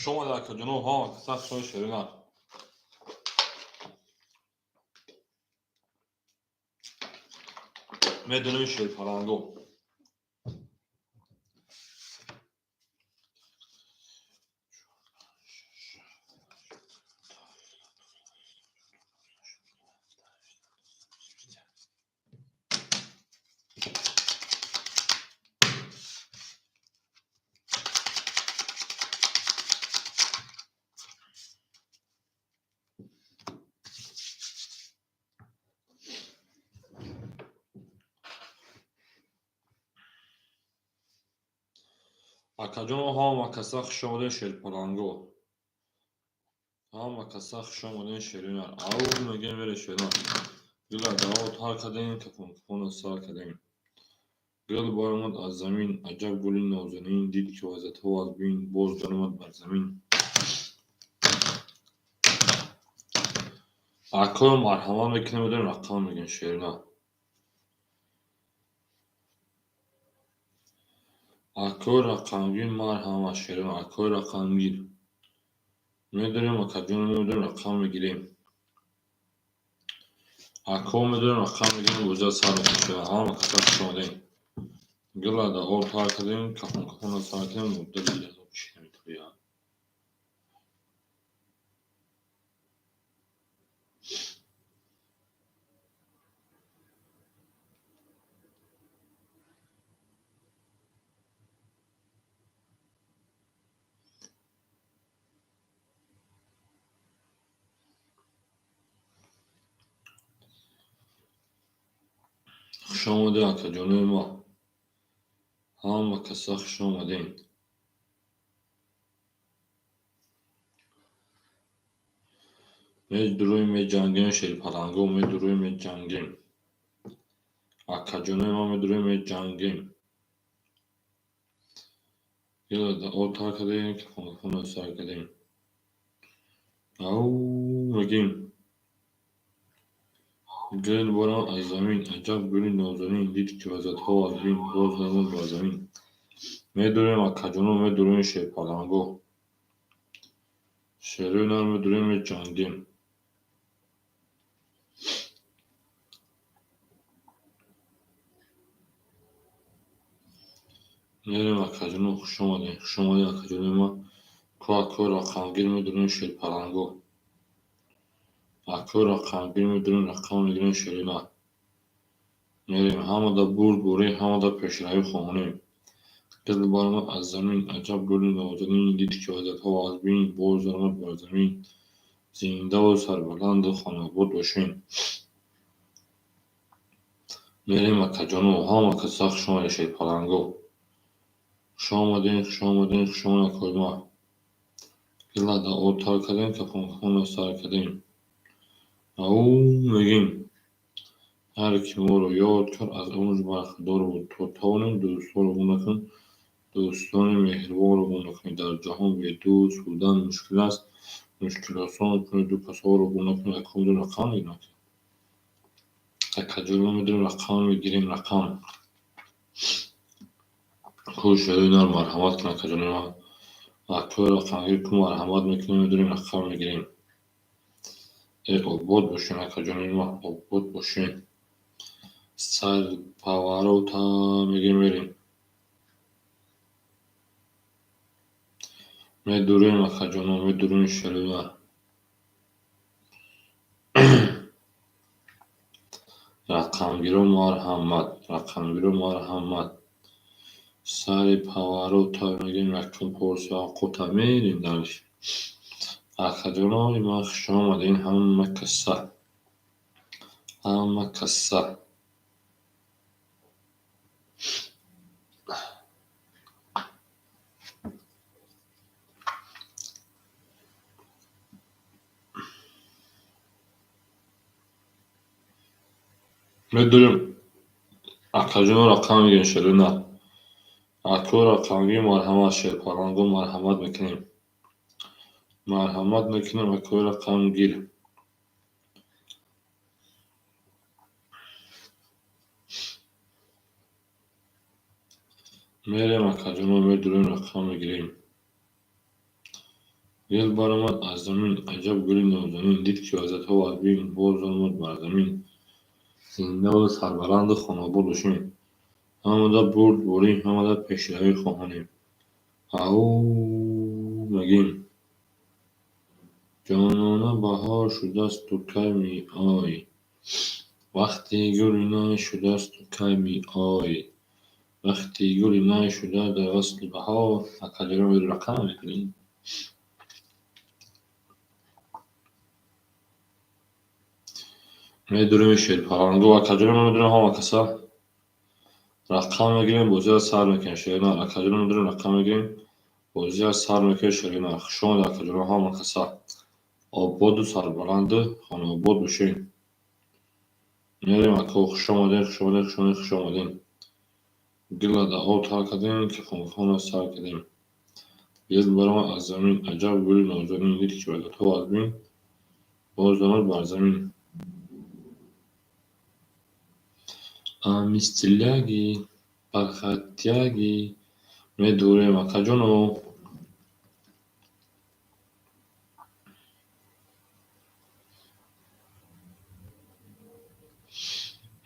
Хуш омадед, акаҷоно, ҳама каса хушои ширинар. Медонем, шерпаланго. Акаҷоно, ҳама каса хуш омадед, шерпаланго. Ҳама каса хуш омадед, ширинар. Ау мегем, вере ширинар. Гила даво тар кардем, кафонкафонро сар кардем. Гул баромад аз замин, аҷаб гули нозанин, дид ки вазиятҳо аз бин, боз даромад бар замин. Акоё марҳамат мекунем, медонем, рақам мегем, ширинар. Акои рақамгир, марҳамат, ширинар, акои рақамгир. Медонем, акаҷоно, медонем, рақам мегирем. Ако медонем, рақам мегирем, бозиа сар мекунем, ширинар. Ҳама каса хуш омадем. Гила даво тар кардем, кафонкафонро сар кардем, муддати чӣ наметавонӣ. Хуш омадед, акаҷонои ма. Ҳама каса хуш омадем. Медуроем, меҷангем, шерпаланго, медуроем, меҷангем. Акаҷонои ма, медуроем, меҷангем. Гила даво тар кардем, кафонкафонро сар кардем. Ау мегем. Гул баромад аз замин, аҷаб гули нозанин, дид ки вазиятҳо аз бин, боз даромад бар замин. Медурем, акаҷоно, медурем, шерпаланго. Шерои нар, медурем, меҷангем. Мерем, акаҷоно, хуш омадед, хуш омадед, акаҷонои ма. Ку акои рақамгир, медурем, шерпаланго. Акои рақамгир, медурем, рақам мегирем, ширинар. Мерем, ҳамада бурдборӣ, ҳамада пешравӣ хоҳонем. Гул баромад аз замин, аҷаб гули нозанин, дид ки вазиятҳо аз бин, боз даромад бар замин. Зиндаву сарбаланду хонаобод бошем. Мерем, акаҷоно, ҳама каса хуш омадед, шерпаланго. Хуш омадед, хуш омадед, хуш омадед, акои ма. Гила даво тар кардем, кафонкафонро сар кардем. Ау мегем. Ҳар ки моро ёд кард, аз он бархдор буд. То тавонем дӯстонро гум накунем, дӯстони меҳрубонро гум накунем. Дар ҷаҳон бедӯст будан мушкил аст. Мушкил осон кунед, ду касоро гум накунед. Ако медонем, рақам мегирем. Акаҷоно, медонем, рақам мегирем, рақам. Ку шерои нар, марҳамат кунед, акаҷонои ман. Акои рақамгир, ку марҳамат мекунем, медонем, рақам мегирем. Э, обод бошем, акаҷонои ма, обод бошем. Сар поворота мегирем, мерем. Медурем, акаҷоно, медурем, шерои нар. Рақамгиро марҳамат, рақамгиро марҳамат. Сари поворота мегирем, якум порсия овқота мерем дальше. Акаҷонои ман, хуш омадед, ҳама каса. Ҳама каса. Медурем, акаҷоно, рақам мегирем, шерои нар. Ако рақамгир, марҳамат, шерпаланго, марҳамат мекунем. Марҳамат мекунем, акои рақамгир. Мерем, акаҷоно, медурем, рақам мегирем. Гул баромад аз замин, аҷаб гули нозанин, дид ки вазъиятҳо вазмин, боз омад бар замин. Зиндаву сарбаланду хонаобод бошем. Ҳамада бурдборӣ, ҳамада пешравӣ хоҳонем. Ау мегем. Ҷонона баҳор шудасту кай меоӣ? Вақти гули най шудасту кай меоӣ? Вақти гули най шуда дар васли баҳор, акаҷоно рақам мекунем. Медурем шерпаланго, акаҷоно медурем ҳама каса. Рақам мегирем, бозиро сар мекунем шерина. Акаҷоно медурем, рақам мегирем, бозиро сар мекунем шерина. Хуш омадед акаҷоно ҳама каса. Ободу сарбаланду хонаобод бошед. Мерем ако, хуш омадед, хуш омадед, хуш омадед, хуш омадед. Гила да об тар кардем, кафонхона сар кардем. Гул баромад аз замин, аҷаб гули нозанин, дид ки вазъиятҳо вазмин, боз омад бар замин. Амистиляги, бархатяги, медурем акаҷоно.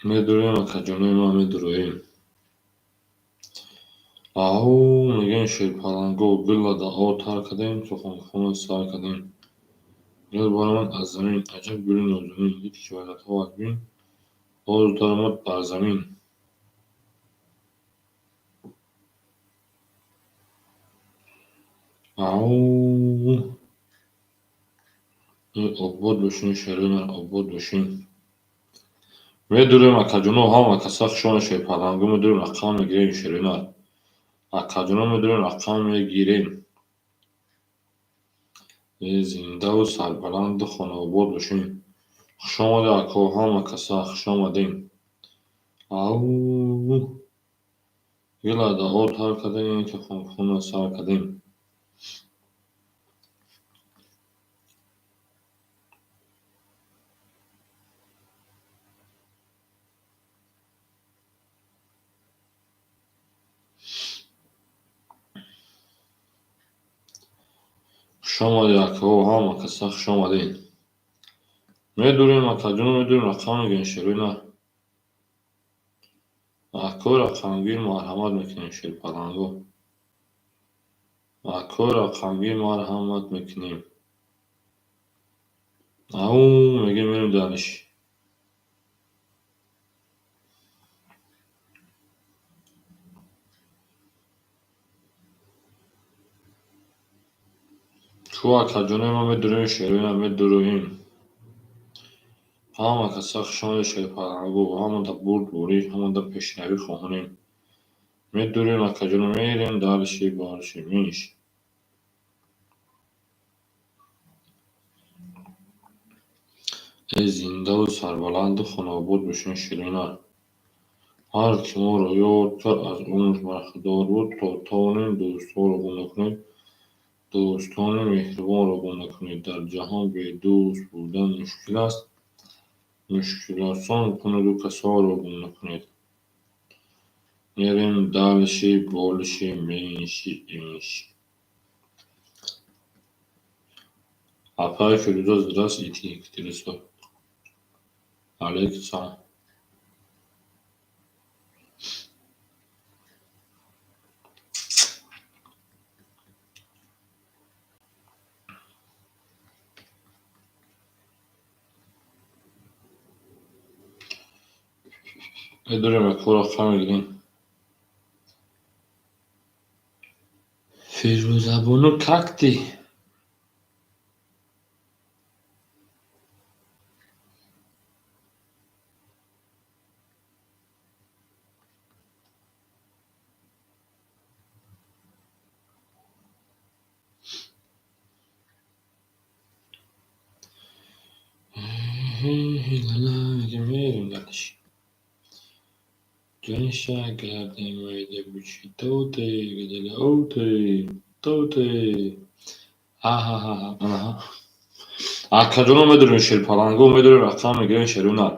Медурем акаҷонои ман, медуроем. Ау мегӯем шерпаланго, гулла да об тар кардем, суханхона сар кардем. Гул баромад аз замин, аҷаб гули нозанин, дид ки вазъиятҳо вазмин, боз даромад бар замин. Ау обод бошин шерина, обод бошин. Медурем акаҷоно ҳама каса, хуш омадед шерпаланго, медурем рақам мегирем шерина. Акаҷоно медурем рақам мегирем. Зиндаву сарбаланду хонаобод бошин. Хуш омадед ако, ҳама каса, хуш омадед. Ау гила да об тар кардем, кафонхона сар кардем. Хуш омадед ако, ҳама каса, хуш омадед. Медурем акаҷоно, медурем рақам мегирем шерина. Ако рақамгир марҳамат мекунем шерпаланго. Ако рақамгир марҳамат мекунем. Ау мегӯем мерем дальше. Ку акаҷонои ман медурем шерина, медуроем. Ҳама каса хуш омадед шерпаланго, ҳамада бурдборӣ, ҳамада пешравӣ хоҳонем. Медурем акаҷоно, мерем дальше, больше, меньше. Зиндаву сарбаланду хонаобод бошен ширина. Ҳар ки моро ёд кард, аз умраш бархӯрдор буд, то тавонем дӯстҳоро гум накунем, дӯстони меҳрубонро гум накунед. Дар ҷаҳон бедӯст будан мушкил аст, мушкил осон кунеду касоро гум накунед. Мерем дальше, больше, меньше, инше. Апай Фирӯза, здравствуйте, Екатеринбург. Алейкум салом. Медурем ако, рақам мегирем. Фирӯзабону, как ты? Мерем дальше. Ҷанша гардем майда бучи тоте гадала оте тоте. Ҳа-ҳа-ҳа. Акаҷоно медурем шерпаланго, медурем рақам мегирем шеруна.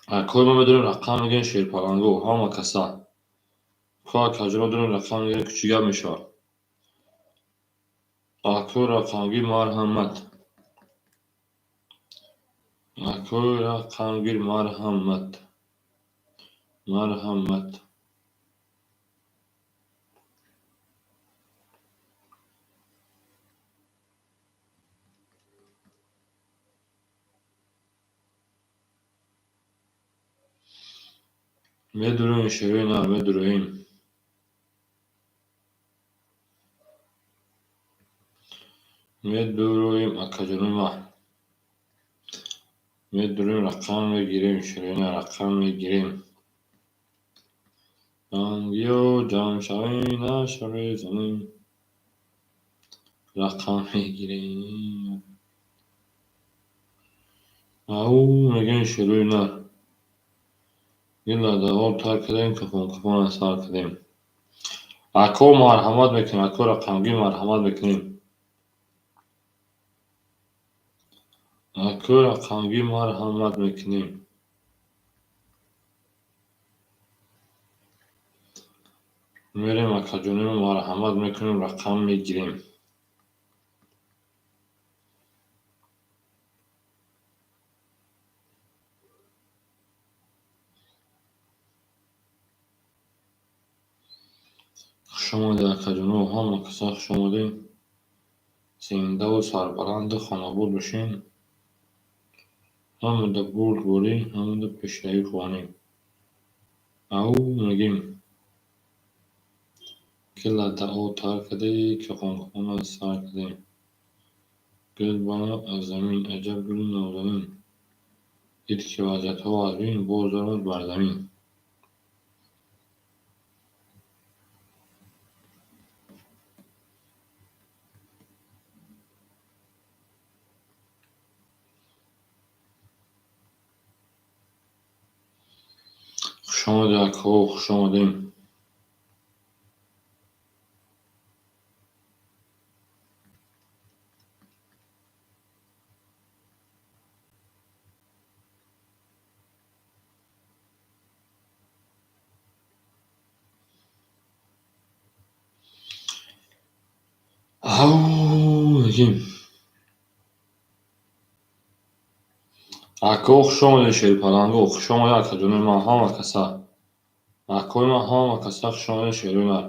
Акои ма медурем рақам мегирем шерпаланго, ҳама каса. Ко акаҷоно дурем рақам мегирем, ку чӣ гап мешавад? Акои рақамгир, марҳамат. Акои рақамгир, марҳамат. Марҳамат. Медуроем, шерои нар, медуроем. Медуроем, акаҷонои ман. Медуроем, рақам мегирем, шерои нар, рақам мегирем. Ҷангиё ҷамъ шавем, нашаве занем. Рақам мегирем. Ау, мегӯем, шерои нар. Гила дар об тар кардем, кафон кафона сар кардем. Ако марҳамат мекунем, ако рақамгир, марҳамат мекунем. Ако рақамгир, марҳамат мекунем. Мерем, акаҷонимо, марҳамат мекунем, рақам мегирем. Хуш омадед, акаҷоно, ҳама каса хуш омадед. Зиндаву сарбаланду хонобод бошед. Ҳамада бурдборӣ, ҳамада пешравӣ хоҳонем. Ау, мегӯем. Гила дар об тар кардем, кафон кафона сар кардем. Гул баромад аз замин, аҷаб гули нозанин. Дид, ки вазъиятҳо вазнин, боз даромад бар замин. Хуш омадед, акаҳо, хуш омадем. Ау, мегӯем. Акаҳо, хуш омадед, шерпаланго, хуш омадед, акаҷонои ман, ҳама каса. Акои ман, ҳама каса хуш омадед, шерои нар.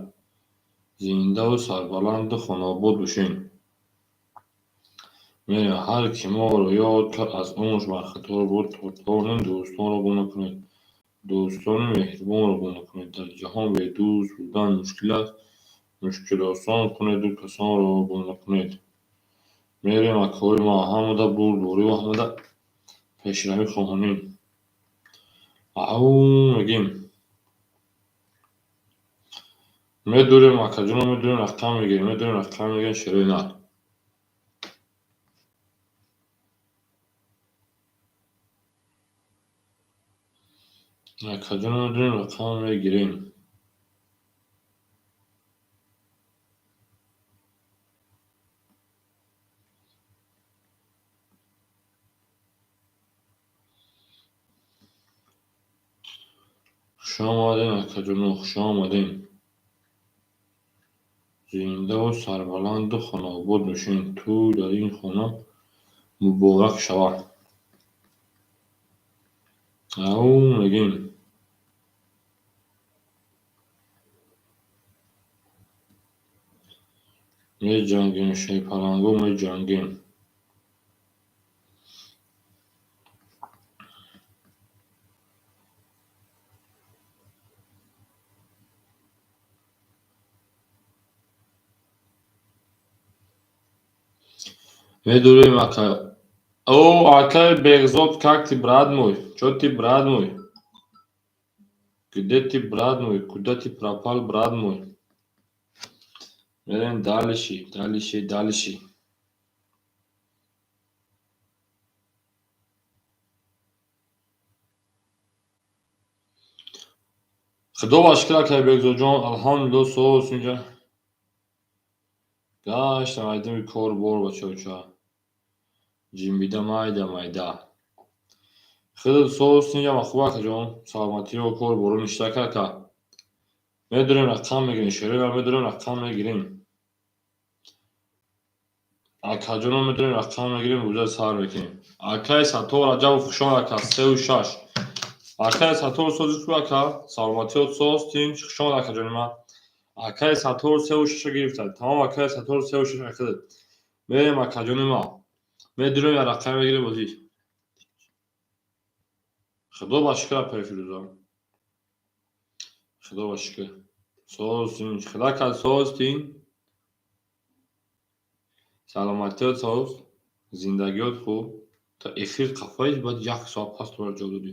Зиндаву сарбаланду хонобод бошед. Мерем, ҳар ки моро ёд кард, аз умраш бархатор буд, то тавонем дӯстонро гум накунед. Дӯстони меҳрубонро гум накунед. Дар ҷаҳон бедӯст будан мушкил аст. Мушкил осон кунеду касонро гум накунед. Мерем, акаҳои ман, ҳамада бурдбориву ҳамада пешравӣ хоҳонем. Ау, мегӯем. Медурем, акаҷоно, медурем, рақам мегирем, медурем, рақам мегирем, шерои нар. Акаҷоно, медурем, рақам мегирем. Хуш омадем, акаҷоно, хуш омадем. Зиндаву сарбаланду хонобод бошед. Тӯй дар ин хона муборак шавад. Ау, мегӯем. Меҷангем, шерпаланго, меҷангем. Медурем, ака. О, акай Бехзод, как ты, брат мой? Чё ты, брат мой? Где ты, брат мой? Куда ты пропал, брат мой? Мерем дальше, дальше, дальше. Худо ба шукр, акай Бекзодҷон, алҳамдулилло, соз инҷа. Гаштам айдами кор бор, бачаоча. Ҷимбида майда майда. Худо соз инҷа, ма хуб, акаҷон, саломатиё, кор боро ништак, ака. Медурем, рақам мегирем, шерои медурем, рақам мегирем. Акаҷоно медонем рақам мегирем, бозиро сар мекунем. Акаи Саттор Раҷабов, хуш омад ака, 3-6. Акаи Саттор, сози хуб ака, саломатиёт соз, тинч, хуш омад акаҷони ман. Акаи Саттор 3-6 гирифтад. Тамом, акаи Саттор 3-6 акадад. Мерем акаҷони ман. Медурем, я рақам мегирем бозӣ. Худо ба шукр, апаи Фирӯза. Худо ба шукр. Соз, тинч. Худо ака, соз, тинч. Саломатиёт соз, зиндагиёт хуб. То эфир қафои баъд як соат пас туро ҷо додӣ.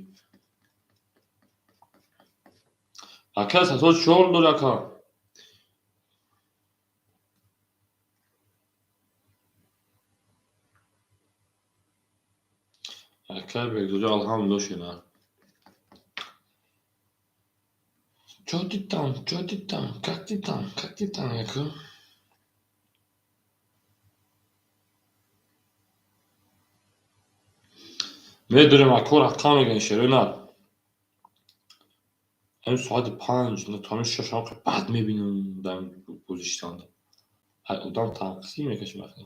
Ака Саттор чӣ ҳол дори ака? Ака Бекзода, алҳамдулилла, шена. Чё ты там, чё ты там, как ты там, как ты там, ака? Медонем ако рақам мегирем, шерои нар. Ҳамин соати 5 то ҳамин 6 ҳам бад мебинам дар бозиштанда. Ҳай одам танқисӣ мекашад вақте.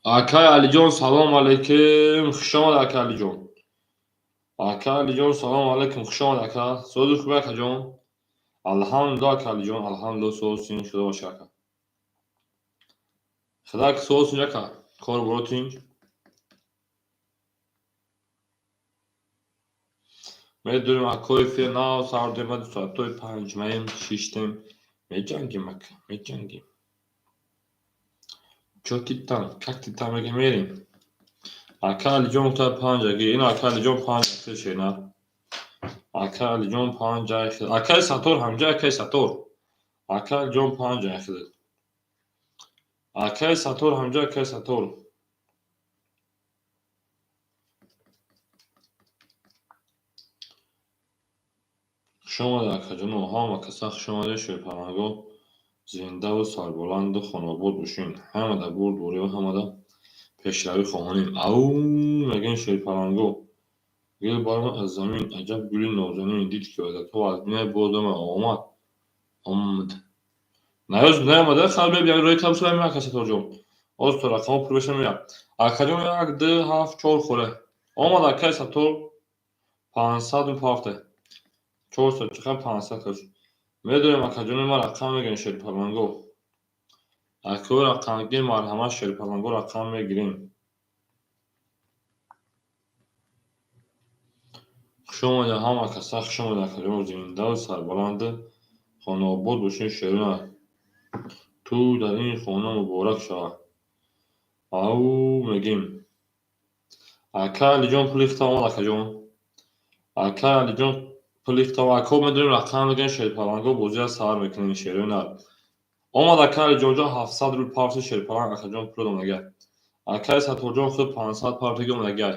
Акай Алиҷон, салом алейкум, хуш омад ака Алиҷон. Ака Алиҷон, салом алейкум, хуш омад ака. Сози хуб акаҷон? Алҳамдулилла ака Алиҷон, алҳамдулилла, соз тинч, худо бошад ака. Худо ки соз тинч ака, кор боро тинч. Медурем акои эфир нав сар додем, баъди соатҳои 5 маем шиштем. Меҷангем ака, меҷангем. Чё ты там, как ты там мегем, мерем. Ака Алиҷон гуфта 5 аги, ин ака Алиҷон 5 ахир шена. Ака Алиҷон 5 ахир. Акаи Саттор ҳамҷа, акаи Саттор. Ака Алиҷон 5 ахир. Акаи Саттор ҳамҷа, акаи Саттор. Хуш омадед акаҷоно, ҳама каса хуш омадед, шерпаланго. Зиндаву сарбаланду хонобод бошед. Ҳамада бурдбориву ҳамада пешравӣ хоҳонем. Ау мегӯем шерпаланго. Гул баромад аз замин, аҷаб гули нозанин, дид ки вазиятҳо аз бинай боз омад. Омад. Наёз наомада, хабар мебинам, рӯи табсира мемонад ака Сатторҷон. Оз то рақамҳо пур беша меояд. Акаҷон 1, 2, 7, 4 хоре. Омад акаи Саттор 500 мепафте. 400 чиқа 500 каш. Медонем акаҷони ман рақам мегирем шерпаланго. Акои рақамгир марҳамат, шерпаланго рақам мегирем. Хуш омадед ҳама каса, хуш омадед акаҷон, зиндаву сарбаланду хонаобод бошед, шерона. Ту дар ин хона муборак шавад. Ау мегем. Ака Алиҷон пули хитоб омад акаҷон. Ака Алиҷон пули хитоб, ако медонем рақам мегирем шерпаланго, бозиро сар мекунем шерои нар. Омад ака Алиҷонҷон 700 рубл парти шерпаланг, акаҷон пул омадагай. Акаи Сатторҷон худ 500 партиги омадагай.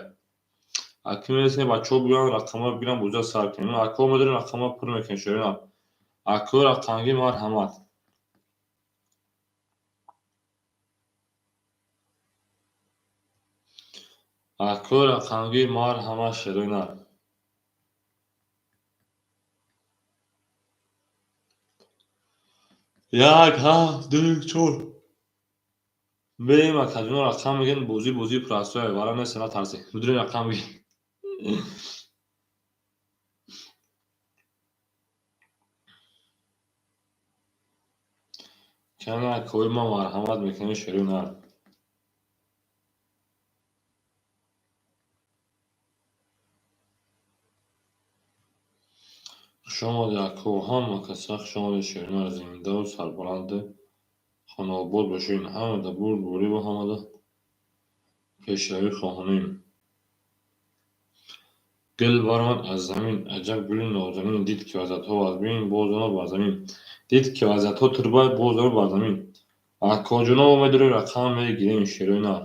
Аки мерасем бачаҳо бигӯянд рақамҳоро бигиранд, бозиро сар кунем. Ако медонем рақамҳоро пур мекунем шерои нар. Акои рақамгир марҳамат. Акои рақамгир марҳамат, шерои нар. 1, 7, 2, 4. Мерем акаҷоно рақам мегирем, бозӣ бозии простое, вара нест, натарсед. Медонем рақам мегирем. Кани акои ман марҳамат мекунем шерои нар. Хуш омадед ако, ҳама каса хуш омадед, шерои нар, зиндаву сарбаланду хонаобод бошед. Ҳамада бурдбориву ҳамада пешравӣ хоҳонем. Гул баромад аз замин, аҷаб гули нозанин, дид ки вазиятҳо аз бин боз омад бар замин. Дид ки вазиятҳо турбай боз омад бар замин. Акоҷоно медорем рақам мегирем шерои нар.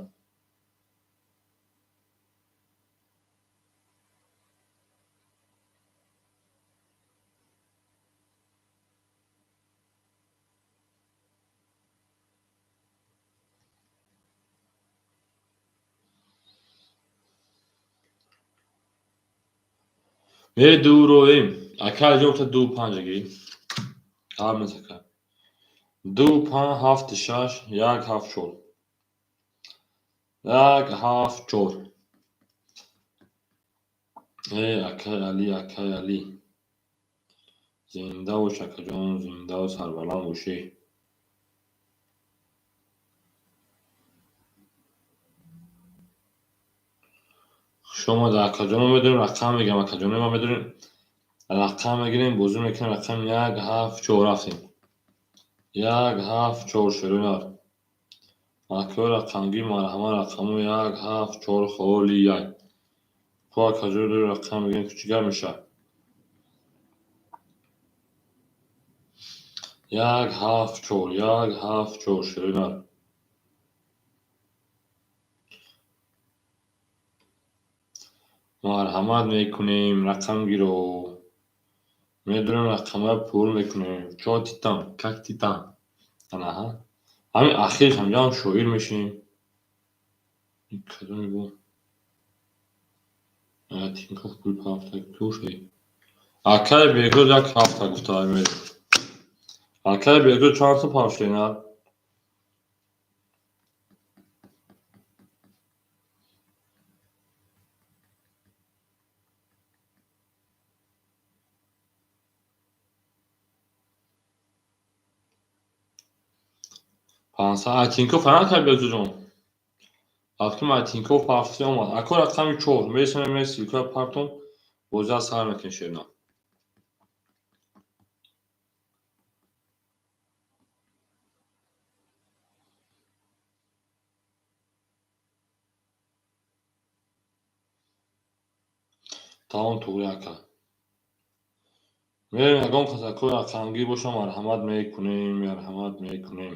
Медуроем. Ака Алиҷон гуфта ду панҷ гӣ. Гап нест, ака. Ду панҷ ҳафти шаш як ҳафт чор. Як ҳафт чор. Э, акай Али, акай Али. Зинда бош, акаҷон, зиндаву сарбаланд бошӣ. Хушомадед, акаҷоно. Медонем, рақам мегирам, акаҷоно, ма медонем, рақам мегирем, бозӣ мекунем, рақами як ҳафт чор рафтем. Як ҳафт чор, шерои нар. Акои рақамгир, марҳамат, рақамҳо як ҳафт чор холи як. Хуб, акаҷоно, дорем, рақам мегирем, чӣ гап мешавад? Як ҳафт чор, як ҳафт чор, шерои нар. Марҳамат мекунем, рақамгиро. Медонем, рақамҳоя пур мекунем. Чё ты там, как ты там? Анаҳа. Ҳамин ахирш ҳамҷоам шоир мешавем. Кадоме бо? Тинькофф пул ҳафта кушай. Акай Бекрӯз як ҳафта гуфта мерем. Акай Бекрӯз чанд сум пафшед нар? 500 Тинькофф ҳа, акай Бекрӯзҷон? Рафтум, Тинькофф пафши омад. Ако рақами чор мересонем, ссылка партон, бозиа сар мекунем, шерна. Тамом, туғри, ака. Мерем, ягон кас акои рақамгир боша, марҳамат мекунем, марҳамат мекунем.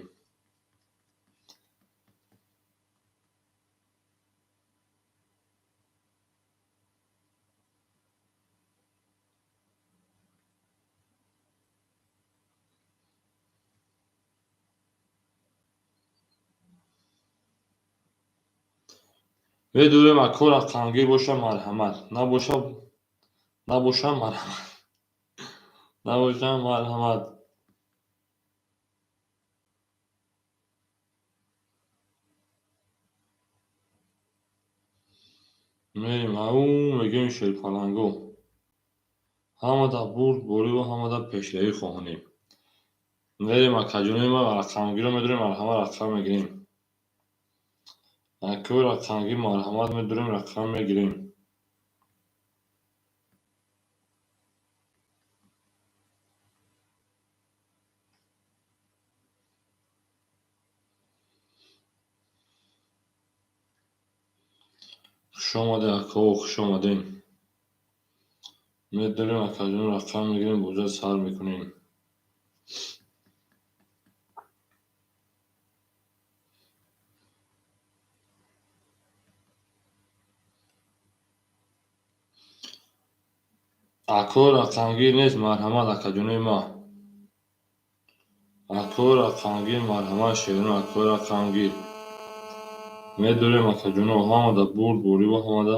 Медурем, ако рақамгир боша, марҳамат. Набоша, набоша, марҳамат. Набоша, марҳамат. Мерем, ау мегӯем, шерпаланго. Ҳамада бурдбориву ҳамада пешравӣ хоҳонем. Мерем, акаҷонои ма, рақамгиро медурем, марҳамат, рақам мегирем. Акои рақамгир, марҳамат, медурем, рақам мегирем. Хушомадед, акао, хушомадед. Медурем, акаҷон, рақам мегирем, бозиа сар мекунем. Акои рақамгир нест, марҳамат, акаҷонои ма. Акои рақамгир, марҳамат, шероно, акои рақамгир. Медурем, акаҷоно, ҳамада бурдбориву ҳамада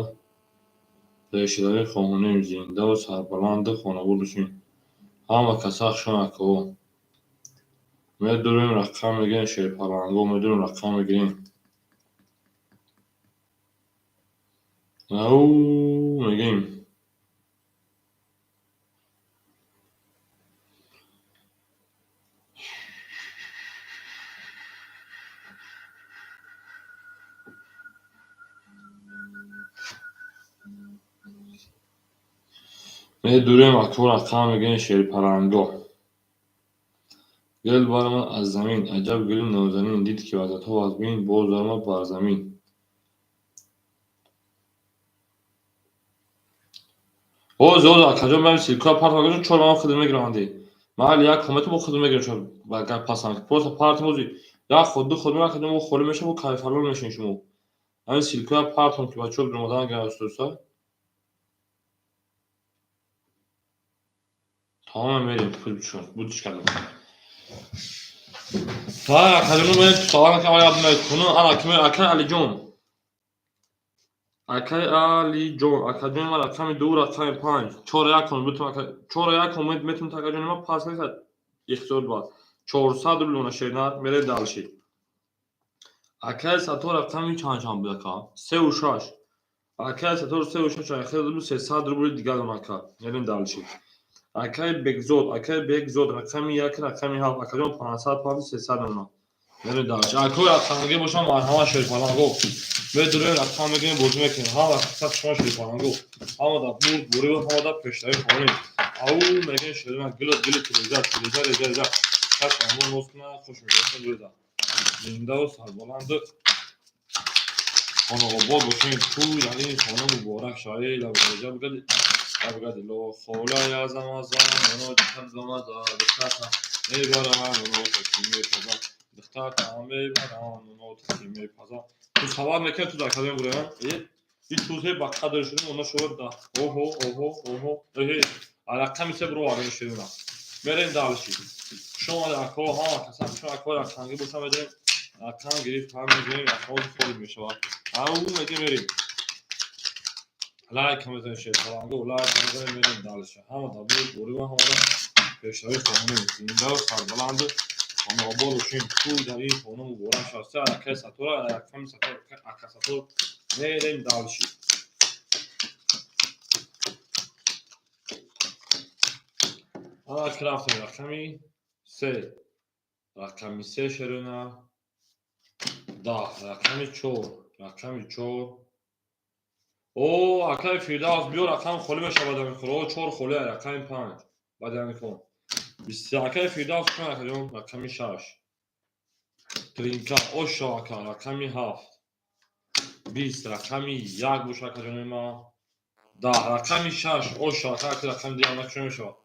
пешравӣ хоҳонем, зиндаву сарбаланду хонобод бошем. Ҳама каса хушон, акао. Медурем, рақам мегирем, шерпаланго, медурем, рақам мегирем. Ау мегӯем. Медурем, ако рақам мегирем, шерпаланго. Гул баромад аз замин, аҷаб гули нозанин, дид ки ваҳдатҳо вазмин, боз баромад бар замин. Ҳозир, ҳозир, акаҷон, ман ссылка партом, чор ман худам мегирам, анди. Майли, як комета бо худам мегирам, чор ба гап пасам. Просто партом, ҳозир як ход, ду ход, акаҷон, мо холӣ мешавем, мо кайфалон мешавем шумо. Ҳамин ссылка партом, ки бачаҳо биромадан гиранд устоса. Тамом, мерем, будиш кардам. Ха, акаҷон, мен савол накардам, вале куну, ана ким, ака Алиҷон. Акай Алиҷон, акаҷони ман, рақами 2, рақами 5, 4 як 4 як метавонед, акаҷони ман, пас нест, ихтиёр ба 400 рубл она, шернар. Мерем дальше. Акай Сатор, рақами чанд чанд буд, ака? 3-у 6. Акай Сатор, 3-у 6, рубл, 300 рубли дигар дон, ака. Мерем дальше. Акай Бекзод, акай Бекзод, рақами 1, рақами 7, акаҷон, 500 панҷ, 300 мемонад. Мерем дальше. Акои рақамгӣ бошам, марҳамат, шерпаланго. Медурем, рақам мегирем, бозӣ мекунем. Ҳама сад шумо, шерпаланго. Ҳама да бурд бурӣ, ҳама да пешравӣ хоҳем. Ау мегем, шерма, гило гили телеза, телеза, реза, реза. Чашм ноз кунад, хуш мегӯяд, буреза. Зиндаву сарбаланду хонаобод бошем. Тӯй дар ин хона муборак шавад. Эй лаб бугади, лабгади ло хола язам азам, оно ҷаҳазамаза, духтарам мебарам, оно таки мепазам, духтарам мебарам, оно таки мепазам. Ту савар мекунед, ту дар кадом бураям? Э, ин тузе ба қадр шудем, оно шуд да. Оҳо, оҳо, оҳо. Эҳе, рақами 3 бро варда шудем. Мерем дальше. Хуш омадед, ако, ҳама каса хуш. Ако рақамгӣ боша, медем. Рақам гирифт, ҳам мегирем, рақам холӣ мешавад. Ау мегем, мерем. Лайк мезанем, шерпаланго, лайк мезанем, мерем дальше. Ҳама да бурд бурива, ҳама да пешравӣ хоҳонем. Зиндаву сарбаланду хонаобод бошем. Тӯй дар ин хона муборак шавад. Се акаи Сатора, рақами Сатор, ака Сатор. Мерем дальше. Ана ки рафтем, рақами 3. Рақами 3, шерона. 10, рақами 4, рақами 4. О, акаи Фирдавс, биё, рақам холӣ мешавад ҳамин. О, 4 холӣ, рақами 5. Баъди ҳамин кун. 20, акаи Фирдавс, кун, акаҷон, рақами 6. Тринка, ошо, ака, рақами 7. 20, рақами 1 боша, акаҷони ман. 10, рақами 6, ошо, ака, ака, рақами дигар накушо мешавад.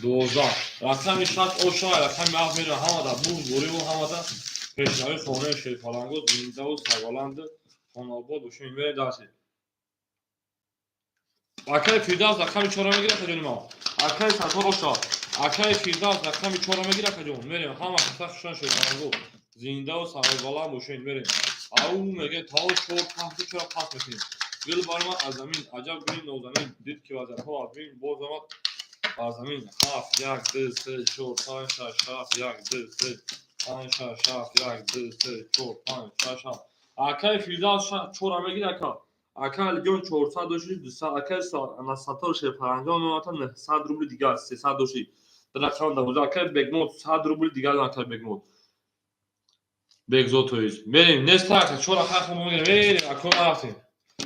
12, рақами 6, ошо, рақами 7, мерам. Ҳама да бурд буриву ҳама да пешравӣ хоҳонем, шерпаланго. Зиндаву сарбаланду хонаобод бошем. Мерем дальше. Акаи Фирдавс рақами 4-ро мегирад, акаҷони ман. Акаи Сатор, оша. Акаи Фирдавс рақами 4-ро мегирад, акаҷон. Мерем. Ҳама каса хушон, шерпаланго. Зиндаву сарбаланд бошед. Мерем. Ау меге, тао чор паҳту чора пас мекунем. Гул баромад аз замин, аҷаб гули нозанин, дид ки вазиятҳо аз бин боз омад бар замин. 7, 1, 2, 3, 4, 5, 6, 7, 1, 2, 3, 5, 6, 7, 1, 2, 3, 4, 5, 6, 7. Акаи Фирдавс 4-ро мегирад, ака. Ака Алиҷон, 400 дошти, 200. Акаи Сатор шерпалангон меомад, 900 рубли дигар, 300 дошти. Дар рақам 12. Акаи Бегмот, 100 рубли дигар, акаи Бегмот. Бегзод, то есть. Мерем, нест, ака, чор ака хо мегирем. Мерем, ака, рафтем.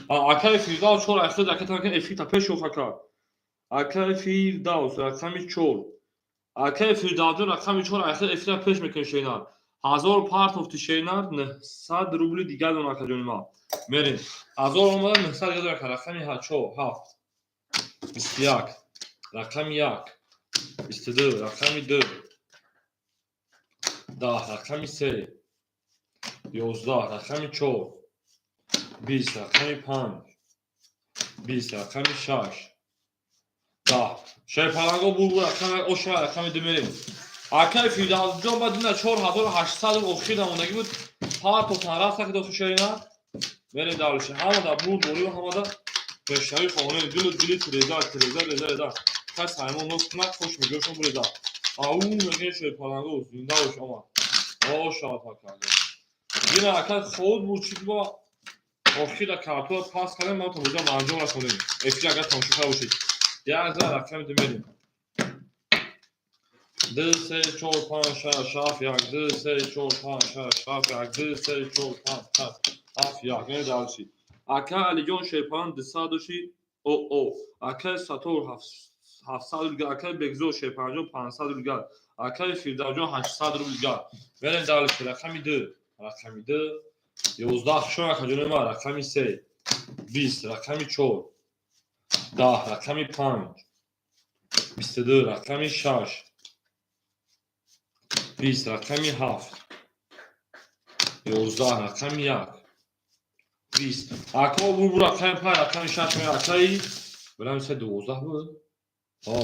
Акаи Фирдавс 4 ахир, ака така эфирта пеш оф, ака. Акаи Фирдавс рақами 4. Акаи Фирдавсҷон, рақами 4 ахир эфира пеш мекунем, шернар. 1000 партофти, шернар, 900 рубли дигар дон, акаҷони ман. Мерем. 1000 омада, 900 дигар, ака. Рақами 4, 7. 21. Рақами 1. 22. Рақами 2. 10. Рақами 3. 11. Рақами 4. 20. Рақами 5. 20. Рақами 6. 10. Шерпаланго, бурбур, рақами оша, рақами 2, мерем. Акаи Фирдавсҷон, баъд ина 4800 охир намондагӣ буд. Партофтан рафта ки дохил шерина. Мерем дальше. Ҳама да бурд борӣ, ҳама да пешравӣ хоҳонем. Гулу гули тиреза, тиреза, реза, реза. Кай саймон ноз кунад, хуш мегӯшон буреза. Ау мегӯем, шерпаланго, зинда бош, омад. Оша, ака. Дина ака худ буд, чӣ ба охира картура пас кардем, ман то бозиро ба анҷом расонем. Эфир агар тамошо карда бошед. Як зар рақами 2, мерем. 2, 3, 4, 5, 6, 7, 1, 2, 3, 4, 5, 6, 7, 1, 2, 3, 4, 5, 6, 7, 1. Мерем дальше. Ака Алиҷон шерпалан, 200 дошти. О, о. Акаи Сатор, 700 рубл. Акаи Бекзод шерпаланҷон, 500 рубл. Акаи Фирдавсҷон, 800 рубл. Мерем дальше. Рақами 2. Рақами 2. 11, хушон, акаҷони ман. Рақами 3. 20. Рақами 4. 10. Рақами 5. 22. Рақами 6. 20. Рақами 7. 11. Рақами 1. 20. Ако бурбур, рақами 5, рақами 6, акаи билам, 3, 12 буд. Ҳо.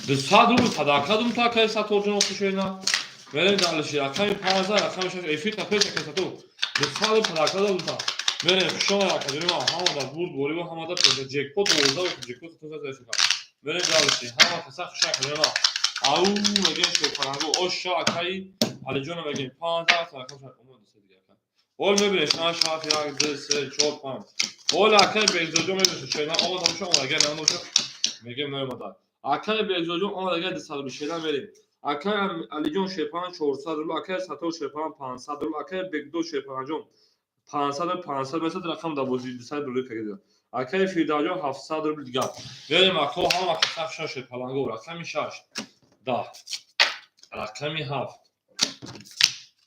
200 рубл подарка дум то акаи Саторҷон, хушена. Мерем дальше. Рақами 5, рақами 6, эфир та пеш акасату. Дусаду палакада бута. Мерем, хушона акаҷони ма, ҳамада бурд бориву ҳамада пеша джекпот 12 джекпот то зашука. Мерем дальше. Ҳама каса хуша акаҷони ма. Ау мегем шерпаланго, оша акаи Алиҷона мегем 5, рақами 6, омад дусад дига ака. Ол мебинем 6, 7, 1, 2, 3, 4, 5. Ол акаи Бегзоҷон мебинем шерна омад ҳамша омад, агар наомад боша мегем наомада. Акаи Бегзоҷон омад, агар 200 рубл шерна мерем. Акаи Алиҷон шерпалан 400 рубл, акаи Саттор шерпалан 500 рубл, акаи Бегдод шерпаланҷон 500 500 месад рақам дар бозӣ 200 рубл кагида. Акаи Фирдавсҷон 700 рубл дигар. Мерем ако ҳама каса шерпаланго, рақами 6 10, рақами 7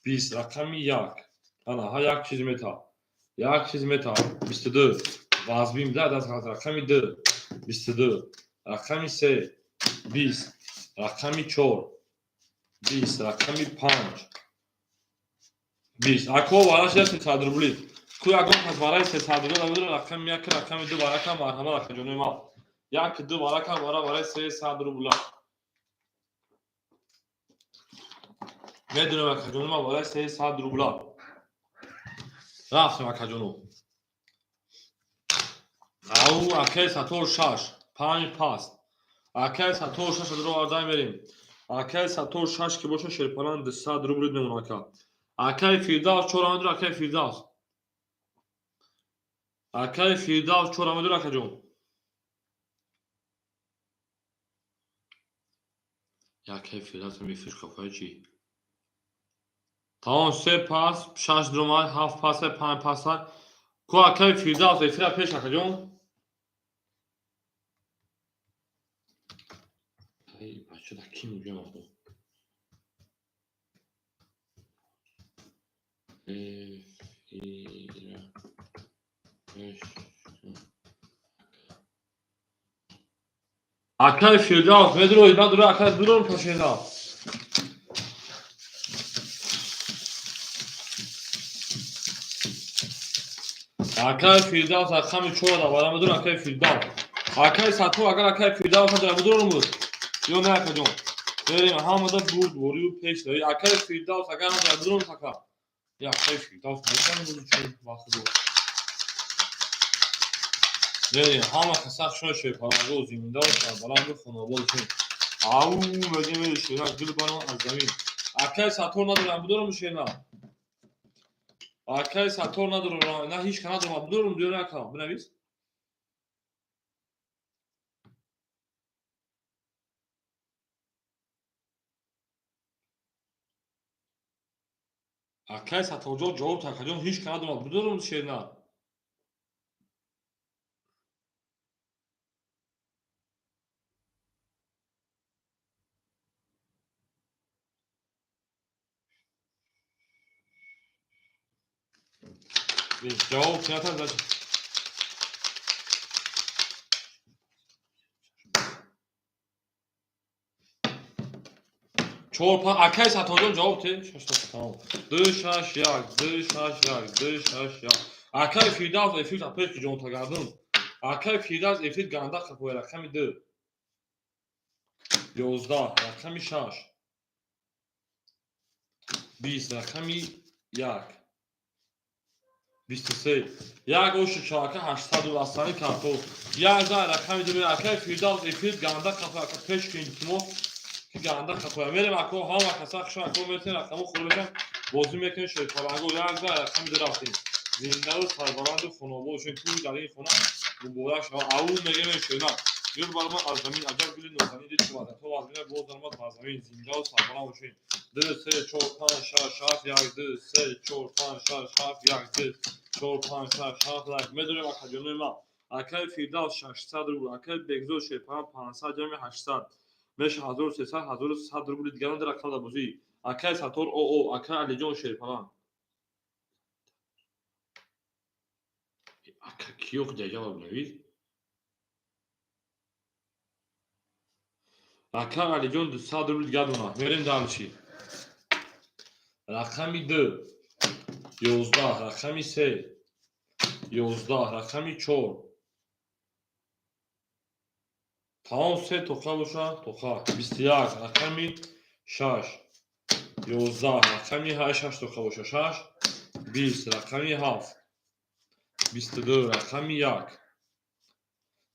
20, рақами 1. Ана ҳа як чиз мета. Як чиз мета 22. Вазбим да даст рақами 2 22, рақами 3 20, рақами 4 20, рақами 5 20. Ако вараш 300 рубли. Ку ягон кас барои 300 рубли намедонам рақами 1, рақами 2 варака марҳамат акаҷонои ман. 1 2 варака барои 300 рубла. Медонам акаҷонои ман барои 300 рубла. Рафтем акаҷоно. Ау акаи Саттор 6, 5 паст. Акаи Саттор 6 ро оварда мерем. Акаи Саттор 6 ки боша шерпалан 200 рубл мемонад ака. Акаи Фирдавс 4 медора, акаи Фирдавс. Акаи Фирдавс 4 медора, акаҷон. Акаи Фирдавс мефиш қафаи чӣ? Тамом 3 пас, 6 дромад, 7 пас, 5 пас. Ку акаи Фирдавс эфира пеш акаҷон. Ай бача да ким уҷа махо? Эфира пеш. Акаи Фирдавс медрои, надора акаи дурон пашена. Акаи Фирдавс рақами 4 да вара медон акаи Фирдавс. Акаи Саттор агар акаи Фирдавс дар медонам ё не акаҷон. Берем ҳамада бурд борию пеш дари. Акаи Фирдавс агар дар медонам ака. Я акаи Фирдавс метавонад бозӣ чун вақт бо. Берем ҳама каса хушон шерпаланго зинда ва сарбаланду хонобод шун. Ау мегем шера гул барон аз замин. Акаи Саттор надорам бидорам шера. Акаи Саттор надорам, на ҳеч ка надорам, бидорам диёр ака, бинавис. Акаи Сатторҷон ҷавоб акаҷон ҳеч ка надорам, бидорам шерна. Ҷавоб театр зачем? Чор панҷ акаи Сатторҷон ҷавоб те шаш та тамом. 2 6 1 2 6 1 2 6 1. Акаи Фирдавс эфир пеш ки ҷон тагардун. Акаи Фирдавс эфир ганда қафои рақами 2. 11 рақами 6. 20 рақами 1. 23. Як оши чака 800 астани картоф. Як за рақами 2 акаи Фирдавс эфир ганда қафои ака пеш ки илтимос ки ганда қафоя. Мерем ако ҳама каса хушон ако метен рақаму хӯр мешан бозӣ мекунем шерпаланго як за рақами 2 рафтем. Зиндаву сарбаланду хонобод шун туй дар ин хона муборак шава. Ау мегем шерна. Гул бар ман аз замин аҷаб гули нозанин дид шуд. То аз замин боз даромад бар замин. Зиндаву сарбаланд бошед. 2 3 4 5 6 7 1 2 3 4 5 6 7 1 2 4 5 6 7 1. Медонем акаҷонои ман. Акаи Фирдавс 600 рубл, акаи Бегзод шерпалан 500 ҷамъи 800. Меша 1300, 1100 рубли дигарон дар рақам дар бозӣ. Акаи Саттор ОО, акаи Алиҷон шерпалан. Ака киё ҷавоб навис? Ака Алиҷон 200 рубл дигар дона. Мерем дальше. Рақами 2 11, рақами 3 11, рақами 4. Тамом 3 тоқа боша, тоқа. 21, рақами 6. 11, рақами 8, 6 тоқа боша, 6, 20, рақами 7, 22, рақами 1,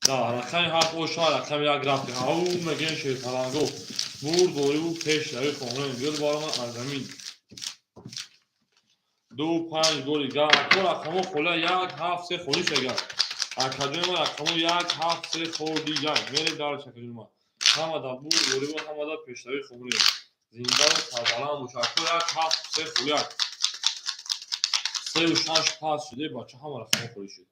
10, рақами 7 боша, рақами 1 рафти. Ҳау мегӯем шерпаланго. Бурдбориву пешравӣ хоҳем. Гул баромад аз замин. 2, 5 голи га. Ако рақамҳо хола 1, 7, 3 холӣ шага. Акаҷони ма рақамҳо 1, 7, 3 холӣ як. Мерем дар шакаҷони ма. Ҳама дар бурдбориву ҳама дар пешравӣ хоҳем. Зиндаву сарбаланд боша. Ако 1, 7, 3 холӣ як. 3 6 пас шуде, бача ҳама рақамҳо холӣ шуд.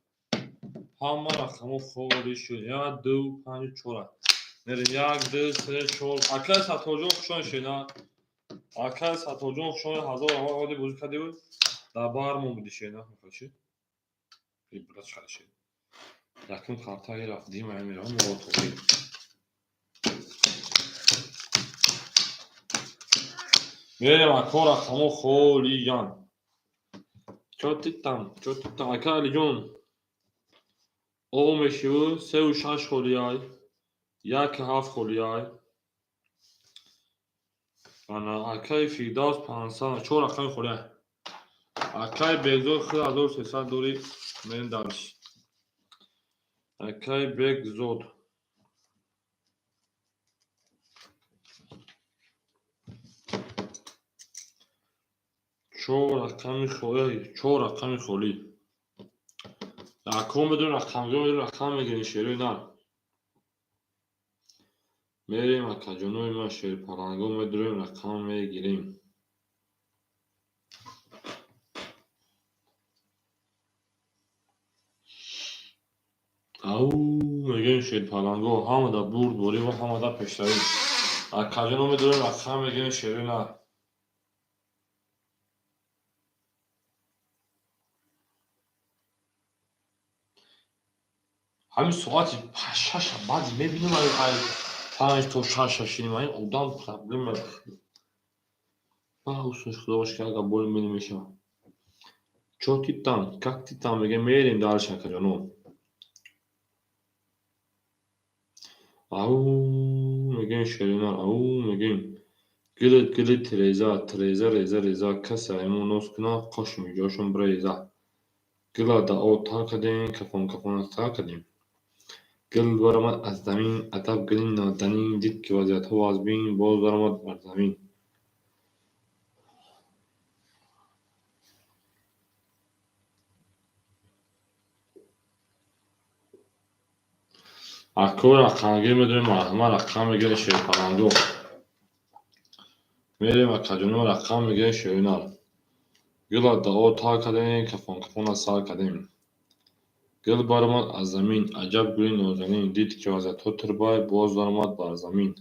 Ҳама рақамҳо холӣ шуд. 1, 2, 5, 4. Мерем 1, 2, 3, 4. Акай Сатторҷон хушон шена. Акай Сатторҷон хушон 1000 аввал оди бозӣ карди буд. Дар бармон буди шена. Мехоши? Ибрат шалиши. Якум карта рафт дима мерам муотои. Мерем ако рақамҳо холиян. Чо ты там? Чо ты там? Ака Алиҷон. О мешиву 3 6 холияй. 1 7 холияй. Ана акаи Фирдавс 500 4 рақами холияй. Акаи Бегзод 1300 дори мерем дарш. Акаи Бегзод. Чор рақами холӣ, 4 рақами холӣ. Ако медонем рақамгиро медонем рақам мегирем шерои нар. Мерем акаҷонои ман шерпаланго медурем рақам мегирем. Ау мегӯем шерпаланго ҳама дар бурдборӣ ва ҳама дар пешравӣ. Акаҷоно медурем рақам мегирем шерои нар. Ҳамин соати 6 баъди мебинам 5 то 6 шинем, ин одам проблема. Усуш худо бош ки агар боли мени мешавад. Чо ты там? Как ты там? Мегӯем мерем дарш акаҷоно. Ау мегӯем шеринар, ау мегӯем гилит гилит тиреза, тиреза реза реза, касе аймон нос кунад, қоши миҷошон биреза. Гила да об тар кардем, кафон кафона тар кардем. Гул баромад аз замин, адаб гули нозанин, дид ки вазъиятҳо вазбин, боз баромад бар замин. Ако рақамгир медонем, марҳамат рақам мегирем шерпаланго. Мерем акаҷоно рақам мегирем шеринар. Гила да об тар кардем, кафон кафона сар кардем. Гул баромад аз замин, аҷаб гули нозанин, дид ки вазъиятҳо тирбай, боз баромад бар замин.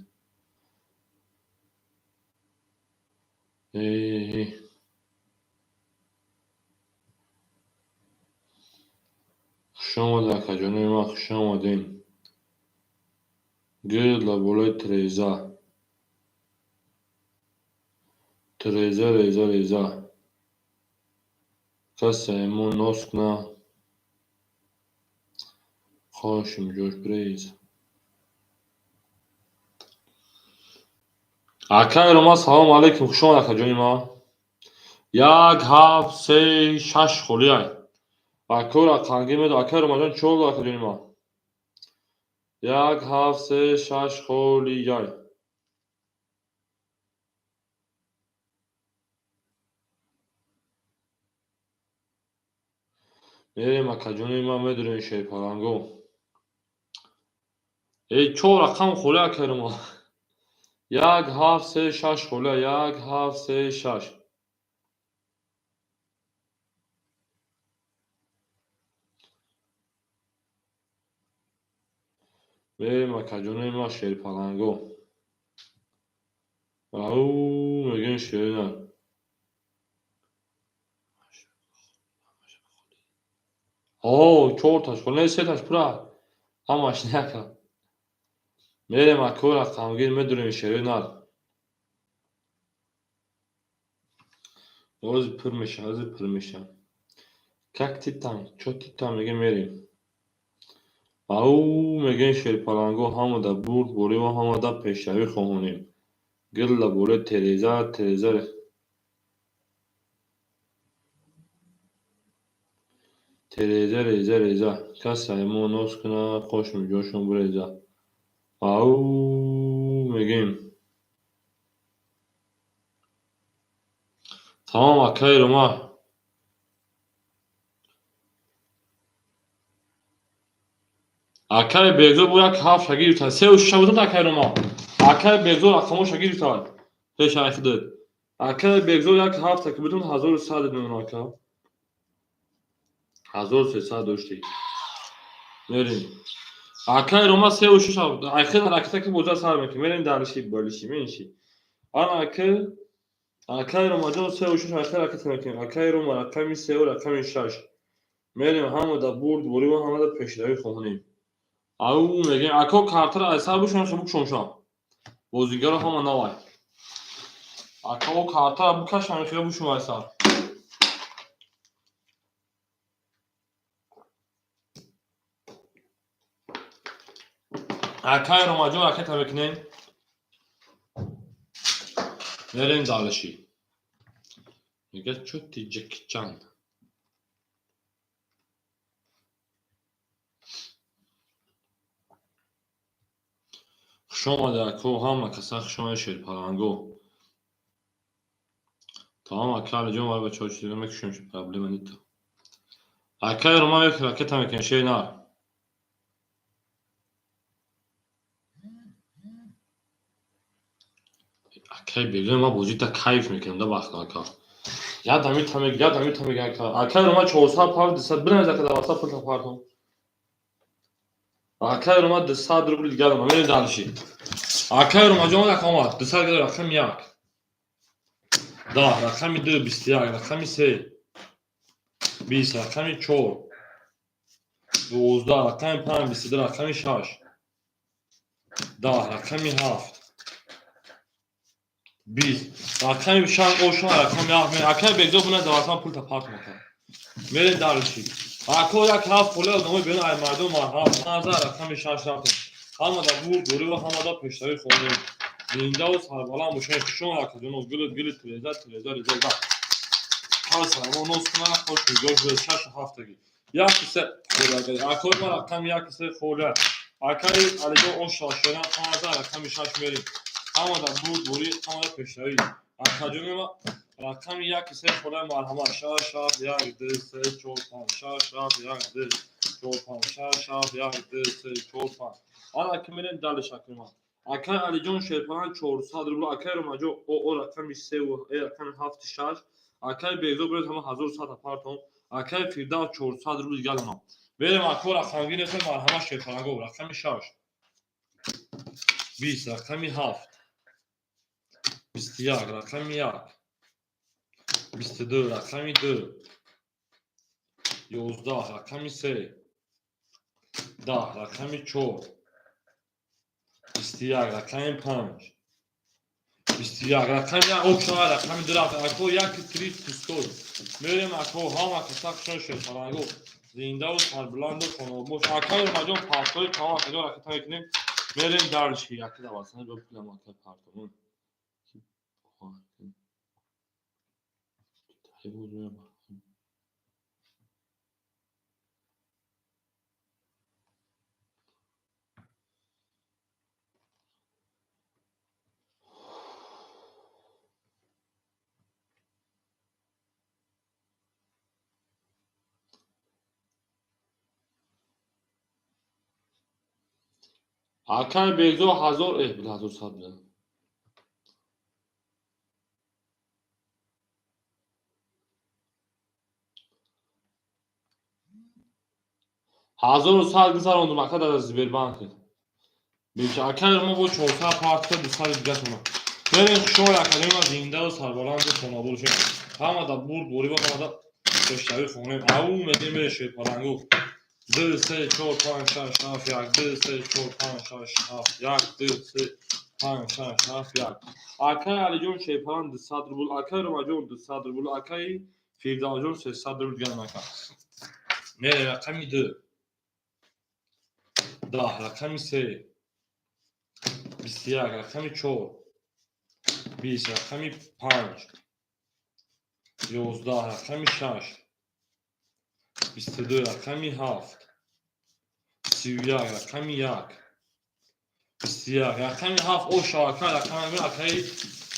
Хуш омадед акаҷонои ман, хуш омадем. Гул дар болои тиреза. Тиреза реза реза. Касе аймон нос кунад, қоши миҷош биреза. Акаи Рома салом алейкум, хуш омад акаҷони ман. 1, 7, 3, 6 холияй. Ако рақамгир медо, акаи Ромаҷон 4 акаҷони ман. 1, 7, 3, 6 холияй. Мерем акаҷони ман медурем шерпаланго. Эй 4 рақам холӣ акаи Рома. 1, 7, 3, 6 холӣ. 1, 7, 3, 6. Мерем акаҷонои ман шерпаланго. Ау мегӯем шеринар. О, 4таш холӣ, не 3таш пура. Ҳамаш яка. Мерем ако рақамгир медурем шеринар. Ози пур мешавад, ози пур мешавад. Как ты там? Чо ты там? Мегӯем мерем. Ау мегӯем шерпаланго ҳама дар бурдборӣ ва ҳама дар пешравӣ хоҳонем. Гул дар болои тереза, тереза. Тереза, реза, реза. Кас ай мо ноз куна, қошми ҷошон буреза. Ау мегем. Тамом, акаи Рома. Акаи Бегзор бо як ҳафт гирифта. Сеу шиша буданд, акаи Рома. Акаи Бегзор рақамоша гирифта. Пеш ай худат. Акаи Бегзор як ҳафта ки буданд, 1100 мемон, ака. 1300 доштӣ. Мерем. Акаи Рома сеу шиша. Ай хел ракета ки боза сар мекунем. Мерем дальше болиши, менши. Ана акаи Ромаҷон сеу шиш ай хел ракета мекунем. Акаи Рома рақами сеу, рақами шаш. Мерем, ҳамада бурд бурӣ ва ҳамада пешравӣ хоҳонем. Ау мегем, ако, картара ай сар бушон, букшонша. Бозигаро ҳама навай. Ако, картара букаш, ҳамихела бушон ай сар. Акаи Ромаҷон ракета мекунем. Мерем дальше. Мега, чё ты, Джеки Чан? Хуш омадед, ако, ҳама каса хуш омадед, шерпаланго. Тамом, ака Алиҷон, вай бачаҳо чизиро мекушем, проблема нито. Акаи Рома ракета мекунем, шер нар. Акаи Бегзор, ман бозита кайф мекунам да вақт, ака. Яд ҳамита мег, яд ҳамита мег, ака. Акаи Рома 400 пар 200 бинавиз, ака, дар WhatsApp пулта партон. Акаи Рома 200 рубл дигар омад. Мерем дальше. Акаи Ромаҷон як омад. 200 гирад, рақами як. 10, рақами ду, 21, рақами се. 20, рақами чор. 12, рақами панҷ, 22, рақами шаш. 10, рақами ҳафт. 20, рақами шаш ошон, рақами ҳафт. Акаи Бегзор бина, дар WhatsApp пулта партон, ака. Мерем дальше. Ако, як ҳафт холи одамои берун ай мардум марҳамат, 50 рақами шаш рафтем. Ҳамада бурд бурӣ ва ҳамада пешравӣ хоҳонем. Зиндаву сарбаланд бошед. Хушон, акаҷоно, гулит гулит, тиреза тиреза, реза за. Кас мо ноз куна, хош нигоҳ шуда, шашу ҳафтаги. Як се холи, акои ма рақами як се холи. Акаи Алиҷон ош шашеран 50 рақами шаш мерем. Ҳамада бурд бурӣ, ҳамада пешравӣ. Акаҷони ма рақами як се холи, марҳамат, шаш ҳафт як ду се чор панҷ, шаш ҳафт як ду чор панҷ, шаш ҳафт як ду се чор панҷ. Ана ки мерем дальше, акаи ман. Акаи Алиҷон шерпалан 400 рубл, акаи Ромаҷон оо рақами севу рақами ҳафти шаш, акаи Бегзор биред ҳама 1100 партон, акаи Фирдавс 400 рубл дигар омад. Берем, ако, рақамгир нестед, марҳамат, шерпаланго, рақами шаш. 20, рақами ҳафт. 21, рақами як. 22, рақами ду. 11, рақами се. 10, рақами чор. 21, рақами панҷ. 21, рақами як, окшава, рақами ду рафт. Ако, як три пустой. Мерем, ако, ҳама каса хушон, шерпаланго. Зиндаву сарбуланду хонобош. Акаи Ромаҷон партои тамом, акаҷон, ракета мекунем. Мерем дальше. Яка давасана бо пулам, ака, партон. Акаи Бегзор ҳазор, 1100 буда. 1100 гузарондум, ака, дар Сбербанк. Акаи мо бо 400 партия 200 дигар шума. Берем, хушҳол, академия, зиндаву сарбаланду хонобод бошед. Ҳамада бурд бурӣ ва ҳамада пешравӣ хоҳонем. Ау мегем, бере шерпалангу. Ду се чор панҷ шаш ҳафт як, ду се чор панҷ шаш ҳафт як, ду се панҷ шаш ҳафт як. Акаи Алиҷон шерпалан 200 рубл, акаи Ромаҷон 200 рубл, акаи Фирдавсҷон 300 рубл дигар ака. Мере, рақами ду. 10, рақами се. 21, рақами чор. 20, рақами панҷ. 11, рақами шаш. 22, рақами 7, 31, рақами 1, 21, рақами 7. Оша, ака, рақами акаи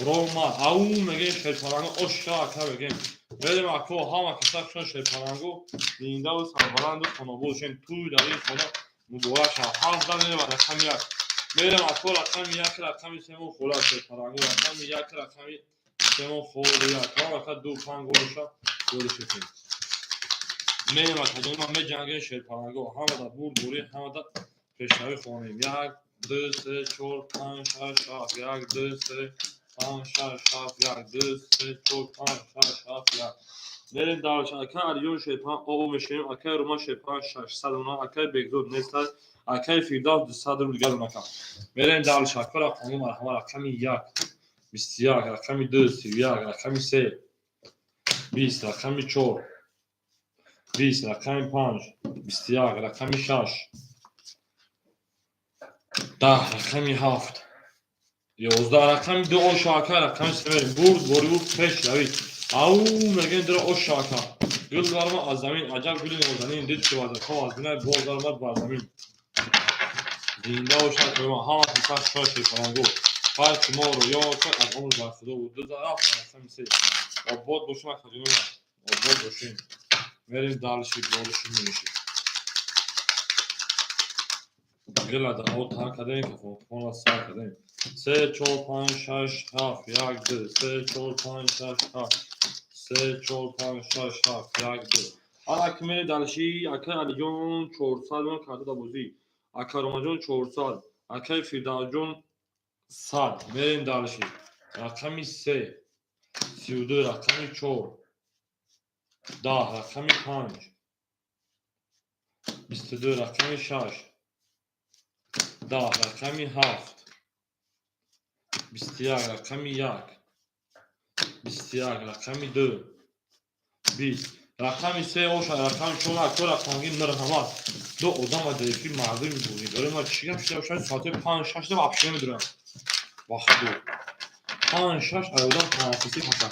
Рома. Ау, мегем, шерпаланго. Оша, ака, мегем. Мерем, ако, ҳама каса хушон, шерпаланго. Зиндаву сарбаланду хонобод шен. Туй дар ин хона муборак шавад. Ҳафта мерем, рақами 1 мерем, ако, рақами 1, рақами семо хола, шерпаланго. Рақами 1, рақами семо холия. Тамом, ака, ду панҷ гол боша, голи шукем. Мерем, акаҷонима, меҷангем, шерпаланго. Ҳамада бурдборӣ, ҳамада пешравӣ хонем. Як, ду, се, чор, панҷ, шаш, ҳафт. Як, ду, се, панҷ, шаш, ҳафт. Як, ду, се, чор, панҷ, шаш, ҳафт, як. Мерем дальше. Акай Алиҷон шерпаланг оо мешавем. Акай Роман шерпаланг 600 рубл. Акай Бекзод нестай. Акай Фирдавс 200 рубл дигар нака. Мерем дальше. Ака, рақами, марҳамат. Рақами 1, 21, рақами 2, 31, рақами 3, 20, рақами 4, 20, рақами 5, 21, рақами 6, 10, рақами 7, 11, рақами 2. Оша, ака, рақами 3 мерем. Бурд бориву пеш равид. Ау, мегӯем, дира. Оша, ака. Гул баромад аз замин, аҷаб гули нозанин. Дид, ки вазифа аз бинай боз даромад бар замин. Зинда бошад ҳама писар шоши фалангу. Ҳар ки моро ёд кард, аз он бар худо буд. Ду рафт, рақами 3. Обод бошем, акаҷонона, обод бошем. Мерем дальше, больше, меньше. Гила дар об тар кардем, кафонхона сар кардем. Се, чор, панҷ, шаш, ҳафт, як, ду, се, чор, панҷ, шаш, ҳафт, се, чор, панҷ, шаш, ҳафт, як, ду. Ана ки мерем дальше. Акай Алиҷон 400 мон карда дар бозӣ. Ака Ромаҷон 400, акай Фирдавсҷон 100. Мерем дальше. Рақами 3, 32, рақами 4, 10, рақами 5, 22, рақами 6, 10, рақами 7, 21, рақами 1, 21, рақами 2, 20, рақами 3. Оша, рақами 4. Ако рақамги, марҳамат. Ду одама дефи мардуми бозӣ дорем. Ма чӣ гап шуда бошад? Соати панҷ, шаш да вообще намедонам. Вақту панҷ, шаш ай одам танаффусӣ паса.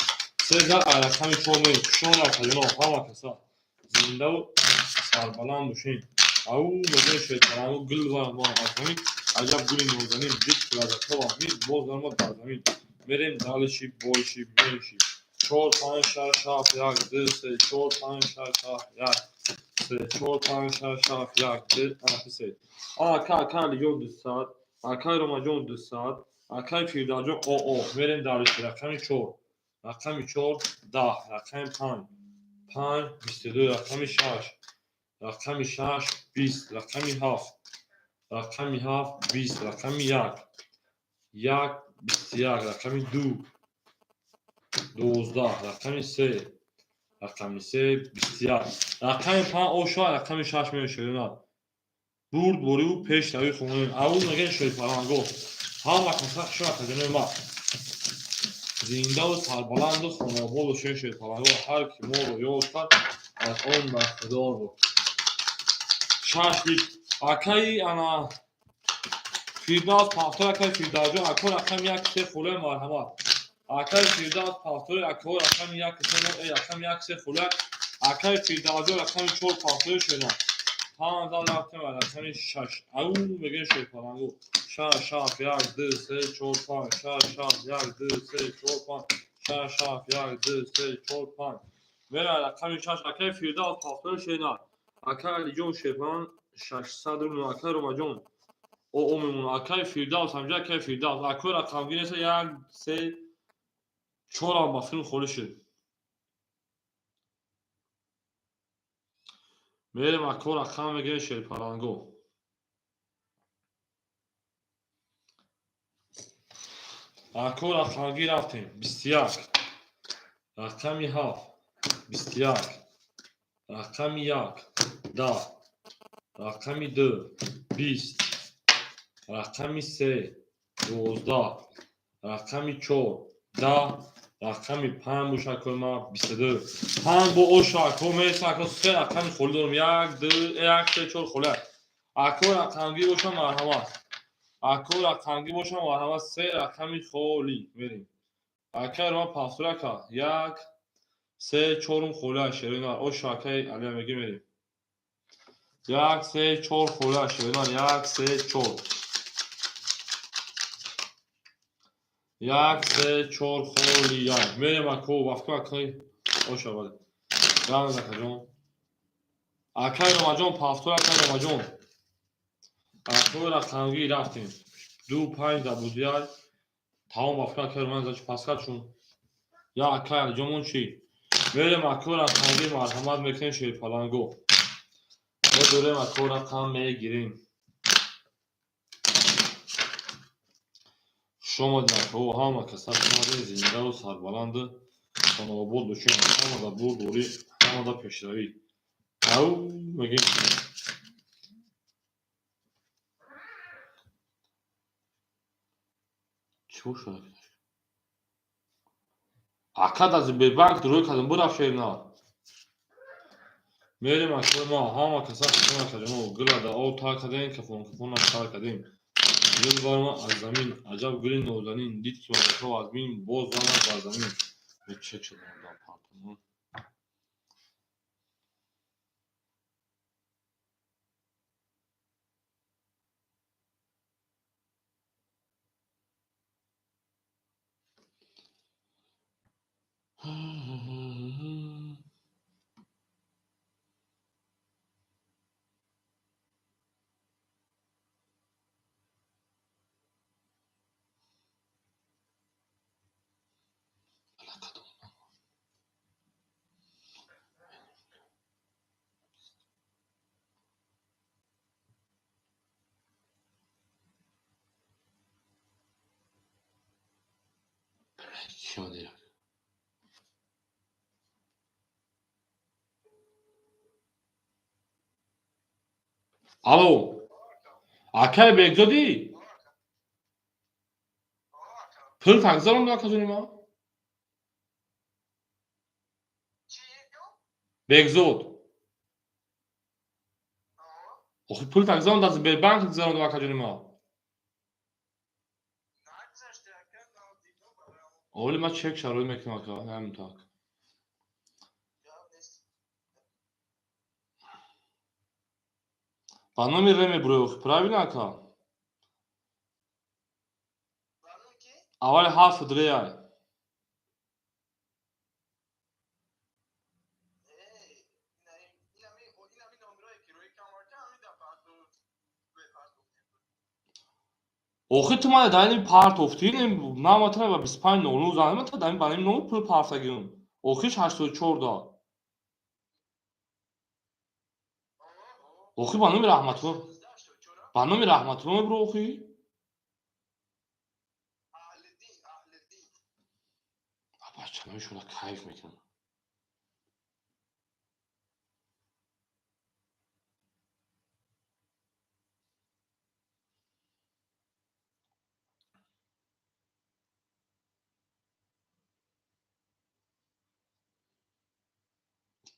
Се зар ай рақами 4 мерем. Хушон, акаҷоно, ҳама каса зиндаву сарбаланд бошем. Ау, мегӯем, шайтонангу. Гул ва мо аз замин, аҷаб гули нозанин. Дид, ки лаззатҳо ваҳмид боз даромад бар замин. Мерем дальше, больше, меньше. Чор, панҷ, шаш, ҳафт, як, ду, се, чор, панҷ, шаш, ҳафт, як, се, чор, панҷ, шаш, ҳафт, як, ду, ана се. Ака, ака Алиҷон 200, акай Ромаҷон 200, акай Фирдавсҷон оо. Мерем дальше. Рақами 4, рақами 4, 10, рақами 5, 5, 22, рақами 6, рақами 6, 20, рақами 7, рақами 7, 20, рақами 1, 1, 21, рақами 2, 12, рақами 3, рақами 3, 21, рақами 5. Оша, рақами 6 мешавад. Бурд бориву пешравӣ хонем. Аввал мегӯем, шоҳипаланго. Ҳама каса хушон, акаҷонои ма, зиндаву сарбаланду хонобод бошем, шоҳипаланго. Ҳар ки моро ёд кард, аз он бархӯрдор буд. Шаш лит. Акаи ана Фирдавс пафтор, акаи Фирдавсҷон, ако, рақами 1, се хуле, марҳамат. Акаи Фирдавс пафтори, ако, рақами 1, се, рақами 1, се хуле. Акаи Фирдавсҷон, рақами 4 пафтори шуна. Панҷ зал рафтем ва рақами 6. Ау, мегӯем, шоҳипалангу. Шаш, ҳафт, як, ду, се, чор, панҷ, шаш, ҳафт, як, ду, се, чор, панҷ, шаш, ҳафт, як, ду, се, чор, панҷ. Мера рақами 6. Акаи Фирдавс пафтори шена. Акаи Алиҷон шепан 600 рубл. Акаи Ромаҷон о мемонад. Акаи Фирдавс ҳамҷа, акаи Фирдавс. Акои рақамгир неста. Як, се, чорам ба филм холӣ шуд. Мерем, ако, рақам мегирем, шерпаланго. Ако, рақамгир рафтем. 21, рақами 7, 21, рақами 1, 10, рақами 2, 20, рақами 3, 12, рақами 4, 10, рақами 5 боша, акои ма, 22, панҷ бо оша. Ако, мересам, ако, се рақами холӣ дорам. Як, ду, як, се, чор холӣ. Ако, рақамгир боша, марҳамат. Ако, рақамгир боша, марҳамат. Се рақами холӣ мерем. Акаи Рома пастур, ака, як, се, чорум холӣ. Шерина, оша, акаи Алия мегӣ, мерем. 1, 3, 4 холия шеринар. 1, 3, 4. 1, 3, 4 холия. Мерем ако, вафка акай. Оша бале. Гамез акаҷон. Акай Ромаҷон, пафтор акай Ромаҷон. Акои рақамгӣ рафтем. 2, 5 да будияй. Тамом вафка акай Ромаҷон зачи паскал чун. Я акай Алиҷонмон чӣ? Мерем акои рақамгӣ марҳамат мекунем шерпаланго. Медорем ако рақам мегирем. Хуш омадед ако, ҳама каса хуш омадед, зиндаву сарбаланду хонаобод бошед. Ҳамада бурдборӣ, ҳамада пешравӣ. Ау мегем. Чӣ бошад? Ака да Сбербанк рӯй кардам, бурафт шеринар. Мерем акои ма, ҳама каса хуш омад кардем. Гула да об тар кардем, кафон кафонам тар кардем. Гул баромад аз замин, аҷаб гули нозанин, дид ки малакаҳо аз бин, боз занад бар замин. Чек шудам дар партон. Алло, акай Бекзодӣ? Пул тагзаронду акаҷони ман? Бекзод. Охи пул тагзаронду аз Сбербанк гузаронду акаҷони ман. Оли ман чек шароит мекунам ака, ҳамин так. Ба номи Ре мебурӣ охи, правильно ака? Аввали ҳарф Реай. Охи ту мана дар ин партофтӣ, наматра ба 25:00 занг мата дар ин ба ин номер пул партагим. Охиш 84 да. Охи ба номи Раҳматулло. Ба номи Раҳматулло мебуро охи? Бачаҳои шумо кайф мекунанд.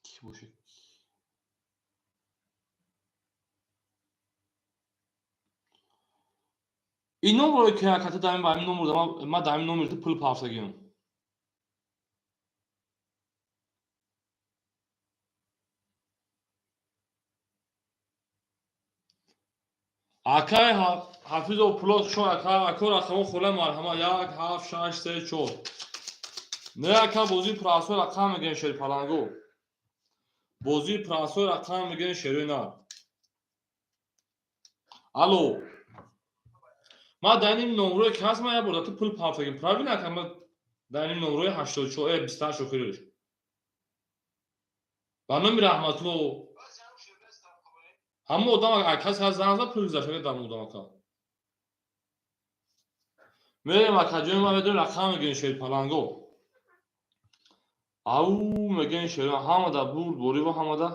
Кӣ бошад? Ин номерро ки аката дар ин ба ҳамин номер ман дар ҳамин номер пул партагим. Акай Ҳафизов пулот хуш ака, ако рақамо хола марҳамат 1 7 6 3 4. Не ака бозии прасой рақам мегӯем шерпаланго. Бозии прасой рақам мегӯем шерои нар. Алло. Ман дар ин номерое ки ҳаст ман як бор дар ту пул партагим. Правильно ака? Ман дар ин номерҳои 84 28 охириш. Ба номи Раҳматулло. Ҳамон одам касе ҳаст занг зад пул гузашта дар одам ака. Мерем акаҷони ман медонем рақам мегӯем шерпаланго. Ау мегӯем шеро ҳамада бурд бориву ҳамада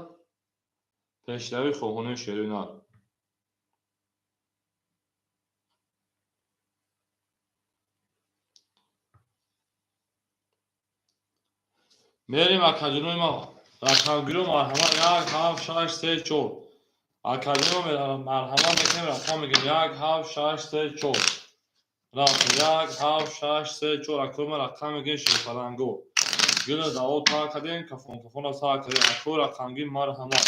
пешравӣ хоҳонем шерои нар. Мерем акаҷонои ман рақамгиро марҳамат 1 7 6 3 4. Акаҷоно марҳамат мекунем рақам мегӯем 1 7 6 3 4. Рафтем 1 7 6 3 4 акои ман рақам мегӯем шерпаланго. Гула дао тар кардем, кафон кафонро сар кардем. Акои рақамгир марҳамат.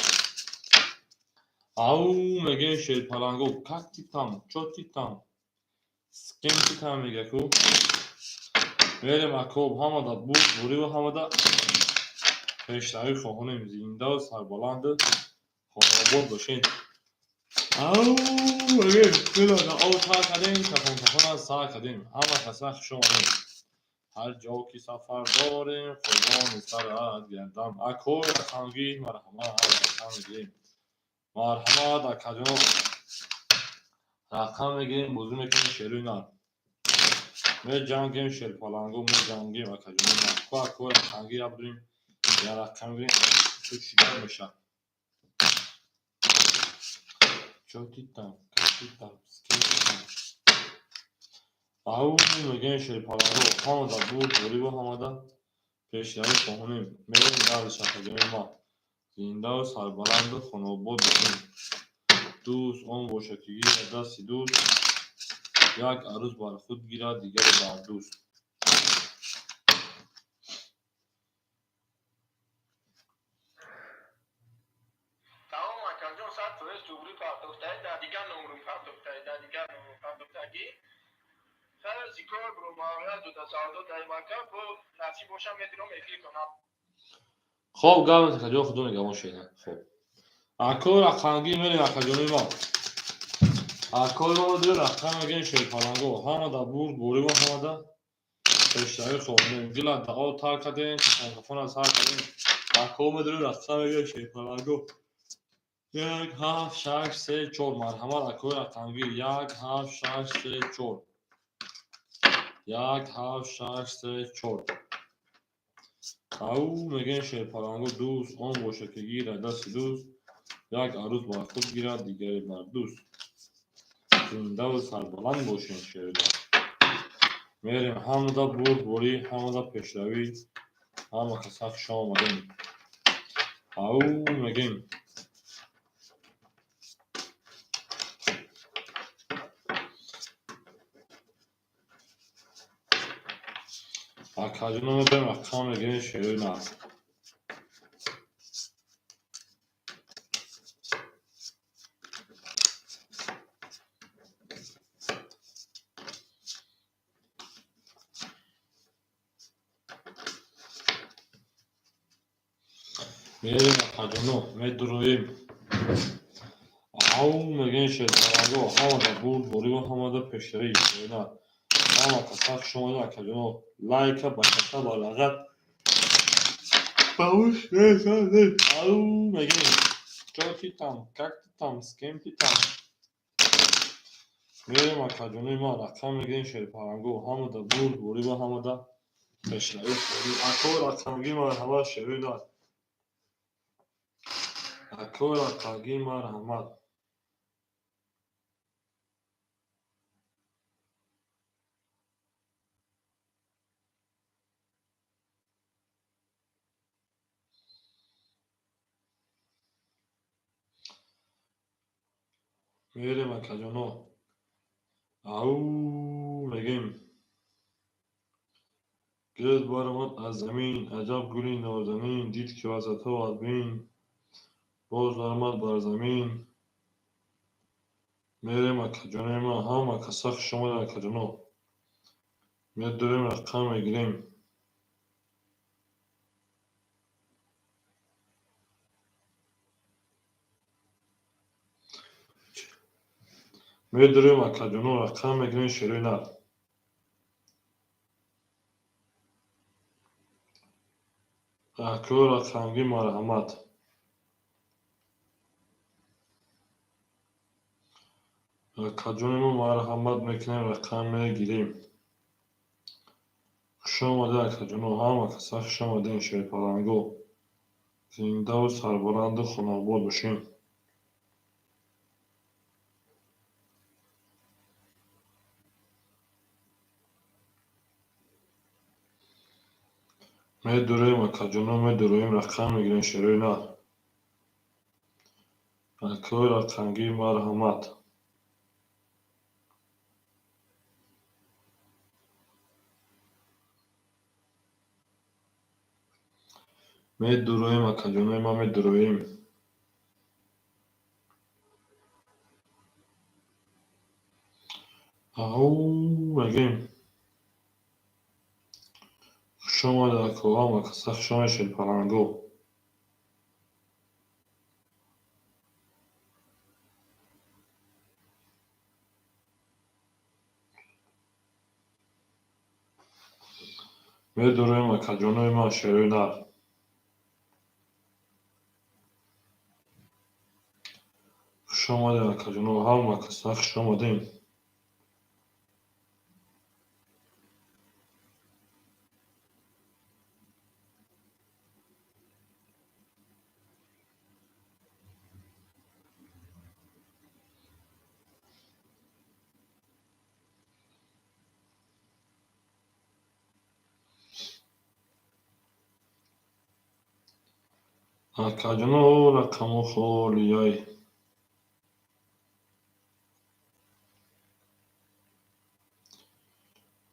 Ау мегӯем шерпаланго, как ты там, чё ты там, с кем ты там мега ку. Мерем акоб, ҳамада бурд буриву ҳамада пешравӣ хоҳонем, зиндаву сарбаланду хонаобод бошед. Ау мегӯем, дилона об тар кардем, кафон кафона сар кардем, ҳама каса хуш омадем. Ҳар ҷо ки сафар дорем, қурбони сарат гардам. Акои рақамгир, марҳамат, рақам мегирем. Марҳамат, акаҷон, рақам мегирем, бозӣ мекунем шеруи нар. Меҷангем шерпаланго, меҷангем акаҷони нар. Ку акои рақамгир абдурем, я рақам мегирем, ту чӣ гап мешавад? Чё ты там, как ты там, с кем ты там? Ау мегӯем шерпаланго, ҳамада бурд буриву ҳамада пешравӣ хоҳонем. Мерем дальше, акаҷони ма. Зиндаву сарбаланду хонаобод бошем. Дӯст он бошад, ки гирад дасти дӯст, як арӯс бар худ гирад, дигаре бар дӯст. Тамом, акаҷон, 100% туғрӣ партохтаӣ, дар дигар номрум партохтаӣ, дар дигар номрум партохтагӣ. Хайр, зикор бро, дода савдо дар мака, бо насиб боша метиром эфир кунам. Хоб, гап акаҷон, худо нигаҳбон шена. Хоб. Акои рақамгир мерем, акаҷони мо. Акои мо дил рақам мегирем шерпаланго, ҳамада бурд буриву ҳамада пешравӣ хоҳонем. Дила даъо тар кардем, кафон кафона сар кардем. Акои мо дил рақам мегирем шерпаланго. 1, 7, 6, 3, 4. Марҳамат, акои рақамгир. 1, 7, 6, 3, 4. 1, 7, 6, 3, 4. Ау мегӯем шерпаланго, дӯст он бошад, ки гирад дасти дӯст, як арӯс бар худ гирад, дигаре бар дӯст. Зиндаву сарбаланд бошем, шерида. Мерем ҳамада бурдборӣ, ҳамада пешравӣ, ҳама каса хуш омадем. Ау мегӯем. Акаҷоно медорем рақам мегирем шерои нар. Мерем акаҷоно, медуроем. Ау мегӯем шерпаланго, ҳамада бурд бориву ҳамада пешравӣ шерои нар. Ҳама каса хуш омадед, акаҷоно. Лайка ба каса ба лағат ба ҳуш мерасонед. Ау мегӯем. Чё ты там, как ты там, с кем ты там? Мерем акаҷони ма, рақам мегирем шерпаланго, ҳамада бурд бориву ҳамада пешравӣ. Акои рақамгир, марҳамат, шерои нар. Акои рақамгир, марҳамат. Мерем акаҷоно. Ау мегӯем. Гирд баромад аз замин, аҷаб гули нозанин, дид ки васатҳо аз бин, боз баромад бар замин. Мерем акаҷонои ма, ҳама каса хуш омадед, акаҷоно. Медорем рақам мегирем. Медорем акаҷоно, рақам мегирем шерои нар. Акои рақамгир, марҳамат. Акаҷони мо, марҳамат мекунем, рақам мегирем. Хуш омадед, акаҷоно, ҳама каса хуш омадед, шерпаланго. Зиндаву сарбаланду хонаобод бошем. Медуроем, акаҷоно, медуроем, рақам мегирем шерои нар. Акои рақамгир, марҳамат. Медуроем, акаҷонои ман, медуроем. Ау мегем. Хуш омадед, ако, ҳама каса хуш омадед, шерпаланго. Медурем, акаҷонои ман, шерои нар. Хуш омадед, акаҷоно, ҳама каса хуш омадем. Акаҷоно, рақамо холияй.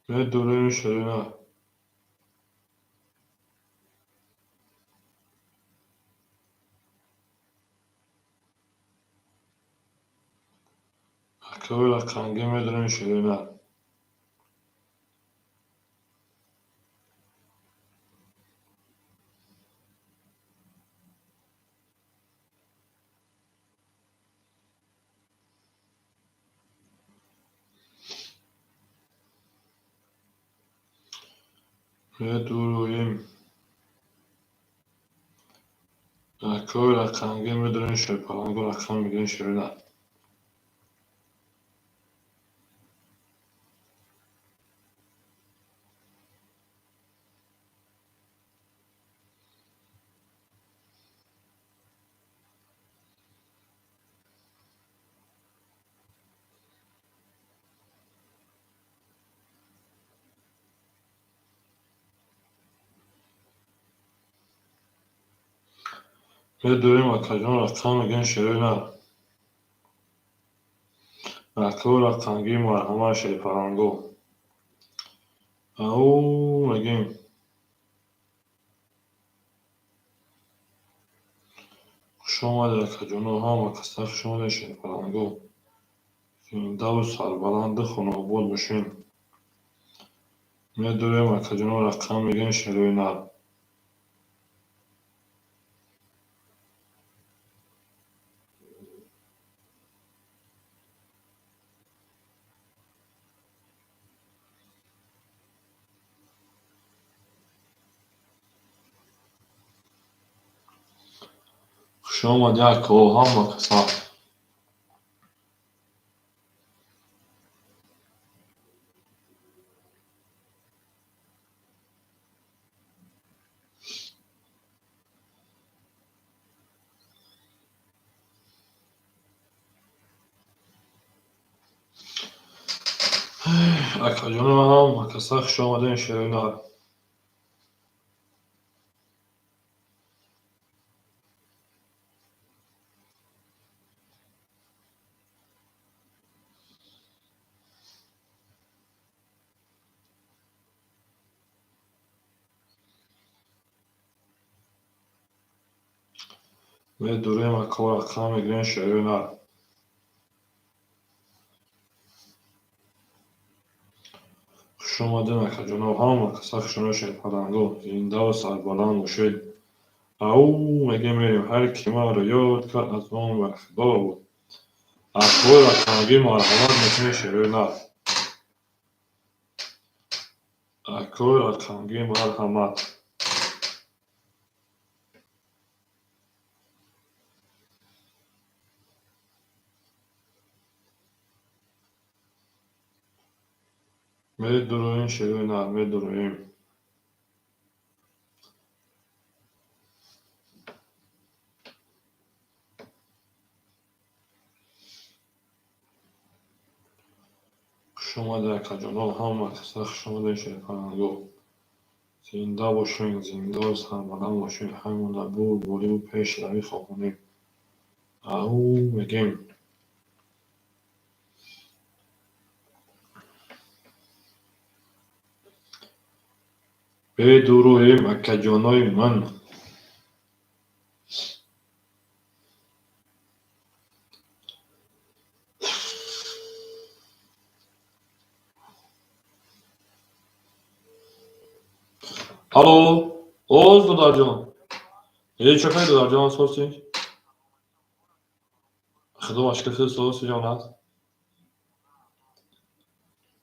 Медурем, шерои нар. Акаи рақамгӣ медурем, шерои нар. Медуроем. Акаи рақамгӣ медурем, шерпаланго, рақам мегирем, шерои нар. Медурем, акаҷон, рақам мегирем, шерои нар. Акаи рақамгӣ марҳамат, шерпаланго. Ау мегем. Хуш омадед, акаҷоно, ҳама каса хуш омадед, шерпаланго. Зиндаву сарбаланду хонаобод бошем. Медурем, акаҷоно, рақам мегирем, шерои нар. Хуш омадед, ако, ҳама каса. Акаҷоно, ҳама каса хуш омадед, шерои нар. Медурем, ако, рақам мегирем, шерои нар. Хуш омадед, акаҷоно, ҳама каса хуш омадед, шерпаланго. Зиндаву сарбаланд бошед. Ау мегем, мерем, ҳар ки маро ёд кард, аз он бархдор буд. Акои рақамгӣ марҳамат мекунед, шерои нар. Акои рақамгӣ марҳамат. Медуроем, шерои нар, медуроем. Хуш омадед, акаҷоно, ҳама каса хуш омадед, шерпаланго. Зинда бошед, зиндаву сарбаланд бошед, ҳамона бурдбориву пешравӣ хоҳонем. Ау мегем. Бедуроем, акаҷонои ман. Алло, оз додарҷон. Е, чо кай, додарҷон, соси? Худо ба шукр, соси ҷон аст.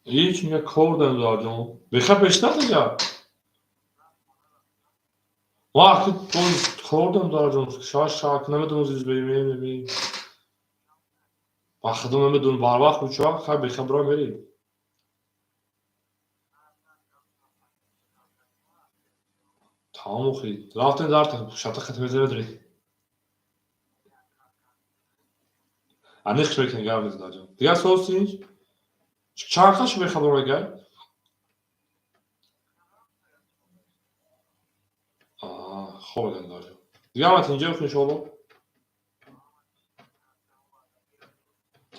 Ҳеч, мега, кор дорем, додарҷон. Беха пешнат дига. Ма акти боз кор дорем, додарҷон. Шаш шак намедонам, зиз бери. Ба худо намедонам, барвақт буд чо, хай беха бира мери. Тамом охи. Рафтем дар шата хат мезанем. Аниқ мекунем, гап нест, додарҷон. Дигар соси? Чанд қаш мехабар мегай? Хоб додарҷон. Дигар ма тинҷа иншоалло.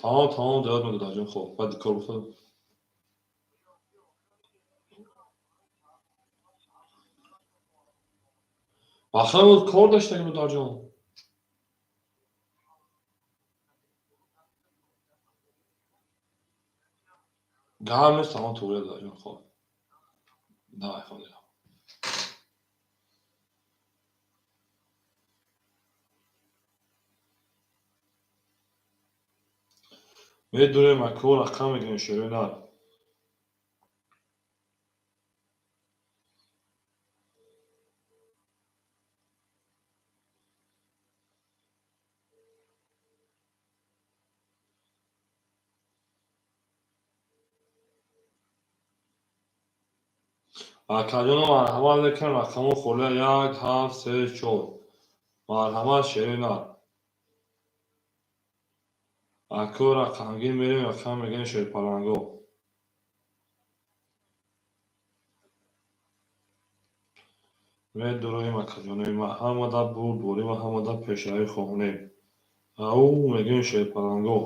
Тамом, тамом, додад додарҷон, хоб. Баъд кор гуфтам. Вақта кор доштагим, додарҷон. Гап нест, тамом, туғри, додарҷон, хоб. Давай, хоб. Медонем, ако рақам мегирем, шерои нар. Акаҷоно, марҳамат мекунем, рақамҳо холия: як, ҳафт, се, чор. Марҳамат, шерои нар. Ако рақамгир мерем, рақам мегирем, шерпаланго. Медуроем, акаҷонои ма, ҳамада бурдборӣ ва ҳамада пешравӣ хоҳонем. Ау мегӯем, шерпаланго.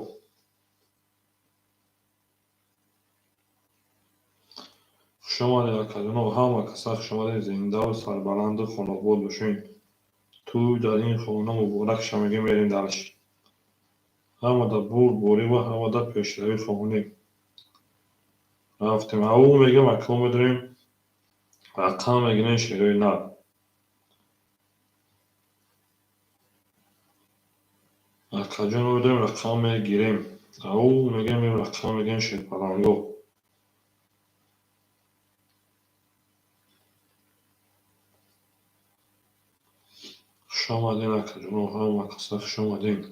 Хушомадед, акаҷоно, ҳама каса хушомадед, зиндаву сарбаланду хонобод бошед. Тӯй дар ин хона муборак ша, мегӯем, мерем дарш. Ҳамада бурдборӣ ва ҳамада пешравӣ хоҳонем. Рафтем. Ау мегӯем, ако медорем, рақам мегирем, шерои нар. Акаҷон, медорем, рақам мегирем. Ау мегӯем, рақам мегирем, шерпаланго. Хушомадед, акаҷоно, ҳама каса хушомадед.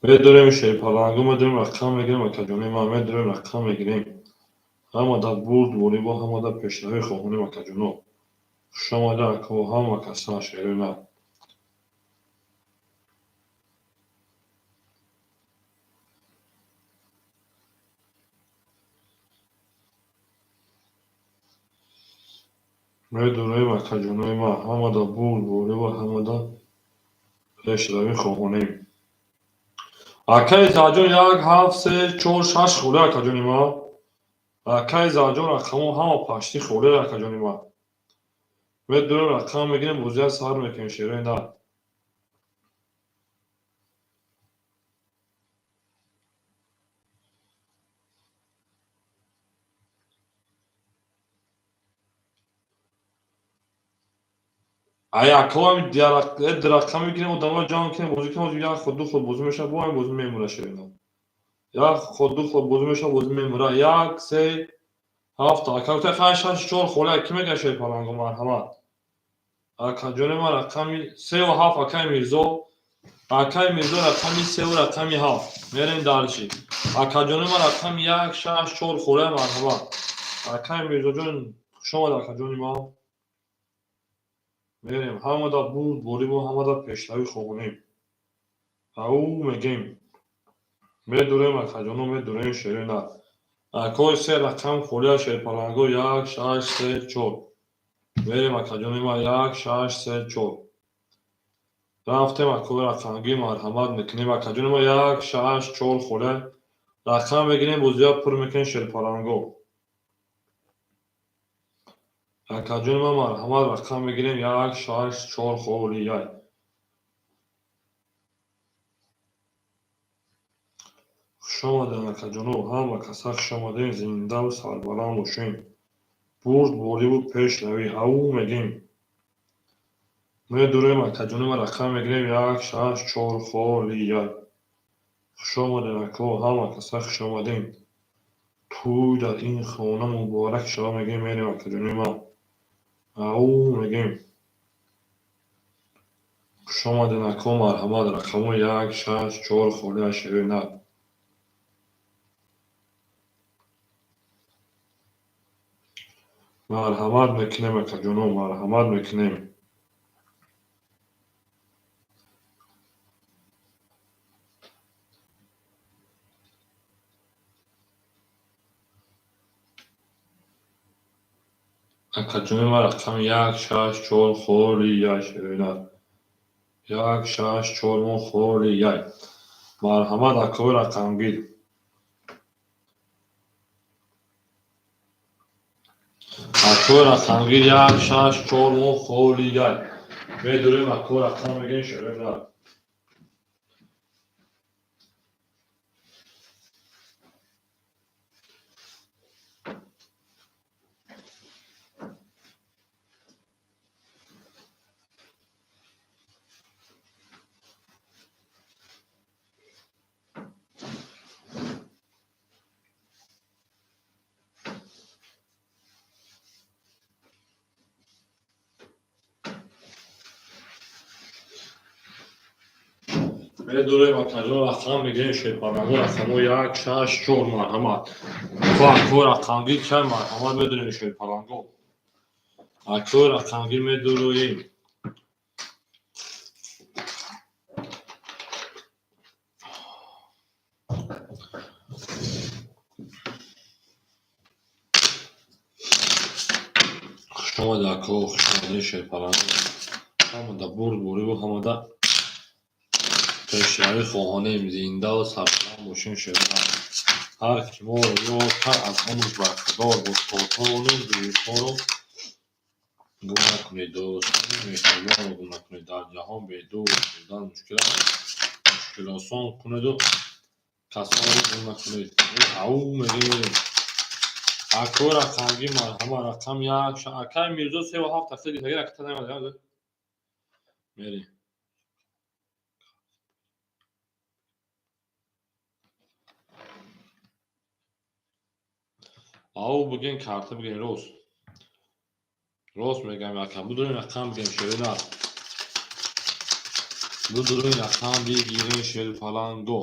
Медорем, шерпаланго, медорем, рақам мегирем, акаҷони ман, медорем, рақам мегирем. Ҳамада бурдборӣ ва ҳамада пешравӣ хоҳонем, акаҷоно. Хушомадед, ако, ҳама каса, шерои нар. Медорем, акаҷонои ман, ҳамада бурдборӣ ва ҳамада пешравӣ хоҳонем. Акаи Зарҷон, як, ҳафт, се, чор, шаш холӣ, акаҷони ман. Акаи Зарҷон, рақамҳо ҳама пашти холӣ, акаҷони ман. Медорем, рақам мегирем, бозия сар мекунем, шерои нар. Ай ако рақам мегирем, одамро ҷамъ мекунем, бозӣ кунем, як ход, ду ход бозӣ мешавад, бо ҳамин бозӣ мемура, шерои нар. Як ход, ду ход бозӣ мешавад, бозӣ мемура. Як, се, ҳафт, ака гуфта, хай, шаш, чор холӣ, кӣ мегӯяд, шерпаланго, марҳамат. Акаҷони ман, рақами севу ҳафт, акаи Мирзо. Акаи Мирзо, рақами севу рақами ҳафт. Мерем дальше. Акаҷони ман, рақами як, шаш, чор холӣ, марҳамат. Акаи Мирзоҷон, хушомад, акаҷони ман. Мерем, ҳамада бурдборӣ ва ҳамада пешравӣ хоҳонем. Ау мегем. Медорем, акаҷоно, медорем, шерои нар. Акои се рақам холия, шерпаланго: як, шаш, се, чор. Мерем, акаҷони ман, як, шаш, се, чор. Рафтем, акои рақамгир, марҳамат мекунем, акаҷони ман, як, шаш, чор холия. Рақам мегирем, бозия пур мекунем, шерпаланго. Акаҷони ман марҳамат, рақам мегирем 1, 6, 4 холи 1. Хуш омадем, акаҷоно, ҳама каса хуш омадем, зиндаву сарбаланд бошем. Бурд бориву пешравӣ, ау мегем. Медурем, акаҷони ман, рақам мегирем 1, 6, 4 холи 1. Хуш омадем, ако, ҳама каса хуш омадем. Тӯй дар ин хона муборак шава, мегем, мерем, акаҷони ман. Ау мегем. Хуш омадем, ако, марҳамат, рақамҳо 1, 6, 4 холи 1 шерои нар. Марҳамат мекунем, акаҷоно, марҳамат мекунем. Акаҷони ман рақами 1, 6, 4 холи 1 шерои нар. 1, 6, 4 мо холи 1. Марҳамат, акои рақамгир. Акои рақамгир 1, 6, 4 мо холи 1. Медурем, акои рақам мегирем шерои нар. Медурем, акаҷон, рақам мегирем шерпаланго, рақамҳо 1, 6, 4 марҳамат. Акои рақамгир чай марҳамат медурем шерпаланго. Акои рақамгир медуруем. Хуш омадед, ако, хуш омадед шерпаланго. Ҳамада бурд бориву ҳамада пешравӣ хоҳонем, зиндаву сарбаланд бошем шербаланд. Ҳар ки моро ёд кард, аз умраш бархӯрдор буд. То тавонем дӯстҳоро гум накунед, дӯстони меҳрубонро гум накунед. Дар ҷаҳон бедӯст будан мушкил аст. Мушкилосон кунеду касонро гум накунед. Ау мегем. Акои рақамгир марҳамат, рақам 1, акаи Мирзо 3 ва 7 тақсир гирифта, ракета намеояд. Мерем. Ау бигем, карта бигем, рост. Рост мегам, ака, будурем рақам бигем шери нар. Будурем рақам бигирем шерпаланго.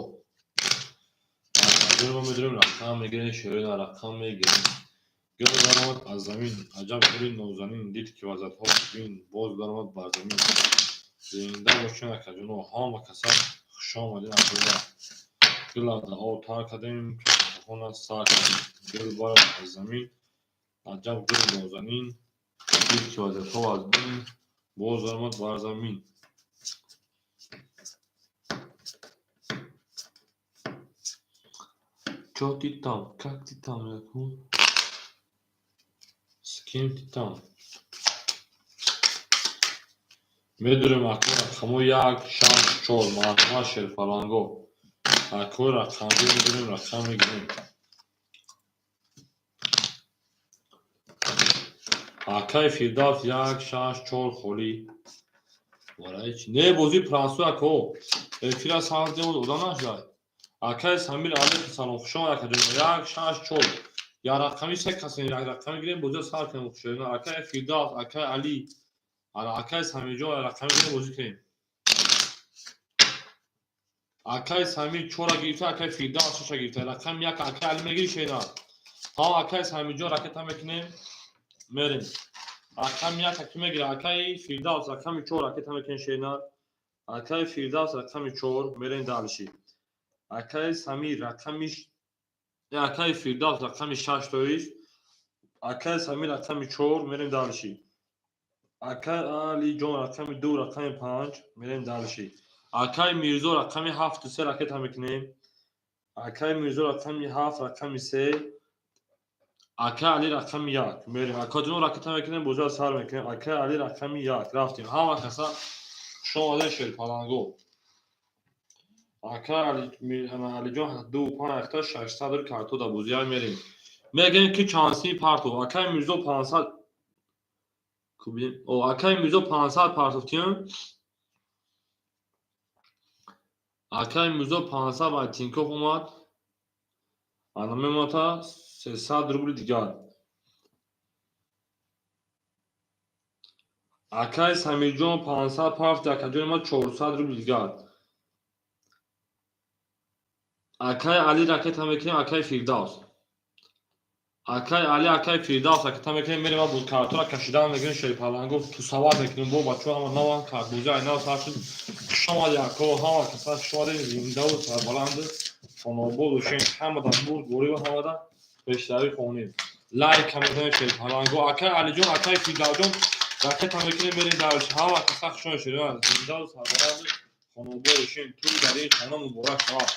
Акаҷони мо медурем рақам мегирем шери нар, рақам мегирем. Гул даромад аз замин, аҷаб гули нозанин, дид ки вазатҳо аз бин, боз даромад бар замин. Зинда бошед, акаҷоно, ҳама каса хуш омадед, акаҷоно. Гул аз об тар кардем, хона сар кардем. Гул баромад аз замин, аҷаб гули нозанин, дид ки вазатҳо аз бин, боз даромад бар замин. Чё ты там? Как ты там, Якуб? С кем ты там? Медурем, акои рақамҳо 1, 6, 4, марҳамат шерпаланго. Акои рақамгир медурем, рақам мегирем. Акаи Фирдавс 1, 6, 4 холӣ. Барои чӣ? Не, бозии Франсуя, ако. Эфира сар дем одам нашуд. Акаи Самир алайкум салом, хуш омад, акаҷон. 1, 6, 4. Як рақами се касем, як рақами гирем, бозиро сар кунем, хуш омад. Акаи Фирдавс, акаи Али, ана акаи Самирҷон, як рақами гирем, бозӣ кунем. Акаи Самир 4 гирифта, акаи Фирдавс 6 гирифта. Рақами 1 акаи Али мегири шена. Тамом, акаи Самирҷон ракета мекунем, мерем. Рақами 1 аки мегира, акаи Фирдавс рақами 4 ракета мекунем шена. Акаи Фирдавс рақами 4, мерем дальше. Акаи Самир рақами акаи Фирдавс рақами 6 тоист. Акаи Самир рақами 4, мерем дальше. Акаи Алиҷон рақами 2, рақами 5, мерем дальше. Акаи Мирзо рақами 7 3 ракета мекунем. Акаи Мирзо рақами 7, рақами 3. Ака Али рақами 1. Мерем. Акаҷон ракета мекунем, бозиро сар мекунем. Ака Али рақами 1. Рафтем. Ҳама каса хуш омадед, шерпаланго. Ака Алиҷон 2 5 та 600 рубл карто да бозия мерем. Мегӯем ки чанд партов. Акаи Мирзо 500 кубин. О, акаи Мирзо 500 партовтиён. Акаи Мирзо 500 ба Тинькофф омад. Ана мемонад 300 рубли дигар. Акаи Самирҷон 500 партов, акаҷони ма 400 рубли дигар. Акаи Али ракета мекунем, акаи Фирдавс. Акаи Али, акаи Фирдавс ракета мекунем, мерем ва картора кашидан мекунем, шерпаланго тусават мекунем, бо бачаҳо ҳама наван картбозӣ ай нав сар шуд. Хуш омадед, ако, ҳама каса хуш омадед, зиндаву сарбаланду хонобод бошем. Ҳамада бурд борӣ ва ҳамада пешравӣ хонем. Лайк мекунем, шерпаланго. Акаи Алиҷон, акаи Фирдавсҷон ракета мекунем, мерем дар ҳама каса хуш омадед, зиндаву сарбаланду хонобод бошем. Тӯй дар ин хона муборак шавад.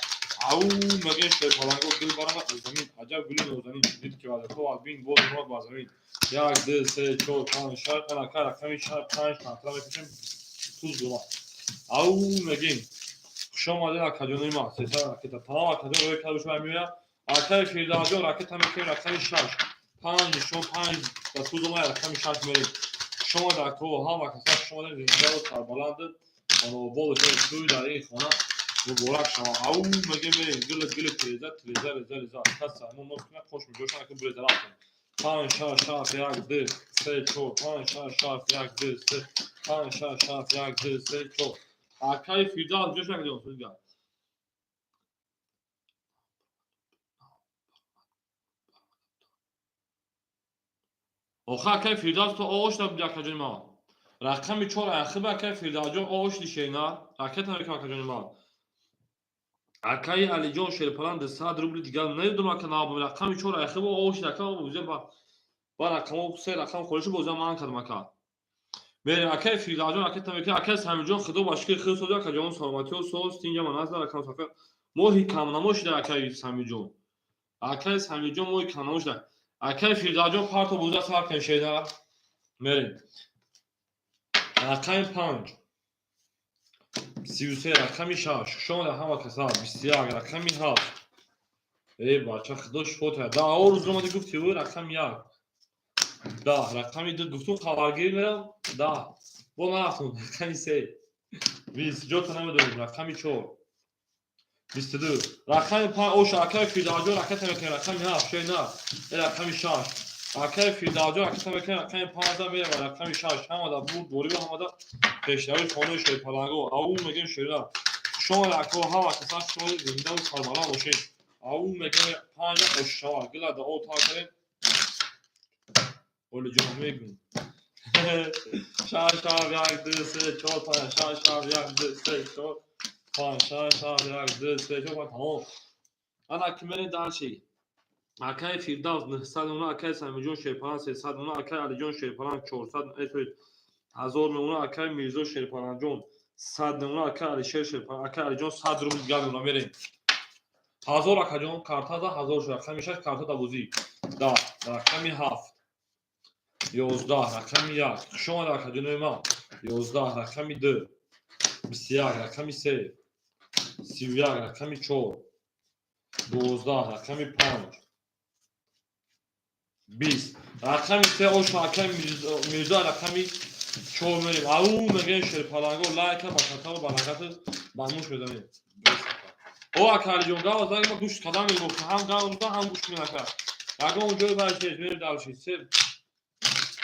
Ау мегӯем, шерпаланго, гул баромад аз замин, аҷаб гули нозанин, дид ки вадако аз бин боз омад ба замин. Як, ду, се, чор, панҷ, шаш, анака рақами шаш, панҷ картра мекушем, туз бума. Ау мегӯем, хуш омадед, акаҷонои ма, 300 ракета. Тамом, акаҷон рӯи кард шума меояд. Акаи Фирдавсҷон ракета мекунем, рақами шаш. Панҷ нишон панҷ ба туз омад, рақами шаш мерем. Хуш омадед, ако, ҳама каса хуш омадед, зиндаву сарбаланду хонобод бошед. Тӯй дар ин хона муборак шавад. Ау мегӯем, мерем, гули гули тиреза, тиреза, реза, реза. Каса мо нос кунад, қош меҷошад, ака буреза рафтем. Панҷ, шаш, ҳафт, як, ду, се, чор, панҷ, шаш, ҳафт, як, ду, се, панҷ, шаш, ҳафт, як, ду, се, чор. Акаи Фирдавс ҷош акаҷон сузга. Охи, акаи Фирдавс, ту ош набуди, акаҷони ман. Рақами чор ахиба, акаи Фирдавсҷон, ош дишена. Ракета мекунам, акаҷони ман. Акаи Алиҷон шерпаланд 100 рубли дигар, намедонам, ака, наб рақами чор ахиба ош ака бозия ба рақамо се рақам холӣ шуд, бозия ман кардам, ака. Мерем, акаи Фирдавсҷон ракета мекунем, акаи Самирҷон, худо ба шукри худ сози, акаҷон, саломатиҳо соз, тинҷа ман назар рақам сафар. Моҳи камнамо шуда, акаи Самирҷон. Акаи Самирҷон моҳи камнамо шуда. Акаи Фирдавсҷон парто бозия сар кунем, шеда. Мерем. Рақами панҷ. 33, рақами шаш. Хуш омадед ҳама каса. 21, рақами ҳафт. Э бача, худо шифо диҳад. Да рӯз омадӣ, гуфти ӯ рақами як. 10, рақами ду, гуфтум хабаргирӣ мерам. 10. Бо нарафтум. Рақами се. 20, ҷота намедонем. Рақами чор. 22. Рақами панҷ, оша, акаи Фирдавсҷон ракета мекунем, рақами ҳафт, шей на. Э рақами шаш. Акаи Фирдавсҷон ракета мекунем, рақами панҷда мерава, рақами шаш. Ҳамада бурд борӣ, ҳамада пешравии хонаи шерпаланго. Ау мегӯем, шера. Хуш омадед, ако, ҳама каса хуш омадед, зиндаву сарбаланд бошед. Ау мегӯем, панҷа ош шавад. Гила да о тар кардем. Олиҷон мегӯм. Шаш, ҳафт, як, ду, се, чор, панҷ, шаш, ҳафт, як, ду, се, чор, панҷ, шаш, ҳафт, як, ду, се, чор, панҷ, тамом. Ана ки мерем дальше. Акаи Фирдавс 900 мемона, акаи Самиҷон шерпаланд 300 мемона, акаи Алиҷон шерпаланд 400, 1000 мемона, акаи Мирзо шерпаландҷон 100 мемона, акаи Алишер шерпаланд, акаи Алиҷон 100 рубл дигар мемона, мерем. 1000, акаҷон, карта да 1000 шуд, рақами шаш карта да бозӣ. 10, рақами ҳафт. 11, рақами як. Хуш омадед, акаҷонои ман. 11, рақами ду. 21, рақами се. 31, рақами чор. 12, рақами панҷ. 20, рақами се, оша, акаи Мирзо, рақами чор мерем. Ау мегӯем, шерпаланго, лайка ба шатаву баракату ба муш мезанем. О, ака Алиҷон, гав заг ма гӯшт кадам мегуфт, ҳам гав ҳам гӯшт меака. Ягон ҷой барш нест, мерем дальше. Се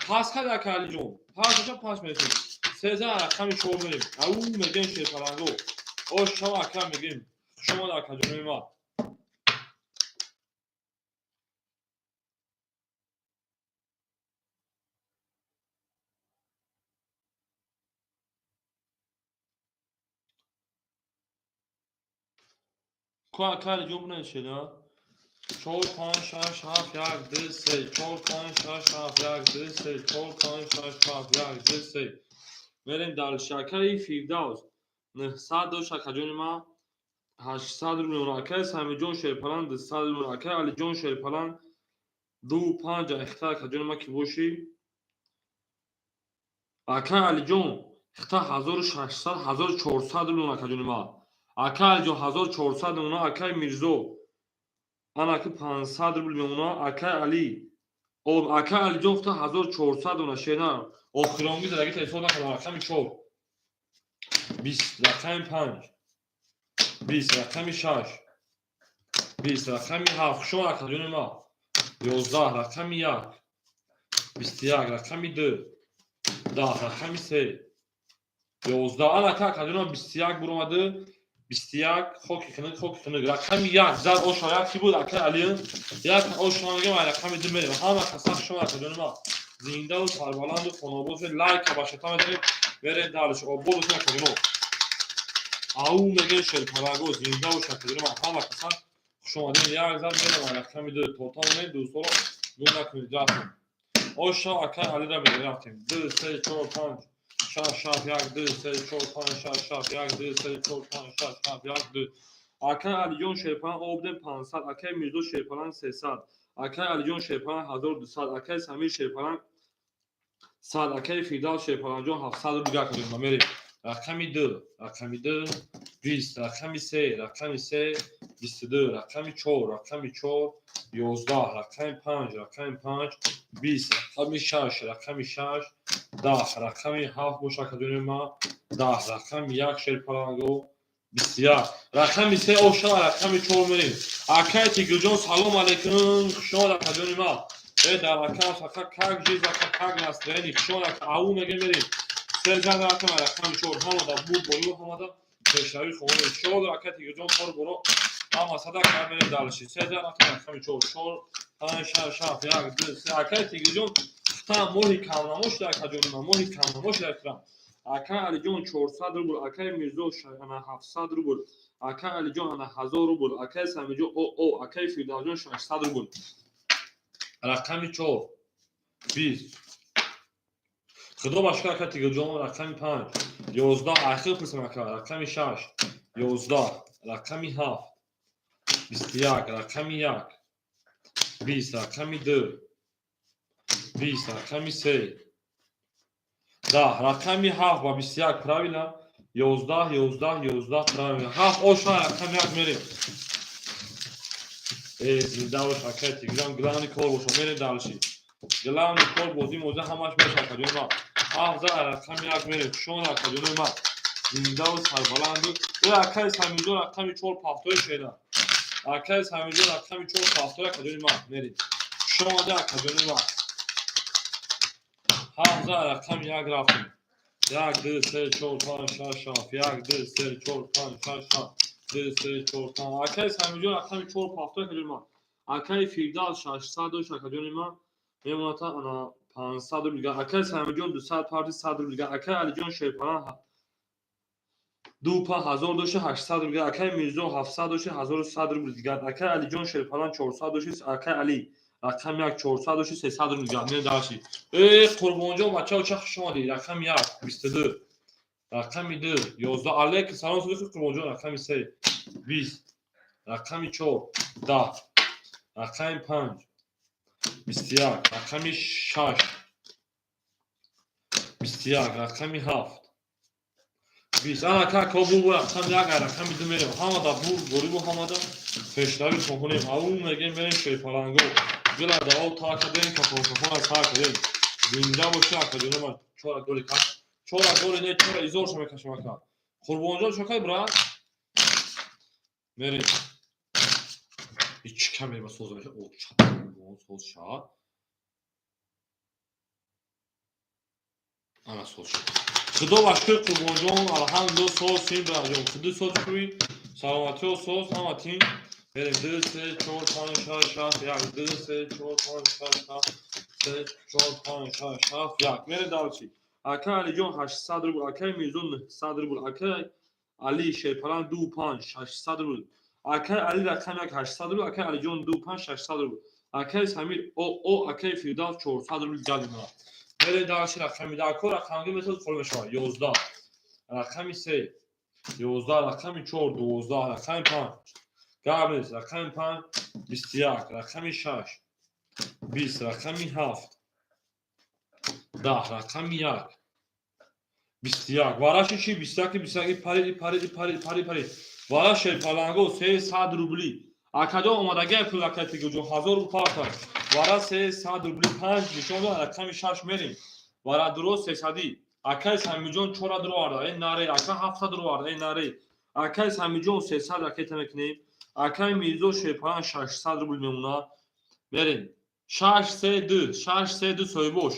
пас кард, ака Алиҷон. Пас аша пас мерасем. 13, рақами чор мерем. Ау мегӯем, шерпаланго. Ош шава, ака, мегӯем. Хуш омад, акаҷонои ман. Ку, ака Алиҷон, бинависед, чор, панҷ, шаш, ҳафт, як, ду, се, чор, панҷ, шаш, ҳафт, як, ду, се, чор, панҷ, шаш, ҳафт, як, ду, се. Мерем дальше. Акаи Фирдавс 900 дошт, акаҷони ман, 800 рубл мемонад. Акаи Самиҷон шерпаланд 200 рубл мемонад. Акаи Алиҷон шерпаланд Ду панҷ айхта, акаҷони ма, ки бошӣ. Акай Алиҷон, хита 1600, 1400 рубл, акаҷони ма. Акай Алиҷон, 1400 мемона. Акай Мирзо, анаки 500 рубл мемона. Акай Али, акай Алиҷон, хита 1400 мемона. Шена охиронги задаги ҳисоб накардам. Рақами чор, 20, рақами панҷ, 20, рақами шаш, 20, рақами ҳафт. Хушо, акаҷони ма. 11, рақами як, 21, рақами ду, 10, рақами се, 11. Анака, акаҷони ма, 21 буромаду, 21. Хоки хунук, хоки хунук. Рақами як зад оша. Як ки буд, акай Али? Як оша мегам, ай рақами ду мерем. Ҳама каса хушо, акаҷони ма, зиндаву сарбаланду хонобод. Лайка ба шата медарем, мерем дальше. Обод бошед, акаҷоно. Ау мегем, шерпалаго, зинда бош, акаҷони ма. Ҳама каса хушомадем. Як зад мерем ай рақами ду. Тота монед, дӯсторо гум накунед. Рафтем, оша акай Алира мерем. Рафтем. Ду, се, чор, панҷ, шаш, ҳафт, як, ду, се, чор, панҷ, шаш, ҳафт, як, ду, се, чор, панҷ, шаш, ҳафт, як, ду. Акай Алиҷон шерпалан обдем 500, акай Мирзо шерпалан 300, акай Алиҷон шерпалан 1200, акай Самир шерпалан 100, акай Фирдавс шерпаланҷон 700 рубл. Акаҷон, мерем. Рақами ду, рақами ду, 20, рақами се, рақами се, 22, рақами чор, рақами чор, 11, рақами панҷ, рақами панҷ, 20, рақами шаш, рақами шаш, 10, рақами ҳафт бош, акаҷони ма, 10, рақами як, шерпаланго, 21, рақами се оша, рақами чор мерем. Акай Тигрҷон, салом алейкум, хушомад, акаҷони ма. Э, дар акам ака, как жизнь, ака, как настроение? Хушомад, ака. Ау меге, мерем. Се зан рақам, рақами чор. Ҳамада буд боло, ҳамада пешравӣ хоҳем. Чор, ака Тигрҷон, кор боро ҳама сада кар. Мерем дальше. Се зан рақам, рақами чор, чор, панҷ, шаш, ҳафт, як, ду, се. Акай Тигрҷон, та моҳи камнамо шуда, акаҷони ман, моҳи камнамо шуда. Эҳтирам. Акай Алиҷон, 400 рубл, акай Мирзо, ана 700 рубл, акай Алиҷон, ана 1000 рубл, акай Самиҷон, о, акай Фирдавсҷон, 600 рубл. Рақами чор, 20. Худо ба шукр, ака Тигрҷон. Рақами панҷ, 11. Ахир пурсам, ака. Рақами шаш, 11, рақами ҳафт, 21, рақами як, 20, рақами ду, 20, рақами се, 10, рақами ҳафт ба 21, правильно? 11, 11, 11, правильно. Ҳафт оша, рақами як мерем. Э, зинда бош, акай Тигран. Главный кор боша, мерем дальше. Главный кор бозӣ мозӣ ҳамаш меша, акаҷони ман. Ҳафт за, рақами як мерем. Хушон, акаҷони ман, зиндаву сарбаланду. Э, акай Самиҷон, рақами чор пафтои шена. Акай Самиҷон, рақами чор пафтои, акаҷони ман, мерем. Хушомада, акаҷони ман. Ҳафт за, рақами як рафтем. Як, ду, се, чор, панҷ, шаш, ҳафт, як, ду, се, чор, панҷ, шаш, ҳафт, ду, се, чор, панҷ. Акай Самиҷон, рақами чор пафтои, акаҷони ман. Акай Фирдавс 600 дошт, акаҷони ман, мемонад ана 500 рубл дигар. Акай Самиҷон, 200 парти, 100 рубл дигар. Акай Алиҷон шерпалан ду па ҳазор дошти, 800 рубл дигар. Акай Мирзо 700 дошти, 1100 рубл дигар. Акай Алиҷон шерпалан 400 дошти. Акай Али, рақами як, 400 дошти, 300 рубл дигар. Мерем дальше. Э, Қурбонҷон, бача, оча, хуш омадӣ. Рақами як, 22, рақами ду, 11. Алейкум салом, Қурбонҷон. Рақами се, 20, рақами чор, 10, рақами панҷ, 21, рақами шаш, 21, рақами ҳафт, 20. Ана ка бу рақами як, рақами ду мерем. Ҳамада бу горибу, ҳамада пешравӣ хоҳонем. Ау мегем, мерем, шерпаланго. Дила да об тар кардем, кафон сар кардем. Зинда боши, акаҷони ман. Чора голи каш, чора голи не, чора изорша мекашам, ака. Қурбонҷон, чокай, брат? Мерем. Ҳеч каме ба соз меша. О, чап соз шад. Ана соз шуд. Худо ба шукр, Қурбонҷон, алҳамдулилло, соз син, браҷон. Худи соз шуи, саломатиҳо соз, ҳама тин. Мерем. Ду, се, чор, панҷ, шаш, ҳафт, як, ду, се, чор, панҷ, шаш, ҳафт, се, чор, панҷ, шаш, ҳафт, як. Мерем дальше. Акай Алиҷон, 800 рубл, акай Мирзо, 900 рубл, акай Али шерпалан ду панҷ, 600 рубл, акай Али, рақами як, 800 рубл, акай Алиҷон, ду панҷ, 600 рубл, акай Самир, о, акай Фирдавс, 400 рубл ҷалб мекунад. Мерем дальше. Рақами дако рақамги месоз, холӣ мешавад. 11, рақами се, 11, рақами чор, 12, рақами панҷ, гап нест, рақами панҷ, 21, рақами шаш. 20, рақами 7, 10, рақами 1, 21. Вараши чи? 21, 21, париди, париди, париди, париди, париди. Вара шерпаланго 300 рубли. Акаҷон, омадагиай пул, акай Тигирҷон, 1000 рубл парта. Вара 300 рубли, панҷ нишон дод, рақами 6 мерем. Вара дуро сесадӣ. Акай Самиҷон чора дуроварда, э наре, ака 700 дуроварда, э наре. Акай Самиҷон 300 ракета мекунем. Акай Мирзо шерпаланг 600 рубл мемонад. Мерем. 6 3 2, 6 3 2, соҳибош.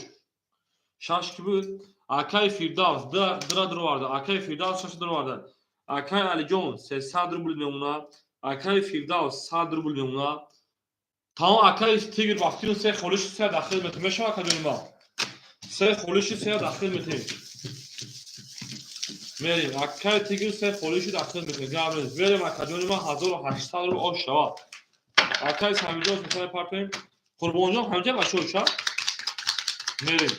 Шаш ки буд? Акай Фирдавс дра дуроварда. Акай Фирдавс шаш дуроварда. Акай Алиҷон 300 рубл мемонад. Акай Фирдавс 100 рубл мемонад. Тамом, акай Тигр, вақтиро се холиши се дахил метем. Мешава, акаҷони ма? Се холиши се дахил метем. Мерем. Акай Тигр се холиши дахил метем. Гап нест. Мерем, акаҷони ма, 1800 рубл ош шавад. Акай Самиҷон сесад партоем. Қурбонҷон ҳамҷа бачаҳо ша? Мерем.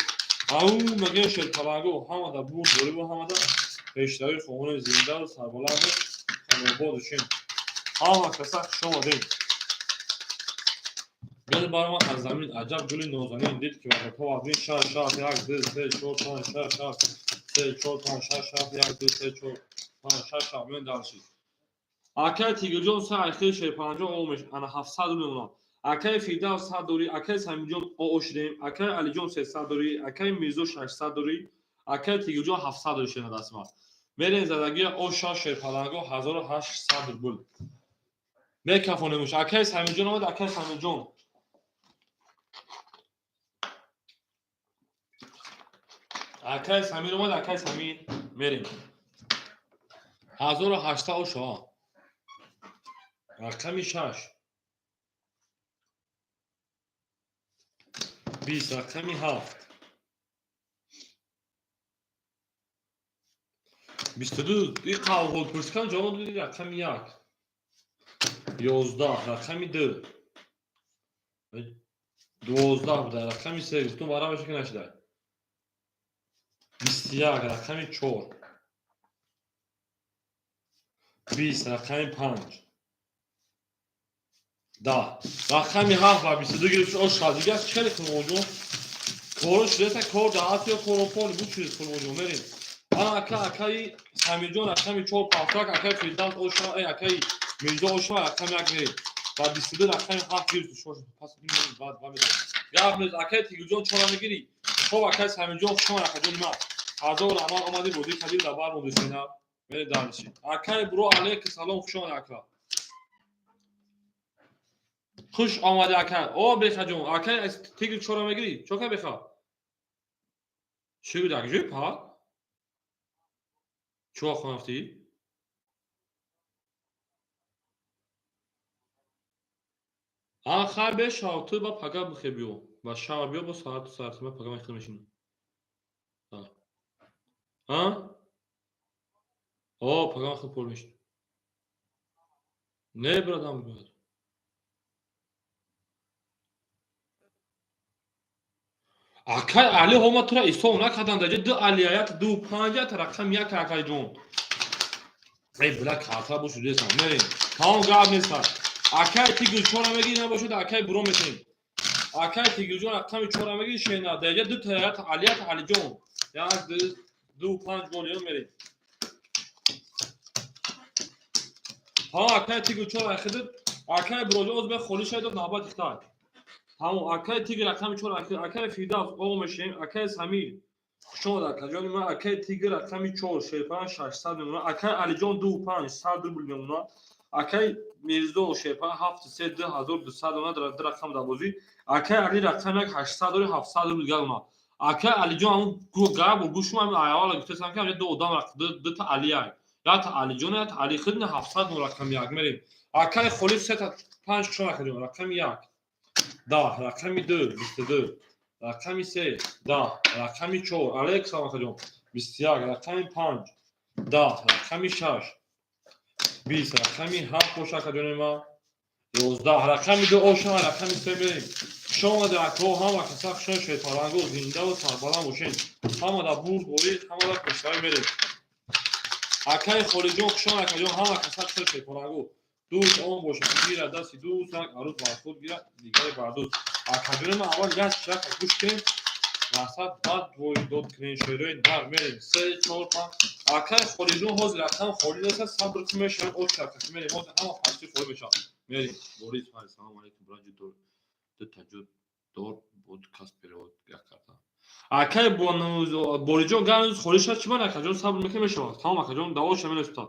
Ау мегӯем, шерпаланго, ҳамада бурд борибу, ҳамада пешравӣ хоҳонем, зиндаву сарбаланду хонобод бошем. Ҳама каса хуш омадем. Гул баромад аз замин, аҷаб гули нозанин, дид ки вазатҳо вазмин. Шаш, шаш, як, ду, се, чор, панҷ, шаш, ҳафт, се, чор, панҷ, шаш, ҳафт, як, ду, се, чор, панҷ, шаш, ҳафт. Меоем дальше. Акай Тигирҷон се айхели шерпаланҷон омеш, ана 700 рубл мемонад. Акай Фирдавс 100 дорӣ, акай Самиҷон оо шудем, акай Алиҷон 300 дорӣ, акай Мирзо 600 дорӣ, акай Тигирҷон 700 дорӣ, шена дастма. Мерем задагия о шаш шерпаланго 1800 рубл. Мекафонемуш. Акай Самиҷон омад, акай Самиҷон. Акай Самир омад, акай Самир, мерем. 1800 ошо. Рақами 6. 20, рақами 7. 22, и қавғол пурсикан ҷавоб додӣ, рақами 1. 11, рақами 2. 12 буда, рақами 3 гуфтум, вара меша ки нашидай. 21, рақами 4. 20, рақами 5. 10, рақами 7 ва 22 гирифт ош дига чӣ хеле, Қурбонҷон, коро шудеса, кор даҳат ё коропони буд шуд, Қурбонҷон, мерем. Ана ака, акаи Самирҷон рақами 4 пафтак, акаи Фирдавс оша, э акаи Мирзо оша, рақами 1 мерем. Ва 22, рақами 7 гирифт шош, пас баъд ва мерем. Гап нест, акаи Тигирҷон чора мегирӣ. Хоб, акаи Самирҷон, хуш омад, акаҷони ман. Ҳазор раҳмат, омадӣ, бозӣ кардӣ, дар бар мондӣ. Мерем дальше. Акаи Буро, алейкум салом, хуш омад, ака. Хуш омадӣ, ака. О бехаҷон, акаи Тигр чора мегирӣ? Чо ка, беха? Чӣ гуд, акҷои па? Чӣ вақт рафтӣ? А хайр, бешав, ту ба пага бихе биё. Ба шаб биё, бо соату соати ма пага мехел мешинам. А? О, пага мехел пол мешинам. Не, брадам, брат. Акай Али, ҳома тура ҳисоб накардам, даҷа ду алияят ду панҷат, рақам 1, акайҷон. Эй била, карта бошуд десам. Мерем. Тамом, гап нест. Акай Тигр чора мегирӣ, набошад, акай Буро метем. Акай Тигрҷон рақами чора мегирӣ, шена. Даҷа ду таят алият, Алиҷон. Як, ду, ду, панҷ молион, мерем. Тамом, акай Тигр чора хидид. Акай Буроҷон оз бе холӣ шайдод, навбат ихтай. Тамом, акай Тигр рақами чор, акай Фирдавс о мешем, акай Самир хуш омад, акаҷони ман, акай Тигр рақами 4, шерпан 600 мемонад, акай Алиҷон ду панҷ сад рубл мемонад, акай Мирзо шерпан ҳафт се 2200 мемонад, ду рақам дар бозӣ, акай Али рақами 1 800 дори, 700 рубл гардонад. Акай Алиҷон, ҳамун гапу гӯшум, ҳамин аввала гуфтасам, ки ҳамҷа ду одам, дута Алиай, якта Алиҷон, якта Али хидна, 700 мон, рақами 1 мерем. Акай Холис сета панҷ, хуш омад, акаҷон, рақами 1, 10, рақами 2, 22, рақами 3, 10, рақами 4, алейкум салом, акаҷон, 21, рақами 5, 10, рақами 6, 20, рақами 7 боша, акаҷони ман, 11, рақами 2 оша, рақами 3 мерем. Хуш омаде, акҳо, ҳама каса хушон, шерпаланго, зиндаву сарбаланд бошед. Ҳамада бурд борид, ҳамада пешравӣ, мерем. Акаи Холиҷон, хуш омад, акаҷон, ҳама каса хушон, шерпаланго. Дӯст он бошад, ки гирад дасти дӯст, як арӯз бар худ гирад, дигаре бар дӯст. Акаҷони ман, аввал як чака гӯш кунем, мақсад, баъд дод кунем. Шерои дар мерем, се, чор, панҷ. Акай Холиҷон, ҳозир рақам холӣ нест, сабр кун, мешавем. Очака мерем, ҳозир ҳама почти холӣ мешавад. Мерем. Борис, салом алейкум, браҷи дор дутаҷо дор буд, кас перевод як карда. Акай Бориҷон, ганӯз холӣ шад, чӣ ман, акаҷон, сабр мекунем, мешавад. Тамом, акаҷон, давоша менесута.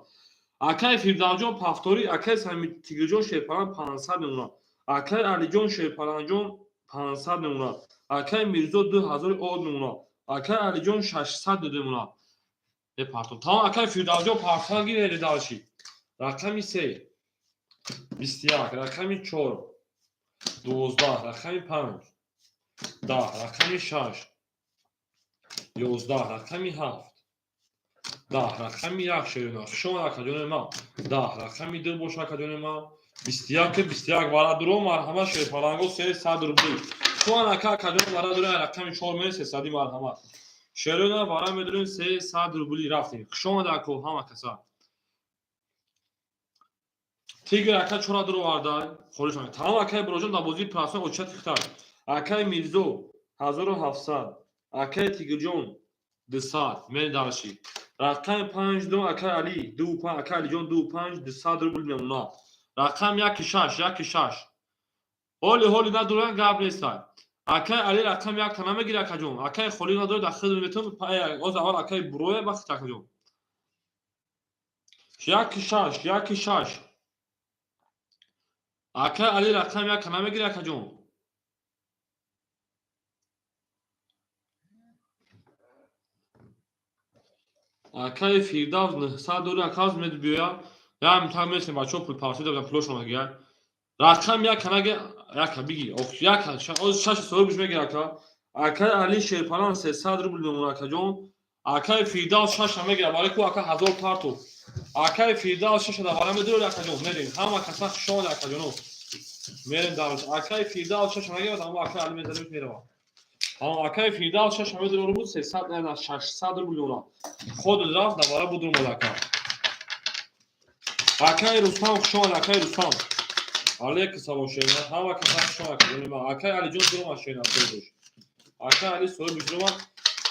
Акай Фирдавсҷон, пафторӣ. Акай Сами Тигрҷон, шерпалан 500 мемонад. Акай Алиҷон, шерпаланҷон, 500 мемонад. Акай Мирзо, 2000 од мемонад. Акай Алиҷон, 600 мемонад. Мепартом, тамом. Акай Фирдавсҷон, партан гирели дальше. Рақами се, 21, рақами чор, 12, рақами панҷ, 10, рақами шаш, 11, рақами ҳафт, 10, рақами як. Шерина, хушомад, акаҷони ман. 10, рақами ду боша, акаҷони ман. 21, 21 варадуро, марҳамат. Шерпаланго, 300 рубли. Шуан, ака, акаҷон, варадуро, рақами чор мери, 300-и, марҳамат. Шерина, вара медурем, 300 рубли. Рафтем. Хушомад, ако, ҳама каса. Тигр ака чора дуро варда холиш. Тамом, акаи Буроҷон, дар бозии прасон очати хитар. Акаи Мирзо, 1700, акаи Тигрҷон, 200. Мери дальше. Рақами панҷ, ду, акаи Али, ду панҷ, акаи Алиҷон, ду панҷ, 200 рубл мемонад. Рақам яки шаш, яки шаш. Ҳоли ҳоли надоран, гап нестай. Акаи Али рақами якта намегири, акаҷон. Акаи Холӣ надорад, дар хидм метон. Оз аввал акаи Буроя бахт, акаҷон. Яки шаш, яки шаш. Акаи Али рақами якта намегири, акаҷон. Акаи Фирдавс, 900 дори, аказ мед биёя. Ям так месем, бачаҳо пул парсида буданд, пулошон мегиранд. Рақам яка наге, яка биги. Яка, оз шаш соҳибш мегир, ака. Акаи Али шерпалан 300 рубл мемонад, акаҷон. Акаи Фирдавс шаша мегирад, барои ку ака ҳазор парту. Акаи Фирдавс шаша да вара медоред, акаҷон, мерем. Ҳама каса хушомад, акаҷоно. Мерем дар. Акаи Фирдавс шаша нагирад, аммо акаи Али мезанем, меравад. Тамом, акаи Фирдавс шаша медорад, рубл 300, на 600 рубл мемонад. Худ рафт, да вара буд омад, ака. Акаи Рустам, хушомад, акаи Рустам. Алейкум салом, шерина. Ҳама каса хушомад, акаҷони ман. Акаи Алиҷон дуромад, шерина, соҳибш. Акаи Али соҳибш дуромад.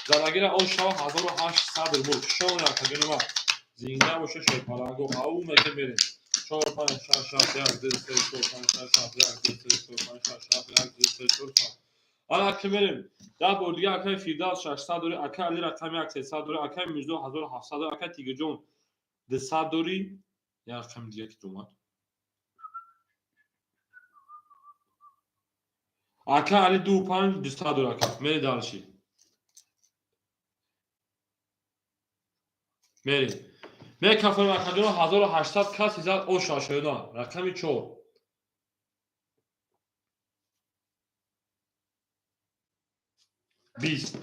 Задагира он шава 1800 рубл. Хушомад, акаҷони ман. Зинда боша, шерпаланго. Ау меке мерем. Чор, панҷ, шаш, ҳафт, як, ду, се, чор, панҷ, шаш, ҳафт, як, ду, се, чор, панҷ, шаш, ҳафт, як, ду, се, чор, панҷ. Ана ки мерем. Даҳ бор дига, акаи Фирдавс 600 дори, акаи Али рақами як 300 дори, акаи Мирзо 1700 дори, акаи Тигрҷон 200 дори. Як рақами дига ки омад. Ака Али ду панҷ, 200 дори, ака. Мери дальше. Мерем. Мекафонем, акаҷоно, 1800 каси зад оша шоёна. Рақами чор. 20.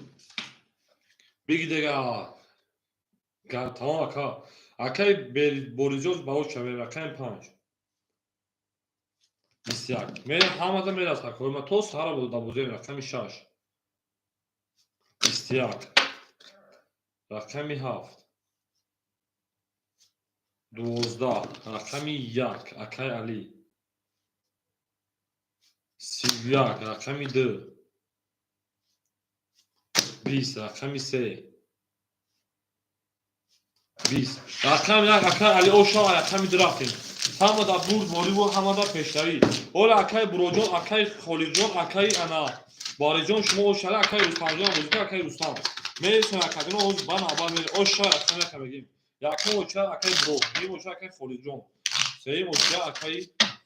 Биги дега. Тамом, ака. Акаи Боризҷон ба оша мерем, рақами панҷ. 21. Мерем, ҳамада мерасад, акаҳои ман, то саҳара дар бозием. Рақами шаш. 21. Рақами ҳафт. 12. Рақами як. Акаи Али. 31. Рақами ду. 20. Рақами се. 20. Рақами як, акаи Али ошава, рақами ду рафтем. Ҳамада бурд бориву ҳамада пешравӣ. Ола, акаи Буроҷон, акаи Холиқҷон, акаи ана Бориҷон, шумо ошава, акаи Рустамҷон, музика, акаи Рустам. Мересем, акаҷон, оз ба навбат мерем. Ошава, рақами яка мегим. Якум оча акаи Буро, дуюм оча акаи Холиқҷон, сеюм оча акаи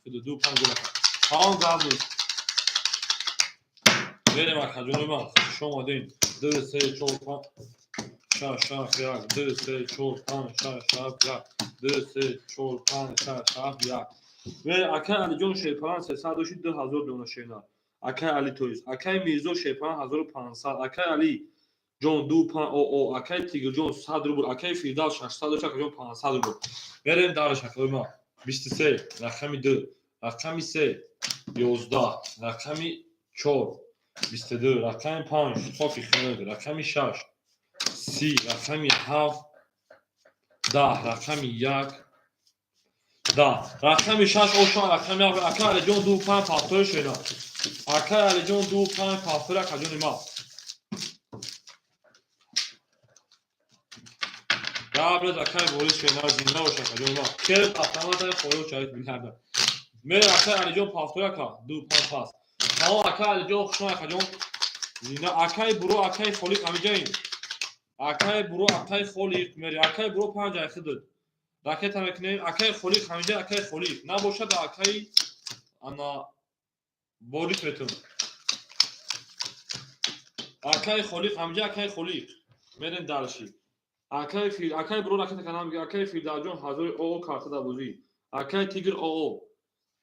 ду панҷ гол, ака. Тамом, гап нест. Мерем, акаҷони ман, хуш омадем. Ду, се, чор, панҷ, шаш, ҳафт, як, ду, се, чор, панҷ, шаш, ҳафт, як, ду, се, чор, панҷ, шаш, ҳафт, як. Мерем, акаи Алиҷон шерпалан 300 дошти, 2000 дона шена. Акаи Али тоист. Акаи Мирзо шерпалан 1500, акаи Али ҷон ду панҷ о о, акаи Тигрҷон 100 рубл, акаи Фирдавс 600 дошт, акаҷон 500 рубл. Мерем дальше, акаи ман. 23, рақами ду, рақами се, 11, рақами чор, 22, рақами панҷ, хоки хунук, рақами шаш, 30, рақами ҳафт, 10, рақами як, Да, рақами шаш ошон, рақами як. Ака Алиҷон, ду панҷ пафтори шена. Акай Алиҷон, ду панҷ пафтори, акаҷони ма. Габрез, акай Борис, шена, зинда бош, акаҷони ма. Кер автомата хоё чарит билярда. Мер, акай Алиҷон, пафтори, ака, ду панҷ пас. Тамом, акай Алиҷон, хушон, акаҷон. Зинда, акай Буро, акай Холиқ ҳамиҷаин. Акай Буро, акай Холиқ, мери, акай Буро панҷ айхидд. Ракета мекунем, акай Холиқ ҳамиҷа, акай Холиқ. Набошад, акай ана Борис метун. Акай Холиқ ҳамиҷа, акай Холиқ. Мерем дальше. Акай Фил, акай Буро ракета канам, акай Фирдавсҷон ҳазори оо карта дар бозӣ. Акай Тигр оо.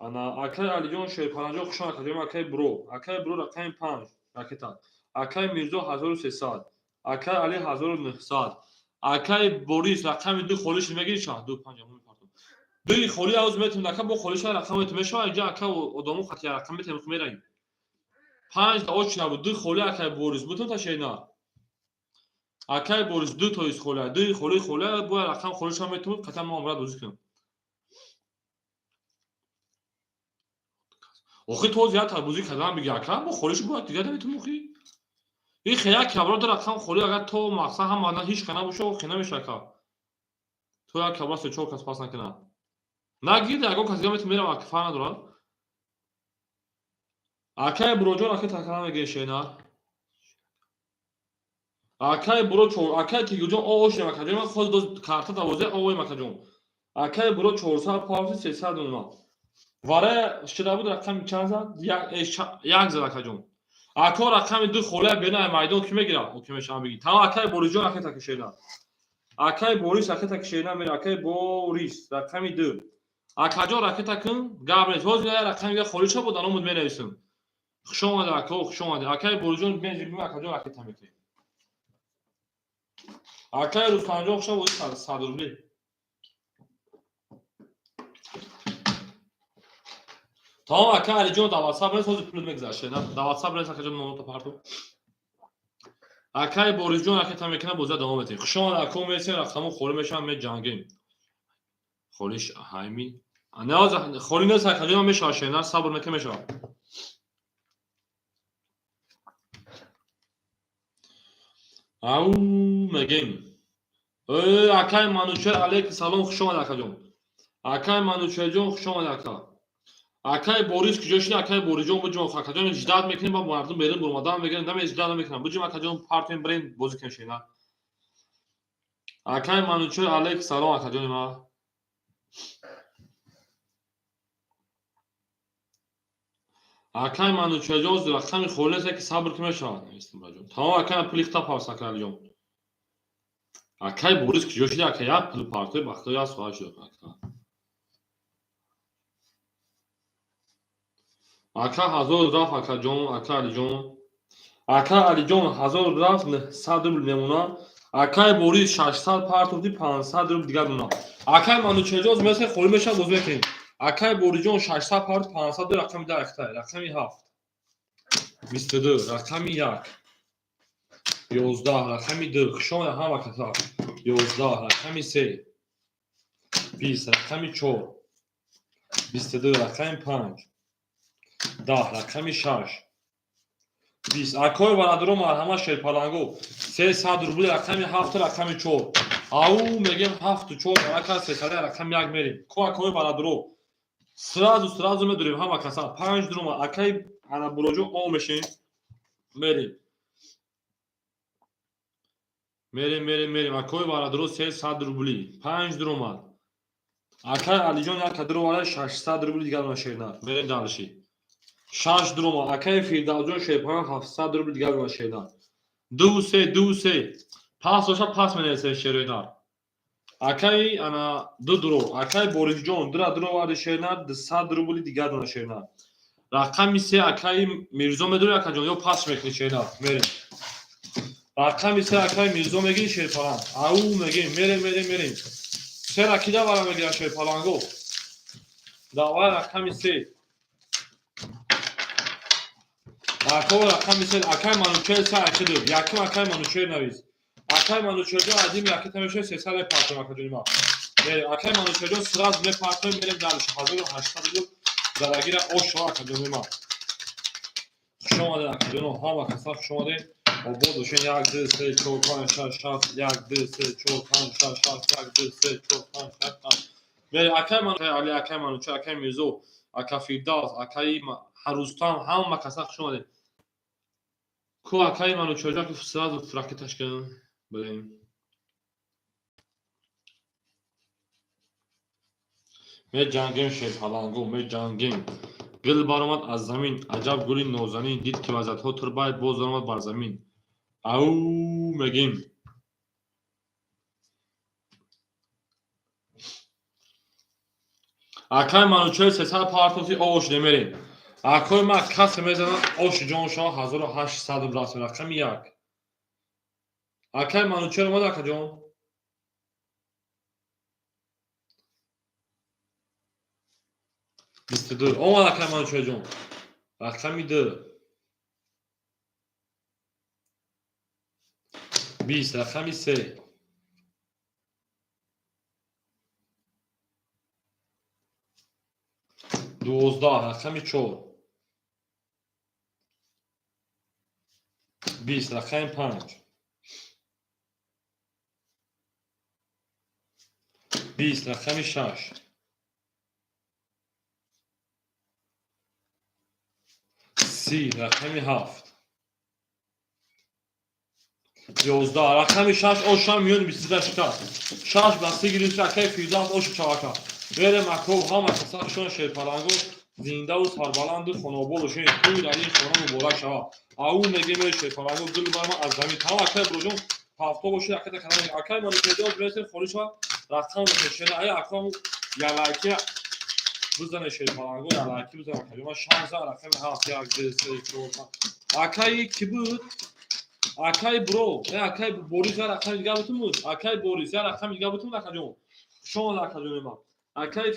Ана акай Алиҷон Шерпаранҷон, хушон, акаҷон, акай Буро. Акай Буро рақами панҷ ракета. Акай Мирзо 1300. Акай Али 1900. Акай Борис рақами ду холиш мегири ча? Ду панҷ амон мепартом. Дуи холи ауз метум, ака бо холиша рақам метум мешава, инҷа ака одамо хати рақам метем мераим. Панҷ да оч набуд, ду холи акай Борис бутун та шена. Акай Борис ду тоиз холи, дуи холи холи бояд рақам холиша метум, қатъан мо амрат бозӣ кунем. Охи то зиёд бозӣ кардан биги ака, бо холиш бояд дигар наметум охи. И хея кабро дар рақам холи агар то мақсад ҳама на ҳеч ка набоша, охи намеша ака. То як кабра се чор кас пас накунад. Нагирд, ягон кас дига метум мерам, ака фарқ надорад. Акай Буроҷон ака такра мегирӣ шена. Акай Буро чор, акай Тигрҷон оо шем акаҷон, ман хоз доз карта давозе оо акаҷон. Акай Буро 400 павти 300 дуна. Вара шуда буд рақами чанд зад? Як зад акаҷон. Ако рақами ду холия бена майдон ки мегирад? О ки мешавам биги. Тамом, акай Борисҷон ака такишена. Акай Борис ака такишена мера, акай Борис рақами ду. Акаҷон ракета кун, гап нест. Ҳозир я рақами га холӣ шо буд, аномуд менависам. Хуш омадед, ако, хуш омадед. Акай Борисҷон мезибим, акаҷон ракета мекунем. Акай Рустамҷон хуш омадед, 100 рубли. Тамом, ака Алиҷон дар WhatsApp нест, ҳозир пулот мегузашт. Дар WhatsApp нест, акаҷон номото парту. Акай Борисҷон ракета мекунад, бозия давом метиҳем. Хуш омадед, ако, месем, рақаму холӣ мешаванд, меҷангем. Холиш ҳайми. Не, холӣ нест, акаҷон, мешавад шена, сабр мекунем, мешавад. Ау мегем. Э, акай Манучер, алейкум салом, хуш омадед, акаҷон. Акай Манучерҷон, хуш омадед, ака. Акай Борис куҷо шуди? Акай Борисҷон буҷум, акаҷон, ждать мекунем, ба мардум берун бурмадан мегирем, наме ждать намекунам. Буҷум, акаҷон, партем, бирем, бозӣ кунем шена. Акай Манучер, алейкум салом, акаҷони ман. Акай Манучерҷон, рақами холӣ нест, ки сабр ки мешавад. Тамом, акай пули хта парс, акай Алиҷон. Акай Борис куҷо шуди? Ака як пул партой бахто як соат шуд, ака. Ака ҳазор рафт, акаҷон, ака Алиҷон. Ака Алиҷон ҳазор рафт, 900 рубл мемона. Акай Борис 600 партофти, 500 рубл дигар мемона. Акай Манучерҷон месе холӣ мешавад, боз мекунем. Акай Борисҷон 600 парт 500, рақами да актай, рақами ҳафт. 22, рақами як. 11, рақами ду. Хуш омадед ҳама каса. 11, рақами се. 20, рақами чор. 22, рақами панҷ. 10, рақами шаш. 20. Акои бародаро, марҳама, шерпаланго. 300 рубли, рақами ҳафт, рақами чор. Ау мегем ҳафту чор, ака сесади рақами як мерем. Ко акои бародаро. Сразу сразу медурем ҳама каса. Панҷ дурума акай ана Буроҷон о мешем. Мерем. Мерем, мерем, мерем. Акои бародаро, 300 рубли. Панҷ дуромад. Акай Алиҷон як кадро вара 600 рубли дигар на шернар. Мерем дальше. Шаш дуромад. Акай Фирдавсҷон шерпаран 700 рубли дигар на шернар. Ду се, ду се. Пас боша, пас менависем шероинар. Акай ана ду дуро. Акай Борисҷон дура дуро варди шернар, 200 рубли дигар на шернар. Рақами се, акай Мирзо медори, акаҷон, ё пас мекунӣ шернар. Мерем. Рақами се, акай Мирзо мегири шерпалан. Ау мегем, мерем, мерем, мерем. Се ракида вара мегирам шерпаланго. Давай рақами се. Ако рақами се, акай Манучер се айхиду. Яким акай Манучер навис. Акай Манучерҷон азим якита мешавад, 300 партем, акаҷони ман. Мерем, акай Манучарҷон, сразу мепартоем, мерем дальше. 1800 рубл зарагира ошо, акаҷони ман. Хуш омадед, акаҷоно, ҳама каса хуш омадед. Обод бошед. Як, ду, се, чор, панҷ, шаш, ҳафт, як, ду, се, чор, панҷ, шаш, ҳафт, як, ду, се, чор, панҷ, шаш, ҳафт. Мерем, акай Манучар, Али, акай Манучар, акай Мирзо, ака Фирдавс, акаи Ҳарустам, ҳама каса хуш омадед. Ку акаи Манучарҷон, ки сразу ракеташ кардам. Барем. Меҷангем, шерпаланго, меҷангем. Гул баромад аз замин, аҷаб гули нозанин, дид ки вазиятҳо турбай, боз баромад бар замин. Ау мегем. Акай Манучар 300 партофти ош немерем. Акои ма касе мезанад, оши ҷон шава, 1800 рубл рафтем, рақами як. Акай Манучар омад, акаҷон? 22. Омад, акай Манучарҷон. Рақами ду. 20, рақами се. 12, рақами чор. 20, рақами панҷ. 20, рақами шаш. 30, рақами ҳафт. 11, рақами шаш, ошам миёни бистуда шикаст. Шаш ба си гирифт, акаи Фирдавс, оши чавака. Берем, ако, ҳама каса шон, шерпаланго, зиндаву сарбаланду хонобод бошед. Тӯй дар ин хона муборак шавад. Ау мегем, шерпаланго, гул барма аз замин. Тамом, акаи Буроҷон, ҳафто бошед, аката канал. Акаи Манучарҷон, мерасем, холӣ шавад, рақам мешена. Ай акам ялайки бизане, шерпаланго, ялайки бизан, акаи ман шанса, рақами ҳафт, як, ду, се, чор, панҷ. Акаи ки буд? Акаи Бро, акаи Борис, я рақами дигар бутун буд? Акаи Борис, я рақами дигар бутун, акаҷон. Хуш омад, акаҷони ман. Акаи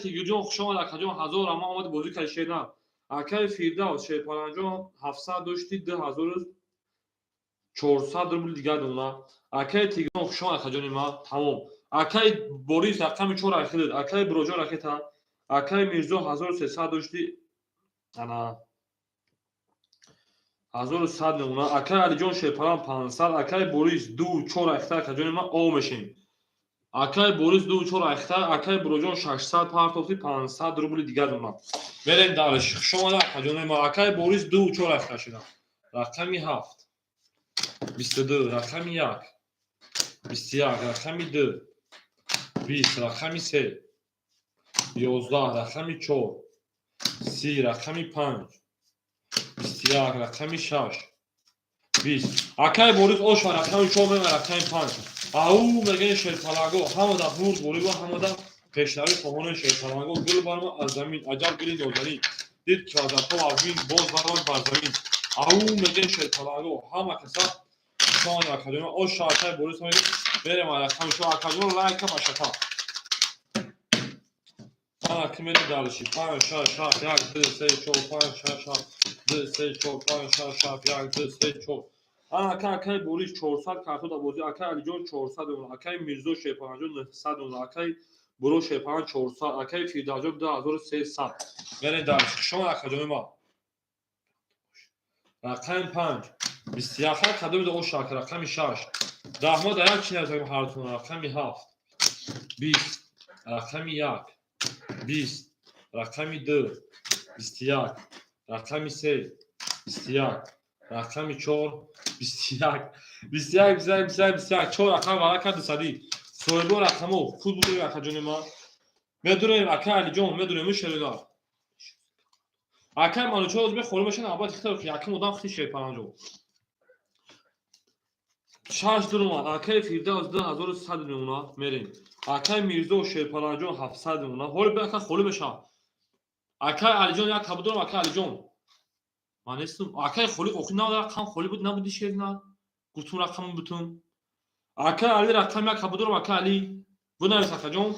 Тигирҷон, хуш омад, акаҷон, ҳазор ама омад, бозӣ карди, шер на. Акаи Фирдавс, шерпаланҷон, 700 дошти, 2400 рубл дигар дона. Акаи Тигирҷон, хуш омад, акаҷони ман, тамом. Акаи Борис, рақами чор ракет, акаи Буроҷон ракета, акаи Мирзо 1300 дошти, ана 1100 мемона. Акаи Алиҷон шерпалан 500, акаи Борис ду чор ракета, акаҷони ман, о мешем. Акаи Борис ду чор ракета, акаи Буроҷон 600 партофти, 500 рубли дигар дона. Мерем дальше. Хуш омада, акаҷони ман. Акаи Борис ду чор ракета шуда. Рақами ҳафт. 22, рақами як. 21, рақами ду. 20, рақами се. 11, рақами чор. 30, рақами панҷ. 21, рақами шаш. 20. Акаи Борис оша, рақами чор мега, рақами панҷ. Ау мегӯян, шерпаланго, ҳамада бурд бориба, ҳамада пешравӣ хоҳони, шерпаланго. Гул барма аз замин, аҷаб гули нозанин, дид ки вазатҳо вазмин, боз баромад бар замин. Ау мегӯян, шерпаланго, ҳама каса шони, акаҷон, оша, акаи Борис мегӯян, мерем рақами чор, акаҷон, лайка машака. Ана ки мерем дальше. Панҷ, шаш, ҳафт, як, ду, се, чор, панҷ, шаш, ҳафт, ду, се, чор, панҷ, шаш, ҳафт, як, ду, се, чор. Ана ака, акаи Борис 400 карто дар бозӣ, акаи Алиҷон 400 мемонад, акаи Мирзо шерпаланҷон 900 мемонад, акаи Буро шерпалан 400, акаи Фирдавсҷон 2300. Мерем дальше. Хуш омад, акаҷони ман. Рақами панҷ. 21, ҳар кадоми оша, ака, рақами шаш. Даҳмо дар як чи нависем ҳартон, рақами ҳафт. 20, рақами як. 20, рақами ду. 21, рақами се. 21, рақами чор. 21, 21, 21, 21, 21, чор рақам вара кард, дусадӣ. Соҳибо рақамо худ будем, акаҷони ман. Медурем, ака Алиҷон, медурем, шеринар. Акаи Манучар ҳозир мехорӣ мешавад, албатта хитар, якум одам хити шерпаланҷо. Шаш дуромад, акаи Фирдавс 2100 мемонад, мерем. Акаи Мирзо шерпаланҷон 700 мемонад. Ҳоли бе ака холӣ мешавад. Акаи Алиҷон як кабу дорам, акаи Алиҷон. Ман нестам. Акаи Холиқ охир на рақам холӣ буд, набуди шер на. Гуфтум рақаму бутун. Акаи Али рақам як кабу дорам, акаи Али. Бинавис, акаҷон.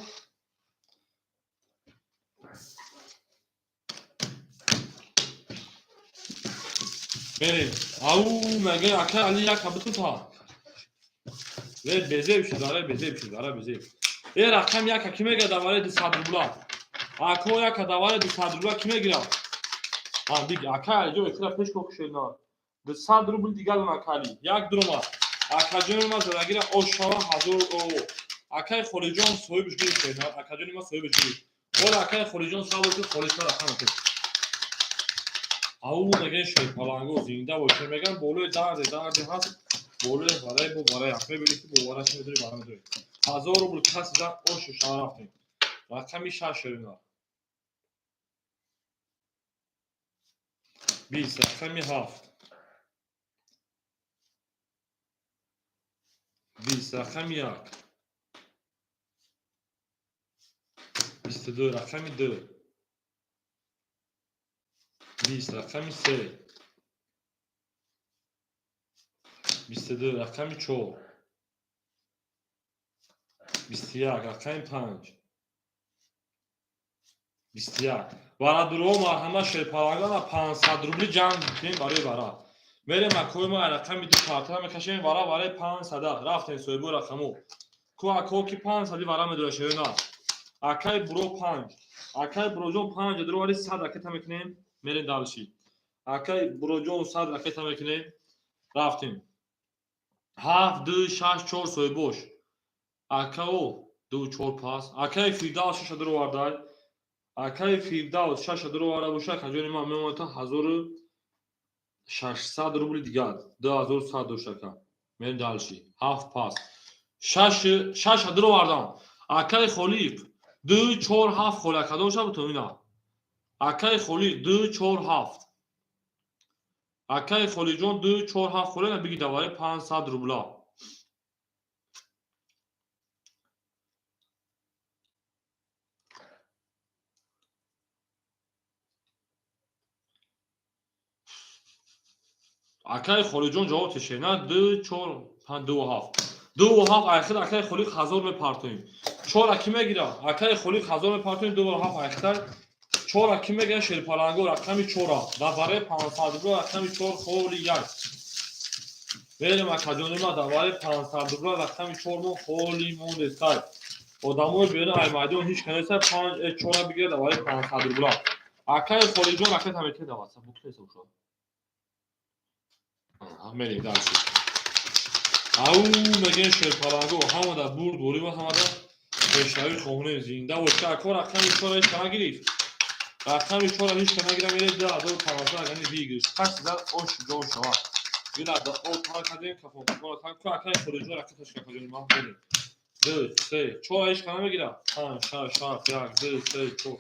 Мерем. Ау мега, акаи Али як кабу та. Ле безеб шуд, ара безеб шуд, ара безеб. Э, рақами яка ки мегирад давари 200 рубла? Ако, яка давари 200 рубла ки мегирад? Биг, ака алиҷон, эфира пеш ко кушена. 200 рубл дигар дон, акали. Як дурома. Акаҷони ма задагира ошава ҳазор. Акаи Холиҷон соҳибш гирифт. Акаҷони ма соҳибш гирифт. Ола, акаи Холиҷон, савол ки холиша рақам кун. Ау, мегӯян шерпаланго, зинда боше. Мегӯян болои дарде дарде ҳаст, болои вараи бо вараи ҳаст. Мебинӣ ки бо вараш медори, вара медори. 1000 рубл каси зад, ошу шава рафтем. Рақами шаш, шерина. 20, рақами ҳафт. 20, рақами як. 22, рақами ду. 20, рақами се. 22, рақами чор. 21, рақами панҷ. 21. Варадурҳо, марҳамат, шерпалангана 500 рубли ҷанг мекунем барои вара. Мерем, акои ма, рақами ду картара мекашем, вара вараи 500-а. Рафтем, соҳибои рақамо. Ку ако ки 500-и вара медора, шерона. Акай буро панҷ. Акай буроҷон панҷ дуровари 100 ракета мекунем, мерем дальше. Акай буроҷон 100 ракета мекунем, рафтем. Ҳафт, ду, шаш, чор, соҳибош. Акао, ду, чор пас. Акаи Фирдавс шаша дуровардай. Акаи Фирдавс шаша дуроварда боша, акаҷони ман мемонад 1600 рубли дигар. 2100 дошт ака. Мерем дальше. Ҳафт пас. Шаш, шаша дуровардам. Акаи Холиқ, ду, чор, ҳафт холи ака доша бутон ина. Акаи Холиқ, ду, чор, ҳафт. Акаи Холиҷон, ду, чор, ҳафт холи биги давари 500 рубла. Акаи Холиҷон ҷавоб теше на ду, чор, панҷ, ду, ҳафт. Ду, ҳафт айхир акаи Холиқ 1000 мепартоем. Чора кӣ мегирад? Акаи Холиқ 1000 мепартоем, ду, ҳафт айхитар. Чора кӣ мегирад, шерпаланго, рақами чора? Дар барои 500 рубла рақами чор холи як. Мерем, акаҷони ма, дар барои 500 рубла рақами чор мо холи мондестай. Одамои берун ай майдон ҳеҷ канеста панҷ чора бигирад дар барои 500 рубла. Акаи Холиҷон ракета метавонад дар ватсап букнеса ушо. Мерем дальше. Ау, мегӯем шерпаланго, ҳамада бурд борива, ҳамада пешравӣ хоҳонем, зинда боша. Ако, рақами чора ҳеҷ ка нагирифт. Рақами чора ҳеҷ ка нагира, мерем 2500 агани выигрыш. Каси зад, ош ҷон шавад. Гила да о тар кардем, кафон кафон тар ку акаи Холиҷон ракеташ какаҷони ман мерем. Ду, се, чора ҳеҷ ка намегирад. Панҷ, шаш, ҳафт, як, ду, се, чор,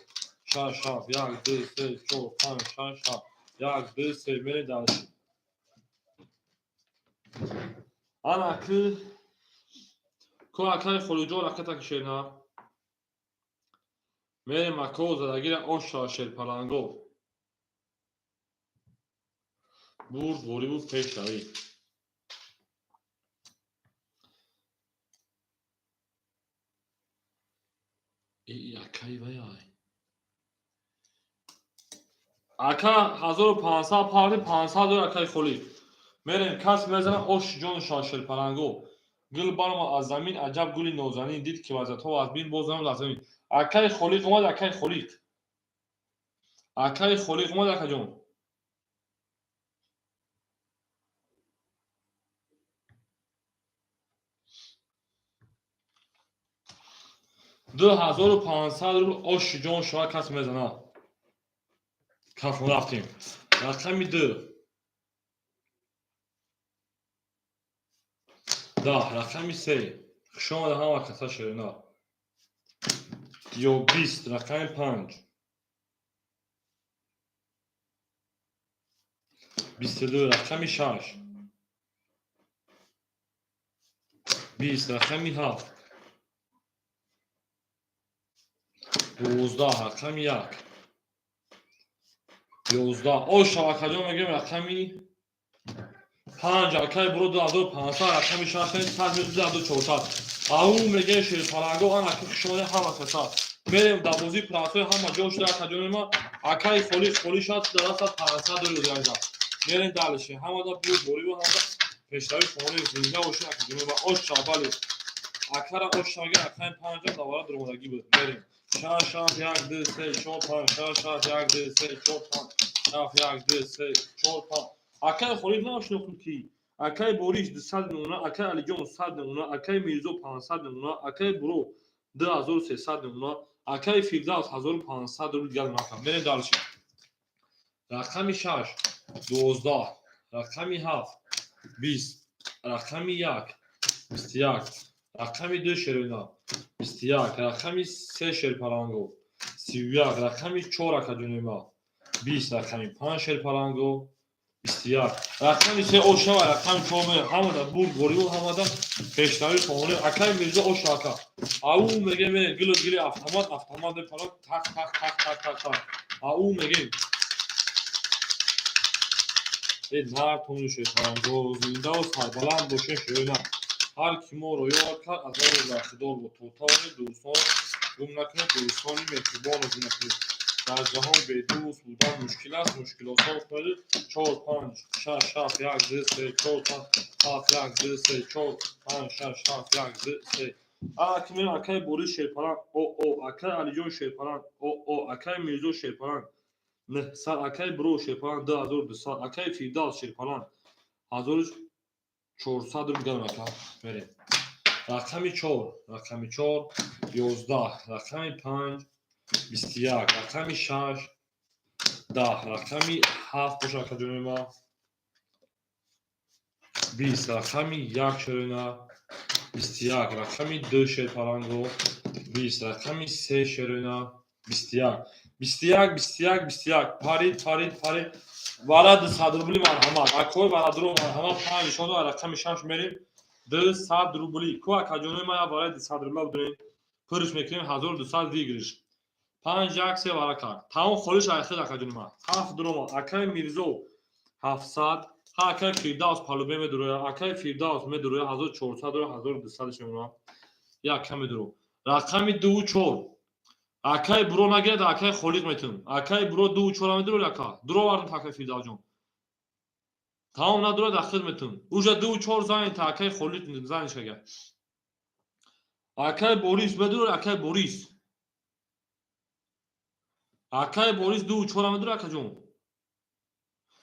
шаш, ҳафт, як, ду, се, чор, панҷ, шаш, ҳафт, як, ду, се, мерем дальше. Ана ки ку акаи Холиҷон ракета кишена. Мерем, ако, задагира ош шава, шерпаланго. Бурд ғолибу пешравӣ. Акаи вай. Ака 1500 парти 500 дор акаи Холиқ. Мерем, кас мезанад, ош ҷону шава, шерпаланго. Гул баромад аз замин, аҷаб гули нозанин, дид ки вазиятҳо аз бин боз намуд аз замин. Акаи Холиқ омад, акаи Холиқ. Акаи Холиқ омад, акаҷон. 2500 рубл оши ҷон шава, кас мезанад. Кафон рафтем. Рақами ду. 10, рақами се. Хуш омада ҳама каса, ширина. Ё 20, рақами панҷ. 22, рақами шаш. 20, рақами ҳафт. 12, рақами як. 11. Ош шавакаҷон, мегӯем рақами панҷ, акай буро 2500, рақами шаш сад 2400. Ау, мегӯем шерпаланго, ан аки хушомаде ҳама каса. Мерем дар бозии простой, ҳама ҷо шуда, акаҷони ма, акаи Холиқ холӣ шад, дар дастат 500 дори розига. Мерем дальше. Ҳамада буд бориву ҳамада пешравӣ хоҳонем, зинда бошед, акаҷони ма, ош шавбале. Акара ош шавага рақами панҷам давара дуромадагӣ буд. Мерем. 6, 6, 1, 2, 3, 4, 5, 6, 6, 1, 2, 3, 4, 5, 7, 1, 2, 3, 4, 5. Акаи Холид намешинохтам ки. Акаи Борис 200 мемона, акаи Алиҷон 100 мемона, акаи Мирзо 500 мемона, акаи Буро 2300 мемона, акаи Фирдавс 1500 рубл дигар мемона. Мерем дальше. Рақами 6, 12, рақами 7, 20, рақами 1, 21, рақами 2 шерина, 21, рақами 3 шерпаланго, 31, рақами 4 акаҷонима, 20, рақами 5 шерпаланго, 21, рақами 3 ошава, рақами 4 ҳамада бурд бориву ҳамада пешравӣ хоҳонем. Акаи Мирзо оша ака. Ау мегем, мерем гилу гили автомат, автомат мепарад, так так так так так так. Ау мегем. Э нартону шерпаланго, зиндаву сарбаланд бошен шерина. Ҳар ки моро ёд кард, аз он бахтидор буд. То тавонед дӯстон гум накунед, дӯстони меҳрубонро гум накунед. Дар ҷаҳон бедӯст будан мушкил аст, мушкилосон кунед. 4, 5, 6, 7, 1, 2, 3, 4, 5, 7, 1, 2, 3, 4, 5, 6, 7, 1, 2, 3. Ана ки мерем акаи Борис шерпаланг, о о, акаи Алиҷон шерпаланг, о о, акаи Мирзо шерпаланг, 900, акаи Буро шерпаланг, 2200, акаи Фирдавс шерпаланг, 1400 рубл гарм ака. Мерем. Рақами 4, рақами 4, 11, рақами 5, 21, рақами 6, 10, рақами 7 боша акаҷони ма, 20, рақами 1 шерина, 21, рақами 2 шерпаланго, 20, рақами 3 шерина, 21, 21, 21, 21, парид, парид, парид. Вара 200 рубли марҳамат. Акои барадуро марҳамат, 5 нишон дод, рақами 6 мерем. 200 рубли. Ку акаҷонои ма барои 200 рубла будем. Пурш мекунем 1200 выигрыш. 5, 1, 3 вара кард. Тамом холиш айхид акаҷони ма. 7 дурома. Акаи Мирзо 700, ҳа акаи Фирдавс палубе медуроя, акаи Фирдавс медуроя 1400 дуро 1200 мемонам. Як каме дуро. Рақами 2 4. Акаи Буро нагирад, акаи Холиқ метун. Акаи Буро 2 4 медурои ака. Дуро вардам акаи Фирдавсҷон. Тамом надурад ахир метун. Уже 2 4 занед та акаи Холиқ заниш ага. Акаи Борис медурои акаи Борис. Акаи Борис 2 4 медурои акаҷон.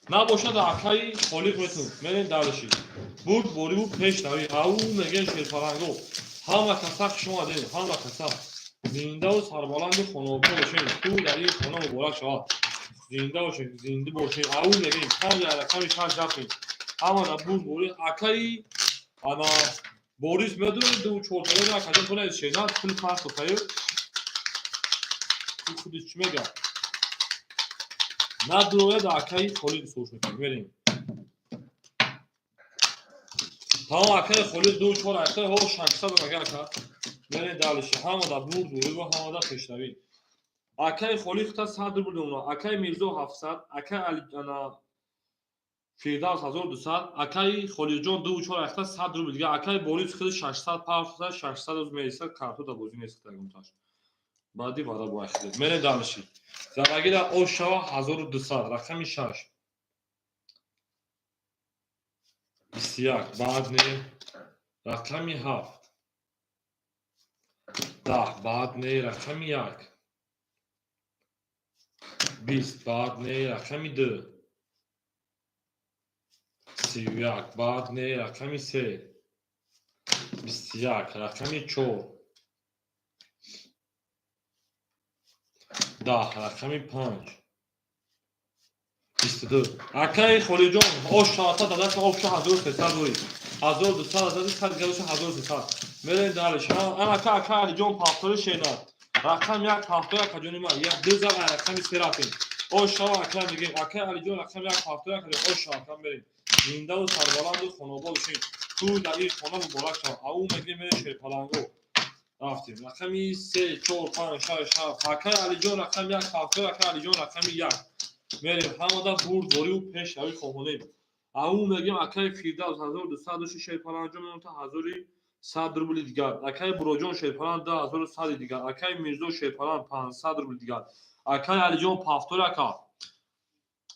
Набошад акаи Холиқ метун. Мерем дальше. Бурд бориву пешравӣ. Ау мегем шерпаланго. Ҳама каса хуш омадед, ҳама каса. Зиндаву сарбаланду хонобод бошед. Ту дар ин хона муборак шавад. Зинда бошед, зинда бошед. Ау мегем 5 рақами 6 рафтем. Ҳамада бурд бори акаи ана Борис медурои 2 4 медурои акаҷон ту нест шернат пул партохтаю. Худиш чӣ мегӯяд? Надурояд акаи Холиқ суш мекунем. Мерем. Тамом акаи Холиқ 2 4 акаи ҳо 600 мага ака. Мерем дальше. Ҳамада бурд ва ҳамада пешравӣ. Акаи Холиқ та 100 рубл мемонад. Акаи Мирзо 700, акаи Али ана Фирдавс 1200, акаи Холиқҷон 2 4 акта 100 рубл дига, акаи Борис худи 600 партофта, 600 рӯз мересад, картода бозӣ нест ягонташ. Баъди вара бояд хизед. Мерем дальше. Зарагира ош шава 1200, рақами 6. 21, баъд не, рақами 7. 10, баъд не, рақами 1. 20, баъд не, рақами 2. 31, баъд не, рақами 3. 21, рақами 4. 10, рақами 5. 22. Акаи Холиҷон, ош шавата дадаш обша 1300 рӯй. 1200 азади 100 галоша 1300. Мерем дальше. Ана ака ака Алиҷон пафтори шенат. Рақам 1 пафтори акаҷони ман. Як ду зар рақами 3 рафтем. Ош шава ака мегем. Акаи Алиҷон рақами 1 пафтори ака ош шава ака мерем. Зиндаву сарбаланду хонобод бошем. Ту дар ин хона муборак шава. Ау мегем мерем шерпаланго. Рафтем. Рақами 3, 4, 5, 6, 7. Акаи Алиҷон рақами 1 пафтори акаи Алиҷон рақами 1. Мерем ҳамада бурд бориву пешравӣ хоҳонем. Ау мегем акаи Фирдавс 1200 дошти шерпаланҷон мемонта 1100 рубли дигар. Акаи Буроҷон шерпаланг 2100 дигар. Акаи Мирзо шерпаланг 500 рубли дигар. Акаи Алиҷон пафтори ака.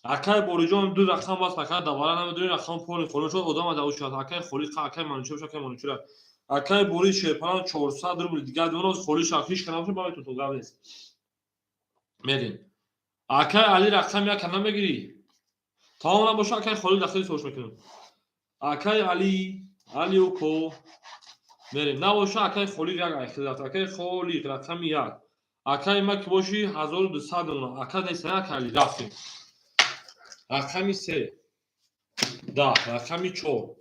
Акаи Бориҷон ду рақам баст, акаи давара намедонӣ рақам поли холӣ шуд, одама даву шуд. Акаи Холиқ, акаи Манучер, акаи Манучер. Акай Борис шерпаланг 400 рубл дигар дона холи шав, ҳеч кана бошад, ба метон гап нест. Мерем. Акай Али рақами як намегирӣ? Тамом набоша, акай Холид дахили сош мекунем. Акай Али, Али уко. Мерем. Набоша, акай Холид як айхил рафт. Акай Холид рақами як. Акай ма ки боши 1200 дона. Ака нест, акай Али рафтем. Рақами се. 10, рақами чор.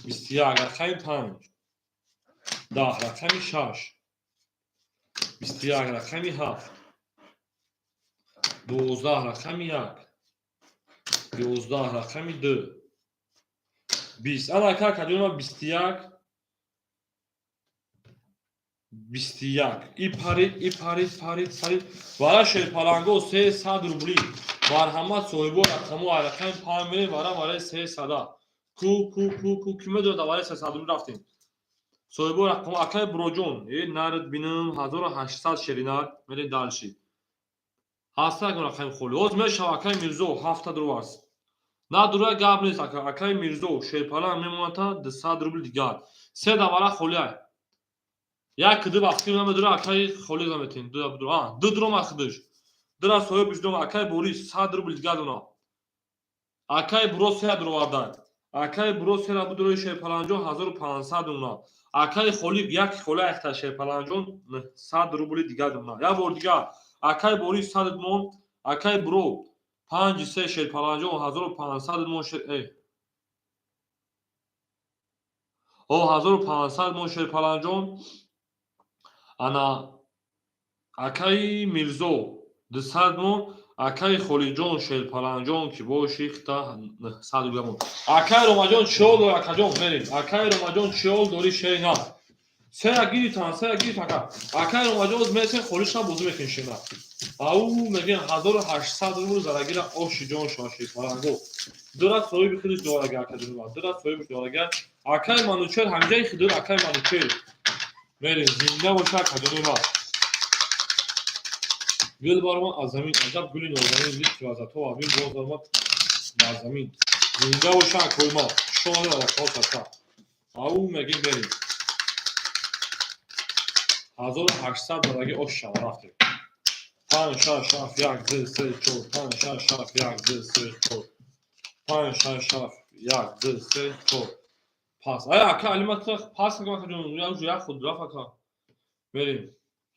21, рақами панҷ. 10, рақами шаш. 21, рақами ҳафт. 12, рақами як. 11, рақами ду. 20. Ана ака акаҷонма 21. 21. И парид, и парид, парид, парид. Вара шерпаланго 300 рубли. Марҳамат соҳибо рақамо рақами панҷ мерем вара вараи сесада. Ку ку ку ку ки медонад вараи 300 рубли рафтем. Соҳибо рақамо акай Буроҷон, э нард бинам 1800 шеринар мерем дальше. Ҳаста ягон рақами холи. Ҳоз мешава акай Мирзо ҳафта дурварс. На дура гап нест ака. Акай Мирзо шерпаланг мемонад 200 рубли дигар. Се давара холиай. Як ду вақти намедура акай холи заметин. Ду дура. А, ду дурома хидиш. Дура соҳибиш дом акай Борис 100 рубл дигар дона. Акай Буро се дуроварда. Акай Буро се будурои шерпаланҷон 1500 дона. Акай Холиқ як холи айхта шерпаланҷон 100 рубли дигар дона. Як бор дигар. Акай Борис 100 мон, акай Буро панҷ се шерпаланҷон 1500 мон шер о 1500 мон шерпаланҷон. Ана акаи Мирзо 200 мон, акаи Холиҷон шерпаланҷон ки боши хита 900 рубл мон. Акаи Ромаҷон чиол дори акаҷон мерем. Акаи Ромаҷон чиол дори шерина. Сея гиритан, сея гиритан ака. Акаи Ромаҷон оз месен холишна бозӣ мекунем шерина. Ау мегӯям 1800 рубл зарагира оши ҷон шава шерпаланго. Дура соҳиби худиш дорага акаҷон. Дура соҳибиш дорага. Акаи Манучер ҳамҷаи хидур акаи Манучер. Мерем зинда боша акаҷони ма. Гул баромад аз замин, аҷаб гули нозанин, литфи вазато ва бин боз баромад бар замин. Зинда боша акои ма. Шони ва рақаҳо сата. Ау мегим мерем. 1800 дараги ош шава рафтем. 5 6 7 1 2 3 4 5 6 7 1 2 3 4 5 6 7 1 2 3 4 пас. Ай ака Алима пас ака ҷон, я уже як худ рафт ака. Мерем.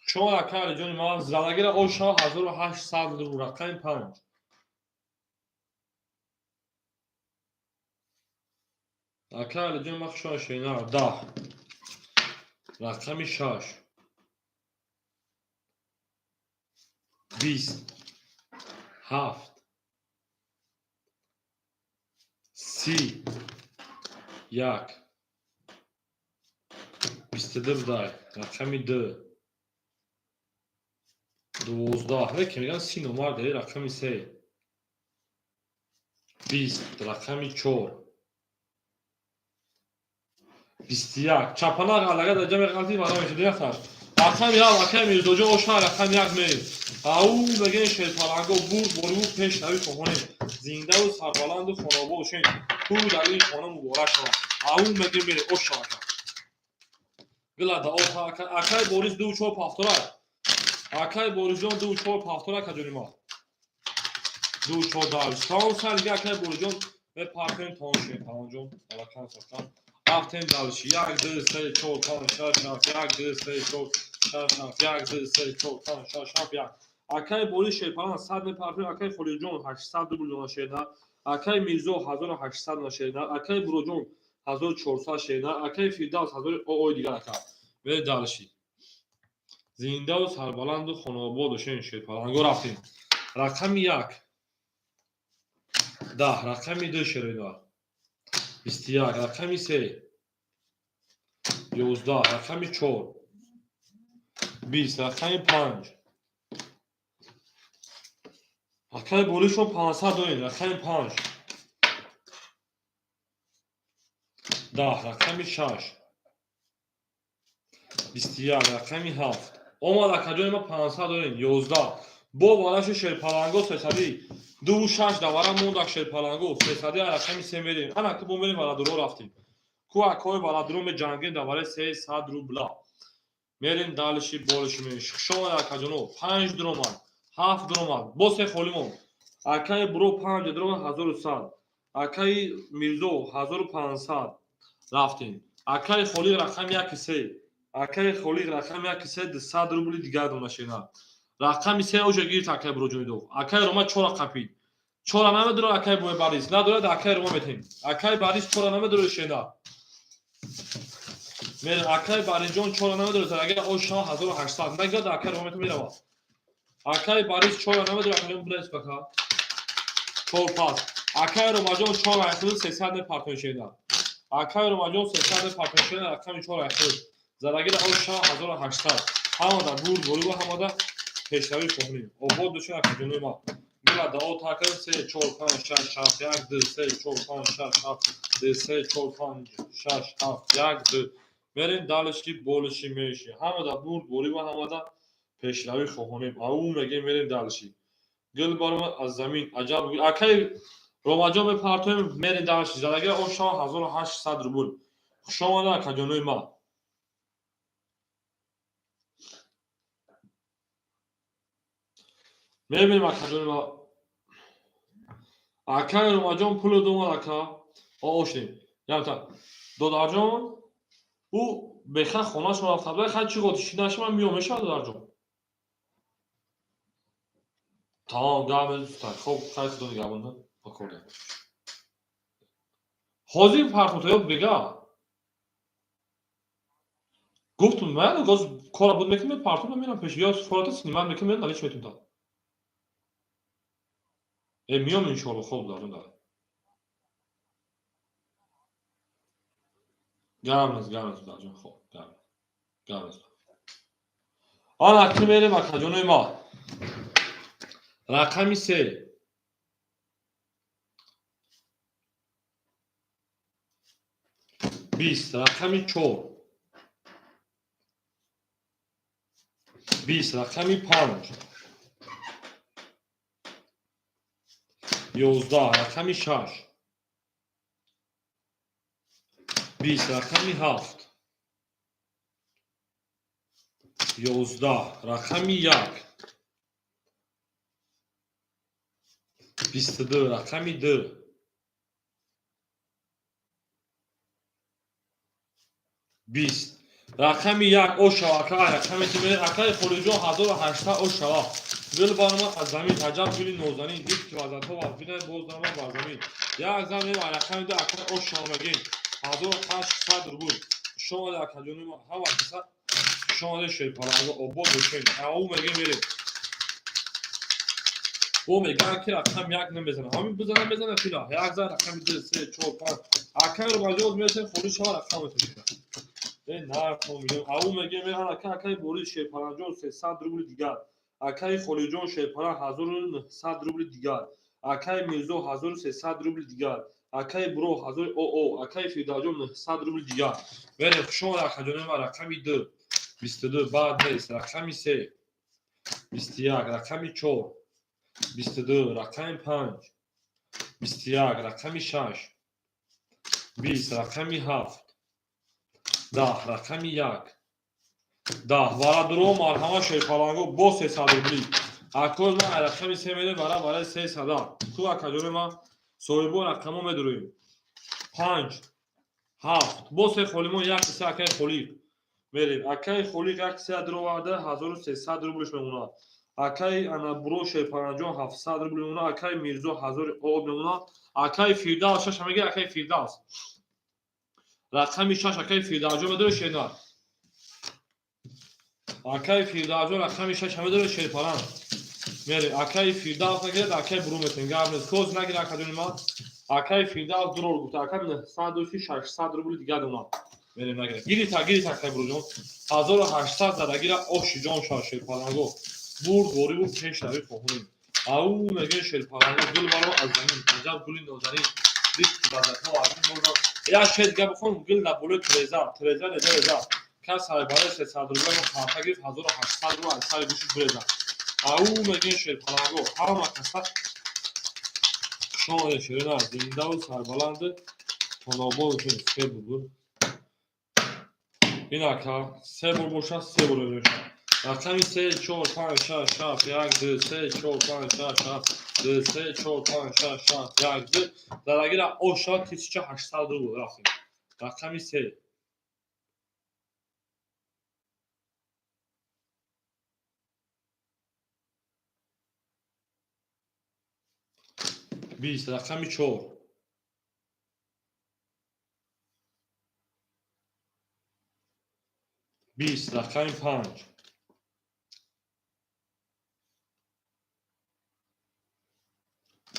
Шумо ака Алиҷони ман залагира ош шава 1800 рубл рақами панҷ. Ака Алиҷон ман хушона шена 10. Рақами шаш. 20. 7. 30. 1. 22 будай. Рақами ду. 12. Лекин мегӯянд си номар дори рақами се. 20. Рақами чор. 21. Чапана ғалага дар ҷамъи ғалти вара мешуд яхташ. Рақами як акай Мирзоҷон ошна рақами як мерем. Ау мегӯем шерпаланго бурд бориву пеш нави хоҳонем. Зиндаву сарбаланду хонобод бошем. Ту дар ин хона муборак шавад. Ау мегӯем мерем ош шава ака. Гила да ош ака. Акай Борис ду чор пафтора. Акай Борисҷон ду чор пафтора акаҷони ма. Ду чор дар. Тамом сар дига акай Борисҷон мепартем тамом шем тамомҷон. Алакан сақан. Рафтем дальше. 1 2 3 4 5 6 7 1 2 3 4 6 7 1 2 3 4 5 6 7 1. Акай Борис шерпалан 100 мепартем, акай Холиҷон 800 рубл дона шерна, акай Мирзо 1800 дона шерна, акай Буроҷон 1400 шерна, акай Фирдавс 1000 ой дигар ака. Мерем дальше. Зиндаву сарбаланду хонобод бошем шерпаланго рафтем. Рақами як. 10, рақами ду шерина. 21, рақами се. 11, рақами чор. 20, рақами панҷ. Акай Борисшон 500 дорем, рақами панҷ. 10, рақами шаш. 21, рақами ҳафт. Омад акаҷони ма 500 дорем, 11. Бо вараши шерпаланго сесадӣ. Ду шаш давара мондак шерпаланго сесадӣ рақами се мерем. Ана ки бо мерем вара дуро рафтем. Ку акои баладро меҷангем дар барои 300 рубла. Мерем дальше больше меш. Хуш омад, акаҷоно. 5 дуромад, 7 дуромад. Бо се холимон. Акаи Буро 5 дуромад, 1100. Акаи Мирзо 1500. Рафтем. Акаи Холиқ рақами 1 3. Акаи Холиқ рақами 1 3 200 рубли дигар дона шена. Рақами 3 оҷа гирифт акаи Буроҷонидов. Акаи Рома 4 қапид. 4 намедорад акаи Борис. Надорад, акаи Рома метем. Акаи Борис 4 намедорад шена. Мерем акаи Борисҷон 4 намедорад. Агар ош 1800 нагирад, акаи Рома метем, меравад. Акаи Борис 4 намедорад, акаи Рома бурес бака. 4 пас. Акаи Ромаҷон 4 айхил 300 мепартон шена. Акаи Ромаҷон 300 мепартон шена, рақами 4 айхил. Задагира ош 1800. Ҳамада бурд борива, ҳамада пешравӣ хоҳем. Обод бошед, акаҷонои ман. Гила дао такр 3 4 5 6 7 1 2 3 4 5 6 7 2 3 4 5 6 7 1 2. Мерем дальше больше меши. Ҳамада бурд борива, ҳамада пешравӣ хоҳонем. Ау мегем, мерем дальше. Гул барома аз замин аҷаб. Акаи Ромаҷон мепартоем, мерем дальше. Задагира ош 1800 рубл. Хуш омада, акаҷонои ман. Мебинем, акаҷони ман. Акаи Ромаҷон пуло домад, ака. Ошнем. Ямта. Додарҷон, ӯ беха хонашон рафта буда, хай чӣ готи шинаши ман миём мешавад, додарҷон. Тамом, гап мезуста. Хоб, хай худо нигаҳбон, бакорда. Ҳозир партота ё бега? Гуфтум, ман гоз кора буд мекунем, партота мерам пеш, ё фората снимать мекунем, налич метум та. Миём иншоалло, хоб додарҷон да. Гап нест, гап нест, додарҷон, хоб, гап. Гап нест. Ана ки мерем, акаҷонои ма. Рақами 3. 20, рақами 4. 20, рақами 5. 11, рақами 6. 20, рақами 7. 11, рақами 1. 22, рақами 2. 20, рақами 1 ошава, ака, рақами ти акаи Холиҷон 1800 ошава. Гул барома аз замин аҷаб гули нозанин, дид ки вазатҳо вазбинай боз дарома бар замин. Як зан мем рақами 2 акаи ошава мегем. 1800 рубл. Хуш омада, акаҷони ма, ҳама каса хуш омада, шерпаланго, обод бошед. Ау мегем, мерем. Бо мегӯянд ки рақам 1 намезанад. Ҳамин бизана, мезана фила. Як зан рақами 2 3 4 5. Акаи Ромаҷон месем холӣ шава рақам метошад. Нарх мегем. Ау мегем, меран ака, акаи Борис Шерпаланҷон 300 рубли дигар. Акаи Холиҷон Шерпалан 1900 рубли дигар. Акаи Мирзо 1300 рубли дигар. Акаи Буро 1000 оо, акаи Фирдавсҷон 900 рубли дигар. Мерем, хуш омад, акаҷони ман, рақами 2 22 баъд нест, рақами 3 21, рақами 4 22, рақами 5 21, рақами 6 20, рақами 7 10, рақами 1 10. Варадуро марҳама, шерпаланго бо 300 рубли. Акои ман рақами 3 мерем вара барои 300. Ку акаҷони ман соҳибо рақамо медуроем. 5 7 бо се холимон як се акаи Холиқ. Мерем. Акаи Холиқ як се дуроварда 1300 рублиш мемонад. Акаи Анабуро Шерпаланҷон 700 рубл мемонад. Акаи Мирзо 1000 об мемонад. Акаи Фирдавс 6 мега, акаи Фирдавс. Рақами 6 акаи Фирдавсҷон медоред шернар? Акаи Фирдавсҷон рақами 6 медоред шерпалан? Мерем. Акаи Фирдавс нагирад, акаи Буру метем. Гап нест. Коз нагирад, акаҷони ман. Акаи Фирдавс дурор гуфта, ака 900 600 рубли дигар донад. Мерем, нагирад. Гирифта, гирифта, акаи Буруҷон. 1800 задагира ошиҷон шав шерпаланго. Бурд бориву пешравӣ хоҳонем. Ау мегӯяд шерпаланго гул баро аз замин, аҷаб гули нозанин. Дид ки базатҳо аз ин бозам. Як шеър дига бихон, гул дар болои треза, треза, реза, реза. Кас сарбараи 300 рубла мо карта гирифт, 1800 рубл аз сари гӯши буреза. Ау мегӯяд шерпаланго, ҳама каса хуш омадед, ширина, зиндаву сарбаланду Хонобод бошед, се буд. Ин ака се бор бошад, се бор мешавад. Рақами 3, 4, 5, 6, 7, 1, 2, 3, 4, 5, 6, 7, 2, 3, 4, 5, 6, 7, 1, 2. Дарагира оша 1800 рубл рафтем. Рақами 3. 20, рақами 4. 20, рақами 5.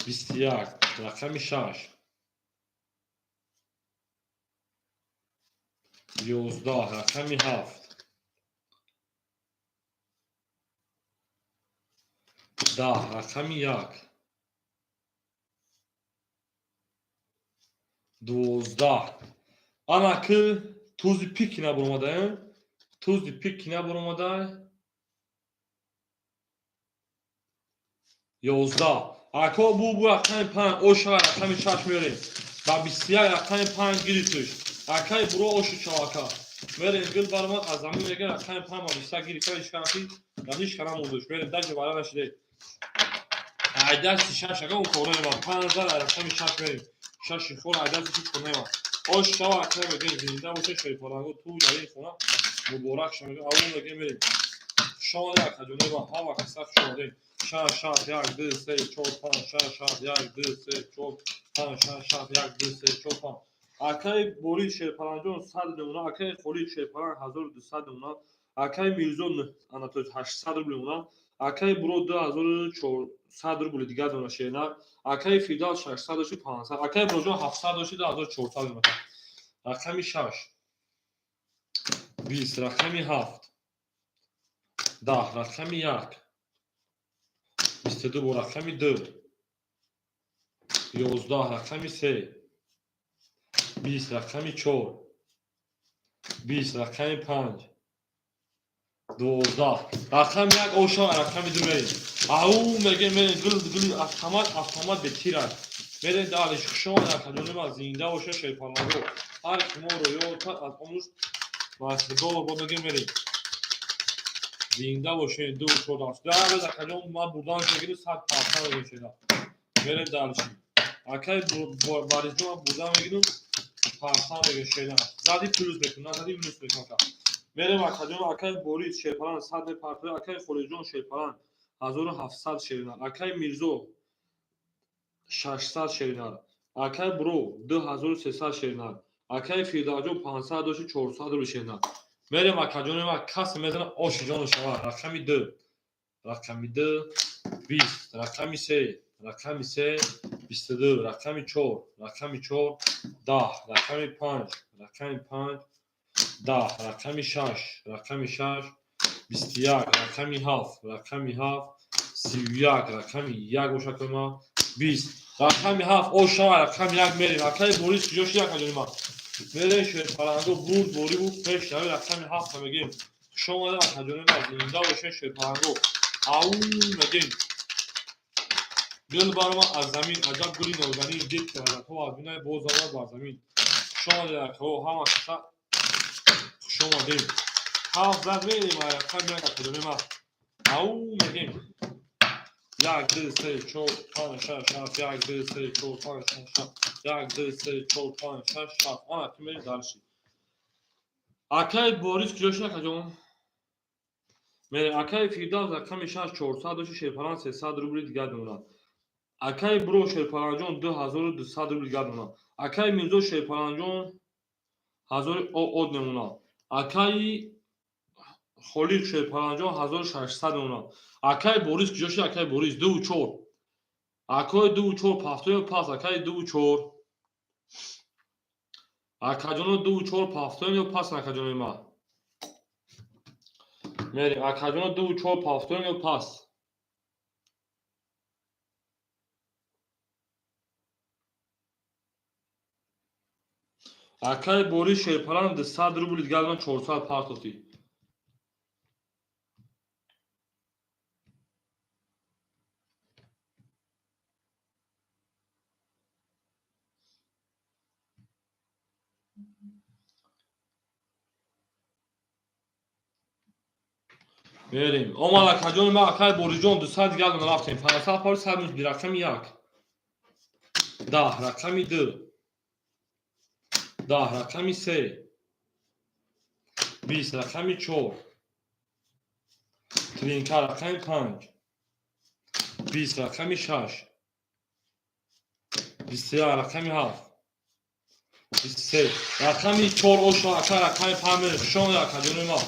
21, рақами 6. 11, рақами 7. 10, рақами 1. 12. Ана ки тузи пики набаромадаем. Тузи пики набаромадай. 11. Ако бу рақами 5, оша рақами 6 меорем. Ба 21 рақами 5 гирифтуш. Акай буро ошу чавака. Мерем гил баромад аз замин мега рақами 5 ба 21 гирифта ишканати. Ганиш карам удуш. Мерем даҷи бара нашиде. Айдасти 6 ага он корема. 5 рақами 6 мерем. Шаши хор айдасти чӣ конема. Ош шава акай мегем зинда боша шерпаланго ту дар ин хона муборак ша мегем. Аввал мегем мерем. Шода акаҷонеба ҳама каса шодем. 6 6 1 2 3 4 5 6 6 1 2 3 4 5 6 6 1 2 3 4 5. Акай Борис Шерпаланҷон 100 мемона, акай Холид Шерпалан 1200 мемона, акай Мирзо Анатолий 800 рубл мемона, акай Буро 2400 рубли дигар мемона шернар, акай Фирдавс 600 дошти 500, акай Буроҷон 700 дошти 2400 мемона. Рақами 6. 20, рақами 7. 10, рақами 1. 22 бо рақами 2. 11, рақами 3. 20, рақами 4. 20, рақами 5. 12, рақами 1 оша рақами 2 мерем. Ау мегем мерем гул гул автомат автомат бетирад. Мерем далиш хушон акаҷонема зинда боша шерпаланго. Ҳар ки моро ёд кард аз омӯз масдор бо мегем мерем. Зинда бошед 2 4 8. Дар акаҷон ман бурдан мегирам 100 парта мешавад. Мерем далиш. Акай Борисҷон ман бурдан мегирам парта мегирам. Зади плюс мекунам, зади минус мекунам. Мерем акаҷон, акай Борис Шерпалан 100 парта, акай Холиҷон Шерпалан 1700 шеринар, акай Мирзо 600 шеринар, акай Буро 2300 шеринар, акай Фирдавсҷон 500 дошти 400 рубл шеринар. Мерем акаҷон, ма кас мезана оши ҷону шава. Рақами 2, рақами 2 20, рақами 3, рақами 3 22, рақами 4, рақами 4 10, рақами 5, рақами 5 10, рақами 6, рақами 6 21, рақами 7, рақами 7 31, рақами 1 боша кама 20, рақами 7 оша рақами 1 мерем. Акай Борис куҷо шид акаҷони ма? Мерем шерпаланго бурд борӣ буд пеш нави рақами 7 мегем. Хуш омадед акаҷони ма, зинда бошед шерпаланго. Ау мегем. Гул баромад аз замин, аҷаб гули нозанин, дид ки ҳазратҳо аз бинай боз омад бар замин. Хуш омадед акаҳо, ҳама каса хуш омадед. 7 зад мерем рақами 1 акаҷони ма. Ау мегем. 1 2 3 4 5 6 7 1 2 3 4 5 6 7 1 2 3 4 5 6 7. Ана ки мерем дарши. Акай Борис куҷо шуд акаҷон? Мерем акай Фирдавс рақами 6 400 дошти Шерпалан 300 рубли дигар мемонад. Акай Буро Шерпаланҷон 2200 рубли дигар мемонад. Акай Мирзо Шерпаланҷон 1000 од мемонад. Акай Холиқ Шерпаланҷон 1600 мемонад. Акай Борис куҷо шуд? Акай Борис 2 4. Акай 2 4 пафтоем пас, акай 2 4. Акаҷоно 2 4 пафтоем ё пас акаҷонои ма? Мерем акаҷоно 2 4 пафтоем ё пас? Акай Борис Шерпалан 200 рубли дигар 400 партофтӣ. Мерем. Омад, акаҷони ма, акай Бориҷон, 200 дигар рафтем. 500 пори 100 минус, рақами як. 10, рақами ду. 10, рақами се. 20, рақами чор. Тринка, рақами панҷ. 20, рақами шаш. 21, рақами ҳафт. 23, рақами чор. Ошо, ака, рақами панҷ мерем. Хушомад, акаҷони ма.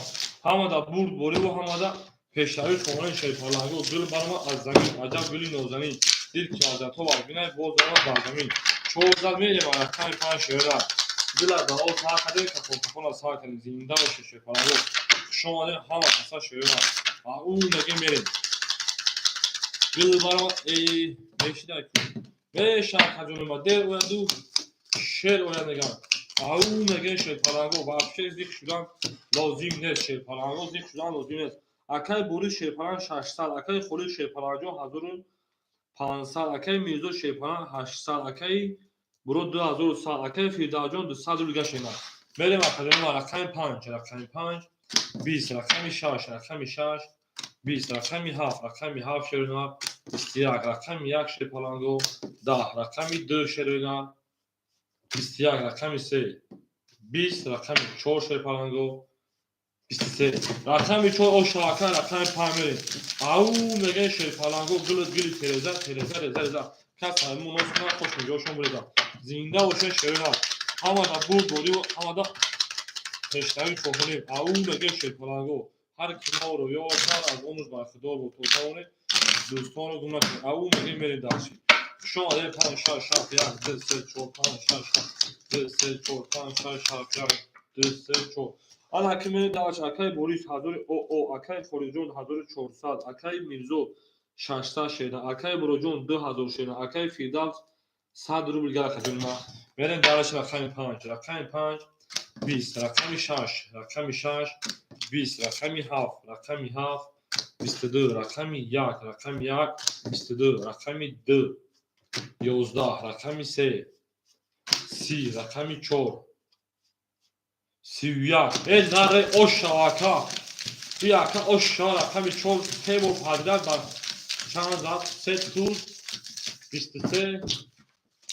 Ҳамада бурдбориву ҳамада пешравӣ хоҳонем. Шерпаланго, гул баромад аз замин, аҷаб гули нозанин, дид ки азиятҳо варбинай, боз омад бар замин. Чорзад мерем, рақами панҷ, шера. Дила дао сар кардем, кафон кафона сар кардем. Зинда бошед, шерпаланго. Хуш омадем ҳама каса, шера. Ау мегем, мерем. Гул баромад, эй, мешида ки. Меша, акаҷони ма, дер ояду шер ояд мегам. Ау мегем, шерпаланго, вообще зиқ шудан лозим нест, шерпаланго, зиқ шудан лозим нест. Акай Борис шерпаланг 600, акай Холид шерпалангҷон 1500, акай Мирзо шерпаланг 800, акай Буро 2100, акай Фирдавсҷон 200 рубл гашена. Мерем, акаҷони ма, рақами панҷ, рақами панҷ, 20, рақами шаш, рақами шаш, 20, рақами ҳафт, рақами ҳафт, шерина, 21, рақами як, шерпаланго, 10, рақами ду, шерина, 21, рақами се, 20, рақами чор, шерпаланго, 23, рақами чор. Ошо, ака, рақами панҷ мерем. Ау мегӯяд, шерпаланго, гулут гули тереза, тереза, реза, реза. Кас ҳаймун нос кунад, хош меҷошон буреза. Зинда бошед, шерина. Ҳамада бурдбориву ҳамада пешравӣ хоҳонем. Ау мегӯяд, шерпаланго. Ҳар ки моро ёр кард, аз онуш бархдор буд. То тавонед, дӯстонро гум накунед. Ау мегӯем, мерем дальше. Хуш омадед. Панҷ, шаш, ҳафт, як, ду, се, чор, панҷ, шаш, ҳафт, ду, се, чор, панҷ, шаш, ҳафт, як, ду, се, чор. Ана ки мерем дальше. Акаи Борис ҳазори оо, акаи Холиҷон 1400, акаи Мирзо 600 шеда, акаи Буроҷон 2000 шеда, акаи Фирдавс 100 рубл галакаҷони ма. Мерем дальше, рақами панҷ, рақами панҷ, 20, рақами шаш, рақами шаш, 20, рақами ҳафт, рақами ҳафт, 22, рақами як, рақами як, 22, рақами ду, 11, рақами се, 30, рақами чор, 31. Э, наре, ошава, ака. И ака, ошава, рақами чор, се бор подряд ба чанд зад? Се туз, 23,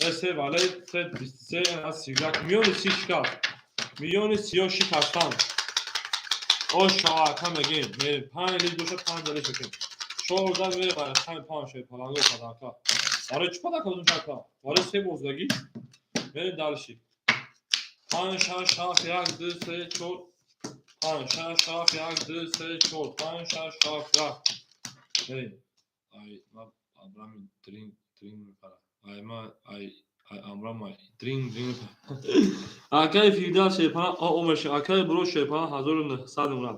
э, се вале, се, 23, 31. Миёни 30 шикаст. Миёни сиё шикастанд. Ошава, ака, мегем. Мерем. Панҷ лист бошад, панҷ лист мекунем. Чор зад мерем, рақами панҷ, шерпаланго, подарка. Барои чӣ подарка додем, ака? Барои се боздагӣ. Мерем дальше. Панҷ, шаш, ҳафт, як, ду, се, чор, панҷ, шаш, ҳафт, як, ду, се, чор, панҷ, шаш, ҳафт, як. Мерем. Ай, ма абрами дринг, дринг мепара. Ай, ма, ай, ай, амрама, дринг, дринг. Акаи Фирдавс шерпаланг оо меша, акаи Буро шерпаланг 1900 мемонад.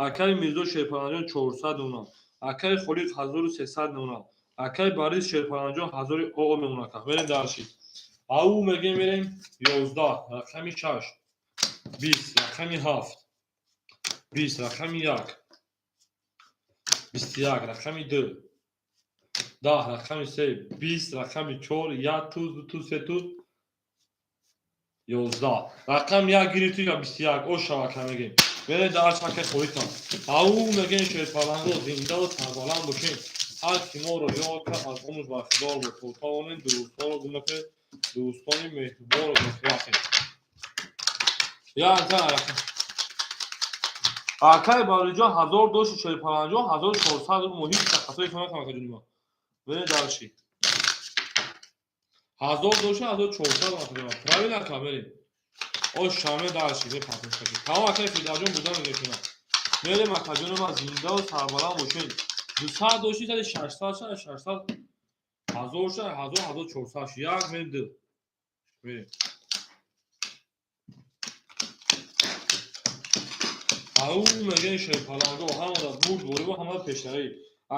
Акаи Мирзо шерпалангҷон 400 мемонад. Акаи Холиқ 1300 мемонад. Акаи Борис шерпалангҷон ҳазори оо мемонад. Мерем дальше. Ау мегем, мерем. 11, рақами шаш, 20, рақами ҳафт, 20, рақами як, 21, рақами ду, 10, рақами се, 20, рақами чор, як туз, ду туз, се туз, 11, рақами як гирифту я 21. Ошава, ака, мегем. Мерем дальше, акаи Холиқам. Ау мегем, шерпаланго, зиндаву сарбаланд бошем. Ҳар ки моро ёд кард, аз онуш бархдор буд. То тавонед, дӯстонро гум накунед, дӯстони меҳрубонро гум. Як зан акаи Бариҷон ҳазор дошти, шерпаланҷон 1400 рубл. Мо ҳеҷ хатое накардам, акаҷони ма. Мерем дальше. Ҳазор дошти, 1400, акаҷон. Правильно, ака, мерем. Ош шаме дальше, мепартем. Тамом, акаи Фирдавсҷон буда мегӯшонам. Мерем, акаҷони ма, зиндаву сарбаланд бошед. 200 дошти, зади 600 ша, 600 ҳазор ша, ҳазор, 1400 ша. Як мерем, ду. Мерем. Ау мегӯянд, шерпаланго, ҳамада бурд бориву ҳамада пешравӣ.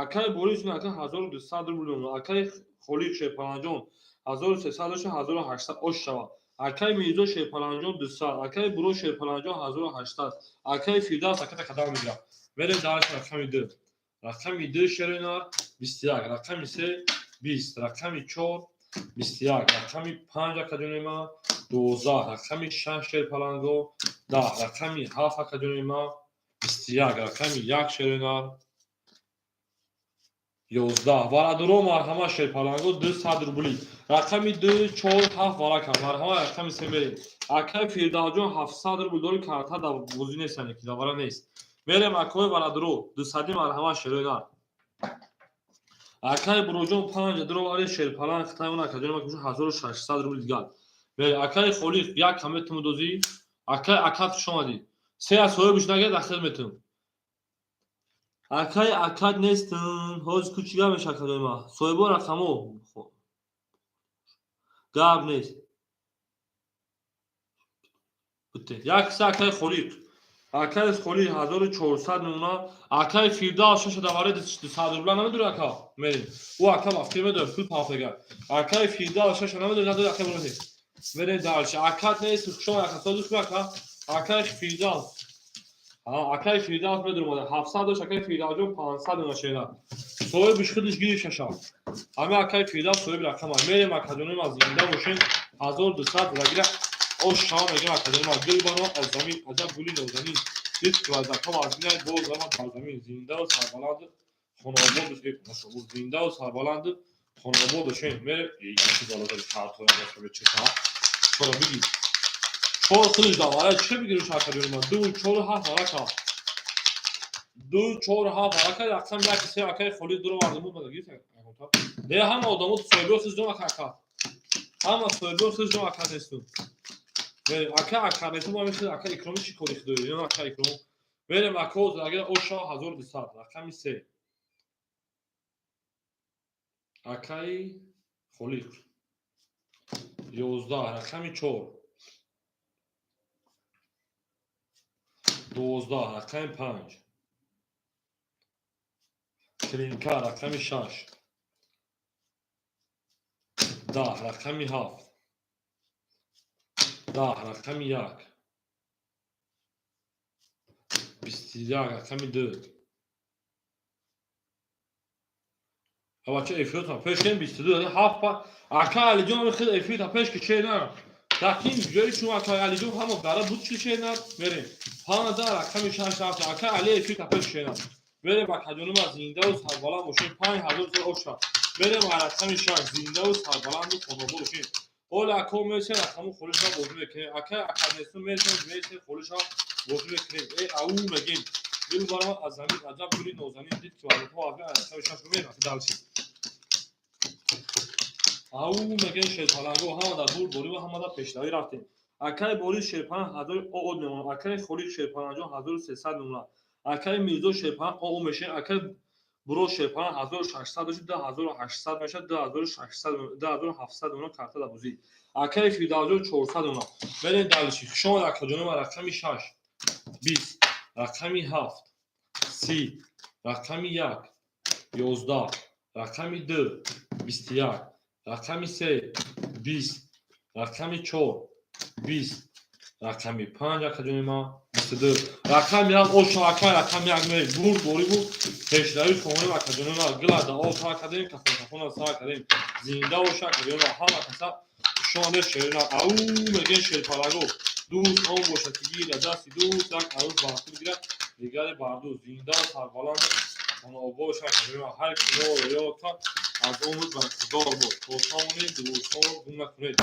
Акаи Борис ака 1200 рубл мемонад. Акаи Холиқ шерпаланҷон 1300 дошта, 1800 ош шавад. Акаи Мирзо шерпаланҷон 200, акаи Буро шерпаланҷон 1800, акаи Фирдавс аката қадам мегирад. Мерем дальше, рақами ду. Рақами ду, шеринар, 21, рақами се, 20, рақами чор, 21, рақами панҷ, акаҷони ман, 12, рақами шаш, шерпаланго, 10, рақами ҳафт, акаҷони ман, бисту 21, рақами 1, шерои нар. 11 варадуро, марҳама, шерпаланго, 200 рубли. Рақами 2, 4, 7 варака, марҳама. Рақами 3 мерем. Акаи Фирдавсҷон, 700 рубл дори, карта дар бозӣ нест, яъне ки давара нест. Мерем, акои варадуро, 200-и, марҳама, шерои нар. Акаи Буроҷон, панҷ дуровари, шерпаланг хитаён, акаҷон, 1600 рубл дигар. Мерем, акаи Холиқ, як каме тумудозӣ. Акаи Акад, хуш омадӣ. Се аз соҳибиш нагирд, ахир метум. Акаи Акад нестм, ҳозир ку чӣ гап меша, акаҷони ма? Соҳибо рақамо гап нест. Як се, акаи Холиқ. Акаи Холиқ 1400 мемона. Акаи Фирдавс шаша давари 200 рубла намедори, ака? Мерем. Ӯ ака вақти медорад, пул пафтага. Акаи Фирдавс шаша намедори, надори, акаи Буроти. Мерем дальше. Акат нест, хушомад, ака, сози хуб, ака. Акаи Фирдавс. Акаи Фирдавс медуромада. 700 дошт, акаи Фирдавсҷон 500 мемона, шера. Соҳибиш худиш гирифт шаша. Ҳама акаи Фирдавс соҳиби рақама. Мерем, акаҷони ма, зинда бошем. 1200 рагира ош шава мегем, акаҷони ма. Гул бано аз замин, аҷаб гули нозанин. Дид ки вазакҳо аз бинай боз рамад бар замин. Зиндаву сарбаланду хонаобод, зиндаву сарбаланду хонаобод бошем. Мерем. Эй, чи балозари картоя чета. Чора бигир. Чор худиш давара чӣ бигириш, акаҷони ма? Ду, чор, ҳафт варака. Ду, чор, ҳафт варака, рақам як, се, акаи Холид дуроварда буд, гирифт. Не, ҳама одамо соҳибо хиздон, ака, ака. Ҳама соҳибо хиздон, ака нестун. Ака, ака нестун, ма мехел ака Икроми чӣ кори худои? Ё ака Икром. Мерем, ако, агар оша 1200, рақами се. Акаи Холиқ. 11, рақами 4. 12, рақами 5. Клинка, рақами 6. 10, рақами 7. 10, рақами 1. 21, рақами 2. Авача эфиротон пеш кем 22 ҳафт па ака Алиҷон хел эфирта пеш ки чена. Такин ҷои шумо, ака Алиҷон, ҳама гара буд чи чена. Мерем. 15, рақами 6 рафта. Ака Али эфирта пеш чена. Мерем, акаҷонума, зиндаву сарбаланд бошем. 5000 оша. Мерем, рақами 6, зиндаву сарбаланду хонобод бошем. Ҳоли ако мерсем, рақаму холиша бозӣ мекунем. Ака акаднесу мерсем, мерсем, холиша бозӣ мекунем. Э, ау мегем. Дил барам аз замин, аҷаб гули нозанин, дид ки вазифаҳо аз рақами 6 мерем дальше. Ау мегем, шерпаланго, ҳама дар бур борӣ ва ҳама дар пешравӣ рафтем. Акаи Борис шерпаланг ҳазори оод мемонад. Акаи Холиқ шерпаланҷон 1300 мемонад. Акаи Мирзо шерпаланг оо мешавем. Акаи Буро шерпаланг 1600 дошт, 2800 мешавад, 2600, 2700 мемонад карта дар бозӣ. Акаи Фирдавсҷон 400 мемонад. Мерем дальше. Хуш омад, акаҷонома, рақами 6, 20, рақами 7, 30, рақами 1, 11, рақами 2, 21, рақами 3, 20, рақами 4, 20, рақами 5, акаҷони ма, 22, рақами 1 оша, ака, рақами 1 мерем. Бурд борӣ буд, пешравӣ хонем, акаҷони ма, гила да об сар кардем, кафон кафона сар кардем. Зинда боша, акаҷони ма, ҳама каса хушомадед, шерина. Ау мегем, шерпалаго. Дӯст он бошад, ки гирад дасти дӯст, як арӯс бар худ гирад, дигаре бар дӯст. Зиндаву сарбаланд хонаобод боша, акаҷони ма. Ҳар ки моро ёд кард, аз он рӯз бархӯрдор бод. То тавонед, дӯстонро гум накунед.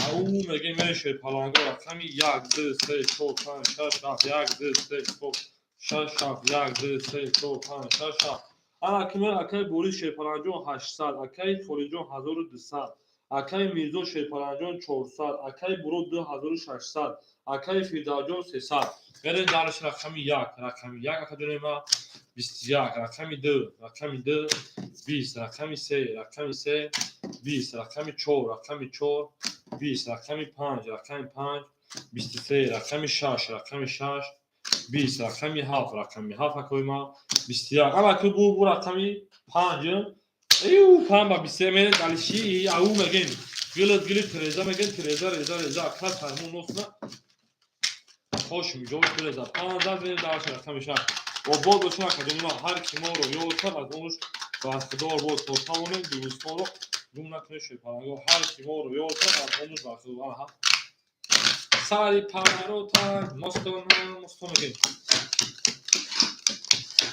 Ау мегем, мерем, шерпаланго, рақами 1, 2, 3, 4, 5, 6, 7, 1, 2, 3, 4, 6, 7, 1, 2, 3, 4, 5, 6, 7. Ана акаи, акаи Борис шерпаланҷон 800, акаи Холиҷон 1200, акаи Мирзо шерпаланҷон 400, акаи Буро 2600, акаи Фирдавсҷон 300. Мерем дальше, рақами 1, рақами 1, акаҷони ма, 21, рақами 2, рақами 2, 20, рақами 3, рақами 3, 20, рақами 4, рақами 4, 20, рақами 5, рақами 5, 23, рақами 6, рақами 6, 20, рақами 7, рақами 7, акои ма, 21. Ана ки бу рақами 5, ю 5 ба 23 мерем дальше. Ау мегем, гилит гилит тереза мегем, тереза реза реза, кас ҳаймон носна хош миҷош биреза. 15 мерем дальше, рақами 6. Обод бошем, акаҷони ма. Ҳар ки моро ёд кард, аз он рӯз бархӯрдор бод. То тавонем, дӯстонро гум накунед, шерпаланго. Ҳар ки моро ёд кард, аз он рӯз бархӯрдор. Аҳа, сари парота мостона мосто мегем.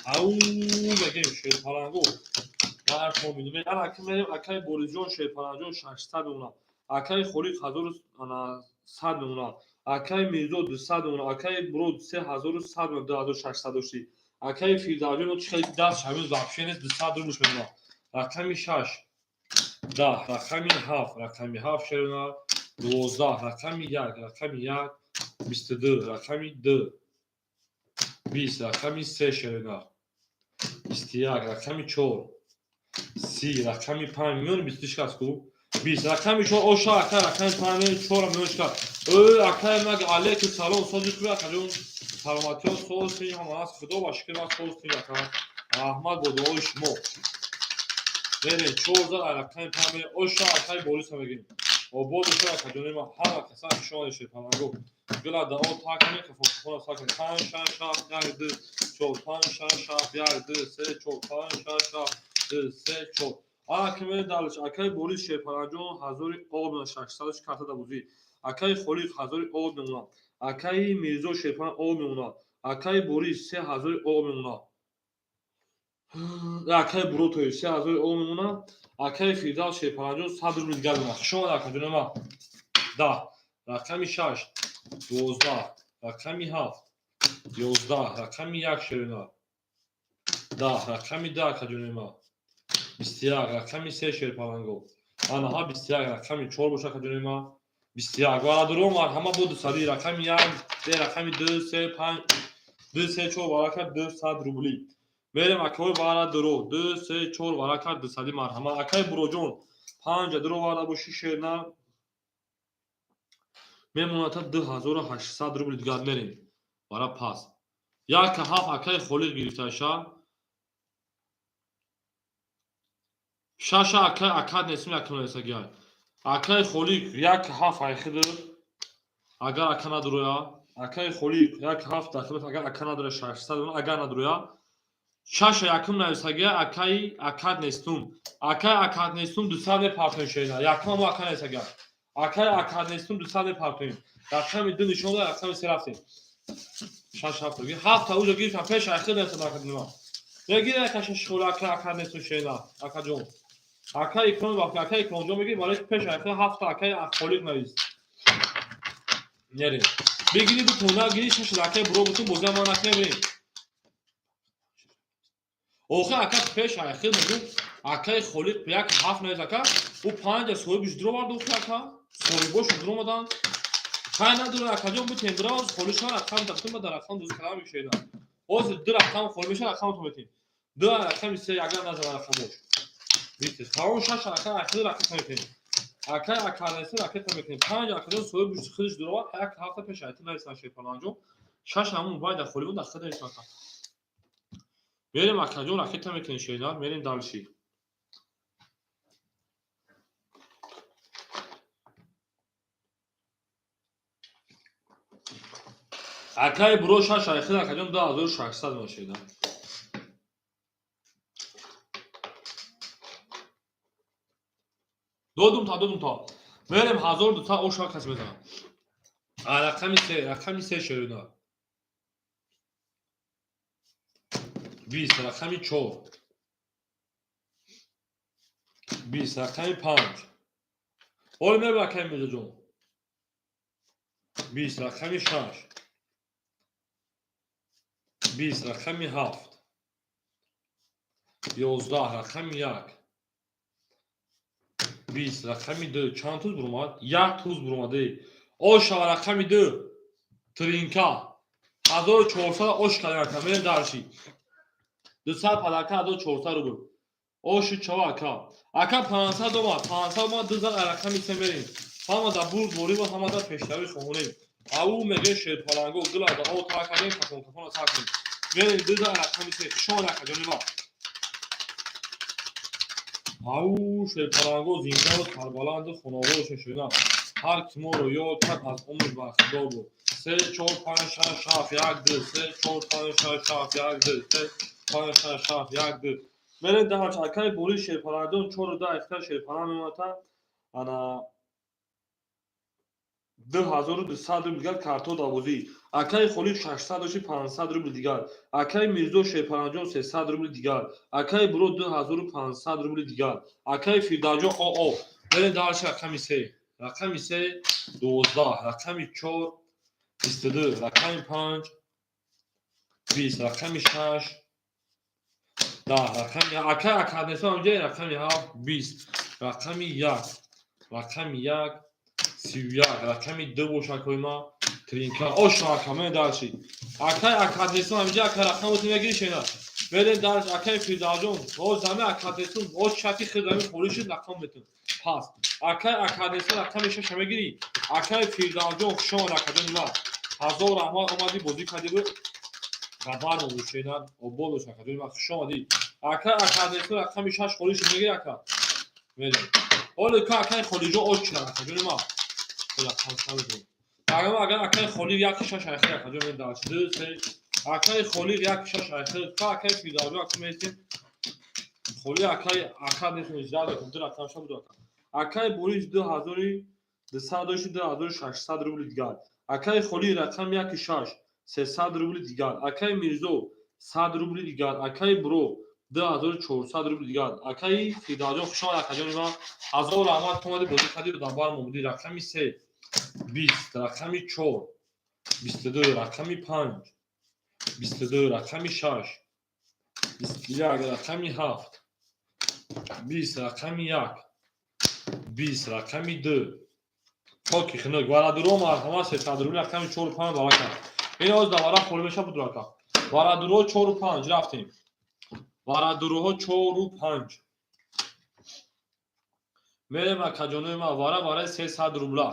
Ау мегем шерпаланго. Нархо мебинем. Ана ки мерем акай Борисҷон шерпаланҷон 600 мемонад. Акай Холиқ 1100 мемонад. Акай Мирзо 200 мемонад. Акай Бурод 3100 мемонад, 2600 дошти. Акай Фирдавсҷон чи хеле даст ҳамин вообще нест, 200 рублш мемонад. Рақами 6 10, рақами 7, рақами 7 шерона 12, рақами 1, рақами 1 22, рақами 2 20, рақами 3 шерона 21, рақами 4 30, рақами 5 миёни 22 шикаст ку 20, рақами 4 оша акай рақами 5 миёни 4 миёни шикаст. Ө акай маг алейкум салом, сози хуби акаҷон, саломатиён соз тинҷ ҳама аст, худо ба шукр ман соз тинҷ ака, раҳмат бо дуои шумо. Мерем 4 зад рақами 5 миёни оша акай Бориса мегирем. Обод оша акаҷони ман ҳама каса шумо шерпаланго. Гила дао такани кафон кафон сакан 5 6 7 1 2 4 5 6 7 1 2 3 4 5 6 7 2 3 4. Ана ки мерем далиш акай Борис шерпаланҷон 1000 об 600 карта да бозӣ. Акай Холиқ 1000 об мемонад. Акай Мирзо шерпалан об мемонад. Акай Борис 3000 об мемонад. Акай Буротои 3000 об мемонад. Акай Фирдавс шерпаланҷон 100 рубл дигар мемонад. Хуш омад акаҷони ман. 10, рақами 6 12, рақами 7 11, рақами 1 шерона 10, рақами 2 акаҷони ман 21, рақами 3 шерпаланго. Анаҳа 21, рақами 4 боша акаҷони ман 21. Варадуро марҳама бо 200, рақами 1 3, рақами 2 3 5 2 3 4 варака 200 рубли. Мерем акаҳои варадуро 2 3 4 варака 200 марҳама. Акаи Буроҷон 5 дуро варда боши шерна мемонад 2800 рубли дигар мерем. Вара пас. 1 7 акаи Холиқ гирифташа. 6 акаи акад несим якум несагиай. Акаи Холиқ 1 7 айхиду агар ака надуроя, акаи Холиқ 1 7 дахилат агар ака надуроя 600 агар надуроя 6 якум нависагиай акаи акад нестум. Акаи акад нестум 200 мепартоем шерина. Якум мо ака нависагиай. Акаи акад нестум 200 мепартоем. Рақами 2 нишон дод, рақами 3 рафтем. 6 7 7 та уҷо гирифтам пеш айхид нестам академа. Мегирай ака шаш хола ака акад нестум шерина. Акаҷон. Ака икром вақт ака икромҷон мегири барои пеш айхид 7 та акаи Холиқ навис. Нерем. Бигири бутун нагири шаш акаи буро бутун бозиам ман накунем. Охир ака пеш айхид мегӯ акаи Холиқ 1 7 навис ака. Ӯ 5 соҳибиш дуро вард охир ака. Соҳибош дуро омаданд. Хай надора акаҷон бутем бира оз холӣ шавад рақам дактум ба дар рақам дузӣ калам мешавад. Ҳозир ду рақам холӣ мешавад рақаматон метем. 2 рақами 3 агар назанад рақамош. Битес. Тамом 6 рақам ахир ракета мекунем. Акай аканаси ракета мекунем. 5 акаҷон соҳиб худиш дуро вард 1 ҳафта пеш айти нависан шерпаланҷон. 6 ҳамун бай дар холӣ буд дар худ нависан. Мерем акаҷон ракета мекунем шернар, мерем далши. Акай буро 6 айхид акаҷон 2600 мошина. Додум та додум та. Мерем 1200 оша кас мезанам. А рақами 3, рақами 3 шерина. 20, рақами 4. 20, рақами 5. Оли меб акай Мирзоҷон. 20, рақами 6. 20, рақами 7. 11, рақами 1. 20, рақами 2. Чанд туз буромад? 1 туз буромад. Оша ва рақами 2. Тринка. 1400 ош кардем ака. Мерем дарши. 200 падака 1400 рубл. Оши чава ака. Ака 500 омад. 500 омад 2 зан рақами 3 мерем. Ҳама дар бурд борӣ ва ҳама дар пешравӣ хоҳонем. Ау меге шерпаланго гила да о та кардем кафон кафона сар кунем. Мерем 2 зан рақами 3. Шон ака ҷони ма. Ау шерпаланго зиндаву сарбаланду хонаводаша шуда. Ҳар ки моро ёд кард аз умр бархдор буд. 3 4 5 6 7 1 2 3 4 5 6 7 1 2 3 5 6 7 1 2. Мерем дар акаи Борис шерпаланҷон 4 2 ихтиёр шерпалан мемонад. Ана 2200 рубл дигар карто давозӣ. Акаи Холиқ 600 дошти, 500 рубли дигар. Акаи Мирзо Шерпаланҷон 300 рубли дигар. Акаи Буро 2500 рубли дигар. Акаи Фирдавсҷон ОО. Мерем дальше, рақами се. Рақами се 12, рақами чор 22, рақами панҷ 20, рақами шаш 10, рақами акаи Акаднесо ҳамҷа, рақами ҳафт 20, рақами як, рақами як 31, рақами ду бошакҳои ма тринка ошо. Ака, мерем дальше. Акаи Акаднесон ҳамҷа, ака, рақамоти мегирӣ, шена. Мерем дальше. Акаи Фирдавсҷон, боз зами Акаднесон, боз чати хел зами холӣ шуд, рақам метун пас. Акаи Акаднесон, рақами шаша мегирӣ. Акаи Фирдавсҷон, хуш омад, акаҷони ман, ҳазор раҳмат, омадӣ, бозӣ кардӣ, габар бошена, обод бош, акаҷони ман, хуш омадӣ. Акаи Акаднесон, рақами шаш холӣ шуд, мегирӣ, ака? Мерем ҳоле ка акаи Холиҷон оч шуд, акаҷони ман. Агар акаи Холиқ як шаш айхир, акаҷон, мерем дальше. Ду, се, акаи Холиқ як шаш айхир ка акаи Фирдавсҷон, ака, мересем холи. Акаи Акаднесон иждат мекунем, ду рақам ша буду. Ака, акаи Борис 2200 дошти, 2600 рубли дигар. Акаи Холӣ, рақами яки шаш, 300 рубли дигар. Акаи Мирзо 100 рубли дигар. Акаи Буро 2400 рубли дигар. Акаи Фирдавсҷон, хуш омад, акаҷони ман, ҳазор раҳмат, омадӣ, бозӣ кардӣ, дар мо будӣ. Рақами се 20, рақами чор 22, рақами панҷ 22, рақами шаш 21, рақами ҳафт 20, рақами як 20, рақами ду токи хинук варадуро, марҳамат, 300 рубли, рақами чору панҷ барака. Ин оз давара холӣ меша буд, рака. Варадуро чору панҷ рафтем, варадуроҳо чору панҷ мерем, акаҷонои ман. Вара вараи 300 рубла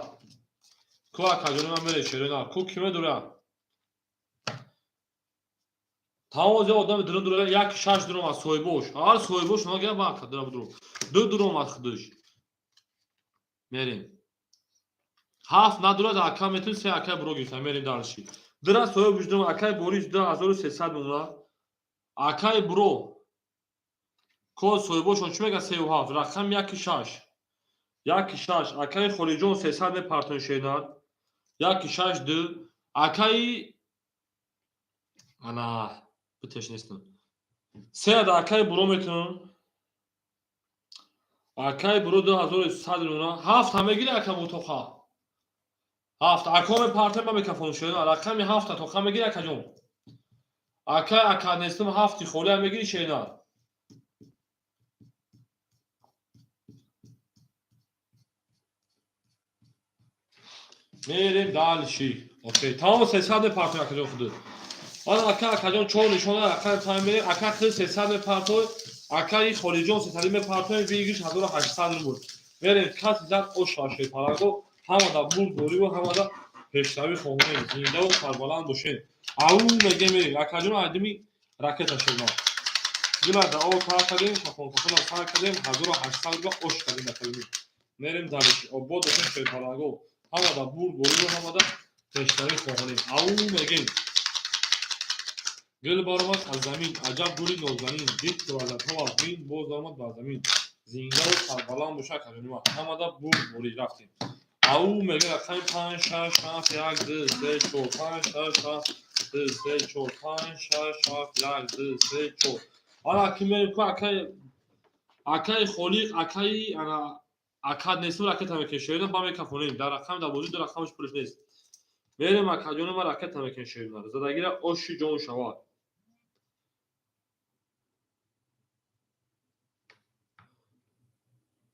ку, акаҷонои ман, мере шерона ку, ки медура тамом ози одами дурун дура. Як шаш дуромад соҳибош, ҳар соҳибош ногия ба ака дура будуру ду дуромад худаш. Мерем, ҳафт надурад, ака метун се, акай буро гирифта. Мерем дальше. Дура соҳиб дуром. Акай Борис 2300 мемонад. Акай Буро ко, соҳибошон чӣ мегӯяд? Сею ҳафт, рақами яки шаш, яки шаш. Акаи Холиҷон 300 мепартон, шенад. Яки шаш ду. Акаи ана битеш нестам, сеяда акаи Буро метунам. Акаи Буро 2100 мемонад. Ҳафт ҳам мегири, ака мутоқа? Ҳафт ако мепартем, ба микрофон, шена. Рақами ҳафта тоқа мегири, акаҷон? Акай ака нестам, ҳафти холиам мегири, шена? Мерем дальше. Окей, тамом, 300 мепартем, акаҷон, худ ана. Ака, акаҷон, чор нишона, рақами панҷ мерем. Ака худ 300 мепартой, акаи Холиҷон сесади мепартоем, выигрыш 1800 рубл. Мерем, каси зад оша шерпаланго. Ҳамада бурдбориву ҳамада пешравӣ хоҳонем, зиндаву сарбаланд бошем. Ау мегем, мерем, акаҷон, айдими ракета шудма. Гулада о кар кардем, шафонфафона сар кардем, 1800 рубла ош кардем акаҷон. Мерем дальше. Обод бошем, шерпаланго, ҳамада бурдбориву ҳамада пешравӣ хоҳонем. Ау мегем. Гул баромад аз замин, аҷаб гули нозанин, дид ки вазатҳо аз бин, боз омад бар замин. Зиндаву сарбаланд боша, акаҷони ман, ҳамада бурдборӣ. Рафтем. Ау мега, рақами панҷ, шаш, ҳафт, як, ду, се, чор, панҷ, шаш, ҳафт, ду, се, чор, панҷ, шаш, ҳафт, як, ду, се, чор. Ана ки мерем ку, акаи, акаи Холиқ, акаи ана акад несту, ракета мекунем, ба мекафонем дар рақам дар бозӣ ду рақамаш пулш нест. Мерем, акаҷони ман, ракета мекунем, задагира оши ҷон шавад.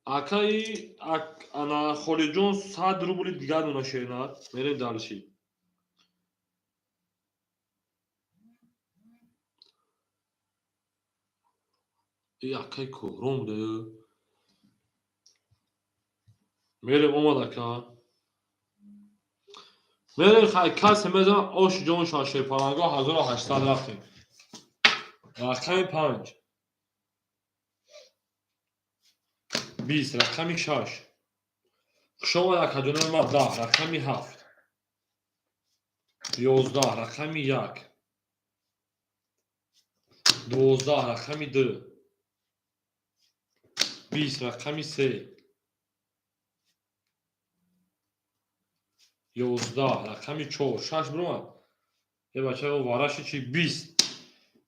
Акаи ана Холиҷон 100 рубли дигар мона, шернат. Мерем дальше. И акаи Корон буда. Мерем, омад ака. Мерем, хай, касе мезанад, оши ҷон шавад, шерпаланго, 1800 рафтем. Рақами панҷ 20, рақами шаш, хушомад, акаҷонои ман, 10, рақами ҳафт 11, рақами як 12, рақами ду 20, рақами се 11, рақами чор шаш биромад. Э бача, вараши чи? 20,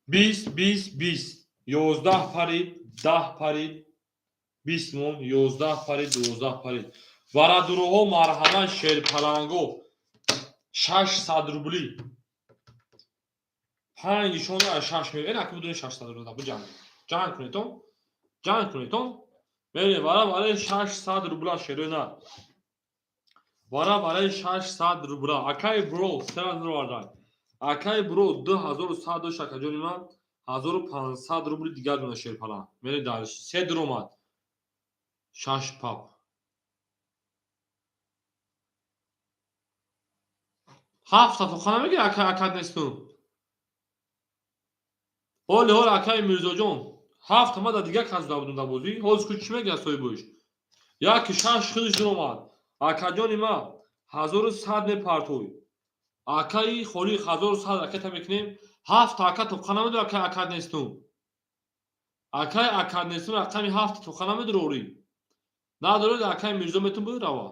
20, 20, 20, 11 парид, 10 парид, 20 мон, 11 парид, 12 парид. Варадуроҳо, марҳамат, шерпаланго, 600 рубли. Панҷ нишона аз шаш меояд. Ин аки будуни 600 рубли буҷанг. Ҷанг кунедон, ҷанг кунедон. Мерем вара барои 600 рубла, шерои на. Вара барои 600 рубла. Акай бро, сера нуровардай. Акай бро, 2100 дошт, акаҷони ман, 1500 рубли дигар дона шерпаланг. Мерем дар се дуромад. Шаш пап. Ҳафта тоқа намегири, акай акад нестум. Ҳоли ҳол, акай Мирзоҷон, ҳафта ма дар дигар кас зуда будум дар бозӣ. Ҳозир ку чӣ мегирад соҳибош? Яки шаш худаш дуромад. Акаҷони ма, 1100 мепартой. Акаи Холиқ, 1100 ракета мекунем. Ҳафта ака тоқа намедор, акай акад нестум. Акай акад нестум, рақами ҳафта тоқа намедорорӣ. Надоред, акай Мирзо метун буд рава.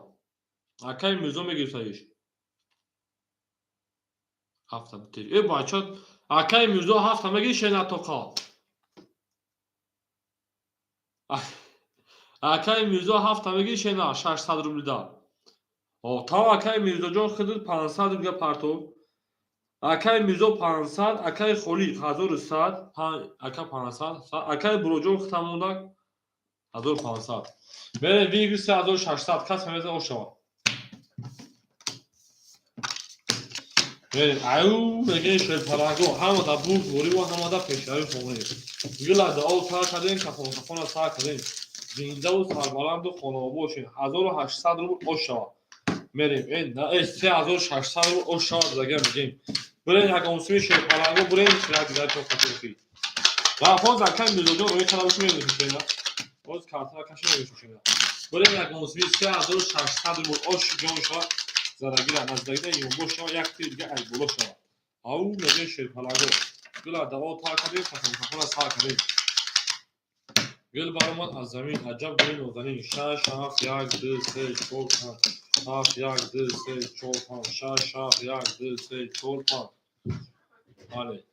Акай Мирзо мегирифтаиш. Ҳафта битеш. Э бача, акай Мирзо, ҳафта мегири шена тоқа. Акай Мирзо, ҳафта мегири шена 600 рублида. О, та акай Мирзоҷон худат 500 рубля партов. Акай Мирзо 500, акай Холиқ 1100, ака 500, акай Буроҷон худам мондак 1500. Мерем вигри 3600, кас мемеза ошава. Мерем, аю мегӯем шерпаланго, ҳама да бурд бориву ҳама да пешравӣ хонем. Гила да об сар кардем, кафон кафона сар кардем. Зиндаву сарбаланду хонаобод бошем. 1800 рубл ошава. Мерем, э, на, э, 3600 рубл ошава дагар мегӯем. Бурем ягонсуи шерпаланго, бурем як дигар чоқатохи. Ва ҳоз акай Мирзоҷон рӯи қара бош мегӯшем. Ҳоз картара каши мегӯшем. Бурем ягонсуи 3600 рубл ош ҷон шава. Задагира наздагира ёнбо шава, як тир дига аз боло шава. Ау мегӯем шерпаланго. Гила даво тар кардем, кафон кафона сар кардем. Гил баромад аз замин, аҷаб гули нозанин. Шаш, ҳафт, як, ду, се, чор, панҷ. Ҳафт, як, ду, се, чор, панҷ. Шаш, ҳафт, як, ду, се, чор, панҷ. Бале.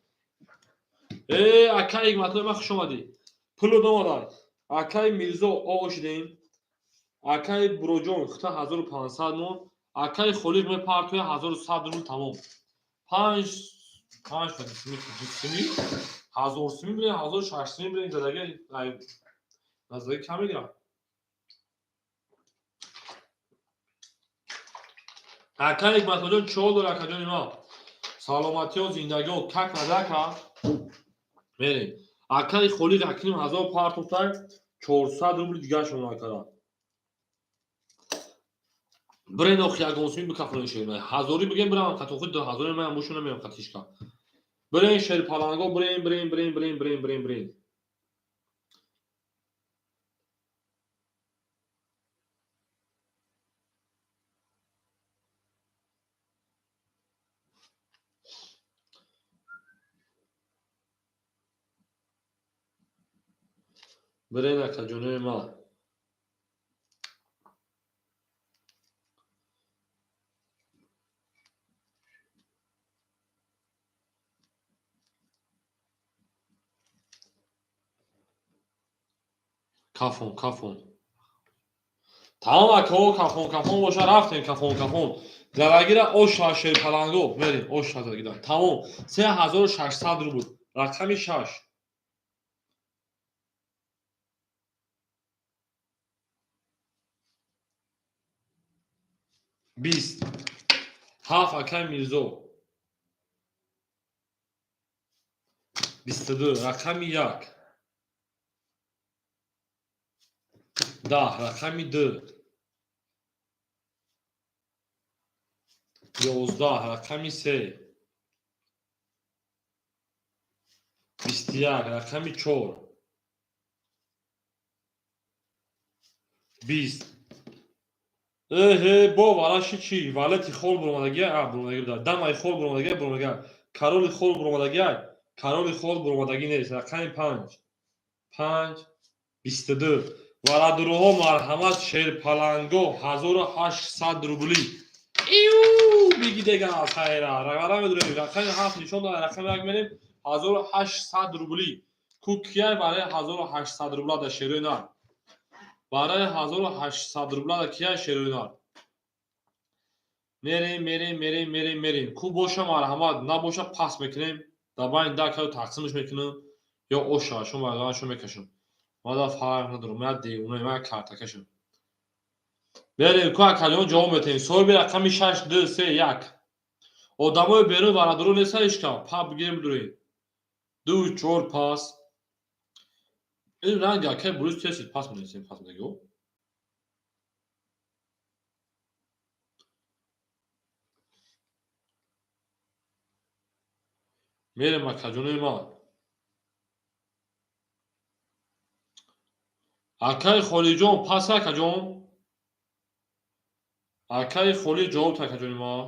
Э, акай Ҳикматуллои ман, хуш омадӣ. Пулу домадай. Акай Мирзо ошидем. Акай Буроҷон хута 1500 мон. Акай Холиқ мепартоя 1100 рубл, тамом. Панҷ панҷ сими ҳазор сими бирем, 1600 сими бирем, задаги наздаги кам мегирам. Акай Ҳикматуллоҷон, чӣ ҳол дори, акаҷони ман? Саломатиҳо, зиндагиҳо, как надака? Мерем. Акаи Холиқ акним ҳазор партофтай, 400 рубли дигаршон накарда. Бирен охи ягон сими бикафонен шерна. Ҳазорӣ бигем, бирам қатохи ду ҳазори ман бошу намеям қатишка. Бирен шерпаланго, бирен, бирен, бирен, бирен, бирен, бирен, бирен. Бирен, акаҷонои ман. Кафон, кафон. Тамом, акаҳо, кафон, кафон боша, рафтем кафон, кафон. Зарагира оша шерпаланго, мерем оша зарагира. Тамом, 3600 рубл. Рақами шаш. 20. Ҳафт, акай Мирзо. 22. Рақами як. 10. Рақами ду. 11. Рақами се. 21. Рақами чор. 20. Эҳе, бо вараши чӣ? Валети хол буромадагия, а буромадагӣ буда. Дамаи хол буромадагия, буромадагия. Кароли хол буромадагия, кароли хол буромадагӣ нест. Рақами панҷ. Панҷ, 22. Варадуруҳо, марҳамат, шерпаланго, 1800 рубли. Иу бигидеган аз хайра. Вара медурем. Рақами 7 нишон дод, рақами 1 мерем 1800 рубли. Ку кияй барои 1800 рубла да шерои нар? Барои 1800 рубла да кияй шерои нар? Мерем, мерем, мерем, мерем, мерем. Ку боша марҳамат, набоша пас мекунем. Дар байни 10 каю тақсимш мекунем ё оша шумо барои мекашам. Ман да фарқ надорам, ман девона, ман картакашам. Берем, ку акаҷон ҷавоб метаҳем. Соҳиби рақами 6 2 3 1. Одамои берун варадуру неста ҳечка. Пап бигирем бидурем. 2 4 пас. Ин ранги акай бурус тесид пас менесем, пас медагио. Мерем акаҷонои ман. Акаи Холиҷон пас акаҷон. Акаи Холи ҷавоб та акаҷони ман.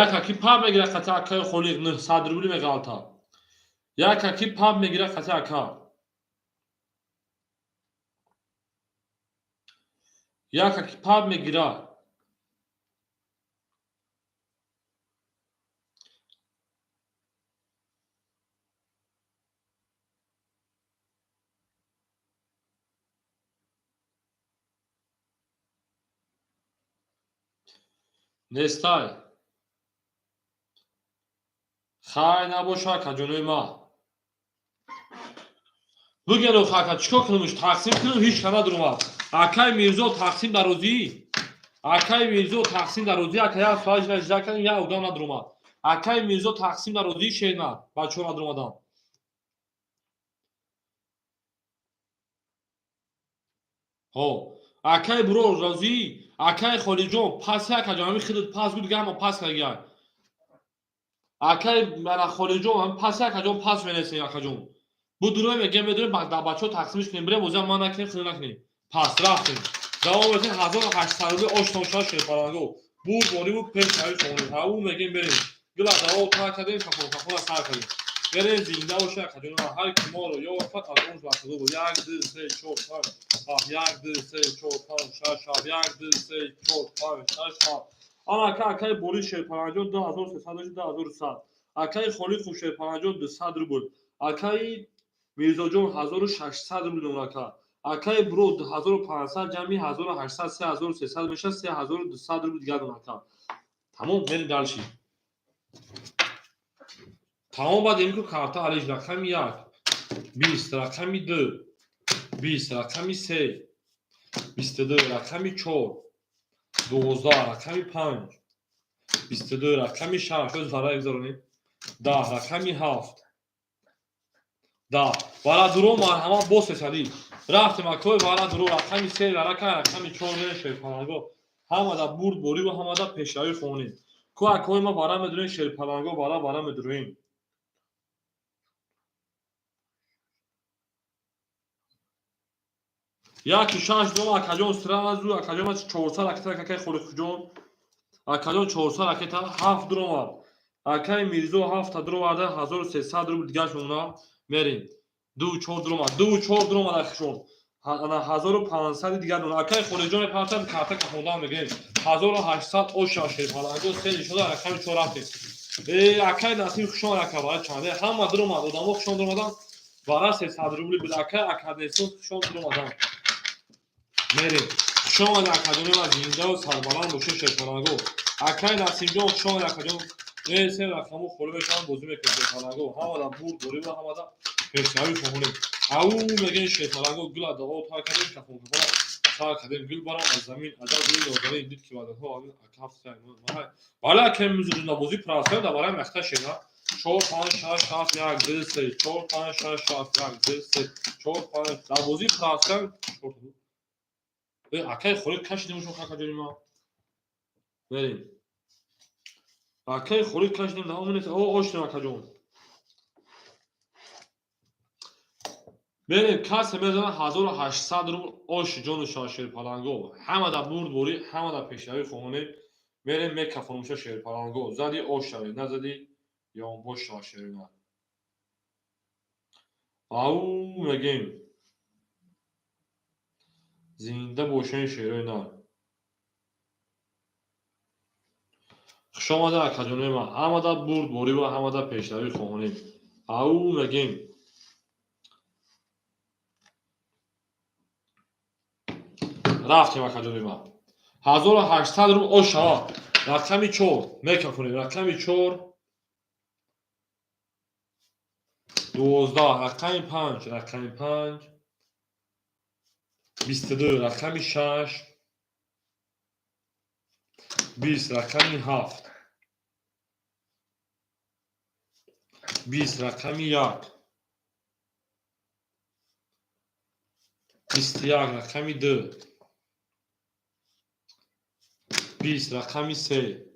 Як аки пап мегира қати акаи Холиқ 900 рубли меғалта. Як аки пап мегира қати ака. Як аки пап мегира. Нестай. Хай набоша акаҷонои ман. Бигеро хака чикор кунем? Тақсим кунем, ҳеч ка надурмад. Акай Мирзо тақсим дар розӣ. Акай Мирзо тақсим дар розӣ. Ака як соат жда кардем, як одам надурмад. Акай Мирзо тақсим дар розӣ шена. Бачаҳо надурмаданд. Ҳо. Акай Буро розӣ. Акай Холиҷон пас акаҷон ҳамин хидат пас гуд ҳама пас кардагиай. Акай мана Холиҷон ҳам пас акаҷон пас менесем акаҷон. Будурем мегем медурем дар бачаҳо тақсимш кунем, бирем бозиам ман накунем, хида накунем. Пас рафтем. Давом метем 1800 рубли оштон шаш шерпаланго. Бурд борибу пеш ҳави сонем. Ҳаву мегем берем. Гила давом та кардем, кафон кафона сар кардем. Берем зинда боша акаҷон. Ҳар ки моро ёфт аз он вақт буд. 1 2 3 4 5 7 1 2 3 4 5 6 7 1 2 3 4 5 6 7. Ана ака акаи Борис шерпаланҷон 2300 2100. Акаи Холиқов шерпаланҷон 200 рубл. Акаи Мирзоҷон 1600 рубл дон ака. Акаи Буро 2500 ҷамъи 1800 3300 мешавад 3200 рубл дигар дон ака. Тамом, мерем дальше. Тамом, баъд ин ку карта алиш рақами 1 20 рақами 2 20 рақами 3 22 рақами 4 12 рақами 5 22 рақами 6 ҳоз вара гузаронем 10 рақами 7 10 вара дуро марҳамат боз сесадӣ рафтем акои вара дуро рақами 3 варака рақами 4 мерем шерпаланго ҳамада бурд борӣ ва ҳамада пешравӣ хонем ку акои ма вара медурем шерпаланго вара вара медуроем. Яки шаш дом акаҷон сразу акаҷон 400 ракета акаи Холиқҷон акаҷон 400 ракета 7 дуромад. Акаи Мирзо 7 дуроварда 1300 рубл дигар шуна мерем. 2 4 дуромад. 2 4 дуромад ахшон. Ана 1500 дигар дуромад. Акаи Холиқҷон партан карта кафондан мегирем. 1800 оша шерпаланго се нишода рақами 4 рафтем. Акаи Насим хушон ака бара чанде ҳама дуромад. Одамо хушон дуромадан. Бара 300 рубли буд. Акаи Акаднесон хушон дуромадан. Мерем. Хуш омадед акаҷони ма зиндаву сарбаланд бошед шерпаланго. Акаи Насимҷон хуш омадед акаҷон. Се рақаму холӣ мешаванд бозӣ мекунем шерпаланго. Ҳамада бурд борӣ ва ҳамада пешравӣ хоҳонем. Ау мегӯем шерпаланго гула дуо тар кардем, кафон кафона сар кардем. Гул барам аз замин аҷаб гули нозанин дид ки ваъдаҳо бале акаи музрӯзна бозӣ прасоя дар барои махта шера 4 5 6 7 1 2 3 4 5 6 7 1 2 3 4 5 дар бозӣ прасоя акаи Холиқ кашидем шо какаҷони ма. Мерем. Акаи Холиқ кашидем давом нест. О оштем акаҷон. Мерем касе мезана 1800 рубл ош ҷону шерпаланго. Ҳамада бурд борӣ, ҳамада пешравӣ хоҳонем. Мерем мекафонумша шерпаланго. Зади ош шавед, назади ёнбош шава шерина. Ау мегем. Зинда бошен шерои нар. Хуш омада акаҷонои ман. Ҳамада бурдборӣ ва ҳамада пешравӣ хоҳонем. Ау мегем. Рафтем акаҷонои ман. 1800 рубл ош шавад. Рақами 4 мекафонем. Рақами 4 12, рақами 5, рақами 5 22, рақами 6 20, рақами 7 20, рақами 1 21, рақами 2 20, рақами 3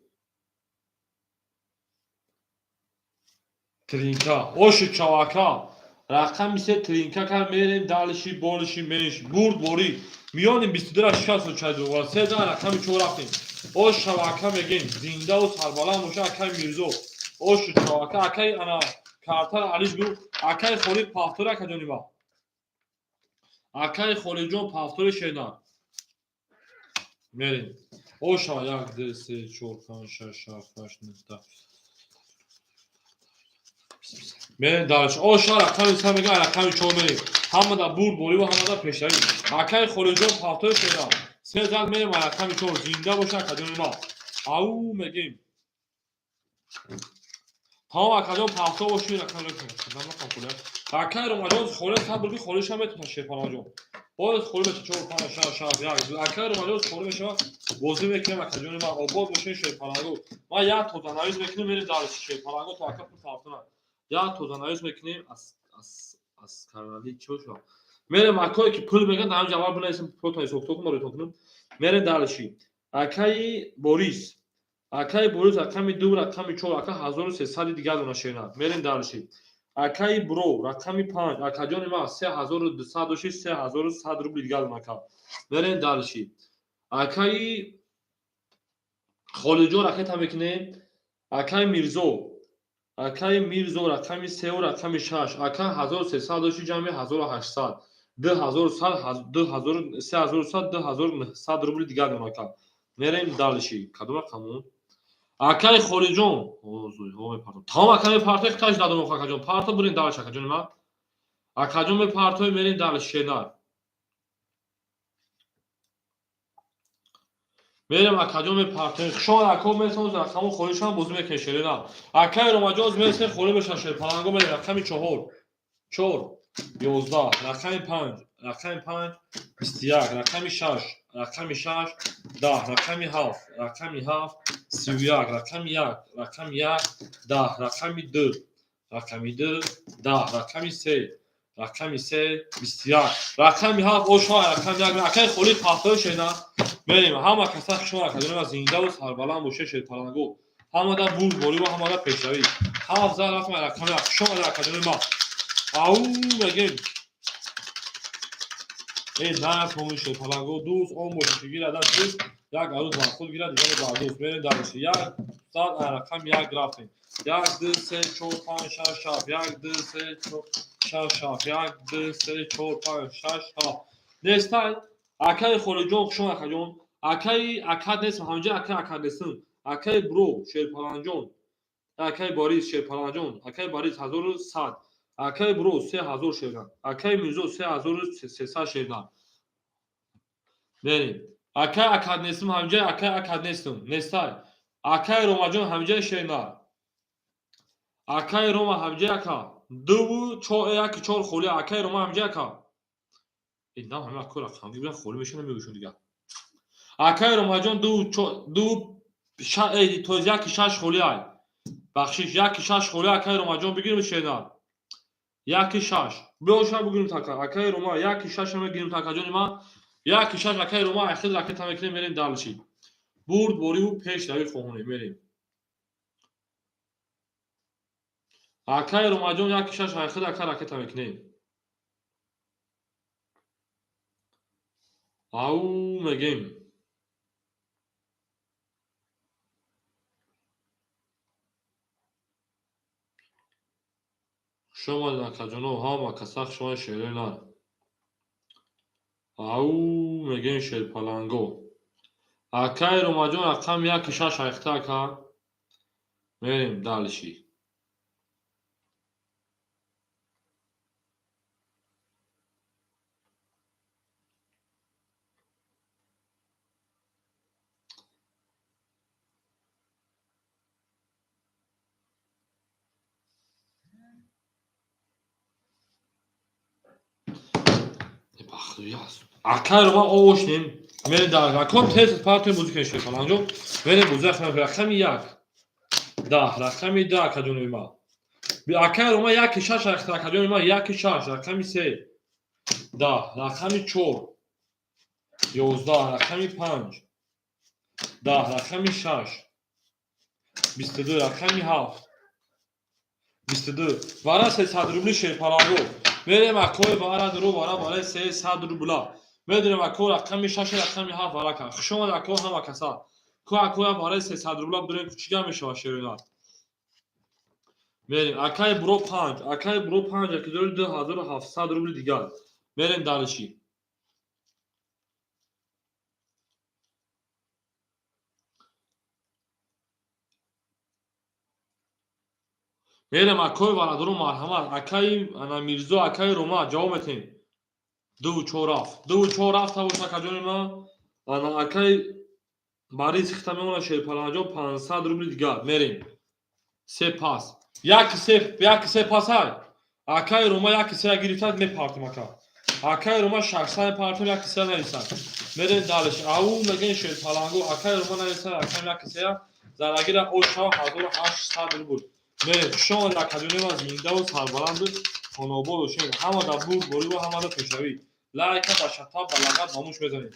тринка. Оши чавака. Рақами 3 тринка кар мерем далиши болиши менши. Бурд борӣ. Миёни 22 60 чай ду. 3 да рақами 4 рафтем. Ош чавака мегем. Зинда ва сарбаланд боша акай Мирзо. Ош чавака акай ана картар алиш гу. Акай Холид пафтор ака ҷониба. Акай Холидҷон пафтори шенар. Мерем. Ош 1 2 3 4 5 6 7 8 9 10. Мерем дальше. Оша рақами 3 меган, рақами 4 мерем. Ҳамада бурд борӣ ва ҳамада пешравӣ. Акай Холидҷон пафтори шенар. 3 зад мерем рақами 4. Зинда боша акаҷони ма. Ау мегем. Тамом акаҷон пафтор боши рақами 4. Акай Ромаҷон холе сабр ки холе шам метавонад Шерпаланҷон. Боз холе меша 4 5 6 7 1. Акай Ромаҷон холе мешава. Бозӣ мекунем акаҷони ма. Обод бошин Шерпаланго. Ма як тозанавис мекунем мерем дальше Шерпаланго то ака пул пафтона. Як тозанавис мекунем аз карнали чӣ бошад? Мерем акое ки пул меган дар ҷавоб бинависем пултон ҳисоб китоб кунам рӯйтон кунам. Мерем дальше. Акаи Борис. Акаи Борис рақами 2 рақами 4 ака 1300 дигар дона шена. Мерем дальше. Акаи Бро рақами 5 акаҷони ман 3200 доши 3100 рубл дигар дона ака. Мерем дальше. Акаи Холиҷон ракета мекунем. Акаи Мирзо. Акаи Мирзо рақами 3 ва рақами 6 ака 1300 доши ҷамъи 1800 2100 2000 3100 2900 рубл дигар дона ака. Мерем дальше. Кадом рақамон? Акаи Холиҷон. Тамом ака мепартой хиташ дадом акаҷон. Парто бурин дальше акаҷони ман. Акаҷон мепартой мерем дальше шенар. Мерем акаҷон мепартоем. Хушон ако мересем рақамо холишам бозӣ мекунем шерена. Акаи Ромаҷон мересем холӣ мешавад Шерпаланго мерем рақами 4 4 11 рақами 5 рақами 5 21 рақами 6 рақами 6 10 рақами 7 рақами 7 31 рақами 1 рақами 1 10 рақами 2 рақами 2 10 рақами 3 рақами 3 21 рақами 7 ошо рақами 1 акаи Холид пафтори шена. Мерем ҳама каса хушон акаҷони ма зинда ва сарбаланд боша Шерпаланго. Ҳамада бурдборӣ ва ҳамада пешравӣ. 7 зад рафтем рақами 1. Хушон акаҷони ма. Ау мегем. Эй на помни Шерпаланго дӯст он боша ки гирад аз дӯст як арӯз бар худ гирад дигаре бар дӯст. Мерем дальше. 1 зад рақами 1 рафтем. 1 2 3 4 5 6 7 1 2 3 4 6 7 1 2 3 4 5 6 7. Нестай акаи Холиҷон хушон акаҷон. Акаи акад нестам ҳамҷа акаи акад нестам. Акаи Бро Шерпаланҷон. Акаи Борис Шерпаланҷон. Акаи Борис 1100. Акаи Бро 3000 шерна. Акаи Мирзо 3300 шерна. Мерем. Акаи акад нестам ҳамҷа акаи акад нестам. Нестай. Акаи Ромаҷон ҳамҷа шерна. Акаи Рома ҳамҷа ака. 2 4 1 4 холӣ акаи Рома ҳамҷа ака. На ҳама ака рақам гиран холӣ мешана мегӯшон дигар. Акаи Ромаҷон 2 4 2 то 1 6 холӣ ай. Бахшиш 1 6 холӣ акаи Ромаҷон бигирем шена. 1 6. Биё бигирем така. Акаи Рома 1 6 мегирем така ҷони ма. 1 6 акаи Рома ахир ракета мекунем мерем дальше. Бурд борӣ пешравӣ хоҳонем мерем. Акаи Ромаҷон 1 6 ахир ака ракета мекунем. Ау мегем. Хуш омадед, акаҷоно, ҳама каса хуш омадед, шерои нар. Ау, мегӯем шерпаланго. Акаи Ромаҷон рақами яки шаш айхта ака. Мерем дальше. Акаи Рома овошнем. Мерем дар рақам тез партои бозӣ кунем шерпаланҷо. Мерем бозӣ рақами як. Даҳ, рақами даҳ акаҷонои ман. Акаи Рома яки шаш айхта акаҷони ман яки шаш, рақами се. Даҳ, рақами чор. 11, рақами панҷ. 10, рақами шаш. 22, рақами ҳафт. 22. Вара 300 рубли шерпаланго. Мерем акои вара дуру вара барои 300 рубла. Медонем ако рақами шаш рақами ҳафт вара кан. Хуш омад ако ҳама каса. Ко акоя барои 300 рубла бидорем чӣ гап мешавад шероинар. Мерем акаи буро панҷ, акаи буро панҷ аки дори 2700 рубли дигар. Мерем дальше. Мерем акои варадору марҳамат. Акаи ана Мирзо, акаи Рома ҷавоб метем. Дуву чор рафт. Дуву чор рафта бош акаҷони ман. Ана акаи Борис хита мемонад шерпаланҷо 500 рубли дигар. Мерем. Се пас. Яки се, яки се пас ай. Акаи Рома яки се гирифтад мепартем ака. Акаи Рома 600 мепартем яки се нависад. Мерем дальше. Ау мегӯем шерпаланго. Акаи Рома нависад акаи яки се зарагира ош шава 1800 рубл. Мерем. Хуш омадед акаҷони ман зиндаву сарбаланду хонобод бошед. Ҳама дар бурдборӣ ва ҳама дар пешравӣ. Лайка ба шата ба лагат ба муш мезанед.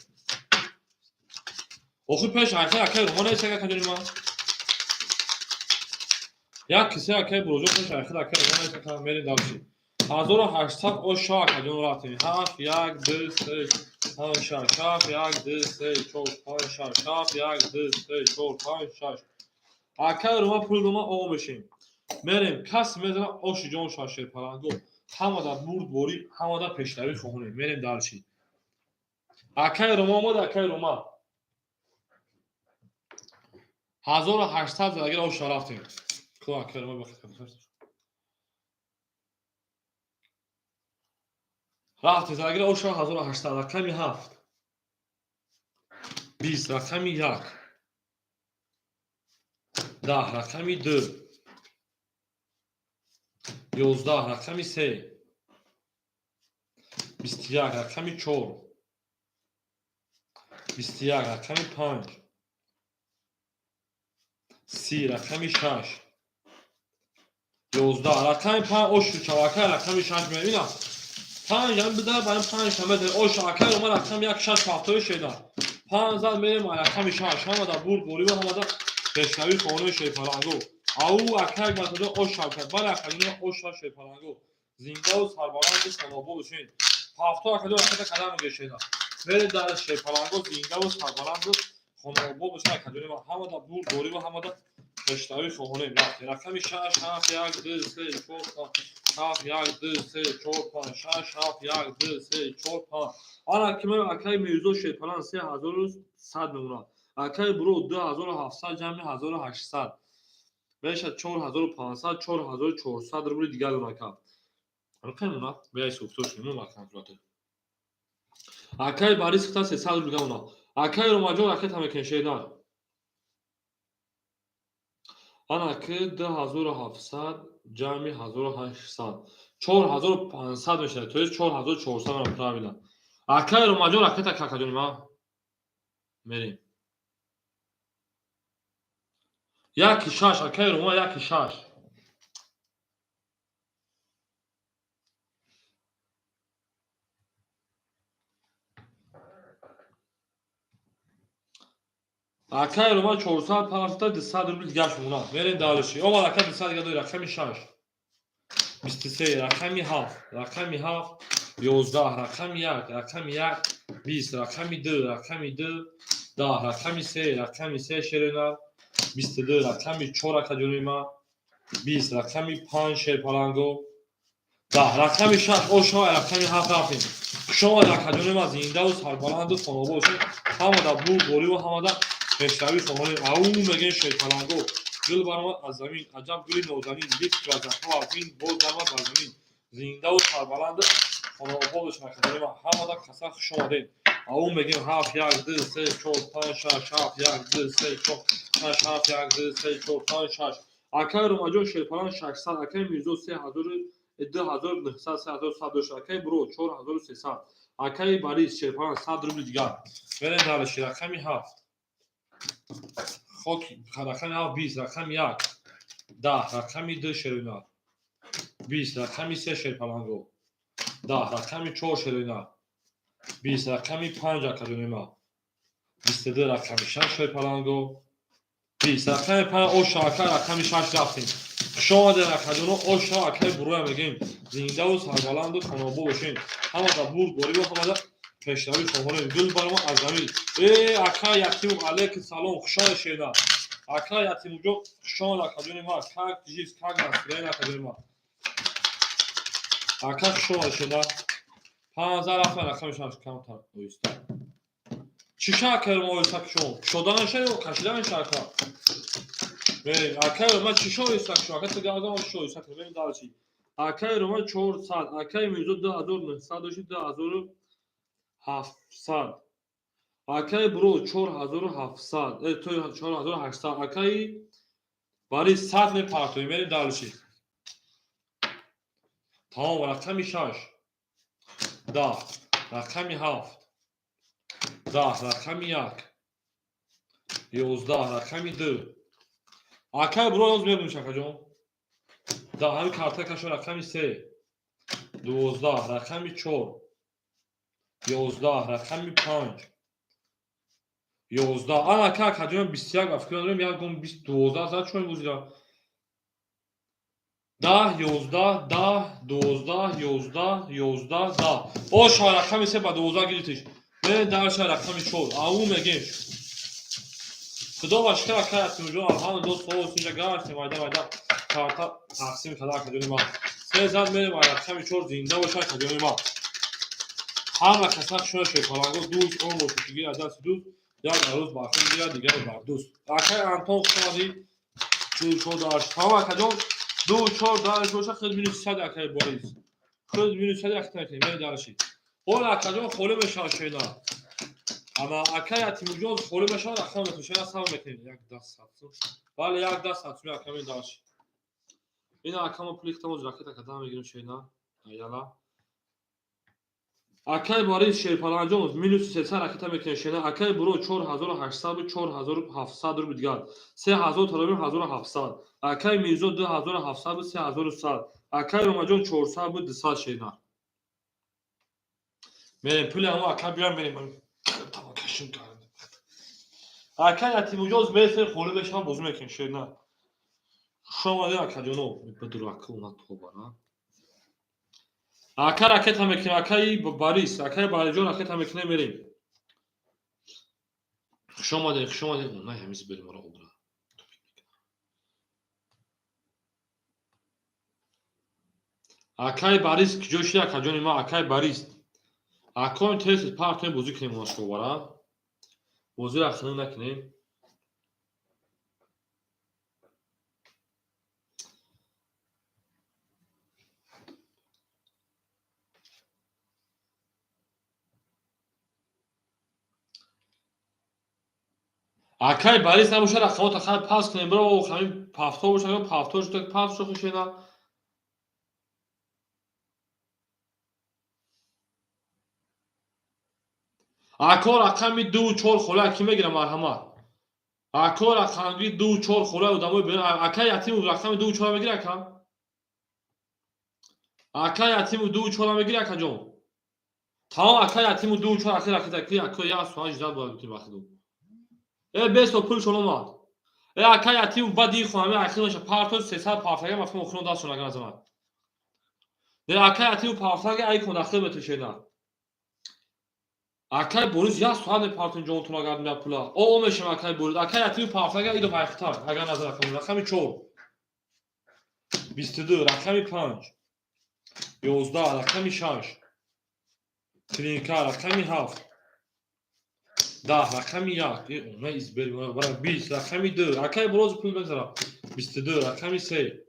Охир пеш айхе акаи Рома нависад акаҷони ман. Як кисе акаи Бурожо пеш айхе акаи Рома нависад мерем дальше. 1800 ош шава акаҷон рафтем. 7 1 2 3 5 6 7 1 2 3 4 5 6 7 1 2 3 4 5 6. Акаи Рома пули Рома оғо мешем. Мерем кас мезана оши ҷон шава шерпаланго. Ҳама дар бурдборӣ, ҳама дар пешравӣ хоҳонем. Мерем дальше. Акаи Рома омад, акаи Рома. 1800 задагира ош шава рафтем. Ко акаи Рома бахт. Рафтем задагира ош шава 1800, рақами ҳафт. 20, рақами як. 10, рақами ду. 11, рақами се. 21, рақами чор. 21, рақами панҷ. 30, рақами шаш. 11, рақами панҷ ош шава акаи рақами шаш мебинам. Панҷ ҳам бида ба ин панҷ та метр ош акаи Рома рақами як шаш ҳафтои шеда. Панҷ зад мерем рақами шаш. Ҳама дар бурдборӣ ва ҳама дар пешравӣ хонаи шерпаланго. Ау акаи матода ош шав кард. Бале акаҷони ош шав шерпаланго. Зиндаву сарбаланду хонобод бошед. Ҳафто акаҷон ракета кадам мегӯед. Мерем дар шерпаланго зиндаву сарбаланду хонобод бошед акаҷони ман. Ҳама дар бурдборӣ ва ҳама дар пешравӣ хоҳонем. Рафтем. Рақами шаш ҳафт як ду се чор панҷ ҳафт як ду се чор панҷ шаш ҳафт як ду се чор панҷ. Ана ки ман акаи Мирзо шерпаланг 3100 мемонад. Акаи Буро 2700 ҷамъи 1800. Мешад 4500, 4400 рубли дигар дорад ака. Рақам монад? Бия ҳисобкитоб шунем калкулятор. Акаи Борис хита 300 рубли дигар монад. Акаи Ромаҷон ракета мекунед шернар. Ана ки 2700 ҷамъи 1800. 4500 мешавад. То есть 4400 мемонад правильно. Акаи Ромаҷон ракета какаҷони ман. Мерем. Яки шаш, акаи Рома яки шаш. Акаи Рома 400 партофта 200 рубли дигар мемонад. Мерем дальше. Омад ака 200 дигар дори рақами шаш. 23, рақами ҳафт, рақами ҳафт, 11, рақами як, рақами як, 20, рақами ду, рақами ду, 10, рақами се, рақами се шерена, 22, рақами чор акаҷони ман, 20, рақами панҷ шерпаланго, 10, рақами 6, ошо, рақами 7 рафтем. Хуш омад, акаҷони ма, зиндаву сарбаланду хонобод бошед. Ҳамада бурдбориву ҳамада пешравӣ хоҳонем. Ау мегӯем, шерпаланго. Гул баромад аз замин, аҷаб гули нозанин, лифт ва зафо аз мин, боз даромад бар замин. Зиндаву сарбаланду хонобод бошед, акаҷони ма. Ҳамада каса хуш омадед. Ау мегӯем, 7, 1, 2, 3, 4, 5, 6, 7, 1, 2, 3, 4, 5, 7, 1, 2, 3, 4, 5, 6. Акаи Ромаҷон шерпаланг 600, акаи Мирзо 3000, 2900, 3100 дошт, акаи Буро 4300, акаи Борис шерпаланг 100 рубли дигар. Мерем дальше, рақами 7. Хок, рақами 7, 20, рақами 1, 10, рақами 2, шерина 20, рақами 3, шерпаланго 10, рақами 4, шерина 20, рақами 5, акаҷони ма 22, рақами 6, шерпаланго 20, рақами 5, оша, ака, рақами 6 рафтем. Хуш омадед, акаҷоно, оша, акаи Буроя мегӯем. Зиндаву сарбаланду хонобод бошед. Ҳамада бурдбориву ҳамада пешравӣ хоҳонем. Гул баромад аз замин. Э, ака Ятимов, алейкум салом, хуш омадед, шерина. Ака Ятимовҷон, хуш омад, акаҷони ма. Как жизнь, как настроение, акаҷони ма? Ака, хуш омадед, шерина. 15 рафтан, рақами 6 камтар оҳиста. Чӣ ша, акаи Рома, оҳиста кушон? Кушода меша ё кашида меша, ака? Мерем. Акаи Рома, чӣ ша оҳиста кушон? Ака, ту гап зан, чӣ оҳиста кушон? Мерем дальше. Акаи Рома 400, акаи Мирзо 2900 дошти, 2700. Акаи Буро 4700, э, то 4800. Акаи Борис 100 мепартоем, мерем дальше. Тамом, рақами 6, 10, рақами 7, 10, рақами 1, 11, рақами 2. Акаи Буро, ёз мебиниш, акаҷон. 10, ҳамин карта кашо, рақами 3, 12, рақами 4, 11, рақами 5, 11. Ана, ака, акаҷон, 21 ба фикр надорем, як гом 12 зад чун бозира. 10, 11, 10, 12, 11, 11, 10. Оша, рақами 3 ба 12 гирифтиш. Мерем дальше, рақами 4. Ау мегем. Худо ба шукр, ака Ятимҷон, алҳамдулиллоҳ, суол инҷа гаштем, майда майда карта тақсим карда, акаҷони ман. Се зад, мерем рақами 4, зинда бошад, акаҷони ман. Ҳама каса шуна, шерпаланго дӯст он бошад, ки гирад дасти дӯст, як арӯз бар худ гирад, дигаре бар дӯст. Акаи Антон, хуш омадӣ. Ду, чор, даҳ. Тамом, акаҷон, ду, чор, даҳ боша, худ минус 100, акаи Борис. Худ минус 100 якта мекунем, мерем дальше. Ҳол, акаҷон, холӣ мешавад, шена. Ама акаи Ятимуҷон холӣ мешавад, рақам метавон, шена, сабр мекунем. Як даст садсум. Бале, як даст садсум, ака, мерем дальше. Ина, акамо, пули хитамо ракета кадан мегирем, шена. Яла. Акаи Борис шерпаланҷон минуси 300 ракета мекунем, шена. Акаи Буро 4800 буд, 4700 рубли дигар. 3000 таробим, 1700. Акаи Мирзо 2700 буд, 3100. Акаи Ромаҷон 400 буд, 200, шена. Мерем, пули ҳамо ака биёр, мерем. Тамокашум кард. Акаи Ятимуҷон месем, холӣ мешавам, бозӣ мекунем, шена. Хуш омадед, акаҷоно. Бидураку натобара. Ака, ракета мекунем, акаи Борис, акаи Бариҷон, ракета мекунем, мерем. Хуш омадед, хуш омадед. На, ҳамиз берем ора обра. Акаи Борис куҷо шид, акаҷони ман, акаи Борис? Акоем, тез партоем, бозӣ кунем онашкобара. Бозиро хунук накунем. Акаи Борис набошад, рақамота хай пас кунем, бро, ҳамин пафто бошад, ё пафто шуда, пафт шухи, шена. Ако, рақами ду, чор хола кӣ мегирам, марҳамат? Ако, рақами ду, чор хола одамои берун. Акаи Ятимов рақами ду, чора мегири, ака? Акаи Ятимов ду, чора мегири, акаҷон? Тамом, акаи Ятимов ду, чор, ахир ракета ки, ако, як соат ждать бояд бикунем ахиду. Э, бесо пулшон омад. Э, акаи Ятимов, баъди ин хонами ахир меша парто 300 парфага мафҳум охирон дастшон агар назанад. Не, акаи Ятимов парфага ай кун ахир метушена. Акаи Борис, як соат мепартон ҷонтон агар меяд пула. О, мешам, акаи Борис. Акаи Ятимов парфага идо пайхтар агар назанад, рақами 4. 22, рақами 5. 11, рақами 6, тринка, рақами 7, 10, рақами 1, она избер, 20, рақами 2, акай брози пул мезара, 22, рақами 3,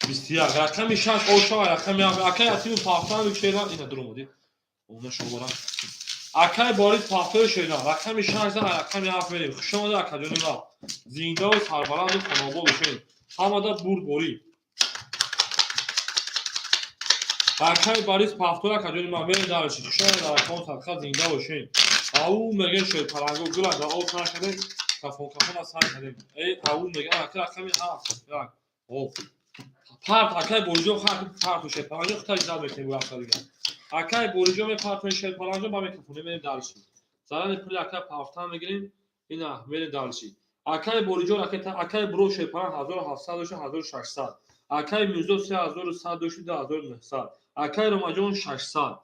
21, рақами 6, ошава, рақами 7, акай атиму пафтан шеран, ина дуромадӣ, она шобара. Акай борид пафтои шеран, рақами 6, рақами 7 мерем. Хуш омада, акаҷони ма. Зиндаву сарбаланду хонобод бошед. Ҳамада бурдборӣ. Акай Борис пафтои акаҷони ма мерем дарши. Хуш омада, акон садқа, зинда бошед. Ау мегем шерпаланго гула да об накардем, кафон кафон аз сар кардем. Э, ау мегем ака рақами 7, як. О. Парт акай Бориҷон хак парту шерпаланго хита иззат мекунем рафта дигар. Акай Бориҷон мепартои шерпаланго ба мекафонем мерем дарши. Зарани пули акай пафтан мегирем, ина мерем дарши. Акай Бориҷон акай Буро шерпаланг 1700 дошт, 1600. Акай Мирзо 3100 дошт, 2900. Акай Ромаҷон 600.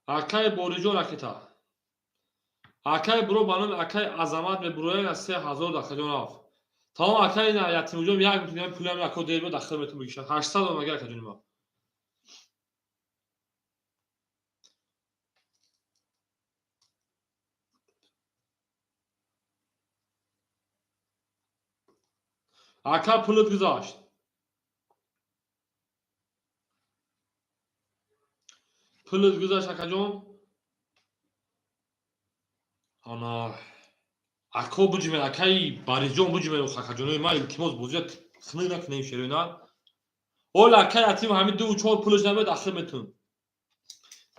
Акай Бориҷон ракета. Акай Буро ба номи акай Азамат мебурояд аз 3000 дахаҷон рафт. Тамом акай на Ятимуҷон як митунем пулам ако дер бо дахил метун бигишад. 800 омага акаҷони ма. Ака пулат гузашт. Пулат гузашт акаҷон. Ана ако буҷимен акаи Бариҷон буҷимен акаҷонои ма, илтимос, бозия хунук накунем шероина. Ола акаи Атим ҳамин ду чор пулаш набояд дахил метун.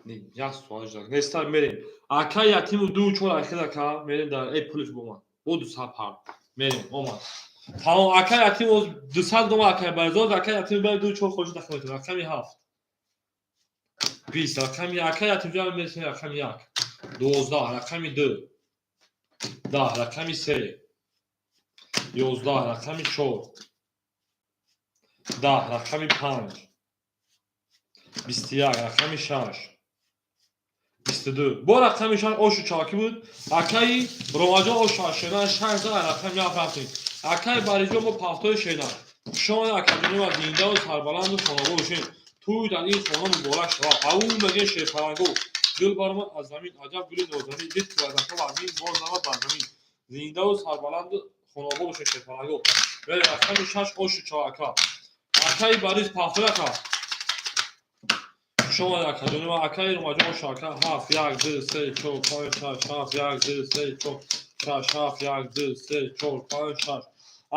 Не, як суол жак. Нестар мерем. Акаи Атиму ду чор ахил ака мерем дар э пулаш бомад. Бо 200 пар. Мерем омад. Тамом акаи Атим 200 дома акаи Баризод акаи Атим баъд ду чор хош дахил метун. Рақами 7. 20, рақами акаи Атим ҷамъ мерасем, рақами 1. 12, рақами 2. 10, рақами 3. 11, рақами 4. 10, рақами 5. 21, рақами 6. 22. Бо рақами 6 ошу чалакӣ буд. Акаи Ромаҷон ошу шеран 6, рақами 7 рафтем. Акаи Бариҷон бо пафтои шеран. Хуш омада акаҷони ма, зиндаву сарбаланду хонобод бошед. Тӯй дар ин хона муборак шавад. Ау мегем шерпаланго. Гул баромад аз замин, аҷаб гули нозанин, дид ки вазнако вазин, боз намад бар замин. Зиндаву сарбаланду хонобод бошед шерпаланго. Мерем рақами 6 ошу чалака. Акаи Борис пафтои ака. Хуш омада акаҷони ма, акаи Ромаҷон ошу ака 7, 1, 2, 3, 4, 5, 6, 7, 1, 2, 3, 4, 6, 7, 1, 2, 3, 4, 5, 6.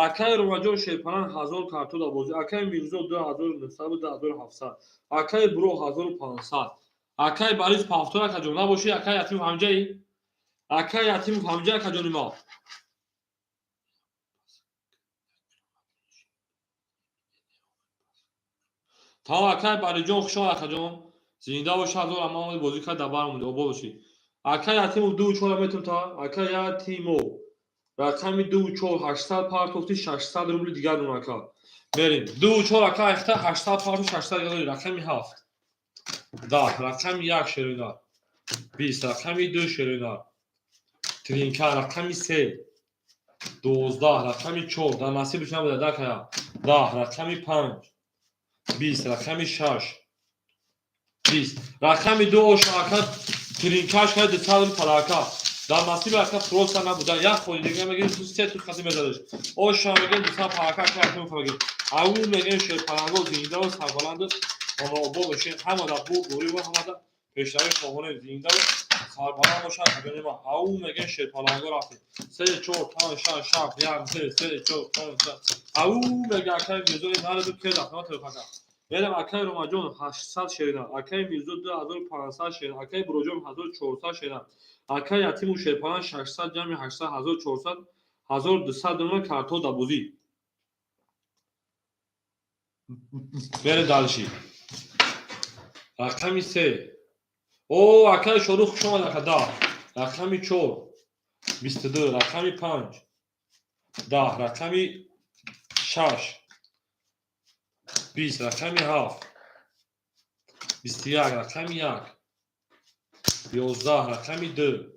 Акаи Ромаҷон шерпаланг 1000 карто дар бозӣ. Акаи Мирзо 2900 ва 2700. Акаи Буро 1500. Акаи Борис пафтор акаҷон набошӣ, акаи Ятимов ҳамҷаи? Акаи Ятимов ҳамҷа акаҷони ма. Тамом акаи Бариҷон хуш омад акаҷон. Зинда бош, ҳазор амал омади бозӣ кард, дар бар омади, обод бошӣ. Акаи Ятимов ду чора метун та. Акаи Ятимов рақами 2 4 800 партофти, 600 рубли дигар дун ака. Мерем. 2 4 ака айхта 800 партофти, 600 дигар дорӣ. Рақами 7. 10, рақами 1 шероина. 20, рақами 2 шероина. Тринка, рақами 3. 12, рақами 4. Дар насибаш набуда дакая. 10, рақами 5. 20, рақами 6. 20, рақами 2 оша ака тринкаш кард 200 рубл падака. Дар насиби ака просто набуда. Як ходи дига мегирем, ту се ту хаси мезадаш. Оша мегирем 200 падака ака мегирем. Ау мегирем шерпаланго, зиндаву сарбаланду хонобод бошед. Ҳамада бурдборӣ ва ҳамада пешравӣ хоҳонем, зиндаву сарбаланд бошад акаҷони ма. Ау мегирем шерпаланго рафтем. 3 4 5 6 7 1 2 3 4 5 6. Ау мега акаи Мирзо нараду ке рафтан телефонка. Мерем акаи Ромаҷон 800 шерина, акаи Мирзо 2500 шерина, акаи Буроҷон 1400 шерина, акаи Ятиму шерпаланг 600 ҷамъи 800 1400 1200 дона карто дар бозӣ. Мерем дальше. Рақами 3. О, акаи Шорух хуш омад ака 10. Рақами 4. 22, рақами 5. 10, рақами 6. 20, рақами 7. 21, рақами 1. 11, рақами 2.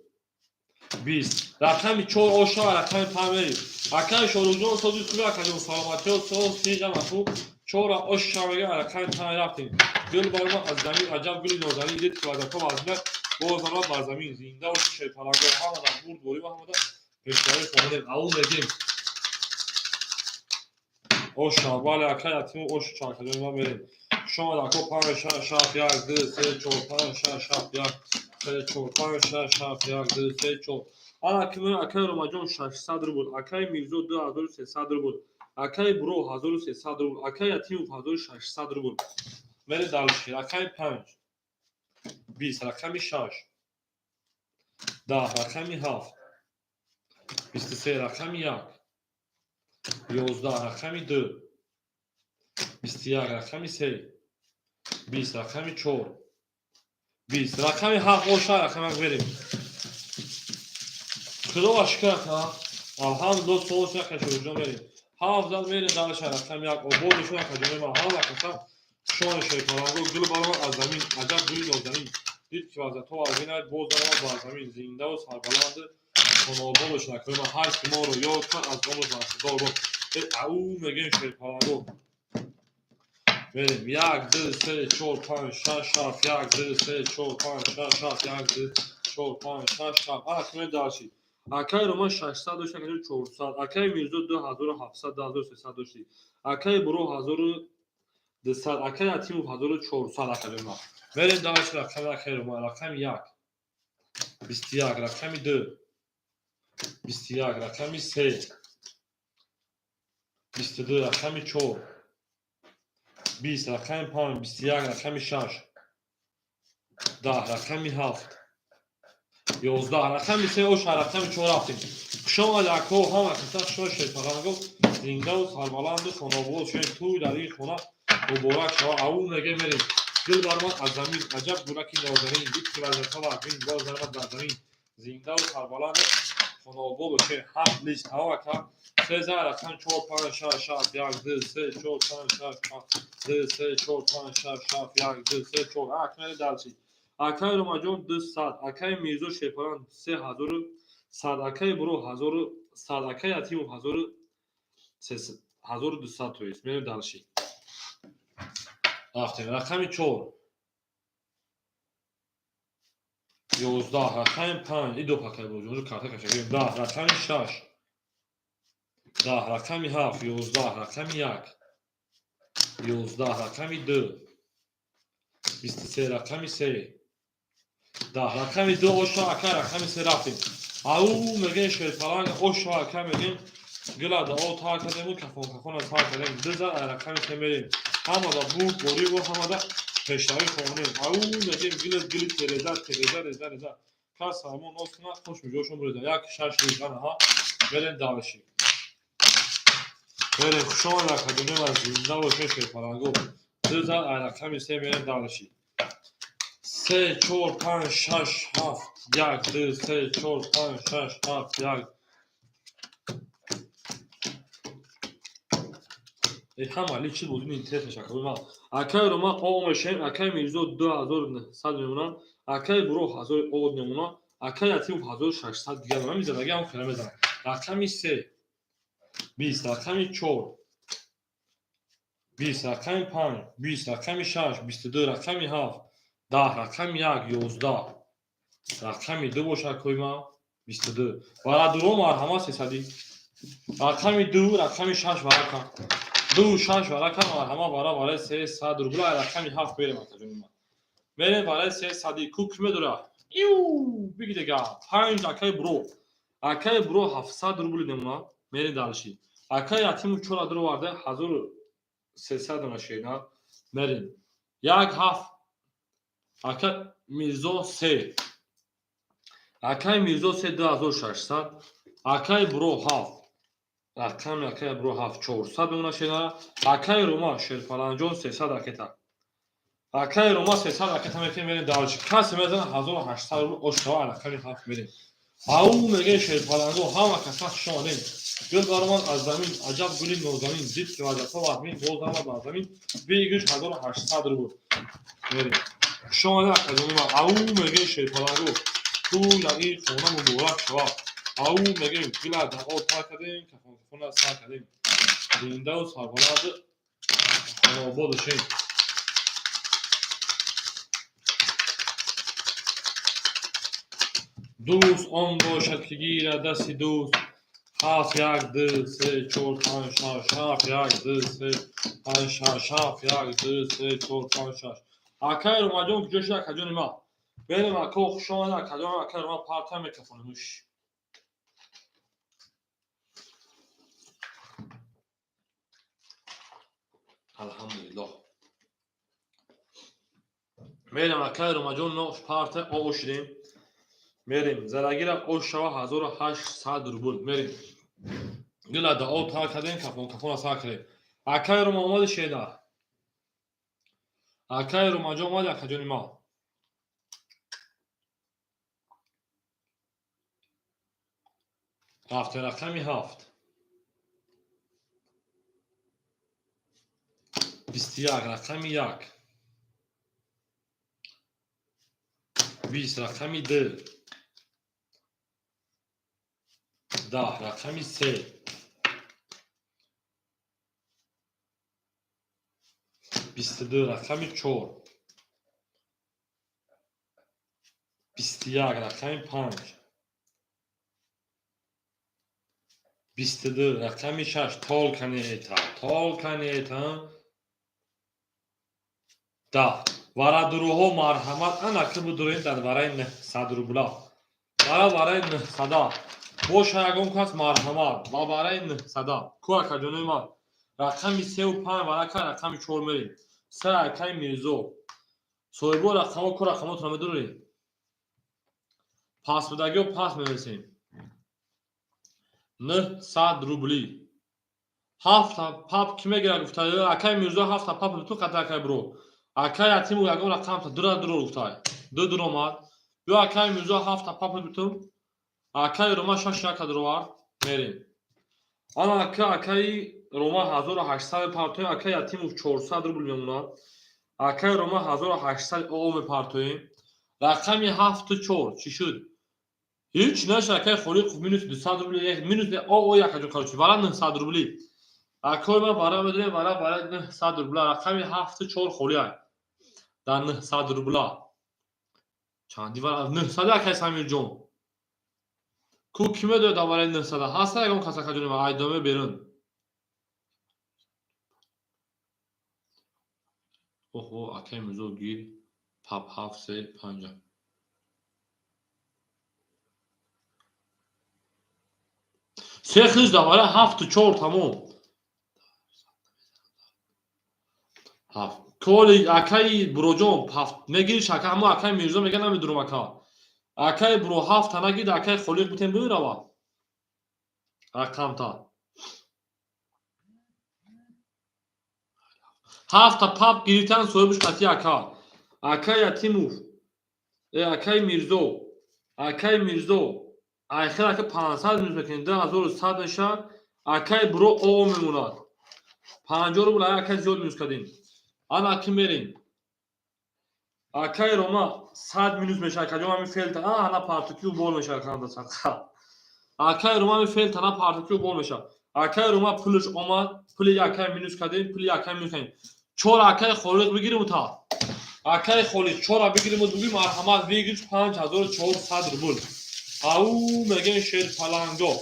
20, рақами 4 оша, рақами 5 мерем. Акай Шоҳрухҷон, сози хуби, акаҷон, саломатиё, соз тинҷама хуб. Чора оша мега, рақами 5 рафтем. Гул баромад аз замин, аҷаб гули нозанин, дид ки вазато вазна, боз омад бар замин. Зинда боши, шерпаланго, ҳамада бурдборӣ ва ҳамада пешравӣ хоҳем. Ау мегем. Оша, бале, акай Ятимов, ош чархаҷони ма мерем. Хуш омад, ако, 5, 6, 7, 1, 2, 3, 4, 5, 6, 7, 1, 3, 4, 5, 6, 7, 1, 2, 3, 4. Ана ки акай Ромаҷон 600 рубл, акай Мирзо 2300 рубл, акай Буро 1300 рубл, акай Ятимов 1600 рубл. Мере дальше. Рақами 5, 20, рақами 6, 10, рақами 7, 23, рақами 1, 11, рақами 2, 21, рақами 3, 20, рақами 4, 20, рақами 7, оша рақами 1 мерем. Худо шукр, ака. Алҳамдулиллоҳ, соз яка шуҷо мерем. Ҳафт зад, мерем дальше, рақами 1. Обод шуд, ака ҷони ман, ҳама каса шони шерпаланго. Гул баромад аз замин, аҷаб гули нозанин. Дид ки вазато вазинай, боз даромад бар замин. Зиндаву сарбаланд, хонаобод бошед, акои ман. Ҳар ки моро ёд кард, аз моро бархӯрдор бод. Ау мегӯем, шерпаланго. Мерем. Як, ду, се, чор, панҷ, шаш, ҳафт, як, ду, се, чор, панҷ, шаш, ҳафт, як, ду, чор, панҷ, шаш, ҳафт. Ана ки мерем дальше. Акай Роман 600 дошт, акаи 400, акай Мирзо 2700, 2300 дошти. Акай Буро 1200, акай Ятимов 1400, акаи ма. Мерем дальше, рақами акай Роман, рақами 1, 21, рақами 2, 21, рақами 3, 22, рақами 4, 20, рақами 5, 21, рақами 6, 10, рақами 7, 11, рақами 3, оша рақами 4 рафтем. Хушомад, ако, ҳама каса шумо шерпаланго, зиндаву сарбаланду хонаобод шавем. Тӯй дар ин хона муборак шава. Ау меге, мерем. Гул баромад аз замин, аҷаб гулаки нозанин, дид ки вазато вазин, боз даромад бар замин. Зиндаву сарбаланду хонаобод бошем. Ҳафт лист, тамом, ака. Се зан, рақам 4, 5, 6, 7, 1, 2, 3, 4, 5, 6, 7, 2, 3, 4, 5, 6, 7, 1, 2, 3, 4. Ак мерем дальше. Акай Ромаҷон 200, акай Мирзо Шерпалан 3100, акай Буро 1100, акай Ятимов 1200, то есть. Мерем дальше. Рафтем. Рақами 4, 11, рақами 5, и ду пакай боҷонҷо карта кашагем. 10, рақами 6, 10, рақами 7, 11, рақами 1, 11, рақами 2, 23, рақами 3, 10, рақами 2, оша, ака, рақами 3 рафтем. Ау мегӯем, шерпаланг, оша, ака, мегӯем, гила да о тар кардему, кафон кафона тар кардем. Ду зан, рақами 3 мерем. Ҳамада бурд бориву ҳамада пешравӣ хоҳонем. Ау мегӯем, гили гили тереза тереза реза реза. Кас сармон ноз кунад, хуш миҷошон буреза. Як, шаш реза, аҳа, мерем дальше. Мерем, хушомад, академия ва зинда бошед, шерпаланго. Ду зан, рақами 3 мерем дальше. Се, чор, панҷ, шаш, ҳафт, як, ду, се, чор, панҷ, шаш, ҳафт, як. Ҳама ли чиз бозӣ интерес мешавад. Ман акай Роман о мешавем, акай Мирзо 2100 мемонад, акай Буро 1000 од мемонад, акай Ятимов 1600 дигар мемонад. Мизадаги ҳам хела мезанад. Рақами 3, 20, рақами 4, 20, рақами 5, 20, рақами 6, 22, рақами 7, 10, рақами 1, 11, рақами 2 бошад, акои ман, 22. Варадуро марҳамат, сесадӣ. Рақами 2, рақами 6 варака. 2, 6 варака, марҳамат, вара барои 300 рубл. Рақами 7 берем, акаҷони ман. Мерем барои сесадӣ. Ку ки медора? Иу, биги дига. 5, акаи Буро. Акаи Буро 700 рубл мемонад. Мерем дальше. Акаи Ятимов чора дуроварда 1300 дона шена. Мерем. 1, 7. Ака Мирзо 3. Акаи Мирзо 3, 2600. Акаи Буро 7. Рақами акаи Буро 7, 400 мемонад шена. Акаи Рома Шерпаланҷон 300 ракета. Акаи Рома 300 ракета мекунем, мерем дальше. Касе мезанад 1800 рубл ошава, рақами 7 мерем. Ау мегӯем, шерпаланго, ҳама каса хуш омадем. Гул баромад аз замин, аҷаб гули нозанин, дид ки вазато вазмин, боз омад бар замин, бигӯш 1800 рубл. Мерем. Хуш омадем, акаҷони ман. Ау мегӯем, шерпаланго, тӯй дар ин хона муборак шавад. Ау мегӯем, гила дар об тар кардем, кафонкафона сар кардем. Зиндаву сарбаланду хонаобод бошем. Дӯст он бошад, ки гирад дасти дӯст. Ҳафт, як, ду, се, чор, панҷ, шаш, ҳафт, як, ду, се, панҷ, шаш, ҳафт, як, ду, се, чор, панҷ, шаш. Акаи Ромаҷон куҷо шуд, акаҷони ман? Берем, ако, хуш омада, акаҷон, акаи Рома парта мекафонем. Алҳамдулиллоҳ. Мерем, акаи Ромаҷон, нош парта оо шудем. Мерем, зарагира ош шава 1800 рубл. Мерем. Гила да об тар кардем, кафон кафона сар кардем. Акаи Рома омади шеда. Акаи Ромаҷон омади, акаҷони ман. Ҳафт, рақами ҳафт. 21, рақами як. 20, рақами ду. 10, рақами се. 22, рақами чор. 21, рақами панҷ. 22, рақами шаш. Только не это, только не это. 10. Варадуруҳо марҳамат, ана ки будурем дар вараи 900 рубла. Вара вараи 900. Боша ягон кас, марҳамат, ба вараи 900. Ку, акаҷонои ман? Рақами сеу панҷ варака, рақами чор мерем. Се, акаи Мирзо. Соҳибо рақамҳо ку, рақамотро медурем. Пас будагиҳо пас мерасем. 900 рубли. Ҳафта пап ки мегирад гуфта, акаи Мирзо ҳафта пап ту қата акаи бро. Акаи Ятиму ягон рақамта дура дуро гуфтай. Ду дур омад. Ё акаи Мирзо ҳафта пап биту. Акаи Рома шаш яка дуровард. Мерем. Ана ака, акаи Рома 1800 мепартоем, акаи Ятимов 400 рубл мемонад. Акаи Рома 1800 оо мепартоем. Рақами ҳафту чор чӣ шуд? Ҳеҷ наша, акаи Холиқов минус 200 рубли, минус оо якаҷо, короче, вара 900 рубли. Акои ман вара медонем, вара вара 900 рубла. Рақами ҳафту чор холиай. Дар 900 рубла. Чанди вара 900, акаи Самирҷон. Ку, ки медояд дар вараи 900? Ҳаста ягон кас, акаҷони ман, айдоме берун. Оҳо, акаи Мирзо гир пап ҳафт се панҷа. Се хиш дар вараи ҳафту чор тамом. Ҳафт. Коли акаи Буроҷон ҳафт мегириш, ака, ҳамо акаи Мирзо мега намедурам, ака. Акаи Буро ҳафта нагид, акаи Холиқ бутем бирава. Рақамта. Ҳафта пап гирифтан соҳибаш қати ака. Акаи Ятимов, акаи Мирзо, акаи Мирзо. Айхир ака 500 минус мекунем, 2100 мешавад. Акаи Буро оо мемонад. 50 рубл ай акаи зиёд минус кардем. Ана ки мерем. Акаи Рома 100 минус мешавад, акаҷон, ҳамин фелта, а ана партукию бол мешавад канда садқа. Акаи Рома ҳамин фелта на партукию бол мешавад. Акаи Рома пулаш омад, пули акаи минус кардем, пули акаи минус кардем. Чор акаи Холиқ бигирим та. Акаи Холиқ чора бигирим, буги марҳамат, бигир 5400 рубл. Ау мегем шер паланго.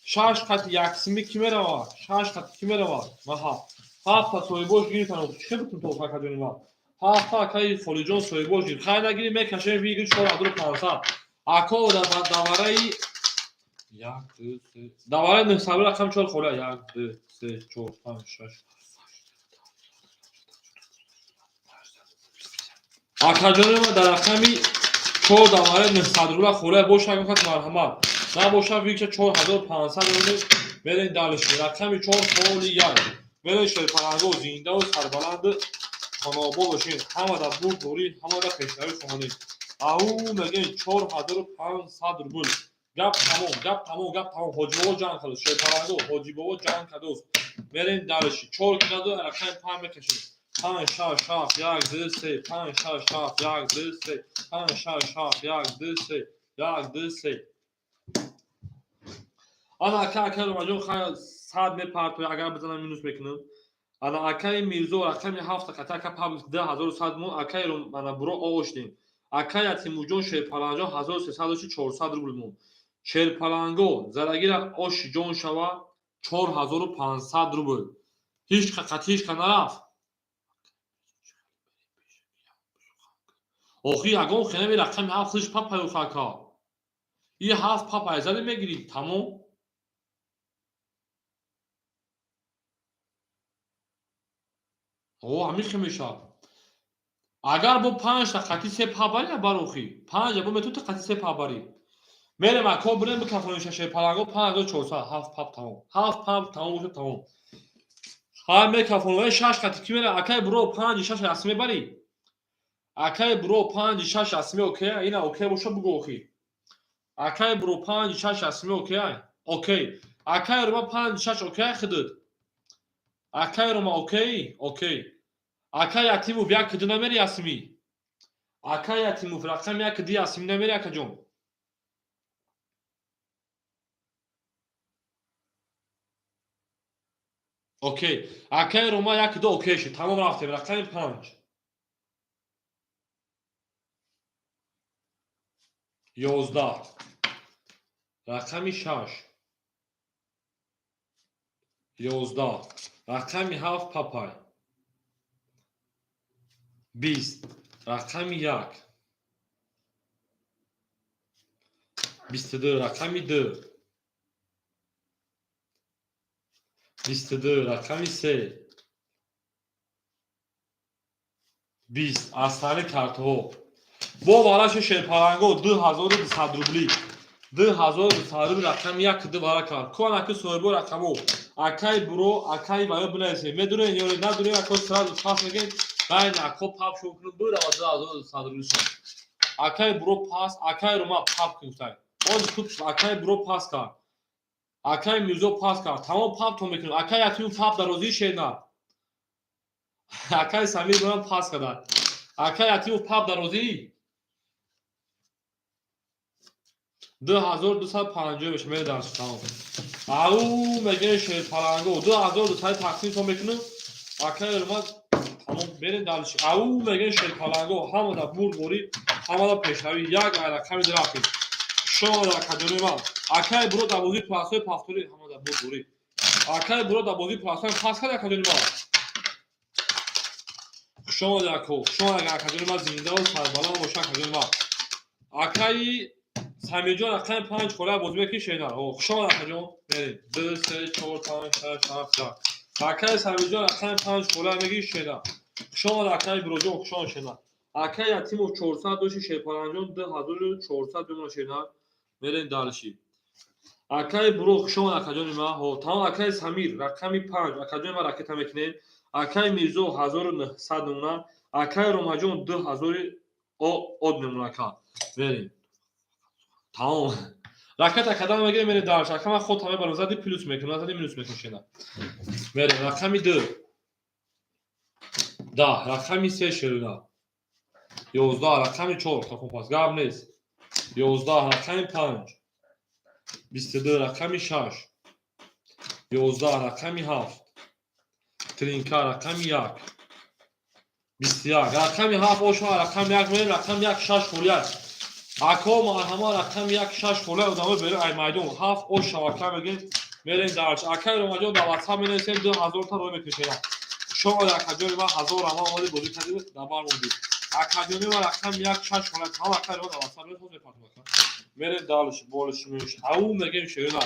Шаш қати яксими ки меравад? Шаш қати ки меравад? Маҳа. Ҳафта соҳибош гирифтан. Чӣ бутун то акаҷони ман? Ҳафта акаи Холиҷон соҳибош гирифт. Хай нагирӣ, мекашем, бигир 4500. Ако давараи як, ду, се. Давараи 900 рақам чор холя. Як, ду, се, чор, панҷ, шаш. Акаҷони ман дар рақами чор давараи 900 рубла холя боша, ягон кас марҳамат. Набоша, бигирша 4500 рубл. Мерем дальше. Рақами чор холи як. Мерем шерпаланго, зиндаву сарбаланду хонаобод бошед. Ҳамада бурдборӣ, ҳамада пешравӣ хоҳонем. Ау мегӯем 4500 рубл. Гап тамом, гап тамом, гап тамом. Ҳоҷибобо ҷанг кардааст. Шерпаланго, Ҳоҷибобо ҷанг кардааст. Мерем дальше. Чор ки надо, рақами панҷ мекашем. Панҷ, шаш, ҳафт, як, ду, се, панҷ, шаш, ҳафт, як, ду, се, панҷ, шаш, ҳафт, як, ду, се, як, ду, се. Ана ака, акай Ромаҷон хай 100 мепартоя, агар бизанам минус мекунам. Ана акаи Мирзо рақами 7 қати ака пап 2100 мон, акаи ана буро оштем. Акаи Ятимуҷон Шерпаланҷон 1300 дошти 400 рубл мон. Шерпаланго зарагира ош ҷон шава 4500 рубл. Ҳеч қати ҳеч ка нарафт. Охи ягон хенави рақами 7 худиш папа юхака. И 7 папа айзади мегирӣ, тамом. О, ҳамин хел мешавад. Агар бо 5 та қати 3 па барӣ, бар охи. 5 бо метавонӣ қати 3 па барӣ. Мерем ако бирем бикафонем Шерпаланго 5400 7 пап тамом. 7 пап тамом бошад тамом. Ҳа мекафонем 6 қати ки мера акай буро 5 6 расмӣ барӣ. Акай буро 5 6 расмӣ окей, ина окей боша бугу охи. Акай буро 5 6 расмӣ окей, окей. Акай рума 5 6 окей хидид. Акай рума окей, окей. Акай Ятимов як ду намери ясмӣ. Акай Ятимов рақам як ду ясмӣ намери акаҷон. Окей. Акай Рома як ду окей шуд. Тамом рафтем. Рақами 5. 11. Рақами 6. 11. Рақами 7 папай. 20. Рақами 1. 22. Рақами 2. 22. Рақами 3. 20. Аз тари картҳо. Бо вараши Шерпаланго 2200 рубли. 2200 рубли рақами 1 ду вара кард. Ку анаки соҳибо рақамо. Акай буро, акай ваё бинависем. Медонем ё надонем, ако сразу пас мегем. Байна ако пап шо кунем бирава 2200 рубли шуд. Акай буро пас, акай рума пап кунтай. Оз кут акай буро пас кард. Акай Мирзо пас кард. Тамом пап то мекунем. Акай Ятимов пап дарозӣ шена. Акай Самир бурам пас кард. Акай Ятимов пап дарозӣ 2250 меша мере дарс тамом. Ау мегӯем Шерпаланго 2200 тақсим то мекунем. Акай рума тамом мерем дарс. Ау мегӯем Шерпаланго ҳамада бурдборӣ, ҳамада пешравӣ як рақами рафтем. Шода акаҷони ман. Акай буро дар бозии пласҳои пафтурӣ ҳамада бурдборӣ. Акай буро дар бозии пласҳои пас кард акаҷони ман. Хуш омадед ако, хуш омадед акаҷони ман, зиндаву сарбаланд боша акаҷони ман. Акаи Самирҷон рақами 5 хола бозӣ мекунӣ шена. Хуш омад акаҷон. Мерем. 2 3 4 5 6 7 8. Акаи Самирҷон рақами 5 хола мегирӣ шена. Хуш омад акаи Буроҷон, хуш омад шена. Акаи Ятимов 400 дошти Шерпаланҷон 2400 бимона шена. Мерем дарши. Акаи Буро хуш омад акаҷони ман. Ҳо, тамом акаи Самир рақами 5 акаҷони ман ракета мекунем. Акаи Мирзо 1900 намуна, акаи Ромаҷон 2000 од намуна ака. Мерем. Тамом. Ракета кадам мегирем, мерем дарш. Ака ман худ тамом барам зади плюс мекунам, зади минус мекунам шена. Мерем рақами 2. 10, рақами 3 шерина. 11, рақами 4 кафон пас гап нест. 11, рақами 5. 22, рақами 6. 11, рақами 7. Тринка рақами 1. 21, рақами 7 ошо рақами 1 мерем, рақами 1 6 холият. Ако марҳама рақами 1 6 холият одамо берем ай майдон 7 ош шавака мегем мерем дарш. Акай Ромаҷон дар WhatsApp менависем 2000 та рой мекунем. Шумо акаҷони ман 1000 рама омадед бозӣ кардед дар бар мондед. Акаҷони ман рақами 1 6 холият тамом акай Рома дар WhatsApp менависем мепартам. Мерем дарш болиш меш. Ау мегем шерина.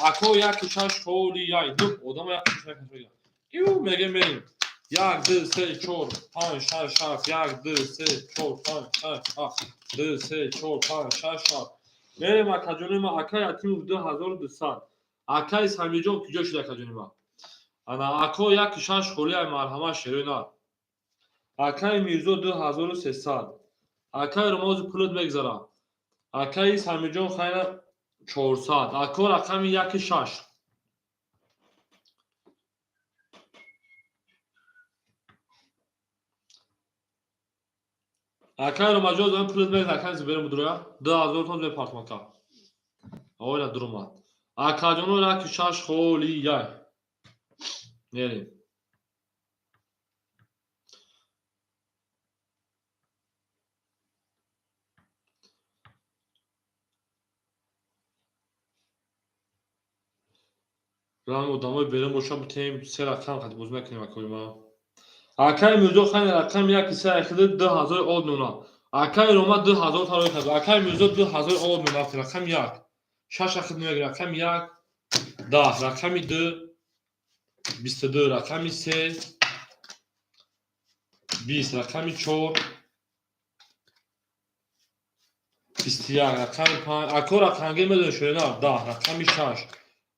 Ако 1 6 холияй ду одам 1 6 мегем. Ю мегем мерем. 1 2 3 4 5 6 7 1 2 3 4 5 6 7 2 3 4 5 6 7. Мерем акаҷони ман акай Ятимов 2200. Акай Самирҷон куҷо шуд акаҷони ман? Ана ако 1 6 холияй марҳама шерина. Акай Мирзо 2300. Акай Ромози пулат мегзара. Акай Самирҷон хайна 400. Ако рақами 1 6. Акай Ромаҷон зан пулат мегзара, акай зиберем будроя. 2000 тон мепартам ака. Ойна дуромад. Акаҷоно яки шаш холияй. Мерем. Ранг одамои берун боша битем се рақам қати бозӣ накунем акои ма. Акаи Мирзо хани рақами яки се айхиди 2000 од мемонад. Акаи Рома 2000 тарои кард. Акаи Мирзо 2000 од мемонад. Рақами як. Шаш ахид мегирад. Рақами як 10, рақами ду 22, рақами се 20, рақами чор 21, рақами панҷ. Ако рақамгир медонед шояд 10, рақами шаш.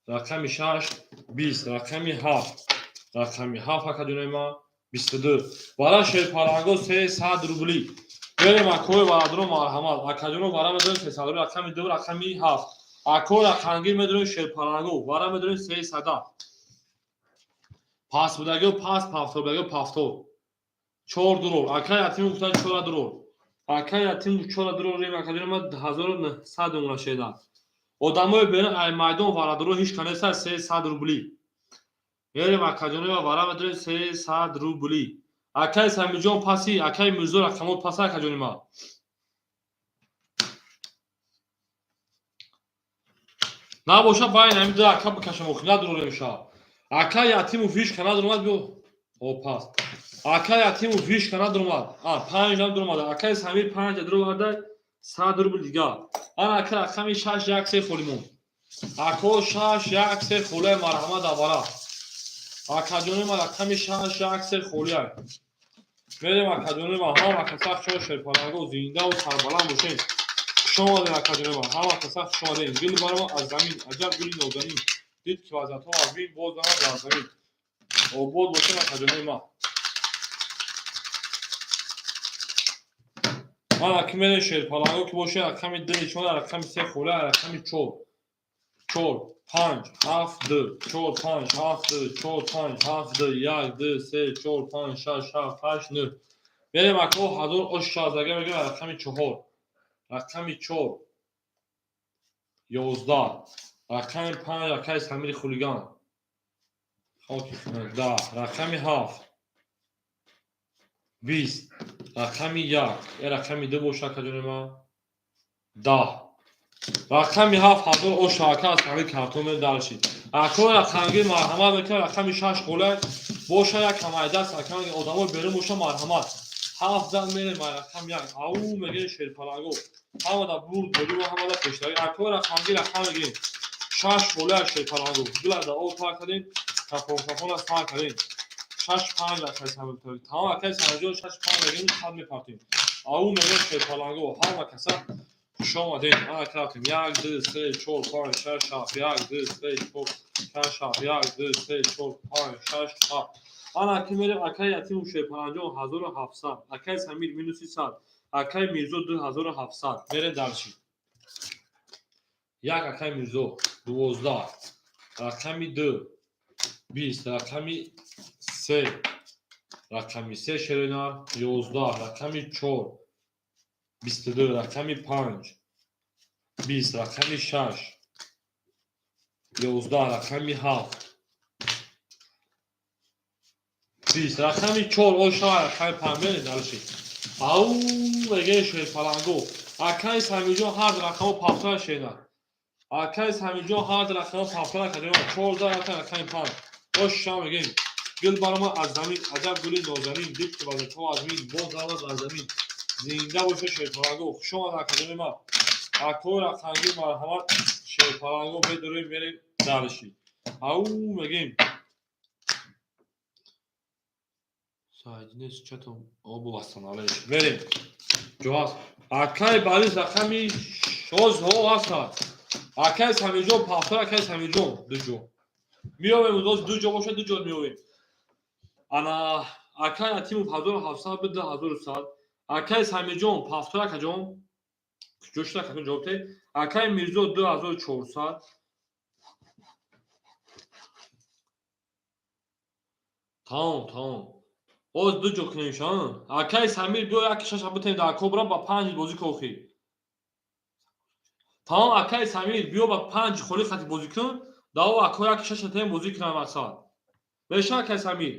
Рақами шаш 20, рақами ҳафт. Рақами ҳафт ака ҷонои ман 22. Вара шерпаланго 300 рубли. Берем акои варадро марҳамат. Акаҷоно вара медонем 300 рубли, рақами ду, рақами ҳафт. Ако рақамгир медонем шерпаланго, вара медонем 300. Пас будагиё пас, пафтор будагиё пафтор. Чор дурор. Акай ятим гуфтан чора дурор. Акай ятим чора дурор рем акаҷоно ман 1900 мемона шеда. Одамои берун ай майдон варадро ҳеч канеса 300 рубли. Мерем акаҷоно вара медонем 300 рубли. Акай Самиҷон паси, акай Мирзо рақамот паса акаҷони ман. Набоша байн ҳамин ду ака бикашам охи надурорем ша. Акай Ятимов ҳеч ка надуромад биё. О пас. Акай Ятимов ҳеч ка надуромад. А панҷ надуромад. Акай Самир панҷ дуромада 100 рубл дига. Ана ака рақами 6 1 3 холӣ монд. Ако 6 1 3 холия марҳамат аввала. Акаҷони ман рақами 6 1 3 холия. Мерем акаҷони ман ҳама каса чор шерпаланго зиндаву сарбаланд бошед. Хуш омадед акаҷони ман, ҳама каса хуш омадед. Гул барома аз замин, аҷаб гули нозанин. Дид ки вазъиятҳо аз бин боз замад дар замин. Обод бошед акаҷони ман. Ман аки мерем шерпаланго ки бошед рақами ду нишона, рақами се холия, рақами чор. Чор, панҷ, ҳафт, ду, чор, панҷ, ҳафт, ду, чор, панҷ, ҳафт, ду, як, ду, се, чор, панҷ, шаш, ҳафт, ҳашт, нӯҳ. Мерем ако ҳазор ош шазага мегӯем рақами чор. Рақами чор. 11. Рақами панҷ акаи Самири хулиган. Хоки 10. Рақами ҳафт. 20. Рақами як. Е рақами ду боша акаҷони ман. 10. Рақами ҳафт ҳазор ош ака аз ҳамин картон мер даршид. Ако рақамгир марҳамат мекунад рақами шаш холай боша як камайдаст ака одамои берун боша марҳамат. Ҳафт зан мерем рақами як. Ау мегирем шерпаланго. Ҳамада бурд бурӣ ва ҳамада пешравӣ. Ако рақамгир рақам мегирем. Шаш холай шерпаланго. Гулада об тар кардем, кафон кафона сар кардем. Шаш панҷ акаи Самир. Тамом акаи Самирҷон шаш панҷ мегирем сад мепартем. Ау мегирем шерпаланго. Ҳама каса хуш омадед. Ана крафтем. Як, ду, се, чор, панҷ, шаш, ҳафт. Як, ду, се, чор, шаш, ҳафт. Як, ду, се, чор, панҷ, шаш, ҳафт. Ана аки мерем акаи Ятимов шерпаланҷон 1700. Акаи Самир минуси 100. Акаи Мирзо 2700. Мерем дарши. Як акаи Мирзо 12. Рақами ду 20. Рақами се. Рақами се шеринар 11. Рақами чор 22. Рақами панҷ 20. Рақами шаш 11. Рақами ҳафт 20. Рақами чор оша рақами панҷ мерем дарши. Ау мегӯем шерпаланго. Акаи Самирҷон ҳар рақамо пафтара шеринар. Акаи Самирҷон ҳар рақамо пафтара кардем. 14 рақами панҷ. Оша мегӯем. Гул барома аз замин, аҷаб гули нозанин, дид ки вазъиятҳо аз мин, боз замад аз замин. Зинда боша шерпаланго. Хуш омад акаҷони ман. Акои рақамгир марҳамат шерпаланго медорем мерем дарши. Ау мегӯем. Сайдинес чато обу вастаналеш. Мерем. Ҷоаз. Акаи Борис рақами шоз ҳо ҳастад. Акаи Самирҷон пафтар, акаи Самирҷон ду ҷо. Меовем боз ду ҷо бошад, ду ҷо меовем. Ана акаи Ятимов 1700 буд 2100. Акаи Самирҷон пафтар акаҷон. Куҷо шуд акаҷон ҷавоб диҳед. Акаи Мирзо 2400. Тамом, тамом. Боз ду ҷо кунем ша. Акаи Самир биё як шаша битем дар кобра ба панҷ бозӣ кохӣ. Тамом, акаи Самир, биё ба панҷ холи хати бозӣ кун, дао ако як шаша тем бозӣ кунам мақсад. Меша, акаи Самир?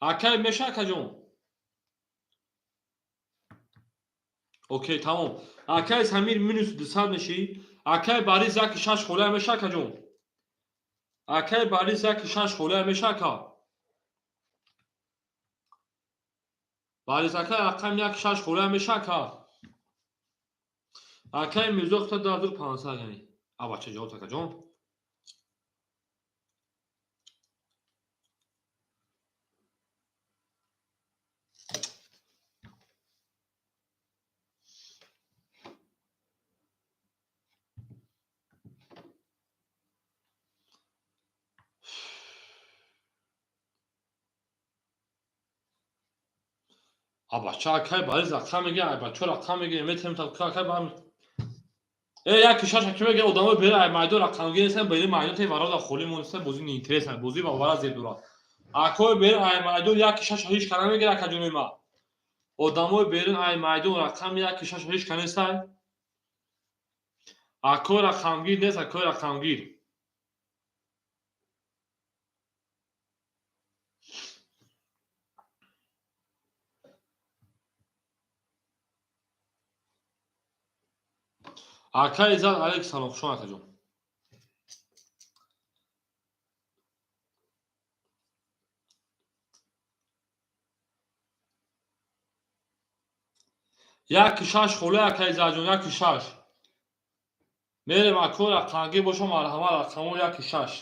Акай меша, акаҷон? Окей, тамом. Акаи Самир минус 200 мешӣ. Акаи Борис яки шаш холия меша, акаҷон? Акаи Борис яки шаш холия меша, ака? Борис ака рақам як шаш холия меша, ака? Акаи Мирзо хута 2500 яъне. А бача ҷавоб акаҷон. А бача акай Борис рақам мега, ай бачо рақам мега, метем та акай ба э як шаш ки мега одамо бера ай майдон рақамгир нестан, бери майдон те варада холи монеста, бозӣ неинтересно, бозӣ ба вара зеб дорад. Акой бери ай майдон як шаш ҳеч кана мегира, ака ҷонои ма. Одамои берун ай майдон рақам як шаш ҳеч кана нестай. Акой рақамгир нест, акой рақамгир. Акай Иззат, алейк салом, хуш омад, акаҷон. Яки шаш холе, акай Иззатҷон, яки шаш. Мерем, ако рақамгир боша, марҳамат, рақамо яки шаш.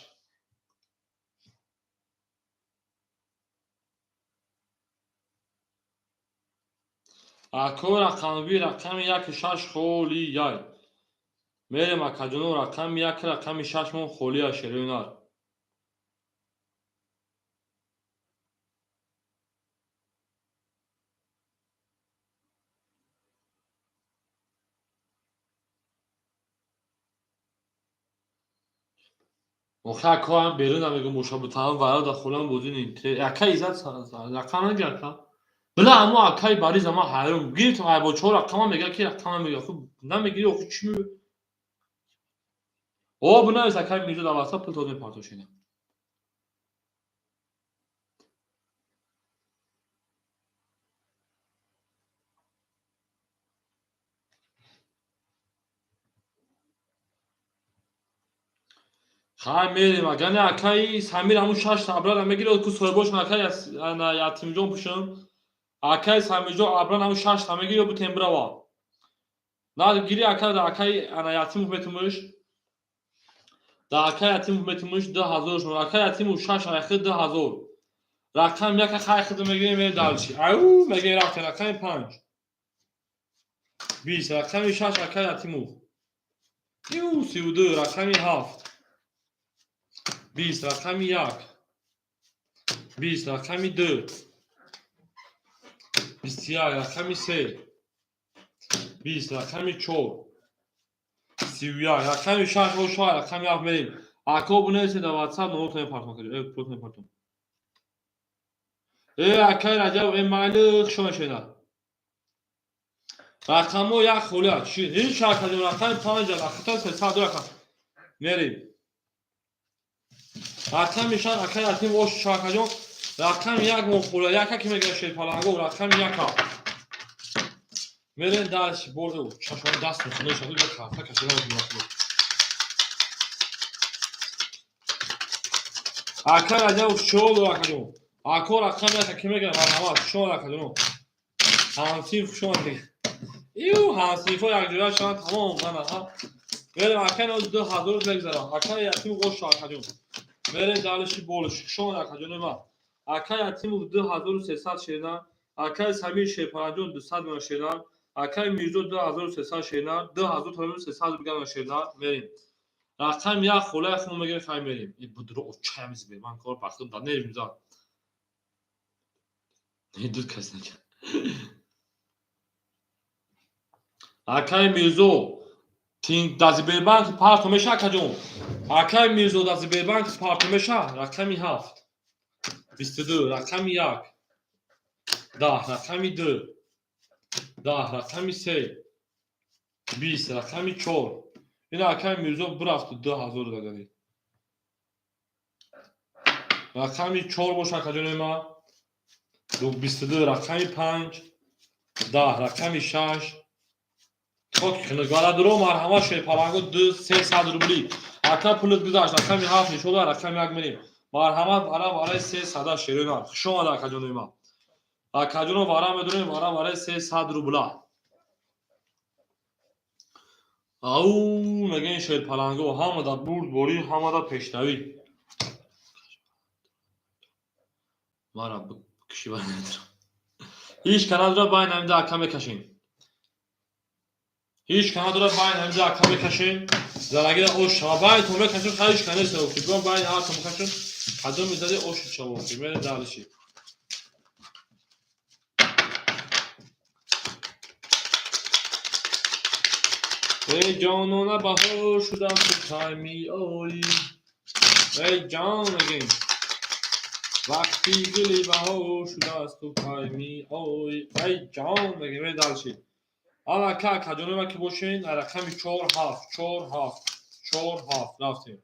Ако рақамгир рақами яки шаш холияй. Мерем, акаҷоно, рақами як рақами шаш мон холия шерӯнар. Охи акоам берун намегум боша бутаам варада холам бозӣ не. Акай Иззат рақам намегира ака. Била амо акай Борис ама ҳайрон гирифтам ай бо чор рақама мега ки рақама мега. Хуб намегири охи чӣ ме? О, бинавис акай Мирзо дар WhatsApp пул дод мепартошина. Хай мерем, агар не акаи Самир ҳамун шаш абрара мегирад, ку соҳибошон акаи Ятимҷон пушам. Акаи Самирҷон абран ҳамун шаш та мегирад, бутем бирава. На гири ака да акаи ана Ятимов метумуш. Да акаи Ятимов метумуш 2000 шон. Акаи Ятимов шаш айхи 2000. Рақам яка хай хид мегирем мерем далчи. Ау мегирем рафтем рақами панҷ. 20 рақами шаш акаи Ятимов. Ю 32 рақами ҳафт. 20 рақами як. 20 рақами ду. 21 рақами се. 20 рақами чор. 31 рақами шаш оша рақами ҳафт мерем. Ако бинависед дар WhatsApp номотон мепартом. Пулотон мепартом. Э акай Раҷаб Эмали хуш омадед. Рақамҳо як холия. Чӣ? Ҳеҷ акаҷон рақами панҷ рақами сесад ду рақам. Мерем. Рақами шаш акай Ятим ош акаҷон. Рақами як мо холия. Яка ки мегирад шерпаланго рақами яка. Мерем дальше борду чашмон даст мехӯрад, шаду карта кашида мекунад. Акай Раҷаб чор акаҷон. Ако рақами яка ки мегирад марҳамат чор акаҷон. Ҳамсинф хуш омадед. Ю ҳамсинфҳо якҷоя шаванд тамом мана ҳа. Мерем акай ноз 2000 мегзарам. Акай Ятим ош акаҷон. Мерем дальше болиш. Хуш омад акаҷони ман. Акай Ятимов 2300 шернан. Акай Самир Шерпаранҷон 200 миллион шернан. Акай Мирзо 2300 шернан. 2300 биган шернан. Мерем. Рақам як холаи хун мегирем хай мерем. И будро очаям зибе. Ман кор бахтам да нервим зад. Дуд кас накард. Акай Мирзо дар Сбербанк парто меша акаҷон. Акай Мирзо дар Сбербанк парто меша рақами ҳафт. 22 рақами як. 10 рақами ду. 10 рақами се. 20, рақами 4. Ина акаи Мирзо бирафту 2000 дадани. Рақами 4 боша, акаҷонои ман. 22, рақами 5, 10, рақами 6. Хоки хунук. Бародаро, марҳамат, шерпаланго 2 300 рубли. Ака, пулат гузашт, рақами 7 нишода, рақами 1 мерем. Марҳамат, вара вараи 300 шерои ман. Хуш омада, акаҷонои ман. Акаҷоно, вара медонем, вара вараи 300 рубла. Ау мегӯем, шерпаланго ҳамада бурдборӣ, ҳамада пешравӣ. Мара киши надорам. Ҳеҷ ка надорад, байн ҳамида ака мекашем. Ҳеҷ ка надорад, байн ҳамида ака мекашем. Зарагира ош шава. Байн то мекашем, ҳеҷ ка нест. Бигом байн ҳар то мекашем. Кадом мезади оши шава. Мерем дальше. Эй ҷонона, баҳор шудам, ту кай меоӣ? Эй ҷон, мегӯем. Вақти гули баҳор шудааст, ту кай меоӣ? Эй ҷон, мегӯем, эй дальше. Алака, акаҷонои ман ки бошен, рақами 4 7, 4 7, 4 7 рафтем.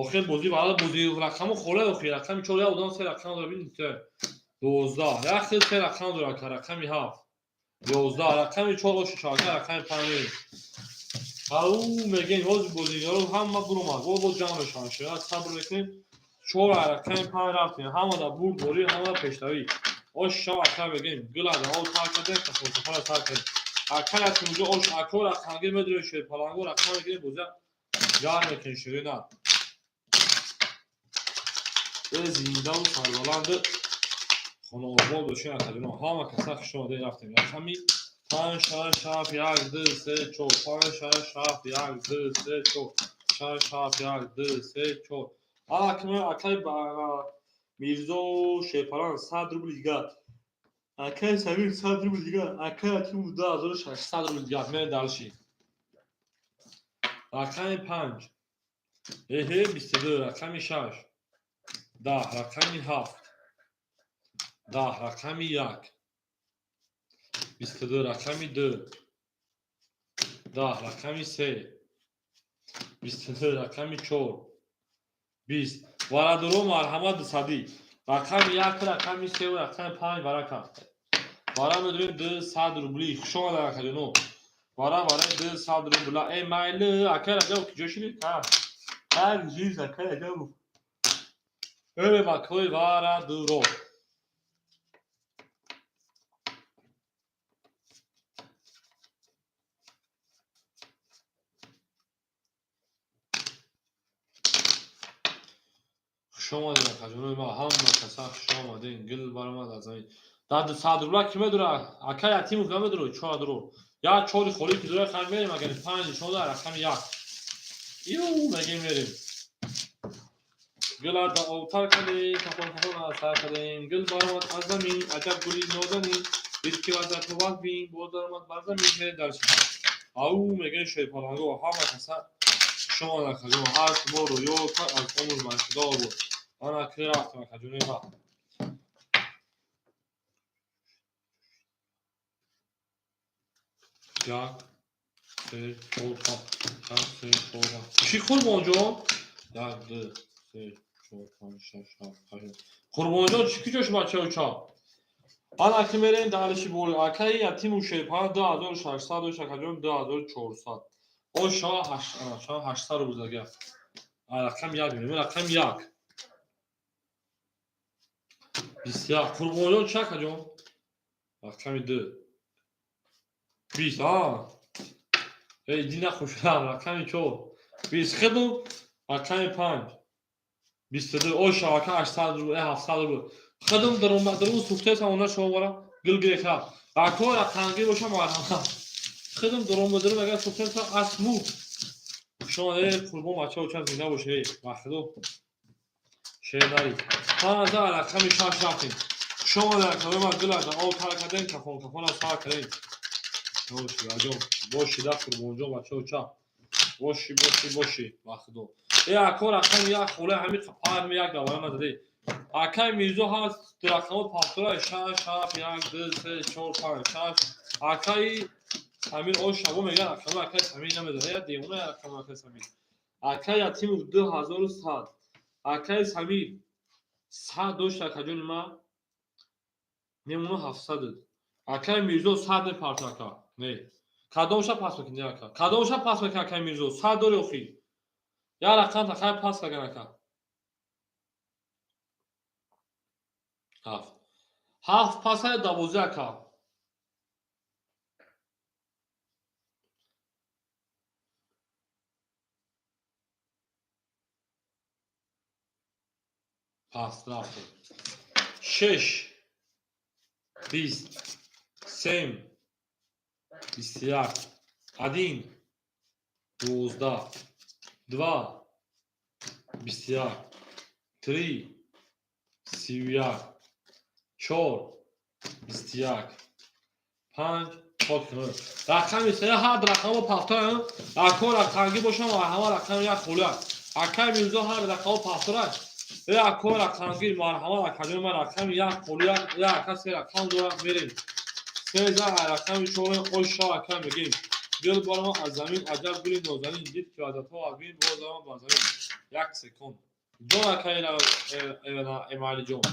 Охир бозӣ баъда бозӣ рақаму холе охир рақами 4 як одам се рақам дора, бинед, 12 як хел се рақам дора, ака, рақами 7, 11, рақами 4 оши шавака, рақами 5 мерем. Ау мегӯем, ҳозир бозигаро ҳама буромад, боз боз ҷамъ мешаванд. Шояд сабр мекунем. 4 рақами 5 рафтем. Ҳамада бурдборӣ, ҳамада пешравӣ. Ош шава, ака, мегӯем. Гулада об тар кардем, кафонсафара сар кардем. Ака, як инҷо ош ако рақамгир медорем, шерпаланго рақам мегирем, бозия гарм мекунем, шири на. Зиндаву сарбаланд, хонаобод бошед, акаҷоно. Ҳама каса хуш омадед, рафтем. Рақами 5, 6, 7, 1, 2, 3, 4, 5, 6, 7, 1, 2, 3, 4, 6, 7, 1, 2, 3, 4. Ала акай Мирзо Шерпаланг 100 рубл дигар. Акай Самир 100 рубл дигар. Акай Атимов 2600 рубл дигар. Мерем дальше. Рақами 5. Эҳе, 22, рақами 6. 10, рақами 7. 10, рақами 1. 22, рақами 2. 10, рақами 3. 22, рақами 4. 20. Бародаро, марҳамат, дусадӣ. Рақами 1, рақами 3 ва рақами 5 барака. Вара медорем 200 рубли. Хуш омада, акаҷоно. Вара вараи 200 рубла. Эй майли, акай Раҷаб, куҷо шидед? Ҳа. Ҳар ҷиз, акай Раҷаб. Эй бакои варадуро. Хуш омадед, акаҷонои ман, ҳама каса хуш омадед. Гул баромад аз замин. Дар 200 рубла ки медорад? Акай Ятимов намедорад, чор дуро. Як чори холӣ ки дорад, хай мерем, агар панҷ нишон дод, рақами 1. Ю мегем, мерем. Гула да обтар кардем, кафон кафон сар кардем. Гул баромад аз замин, аҷаб гули нозанин. Дид ки вазъиятро вазбин, боз даромад бар замин, мерем дальше. Ау мегӯем, шерпаланго, ҳама каса хуш омад, акаҷон. Ҳар шумо рӯё кард аз умр бархудор буд. Ана ки рафтем, акаҷонои ман. Як, се, чор, панҷ, як, се, чор, панҷ. Чӣ, Қурбонҷон? Як, ду, се, чор, панҷ, шаш, ҳафт, ҳашт. Қурбонҷон, чӣ куҷо бачаҳо ча? Ана ки мерем дальше бори. Акаи Ятиму Шерпаланг 2600 дошт, акаҷон, 2400. О шава 800 рубл дага. Рақами 1 мерем, рақами 1. 21. Қурбонҷон чӣ, акаҷон? Рақами 2. 20, а? Эй, дина хушам, рақами 4. 20 хидум, рақами 5. 22. О шава 800 рубл, 700 рубл. Хидум дарум сухтесам, она шумо бара гул гирехта. Ако рақамгир боша, марҳамат. Хидум дарум дарум агар сухтесам асму. Шумо эй қурбон, бачаҳо, чанд зинда бошед, эй, бахудо. Шер нари. Панза, рақами 6 рафтем. Шумо рақами ма гула да об тар кардем, кафон кафона сар кардем. Боши, аҷон. Боши да, Қурбонҷон, бачаҳо ча. Боши, боши, боши, бахудо. Э ако рақами 1 холе ҳами парми як давара нададе. Акай Мирзо ҳаст рақамо пафтора 6, 7, 1, 2, 3, 4, 5, 6. Акаи Самир о шабо мегӯяд рақами акай Самир намедонад. Я девона рақами акай Самир. Акай Ятимов 2100. Акай Самир 100 дошт акаҷони ма. Мемона 700. Акай Мирзо 100 мепарта ака. Не. Кадомша пас мекунӣ ака? Кадомша пас мекунӣ акай Мирзо? 100 дори охи. Я рақам тахай пас каган ака. 7. 7 пасай 12 ака. Пас рафтем. 6 20 7 21 1 12 2 21 3 31 4 21 5 рақами се ҳар рақамро пафтарам. Ако рақамгӣ бошам, ҳама рақам як холия. Акай Мирзо ҳар рақамро пафтарад. Ако рақамгӣ марҳамат акаҷони ман рақами як холия, як ака се рақам дорам, мерем. Се за рақами чорем, оша ака мегем. Гул барома аз замин, аҷаб гули нозанин, дид ки ваъдатҳо аз бин, боз ба замин. Як секунд. Ҷон акай Эмалиҷон.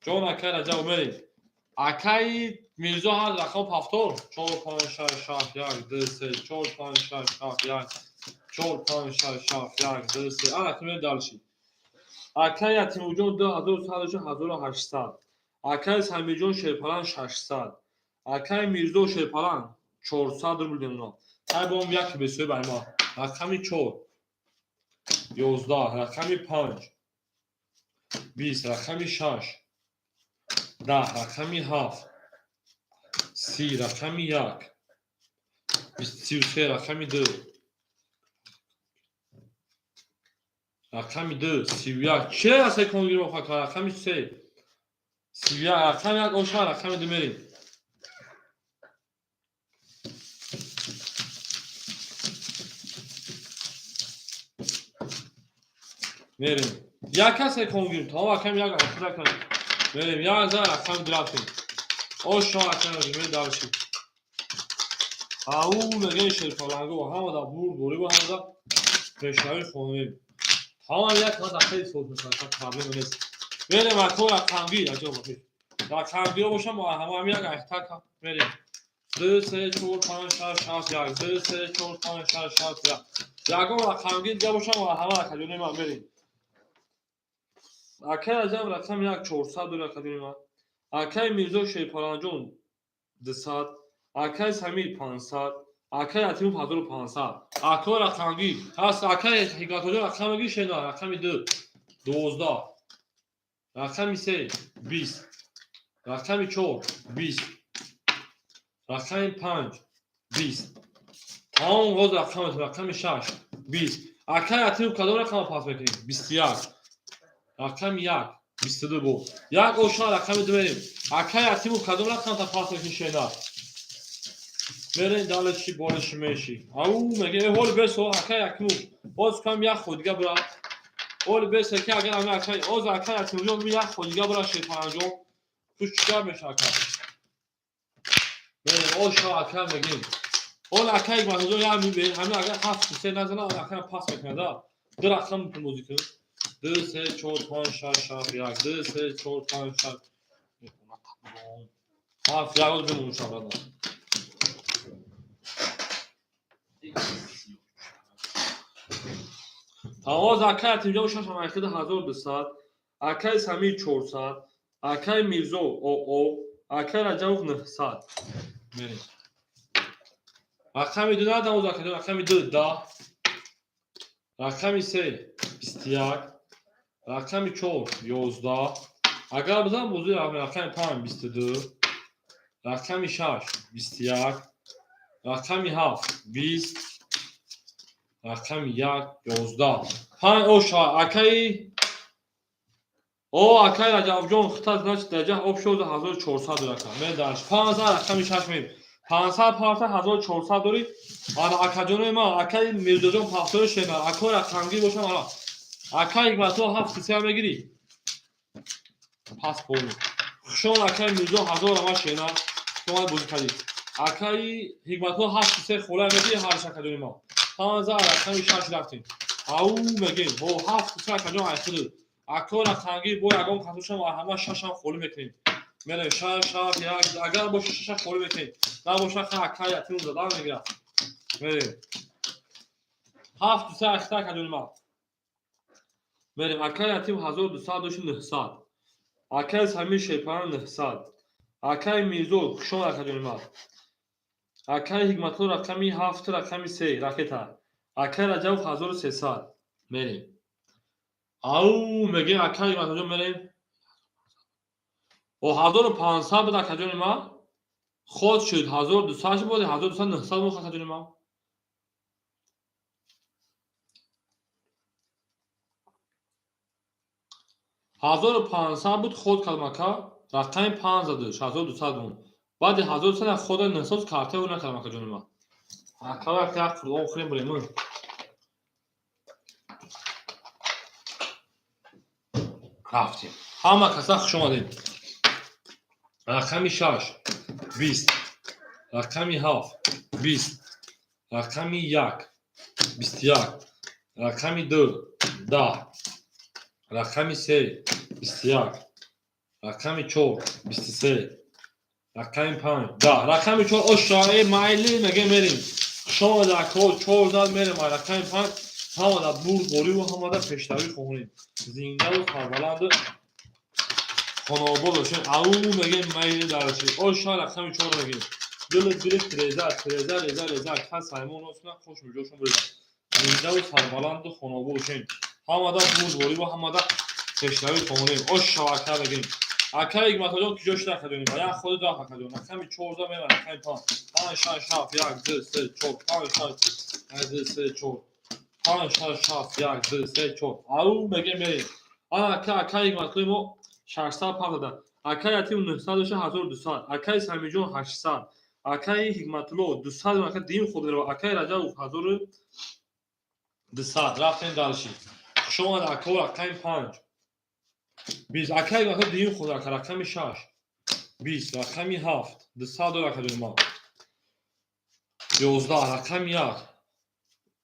Ҷон акай Раҷаб мерем. Акай Мирзо ҳар рақам 7 4 5 6 7 1 2 3 4 5 6 7 1 4 5 6 7 1 2 3. Ана кунем дальше. Акай Ятимуҷон 2100 1800. Акай Самирҷон Шерпалан 600. Акай Мирзо Шерпалан 400 рубл мемонад. Тай бом як бесӯи бар ма. Рақами 4 11, рақами 5 20, рақами 6 10, рақами 7 30, рақами 1 33, рақами 2 рақами 2 31. Чера секунд гирифт ака? Рақами 3 31, рақами 1 оша, рақами 2 мерем. Мерем. Яка секунд гирифт. Тамом рақами 1 рақами мерем. Як за рақами 2 рафтем. Оша рақами 2 мерем дальше. Ау мегӯем шерпаланго ҳама да бурд борӣ ва ҳама да пешравӣ хонем. Тамом як ма дахели соз мешавад, проблема нест. Мерем ако рақамгӣ, аҷоб бошед. Рақамгиро бошам, ҳама як айҳтак мерем. 2 3 4 5 6 7 1 2 3 4 5 6 7 1. Ягон рақамгӣ дига бошам, ҳама акаҷони ман мерем. Акай Раҷаб рақами 1 400 дори акаҷони ман. Акай Мирзо Шерпаланҷон 200, акай Самир 500, акай Ятимов 1500. Ако рақамгӣ ҳаст, акай Ҳикматоҷон рақамгӣ шена, рақами 2 12, рақами 3 20, рақами 4 20, рақами 5 20. Тамом боз рақами 6 20. Акай Ятимов кадом рақамро пас мекунем? 21. Рақами 1 22 бо. Як оша рақами 2 мерем. Акай Ятимов кадом рақамро пас мекунем шена? Мерем далечи болиши меши. Ау меге ҳоли бесо акай Ятимов. Боз кам як худига бира. Ҳоли бес ки агар ами акай оз акай Ятимовҷон ми як худига бира Шерпаланҷон. Ту чикар меша ака? Мерем оша акай мегем. Ҳол акай Ҳикматоҷон як ми ҳами агар 7 3 назана акай пас мекунад. Ду рақам бозӣ кун. 2 3 4 5 6 7 1 2 3 4 5 6 7 1 бимон шабада. Тавоз акай Ятимҷон 6 1200, акай Самир 400, акай Мирзо ОО, акай Раҷабов 900. Мерем. Рақами 2 надам, рақами 2 10, рақами 3 21, рақами 4 11. Агар бизан бозӣ рақами 5 22, рақами 6 21, рақами 7 20, рақами 1 11. 5 оша акай о акай Раҷабҷон хита значит дараҷа об шуд 1400 рақам. Мен дарш 5 рақами 6 мем. 500 парта 1400 дори. Ана акаҷони ман акай Мирзоҷон пафтори шена, ако рақамгир бошам ана. Акай Ҳикматулло 7 3 мегири. Пас пол. Хушон акай Мирзо 1000 ама шена. Шумо бозӣ кардед. Акаи Ҳикматулло 8-3 хола меди ҳар шакаҷони ма. Панза рақами 6 рафтем. Ау мегем, ҳо 7-3 акаҷон айхуду. Ако рақамгир бо ягон касошам ҳама шашам холӣ мекунем. Мерем 6 7 1 агар боша шаша холӣ мекунем. Набоша ха акаи ятим задан мегирад. Мерем. 7-3 ахта акаҷони ма. Мерем акаи ятим 1200 доши 900. Акаи Самир Шерпаран 900. Акаи Мирзо хушон акаҷони ма. Акаи Ҳикматулло рақами 7 рақами 3 ракета. Акаи Раҷабов 1300. Мерем. Ау мегем акаи Ҳикматуллоҷон мерем. О 1500 буд акаҷони ма. Ход шуд 1200 шуд, 1200 900 буд акаҷони ма. 1500 буд ход кард мака, рақами 5 зад, 1200 буд. Баъди 1200 хода 900 картаи ӯ накард акаҷони ма. Ака вақте як қурбон хӯрем бурем. Рафтем. Ҳама каса хуш омадед. Рақами 6 20, рақами 7 20, рақами 1 21, рақами 2 10, рақами 3 21, рақами 4 23, рақами 5 10, рақами 4 ошои майли меге мерем. Хуш омадед ако 4 зад мерем рақами 5 ҳамада бурдбориву ҳамада пешравӣ хоҳонем. Зиндаву сарбаланду хонаобод бошем. Ау мегем майли дараши. Оша рақами 4 мегем. Дили дили треза, треза, реза, реза. Кас саймон осна хош миҷошон буреза. Зиндаву сарбаланду хонаобод бошем. Ҳамада бурдбориву ҳамада пешравӣ хоҳонем. Оша ака мегем. Ака Ҳикматуллоҷон куҷо шуда акаҷони? Як ходи даф акаҷон. Рақами 4 мерам, рақами 5. 5 6 7 1 2 3 4 5 6 1 2 3 4 5 6 7 1 2 3 4. Ау мегем мерем. Ана ака ака Ҳикматуллои мо 605 дада. Акаи Ятим 900 доша 1200. Акаи Самиҷон 800. Акаи Ҳикматулло 200 ака дим худ мерава. Акаи Раҷабов 1200. Рафтем дарши. Хуш омад ако рақами 5. 20 акаи Ҳикматулло дим худ ака рақами 6. 20 рақами 7. 200 дора акаҷони ма. 11 рақами 1.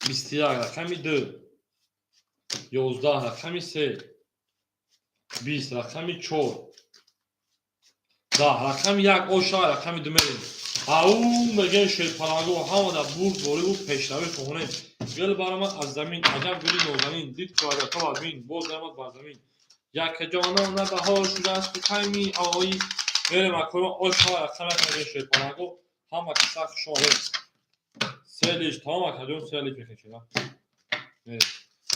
21 рақами 2. 11 рақами 3. 20 рақами 4. 10 рақами 1 оша рақами 2 мерем. Ау мегем шерпаланго ҳамада бурдбориву пешравӣ хоҳонем. Гул баромад аз замин, аҷаб гули нозанин, дид ки ваҷатоб бин, боз наомад бар замин. Яке ҷонона баҳор шудааст ту кай меоӣ? Мерем акои оша рақами 1 мегем шерпаланго ҳама каса хуш омадед. Селиш тамом акаҷон селиш мехешед. Мерем.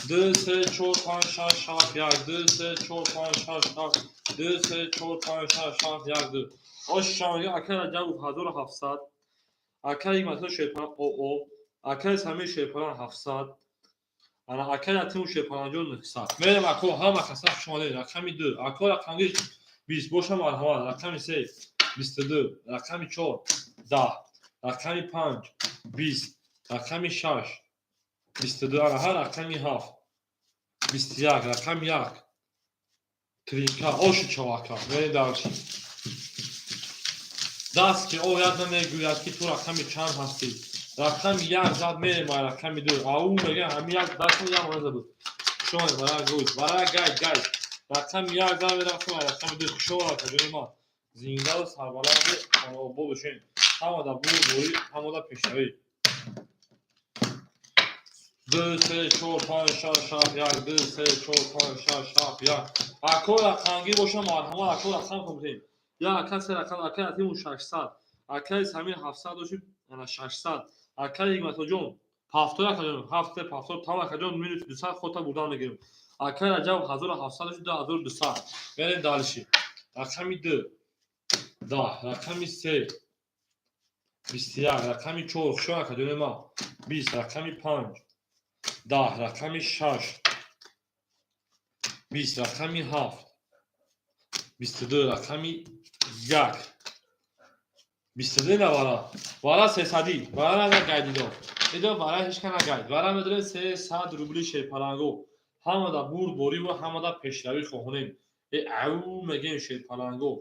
2 3 4 5 6 7 1 2 3 4 5 6 7 2 3 4 5 6 7 1 2. Оша мегем акаи Раҷабов 1700. Акаи Ҳикматулло Шерпаран ОО. Акаи Самир Шерпаран 700. Ана акаи Ятиму Шерпаранҷон 900. Мерем ако ҳама каса хуш омадед. Рақами 2. Ако рақамги 20 боша марҳамат. Рақами 3 22, рақами 4 10, рақами 5 20, рақами 6 22, ана ҳар рақами 7 21, рақами 1 тринка оши чавака. Мерем дарши. Даст ки ояд намегӯяд ки ту рақами чанд ҳастӣ. Рақами 1 зад мерем ай рақами 2. Ау мегем ҳами як даст як мана буд. Хуш омадед барои гӯй. Барои гай гай. Рақами 1 зад мерем ай рақами 2. Хуш омадед акаҷони ма. Зиндаву сарбаланду хонаобод бошем. Ҳамада бурдборӣ, ҳамада пешравӣ. 2 3 4 5 6 7 1 2 3 4 5 6 7 1. Ако рақамгир боша марҳамат, ако рақам кунем. Я ака се рақам, акаи Ятиму 600, акаи Самир 700 доши, ана 600. Акаи Ҳикматуллоҷон 70 акаҷон, 7 70 там акаҷон минус 200 хота бурдан мегирем. Акаи Раҷабов 1700 доши 2200. Мерем дальше. Рақами 2 10, рақами 3 21, рақами 4 хуш акаҷони ма 20, рақами 5 10, рақами 6 20, рақами 7 22, рақами 1 22 на вара. Вара 300, вара нагайдидо. Идо вара ҳеч ка нагайд. Вара медорем 300 рубли шерпаланго. Ҳамада бурдбориву ҳамада пешравӣ хоҳонем. Э ау мегем шерпаланго.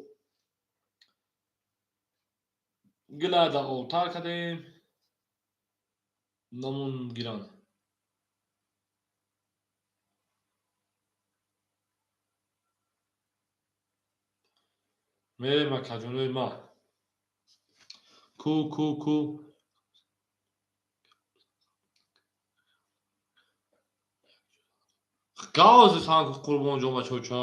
Гилада обтар кардем. Намон гиранд. Мерем акаҷонои ма. Ку ку ку. Гавзи сан Қурбонҷон бачаоча.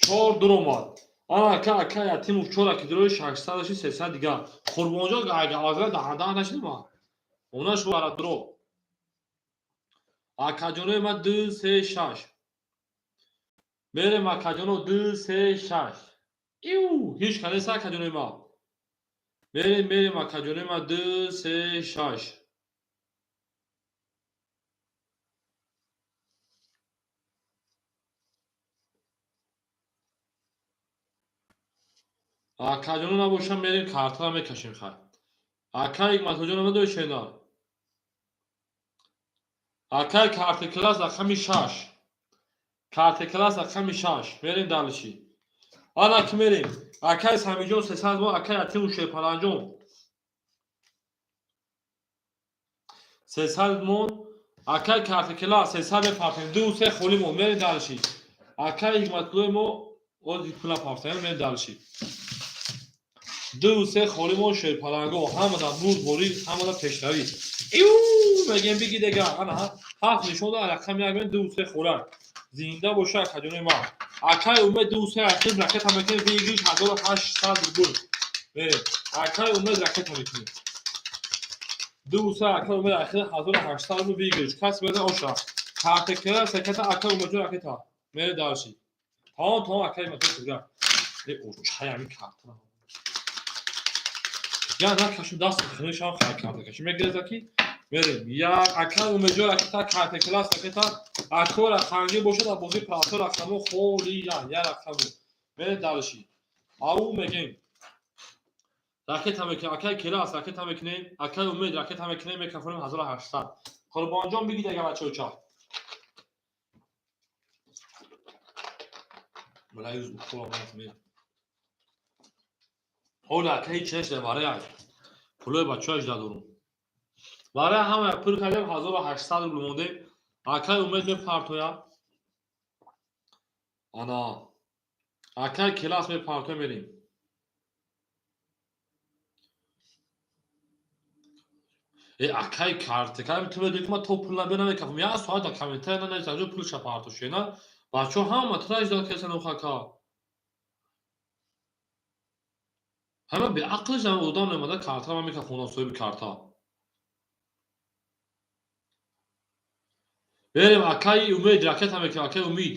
Чор дуромад. Ана ака ака Ятимов чора ки дурои 600 ши 300 дигар. Қурбонҷон гавза даҳанда нашидма. Она шу ара дуро. Акаҷонои ма 2 3 6. Мерем акаҷоно 2 3 6. Иу, ҳеҷ кас нест акаҷонои ма. Мерем мерем акаҷонои ма 2 3 6. Акаҷоно набошам мерем картара мекашем хай. Акай Ҳикматуллоҷон намедои шена. Акай карти класс рақами 6. Карти класс рақами 6. Мерем далиши. Ана ки мерем. Акай Самиҷон 300 мо, акай Ятиму Шерпаланҷон. 300 мон, акай карти класс 300 мепартем. 2 3 холӣ мон, мерем далиши. Акай Ҳикматуллои мо ози пула партем, мерем далиши. 2 3 холӣ мон шерпаланго, ҳамада бурдборӣ, ҳамада пешравӣ. Иу, мегем биги дега, ана ҳафт нишон дод, рақами як мен 2 3 холак. Зинда боша акаҷонои ма. Акай Умед 2 3 ахир ракета мекунем, выигрыш 1800 рубл. Мерем. Акай Умед ракета мекунем. 2 3 акай Умед ахир 1800 рубл выигрыш. Кас мере оша. Карте кера секата акай Умедҷон ракета. Мере дарши. Тамом тамом акай Умедҷон туга. Э очай ами карта. Я накашум даст хунишам хай карта кашим. Мегиреза ки мерем. Як акай Умедҷон ракета карте класс ракета ако рақамги бошад аз бозии парто рақамо холиян як рақамо. Мерем дарши. Ау мегем. Ракета мекунем, акай класс ракета мекунем, акай Умед ракета мекунем, мекафонем 1800. Қурбонҷон бигид ага бачаоча. Балай укола ман. Ҳола ака ҳеҷ нашуда барои пулои бачаҳо ажда дорум. Барои ҳама пул кардем 1800 рубл мондем. Акай Умед мепартоя. Ана акай класс мепартоя мерем. Э акай карта, кам ту медонӣ ки ман то пул набиёр намекафам. Як соат дар комментария нанависам, ҷо пулша партошена. Бачаҳо ҳама траҷ дод касан охака. Ҳама беақлиш ҳама одам намеомада карта ман мекафонам соҳиби карта. Берем акаи Умед ракета мекунем, акаи Умид.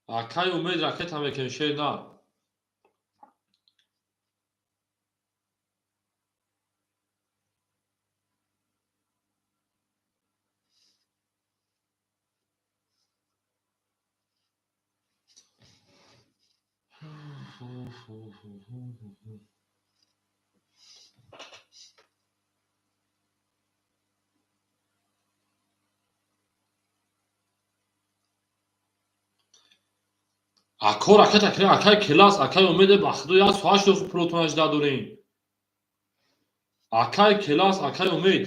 Акаи Умед ракета мекунем, шер на. Ако ракета кунем, акай класс, акай Умеде ба худо як соат шуд пулотон ажда дорем. Акай класс, акай Умед.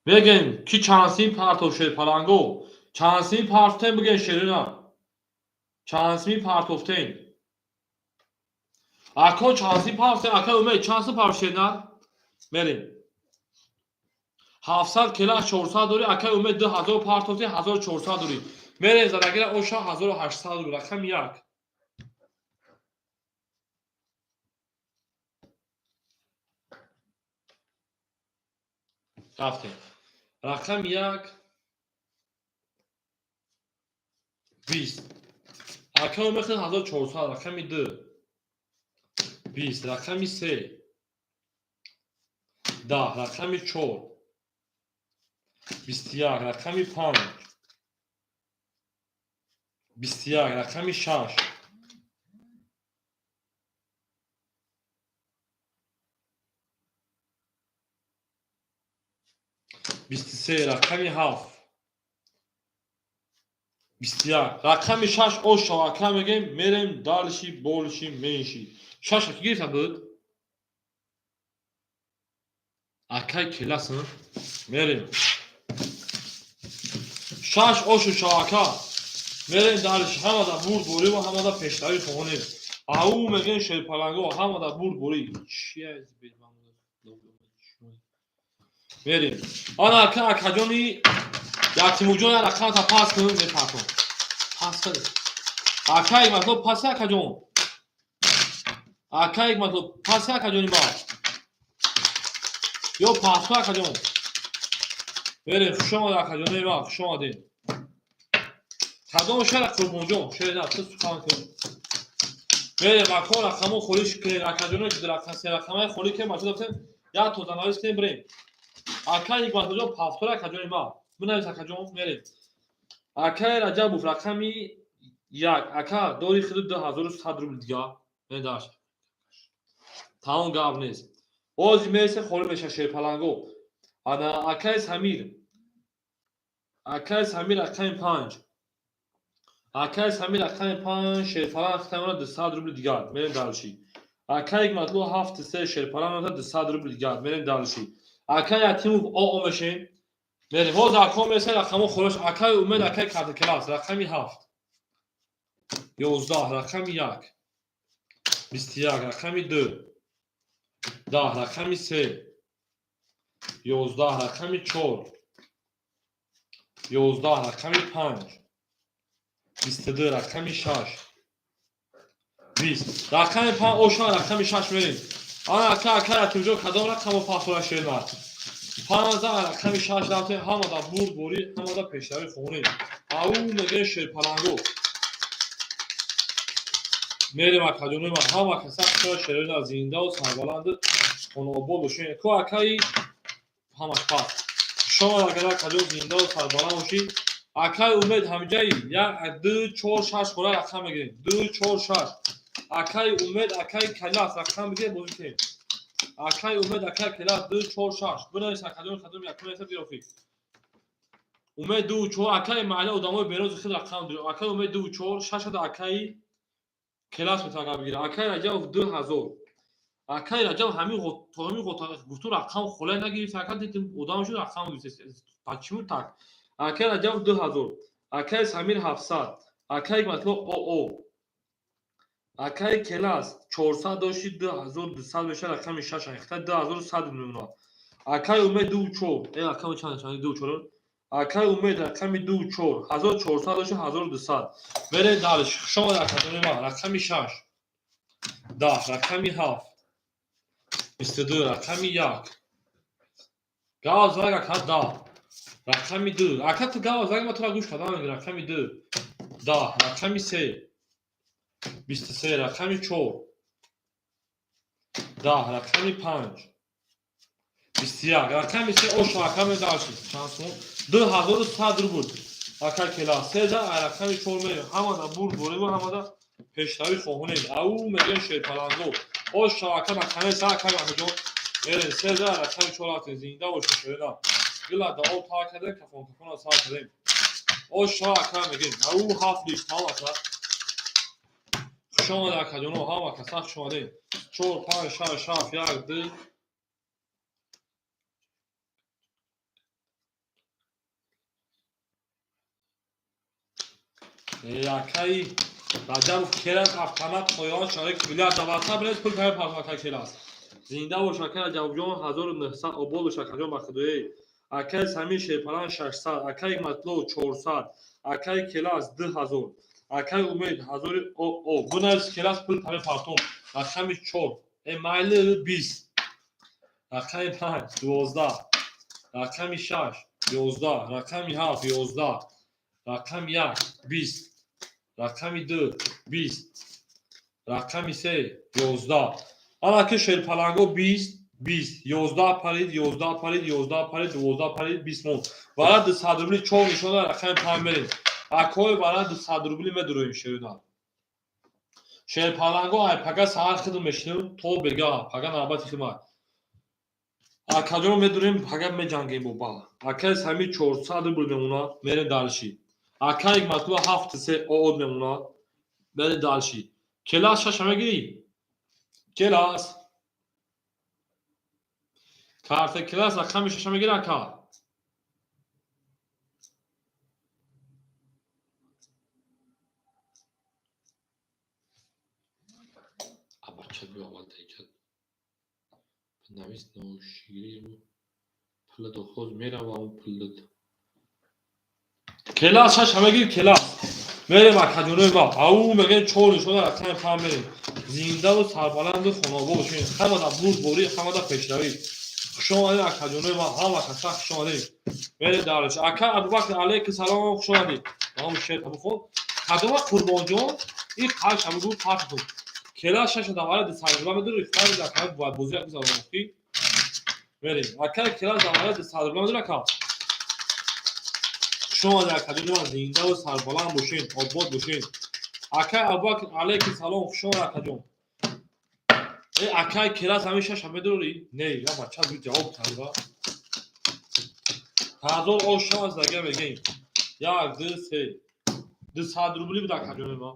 Мегем ки чанд сим партов шерпаланго, чанд сим партофтем бигем шерина. Чанд сими партофтем. Ако чанд сим партофтем, акай Умед чанд сим партофт шерина? Мерем. 700 кила 400 дорӣ, акай Умед 2000 партофтем, 1400 дорӣ. Мерем задагира оша 1800 рубл, рақами як. Рафтем. Рақами як 20. Акай Умед 1400, рақами 2. 20, рақами 3, 10, рақами 4, 21, рақами 5, 21, рақами 6, 23, рақами 7, 21, рақами 6. Ош шавака мегем, мерем дальше, больше, меньше. Шаша ки гирифта буд? Акай келасн, мерем. Шаш ошу шавака, мерем дальше. Ҳамада бурдборӣ ва ҳамада пештавӣ хоҳонем. Ау мегем, шерпаланго, ҳамада бурдборӣ. Мерем. Ана ака, акаҷони Ятимуҷон, як рақамта пас кун, мепартон. Пас кун. Акай матлуб пас, акаҷон. Акай матлуб пас, акаҷони ма. Ё пасу, акаҷон. Мерем, хуш омад, акаҷони ма, хуш омадед. Кадом шера, Қурбонҷон? Шери на, ту сухан кун. Мерем, ако рақамо холиш кунед, акаҷоно рақам се рақамаи холӣ кунед, бача дафтем, як тозанализ кунем, бирем. Акай Ҳикматуллоҷон, пафтор, акаҷони ма. Бинавис, акаҷон, мерем. Акай Раҷабов, рақами 1. Ака, дори хиду 2100 рубл дига. Медаш. Тамом, гап нест. Ози мересе, холӣ меша, шерпаланго. Ана акай Самир. Акай Самир, рақами 5. Акай Самир, рақами 5, шерпаланг хитамона 200 рубл дигар. Мерем дальше. Акай Ҳикматло, 7, 3, шерпаланг 200 рубл дигар. Мерем дальше. Акай Ятимов, оо мешем. Мерем. Ҳозир ако мересе, рақамо холиш. Акай Умед, акай картакелас, рақами 7. 11, рақами 1. 21, рақами 2. 10, рақами 3. 11, рақами 4. 11, рақами 5. 22, рақами 6. 20, рақами 5 ошан, рақами 6 мерем. Ана ака, ака Ятимҷон, кадом рақамо пасора, шермард? 15, рақами 6 рафтем. Ҳамада бурдборӣ, ҳамада пешравӣ хонем. Ау мегӯем, шерпаланго. Мерем, акаҷонои ман, ҳама каса хушоя, шерона, зиндаву сарбаланду хонаобод бошед. Ко акаи ҳамаш пас. Шумо агар, акаҷон, зиндаву сарбаланд бошед. Акаи Умед, ҳамиҷаи як, ду, чор, шаш хора рақам мегирем. Ду, чор, шаш. Акаи Умед, акаи Калас, рақам бигирем, бозӣ кунем. Акаи Умед, акаи Келас, ду, чор, шаш. Бинавис, акаҷон, кадом якум ҳесаб гирофӣ. Умед, ду, чор, акаи маҳалли одамои берози худ рақам дорем. Акаи Умед, ду, чор, шашада акаи Келас метавонад бигирад. Акаи Раҷабов, 2000. Акаи Раҷабов ҳамин то ҳамин гуфту рақам холай нагирифт, ака дидим одам шуд, рақам гирифт. Почему так? Акаи Раҷабов, 2000. Акаи Самир, 700. Акаи Ҳикматулло, оо. Акаи Келас 400 дошти, 2200 мешавад, рақами шаш ҳақиқат 2100 мемонад. Акаи Умед, ду, чор. Э, рақами чанд чанд, ду, чор. Акаи Умед, рақами ду, чор, 1400 дошти, 1200. Мерем дальше. Хуш омад, акаҷони ман. Рақами 6. 10, рақами 7. 22, рақами 1. Гав занг, ака, 10. Рақами 2. Ака, ту гав занг, ман туро гӯш кардам. Рақами 2. 10, рақами 3. 23, рақами 4. 10, рақами 5. 21, рақами 3 ош рақами дальше. Чанд сум? 2100 рубл. Ака кела сеза рақами 4 мерем. Ҳамада бурд борем ва ҳамада пешравӣ хоҳонем. Ау мегӯем, шерпаланго. Ош шавака рақами са, ака Маҳмудҷон. Мерем сеза рақами 4 рафтем. Зинда бошед, шоина. Гила да об тар кардем, кафон кафона сар кардем. Ош шава, ака, мегӯем. Ау ҳафт лиш тамом, ака. Хуш омадед, акаҷоно, ҳама каса хуш омадед. Чор, панҷ, шаш, ҳафт, як, ду. Акаи Раҷабов келас, автомат хоён шарик миллиард давлатта билез пул пай пас, акай келас. Зинда бош, акай Раҷабовҷон, 1900 обод бош, акаҷон, ба худоӣ. Акаи Самир, шерпалан, 600, акаи Ҳикматулло, 400, акаи Келас, 2000, акаи Умед, ҳазори о. Бунавис, келас, пул пай партон. Рақами 4. Э, майли, 20. Рақами 5, 12. Рақами 6, 11. Рақами 7, 11. Рақами 1, 20. Рақами 2, 20. Рақами 3, 11. Ана ки шерпаланго 20, 20, 11 парид, 11 парид, 11 парид, 12 парид, 20 монд. Вара 200 рубли чор нишона рақами 5 мерем. Акои вара 200 рубли медуроем шерина. Шерпаланго ай пага саҳар хидм мешинем то бега, пага навбати хидмат. Акаҷон медурем, пага меҷангем бо бал. Акаи Самир 400 рубл мемонад, мерем дальше. Акаи Ҳикматулло 7 3 оод мемонад, мерем дальше. Келас шаша мегирӣ? Келас. Карта келас рақами шаша мегирӣ ака? Абача биё аввал даиҷа навис ношигирӣ пулат охоз мерава он пулат. Келас шаша мегирӣ келас. Мерем акаҷонои ма. Ау мегӯем чор нишона рақами панҷ мерем. Зиндаву сарбаланду хонобод бошед. Ҳамада бурдборӣ, ҳамада пешравӣ. Хуш омадед акаҷонои ма, ҳама каса хуш омадед. Мерем дальше. Ака Абубакр алейкум салом, хуш омадед. Номи шер бухон. Кадома Қурбонҷон ин қалша бугу пахш кун. Келас шаша давара 200 рубла медури, фарз ака бояд бозӣ бизанам ки. Мерем. Ака келас давара 200 рубла медури ака. Хуш омадед акаҷони ман, зиндаву сарбаланд бошед, обод бошед. Ака Абубакр алейкум салом, хуш омадед акаҷон. Э акай келас ҳамин шаша медурӣ? Не, я бача зуд ҷавоб карда. Ҳазор ош шавад зага мегем. Як, ду, се. 200 рубли буд акаҷони ман.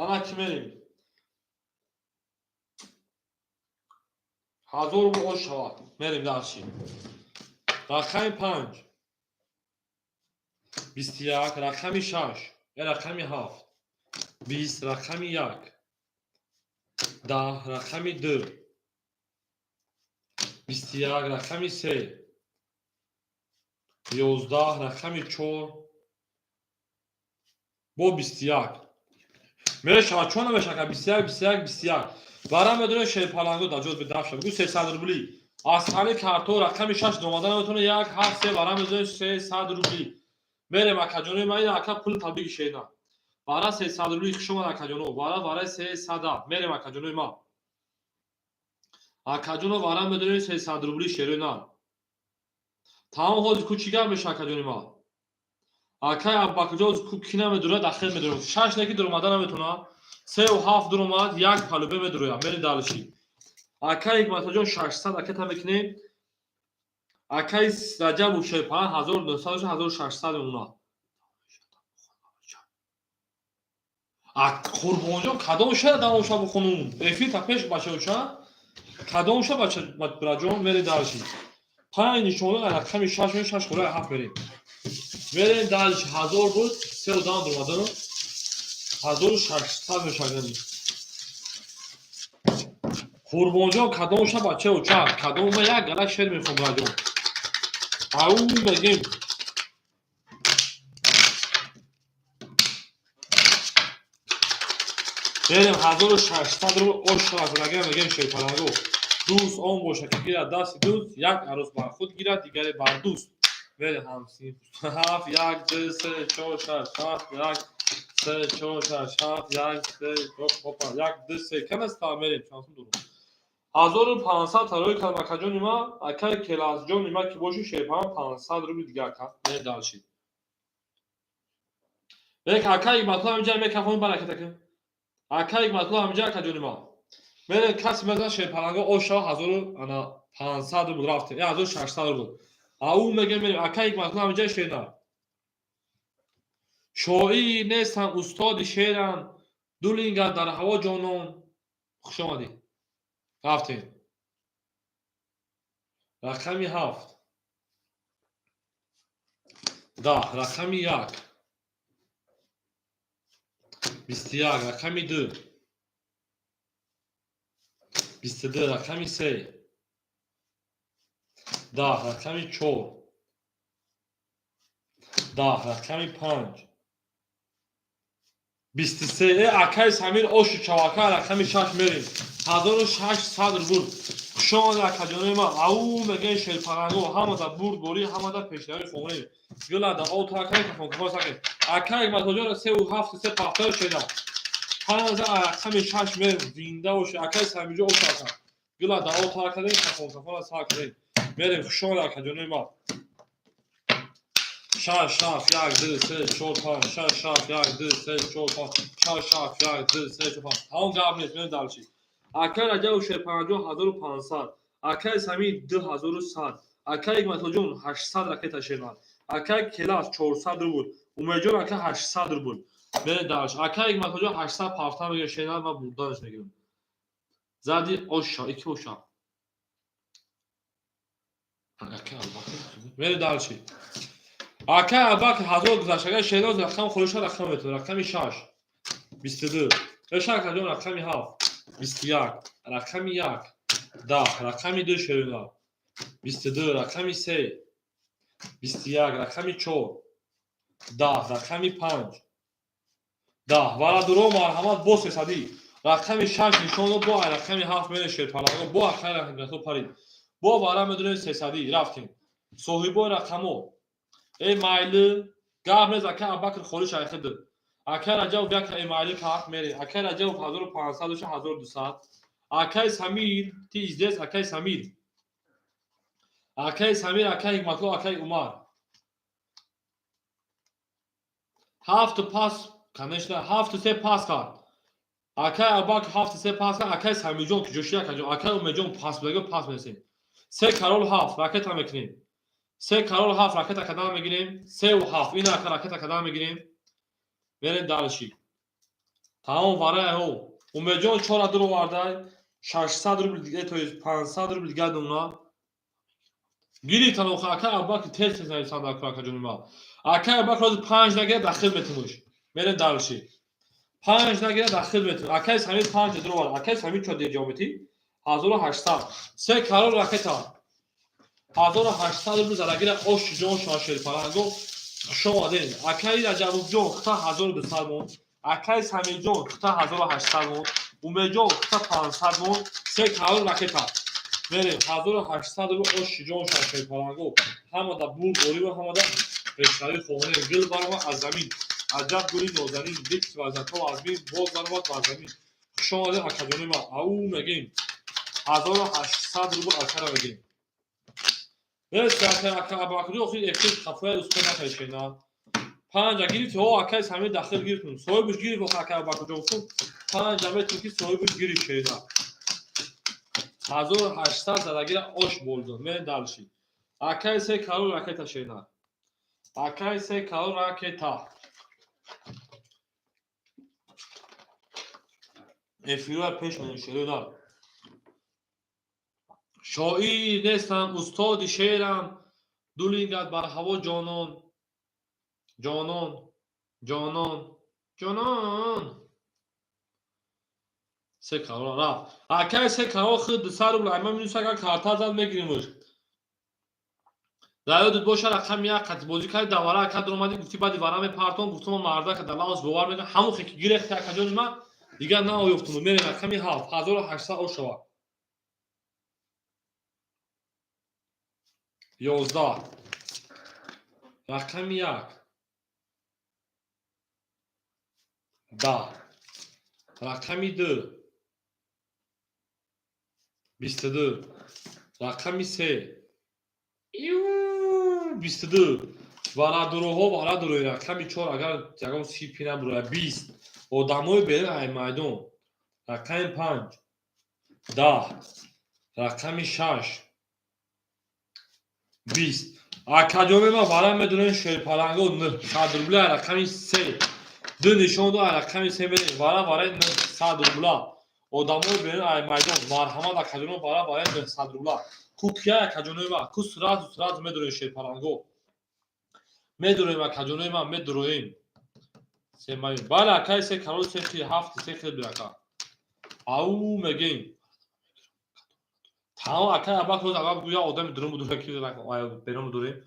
Ана ки мерем. 1000 рубл ош шавад. Мерем дальше. Рақами панҷ. 21, рақами шаш, рақами ҳафт. 20, рақами як. 10, рақами ду. 21, рақами се. 11, рақами чор. Бо 21. Мешавад, чон намешавад, 21, 21, 21. Вара медонем шерпаланго дар ҷоз бедаф шавад. Гу 300 рубли. Аз ҳами карто рақами шаш омада наметавонад, як, ҳафт, се, вара медонем 300 рубли. Мерем акаҷонои ман, ин ака пул табиги шена. Вара 300 рубли, хуш омад акаҷоно. Вара вара 300. Мерем акаҷонои ман. Акаҷоно вара медонем 300 рубли шерена. Тамом ҳозир ку чӣ гап мешавад акаҷони ман? Акай Абубакрҷон ку ки намедурад, ахир медурад. Шаш неки дуромада наметавонад. Сеу ҳафт дуромад, як палубе медурояд. Мерем дальше. Акай Ҳикматуллоҷон 600 аката мекунем. Акай Раҷабу Шерпалан 1900, 1600 мемонад. Қурбонҷон кадом шара давом шава бухонум? Эфир та пеш бачаоча? Кадом ша бача браҷон мерем дальше. Панҷ нишона рақами шаш мерем, шаш хӯра ҳафт мерем. Мерем дальше. 1000 буд, се одам дуромадану. 1600 мешавад. Қурбонҷон кадом ша бачаоча? Кадом ма як гала шер мехом браҷон. Ау мегем. Мерем 1600 рубл ош шавад рага мегем шерпаланго. Дӯст он бошад ки гирад дасти дӯст, як арӯс бар худ гирад, дигаре бар дӯст. Мерем ҳамсин. Ҳафт, як, ду, се, чор, шаш, ҳафт, як, се, чор, шаш, ҳафт, як, се, хопа, як, ду, се. Кам аст та мерем, чанд сум дорум? 1500 тарои кардам акаҷони ман, акаи Келасҷони ман ки боши шерпалан 500 рубли дига ака. Мерем дальше. Мек акаи Ҳикматулло ҳаминҷа мекафони бараката кун. Акаи Ҳикматулло ҳаминҷа акаҷони ман. Мерем каси мезан шерпаланго ош шава 1500 рубл рафтем. 1600 рубл. Ау мегем мерем акаи Ҳикматулло ҳаминҷа шерна. Шоири нестам, устоди шерам, ду линга дар ҳаво ҷонон. Хуш омадӣ. Рафтем. Рақами ҳафт. 10, рақами як. 21, рақами ду. 22, рақами се. 10, рақами чор. 10, рақами панҷ. 23, э акаи Самир оши чавака рақами шаш мерем. 1600 рубл. Хуш Хушомада, акаҷонои ман. Ау мегӯен, шерпаланго, ҳамада бурдборӣ, ҳамада пешравӣ хонем. Гулада об тар кардем, кафон кафон сар кардем. Ака Ҳикматоҷон сеу ҳафту се пахтаро шеда. Панҷа рақами шаш мер зинда боше. Акаи Самиҷон об тар кард. Гулада об тар кардем, кафон кафона сар кардем. Мерем, хушомада, акаҷонои ман. Шаш, ҳафт, як, ду, се, чор, панҷ, шаш, ҳафт, як, ду, се, чор, панҷ, шаш, ҳафт, як, ду, се, чор, панҷ. Тамом, гап нест, мерем дальше. Акаи Раҷабов Шерпанаҷон 1500, акаи Самир 2100, акаи Ҳикматоҷон 800 ракета шермад, акаи Келас 400 рубл, Умедҷон ака 800 рубл. Мерем дальше. Акаи Ҳикматоҷон 800 пафта мегирад шермад, ман бурданаш мегирам. Зади оша, ики оша. Акаи Абубакр. Мерем дальше. Акаи Абубакр 1000 гузаштага Шерноз рақам холиша рақам метавонад. Рақами шаш. 22. Эша акаҷон рақами ҳафт. 21. Рақами як. 10. Рақами ду Шерина. 22. Рақами се. 21. Рақами чор. 10. Рақами панҷ. 10. Варадуро марҳамат бо сесадӣ. Рақами шаш нишон дод, бо рақами ҳафт мере шерпаланго, бо акаи Раҳматулло парид. Бо вара медонем сесадӣ рафтем. Соҳибои рақамо. Э майли, гап нест, ака Абубакр холиш айхиди. Акаи Раҷабов як э майли кард мере. Акаи Раҷабов 1500 доша 1200. Акаи Самир, ты здесь, акаи Самир. Акаи Самир, акаи Ҳикматулло, акаи Умар. Ҳафту пас, конечно, ҳафту се пас кард. Акаи Абубакр ҳафту се пас кард, акаи Самирҷон куҷо акаҷон, акаи Умедҷон пас будаги пас менесем. Се карол ҳафт ракета мекунем. Се карол ҳафт ракета кадан мегирем. Сеу ҳафт ин ака ракета кадан мегирем. Мерем дальше. Тамом вараҳо. Умедҷон чора дур овардай. 600 рубл дига, то есть 500 рубл дига домна. Гирифтан охи ака Абубакр тез тез нависанд акаҷони ман. Акаи Абубакр ҳозир панҷ нагирад дахил метунуш. Мерем дальше. Панҷ нагирад дахил метун. Акаи Самир панҷ дур овард. Акаи Самир чо дер ҷавоб метӣ? 1800. Се карол ракета. 1800 рубл зарагира ош ҷон шоҳ шерпаланго. Хуш омадем. Акаи Раҷабовҷон хита 1200 мон. Акаи Самирҷон хита 1800 мон. Умедҷон хита 500 мон. Се карол ракета. Мерем 1800 рубл ош ҷон шоҳ шерпаланго. Ҳамада бурд орива, ҳамада пешравӣ хонем. Гил баромад аз замин. Аҷаб гули нозанин, бикс вазато аз бин боз баромад бар замин. Хуш омадем, акаҷони ман. Ау мегем. 1800 рубл акара мегирем. Нест ака ака Абубакрҷон охир эфир хафоя успе накард на. Панҷа гирифти, ҳо акаи Самир дахил гирифтум. Соҳибаш гирифт охи акаи Абубакрҷон гуфтум. Панҷа метр ки соҳибаш гирифт шеда. 1800 задагира ош болдон. Мерем дальше. Акаи се карол ракета шена. Акаи се карол ракета. Эфирҳоя пеш менем шерои нар. Шоир нестам, устоди шеърам, ду лингат бар ҳаво ҷонон, ҷонон, ҷонон, ҷонон. Се карол рафт. Акаи се карол худ 200 рубл айма минус агар карта зад мегиримуш. Дар ёдат боша рақами як қати бозӣ карди давара ака дуромадӣ гуфтӣ баъди вара мепартон гуфтум мардака дар лаос бовар мекунам ҳамон хе ки гирехти акаҷони ман дигар наоёфтум. Мерем рақами ҳафт 1800 ошава. 11. Рақами як. 10. Рақами ду. 22. Рақами се. 22. Варадуроҳо варадурои рақами чор агар ягон сипи набурояд 20. Одамои берун ай майдон. Рақами панҷ. 10. Рақами шаш. 20. Акаҷони ман вара медонем шерпаланго 900 рубла рақами се. Ду нишон дод рақами се мерем. Вара вараи 900 рубла. Одамои берун ай майдон. Марҳамат акаҷоно вара вараи 900 рубла. Ку кия акаҷонои ман? Ку сразу сразу медуроем шерпаланго. Медуроем акаҷонои ман, медуроем. Се май. Бале акаи се карол се хи ҳафт се хи буд ака. Ау мегем. Тамом акаи Абубакр рӯз аввал гӯя одами дурум будура ки берун будурем.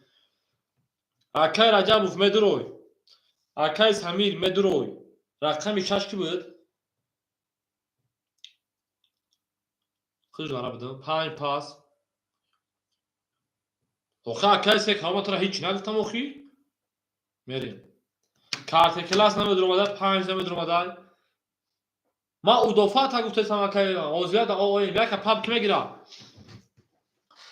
Акаи Раҷабов медурой. Акаи Самир медурой. Рақами шаш ки буд? Худаш вара бидам. Панҷ пас. Охи акай се калома тура ҳеҷ нагуфтам охи? Мерем. Карте класс намедуромада, панҷ намедуромада. Ман удофаата гуфтесам акай, ҳозирата оем, яка паб ки мегира?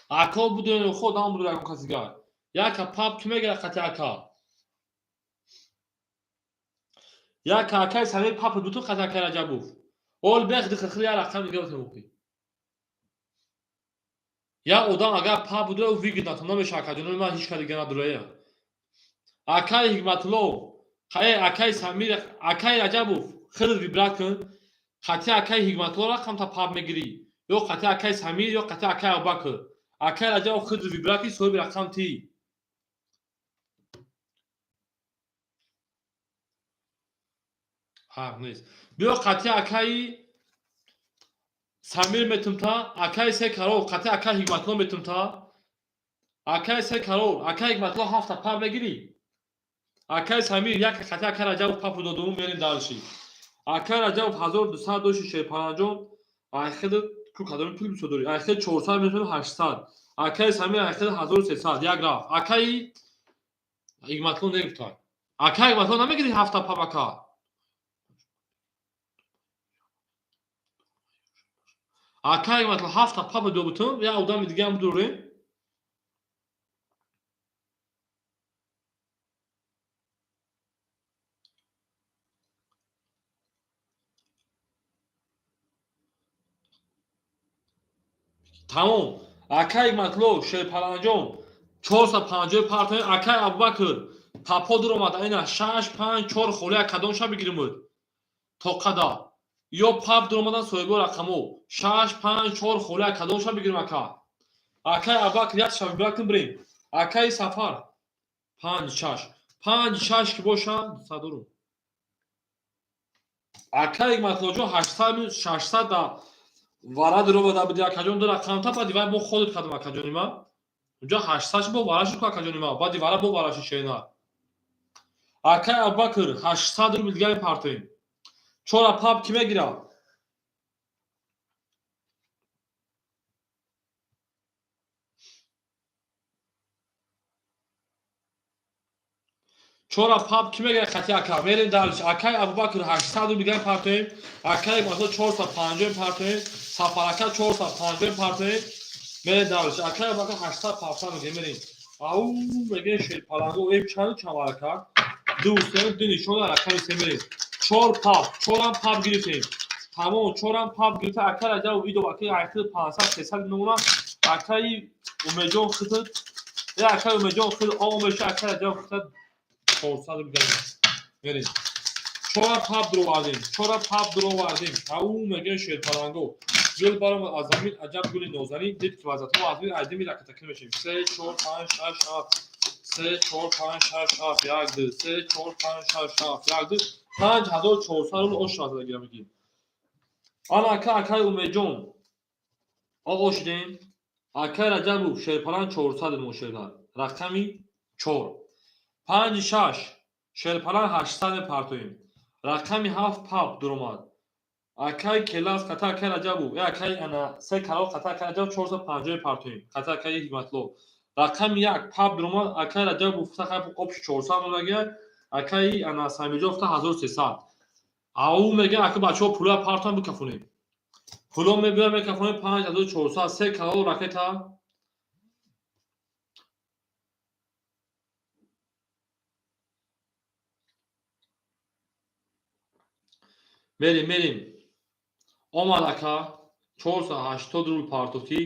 Ако будем, худам буду ягон каси дигар. Яка паб ки мегира қати ака? Яка акай Самир папа бутун қати акай Раҷабов. Ол бех дихихли я рақам дига бутун охи. Я одам агар паб будура, ӯ выгодно намеша акаҷонои ман ҳеҷ ка дига надурая. Акай Ҳикматулло, акай Самир, акай Раҷабов, хеле выбрать кун. Қати акай Ҳикматулло рақамта паб мегирӣ, ё қати акай Самир, ё қати акай Абубакр. Акай Раҷабов хеле выбрать ки соҳиби рақам ти. Ҳақ нест. Биё қати акаи Самир метумта, акаи се карол, қати акаи Ҳикматулло метумта. Акаи се карол, акаи Ҳикматулло ҳафта паб мегирӣ? Акаи Самир як қати акаи Раҷабов папу додуму мерем дальше. Акаи Раҷабов 1200 дошти шерпаранҷон, айхел ку кадоми пул бисёр дорӣ? Айхел 400 метавонӣ 800. Акаи Самир айхел 1300, як рафт. Акаи Ҳикматулло негуфта. Акаи Ҳикматулло намегирӣ ҳафта паб ака? Акаи Ҳикматулло ҳафта паб добутум, як одами дигаам бидурем. Тамом. Акаи Ҳикматулло шерпаланҷон 450 партоем. Акаи Абубакр папо дуромад, ина 6 5 4 холия кадом ша бигиримуд? Тоқада. Ё пап дуромадан соҳибо рақамо 6 5 4 холия кадом ша бигирим ака? Акаи Абубакр як ша выбрать кун бирем. Акаи Сафар 5 6. 5 6 ки боша садурум. Акаи Ҳикматуллоҷон 800 600 да вара дуромада буди акаҷон ду рақамта баъди вай мо ходит кардам акаҷони ма. Унҷа 800 бо вара шуд ку акаҷони ма. Баъди вара бо вара шуд шена. Акаи Абубакр 800 рубл дига мепартоем. Чора паб ки мегира? Чора паб ки мегира қати ака? Мерем дальше. Акаи Абубакр 800 рубл дига мепартоем. Акаи Ҳикматулло 450 мепартоем. Сафар ака 450 мепартоем. Мерем дальше. Акаи Абубакр 800 партан мегирем, мерем. Ау мегирем шерпаланго. Эм чанд чанд варака? Ду се ду нишон рақами се мерем. Чор паб, чорам паб гирифтем. Тамом, чорам паб гирифта. Акаи Раҷабов идо акаи айхил 500 300 намуна. Акаи Умедҷон хитд. Э акаи Умедҷон хит омеша акаи Раҷабов хитд 400 рубл мерем. Чора паб дуровардем, чора паб дуровардем. Ау мегирем шерпаланго. Гул баромад аз замин, аҷаб гули нозанин, дид ки вазатҳо аз мир айдими ракатакӣ мешавем. Се, чор, панҷ, шаш, ҳафт. Се, чор, панҷ, шаш, ҳафт, як, ду. Се, чор, панҷ, шаш, ҳафт, як, ду. 5400 рубл ош шуд гирам мегирем. Ана ака, акаи Умедҷон. Оғо шидем. Акаи Раҷабов шерпаланг 400 мо шердар. Рақами 4. 5 6 шерпаланг 800 мепартоем. Рақами 7 паб дуромад. Акаи Келас қата акаи Раҷабов, э акаи ана се карол қата акаи Раҷабов 450 мепартоем. Қата акаи Ҳикматулло. Рақами 1 паб дуромад. Акаи Раҷабов гуфта хай обш 400 монагия. Акаи ана Самирҷон гуфта 1300. Ау мега ака бачаҳо пула партон бикафонем. Пуло мебиём мекафонем 5400 се карол ракета. Мерим, мерим. Омад ака 480 рубл партофтӣ.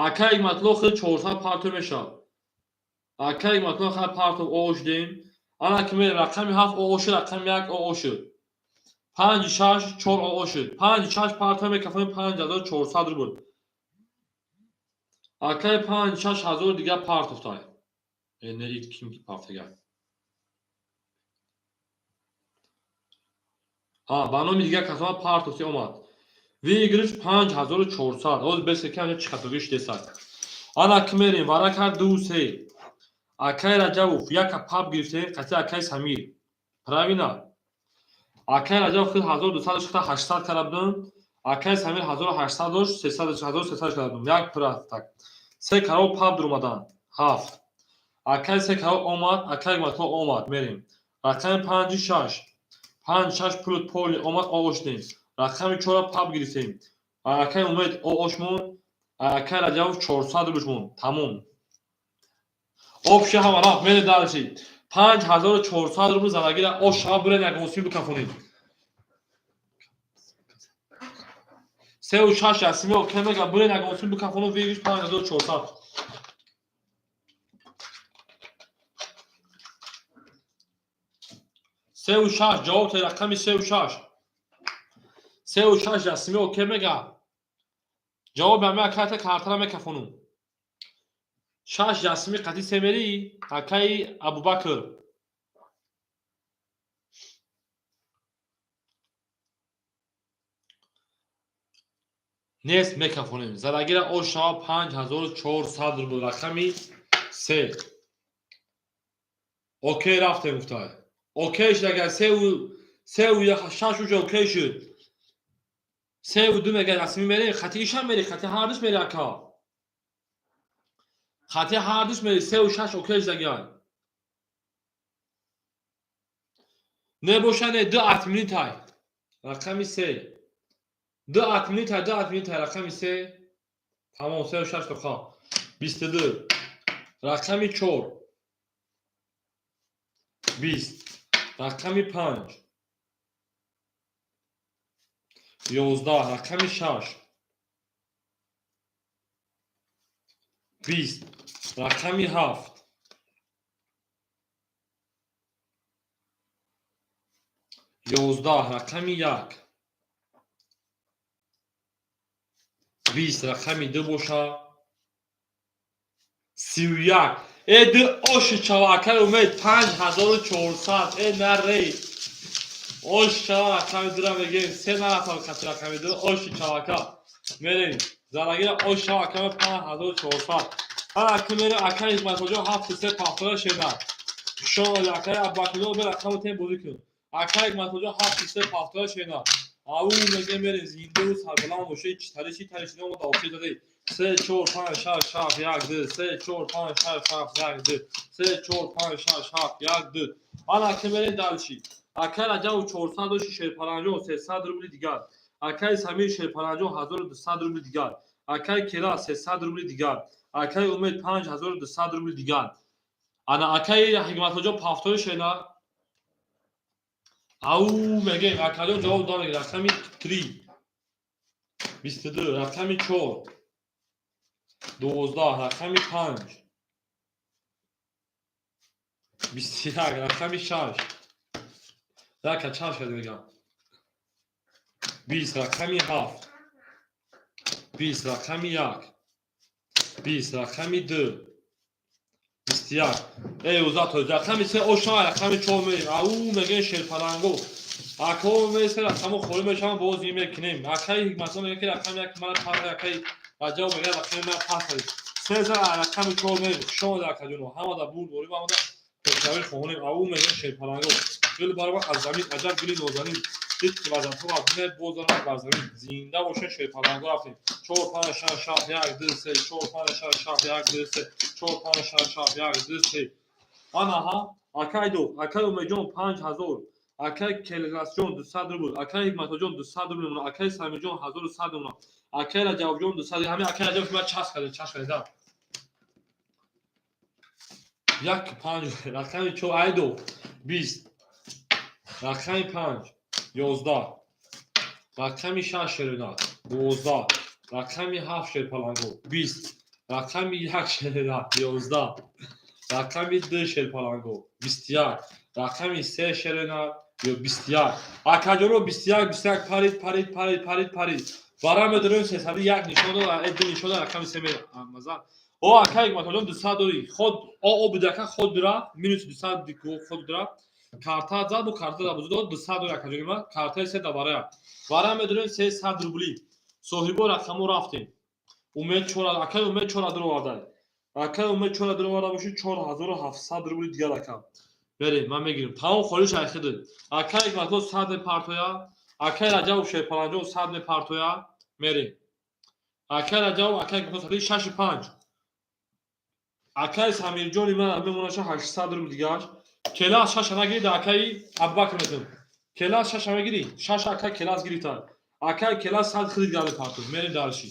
Ака Ҳикматулло хел 400 партов мешавад. Ака Ҳикматулло хел партов оғо шудем. Ана ки мерем рақами 7 оғо шуд, рақами 1 оғо шуд. 5 6 4 оғо шуд. 5 6 партов мекафонем 5400 рубл. Акаи 5 6 ҳазор дига партофтай. Э не ким ки партага. Ҳа, ба номи дигар касома партофти омад. Выигрыш 5400. Ҳозир бесе ки ҳамҷа чӣ хатогӣ шудесад. Ана ки мерем, вара кард 2 3. Акаи Раҷабов яка паб гирифтем, қати акаи Самир. Правильно? Акаи Раҷабов хел 1200 шуда 800 карда будем. Акай Самир 1800 дошт, 300 1300 кардам. Як пурафтак. Се карол паб дуромадан. 7. Акай се карол омад, акай Ҳикматулло омад. Мерем. Рақами 5 6. 5 6 пулут поли омад, оошдем. Рақами 4 паб гирифтем. Акай Умед оошмон, акай Раҷабов 400 рубл шмон. Тамом. Общий ҳама рафт, мерем дальше. 5400 рубл задагира ош шава, бурен як мусим бикафонед. Сеу шаш ясими окей мега, бурен як мусим бикафону выигрыш 5400. Сеу шаш, ҷавоб те рақами сеу шаш. Сеу шаш ясими окей мега. Ҷавоби ҳами акайта картара мекафонум. Шаш ясими қати се мери, акаи Абубакр. Нест, мекафонем. Задагира ош шава 5400 рубл, рақами се. Окей рафтем гуфтай. Окей шуд, агар сеу шаш уже окей шуд. Сеу ду мега расмӣ мерем, хати ишам мери, хати ҳардуш мери ака. Хати ҳардуш мери, сеу шаш окей шуд агар. Небоша не, ду атминитай. Рақами се. Ду атминитай, ду атминитай, рақами се. Тамом, сеу шаш тоха. 22. Рақами чор. 20. Рақами панҷ. 11. Рақами шаш. 20. Рақами ҳафт. 11. Рақами як. 20. Рақами ду боша. 31. Э ду оши чава, акай Умед, 5400. Э нарей. Ош чава, рақами дура мегем. Се нарафтам қати рақами ду. Оши чава ака. Мерем. Зарагира ош чава акай 5400. Ҳар ака мерем, акай Ҳикматуллоҷон ҳафту се пафтора шеда. Шоли акай Абубакрҷон бе рақаму тем бозӣ кун. Акай Ҳикматуллоҷон ҳафту се пафтора шеда. Ау мегем мерем, зиндаву сарбаланд бошед, чӣ тари чӣ тари шумо мо охир додед. Се чор панҷ шаш ҳафт як ду, се чор панҷ шаш ҳафт як ду, се чор панҷ шаш ҳафт як ду. Ана ака мерем дальше. Акай Раҷабов 400 дошти, Шерпаланҷон 300 рубли дигар. Акай Самир Шерпаланҷон 1200 рубли дигар. Акай Кера 300 рубли дигар. Акай Умед 5200 рубли дигар. Ана акай Ҳикматуллоҷон пафтори шена. Ау мегем, акаҷон ҷавоб додам, рақами 3. 22, рақами 4. 12, рақами 5. 21, рақами 6. Рака чанд шуд мегам? 20, рақами 7. 20, рақами 1. 20, рақами 2. 21. Эй, узато, рақами 3 ошна, рақами 4 мерем. Ау мегем шерпаланго. Ако месе рақамо холӣ мешавам, боз ин мекунем. Акаи Ҳикматулло мегӯяд ки рақами як мана пас, акаи Раҷаб мегӯяд рақами мана пас. Се зар рақами 4 мерем. Хуш омадед акаҷоно. Ҳамада бурд борӣ ва ҳамада пешравӣ хоҳонем. Ау мегем шерпаланго. Гул баробар аз замин, аҷаб гули нозанин. Дид ки вазанҳо аз дуня боз дорад бар замин. Зинда бошед шерпаланго, рафтем. 4 5 6 7 1 2 3, 4 5 6 7 1 2 3, 4 5 6 7 1 2 3. Анаҳа, акай ду, акай Умедҷон 5000, акай Келгасҷон 200 рубл, акай Ҳикматуллоҷон 200 рубл мемонад, акай Самирҷон 1100 мемонад, акай Раҷабҷон 200. Ҳамин акай Раҷаб ма час карда, час карда. Як панҷ, рақами чор, айду 20, рақами панҷ, 11, рақами шаш шерина, 12, рақами ҳафт шерпаланго, 20, рақами як шерина, 11, рақами ду шерпаланго, 21, рақами се шерина ё 21. Акаҷоно 21, 21 парид, парид, парид, парид, парид. Бара медорем 301 нишон дод, ду нишон дод, рақами се мезан. О, акай Ҳикматуллоҷон 200 дорӣ. Ход о будака ход дора, минус 200 ход дора. Карта зад бу карта да бузу дод 200 дорӣ акаҷони ман, картаи се да барая. Бара медорем 300 рубли. Соҳибо рақамо рафтем. Умед чора, акай Умед чора дур оварда. Акай Умед чора дур оварда боши 4700 рубли дигар ака. Берем, ман мегирем. Тамом холиш айхиди. Акай Ҳикматулло 100 партоя, Акай Раҷабов Шерпаланҷон 100 мепартоя, мерем. Акай Раҷабов, акай Гуфтосадӣ 6,5. Акай Самирҷони ман мемонаша 800 рубл дигаш. Келас 6 нагирид, акаи Абубакр метун. Келас 6 мегирӣ? 6 акай келас гирифтан. Акай келас 100 хидит гар мепартояд. Мерем дарши.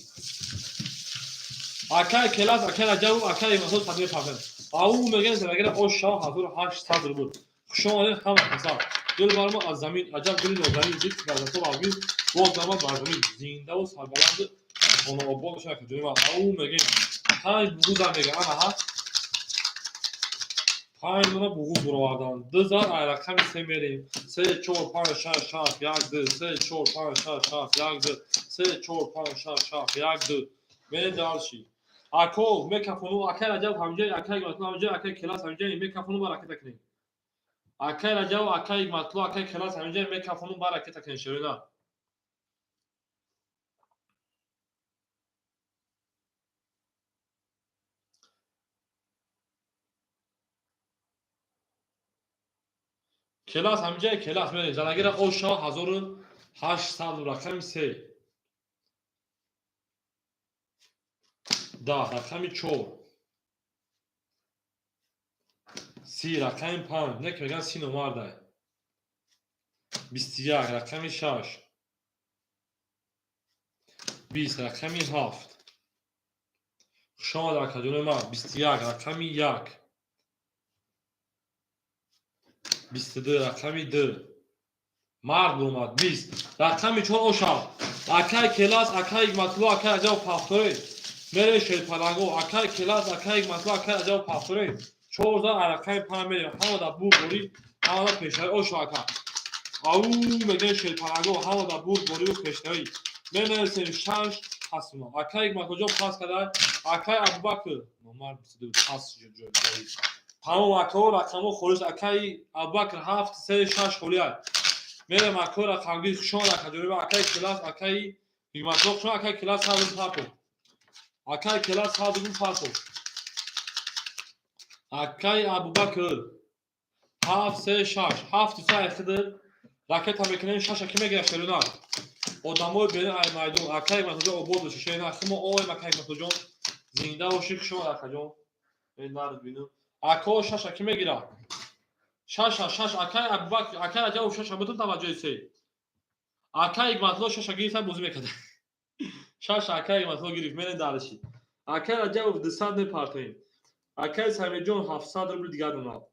Акай келас, акай Раҷабов, акай Масуд сад мепартояд. Ау мегӯянд, мегӯянд ош шава 1800 рубл. Хуш омадед ҳама каса. Гул бар мо аз замин, аҷаб гули нозанин, зикр бар дастҳо вазмин, боз намад бар замин, зиндаву сарбаланду хонаобод бошад акаҷони ман. Ау мегӯем, 5 буғузам мегӯям, ана ҳа. 5 дона буғуз буровардан. 2 зар ай рақами 3 мерем. 3 4 5 6 7 1 2 3 4 5 6 7 1 2 3 4 5 6 7 1 2. Мерем дарши. Ако мекафону, акай Раҷаб ҳамҷай, акай Гиматло ҳамҷай, акай Келас ҳамҷай, мекафону ба ракета кунем. Акай Раҷаб, акай Гиматло, акай Келас ҳамҷай, мекафону ба ракета кунем шерина. Келас ҳамҷай, Келас мерем. Занагира ош шава 1800 рақами 3. 10 рақами 4. 30 рақами 5. Не ки мегӯянд 30 номардай. 21 рақами 6. 20 рақами 7. Хуш омад акаҷони ман. 21 рақами 1. 22 рақами 2. Мард омад. 20 рақами 4 ошав. Акай Келас, акай Матло, акай Раҷабов пафторе. Мере Шерпаланго, акай Келас, акай Матло, акай Раҷабов пафторе. 4 зар рақами 5 мерем. Ҳама дар бурдборӣ, ҳама дар пешравӣ ошав ака. Ау мегӯем Шерпаланго, ҳама дар бурдбориву пешравӣ. Менависем 6 пасуна. Акай Матлоҷон пас карда, акай Абубакр номар 22 пас ҷой. Тамом акао рақамҳо холис. Акай Абубакр 7 3 6 холия. Мерем акао рақамгир хуш омад акаҷони ман. Акай Келас, акай Ҳикматло хуш омад. Акай Келас 100 рубл парто. Акай Келас 100 рубл парто. Акай Абубакр 7 3 6 7 3 айхиди ракета мекунем 6 ки мегирад шерина. Одамои берин ай майдон. Акай Ҳикматлоҷон обод бошед шерина. Хумо оем акай Ҳикматлоҷон. Зинда бошӣ, хуш омад акаҷон. Эй нард бинам. Ако 6 ки мегирад? 6 6 акай Абубакр, акай Раҷабов 6 бутун таваҷҷӯҳи се. Акай Ҳикматло 6 гирифта бозӣ мекард. 6 акай Ҳикматло гирифт, мерем дарши. Акай Раҷабов 200 мепартоем. Акай Самирҷон 700 рубл дигар донад.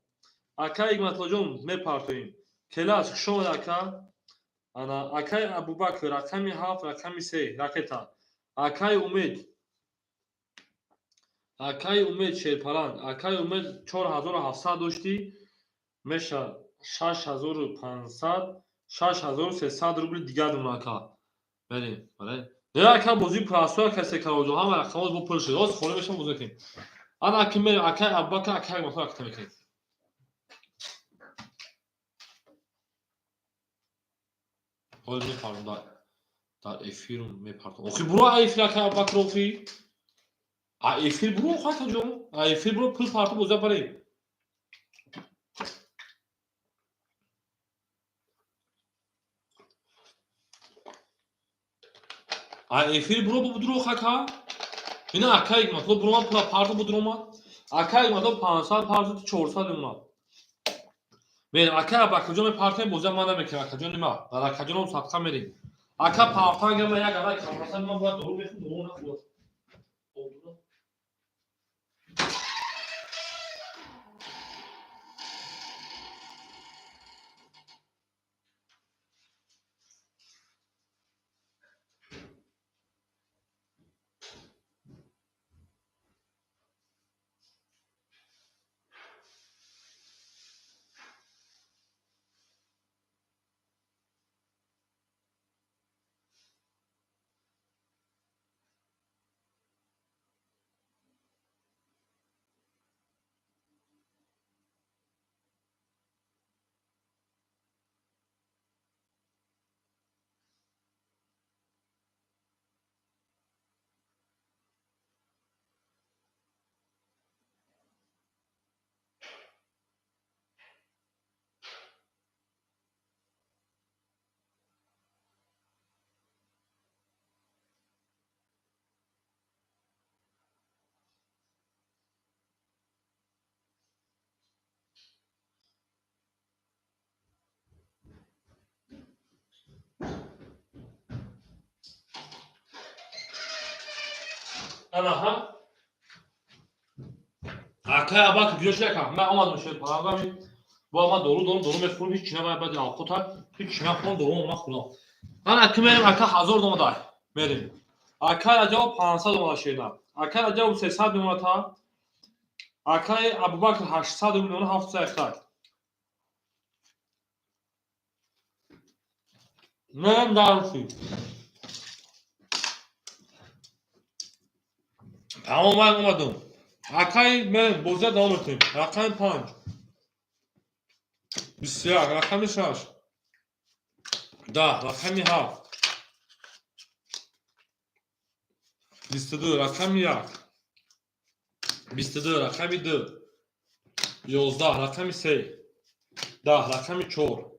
Акай Ҳикматлоҷон мепартоем. Келас хуш омад ака. Ана акай Абубакр рақами 7 рақами 3 ракета. Акай Умед. Акай Умед Шерпаланг. Акай Умед 4700 доштӣ. Меша 6500, 6300 рубл дигар дона ака. Мерем, бале. Не ака бозӣ прасоя касе кароҷо ҳама рақамҳо бо пул шуд. Ҳозир холӣ мешам бозӣ кунем. Ана аки мерем акай Абубакр, акай Ҳикматло ракета мекунем. Ҳозир мепардом дар эфир мепардом. Охи буро эфир акай Абубакр охи. А эфир буро охи акаҷон. А эфир буро пул парто бозӣ барем. А эфир буро будро хака. Ина акай Ҳикматло буро ман пула парто будро ман. Акай Ҳикматло 500 парто 400 мемонад. Мерем акай Абубакрҷон мепартем бозӣ ман намекунем акаҷони ман. Дар акаҷоном садқа мерем. Ака партанга ман як адай камраса ман бояд дору мехӯрам, дору нахӯрам. Анаҳа. Акай Абакр гӯш якам. Ман омадам шер паланга. Бо ма дору дору дору мехӯрам, ҳеч чи набояд баъди авқота, ҳеч чи нахӯрам, дору нахӯрам. Ман аки мерем, ака 1000 омада. Мерем. Акай Раҷаб 500 омада шена. Акай Раҷаб 300 мемонад. Акай Абубакр 800 рубл 700. Мерем дарси. Тамом, ман омадам. Акай мен бозия давом мекунем. Рақами 5. 21, рақами 6. 10, рақами 7. 22, рақами 1. 22, рақами 2. 11, рақами 3. 10, рақами 4.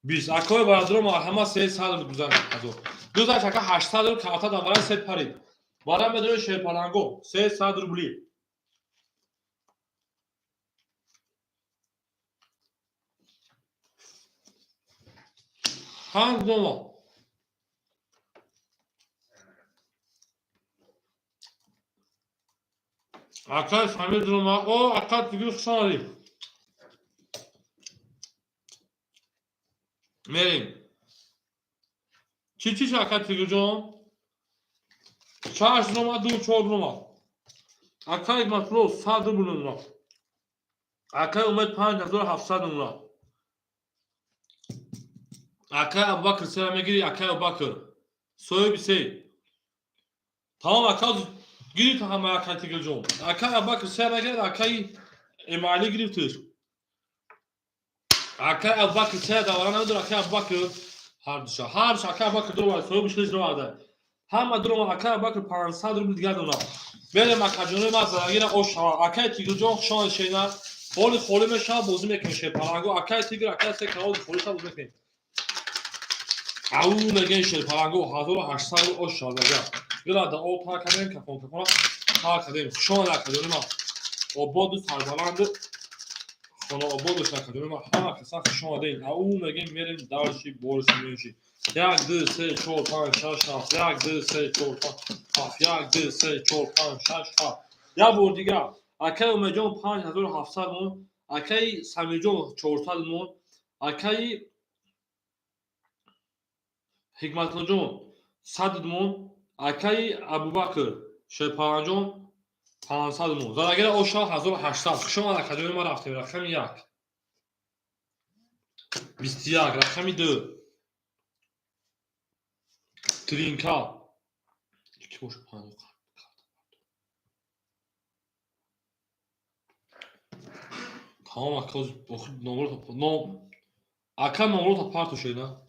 20. Акои бародаро, марҳамат, 300 гузашт ҳазор. Гузашт ака 800 рубл карта дар се парид. Барам медонед шерпаланго 300 рубли. Панҷ дома. Акай Самир дурума. О, ака Тигр, хуш омадӣ. Мерем. Чӣ чӣ, ака Тигрҷон? Шаш дурума, ду, чор дурума. Акай Матлуб 100 рубл дурума. Акай Умед 5700 дурума. Акай Абубакр сера мегири, акай Абубакр. Соҳиби се. Тамом, ака гирифт ҳама, акай Тигрҷон. Акай Абубакр сера мегирад, акай Эмали гирифтиш. Акай Абубакр сера давара намедора, акай Абубакр ҳардуша. Ҳардуша акай Абубакр дурума, соҳиби шиш дурума. Ҳама дурума, акай Абубакр 500 рубл дигар дона. Берем, акаҷонои ма, зарагира ош шава. Акай Тигрҷон, хуш омадед шена. Ҳоли холӣ мешава, бозӣ мекунем шерпаланго. Акай Тигр, акай се карол холӣ шава, бозӣ мекунем. Ау мегӯем шерпаланго 1800 рубл ош шава дага. Гила да об тар кардем, кафон кафона тар кардем. Хуш омадед, акаҷонои ма. Ободу сарбаланду хонаобод бошед, акаҷонои ма. Ҳама каса хуш омадед. Ау мегӯем, мерем дальше, больше, меньше. Як, ду, се, чор, панҷ, шаш, ҳафт. Як, ду, се, чор, панҷ, ҳафт. Як, ду, се, чор, панҷ, шаш, ҳафт. Як бор дигар. Акай Умедҷон 5700 мон, акай Самирҷон 400 мон, акай Ҳикматуллоҷон 100 мон, акай Абубакр Шерпаланҷон 500 мон. Задагира ошав 1800. Хуш омад, акаҷони ма, рафтем. Рақами 1. 21, рақами 2. Тринка. Ки боша панҷ. Тамом, ака, охир номро ном ака номрота парту шена.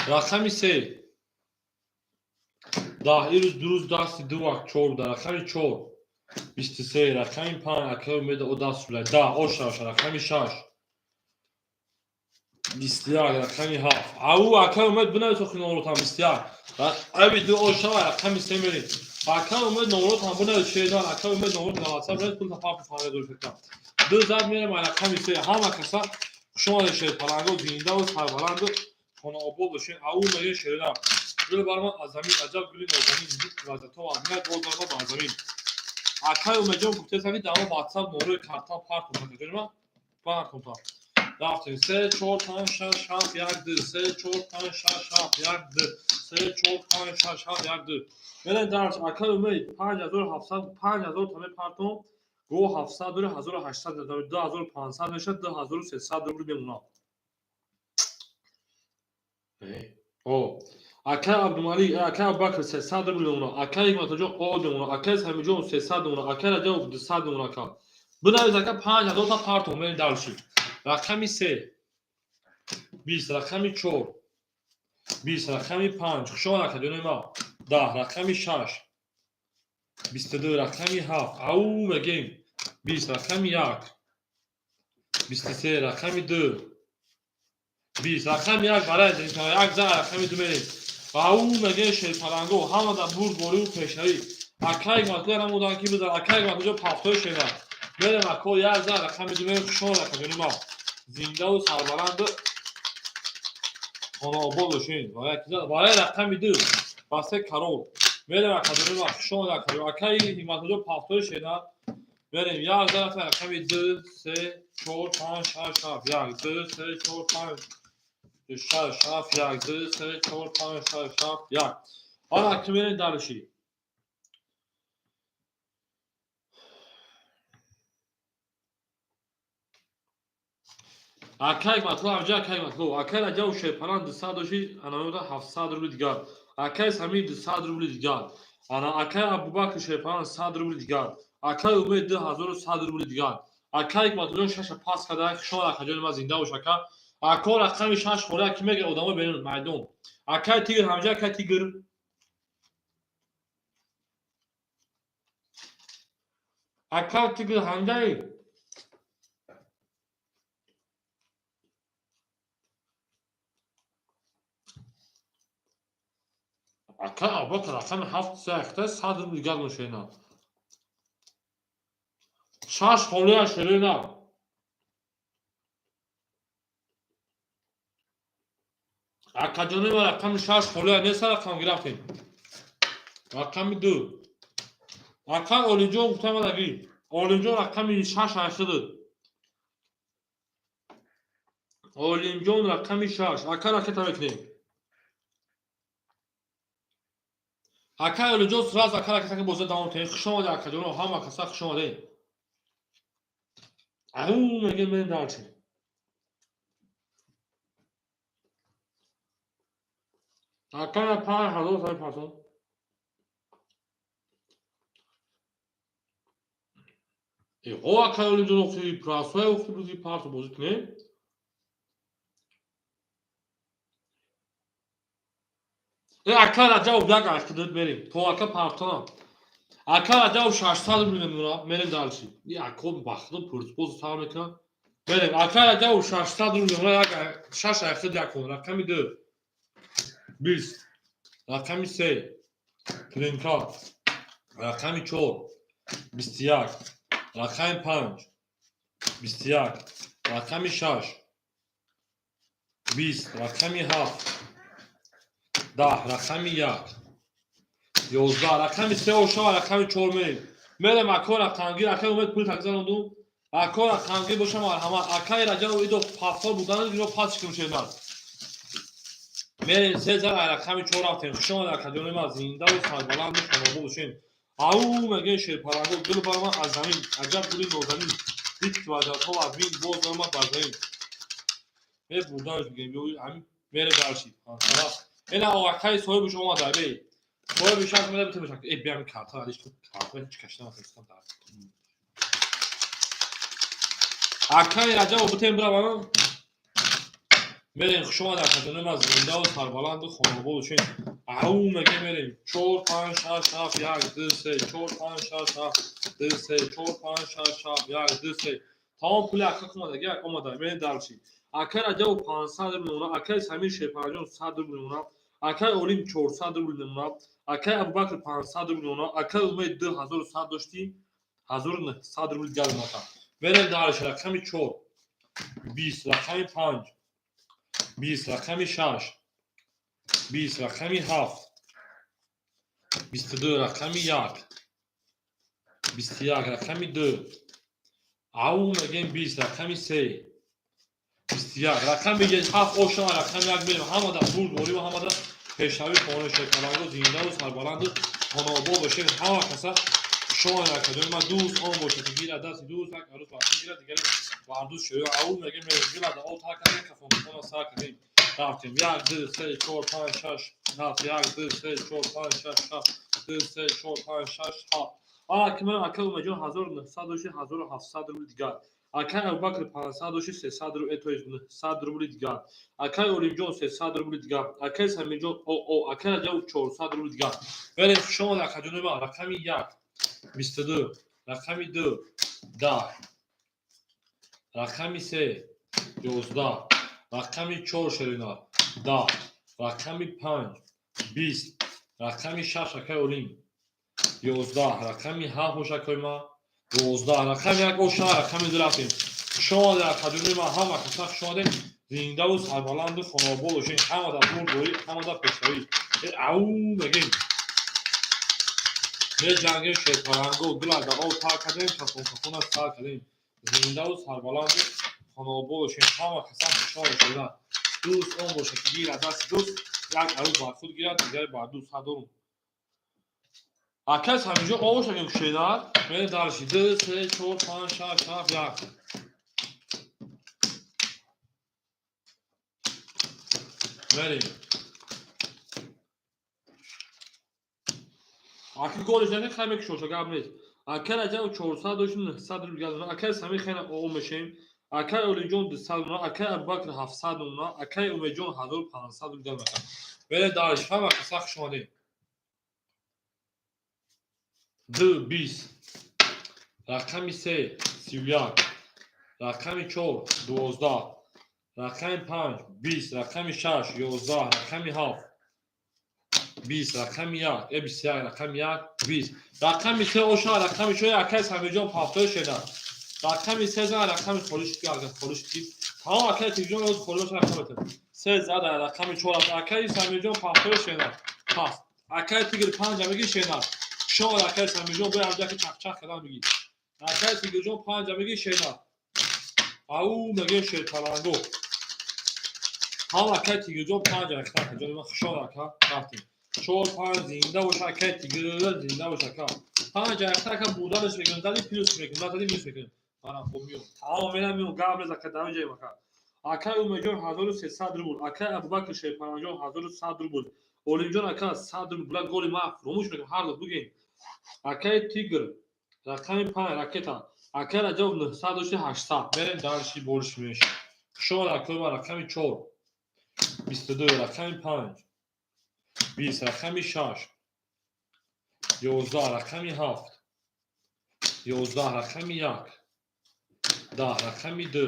Рақами 3. 10, ирӯз дурӯз дасти ду вақт чор буда. Рақами 4. 23, рақами 5, ака Умеда о даст шуда. 10, ош шаваша, рақами 6. 21, рақами 7. Ау, ака Умед, бинавис охир номротам 21. Рақами 2 ош шава, рақами 3 мерем. Ака Умед, номротам бинавис шедан, ака Умед, номрот дар WhatsApp бинавис, пулта парту фаҳмида дор фикрам. Ду зад мерем рақами 3. Ҳама каса хуш омадед шерпаланго, зиндаву сарбаланду хонаобод бошед. Ау мегӯем шеринам. Гул бар ман аз замин, аҷаб гули нозанин, зикр лаззатҳо амният боз дарма бар замин. Акай Умедҷон гуфтесам, ки дар WhatsApp номрои карта партум, акаҷони ман, партум. Рафтем. Се, чор, панҷ, шаш, ҳафт, як, ду, се, чор, панҷ, шаш, ҳафт, як, ду, се, чор, панҷ, шаш, ҳафт, як, ду. Мерем дарс. Акай Умед 5700, 5000 та мепартом, го 700 дури 1800, 2500 мешавад, 2300 рубл мемонад. О, акай Абдумалик, акай Абубакр 300 рубл мемонад, акай Ҳикматуллоҷон о мемонад, акай Самиҷон 300 мемонад, акай Раҷабов 200 мемонад. Ака, бинавис, ака, 5000 та партом. Мерем дальше. Рақами 3. 20, рақами 4. 20, рақами 5. Хуш омад, акаҷони ма. 10, рақами 6. 22, рақами 7. Ау мегем. 20, рақами 1. 23, рақами 2. 20, рақами 1, барои як зан рақами 2 мерем. Ау мегем шерпаланго, ҳама дар бурдборию пешравӣ. Акай Ҳикматулло намудан ки бизан, акай Ҳикматуллоҷон пафтои шена. Мерем, ако, як зан рақами 2 мерем. Хуш омад, акаҷони ма. Зиндаву сарбаланду хонаобод бошед. Барои рақами 2 ба се карол. Мерем акаҷони ма, хуш омад акаҷон. Акаи Ҳикматулло пафтори шена. Мерем як зараф рақами 2, 3, 4, 5, 6, 7, 1, 2, 3, 4, 5, 6, 7, 1, 2, 3, 4, 5, 6, 7, 1. Ана ки мерем дальше. Акай Ҳикматулло, авҷа акай Ҳикматулло. Акай Раҷаб Шерпалан 200 доши, анаода 700 рубли дигар. Акай Самир 200 рубли дигар. Ана акай Абубакр Шерпалан 100 рубли дигар. Акай Умед 2100 рубли дигар. Акай Ҳикматулло шаша пас карда, хуш омад акаҷони ман, зинда бош ака. Ако рақами шаш хора ки мега одамои берун майдон. Акай Тигр ҳамҷа, акай Тигр. Акай Тигр ҳамҷаи. Акай Абубакр рақами ҳафт се 100 рубли дигар мошина. Шаш холия ширина. Акаҷони ма рақами шаш холия нест, рақам гирифтем. Рақами ду. Акай Олимҷон гуфтам адаги. Олимҷон рақами шаш айхиди. Олимҷон рақами шаш. Ака ракета мекунем. Акай Олимҷон сразу ака ракета ки боза давом кунем. Хуш омадед акаҷоно, ҳама каса хуш омадед. Ау мегем мерем дальше. Акая 5000 сай пасон. Э, акай Олимҷон охи прасоя охи бузи парту бозӣ кунем. Э, ака Раҷабов як айқидат мерем. То ака партона. Ака Раҷабов 600 рубли мемонад, мерем дальше. И ако бахто пурспоз сар мекунад. Мерем. Ака Раҷабов 600 рубли мемонад, як шаш айқид як кун. Рақами 2. 20. Рақами 3. Тринка. Рақами 4. 21. Рақами 5. 21. Рақами 6. 20. Рақами 7. 10. Рақами 1. 11. Рақами 3 ошава, рақами 4 мерем. Мерем ако рақамгир, акай Умед пул такзанондум. Ако рақамгир боша марҳамат. Акай Раҷабов идо пафтор будан, ино пас кун шедад. Мерем се зар рақами 4 рафтем. Хуш омадед акаҷони ман, зиндаву сарбаланду хонобод бошем. Ау мегӯяд шерпаланго, гул баромад аз замин, аҷаб гули нозанин. Дид ки ваҷабҳо аз бин боз омад бар замин. Мебурданаш мегӯем, ё ҳамин мере дальше. Ина акай соҳибаш омада, бей. Соҳиби шаш меда битем шак. Э, биям карта, алиш карта ҳеч кашида масалан дар. Акай Раҷабов битем биравам. Мерем, хуш омадед акаҷони ман, зиндаву сарбаланду хонобод бошем. Ау мегӯем мерем. 4, 5, 6, 7, 1, 2, 3, 4, 5, 6, 7, 2, 3, 4, 5, 6, 7, 1, 2, 3. Тамом пули ака омадаги, омада. Мерем дальше. Акай Раҷабов 500 рубл мемонад, акай Самир Шерпараҷон 100 рубл мемонад, акай Олим 400 рубл мемонад, акай Абубакр 500 рубл мемонад, акай Умед 2100 дошти, 1900 рубл дигар мемонад. Мерем дальше. Рақами 4, 20, рақами 5, 20, рақами 6, 20, рақами 7, 22, рақами 1, 21, рақами 2. Ау мегӯем 20, рақами 3, 21, рақами 7 ошава, рақами 1 мерем. Ҳамада бурдборӣ ва ҳамада пешравӣ хонаи шерпаланго, зиндаву сарбаланду хонобод бошем. Ҳама каса хуш омадед акаҷони ман, дӯст он бошад ки гирад дасти дӯст, як арӯс бар гирад, дигаре бардӯст шоё. Ау мегӯем мерем. Гилада о тар кардем, кафонкафона сар кардем. Рафтем. 1, 2, 3, 4, 5, 6, 7, 1, 2, 3, 4, 5, 6, 7, 2, 3, 4, 5, 6, 7. Ана ки мерем, акай Умедҷон 1900 дошти, 1700 рубли дигар. Акай Абубакр 500 дошти, 300 рубл, то есть 900 рубли дигар. Акай Олимҷон 300 рубли дигар. Акай Самирҷон о, акай Раҷабов 400 рубли дигар. Мерем, хуш омадед акаҷони ман. Рақами 1, 22, рақами 2, 10, рақами 3, 11, рақами 4 ширина, 10, рақами 5, 20, рақами 6 акай Олим, 11, рақами 7 бош акай ман, 12, рақами 1 оша, рақами 2 рафтем. Хуш омадед акаҷони ман, ҳама каса хуш омадед. Зиндаву сарбаланду хонобод бошед. Ҳамада бурдборӣ, ҳамада пешравӣ. Ау мегӯем. Меҷангем шерпаланго, гула да об тар кардем, кафон-кафона сар кардем. Зиндаву сарбаланду хонаобод бошем. Ҳама касан хушҳол бошед. Дӯст он бошад, ки гирад дасти дӯст, як арӯз бар худ гирад, дигаре бар дӯст. Ҳадорум. Акай Самиҷон овош агем кушедад, мерем дальше. Ду, се, чор, панҷ, шаш, ҳафт, як. Мерем. Аки голиш накун, хай мекушоша, гап нест. Акай Раҷаб 400 дошт, 900 рубл гап. Акай Сами хеле оо мешем. Акай Олимҷон 200 рубл, акай Абубакр 700 рубл, акай Умедҷон 1500 рубл гап мекунад. Мерем дальше. Ҳама каса хуш омадед. Ду, бист. Рақами се, 31. Рақами чор, 12. Рақами панҷ, 20. Рақами шаш, 11. Рақами ҳафт, 20. Рақами як, 21. Рақами як, 20. Рақами се оша, рақами чор, акай Самиҷон пафтои шеда. Рақами се зан, рақами холиш ки, агар холиш ки. Тамом, акай Тигҷон роз холиш рақам бетед. Се зада, рақами чор аст. Акай Самиҷон пафтои шеда. Пас. Акай Тигр панҷа меги шеда. Шор акай Самиҷон бояд ҳамҷа ки чақчақ кардан меги. Акай Тигрҷон панҷа меги шеда. Ау мегем шерпаланго. Ҳам акай Тигрҷон панҷа рахта акаҷон ман хушҳол ака рафтем. Чор панҷ зинда боша акай Тигр, зинда боша ака. Панҷ рахта ака бурданаш мекунем, зади плюс мекунем, зади минус мекунем. Мана хоб миём. Тамом мерам миём, гап нез ака дар ҷоем ака. Акай Умедҷон 1300 рубл, акай Абубакр Шерпаланҷон 1100 рубл. Олимҷон ака 100 рубл, була голи ма фуромӯш мекунам, ҳар ду бугем. Акай Тигр рақами панҷ ракета. Акай Раҷаб 900 дошти 800. Мерем дальше больше меш. Хушомад акои ман рақами чор. 22 рақами панҷ. 20 рақами шаш. 11 рақами ҳафт. 11 рақами як. 10 рақами ду.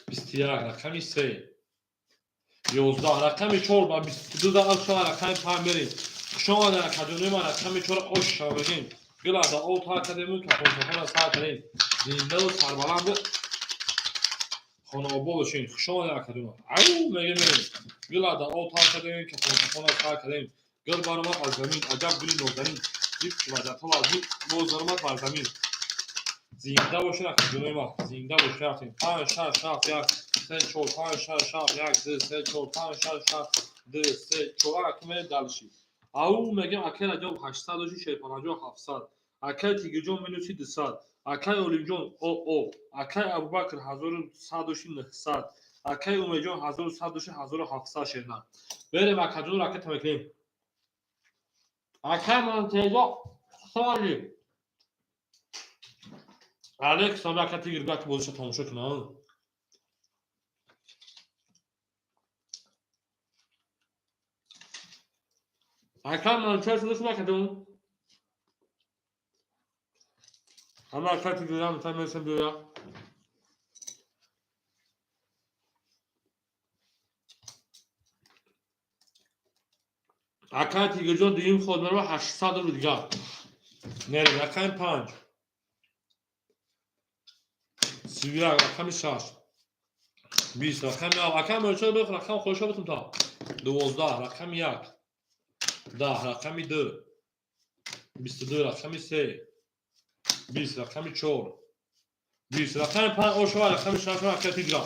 21 рақами се. 11 рақами чор ба 22 да шава рақами панҷ мерем. Хушомад акаҷонои ман рақами чор ош шава мегем. Гила да об тар кардему, кафон-кафона сар кардем. Зиндаву сарбаланду хонаобод бошем. Хушомадед акаҷоно. Ау мегем мерем. Гила да об тар кардем, кафон-кафона сар кардем. Гул баромад аз замин, аҷаб гули нозанин. Дид ваҷатҳо аз гул боз баромад бар замин. Зинда бошед акаҷонои ман, зинда бошед рафтем. Панҷ, шаш, ҳафт, як, се, чор, панҷ, шаш, ҳафт, як, ду, се, чор, панҷ, шаш, ҳафт, ду, се, чор. Ака мерем дальше. Ау мегем акай Раҷаб 800 дошти, Шерпаланҷон 700. Акай Тигрҷон минуси 200. Акай Олимҷон оо. Акай Абубакр 1100 дошти 900. Акай Умедҷон 1100 дошти 1700 шерна. Берем акаҷон ракета мекунем. Акай Монтезо соли. Алекс ам ака Тигр бак бозиша тамошо кунам. Акай Монтезо дошти акаҷон. Ҳама акай Тиграм та месем биёя. Акай Тигрҷон дуюм ход мерава 800 рубл дигар. Мерем рақами панҷ. 31 рақами шаш. 20 рақами ҳафт. Акай Мӯрча бих рақам хоҳиша бутум та. 12 рақами як. 10 рақами ду. 22 рақами се. 20 рақами чор. 20 рақами панҷ ошава рақами шаш акай Тигра.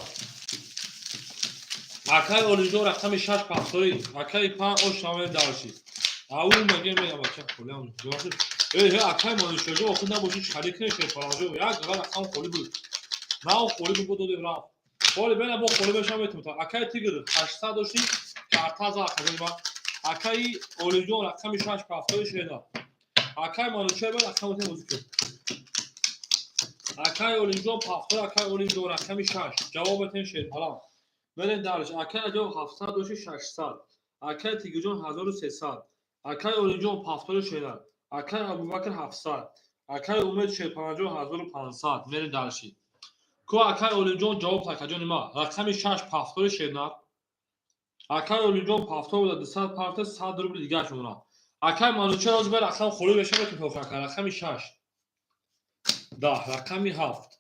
Акай Олимҷон рақами шаш пахтои. Акай панҷ ош шавем дальше. Ау мегем мегам ака холиам. Э, акай Манушаҷон охир набоши чӣ кунем Шерпаланҷон. Як рақам холӣ буд. На холӣ буд, бо додем рафт. Холӣ бена бо холӣ бешам метавонам. Акай Тигр 800 дошти, карта за акаҷони ман. Акай Олимҷон рақами шаш пахтои шеда. Акай Манучар ба рақами бозӣ кун. Акай Олимҷон пахтои акай Олимҷон рақами шаш. Ҷавобатен Шерпалан. Мерем дальше. Акай Раҷаб 700 дошти 600. Акай Тигрҷон 1300. Акай Олимҷон пахтои шеда. Акай Абубакр 700. Акай Умед Шерпаланҷон 1500. Мерем дальше. Ку акай Олимҷон ҷавоб акаҷони ма. Рақами шаш пахтои шернар. Акай Олимҷон пахтой буда 200 парта 100 рубл дигараш мемонад. Акай Манучар ҳозир бе рақам холӣ мешавад ки ака рақами шаш. 10 рақами ҳафт.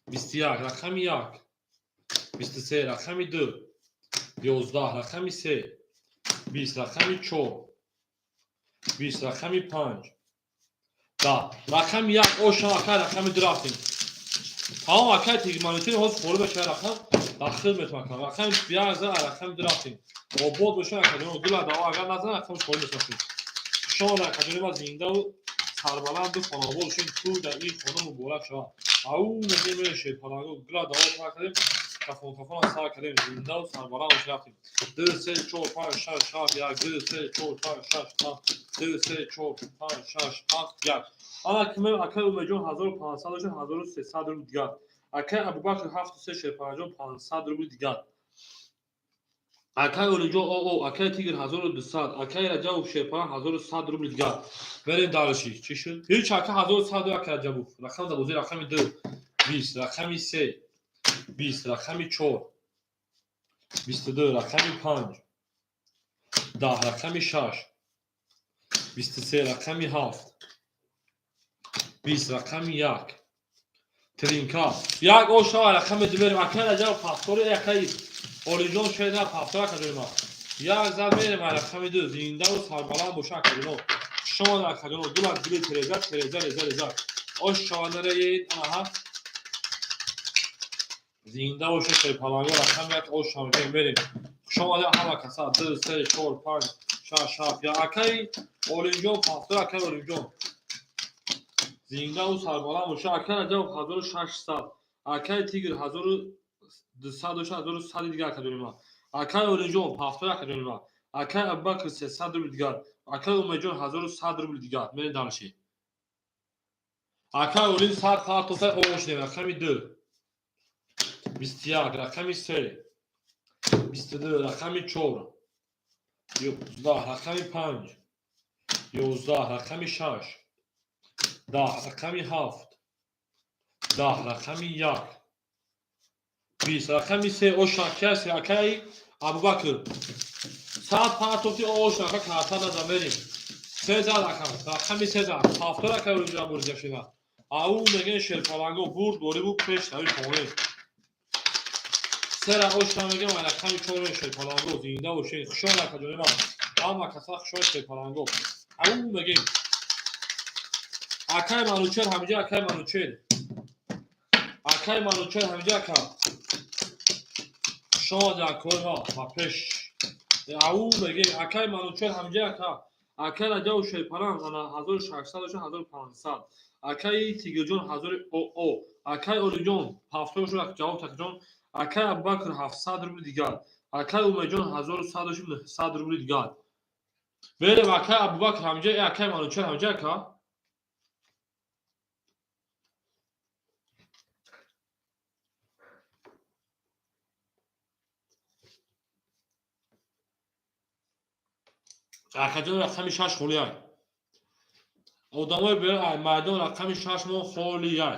21 рақами як. 23 рақами ду. 11 рақами се. 20 рақами чор. 20, рақами 5, 10, рақами 1. Оша, ака, рақами 2 рафтем. Тамом, акай тигманитин ҳозир холӣ бошад, рақам дахил метавон кунам. Рақами 1 за, рақами 2 рафтем. Обод бошад, акаҷон, гула даво, агар назан, рақами холӣ месохтем. Шон, акаҷони ма, зиндаву сарбаланду хонобод бошед, ту дар ин хона муборак шавад. Ау мегем, мешед паланго, гула даво пар кардем, кафон кафон сар кардем, зиндаву сарбаланд бошед, рафтем. 2, 3, 4, 5, 6, 7, 1, 2, 3, 4, 5, 6, 7, 2, 3, 4, 5, 6, 7, 1. Ана кимем, акай Умедҷон, 1500 дошт, 1300 рубл дигар. Акай Абубакр, 73, шерпанаҷон, 500 рубл дигар. Акай Олиҷон, о, акай Тигр, 1200, акай Раҷабов шерпана, 1100 рубл дигар. Берем дальше. Чӣ шуд? Ҳеч, ака, 1100, акай Раҷабов. Рақам дар бозӣ, рақами 2, 20, рақами 3, 20, рақами 4, 22, рақами 5, 10, рақами 6, 23, рақами 7, 20, рақами 1. Тринка. Як ошава, рақами 2 мерем. Акай Раҷабов пафтори, акай Олиҷон шеда пафтор, акаҷони ма. Як зад мерем, рақами 2, зиндаву сарбаланд боша, акаҷоно. Шон, акаҷоно, дулак гили тереза, тереза, реза, реза. Ош шавандареед, анаҳа. Зинда боша, шерпаланго, рақами 1, ош шавандареед, мерем. Хуш омадед ҳама каса. 2, 3, 4, 5, 6, 7. Я акай Олимҷон пафтор, акай Олимҷон. Зиндаву сарбаланд боша, акай Раҷабов 1600, акай Тигр 1200 доша, 1100 дигар, акаҷони ма. Акай Олиҷон пафтор, акаҷони ма. Акай Абубакр, 300 рубл дигар. Акай Умедҷон, 1100 рубл дигар. Мерем дальше. Акай Олим сар партофта, оғоз шудем. Рақами 2, 21, рақами 3, 22, рақами 4, 11, рақами 5, 11, рақами 6, 10, рақами 7, 10, рақами 1, 20, рақами 3. Оша каси, акай Абубакр саат партофти, ош, ака, карта наза, мерем. Се зад, ака, рақами се зад, ҳафтор, ака Олимҷон бурда шуда. Ау мегӯян, шерпаланго, бурд борибу пеш нави хоне. Сера оша мегӯям, рақами чор, шерпаланго, зинда бошед. Хушон, акаҷони ман, ҳама каса хушои, шерпаланго. Ау мегӯем, акай Манучер ҳамиҷа, акай Манучер, акай Манучер ҳамиҷа, ака, шод, акои ма ба пеш. Ау мегӯем, акай Манучер ҳамиҷа, ака, акай Раҷабу шерпаланг, ана 1600 доша, 1500, акаи Тигирҷон, ҳазори о, акай Олиҷон ҳафтор шуд, ҷавоб такҷон, акай Абубакр, 700 рубли дигар, акай Умедҷон, 1100 доши, 900 рубли дигар. Берем, акай Абубакр ҳамиҷа, акай Манучер ҳамиҷа, ака. Акаҷон, рақами 6 холиай. Одамои майдон, рақами 6 мо холиай.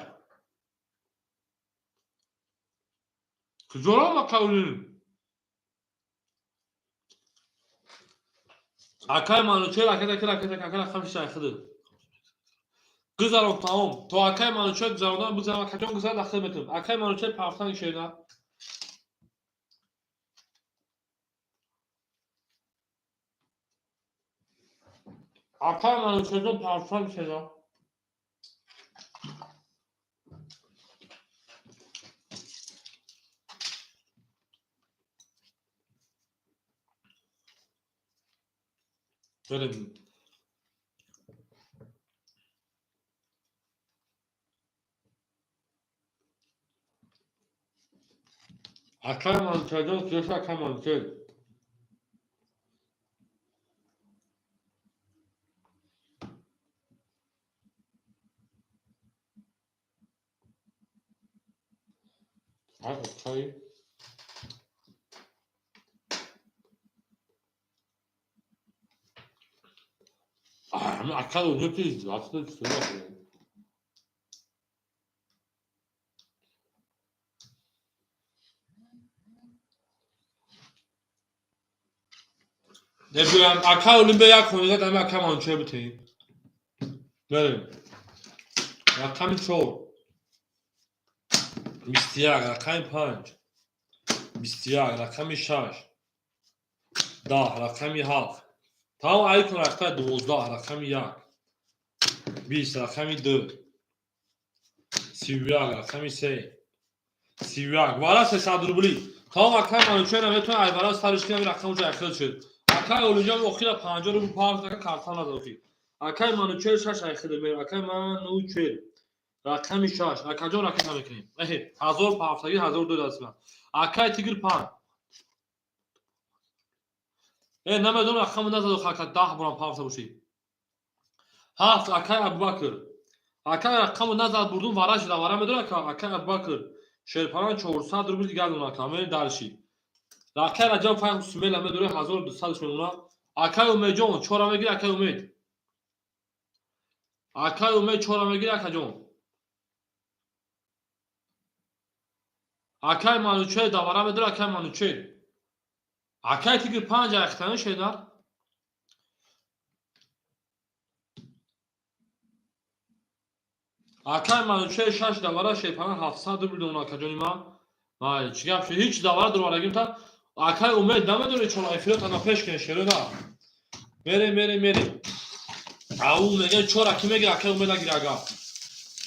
Куҷоро, акаулин? Акай Манучер, ака, ака, ака, ака, рақами 6 айхиди. Гузарон, тамом. То акай Манучер гузарондан, бигзарон, акаҷон, гузар, дахил метунем. Акай Манучер пафтан шена. Акай Манучерҷон пафтан шена. Берем. Акай Манучерҷон, киёша, акай Манучер? Акай. Акай унҷо ки 20 чиз. Небиёям, акай Олим, бе як хонизад, ами акай Манучер битеҳем. Берем. Рақами 4, 21, рақами 5, 21, рақами 6, 10, рақами 7, Тамом айкон рақта 12 рақами 1. 20 рақами 2. 31 рақами 3. 31 вара 300 рубли. Тамом акай Манучер наметавонад ай вара сариш кунам рақам уҷа айхел шуд. Акай Олимҷон охира 50 рубл парт ака картам назад охир. Акай Манучер 6 айхел мер. Акай Манучер рақами 6. Акаҷон ракета мекунем. Эҳе, 1000 пафтаги 1000 дод аст. Акай Тигр 5. Э, намедонам рақаму назад охир ака 10 борам пафта бошӣ. 7 акай Абубакр. Акай рақаму назад бурдум вара шуда вара медонам ака акай Абубакр. Шерпаран 400 рубл дигар дона ака мерем дарши. Акай Раҷаб файз смела медоре 1200 мемона. Акай Умедҷон чора мегири акай Умед. Акай Умед чора мегири акаҷон. Акай Манучер давара медоре акай Манучер. Акай Тигр 5 айхтани шеда. Акай Манучер 6 давара шерпаран 700 рубл дона акаҷони ман. Вай, чӣ гап шуд? Ҳеҷ давара дуроварагим та акай Умед намедоре чора эфирот ана пеш кунед шеро на. Мерем, мерем, мерем. Ау мега чора ки мегира акай Умед агира ага.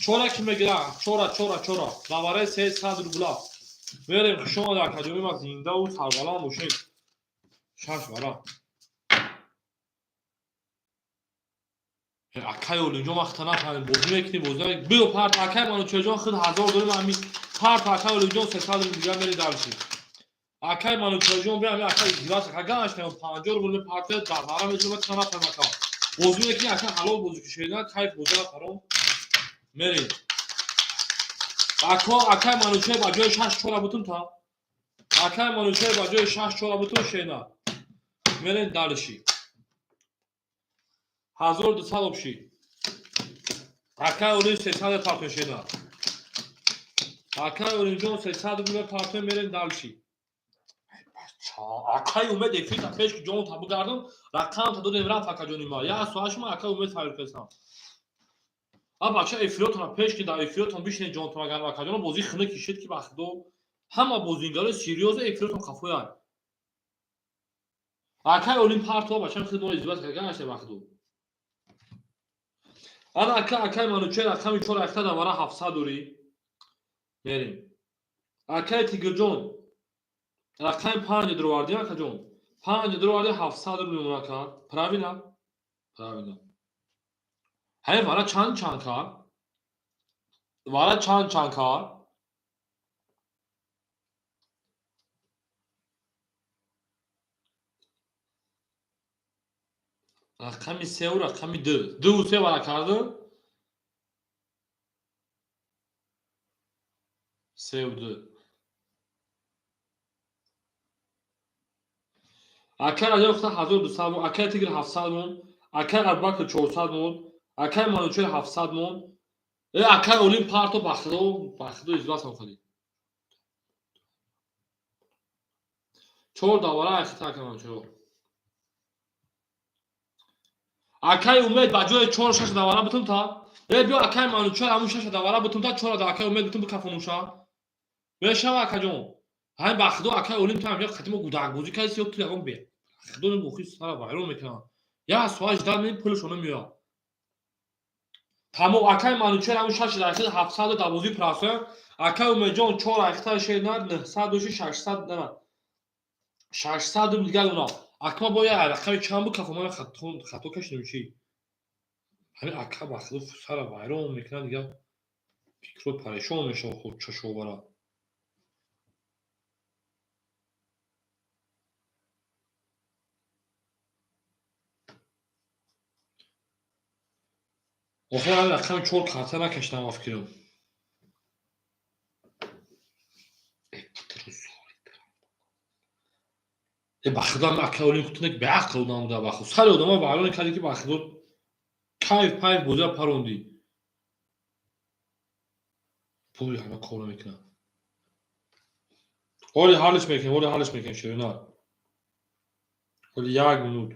Чора ки мегира, чора, чора, чора. Давараи 300 рубла. Мерем, хуш омада акаҷони ман зиндаву сарбаланд бошед. 6 вара. Акай Олимҷон вақта нафаҳмем бозӣ мекунӣ, бозӣ намекунӣ. Биё парт акай Манучерҷон худ 1000 дорем ами парт акай Олимҷон 300 рубл дигар мери дарши. Акай Манучерҷон биё ами акай гилас акай ганаш 50 рубл парт давара мезанам вақта нафаҳмем ака. Бозӣ мекунӣ ака ҳалол бозӣ кушида кайф бозӣ нафаром. Мерем. Ако акай Манучер ба ҷои 6 чора бутун та. Акай Манучер ба ҷои 6 чора бутун шена. Мерем дарши. 1200 обши. Акай Олим 300 партон шена. Акай Олимҷон 300 рубл партон мерем дарши. Акай Умед эфир та пеш ки ҷон та бигардам, рақам та додем рафт акаҷони ма. Я соат шума акай Умед тайёр кардам. А бача эфиротона пеш ки дар эфиротон бишинед ҷонтон агар акаҷон бозӣ хунук кишед ки ба худо ҳама бозингарои серьёза эфиротон қафоянд. Акай Олим партова бачам худ мо издивоҷ кардан ба худо. Ана ака акай Манучер рақами 4 айхта давара 700 дорӣ. Мерем. Акай Тигрҷон рақами 5 дуровардӣ акаҷон. 5 дуровардӣ 700 рубл мемона ака. Правильно? Правильно. Ҳай вара чанд чанд кар? Вара чанд чанд кар? Рақами 3 ва рақами 2. 2 ва 3 вара карду? 3 ва 2. Акай Раҷаб худ 1200 мон, акай Тигр 700 мон, акай Абубакр 400 мон, акай Манучер 700 мон. Э акай Олим парто бахдо, бахдо издивоҷ охири. 4 давара айхта акай Манучер. Акай Умед ба ҷои 4 6 давара бутун та. Э биё акай Манучер ҳамун 6 давара бутун та 4 да акай Умед бутун бикафонуша. Мешава акаҷон. Ҳай бахдо акай Олим та ҳамҷо қатимо гудакбозӣ кардӣ ё ту ягон бе. Худо мохи сара вайрон мекунад. Я соат ждал мени пулашона меояд. Тамом акай Манучер ҳамун 6 дақиқа 700 давозӣ прасоя. Акай Умедҷон 4 дақиқа шена 900 доши 600 на. 600 рубл дигар дона. Акма бояд рақами чанд бу кафо ман хато кашидам чӣ? Ҳамин ака ба худо сара вайрон мекунад дигар фикрҳо парешон мешавад худ чашовара. Охир ҳамин рақами 4 карта накашидам фикрам. Э ба худо ҳам акай Олим кутунак беақл одам буда ба худо. Сари одама вайрон карди ки ба худо кайф пайф бозиа парондӣ. Пули ҳама кор мекунад. Оли ҳаллиш мекунем, оли ҳаллиш мекунем ширина. Оли як минут.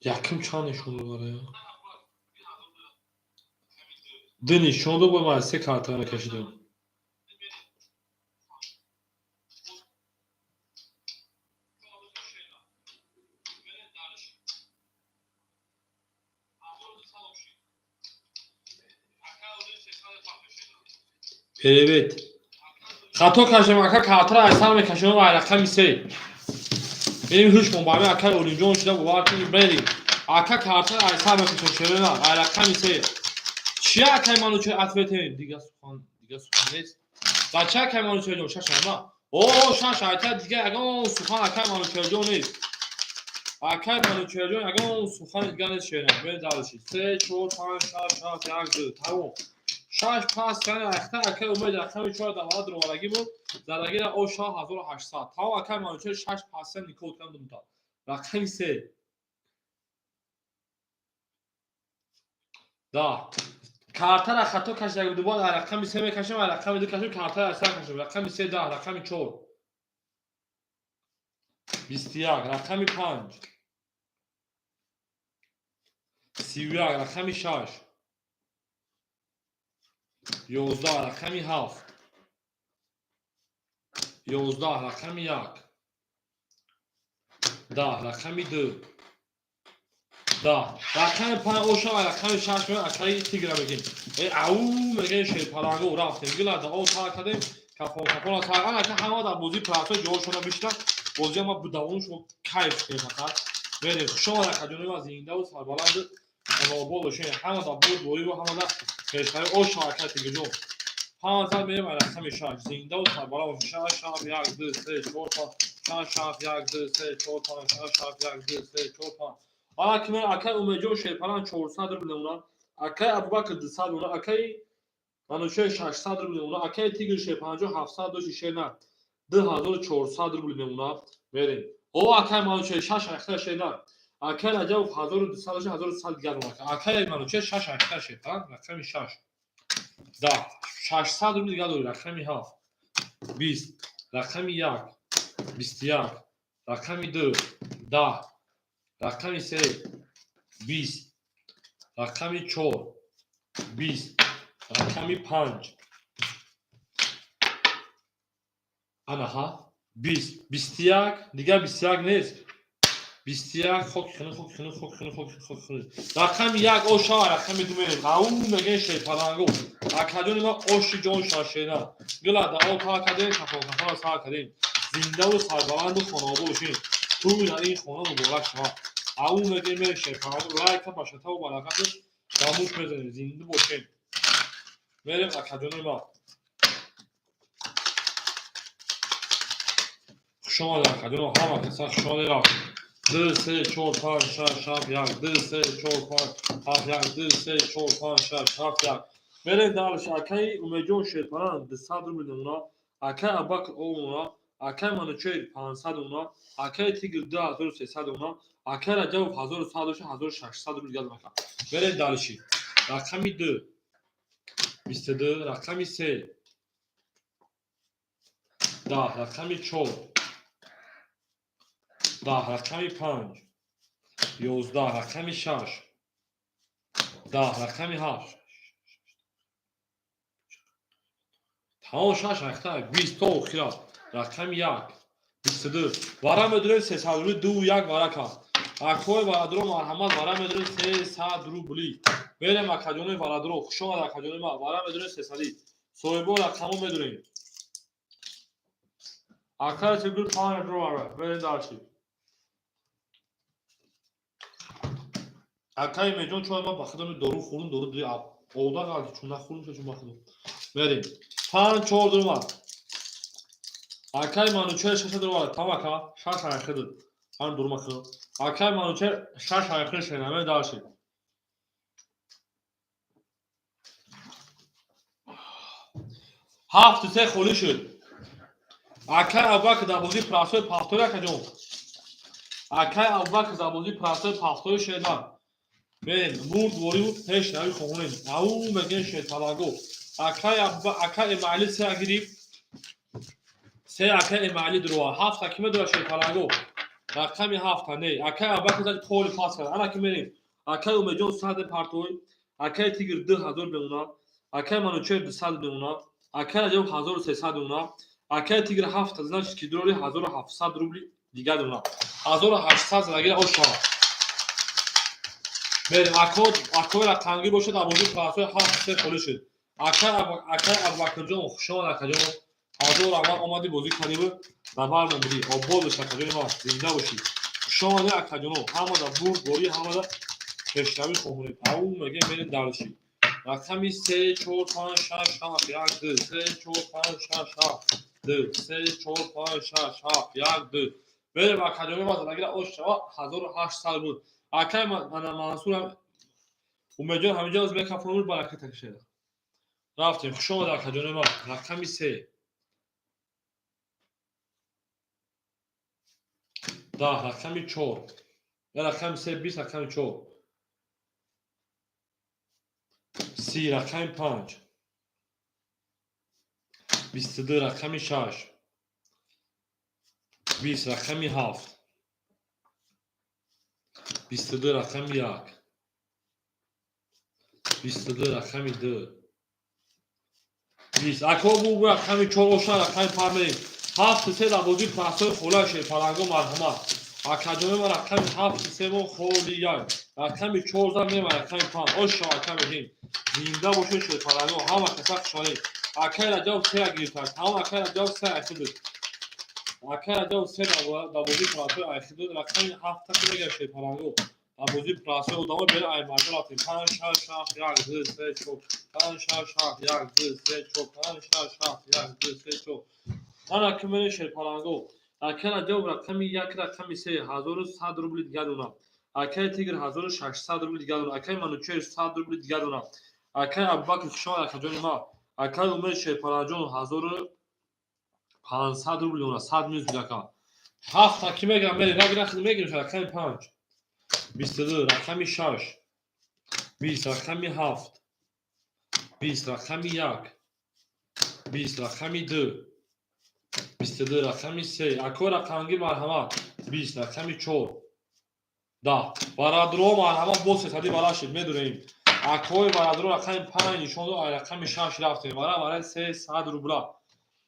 Якум чанд нишон дод? Ду нишон дод, бо ман се картара мекашидам. Перевод. Хато кашем, ака, картара айсар мекашем ва рақами се. Берим, ҳушмон ба ҳамин акаи Олимҷон шуда, бовар кунед, берим. Ака, картара айсар мекашем, шерина, ай рақами се. Чия, акаи Манучер, ответем? Дига сухан нест. Бача, акаи Манучерҷон, шаш ама. О, шаш айта, дига ягон сухан, акаи Манучерҷон, нест. Акаи Манучерҷон, ягон сухан дига нест, шерина. Берем дальше. Се, чор, панҷ, шаш, ҳафт, як, ду. Тамом. Шаш пас яъне ахта акаи Умед рақами чор давлат роварагӣ буд. Задагира о 6800. Тамом, акаи Манучер, шаш пасия никот кардам думта. Рақами се. Да. Картара хато кашида буд, бояд рақами се мекашем, рақами ду кашем, картара сар кашем. Рақами се 10, рақами чор. 21, рақами панҷ. 31, рақами шаш. 11, рақами ҳафт. 11, рақами як. 10, рақами ду. 10, рақами панҷ ошава, рақами шаш меояд, акаи тигра мегем. Э, ау мегем, шерпаланго рафтем. Гила да о тар кардем, кафон кафона тар. Ака, ҳама дар бозии простой ҷоҳошона бишинанд. Бозиам ма давом, шумо кайф кунед фақат. Берем. Хушомад, акаҷони ма, зиндаву сарбаланду хонобод бошед. Ҳама дар бурдборӣ ҳама дар пешравӣ. Ошава, акаи Тигрҷон. Панҷ мерем рақами шаш. Зиндаву сарбаланд бошед. Шаш, ҳафт, як, ду, се, чор, панҷ. Шаш, ҳафт, як, ду, се, чор, панҷ. Шаш, ҳафт, як, ду, се, чор, панҷ. Ана ки мен акаи Умедҷон шерпаланд 400 рубл мемонад, акаи Абубакр 200 мемонад, акаи Манучер 600 рубл мемонад, акаи Тигр шерпанҷо 700 дошти, шер на, 2400 рубл мемонад. Мерем. О, акаи Манучер, шаш ахта, шер на. Акаи Раҷабов 1200 дошти, 1100 дигар мемонад. Акаи Манучер, шаш ахта, шерпаланд, рақами шаш. 10, 600 рубл дигар дорӣ, рақами ҳафт. 20, рақами як, 21, рақами ду, 10, рақами се, 20, рақами чор, 20, рақами панҷ, анаҳа, 20, 21, дигар 21 нест, 21. Хоки хунук, хоки хунук, хоки хунук, хоки, хоки хунук. Рақами як ошава, рақами ду мерем. Ау мегӯем, шерпаланго, акаҷони ма, оши ҷон, шашена гила да о тар кардем, кафон кафона сар кардем. Зиндаву сарбаланду хонобод бошем. Тӯй дар ин хона муборак шавад. Ау мегӯем, мерем, шерпаланго, лайка ба шатаву баракаташ ба муш мезанем. Зинда бошем. Мерем, акаҷони ма. Хушомадед, акаҷоно, ҳама каса хушомадед. Рафт. Ду, се, чор, панҷ, шаш, ҳафт, як, ду, се, чор, панҷ, ҳафт, як, ду, се, чор, панҷ, шаш, ҳафт, як. Мерем дальше. Акаи Умедҷон шерпаланд 200 рубл мемонад, акаи Абубакр о мемонад, акаи Манучер 500 мемонад, акаи Тигр 2300 мемонад, акаи Раҷабов 1100 дошта, 1600 рубл дигар мекард. Мерем дальше. Рақами ду, 22, рақами се, 10, рақами чор, 10, рақами панҷ, 11, рақами шаш, 10, рақами ҳафт. Тамом, шаш ахта, 20 то охира. Рақами як, 22. Вара медурем 300 рубли, ду як вара кард. Акои варадро, марҳамат, вара медурем 300 рубли. Мерем, акаҷонои варадро, хушомад, акаҷонои ма, вара медурем сесадӣ. Соҳибо рақамо медурем. Акаи Тигр 5 вара. Мерем дальше. Акаи Меҷон, чой ма ба худам дору хӯрдум, дору ди ода ғалти, чун нахӯрдум, чун ба худам. Мерем. Панҷ, чор дурмад. Акаи Манучер шаша дурмад. Там ака, шаш айхи дуд. Ҳам дурма хӯ. Акаи Манучер шаш айхи шенаме дальше. Ҳафту се холӣ шуд. Акаи Абубакр дар бозии простой пафтори, акаҷон. Акаи Абубакр дар бозии простой пафтори шена. Мерем, бурд ворӣ пеш нави хонем. Ау мегӯем, шерпалаго. Акаи акаи Эмаали се гирифт. Се акаи Эмаали дуруа. Ҳафт аки медура, шерпалаго. Рақами ҳафта не, акай Абубакр зади поли пас кард. Ана ки мерем. Акай Умедҷон 100 партой, акай Тигр 2000 мемонад, акай Манучер 200 мемонад, акай Раҷаб 1300 мемонад, акай Тигр ҳафта, значит ки дурори 1700 рубли дигар мемонад. 1800 задагира ошава. Мерем, ако акои рақамгир бошад, абозӣ классҳои ҳафт се холӣ шуд. Акай Абубакрҷон, хушомад, акаҷон. Ҳазор раҳмат, омадӣ, бозӣ кардиву дар бар момудӣ. Обод бош, акаҷони ман, зинда бошӣ. Хушомадӣ, акаҷоно, ҳамада бурдборӣ, ҳамада пешравӣ хоҳонед. Ау мегем, мерем дальше. Рақами се, чор, панҷ, шаш, ҳафт, як, ду, се, чор, панҷ, шаш, ҳафт, ду, се, чор, панҷ, шаш, ҳафт, як, ду. Мерем, акаҷони ман, задагира ош шава, 1800 буд. Акай ана Мансур Умедҷон ҳаминҷо аз мекафонур бараката кашеда. Рафтем, хуш омад, акаҷони ман. Рақами се. 10, рақами чор. Рақами се, 20, рақами чор. 30, рақами панҷ. 22, рақами шаш. 20, рақами ҳафт. 22, рақами як. 22, рақами ду. 20. Ако бу рақами чор оша, рақами панҷ мерем. Ҳафту се дар бозии классҳои холия шерпаланго, марҳамат. Акаҷони ман, рақами ҳафту се мо холияй. Рақами чор зан мема, рақами панҷ. Оша, ака мегем. Зинда бошед, шерпаланго, ҳама каса хушомадед. Акай Раҷаб се гирифтааст. Тамом, акай Раҷаб се айхидуд. Акай Раҷаб се дар бозии классҳои айхидуд. Рақами ҳафта ки мегирад, шерпаланго. Дар бозии классҳои одамо бери аймарда рафтем. Панҷ, шаш, ҳафт, як, ду, се, чор. Панҷ, шаш, ҳафт, як, ду, се, чор. Панҷ, шаш, ҳафт, як, ду, се, чор. Ана ки мерем, шерпаланго. Акай Раҷаб рақами як, рақами се, 1100 рубли дигар донам. Акай Тигр 1600 рубли дигар донам. Акай Манучер 100 рубли дигар донам. Акай Абубакр, хушомад, акаҷони ман. Акай Умед шерпаланҷон 1500 рубли донад, 100 минус буд, ака. Ҳафта ки мегирам, мерем, нагира мегирем, рақами панҷ. 22, рақами шаш. 20, рақами ҳафт. 20, рақами як. 20, рақами ду. 22, рақами се. Ако рақамги, марҳамат. 20, рақами чор. 10. Барадро, марҳамат, боз сесади бара шид, медонем. Акои барадро рақами панҷ нишон дод, ай рақами шаш рафтем. Вара бараи 300 рубла.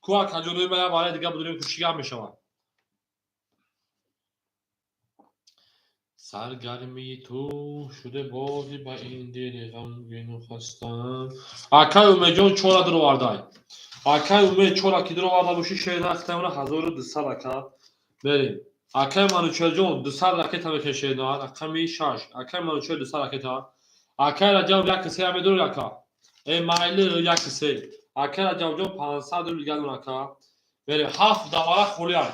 Ку акаҷонои мая бараи дига бидонем, ку чӣ гап мешавад. Саргармии ту шуде бозӣ ба ин дили ғамгину хастам. Акай Умедҷон чора дуровардай. Акай Умед чора ки дуроварда бошӣ, шер нахтамона 1200, ака. Мерем. Акай Манучерҷон 200 ракета мекашед, рақами шаш. Акай Манучер 200 ракета. Акай Раҷаб як се медорӣ, ака. Э майли, як се. Акай Раҷабҷон 500 рубл дигар дон, ака. Мерем, ҳафт давара холияй.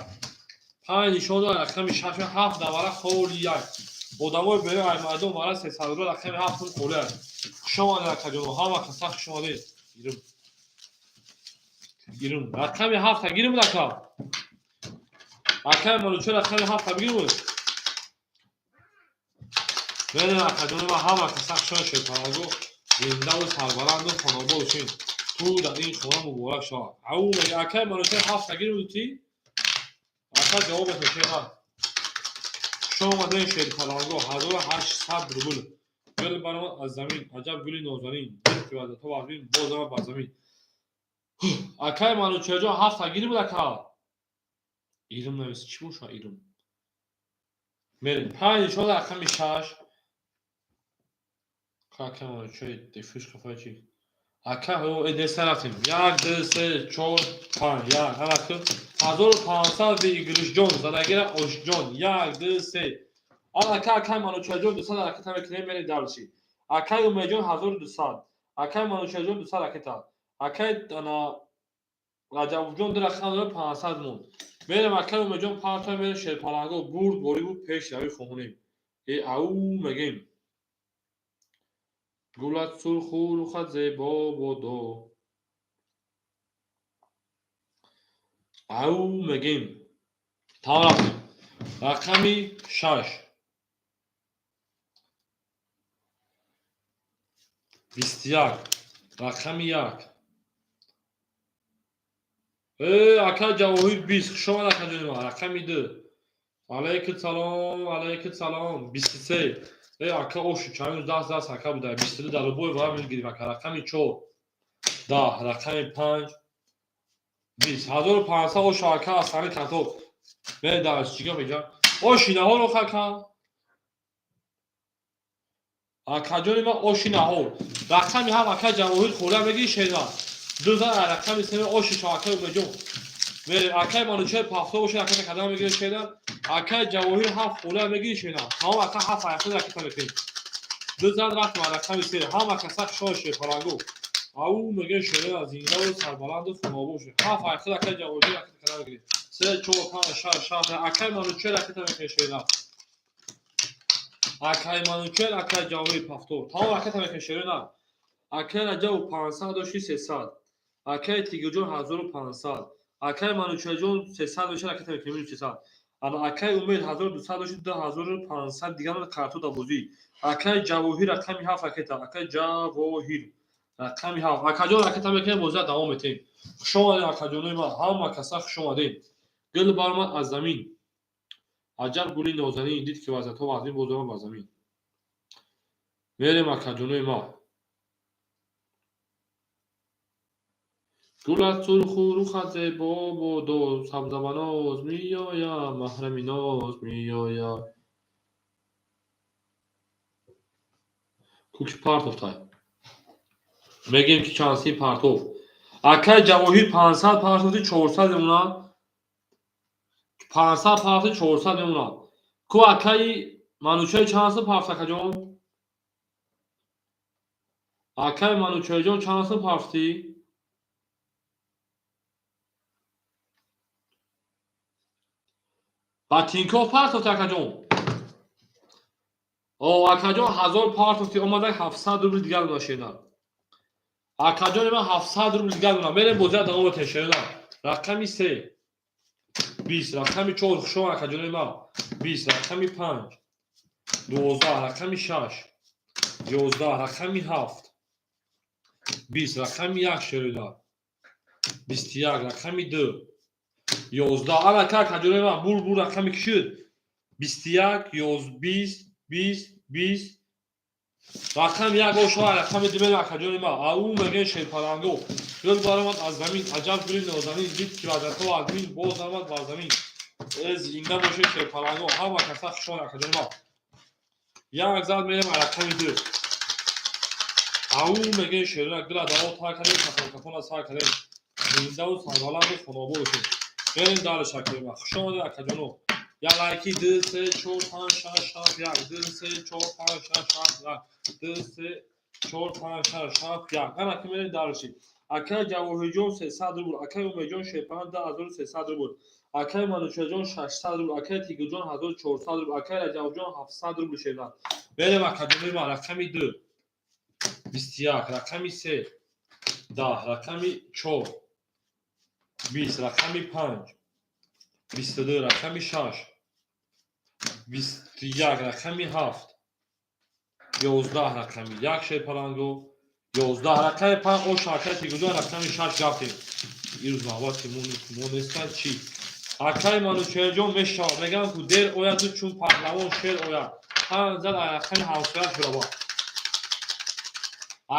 Панҷ нишон дод, рақами шаш, ҳафт давара холияй. Одамои берун ай мардум вара 300 рубл, рақами ҳафтум холияй. Хуш омадед, акаҷоно, ҳама каса хуш омадед. Гирим. Гирим. Рақами ҳафта гирим, ака. Акай Манучер рақами ҳафта бигирим. Мерем, акаҷони ман, ҳама каса хуш омадед, шерпаланго. Зиндаву сарбаланду хонобод бошед. Ту дар ин хона муборак шавад. Ау мега, акай Манучер ҳафта гирим ти? Ака ҷавоб бете, шера. Хуш омадед, шерпаланго, 1800 рубл. Гул баромад аз замин, аҷаб гули нозанин. Дил ки то вазмин, боз омад бар замин. Акай Манучерҷон ҳафта гирим, ака. Ирим навис, чӣ боша ирим? Мерем. Панҷ нишон рақами шаш. Акай Манучер дефиш хафа чӣ? Ака эдеса рафтем. Як, ду, се, чор, панҷ. Як, ҳараку. 1500 выигрышҷон, задагира ошҷон. Як, ду, се. Ака, акай Манучерҷон 200 ракета мекунем, мерем дальше. Акай Умедҷон 1200. Акай Манучерҷон 200 ракета. Акай ана Раҷабҷон ду рақам дорад, 500 монд. Мерем, акай Умедҷон парта, мерем, шерпаланго, бурд борибу пешравӣ хоҳонем. Э ау мегем. Гулат сурху рухат зебо бодо. Ау мегем. Тамом, рафтем. Рақами шаш. 21, рақами як. Э, ака Ҷавоҳир 20, хуш омад, акаҷони ман. Рақами ду. Алайкум салом, алайкум салом. 23. Э, ака, оши чанд даст даст ака буда. 22 дар любой ва мегирим, ака. Рақами 4. 10, рақами 5. 20. 1500 оши, ака, асани като. Медаш, чига мега? Оши наҳор, ака. Акаҷони ман, оши наҳор. Рақами 7, ака Ҷавоҳир, хӯра мегири, шера. Ду зан рақами 3 оши шо, акаи Умеҷон. Мерем, акаи Манучер пафто боша, ака кадам мегири, шера. Акаи Ҷавоҳир, 7 хӯра мегири, шера. Тамом, ака, 7 аяқи ракета мекунем. Ду зан рафтем рақами 3. Ҳама каса хушҳол, шерпалангу. Ау мегӯяд, шера, зиндаву сарбаланду хунобо шуд. 7 аяқи, акаи Ҷавоҳир, ракета кадам мегири. Се, чор, панҷ, шаш, ҳафт. Акаи Манучер ракета мекунем, шера. Акаи Манучер, акаи Ҷавоҳир пафто. Тамом, ракета мекунем, шера на. Акаи Раҷабу 500 дошти, 300. Акаи Тигирҷон 1500. Акаи Манучерҷон 300 меша, ракета мекунем, минус 300. Ана акаи Умед 1200 дошти, 2500 дигар карту да бозӣ. Акаи Ҷавоҳир, рақами 7 ракета. Акаи Ҷавоҳир рақами 7. Акаҷон, ракета мекунем, бозиа давом метем. Хуш омадед, акаҷонои ман, ҳама каса хуш омадед. Гул баромад аз замин. Аҷаб гули нозанин, дид ки вазъиятҳо вазнин, боз омад ба замин. Мерем, акаҷонои ман. Гулат сурху рухат зебо бодо, сабзабаноз меояд, маҳрами ноз меояд. Куки партофтай. Мегӯем ки чанд сим партоф. Акаи Ҷавоҳир 500 партофти, 400 мемонад. 500 партофти, 400 мемонад. Ку акаи Манучер чанд сум партофт, акаҷон? Акаи Манучерҷон, чанд сум партофтӣ? Ба Тинькофф партофти, акаҷон? О, акаҷон, 1000 партофти, омада 700 рубли дигар дона, шена. Акаҷони ман, 700 рубли дигар дона. Мерем, бозиа давом метем, шена. Рақами 3. 20, рақами 4, хушом, акаҷони ман. 20, рақами 5. 12, рақами 6. 11, рақами 7. 20, рақами 1, шерида. 21, рақами 2. 11. Ана ка, акаҷони ман, бур бур рақами ки шуд? 21, 20, 20, 20. Рақами 1 ошава, рақами 2 мерем, акаҷони ман. Ау мегӯян, шерпаланго. Гул баромад аз замин, аҷаб гули нозанин, дид ки вазъиятҳо вазнин, боз омад ба замин. Э, зинда бошед, шерпаланго, ҳама каса хуш омад, акаҷони ман. Як зад мерем рақами 2. Ау мегӯян, шерона, гула даво тар кардем, кафон кафона сар кардем. Зиндаву сарбаланду хунобо бошед. Мерем дальше, акаҷони ман. Хуш омадед, акаҷоно. Як лайки, ду, се, чор, панҷ, шаш, ҳафт, як, ду, се, чор, панҷ, шаш, ҳафт, як, ду, се, чор, панҷ, шаш, ҳафт, як. Ана ки мерем дальше. Акаи Ҷавоҳирҷон 300 рубл, акаи Умедҷон шерпалан 2300 рубл, акаи Манучерҷон 600 рубл, акаи Тигирҷон 1400 рубл, акаи Раҷабҷон 700 рубл, шерпалан. Мерем, акаҷонои ман, рақами 2. 21, рақами 3. 10, рақами 4. 20, рақами 5. 22, рақами 6. 21, рақами 7. 11, рақами 1, шерпаланго. 11, рақами 5 ош, акаи Тигирҷон, рақами 6 гафтем. Ирӯз навбати мо нестан чӣ? Акаи Манучерҷон, мешавад. Мегӯям ку, дер ояду чун паҳлавон шер ояд. Панҷ зад рақами ҳамсоя шураба.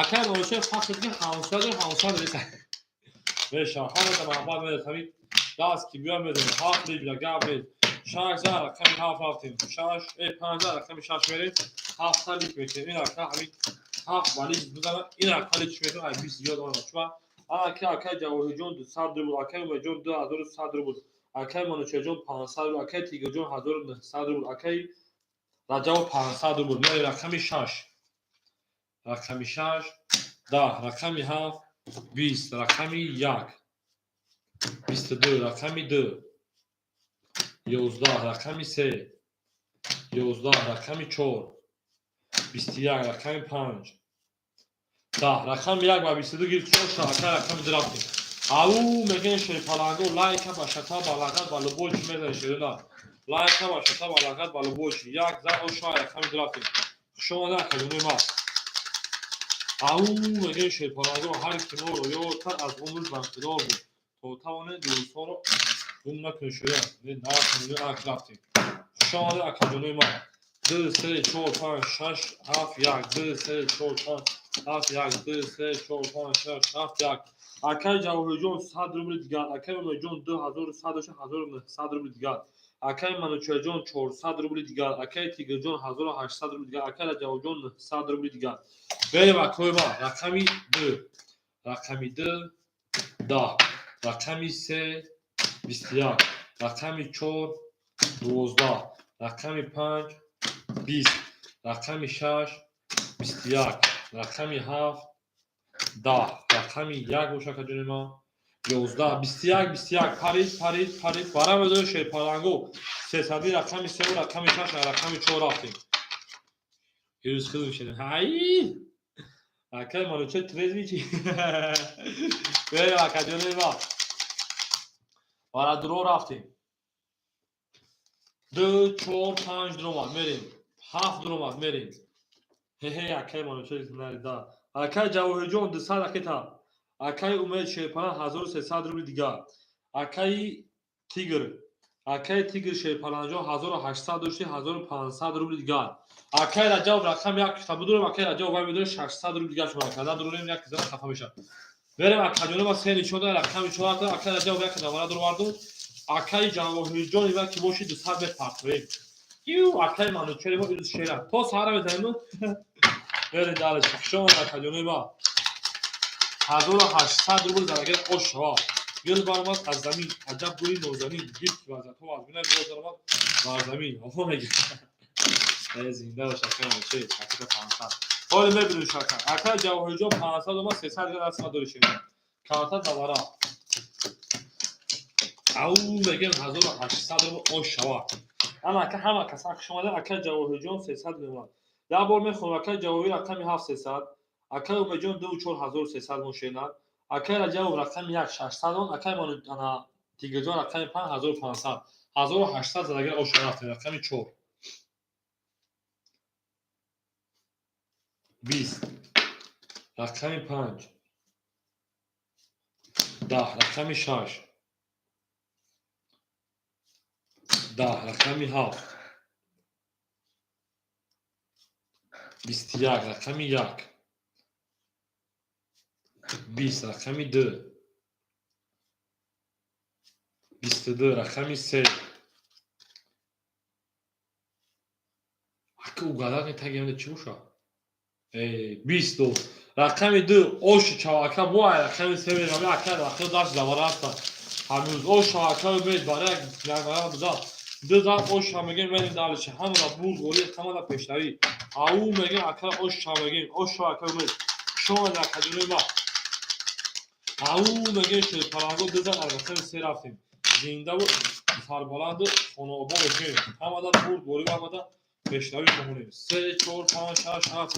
Акаи Манучер фақат ки ҳамсоя дор, ҳамсоя мересад. Мешавад. Ҳамада мабад мерасад. Ҳамин даст ки биёд, мезанем. 7 либра гап нест. 6 зад рақами 7 рафтем. 6, э, 5 зад рақами 6 мерем. 7 лик мекунем. Ин ака ҳамин 7 ба лик бизанад. Ин ака лик мекунем, ай 20 зиёд омад. Чуба ана ки акаи Ҷавоҳирҷон 200 рубл, акаи Умедҷон 2100 рубл, акаи Манучерҷон 500 рубл, акаи Тигирҷон 1900 рубл, акаи Раҷабов 500 рубл. Мерем рақами 6. Рақами 6, 10, рақами 7, 20, рақами 1. 22, рақами 2. 11, рақами 3. 11, рақами 4. 21, рақами 5. 10, рақами 1 ба 22 гирифт, чор шта, акай, рақами 2 рафтем. Ау мегӯян, шерпаланго, лайка ба шата, ба лагат, ба любой чӣ мезанед, шерона. Лайка ба шата, ба лагат, ба любой чӣ. Як зад оша, рақами 2 рафтем. Хуш омадед, акаҷонои ман. Ау мегӯян, шерпаланго, ҳар ки моро ёд кард, аз умр бархӯрдор буд. То тавонед, дӯстонро гум накунед, шерона. Рафтем. Хуш омадед, акаҷонои ман. 2, 3, 4, 5, 6, 7, 1, 2, 3, 4, 5, 7, 1, 2, 3, 4, 5, 6, 7, 1. Акаи Ҷавоҳирҷон 100 рубли дигар, акаи Умедҷон 2100 дошта 1900 рубли дигар, акаи Манучарҷон 400 рубли дигар, акаи Тигрҷон 1800 рубли дигар, акаи Раҷабҷон 900 рубли дигар. Берем, акои ман. Рақами 2, рақами 2 10, рақами 3 21, рақами 4 12, рақами 5 20, рақами 6 21, рақами 7 10, рақами 1 боша, акаҷони ман, 11, 21, 21. Парид, парид, парид. Барам медорем, шерпаланго. Сесади, рақами 3, рақами 6, рақами 4 рафтем. Ирӯз хел мешадем. Ҳай, акай Мануча, трезвый чи? Берем, акаҷони ман, бара дуро рафтем. Ду, чор, панҷ дуромад, мерем. Ҳафт дуромад, мерем. Ҳеҳе, акай Мануча нарида. Акай Ҷавоҳирҷон, 200 ракета. Акаи Умед шерпалан, 1300 рубли дигар. Акаи Тигр, акаи Тигр шерпаланҷон, 1800 дошти, 1500 рубли дигар. Акаи Раҷаб, рақами як кита будурем. Акаи Раҷаб вай медорем, 600 рубли дигар. Шумо карда дурем, як зана хафа мешавад. Берем, акаҷони ма. Се нишон дод, рақами чор. Акаи Раҷаб як давара дуроварду. Акаи Ҷавоҳирҷон, ива ки боши, 200 мепартоем. Ю, акаи Манучери мо ирӯз шера то саҳара мезанем. Берем дальше. Хушомад, акаҷони ма. 1800 рубл зарагер ош шава. Гил баромад аз замин, аҷаб гули нозанин, гирд вазатҳо аз бина боз баромад бар замин. Оҳо, меги. Зинда бош, акаи Манучери, ракета 500. Ҳоле мебинем, шака. Акаи Ҷавоҳирҷон 500 омад, 300 дигар даст дори шуд. Карта давара. Ау, мегем, 1800 рубл ош шава. Ана ака, ҳама каса хуш омада. Акаи Ҷавоҳирҷон 300 мемонад. Як бор мехонам: акаи Ҷавоҳир, рақами 7, 300, акаи Умедҷон ду, чор, 1300 мошинад, акаи Раҷабов, рақами 1, 600 он, акаи ана Тигрҷон, рақами 5, 1500, 1800 задагир оша рафтем. Рақами 4 20, рақами 5 10, рақами 6 10, рақами 7 21, рақами 1 20, рақами 2 22, рақами 3. Ака, угадать таги чӣ боша? 20, рақами 2 оши чавака буай, рақами 3 мерами. Ака, рақами даст давара ҳастанд ҳанӯз. Ош чавака умед барои як буда ду зан оша мегем. Мерем дальше. Ҳамара бурд ғолиб, ҳамара пешравӣ. Ау, мегем, ака, ош ча мегем. Ош чавака умед, шомад, акаҷонои ма. Ау, мегем, шерпаланго ду зан, аз рақами 3 рафтем. Зиндаву сарбаланду хонаобод бошем. Ҳамада бурд ғолиб, ҳамада пешравӣ хоҳонем. Се, чор, панҷ, шаш, ҳафт,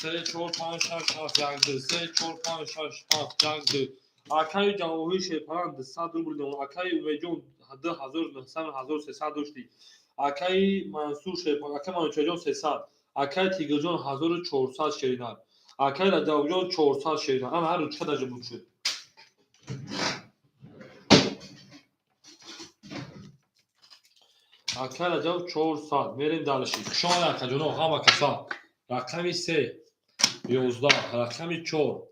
се, чор, панҷ, шаш, ҳафт, як, ду, се, чор, панҷ, шаш, ҳафт, як, ду. Акаи Ҷавоҳир шерпаланд 200 рубл дон. Акаи Умедҷон 2900, 1300 доштӣ. Акаи Мансур шерпаланд, акаи Манучарҷон 300, акаи Тигрҷон 1400 шеринар, акаи Раҷабҷон 400 шеринар. Ана ҳар ручка даже буд шуд. Акаи Раҷаб 400. Мерем дальше. Хушомад, акаҷоно, ҳама каса. Рақами 3 11, рақами 4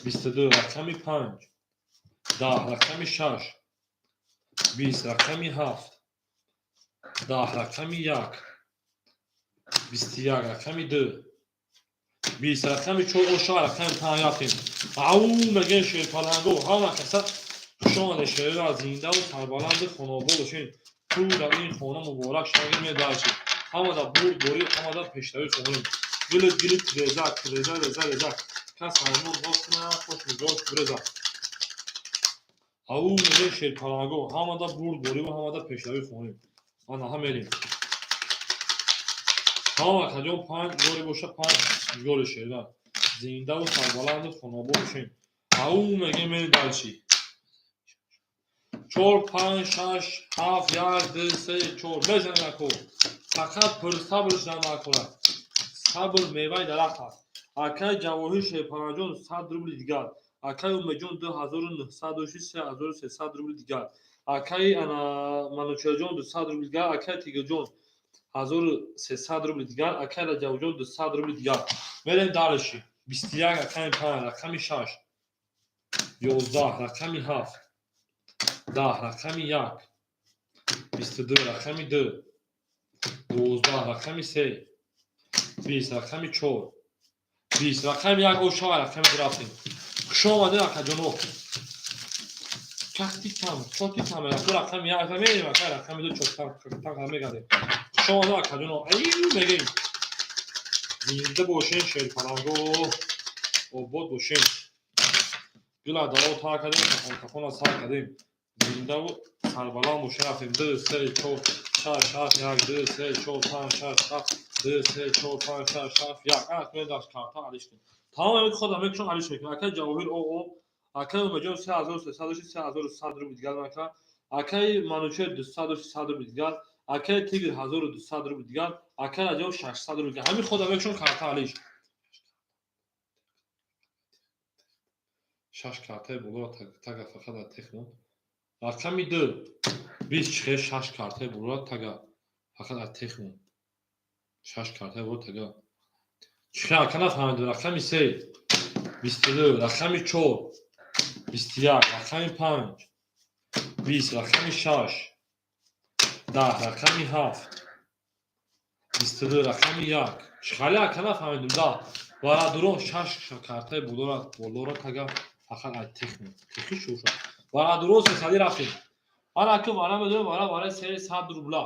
22, рақами 5 10, рақами 6 20, рақами 7 10, рақами 1 21, рақами 2 20, рақами 4 оша, рақами 5 рафтем. Ау, мегем, шерпаланго, ҳама каса хушомаде, шерра. Зиндаву сарбаланду хонаобод бошед. Ту дар ин хона муборак шавед. Медарчи, ҳамада бурд борӣ, ҳамада пешравӣ хоҳонем. Гилит, гилит, резак, реза, реза, резак, кас ҳаймон боз кунад, хош мизоҷ бирезад. Ау, мегем, шерпаланго, ҳамада бурд бориву ҳамада пешравӣ хоҳонем. Ана ҳа, мерем. Ҳама акаҷон, панҷ гори боша, панҷ гори шерра. Зиндаву сарбаланду хонаобод бошем. Ау, мегем, мерем дальше. Чор, панҷ, шаш, ҳафт, як, ду, се, чор. Мезанем, ако. Фақат пурсабр шудан накунад. Сабр меваи дарахт аст. Акаи Ҷавоҳир шерпанаҷон, 100 рубли дигар. Акаи Умедҷон 2900 дошти, 3300 рубли дигар. Акаи ана Манучарҷон 200 рубли дигар. Акаи Тигрҷон 1300 рубли дигар, акай Раҷабҷон 200 рубли дигар. Мерем дальше. 21 рақами 5, рақами 6, 11 рақами 7, 10 рақами 1, 22 рақами 2, 12 рақами 3, 20 рақами 4, 20 рақами 1, ошава рақами 2 рафтем. Хуш омадед, акаҷоно. Чахти кам, чоти кам, рақами 1 мерем, акай рақами 2 чот кам мегардем. Хуш омадед, акаҷоно. Ай мегем. Зинда бошен, шерпаланго, обод бошен. Гила даво тар кардем, кафон кафона сар кардем. Зиндаву сарбаланд бошен, рафтем. 2, 3, 4, 6, 7, 1, 2, 3, 4, 5, 6, 7, 2, 3, 4, 5, 6, 7, 1. Ана кунед дашт карта алиш кун. Тамом ҳамин ход ҳамин алиш мекунем. Акай Ҷавоҳир ОО, акай Умеҷон 3300, 3100 рубли дигар мака. Акай Манучер 200, 300 рубли дигар. Акай Тигр 1200 рубли дигар. Акай Раҷаб 600 рубли дигар. Ҳамин ход ҳамин карта алиш. 6 картаи болоро тага фақат дар тех монд. Рақами 2 20 чихе 6 картаи болоро тага фақат дар тех монд. 6 картаи болоро тага. Чихе ака нафаҳмидем. Рақами 3 22, рақами 4 21, рақами 5 20, рақами 6 10, рақами 7 22, рақами 1. Чихали ака нафаҳмидем. 10. Варадуро 6 картаи болоро тага фақат аз тех монд. Техи шуша. Варадуро сесадӣ рафтем. Ана ки вара медонем, вара вара 300 рубла.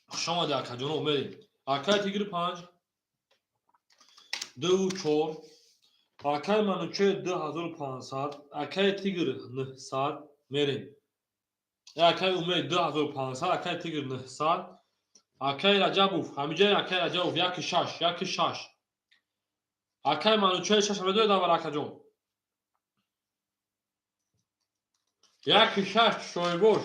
Хуш омадед, акаҷоно, мерем. Акай Тигр 5 2 4, акай Манучер 2500, акай Тигр 900, мерем. Акай Умед 2500, акай Тигр 900, акай Раҷабов, ҳамиҷаи акай Раҷабов 1 6, 1 6. Акай Манучер 6 медонед аввал акаҷон. 1 6 шоибош.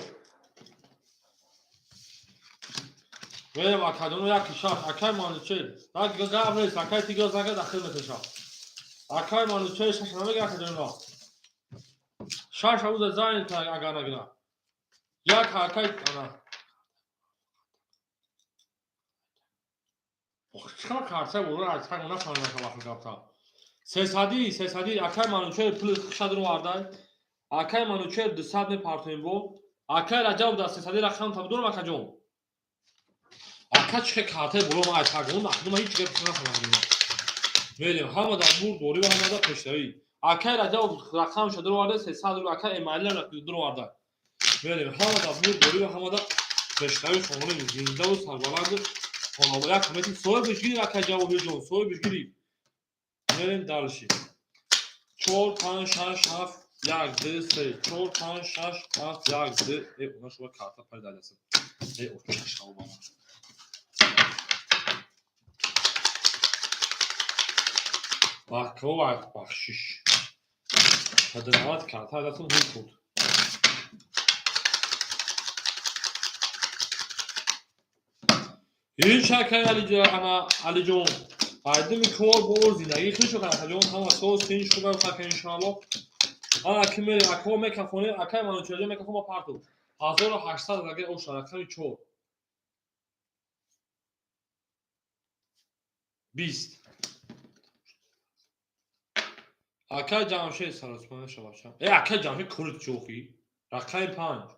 Мерем акаҷоно 1 6, акай Манучер. Гап нест, акай Тигр зага дахил меташа. Акай Манучер 6 намега акаҷоно. 6 авуза зайн агар нагира. Як акай ана. Чикар карта боло аз так нафаҳмидам вақт гапта. Сесадӣ, сесадӣ, акай Манучер пул хушад ру вардай. Акай Манучер 200 мепартоем бо. Акай Раҷаб да сесадӣ рақам та бидорам акаҷон. Ака чихе карта боло ма ай так нахдума ҳеҷ гап нафаҳмидам. Мерем ҳама дар бурд борӣ ва ҳама дар пешравӣ. Акай Раҷаб рақам ша дур вардай 300 рубл, акай Эмаилам дур вардай. Мерем ҳама дар бурд борӣ ва ҳама дар пешравӣ, хонум зиндаву сарбаланд. Хонум як мети соҳибаш гирифт, акай Ҷавоҳирҷон, соҳибаш гирифт. Мерем дальше. 4 5 6 7 1 2 3 4 5 6 7 1 2. Она шуба карта пайдаласа. О, шаш бана. Бахко бахшиш. Падрават карта дастум ҳул куд. Ҳеҷ акай Алиҷон. Айдими кор бо зиндагӣ хел шуд акаҷон, ҳама соз тинч хуб ака иншоаллоҳ. Ана ки мерем акаҳо мекафонем, акай Манучерҷон мекафон ба парту. 1800 агар оша рақами 4. 20. Акай Ҷамшед саросмона шавача. Акай Ҷамшед курит чӯхи. Рақами 5.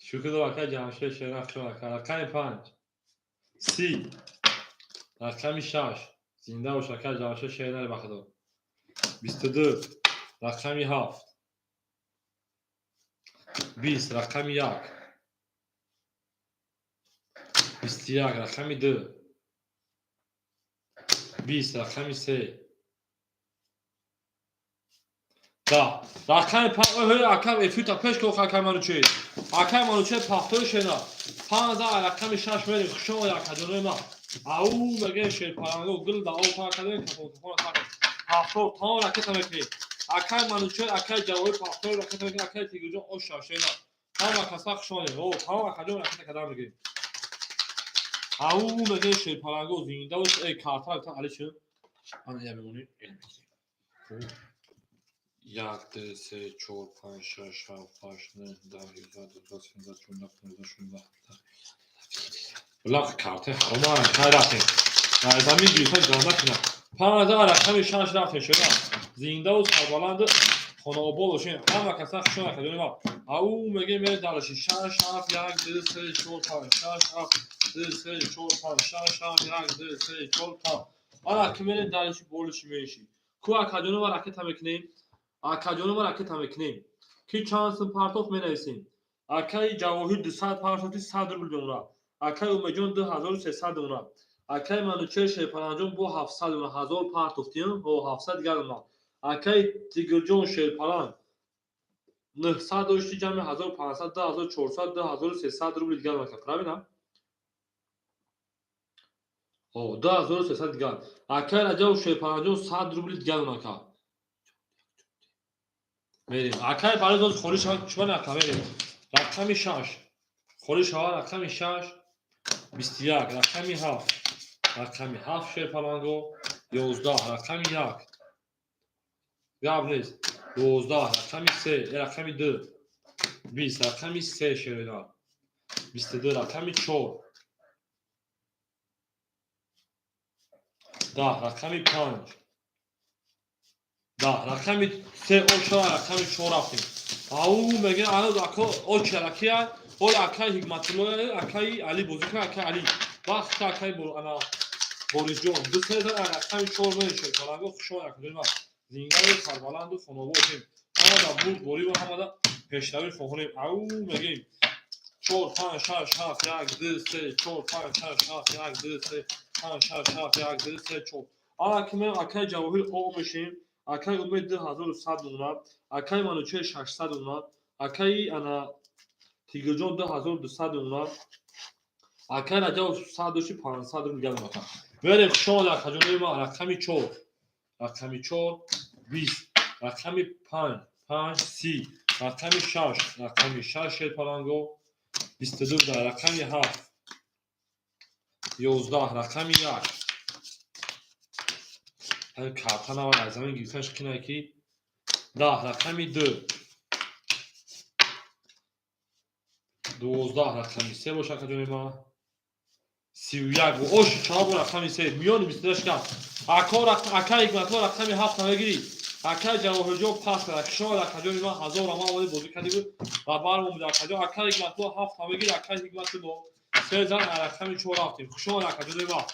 Шукр акай Ҷамшед шерах шуд ака. Рақами 5. 30. Рақами 6. Зинда бош акай Ҷамшед шеринари ба худо. 22. Рақами 7. 20. Рақами 1. 21. Рақами 2. 20. Рақами 3. 10. Рақами 5. Акам эфирта пеш ко акай Манучер. Акай Манучер пахтои шена. 5 рақами 6 мерем. Хуш омадед акаҷонои ма. Ау мегӯем шерпаланго гул да об пар кардем, кафон кафона сар кардем. Пахтор тамом ракета мекунем. Акай Манучер, акай Ҷавоҳир пахтор ракета мекунем, акай Тигрҷон оша шена. Ҳама каса хуш омадед. О, тамом акаҷон ракета кардан мегирем. Ау мегӯем шерпаланго зинда бош. Карта алишин. Ана я мемонем. Як, ду, се, чор, панҷ, шаш, ҳафт, ҳашт, нӯҳ, даҳ, 11, 12, 13, 14, 15, 16. Лақ карте ҳарома, хай рафтем. Дар замин гирифтан ганда кунад. 5000 рақами шаш рафтем шуда. Зиндаву сарбаланду хонаобод бошем. Ҳама каса хушон акаҷони ма. Ау мегем мерем дараши. Шаш, ҳафт, як, ду, се, чор, панҷ, шаш, ҳафт, ду, се, чор, панҷ, шаш, ҳафт, як, ду, се, чор, панҷ. Ана ки мерем дараши болиши меши. Ку акаҷони ма ракета мекунем. Акаҷони ма ракета мекунем. Ки чанд сум партофт менависем. Акаи Ҷавоҳир 200 партофти, 100 рубл мемонад. Акаи Умедҷон 2300 мемонад. Акаи Манучер Шерпаланҷон бо 700 мемонад. 1000 партофтиам, о 700 дигар мемонад. Акаи Тигрҷон Шерпаланг 900 дошти, ҷамъи 1500, 2400, 2300 рубли дигар мекард. Правильно? О, 2300 дигар. Акаи Раҷаб Шерпаланҷон 100 рубли дигар мекард. Мерем. Акаи Бариз боз холӣ шавад, чӣ ака мерем. Рақами шаш. Холӣ шавад рақами шаш, 21, рақами ҳафт. Рақами ҳафт Шерпаланго, 11, рақами як. Гап нест. 12, рақами се, рақами ду. 20, рақами се шерина. 22, рақами чор. 10, рақами панҷ. 10, рақами се ошава, рақами чор рафтем. Ау мегӯям ано ако очаракия, ой акаи Ҳикматулло, акаи Али бозӣ кунад, акаи Али. Вақт акаи ана Борисҷон. Ду се зан рақами чор мешед. Паланго хушон акаҷони ман. Зиндаи сарбаланду хонобод бошем. Ҳамада бурдборӣ ва ҳамада пешравӣ хоҳонем. Ау мегӯем. Чор, панҷ, шаш, ҳафт, як, ду, се, чор, панҷ, шаш, ҳафт, як, ду, се, панҷ, шаш, ҳафт, як, ду, се, чор. Ана ки меем акаи Ҷавоҳир о мешем. Акаи Умед 2100 мемонад. Акаи Манучер 600 мемонад. Акаи ана Тигрҷон 2200 мемонад. Акаи Раҷаб 100 дошти, 500 рубл дигар мемонад. Мерем, хуш омадед акаҷонои ман. Рақами чор. Рақами чор, 20. Рақами панҷ, панҷ, 30. Рақами шаш, рақами шаш Шерпаланго, 22 буда. Рақами ҳафт, 11, рақами як. Карта навад аз замин гирифтанаш қинае ки 10, рақами ду. 12, рақами се боша акаҷони ман. 31 ош чаҳор бо рақами се миёни 22 шикаст. Ако ака Ҳикматулло рақами ҳафт намегирӣ. Акаи Ҷавоҳирҷон пас кард. Шояд акаҷони ман ҳазор ама омади бозӣ кардӣ буд ва бармон буд акаҷон. Акаи Ҳикматулло ҳафт намегирӣ, акаи Ҳикматулло се зан рақами чор рафтем. Хуш омад акаҷони ман.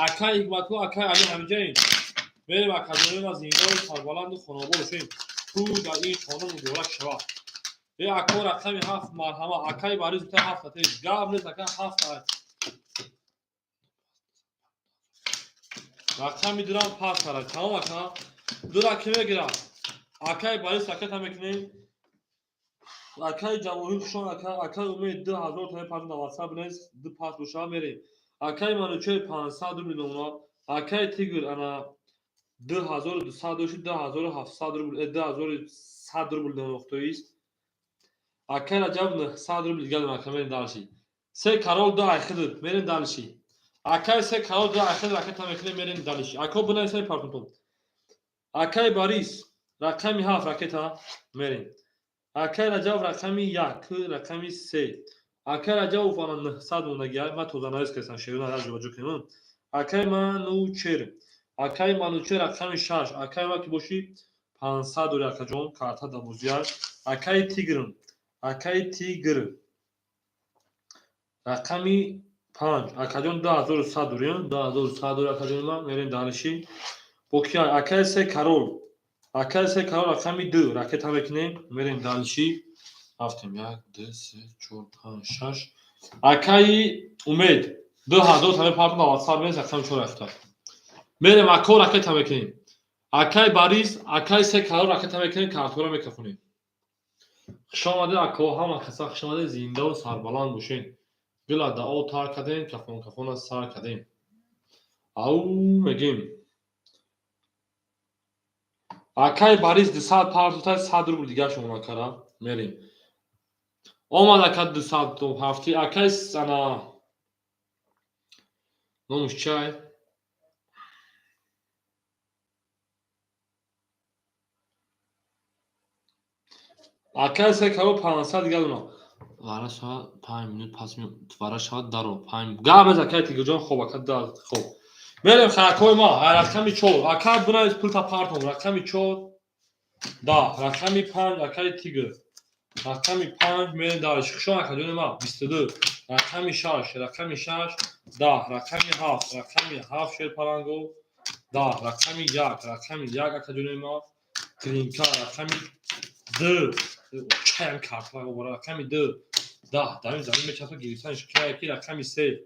Акаи Ҳикматулло, акаи Али ҳамиҷаин. Мерем акаҷони ман, зиндаву сарбаланду хонобод бошем. Ту дар ин хона муборак шавад. Э ако рақами ҳафт марҳама. Акаи Борис гуфта ҳафт атеш. Гап нест ака ҳафт. Рақами дурам пас кард. Тамом ака. Дура ки мегирад? Акаи Борис ракета мекунем. Акаи Ҷавоҳир хушон ака. Акаи Умед 2000 тане пас дар WhatsApp нест. Ду пас боша мерем. Акаи Манучер 500 рубл мемонад. Акаи Тигр ана 2200 дошти, 2700 рубл, 2100 рубл мемонад. Акаи Раҷаб 900 рубл дигар мемонад. Мерем дальше. Се карол ду айхидр. Мерем дальше. Акаи се карол ду айхидр ракета мекунем, мерем дальше. Ако бинависем партонтон. Акаи Борис рақами ҳафт ракета мерем. Акаи Раҷаб рақами як, рақами се. Акаи Раҷабов ана 900 мондагиа, ман тозанавис кардам, шерона раҷо кунем. Акаи Манучер. Акаи Манучер рақами шаш. Акаи ма ки бошӣ 500 дори акаҷон, карта дар бозиа. Акаи Тигр. Акаи Тигр. Рақами панҷ. Акаҷон 2100 дори, 2100 дори акаҷони ман, мерем дальше. Бо ки акаи се карол. Акаи се карол рақами ду ракета мекунем, мерем дальше. Рафтем як, ду, се, чор, панҷ, шаш. Акаи Умед 2000 тане партон дар WhatsApp нест, рақами чор рафта. Мерем ако ракета мекунем. Акаи Борис, акаи се карол ракета мекунем, картора мекафонем. Хуш омадед ако, ҳама каса хуш омадед, зиндаву сарбаланд бошед. Гила дао тар кардем, кафон кафона сар кардем. Ау мегем. Акаи Борис 200 партофта, 100 рубл дигар шумо накара. Мерем. Омад ака 200 ҳафти. Акаи ана номуш чай? Акай се каро 500 дигар дона. Вара шавад 5 минут пас вара шавад даро 5. Гап без акай Тигрҷон, хоб ака да хоб. Мерем харакои ма, рақами 4. Акай бинавис пулта партом, рақами 4. Да, рақами 5 акай Тигр. Рақами 5 мерем дальше. Хушон акаҷони ма 22. Рақами 6, рақами 6, 10, рақами 7, рақами 7 шерпаланго. 10, рақами 1, рақами 1 акаҷони ма. Тринка, рақами 2. Чаям картла обора, рақами 2. 10, дарин замин мечасо гирифтаниш кияки рақами 3.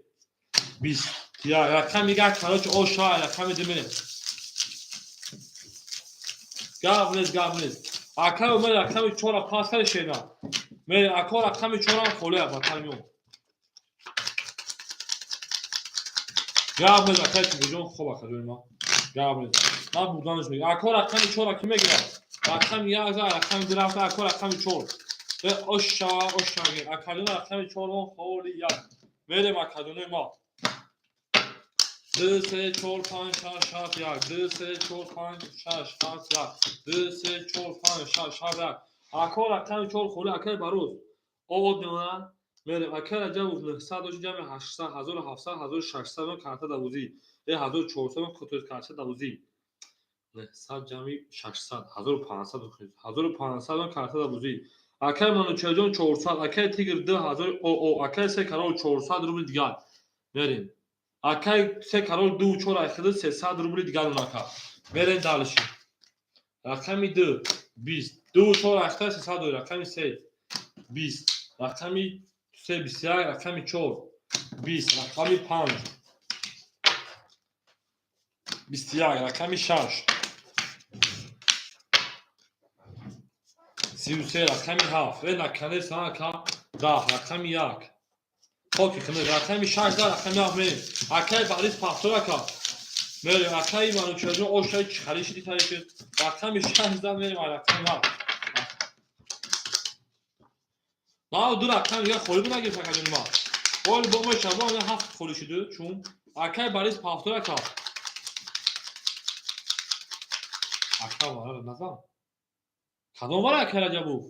20. Я рақами 1, короче, оша, рақами 2 мерем. Гап нест, гап нест. Акай омад рақами 4 пас кард шена. Мерем, ако рақами 4 ам холия батальон. Гап нест, акай Тигрҷон, хоб акаҷони ма. Гап нест. Ман бурданаш мегирам. Ако рақами 4 ки мегирам? Рақами 1 за рақами 2 рафта, ако рақами 4. Оша, оша, акаҷон рақами 4 он холи 1. Мерем акаҷони ма. 2 3 4 5 6 7 1 2 3 4 5 6 7 1 2 3 4 5 6 7 1. Ако рақами 4 холи акай Бароз. Овод меонад. Мерем акай Раҷабов 900 дошт ҷамъи 800 1700 1600 он карта давозӣ. 1400 он карта давозӣ. 900 ҷамъи 600 1500 1500 он карта давозӣ. Акай Манучарҷон 400, акай Тигр 2000 о акай се карол 400 рубли дигар. Мерем. Акай се карол 2 4 айхида 300 рубли дигар унака. Мерем дальше. Рақами 2 20 2 4 айхида 300 рақами 3 20 рақами 3 21 рақами 4 20 рақами 5 21 рақами 6 33 рақами 7 наканес ака 10 рақами 1 хоки хинес рақами 6 да рақами 7 мерем. Акай Борис пахтор ака. Мерем акай Манучарҷон ошай чӣ шиди тарифи. Рақами 6 да мерем рақами 7. На ду рақам дигар холӣ нагирифт акаҷони ма. Оли бо мо шабо 7 холӣ шуду чун акай Борис пахтор ака. Ака вара назан. Кадом вара акай Раҷабов?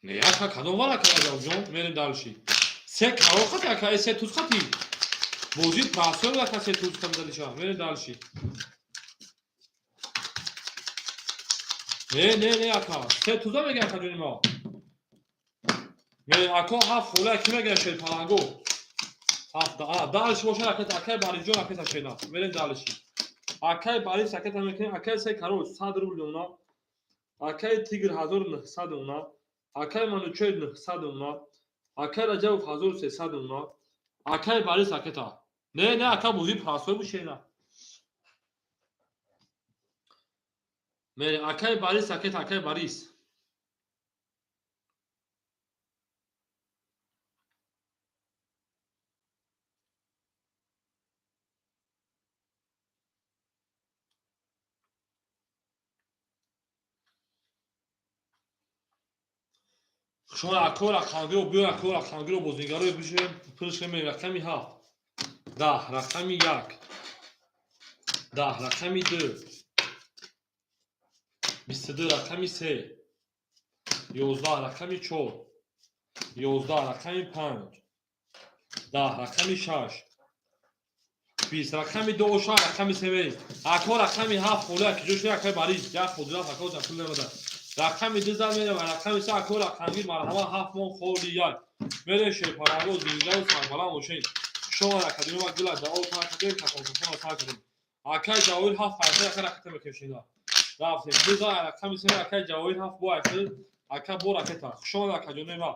Не, ака кадом вара акай Раҷабовҷон? Мерем дальше. Се карол хати ака, се туз хати. Бозӣ прасой ака се туз хати далиша. Мерем дальше. Не, не, не ака. Се туза мега ака ҷони ма. Мерем ако ҳафт хола ки мега шерпаланго. Ҳафт, а, дальше бошад ака, акай Бариҷон ака шена. Мерем дальше. Акай Борис ракета мекунем, акай се карол 100 рубл она, акай Тигр 1900 она, акай Манучер 900 она, акай Раҷабов 1300 она, акай Борис ракета. Не, не, ака бозӣ прасой бушена. Мерем, акай Борис ракета, акай Борис. Шумо ако рақамгиро биё, ако рақамгиро бозигаро бишем, пулш мерем рақами 7 10 рақами 1 10 рақами 2 22 рақами 3 11 рақами 4 11 рақами 5 10 рақами 6 20 рақами 2 оша рақами 3 мерем. Ако рақами 7 хола ки ҷош акай Борис як худра ако ҷа пул намеда. Рақами 2 зад мерем, рақами 3 ако рақамгир марҳама 7 мон холи 1. Мерем шерпаранго зиндаву сарбаланд бошед. Шумо ракадими ма гила дао тар кардем, какон какон тар кардем. Акай Ҷавоҳир 7 пайса ака ракета мекашем. Рафтем. 2 зад рақами 3 акай Ҷавоҳир 7 бо айхил ака бо ракета. Шумо ракаҷони ма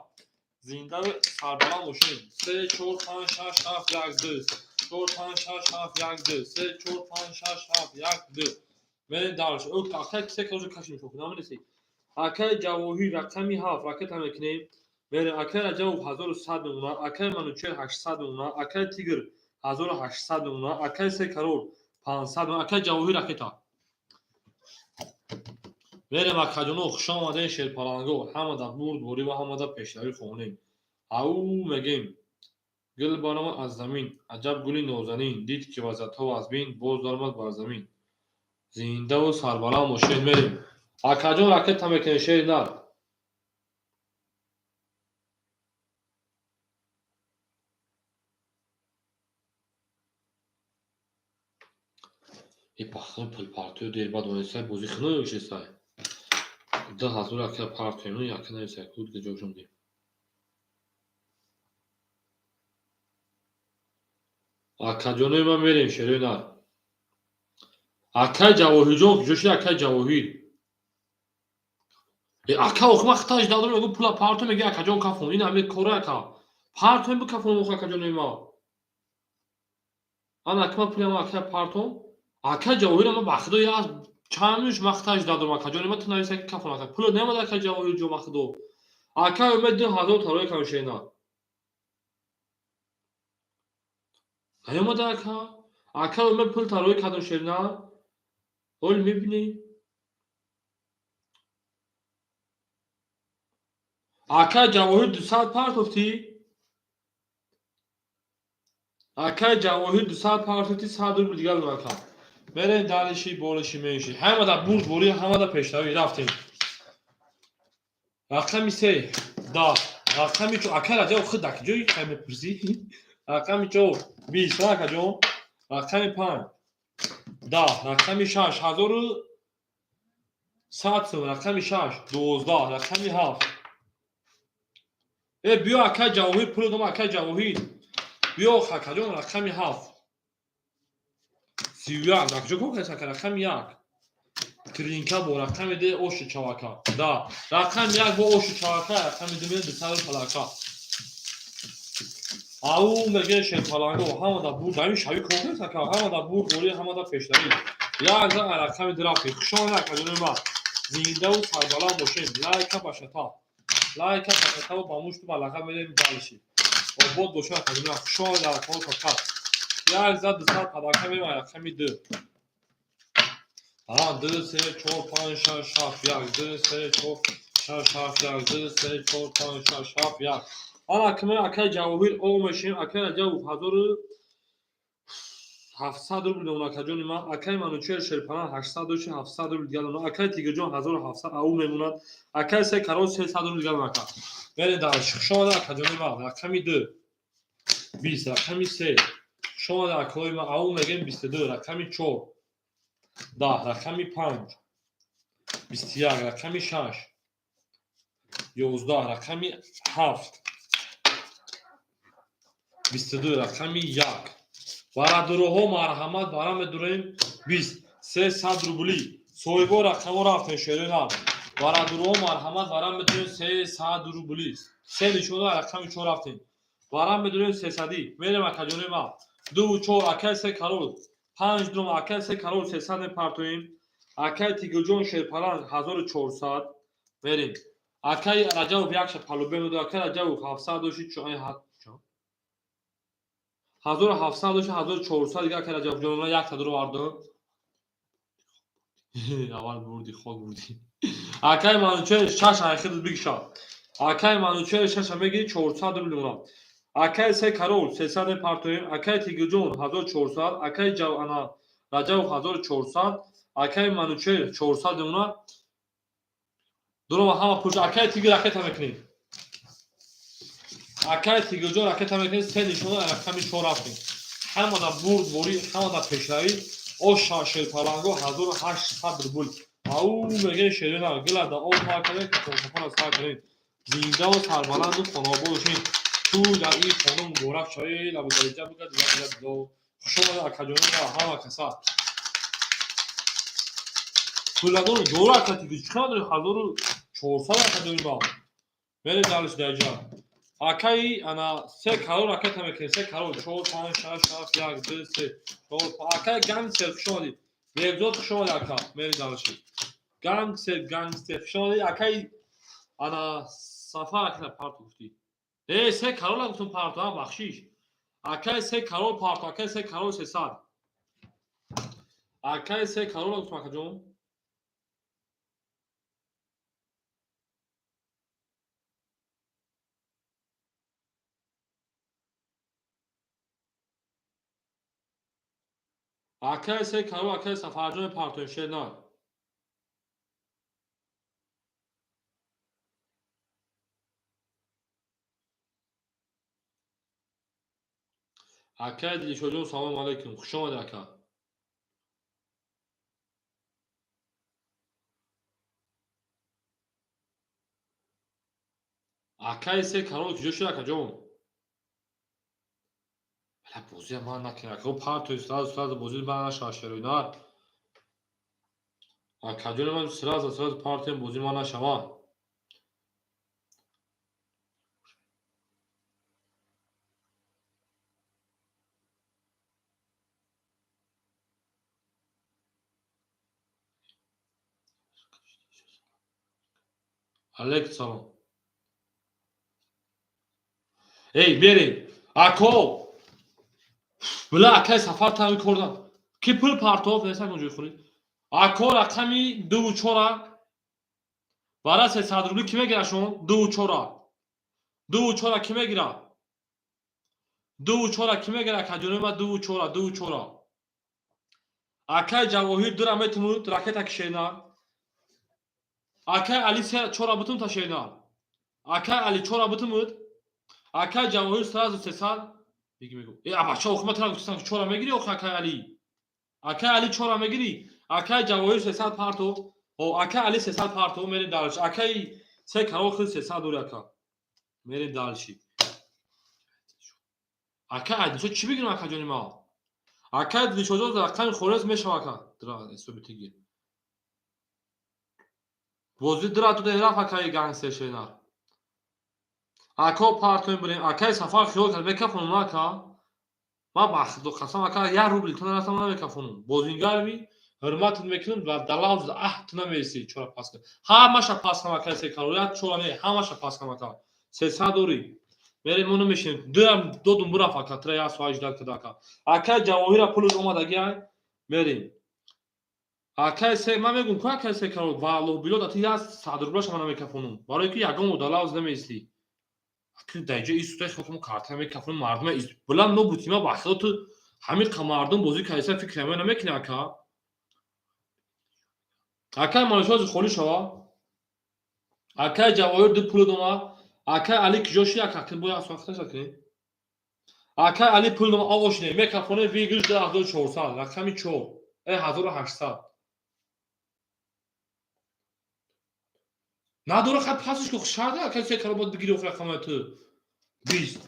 зиндаву сарбаланд бошед. 3 4 5 6 7 1 2 4 5 6 7 1 2 3 4 5 6 7 1 2. Мерем дальше. Акай се кажу кашим шуд. Намересӣ. Акай Ҷавоҳир рақами 7 ракета мекунем. Мерем акай Раҷабов 1100 мемонад, акай Манучер 800 мемонад, акай Тигр 1800 мемонад, акай се карол 500 мемонад, акай Ҷавоҳир ракета. Мерем акаҷоно, хуш омадем шерпаланго, ҳамада бурдборӣ ва ҳамада пешравӣ хонем. Ау мегем. Гул баромад аз замин, аҷаб гули нозанин, дид ки вазъиятҳо аз бин, боз даромад бар замин. Зиндаву сарбаланд бошед. Мерем. Акаҷон ракета мекунем шери нар. И пахтон пул партию дер бад онесай бози хино шесай. 2000 ака партию ну яка нависай куд ҷошон ди. Акаҷонои ман мерем шерои нар. Акай Ҷавоҳирҷон куҷо шуди акай Ҷавоҳир? Ака охи ман хиташ дадорам мегӯ пула парту меги акаҷон кафон. Ин ҳаме кора ака. Партуем бикафонам охи акаҷонои ман. Ана ака ман пулам ака партум. Ака Ҷавоҳир ман ба худо як чанд минут ман хиташ дадорам акаҷони ман ту нависа ки кафон ака. Пула намеомад ака Ҷавоҳирҷон ба худо. Ака умед 2000 тарои кам шена. Наёмада ака? Ака умед пул тарои кардам шерина. Ҳол мебинӣ? Ака Ҷавоҳир 200 партофтӣ? Акай Ҷавоҳир 200 партофтӣ, 100 рубл дигар дорам ака. Мерем дариши, болиши, мениши. Ҳамада бурд борӣ, ҳамада пешравӣ. Рафтем. Рақами 3, 10, рақами 4, акай Раҷаб худ дар куҷои хай мепурсӣ? Рақами 4, 20, акаҷон. Рақами 5, 10, рақами 6, 1100 сом, рақами 6, 12, рақами 7. Э биё акай Ҷавоҳир пул додам акай Ҷавоҳир. Биё акаҷон рақами 7. 31, дар куҷо кор кардӣ ака? Рақами 1. Тринка бо рақами 2 оши чавака. Да, рақами 1 бо оши чавака, рақами 2 меояд 200 палака. Ау меге шерпаланго ҳамада бурд, ҳамин шави кор нест ака, ҳамада бурд, борӣ ҳамада пешравӣ. Як зан рақами 2 рафтем. Хуш омадед акаҷонои ман. Зиндаву сарбаланд бошед. Лайка ба шата. Лайка ба шатаву ба мушту ба лақа мерем дальше. Обод бошед акаҷонои ман. Хуш омадед дар канал Кавказ. Як зан 200 палака мерем рақами 2. Ага, 2, 3, 4, 5, 6, 7, 1, 2, 3, 4, 6, 7, 1, 2, 3, 4, 5, 6, 7, 1. Ана акмай акай Ҷавоҳир о мешем, акай Раҷабов 1700 рубл дон акаҷони ман, акай Манучер Шерпанан 800 доши 700 рубл дигар дон, акай Тигирҷон 1700 ау мемонад, акай се карол 300 рубл дигар дон ака. Мерем дар хуш омадед акаҷони ман, рақами 2, 20, рақами 3, хуш омадед акаҳои ман, ау мегем 22, рақами 4, 10, рақами 5, 21, рақами 6, 11, рақами 7, 22, рақами 1. Барадуроҳо марҳамат бара медурем 20, 300 рубли. Соҳибо рақамҳо рафтем шерои нар. Барадуроҳо марҳамат бара медурем 300 рубли. Се нишона рақами 4 рафтем. Бара медурем 300. Мерем акаҷони ман. 2 4 акай се карол. 5 дум акай се карол 300 мепартоем. Акай Тигирҷон Шерпаланг 1400 мерем. Акай Раҷабов якша палубе медод. Акай Раҷабов 700 доши 1700 доши 1400 дига акай Раҷабов ҷонона 100 ро вардам. Аввал бурди, хок бурди. Акай Манучер 6 айхид бигша. Акай Манучер 6 мегири 400 рубл мемонад. Акай се карол 300 мепартоем. Акай Тигирҷон 1400, акай ана Раҷабов 1400, акай Манучер 400 мемонад. Дурома ҳама пуш акай Тигир ракета мекунем. Акай Тигирҷон ракета мекунем, се нишона рақами 4 рафтем. Ҳамада бурд борӣ, ҳамада пешравӣ. Оша шерпаланго 1800 рубл. Ау меге шерина гила да об пар кардем, кафон сар кардем. Зиндаву сарбаланду хонаобод бошед. Ту дар ин хона муборак шавед, Абудариҷа бигад, дигар дигар дигар. Хуш омадед акаҷони ва ҳама каса. Пуладор ҷора ака Тигир, чӣ қадар 1400 акаҷони ма. Мерем далиш даҷа. Акай ана се карол ракета мекунем, се карол 4, 5, 6, 7, 1, 2, 3, 4. Акай гангстер хуш омадед. Бегзод хуш омадед ака. Мерем далиши. Гангстер, гангстер хуш омадед. Акай ана Сафар ака парту гуфтӣ. Э, се карол гуфтум парту, а бахшиш. Акай се карол парту, акай се карол 300. Акай се карол гуфтум акаҷон. Акай се карол, акай Сафарҷон парту, шернар. Акай Дилшодҷон, салому алайкум, хуш омадед, ака. Акай се карол куҷо шуд, акаҷон? Бала, бозия ман накунем, ака, партои сразу сразу бозӣ ман нашава, шероинар. Акаҷони ман, сразу сразу партоем, бозӣ ман нашава. Алейкум салом. Эй, мерем. Ако! Била, акай Сафар тами кордан. Ки пул партов, неса кун ҷои хӯрӣ. Ако, рақами дуву чора. Бара 300 рубли ки мегира шумо? Дуву чора. Дуву чора ки мегира? Дуву чора ки мегира? Акаҷони ма, дуву чора, дуву чора. Акай Ҷавоҳир дура метумуд, ракета кишена. Акай Али се чора бутум ташена. Акай Али чора бутумуд. Акай Ҷавоҳир сразу 300 биги мегу. Э, абача, охи ма тара гуфтам, чора мегири, охи, акай Али. Акай Али чора мегири. Акай Ҷавоҳир 300 парто. О, акай Али 300 парто, мерем дальше. Акай се карол хил 300 дори, ака. Мерем дальше. Акай Айдиншо чӣ бигирам, акаҷони ма? Акай Дилшоҷон, рақами хорез мешава, ака. Дра ҳисоби тиги. Бозӣ дра туда рафт, акаи гангстер шенар. Ако, партоем, бирем. Акай Сафар хиёл кард, мекафонум, ака. Ман ба худо қасам, ака, як рубли ту нарасам, намекафонум. Бозингарми, ҳурматат мекунам ва далавз аҳ ту намересӣ, чора пас кар. Ҳамаша пас кам, акай секарол, як чора не, ҳамаша пас кам, ака. 300 дорӣ. Мерем, мо намешинем. Дуам додум бурафт, ака, тра як соат ждать када, ака. Акай Ҷавоҳира пулаш омадаги ай, мерем. Акай се ман мегум ку, акай се карол, валлоҳ било, да ту як 100 рублаша ман намекафонум. Барои ки ягон далавз намеистӣ. Аки даҷа истутай хокмо карта мекафонум, мардума буланд нобути ма, ба худо, ту ҳамин қа мардум бозӣ кардиса, фикр ҳамин намекунӣ, ака. Акай Манушози холӣ шава. Акай Ҷавоҳир ду пул дома. Акай Али куҷо ши, ака, ки бояд сохта кунем. Акай Али пул дома, оғошне, мекафоне, выигрыш 2400, рақами 4, э 1800. Надора, хай пасиш ку, шарда, акай се кара бояд бигири, охи рақамаи ту. 20.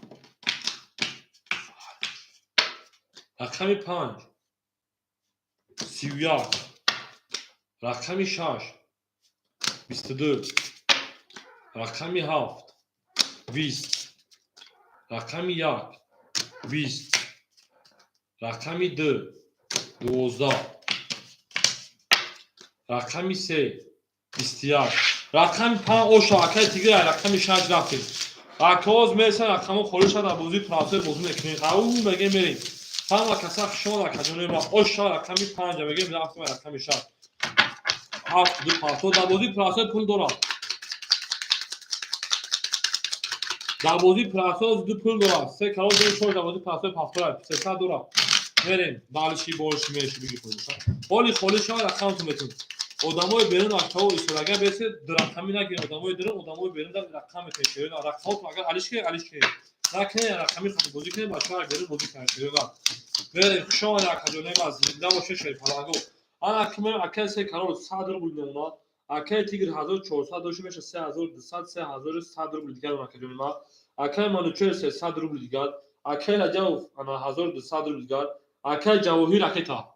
Рақами 5. 31. Рақами 6. 22. Рақами 7. 20. Рақами 1. 20. Рақами 2. 12. Рақами 3. 21. Рақами 5 оша, акай тигр, рақами 6 рафтем. Акоз мересад, рақамҳо холӣ шад, дар бозии трансфер бозӣ мекунем. Ау мегем, мерем. Ҳама каса хушомад, акаҷони ма. Оша, рақами 5 мегем, рафтем рақами 6. Ҳафт ду парто дар бозии трансфер пул дорад. Дар бозии трансфер ду пул дорад. Се карол ду чор дар бозии трансфер ҳафтора 300 дорад. Мерем. Дальше больше меши биги худаш. Ҳоли холӣ шавад, рақамтон метун. Одамои берун актао истодага бесе, рақами нагиред, одамои дурун, одамои берун дар рақам метунед шеёна. Рақамҳотон агар алиш кунед, алиш кунед. Накунед, рақами хати бозӣ кунед, бачаҳо берун бозӣ кунанд шеёна. Мерем, хуш омадед, акаҷони ма, зинда бошед, шерпаланго. Ана ки мем, акай се карол 100 рубл мемонад. Акай тигр 1400 дошта меша, 3200, 3100 рубл дигар, акаҷони ма. Акай Манучер 300 рубл дигар. Акай Раҷабов ана 1200 рубл дигар. Акай Ҷавоҳир ракета.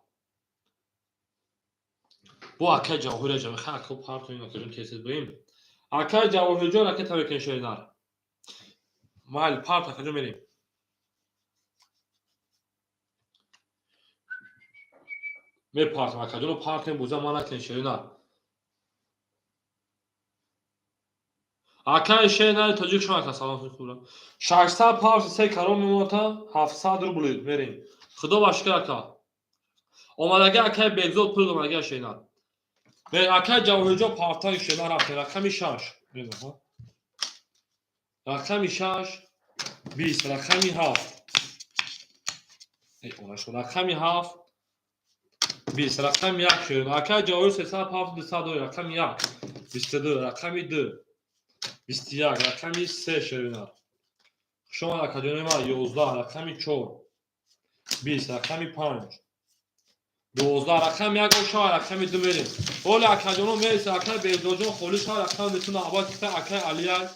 Бо акай Ҷавоҳир ҷа ха, ака, партоин, акаҷон, тез боим. Акай Ҷавоҳирҷон ракета мекунед, шеринар. Майли, парт, акаҷон, мерем. Мепартам, акаҷоно, партем, боза ман накунед, шеринар. Акай шеринари тоҷик шумо, ака, салом хубра. 600 парт, се карон мемоната, 700 рубл мерем. Худо ба шукр, ака. Омадаги акай Бегзод пул омадаги, шеринар. Акай Ҷавоҳирҷон партаи шеринар рафтем, рақами 6. Рақами 6 20, рақами 7. Эй, она шуд. Рақами 7 20, рақами 1 шеринар. Акай Ҷавоҳир 300 парт 200 дори, рақами 1 22, рақами 2 21, рақами 3 шеринар. Хуш омад, акаҷони ма, 11, рақами 4. 20, рақами 5, 12, рақами 1 ошава, рақами 2 мерем. Оли акаҷоно мересем, акаи Беҳзоҷон холӣ шава, рақами метуна абад кита, акаи Алия,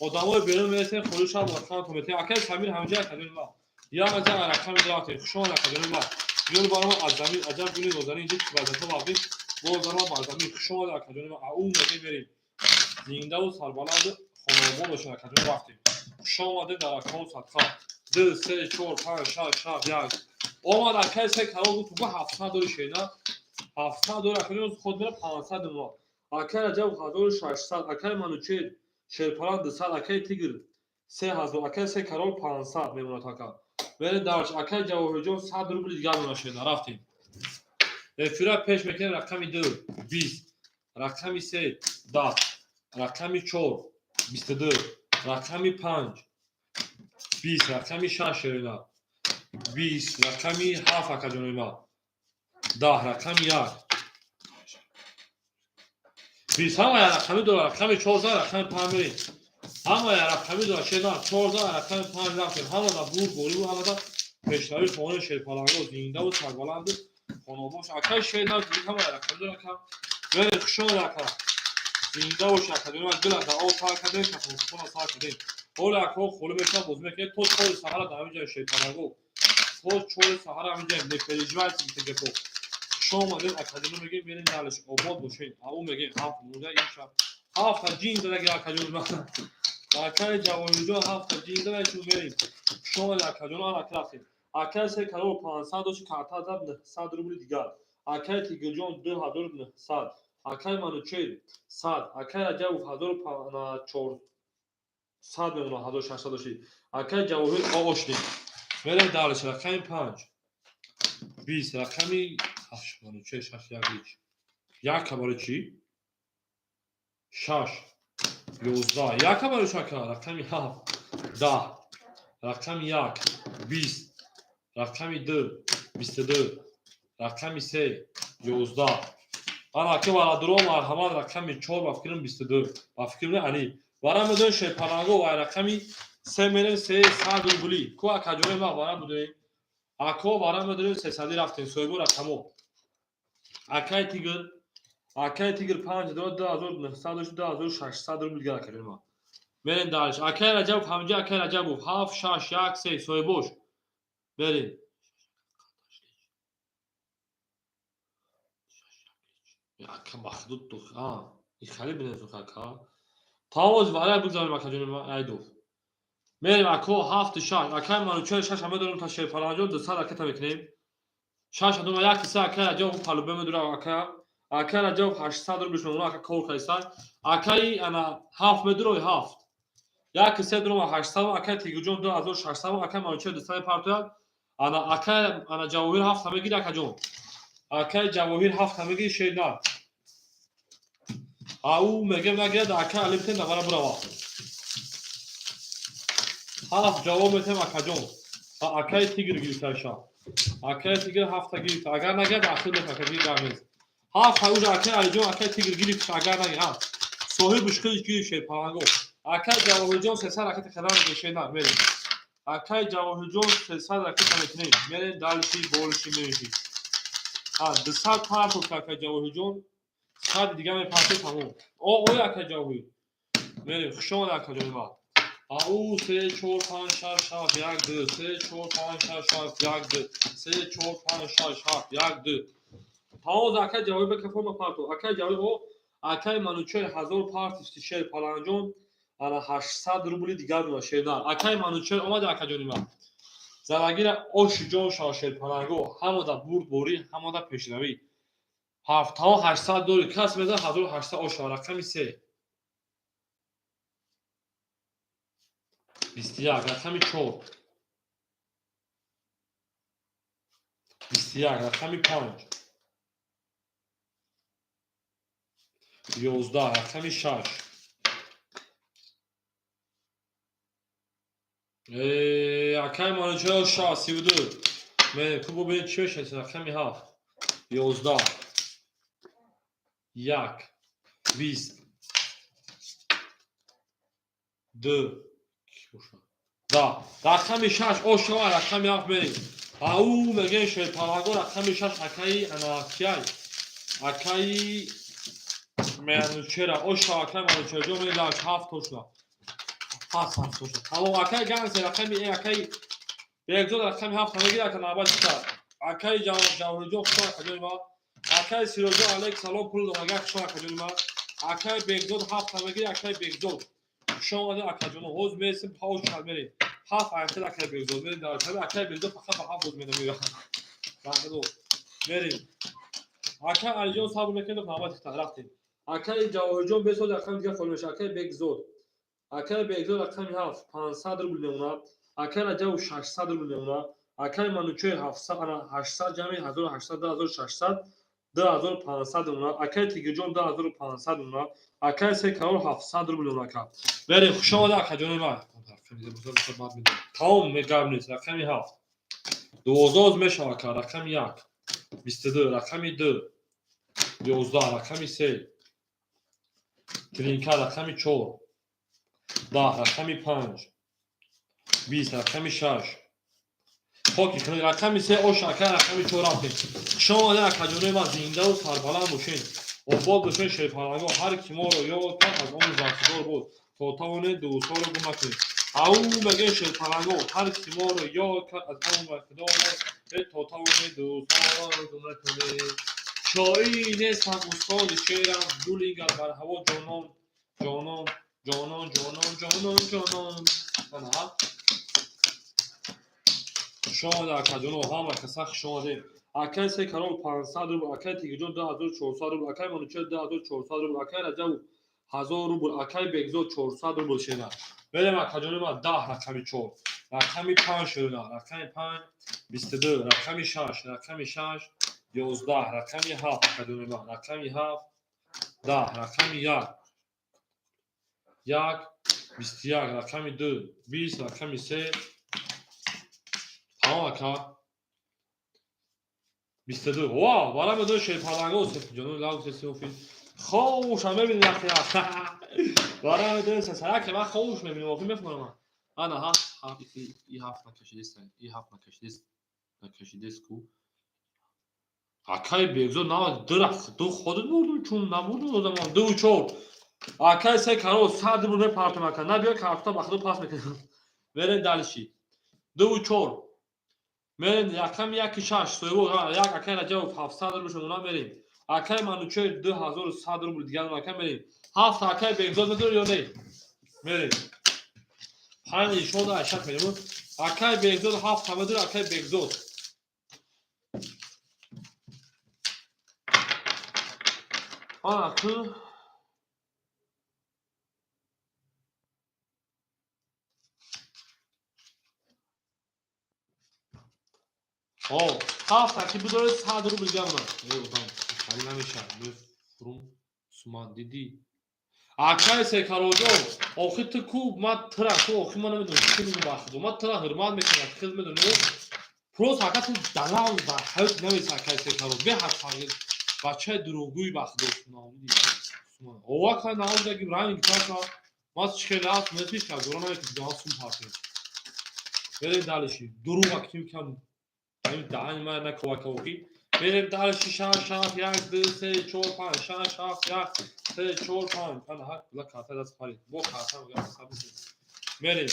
одамои берун мересем, холӣ шава, рақаматон метем. Акаи Самир ҳамҷа, акаҷони ма. Як аҷа рақами 2 рафтем. Хуш омад, акаҷони ма. Ҷони барома аз замин, аҷаб гули нозанин, инҷо ки вазифа вақти боз дарома бар замин. Хуш омад, акаҷони ма. Ау мегем, мерем. Зиндаву сарбаланд, хонобод бошед, акаҷон, рафтем. Хуш омадед дар рақаму садқа. 2, 3, 4, 5, 6, 7, 1. Омад акаи се карол, гуфт, 700 дори шена. 700 дори, акаҷон, худ мера 500 мо. Акаи Раҷаб 1600, акаи Манучер Шерпаран 200, акаи Тигр 3000, акаи се карол 500 мемонад ака. Мерем дарш, акаи Ҷавоҳирҷон 100 рубли дигар мемонад, шена, рафтем. Эфира пеш мекунем, рақами 2, 20, рақами 3, 10, рақами 4, 22, рақами 5, 20, рақами 6, шерина, 20, рақами 7, акаҷони ма, 10, рақами 1, 20. Ҳама рақами дора, рақами 14, рақами 5 мерем. Ҳама рақами дора, шерина, 14, рақами 5 рафтем. Ҳамада бурд бориву ҳамада пешравӣ хонаи шерпаланго, зиндаву сарбаланду хонобош. Акаи шерина ҳама рақами дора, ака. Мерем, хуш омад, ака. Зинда бош, акаҷони ма, дила дар об тар кардем, кафонкафона сар кардем. Ҳоло акаҳо холӣ мешаванд, бозӣ мекунем то 4 саҳара дар ҳамин ҷои шерпаланго. То 4 саҳара ҳамин ҷоем, не переживайте, гуфта гапо. Хуш омадед, акаҷоно, мегем, мерем далеш, обод бошед. Ау мегем, ҳафт монда имшаб. Ҳафта ҷин задаги, акаҷони ма. Акаи Ҷавоҳирҷон ҳафта ҷин зада, чун мерем. Хуш омадед, акаҷоно, анака рафтем. Акаи се карол 500 дошт, карта зад 900 рубли дигар. Акаи Тигирҷон 2900. Акаи Манучер 100, акаи Раҷабов 1400 мемонад, 1600 дошти. Акаи Ҷавоҳир ошдем. Мерем далеш, рақами 5, 20, рақами 8, Манучер 6, 1 ҳеч. Яка барои чӣ? 6, 11, яка барои чӣ, ака? Рақами 7, 10, рақами 1, 20, рақами 2, 22, рақами 3, 11. Ана ки варадуро, марҳамат, рақами 4, ба фикрам 22. Ба фикрам не, ани. Вара медонем, шерпаланго, вай рақами 3 мерем, 300 рубли. Ку акаҷои ма вара будем. Ако вара медонем, 300 рафтем, соҳибо рақамо. Акаи Тигр, акаи Тигр 5 дора, 2900 дошт, 2600 рубли дигар, акаҷои ма. Мерем дальше. Акаи Раҷабов ҳамҷа, акаи Раҷабов 7, 6, 1, 3, соҳибош. Мерем. Ака махдуд ду. А, ихали бинезу ака. Тамоз вара бигзарем, акаҷони ма, айдов. Мерем, ако, 7, 6. Акаи Манучер 6 ҳама дорем та шерпаланҷон 200 ракета мекунем. 6 дума 1 3, акаи Раҷабов палубе медура, ака. Акаи Раҷабов 800 рубли шумо ака кор кайсан. Акаи ана 7 медурой 7. 1 3 дурума 800, акаи Тигирҷон 2600, акаи Манучер 200 партояд. Ана акаи ана Ҷавоҳир 7 мегири, акаҷон. Акаи Ҷавоҳир 7 мегири, шер на. Ау мегем нагирад, акаи Али битем навара бурава. 7 ҷавоб метем, акаҷон. Акаи Тигр гирифташа. Акаи Тигр 7 гирифта. Агар нагирад, ахир мет, ака гир дар нест. 7 уже акаи Алиҷон, акаи Тигр гирифт, агар нагирад. Соҳиб бушкилиш гирифт, шерпаланго. Акаи Ҷавоҳирҷон 300 ракета кардан шер на, мерем. Акаи Ҷавоҳирҷон 300 ракета мекунем. Мерем дальше, больше, меньше. А, 200 партофт акаи Ҷавоҳирҷон. 100 дигар мепартед, тамом. О, ой, акаи Ҷавоҳир. Мерем, хуш омад, акаҷони ма. Ау, 3, 4, 5, 6, 7, 1, 2, 3, 4, 5, 6, 7, 1, 2, 3, 4, 5, 6, 7, 1, 2. Тамом, акаи Ҷавоҳир бекафо ма партов. Акаи Ҷавоҳир, о, акаи Манучер 1000 партифти, шер паланҷон, ана 800 рубли дигар буна, шернар. Акаи Манучер омад, акаҷони ман. Залагира оши ҷон шава, шерпаланго, ҳамада бурдборӣ, ҳамада пешравӣ. 7, тамом, 800 дори, кас мезанад 1800 ош шава, рақами 3. 21, рақами 4. 21, рақами 5. 11, рақами 6. Акаи Манучер 6, 32. Мерем, ку бубинед чӣ мешавад, рақами 7. 11. 1. 20. 2. 10. Рақами 6 ош шава, рақами 7 мерем. Ау мегӯем, шерпаланго, рақами 6, акаи анакияй, акаи Манучера оша. Акаи Манучерҷон, медаш 7 тошла, ҳафт, ҳафт тошла, тамом. Акаи Гансе рақами акаи Бегзод рақами 7 мегир. Ака, навбати та. Акаи Ҷавориҷон, хушо, акаҷони ма. Акаи Сироҷон, алейк салом, пул донага, хушо, акаҷони ма. Акаи Бегзод 7 мегир. Акаи Бегзод, хуш омадед, акаҷоно. Ҳоз мересем, пауз шад, мерем. 7 айхел, акаи Бегзод, мерем дар акаи Бегзод, фақат ба 7 боз менамира. Мерем, акаи Алиҷон, сабр мекунед, навбати та, рафтем. Акаи Ҷавоҳирҷон, бесоз рақами дига холӣ мешавад. Акаи Бегзод, акаи Бегзод рақами 7, 500 рубл мемонад. Акаи Раҷабов 600 рубл мемонад. Акаи Манучои 700, ана 800, ҷамъи 1800, 2600, 2500 мемонад. Акаи Тигирҷон 2500 мемонад. Акаи Се Карол 700 рубл мемонад. Ака, берем. Хуш омада, акаҷони ман. Тамом, гап нест. Рақами 7, 12 мешавад, ака. Рақами 1, 22, рақами 2, 11, рақами 3, тринка, рақами 4, 10, рақами 5, 20, рақами 6, хоки рақами 3, ош. Ака, рақами 4, рафтем. Хуш омада, акаҷонои ман, зиндаву сарбаланд бошед, обод бошед, шерпаланго. Ҳар ки моро ёд кард, аз он зарфдор буд. То тавонед, дӯстҳоро гум накунед. Ау мегӯем, шерпаланго, ҳар ки моро ёд кард, аз он бархидор буд. То тавонед, дӯстҳоро гум накунед. Шоири нестам, устоди шеърам, дулингар бар ҳаво. Ҷонон, ҷонон, ҷонон, ҷонон, ҷонон, ҷонон. Ана, хуш омада, акаҷоно, ҳама каса хуш омадем. Акаи Се Карол 500 рубл, акаи Тигирҷон 2400 рубл, акаи Манучер 2400 рубл, акаи Раҷабов 1000 рубл, акаи Бегзод 400 рубл. Шера берем, акаҷони ман. 10, рақами 4, рақами 5 шуда, рақами 5, 22, рақами 6, рақами 6, 11, рақами 7, акаҷони ман, рақами 7, 10, рақами 1, 1, 21, рақами 2, 20, рақами 3. Тамом, ака, 22. Ва бара медои шерпаланго сефиҷону лав сесиофи ховуша мебинем, яхе бара медои сесаяке ман ховуш мебинем, охи мефаҳмам. Ана ҳафт, и 7 накашидест, и 7 накашидест, накашидест ку. Акаи Бегзод, навад ду рафт, ду ходат бурдум, чун набурдум, одамон. Дуву чор, акаи Се Карол, 100 рубл мепартом. Ака, набиё, картота ба худо пас мекунам. Мерем дальше, дуву чор мерем, рақами яки, шаш, соҳибо як. Акаи Раҷабов 700 рубл шумона, мерем. Акаи Манучои 2100 рубл дигар, ака, мерем. Ҳафт, акаи Бегзод, медори ё не? Мерем, панҷ ишода ашак мерем. Акаи Бегзод ҳафта медори, акаи Бегзод. Ана ту. Ҳафт аки бидоред, 100 рубл гамна. Э, одам хали намешавад, мефурум суман дидӣ. Акаи Секаролҷон, охи ту ку, ман тира ку, охи ман намедонам чӣ мегӯм ба худо, ман тира ҳурмат мекунам, хел медонӣ. Просто ака, ту далав дар ҳаёт намеси. Акаи Секарол беҳад фағир, бачаи дурӯғгӯи, ба худо. Ова ка наодаги ранг таша мас чӣ хеле аст, мефиша зора намекунӣ, сум партем. Мерем дальше, дурӯға ким кам даҳани ман накова охи. Мерем дальше, шаш, ҳафт, як, ду, се, чор, панҷ, шаш, ҳафт, як, се, чор, панҷ. Ана ҳа, била, карта даст парид, бо карта. Мерем,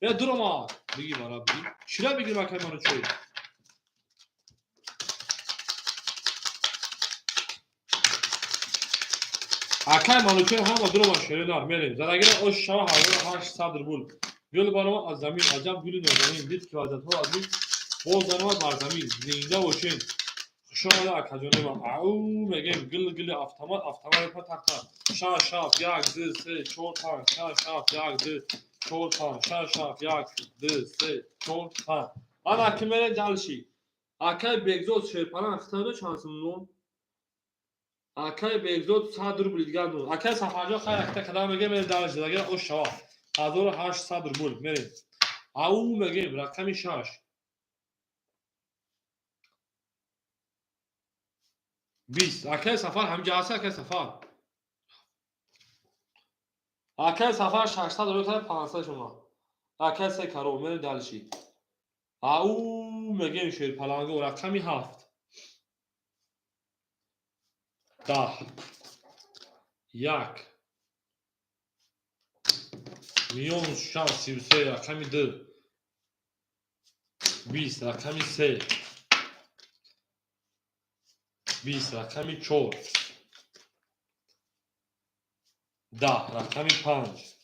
е, дуромад, биги, бара, биги, чира бигирем, акай ману чой. Акай Манучои ҳама дуромад, шеринар. Мерем, задагира ош шава, 1800 рубл. Гул баромад аз замин, аҷаб гули нозанин, дид ки вазиятҳо аз мин боз даромад бар замин. Зинда бошед, хушомада, акаҷони ман. Ау мегем, гил гили автомат, автомат па тахта. Шаш, ҳафт, як, ду, се, чор, панҷ, шаш, ҳафт, як, ду, чор, панҷ, шаш, ҳафт, як, ду, се, чор, панҷ. Ана ки мерем дальше. Акаи Бегзод шерпалан хитада чанд сумон? Акаи Бегзод 100 рубл дигар дон. Акаи Сафарҷон, хайр, акта кадам мегем, мерем дальше. Агар ош шава, 1800 рубл. Мерем, ау мегем, рақами 6, 20. Акаи Сафар ҳамҷа ҳаст? Акаи Сафар, акаи Сафар 600 рубл, 500 шума. Акаи Се Карол, мерем дальше. Ау мегем шерпаланго, рақами 7. 10. 1. Миён шан 33, рақами 2. 20, рақами 3. 20, рақами 4. 10, рақами 5.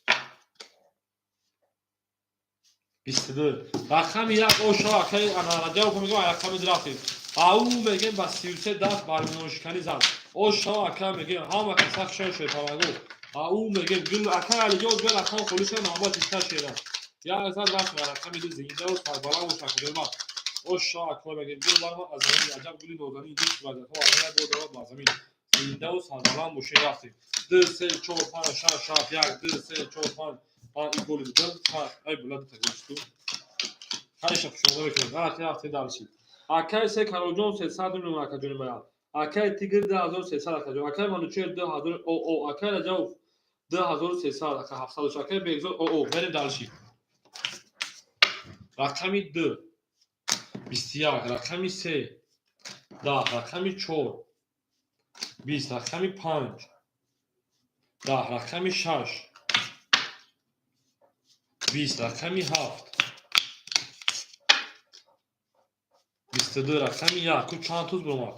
22. Рақами 1 ошо акаи Раҷабов мегӯям, рақами 2 рафтем. Ау мегем ба 33 даст бар миёншиканӣ зад. Ошо ака мегем ҳама каса хушон шерпаланго. Ау мегем гул акаи Алиҷон бе рақам холӣ шуд, навбат иста шера. Як зад рафт ба рақами 2, зиндаву сарбаланд бош акаҷон. Ошо ака мегем гул барма аз замин, аҷаб гули нозанин дӯст вазифа аз як бор дорад ба замин. Зиндаву сарбаланд бошед, рафтем. 2 3 4 5 6 7 1 2 3 4 5 ин голи дидам. Ай була дута гол шуд. Хайша хушонда мекунем. Рафтем, рафтем дальше. Акаи се Кароҷон 300 миллион акаҷони мая. Акаи Тигр 2300 акаҷон. Акаи Манучер 2000 оо. Акаи Раҷабов 2300 ака 700. Акаи Бегзод оо. Мерем дальше. Рақами 2 21, рақами 3 10, рақами 4 20, рақами 5 10, рақами 6 20, рақами 7 22, рақами 1. Ку чанд туз биромад?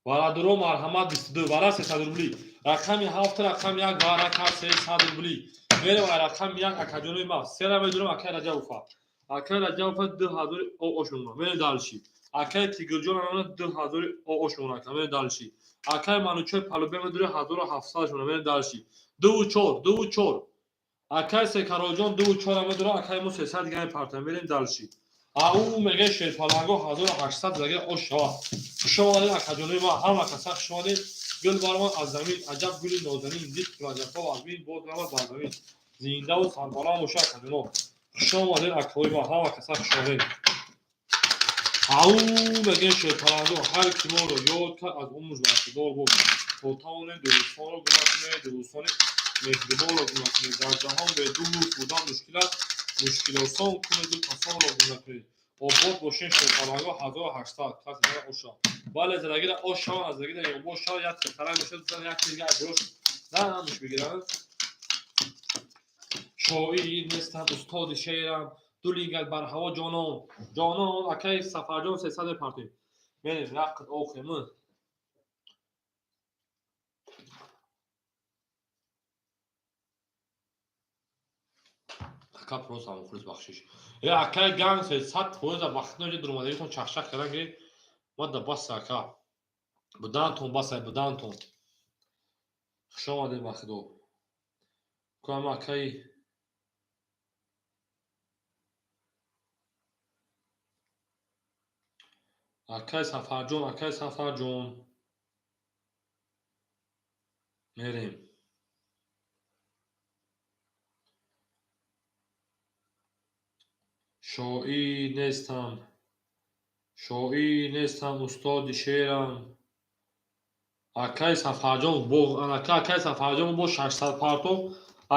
Бародаро, марҳамат, 22 вара 300 рубли. Рақами 7, рақами 1 варака 300 рубли. Мерем рақами 1 акаҷонои ма. Сера медурам акаи Раҷабова. Акаи Раҷабова 2000 оошона. Мерем дальше. Акаи Тигрҷон ана 2000 оошона. Мерем дальше. Акаи Манучер Палубе медуре 1700 шона. Мерем дальше. 2 4 2 4. Акаи Секароҷон 2 4 медура, акаи мо 300 дига мепартам. Мерем дальше. Ау меге шерпаланго 1800 заге ош шава. Хуш омадед акаҷонои ма, ҳама каса хуш омадед. Гул барман аз замин, аҷаб гули нозанин, дид раҷабҳо аз бин боз равад бар замин. Зиндаву сарбаланд боша акаҷоно. Хуш омадед акаҳои ма, ҳама каса хуш омадед. Ау меге шерпаланго, ҳар ки моро ёд кард аз умрш бархӯрдор буд. То тавонем дӯстонро гум накунем, дӯстони меҳрибонро гум накунем. Дар ҷаҳон бе дӯст будан мушкил аст, мушкилосон кунеду касонро гум накунед. Обод бошен шерпаланго 1800 каси дара оша. Бале, задагида ош шава, аз задагида ёбош шава, як сетарак бошад, зан як дига бош. На, на муш бигирам. Шоир нестам, устоди шеърам, ду лингат бар ҳаво ҷонон. Ҷонон, акаи Сафарҷон 300 мепартем. Мерем, рақт охемы. Ака просто мухлис бахшиш. Э акаи ганг 300 фоиза вақтно ҷа дуромадагитон чахчах кардан ки ма да бас ака. Будантон басай, будантон. Хуш омадед ба худо. Куам акаи акаи Сафарҷон, акаи Сафарҷон. Мерем. Шоир нестам, шоир нестам, устоди шеърам. Акаи Сафарҷон бо акаи Сафарҷон бо 600 партов,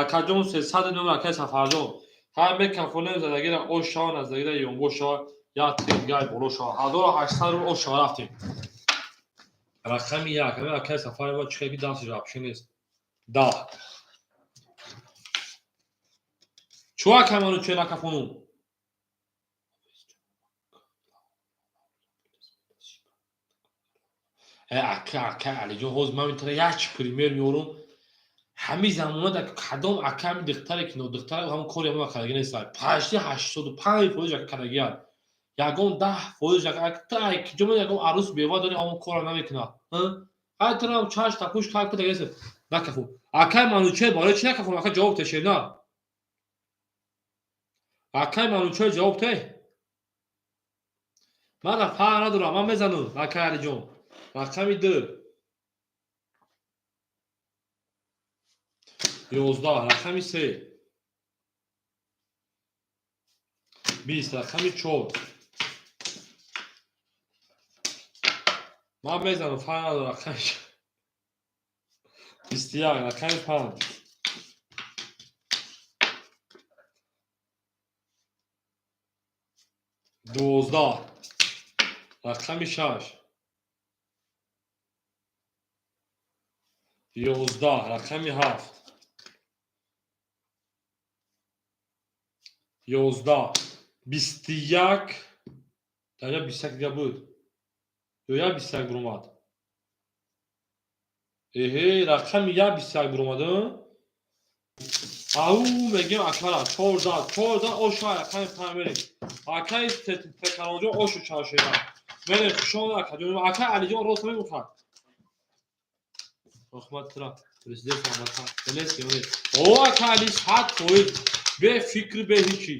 акаҷон 300 номер акаи Сафарҷон. Ҳар мекафонем задагира ош шава, наздагира ёнбош шава, як тир дигар боло шава. 1800 рубл ош шава, рафтем. Рақами 1, ҳамин акаи Сафар ма чӣ ки дасташ вообще нест. 10. Чӯ акаи ману чӣ накафонум? Ака, ака Алиҷон, ҳозир ман метавонам як чи пример меорам. Ҳамин замона дар кадом ака ҳамин духтаре ки нодухтара ҳамон кори ҳамон кардагӣ нест. Почти 85% ака кардагианд. Ягон 10% ака ай киҷо ягон арӯс бева дори ҳамон корро намекунад. Ай туам чаш тапуш кар кардагӣ нест. Накафу. Акаи Манучер барои чӣ накафу? Ака ҷавоб те шерна. Акаи Манучер ҷавоб те. Ман фарқ надорам, ман мезанам акаи Алиҷон. Рақами 2. 11, рақами 3. 20, рақами 4. Ман мезанам, фарқ надорам, рақами 21, рақами 5. 12. Рақами шаш. 11. Рақами ҳафт. 11. 21. Дар 21 дига буд. Ё як 21 буромад. Эҳе, рақами як 21 буромад. Ау, мегем акара, чор зад, чор зад, оша рақами панҷ мерем. Акаи Текаронҷон ошу чаршеда. Мерем, хушомад акаҷон. Акаи Алиҷон рост мегуфт. Рахмат тура, президент Мамата. Елес, елес. О, ака Али 100%. Бе фикр, бе ҳичи.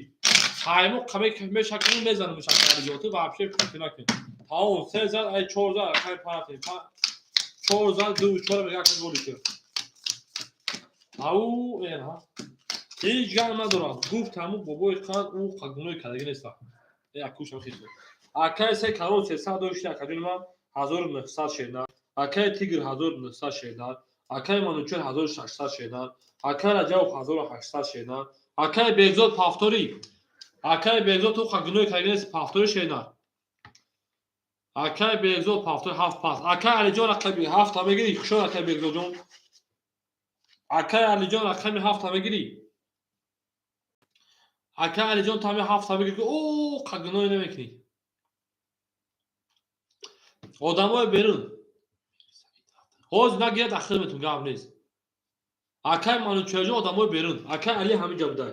Хаймо қаме мешакунем, мезанем ака Алиҷон. Ту вообще фикр накун. Тамом, се зад, ай чор зад, рақами панҷ. Чор зад, ду, чор мега ака голи ки. Ау, ха. Ҳеҷ гап надорам. Гуфт ҳамун бобои қанд, ӯ қагунои кардагӣ неста. Э, акушам хис. Акаи се карол 300 дошти, акаҷони ман 1900 шедар. Акаи Тигр 1900 шедар. Акаи Манучер 1600 шедар. Акаи Раҷабов 1800 шедар. Акаи Бегзод пафтори. Акаи Бегзод ту қагунои кардагӣ нест, пафтори шедар. Акаи Бегзод пафтори ҳафт пас. Акаи Алиҷон рақами ҳафта мегирӣ? Хушон акаи Бегзодҷон. Акаи Алиҷон рақами ҳафта мегирӣ? Акаи Алиҷон тами ҳафта мегирӣ ки о қагуное намекунӣ. Одамои берун. Ҳозир нагирад ахир метун гап нест. Акаи Манучерҷон одамои берун. Акаи Али ҳаминҷа будай.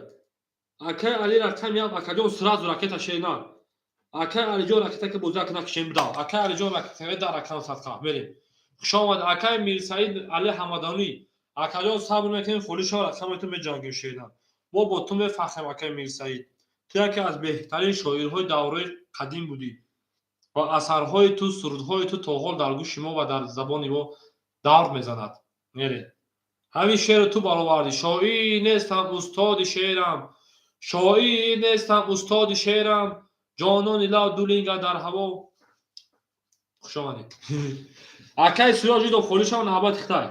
Акаи Али рақами ҳафт, акаҷон сразу ракета шена. Акаи Алиҷон ракета ки бозӣ накишем бидав. Акаи Алиҷон ракета дар рақам садқа. Мерем. Хуш омад акаи Мирсаид Али Ҳамадонӣ. Акаҷон сабр мекунем, холи шава рақаметон меҷангем шена. Мо бо ту мефахрем акаи Мирсаид. Ту яке аз беҳтарин шоирҳои давраи қадим будӣ ва асарҳои ту, сурудҳои ту то ҳол дар гӯши мо ва дар забони мо давр мезанад. Мерем. Ҳамин шеъро ту баровардӣ. Шоир нестам, устоди шеърам. Шоир нестам, устоди шеърам. Ҷонони лав ду линга дар ҳаво. Хуш омадед. Акаи Сироҷидов холишам навбати Хитай.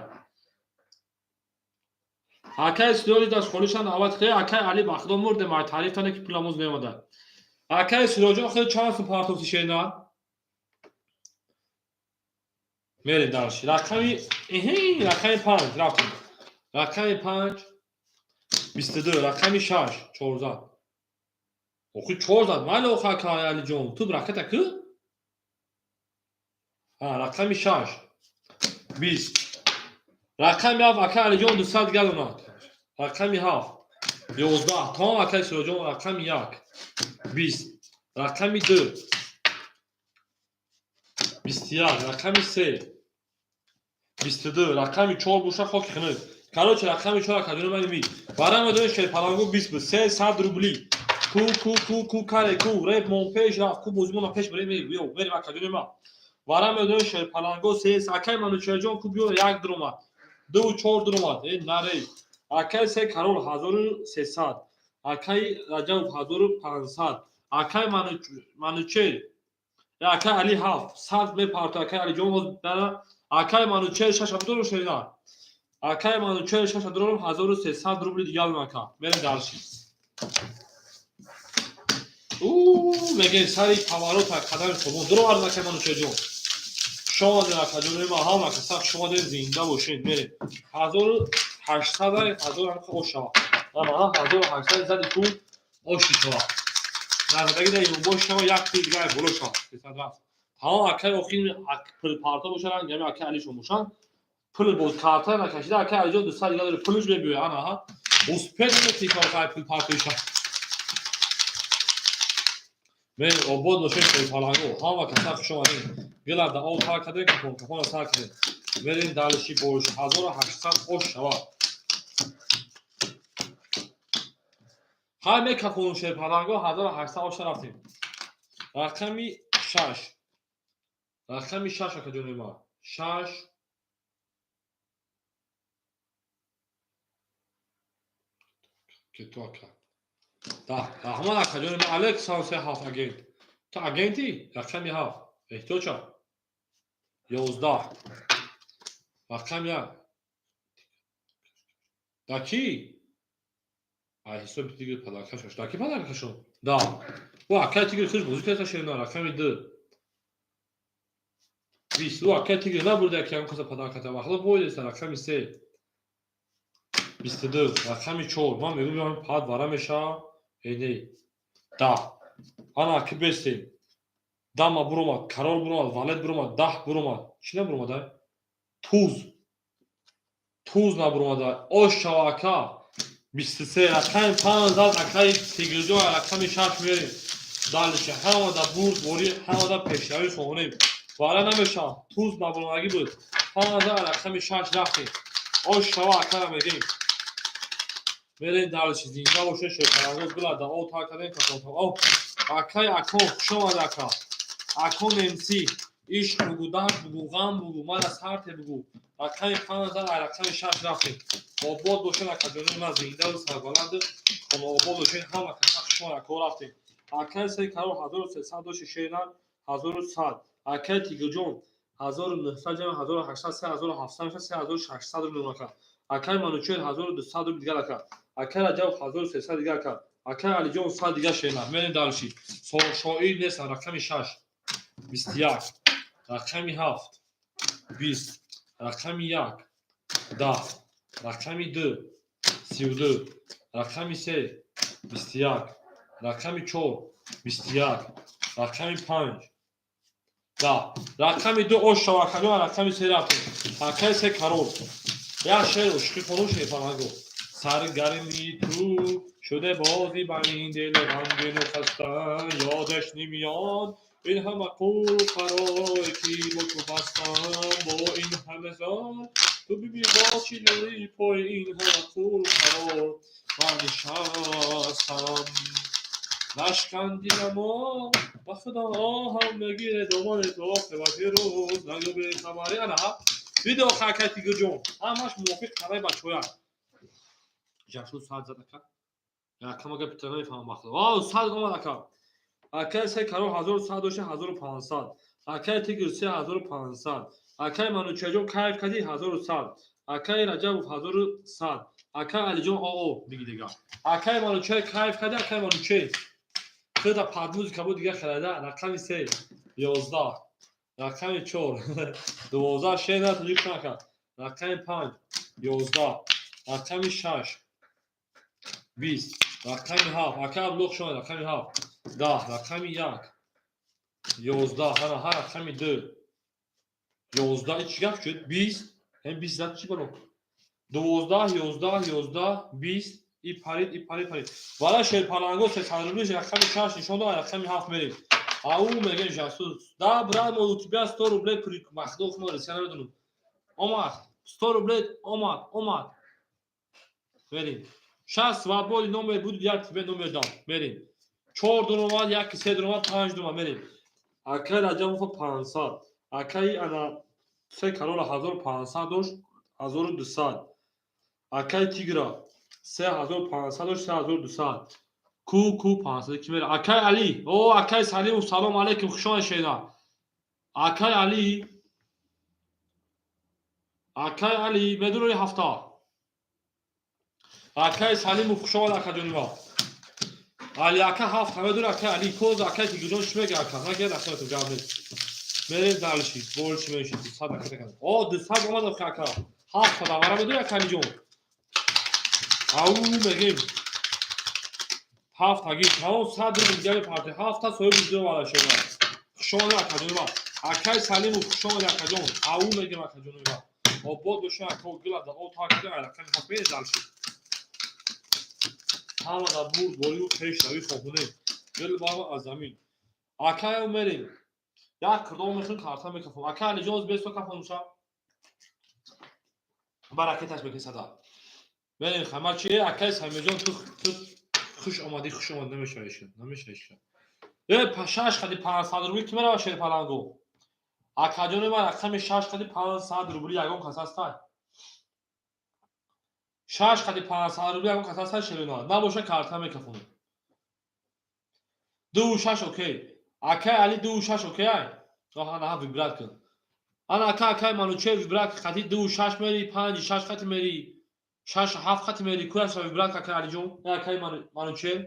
Акаи Сироҷидов холишам навбати Хитай. Акаи Али ба худо мурдем, ай таърифтане ки пуламоз меомада. Акаи Сироҷон хеле чанд сум партофти шена? Мерем дарши. Рақами эҳи, рақами панҷ рафтем. Рақами панҷ 22, рақами шаш чорзад. Охи чорзад, майли охи акаи Алиҷон, ту ракета ку? Ҳа, рақами шаш 20. Рақами ҳафт акаи Алиҷон 200 галонад. Рақами ҳафт 11. Тамом акаи Сироҷон рақами як 20. Рақами ду 21. Рақами се 22. Рақами чор боша хоки хунук. Короче, рақами чор акаҷони мани ми. Барам медонед шерпалангу 20 буд. 300 рубли. Ку ку ку ку каре ку реп мон пеш рафт ку бозимона пеш барем биё мерем акаҷони ма. Варам медонед шерпалангу се акаи Манучерҷон ку биё як дуромад. Ду чор дуромад. Э наре. Акаи се карол 1300. Акаи Раҷабов 1500. Акаи Манучер акаи Али ҳафт сад мепарто акаи Алиҷон ҳоз дара акаи Манучер шаш абдуру шерина. Акаи Манучер шаш абдуру 1300 рубли дигар мака. Мерем дарши. У мегем сари поворота қадами хубон. Дуро арз акаи Манучерҷон. Хуш омадед акаҷон ма ҳама каса хуш омадед зинда бошед. Мерем. 1800 ҳазор ҳам ош шава. Ама 1800 зади ку оши шава. Назадаги дар имон шава як тир дигар боло шава. 300 рафт. Тамом акаи охир пул парто бошад, ранги ҳами акаи Алишон бошанд. Пул боз карта накашида акаи Алиҷон 200 дигар дорад. Пулш мебиёяд ана ҳа. Успед намети кор кай пул партоиша. Мен обод бошед шерпалангу. Ҳама каса хуш омадед. Гила да об тар кардем, капон капона сар кардем. Мерем далиши бош 1800 ош шава. Ҳай мекафонум шерпалангу 1800 ош рафтем. Рақами шаш. Рақами шаш акаҷони ма. Шаш ки ту ака. Да, раҳмат акаҷони ма. Алекс се ҳафт агент. Ту агенти? Рақами ҳафт. Эҳтиёҷ шав. 11. Рақами як. Да ки? Ай ҳисоби тигр падаркашош. Да ки падаркашон? Да. О, акаи тигр худш бозӣ карда шерина. Рақами ду. 20. Ӯ акай тигр набурда, ки ягон каса падар ката. Вахло бойдеста. Рақами 3. 22. Рақами 4. Ман мегӯям, пад вара мешава. Э, не. 10. Ана ки бестем. Дама буромад, король буромад, валет буромад, 10 буромад. Чӣ набуромада? Туз. Туз набуромада. Ош шава, ака. 23. Рақами 5 зад акаи тигрҷон, рақами 6 мерем. Дальше ҳамада бурд борӣ, ҳамада пешравӣ хонем. Вара намешавад. Туз набуромадагӣ буд. Ҳамада рақами 6 рафтем. Ош шава, акара мегем. Мерем дальше. Зинда боше, шерпаланго гула да о тар кардем кафон. О, акай акон, хуш омад, ака. Акон МС. Ишқ бугу, дард бугу, ғам бугу, мара сарте бугу. Рақами 5 зад, рақами 6 рафтем. Обод бошед, акаҷонои ман, зиндаву сарбаланду хонаобод бошед, ҳама каса хуш омад, ако рафтем. Акай се каро 1300 дошти шерна 1100. Акай Тигрҷон 1900 ҷамъ 1800 3700 меша 3600 рубл ака. Акай Манучер 1200 рубл дигар ака. Акай Раҷабов 1300 дигар ака. Акай Алиҷон 100 дигар шерна. Мерем дальше. Шоир нестам. Рақами 6. 21. Рақами 7. 20. Рақами 1. 10. Рақами 2. 32. Рақами 3. 21. Рақами 4. 21. Рақами 5. 10. Рақами 2 ош шава, акаҷон, рақами 3 рафтем. Акай се король. Як шеър ошиқӣ хонум шерпаланго. Саргарми ту шуде бозӣ бар ин дили ғамгину хаста, ёдаш намеёд ин ҳама қул қароре ки бо ту бастам, бо ин ҳама зор ту бибин боз чӣ дорӣ, пои ин ҳама қул қарор ман нишастам. Нашкан диламо, ба худо оҳам мегире домани ту оқибати рӯз, нагӯ бехабарӣ. Ана видео хакай тигрҷон, ҳамаш мувофиқ қараи бачаҳояк. Ҷашну саат зад, ака. Якама гапи та намефаҳмам бахто. О, сад омад, ака. Акай се каро 1100 дошта 1500. Акай тигр 3500. Акай Манучаҷон кайф кардӣ 1100. Акай Раҷабов 1100. Акай Алиҷон оо диги дига. Акай Манучай кайф кардӣ, акай Манучай. Худа под музыка буд дига харида. Рақами 3 11. Рақами 4 12 шена тоҷик ака. Рақами 5 11. Рақами 6 20. Рақами 7 ака Абдулло хуш омад. Рақами 7 10. Рақами 1 11. Ҳана ҳа рақами 2 11. Чӣ гап шуд? 20 ҳам 20 зад, чӣ бало? 12 11 11 20 и парид, и парид, парид. Вала шерпаланго 300 рубли рақами 6 нишон дод, рақами 7 мерем. Ау мегем жасус. Да, брат мой, у тебя 100 рублей при махдох мо ресия намедонам. Омад. 100 рублей омад, омад. Мерем. Сейчас свободный номер будет, я тебе номер дам. Мерем. Чор дон омад, яки се дон омад, панҷ дон омад, мерем. Акай Раҷабов 500. Акай ана се карола 1500 дошт, 1200. Акай Тигра 3500 дошт, 3200. Ку ку 500 ки мере? Акай Али, о акай Салимов, салом алейкум, хуш омадед шена. Акай Али, акай Али, медурои ҳафта. Акай Салимов, хуш омад, акаҷони ма. Али ака ҳафта медури, акай Али, коз акай Тигрҷон чӣ мега, ака? Нагер акай гап нест. Мерем дальше, больше меши 200 ака такан. О, 200 омад ака. Ҳафта давара медури, ака Алиҷон. Ау мегем. Ҳафтаги тамом 100 рубл дига мепарте. Ҳафта соҳиби ду вала шуда. Хуш омадед, акаҷони ма. Акай Салимов, хуш омадед, акаҷон. Ау мегем, акаҷони ма. Обод бошед, ака, гила да о та кардем, рақами ҳафт мерем дальше. Ҳама дар бурд борию пешравӣ хоҳонем. Гил баба аз замин. Акай мерем. Як кирдом мехӯрем, карта мекафам. Акай Алиҷон бесто кафонуша. Баракеташ бекесада. Мерем хама чи акай Самирҷон, ту хуш омадӣ, хуш омад намешавӣ, намешавӣ. Э, шаш қади 500 рубли ки мерава шерпаланго? Акаҷони ман, рақами шаш қади 500 рубли ягон кас ҳастай? Шаш қади 500 рубли ягон кас ҳастай шерина? Набоша, карта мекафонем. Дуву шаш окей. Акай Али дуву шаш окей ай? Оҳа, наҳа выбрать кун. Ана ака, акай Манучер выбрать қати дуву шаш мери, панҷи шаш қати мери, шаш ҳафт қати мери, куяша выбрать, акай Алиҷон, акай Манучер.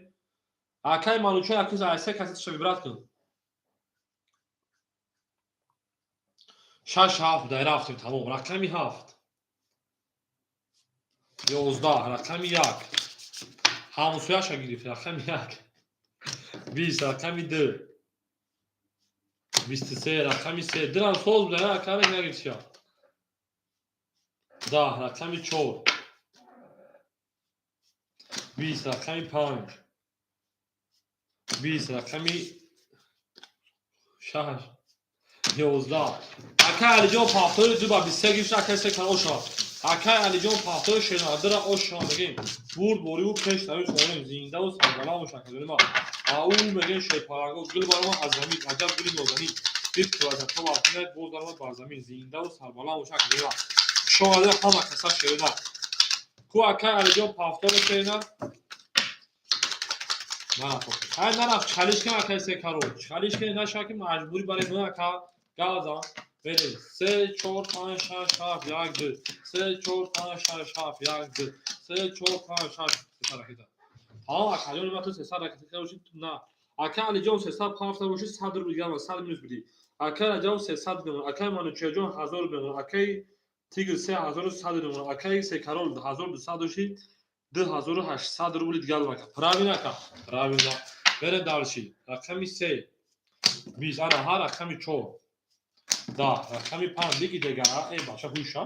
Акай Манучер акиз айсе касеташа выбрать кун. Шаш ҳафт дай рафтем, тамом. Рақами ҳафт. 11, рақами як. Ҳамсояша гирифт, рақами як. 20, рақами ду. 23, рақами се. Дирам соз буда, рақами нагирифтия. 10, рақами чор. 20, рақами панҷ. 20, рақами шаш. 11. Акай Алиҷон пафтори ду ба 23 гирифт, акай се кара оша. Акай Алиҷон пафтори шернадира оша мегем. Бурд бориву пеш нави хонем, зиндаву сарбаланд бош, акаҷони ма. Ау мегем шерпаланго, гул барома аз замин, аҷаб гули нозанин. Дид ки вазато вазинай, боз даромад бар замин, зиндаву сарбаланд бош, акаҷони ма. Хуш омадед ҳама каса шерина. Ку акай Алиҷон пафтори шерина? Нарафт. Ай нарафт, чалиш кун акай се каро. Чалиш кун наша ки маҷбурӣ барои мо ака газа. Берем. Се, чор, панҷ, шаш, ҳафт, як, ду. Се, чор, панҷ, шаш, ҳафт, як, ду. Се, чор, панҷ, шаш, сесад ракета. Тамом акаҷон, ма ту 300 ракета бошӣ, на. Ака Алиҷон 300 пафта бошӣ, 100 рубл дигар 100 минус бидӣ. Акай Раҷаб 300 бимон, акай Манучерҷон 1000 бимон, акай Тигр 3100 бимон, акай Секарол 1200 дошӣ, 2800 рубли дигар ака. Правильно ака? Правильно. Берем дальше. Рақами се. 20, ана ҳа рақами чор. 10, рақами панҷ диги дега, э бача ҳуша.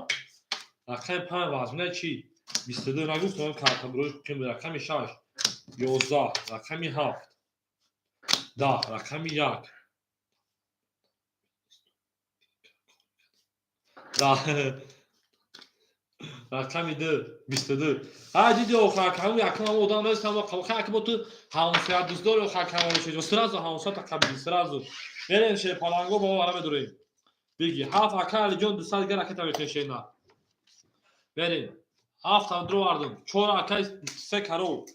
Рақами панҷ вазмина чи? 22 нагуфтам карта брош ким рақами шаш. 11, рақами ҳафт. 10, рақами як. 10, рақами ду, 22. Ҳа диди охар кам якам одам нест, ама қабха ак бо ту ҳамсоя дӯстдор охар кам шуд. Сразу ҳамсоя тақабили сразу. Берем шерпаланго бо вара медурем. Биги ҳафт ака Алиҷон 200 дигар ракета мекашена. Берем. Ҳафт дро вардум. Чор акай се карол.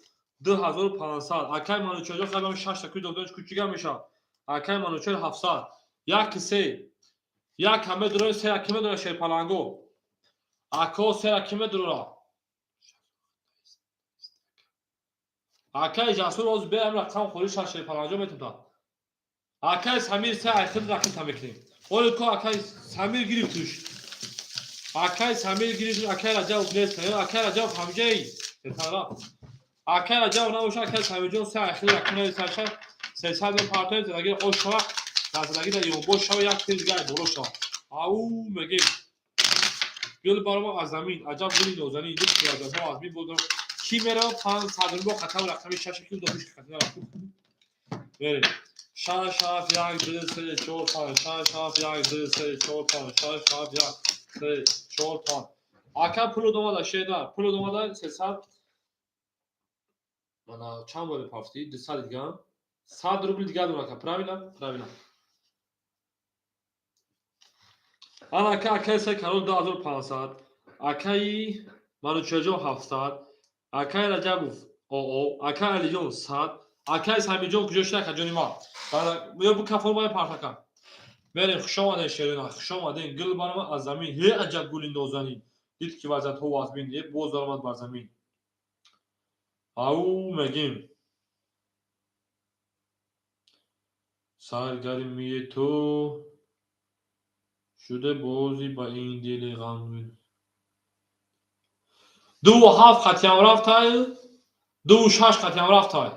2500. Акай Манучарҷон хабам шаш та куй додаш кучига мешавад. Акай Манучар 700. Як се. Як ҳаме дура, се аки медура шерпаланго. Ако се аки медура. Акай Ҷасур оз берам рақам хӯри шаш шерпаланго метуда. Акай Самир се айхид ракета мекунем. Оли ко акай Самир гирифтуш. Акай Самир гирифтуш, акай Раҷаб нест. Акай Раҷаб ҳамҷаи. Бетара. Акай Раҷаб набоша, акай Самирҷон се айхид ракета саша. 300 мепартоем, задаги ош шава, задаги да ёнбош шава, як тез дигар боло шава. Ау мегем. Гул барома аз замин, аҷаб гули нозанин, дид ки аз аз мин бодам. Ки мерава 500 рубл хатам рақами шаш ки дохиш хатам рафт. Берем. Шаш, ҳафт, як, ду, се, чор, панҷ, шаш, ҳафт, як, ду, се, чор, панҷ, шаш, ҳафт, як, се, чор, панҷ. Ака пуло домада шеда, пуло домада 300. Мана чанд бор пафти? 200 дигар. 100 рубл дигар дорам ака, правильно? Правильно. Ана ака акай се карол 2500, акаи Манучерҷон 700, акаи Раҷабов оо, акаи Алиҷон 100, акаи Самирҷон куҷо шуда акаҷони ма? Ё бу кафор бай партака. Берем, хуш омаден шерина, хуш омаден. Гул барома аз замин, ҳе аҷаб гули нозанин. Дид ки вазиятҳо вазмин, е боз даромад бар замин. Ау мегим. Саргармии ту шуда бозӣ ба ин дили ғамгин. Дуву ҳафт қатиам рафтай, дуву шаш қатиам рафтай.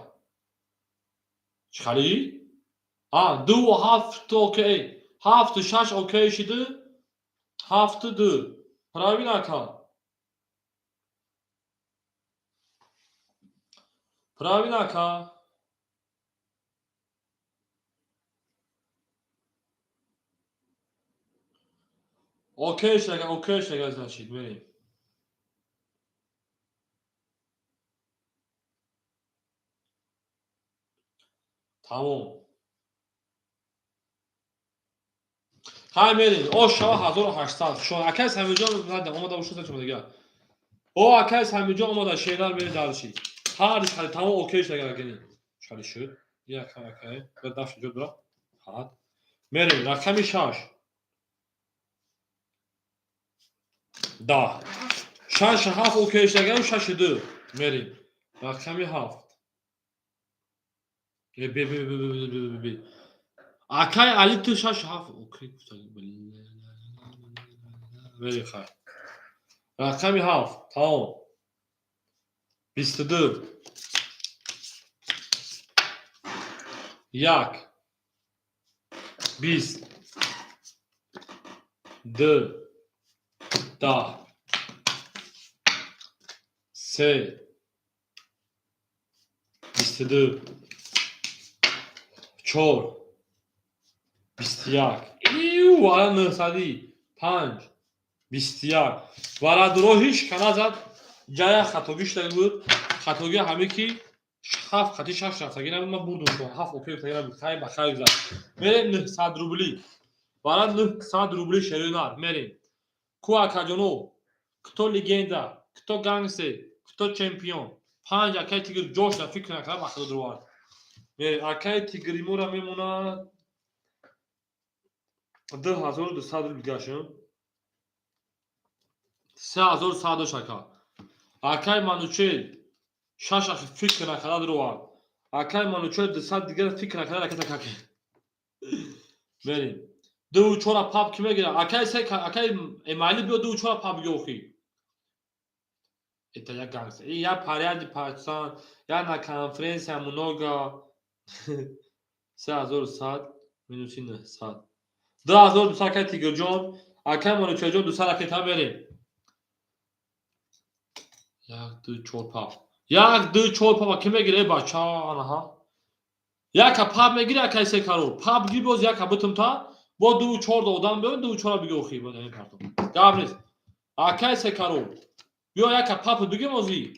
Чӣ хали? А, дуву ҳафт окей. Ҳафту шаш окей шиду, ҳафту ду. Правильно ака? Правильно ака? Окей шага, окей шага, значит, мерем. Тамом. Хай мерем. О шава 1800. Шо акай Самирҷон надам омада бошад чума дигар. О акай Самирҷон омада шерар мерем дарши. Ҳар хали тамом окей шага гини. Чали шуд. Як акай. Бер дафш ҷо дура. Ҳад. Мерем рақами шаш. 10. Шаш ҳафт окей шага шаш ду. Мерем. Рақами ҳафт. Бе бе бе бе бе бе бе. Акай Али ту шаш ҳафт окей гуфта. Мерем, хай. Рақами ҳафт, тамом. 22. 1. 20. 2. 10. 3. 22. 4. 21. Ию, вара нӯҳсадӣ. 5. 21. Варадуро ҳеҷ ка назад. Ҷая хатогӣ шуда буд. Хатогӣ ҳаме ки ҳафт хати шаш рафтагӣ набуд, ман бурдум шумо. Ҳафт окей гуфтагӣ набуд. Хай ба хай гузашт. Мерем 900 рубли. Вара 900 рубли шерӯнар. Мерем. Ку акаҷоно? Кто легенда? Кто гангстер? Кто чемпион? Панҷ акай тигр ҷош да фикр накарда ба худо дурвард. Мерем. Акай тигри мора мемонад 2200 рубл гашем. 3100 дош ака. Акай Манучел шаш ахи фикр накарда дурвард. Акай Манучел 200 дигар фикр накарда ракета каки. Мерем. Дуву чора пап ки мегирад? Акай се акай Эмали биё дуву чора пап биги охи. Это я гангстер. И я порядок пацан. Я на конференция много. 3100 минуси 900. 2200 акай Тигрҷон. Акай Манучелҷон 200 ракета мерем. Як, ду, чор пап. Як, ду, чор пап. Ки мегирад, э бача, анаҳа. Яка пап мегири, акай се карор. Пап гир боз яка бутум та. Бо дуву чор да одам биён, дуву чора биги охи. Гап нест. Акай се карор. Биё яка пап бигем озӣ.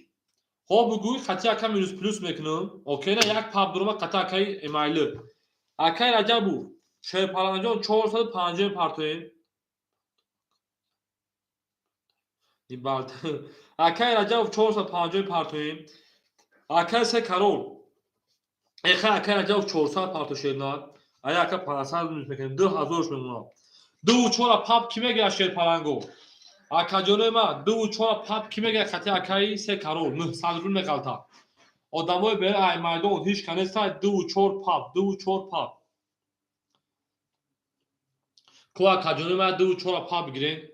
Хоб бугӯй, хати ака минус плюс мекунам. Окей на як пап дурума қата акай Эмайлы. Акай Раҷабу, Шерпаланҷон 450 партоем. Акай Раҷабов 450 партоем. Акай се карол. Эхай акай Раҷабов 400 парто шернар. Ая ака 500 минус мекунем. 2000 мемонад. Дуву чора пап ки мегирад шерпаланго? Акаҷонои ман, дуву чора пап ки мегирад хати акаи се карол? 900 рубл меғалта. Одамои бери ай майдон ҳеҷ ка неста. Дуву чор пап, дуву чор пап. Ку акаҷонои ман дуву чора пап бигирен.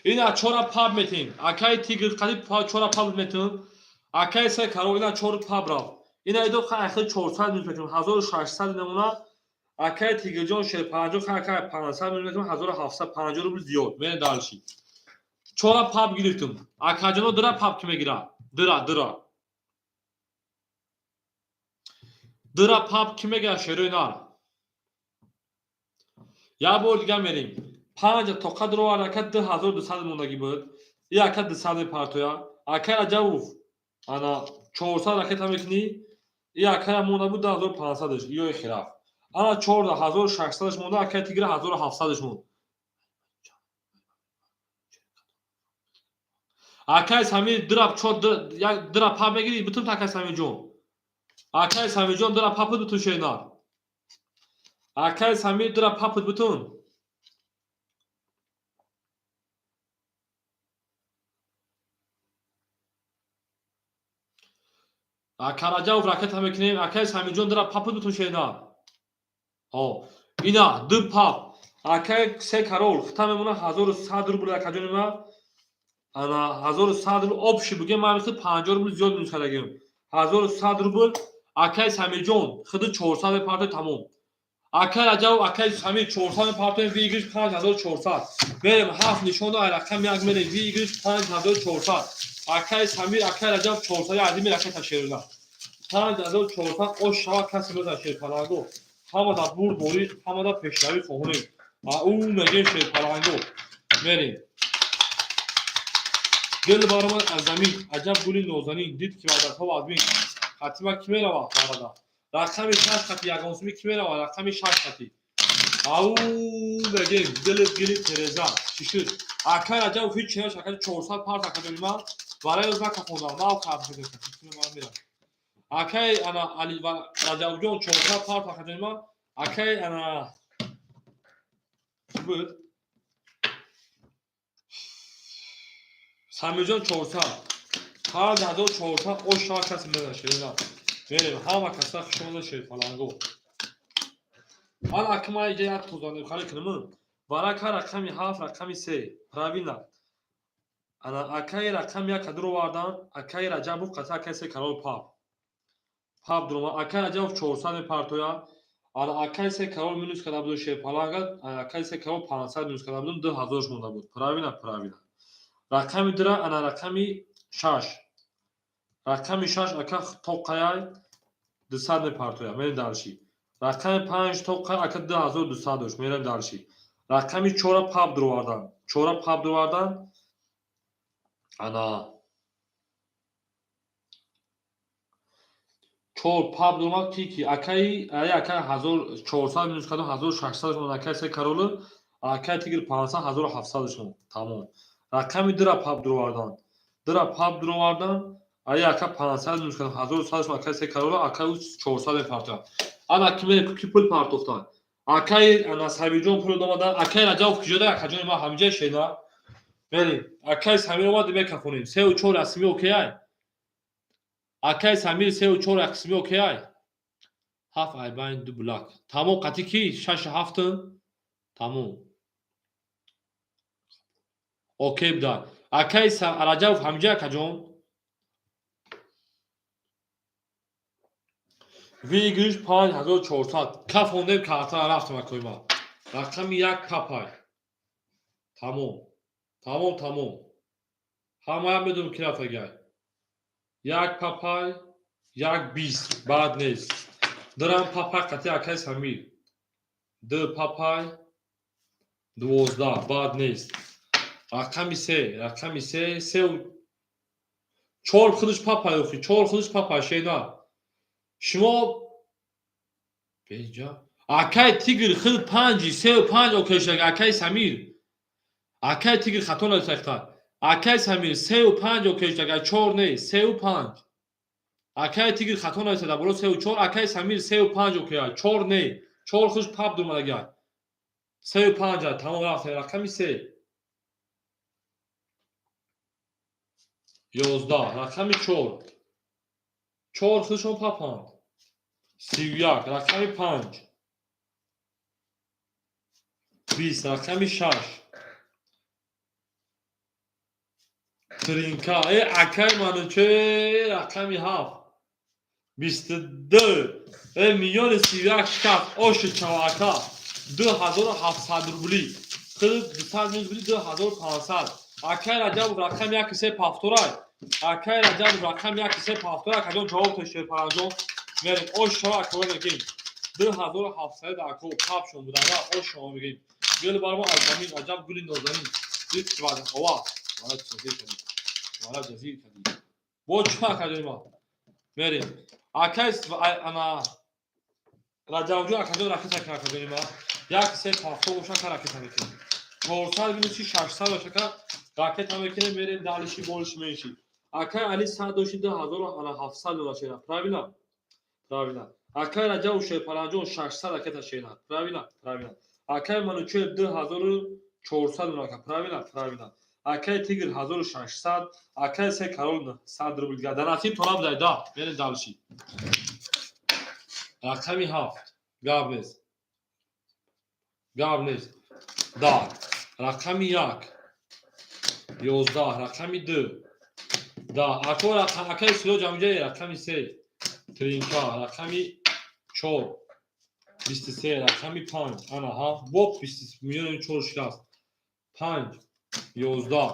Ина чора пап метем. Акаи тигр қади чора пап метем. Акаи се карол ина чор пап рафт. Ина идо хай 400 минус метем. 1600 намуна. Акаи Тигрҷон шерпанҷо хай акаи 500 минус метем. 1750 рубл зиёд. Мерем дальше. Чора пап гирифтем. Акаҷоно дира пап ки мегирад? Дира, дира. Дира пап ки мегирад шерои нар? Як бор дига мерем. Панҷ тоқа дуровард ака 2200 мондагӣ буд. И ака 200 мепартоя. Акай Раҷабов ана 400 ракета мекунӣ. И акая монда буд 2500-ш. Иёи хираф. Ана 1600-ш монда, акай Тигра 1700-ш монд. Акай Самир дира чор як дира пап мегирӣ бутун акай Самирҷон. Акай Самирҷон дира папут бутун шернар. Акай Самир дира папут бутун. Ака Раҷабов ракета мекунем. Акай Самирҷон дира папут бутун шернар. Ҳо. Ина ду пап. Акай се карол хита мемона 1100 рубл акаҷони ма. Ана 1100 рубл общий бугем ман мисли 50 рубл зиёд минус кардагим. 1100 рубл акай Самирҷон худи 400 мепартои тамом. Акай Раҷабов акай Самир 400 мепартоем выигрыш 5400. Мерем ҳафт нишону ай рақам як мерем выигрыш 5400. Акай Самир акай Раҷабов 400 азими ракета шерӯза. 5400 ош шава касе мезан шерпаланго. Ҳамада бурдборӣ, ҳамада пешравӣ хоҳонем. А ӯ мегем шерпаланго. Мерем. Дил баромад аз замин, аҷаб гули нозанин, дид ки ваъдатҳо вазмин. Хатима ки меравад барада? Рақами шаш хати ягонсумӣ ки меравад? Рақами шаш хати. Ау мегем дили гили тереза. Чӣ шуд? Акай Раҷабов ҳеҷ чи нашуд, акай 400 парт акаҷони ман. Барои оз накафондам, нав кафшудам. Акай ана Али Раҷабҷон 400 парт акаҷони ман. Акай ана чӣ буд? Самирҷон 400. 5400 ош шава касе мезанад шерина. Мерем ҳама каса хушомада шерпаланго. Ана акма иҷа як тозанебхарӣ кунам. Варака рақами 7, рақами 3. Правильно. Ана акаи рақами 1 кадро овардан, акаи Раҷабов қати акаи се карол пап. Пап дурома, акаи Раҷабов 400 мепартоя. Ана акаи се карол минус карда буд шерпаланга, акаи се карол 500 минус карда буд, 2000 монда буд. Правильно, правильно. Рақами 2, ана рақами 6. Рақами 6 ака тоқаяй 200 мепартоя. Мерем дальше. Рақами 5 тоқай ака 2200 дошт. Мерем дальше. Рақами 4 пап дуровардан. 4 пап дуровардан. Ана 4 пап дуромад ки акаи ака 1400 минус кардам 1600 шуд, акаи се каролу, акаи тигр 500 1700 шуд. Тамом. Рақами 2 пап дуровардан. 2 пап дуровардан. Ай ака 500 минус кардам 1100 шуд, акаи се каролу, акаи 400 мепартояд. Ана ки мерем ки пул партофтан. Акаи ана Самирҷон пул омадан, акаи Раҷабов киҷода, акаҷони ман ҳамиҷа шена. Мерем. Акаи Самир омад мекафонем. 3 ва 4 расми окей. Акаи Самир 3 ва 4 расми окей. 7 айбайн 2 блак. Тамом қати ки 6 7 тамом. Окей буда. Акаи Раҷабов ҳамиҷа акаҷон. Выигрыш 5400. Кафондем картара рафтам акои ман. Рақами 1 капай. Тамом. Тамом, тамом. Ҳамаям медонам ки рафтагай. 1 папай, 1 20 баъд нест. Дурам папай қати акаи Самир. 2 папай, 12 баъд нест. Рақами 3, рақами 3, 3 4 худаш папай охи, 4 худаш папай шена. Шумо беҷа акаи тигр худ 5 3 5 окей шаг акаи Самир. Акаи тигр хато насохта. Акаи Самир 3 5 окей шаг 4 не 3 5. Акаи тигр хато насохта боло 3 4 акаи Самир 3 5 окей 4 не 4 хуш пап думадага. 3 5 тамом рафт рақами 3. 11 рақами 4. 4 худшон папанд. 31 рақами 5. 20 рақами 6. Тринка. Акаи Мануче рақами 7. 22. Миллион 31 шкаф. Оши чавака. 2700 рубли. Худ 200 минус рубли 2500. Акаи Раҷабов рақами 1 3 повторай. Акаи Раҷабов рақами 1 3 повторай. Акаҷон ҷавоб тешер паранҷон. Мерем ош шава акаво мегим. 2700 ако папшон будан ош шава мегим. Гул бар мо аз замин аҷаб гули нозанин. Дид вад ова. Мара ҷазир кадӣ. Мара ҷазир кадӣ. Бо чӣ акаҷони ма? Мерем. Акаи ана Раҷабҷон акаҷон ракета кун акаҷони ма. 1 3 повтор боша ка ракета мекунем. 400 минуси 600 боша ка ракета мекунем мерем далиши болиши менши. Акаи Али 100 дошти 2700 дона шера. Правильно? Правильно. Акаи Раҷабов Шерпаланҷон 600 ракета шера. Правильно? Правильно. Акаи Манучер 2400 дона ка. Правильно? Правильно. Акаи Тигр 1600, акаи се карол 100 рубл дигар. Дар насиб тона будай да. Мерем далиши. Рақами 7. Гап нест. Гап нест. Да. Рақами 1. 11, рақами 2. Да, ако акаи Сироҷ ҳамиҷа рақами 3. Тринка, рақами 4. 23, рақами 5. Ана ҳа, бо 20 миллион 4 шикаст. 5 11.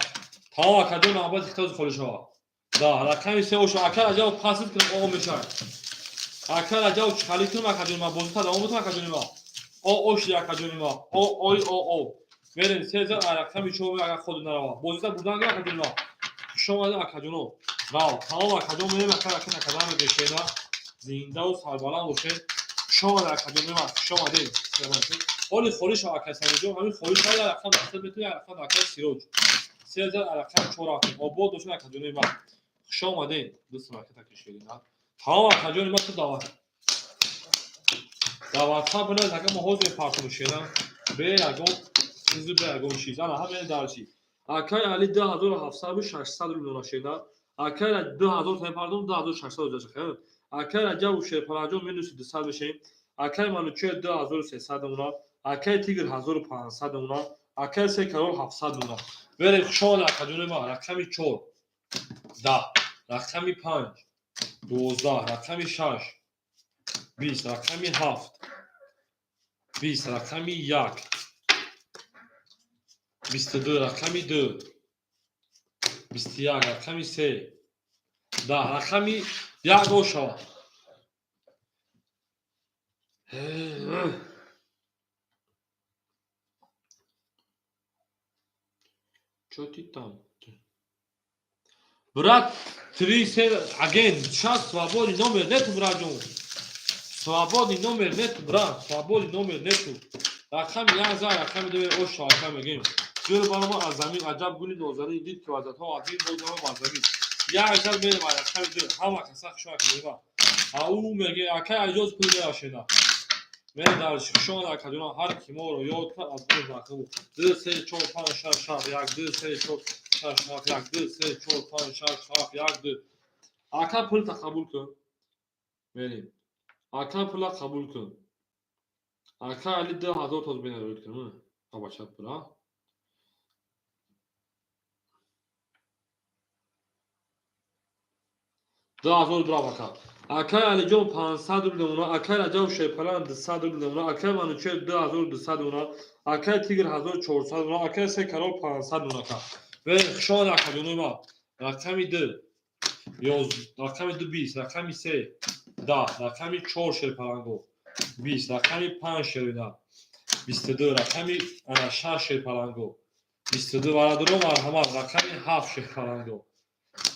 Тамом акаҷон навбати хитози холӣ шавад. Да, рақами 3 оша. Ака Раҷабов пасид кунам о мешавад. Ака Раҷабов чӣ кунам акаҷони ма? Бозита давом бутам акаҷони ма. О оши акаҷони ма. О ой о о. Мерем 3 рақами 4 ака худ нарава. Бозита бурдан гир акаҷони ма. Хуш омадед акаҷоно. Рав, тамом акаҷон мерем ака рака накардан мегешена. Зиндаву сарбаланд бошед. Хуш омадед акаҷони ма. Хуш омадед. Ҳоли холӣ шава акаи Самирҷон, ҳамин холӣ шава як рақам дар метавонӣ, як рақам акаи Сироҷ. 3 рақам 4 рафтем. Обод бошед акаҷони ма. Хуш омадед. Ду ракета кашидем. Тамом акаҷони ма ту дават. Даватха бинед ака мо ҳозир мепартом шена. Бе ягон чизи бе ягон чиз. Ана ҳамин дарчи. Акаи Али 2700 бу 600 рубл дона шена. Акаи 2000 мепардом 2600 ҷаша хел. Акаи Раҷабов Шерпаланҷон минуси 200 мешем. Акаи Манучер 2300 мона. Акай Тигр 1500 мемона, акай Се Карол 700 мемона. Верем, хушомад, акаҷони ман. Рақами 4 10, рақами 5 12, рақами 6 20, рақами 7 20, рақами 1 22, рақами 2 21, рақами 3 10, рақами 1 ошава. Чё ты там? Брат, три семь, агент, сейчас свободный номер нету, братҷон. Свободный номер нету, брат, свободный номер нету. Рақами як за, рақами ду оша, ака мегем. Ҷӯр барома аз замин, аҷаб гули нозанин, дид ки вазатҳо аз ин бозама бар замин. Як зад мерем аз рақами ду, ҳама каса хушо академа. А ӯ меге, акай аҷоз пул меашена. Мерем дар шон академа, ҳар ки моро ёд кард аз он рақаму. 2 3 4 5 6 7 1 2 3 4 6 7 1 2 3 4 5 6 7 1 2. Ака пулта қабул кун. Мерем. Ака пула қабул кун. Ака Али 2000 тоз бенарод кун. Абача пула. 2000 брав ака. Акай Алиҷон 500 рубл мемона, акай Раҷаб Шерпалан 200 рубл мемона, акай Манучер 2200 мемона, акай Тигр 1400 мемона, акай Се Карол 500 мемона ака. Верем, хушомад, акаҷонои ман. Рақами 2 рақами 2 20, рақами 3 10, рақами 4 Шерпаланго 20, рақами 5 Шерина 22, рақами ана 6 Шерпаланго 22, бародаро марҳамат, рақами 7 Шерпаланго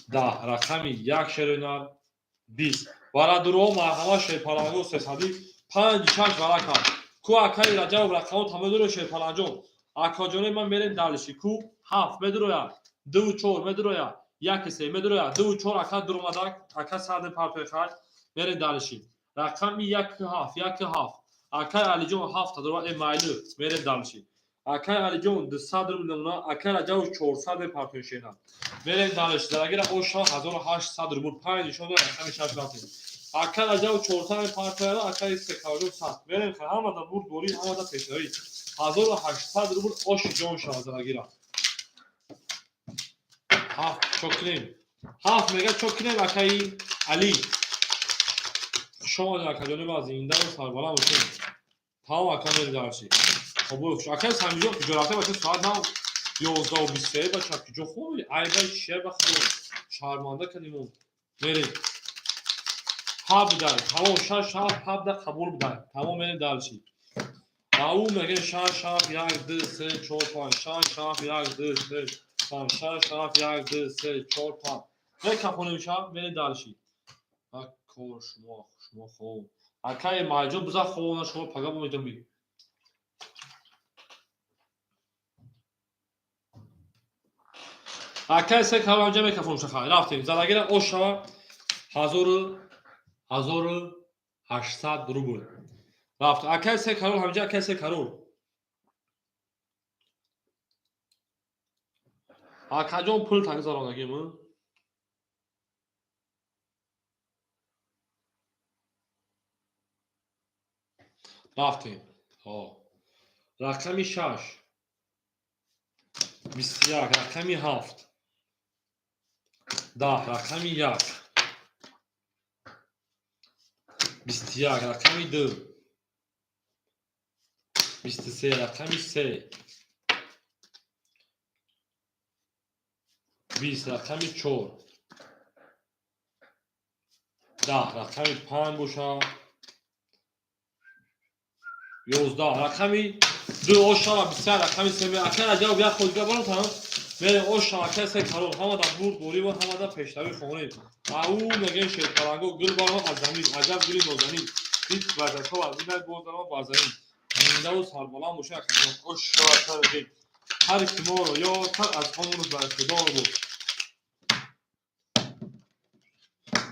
10, рақами 1 Шеринар 20. Бародаро марҳамат, Шерпаланго сесади панҷ шаш варака. Ку акаи Раҷабов рақамҳо тамедуро Шерпаланҷон. Акаҷонои ман мерем далиши. Ку ҳафт медуроя, дуву чор медуроя, яки се медуроя, дуву чор ака дуромадак, ака сади партои хай, мерем далиши. Рақами яки ҳафт, яки ҳафт. Акай Алиҷон ҳафта дура, э майлу, мерем далиши. Акай Алиҷон 200 рубл намуна, акай Раҷабов 400 мепартои шена. Мерем далиши. Дарагира оша 1800 рубл, панҷ нишон дора, рақами шаш рафтем. Акай Раҷабов 400 мепартояда, акай Секавҷон 100. Мерем, ҳамада бурдборӣ, ҳамада пешравӣ. 1800 рубл оши ҷон шава зарагира. Ҳафт чо кунем? Ҳафт мега чо кунем акаи Али? Хушомадед акаҷони ман, зиндаву сарбаланд бошед. Тамом ака мерем дарши. Қабул хуш. Акаи Самиҷон куҷо рафта бача соат нав 11:23 бача куҷо хоби? Айбай чия ба худо шарманда кардем. Мерем. Ҳаб дай. Тамом шаш ҳафт ҳабда қабул дай. Тамом мерем дарши. А ӯ меге шаш ҳафт як ду се чор панҷ шаш ҳафт як ду се панҷ шаш ҳафт як ду се чор панҷ. Мекафонем шаб мерем дарши. Кор шумо шумо хоб. Акаи Майҷон биза хобона шумо пага бомедон би. Акаи се каванҷа мекафонем шаха. Рафтем. Залагира ош шава 1800 рубл. Рафт. Акаи Се Карол ҳамҷа акаи Се Карол. Акаҷон пул тагзаронагим. Рафтем. Ҳо. Рақами 6 21, рақами 7 10, рақами 1 21, рақами 2 23, рақами 3 20, рақами 4 10, рақами 5 боша 11, рақами 2 ошава 21, рақами 3 ака Раҷабов як ходига баром тамом мерем ошава ака Се Карол ҳамада бурд борӣ ва ҳамада пешравӣ хонем. А ӯ мегем шерпаланго гул баром аз замин, аҷаб гули нозанин. Дид вазатҳо аз инак бозарам бар замин. Зиндаву сарбаланд боша ака ошава ака мегем. Ҳар ки моро ёд кард аз он рӯз бар худо буд.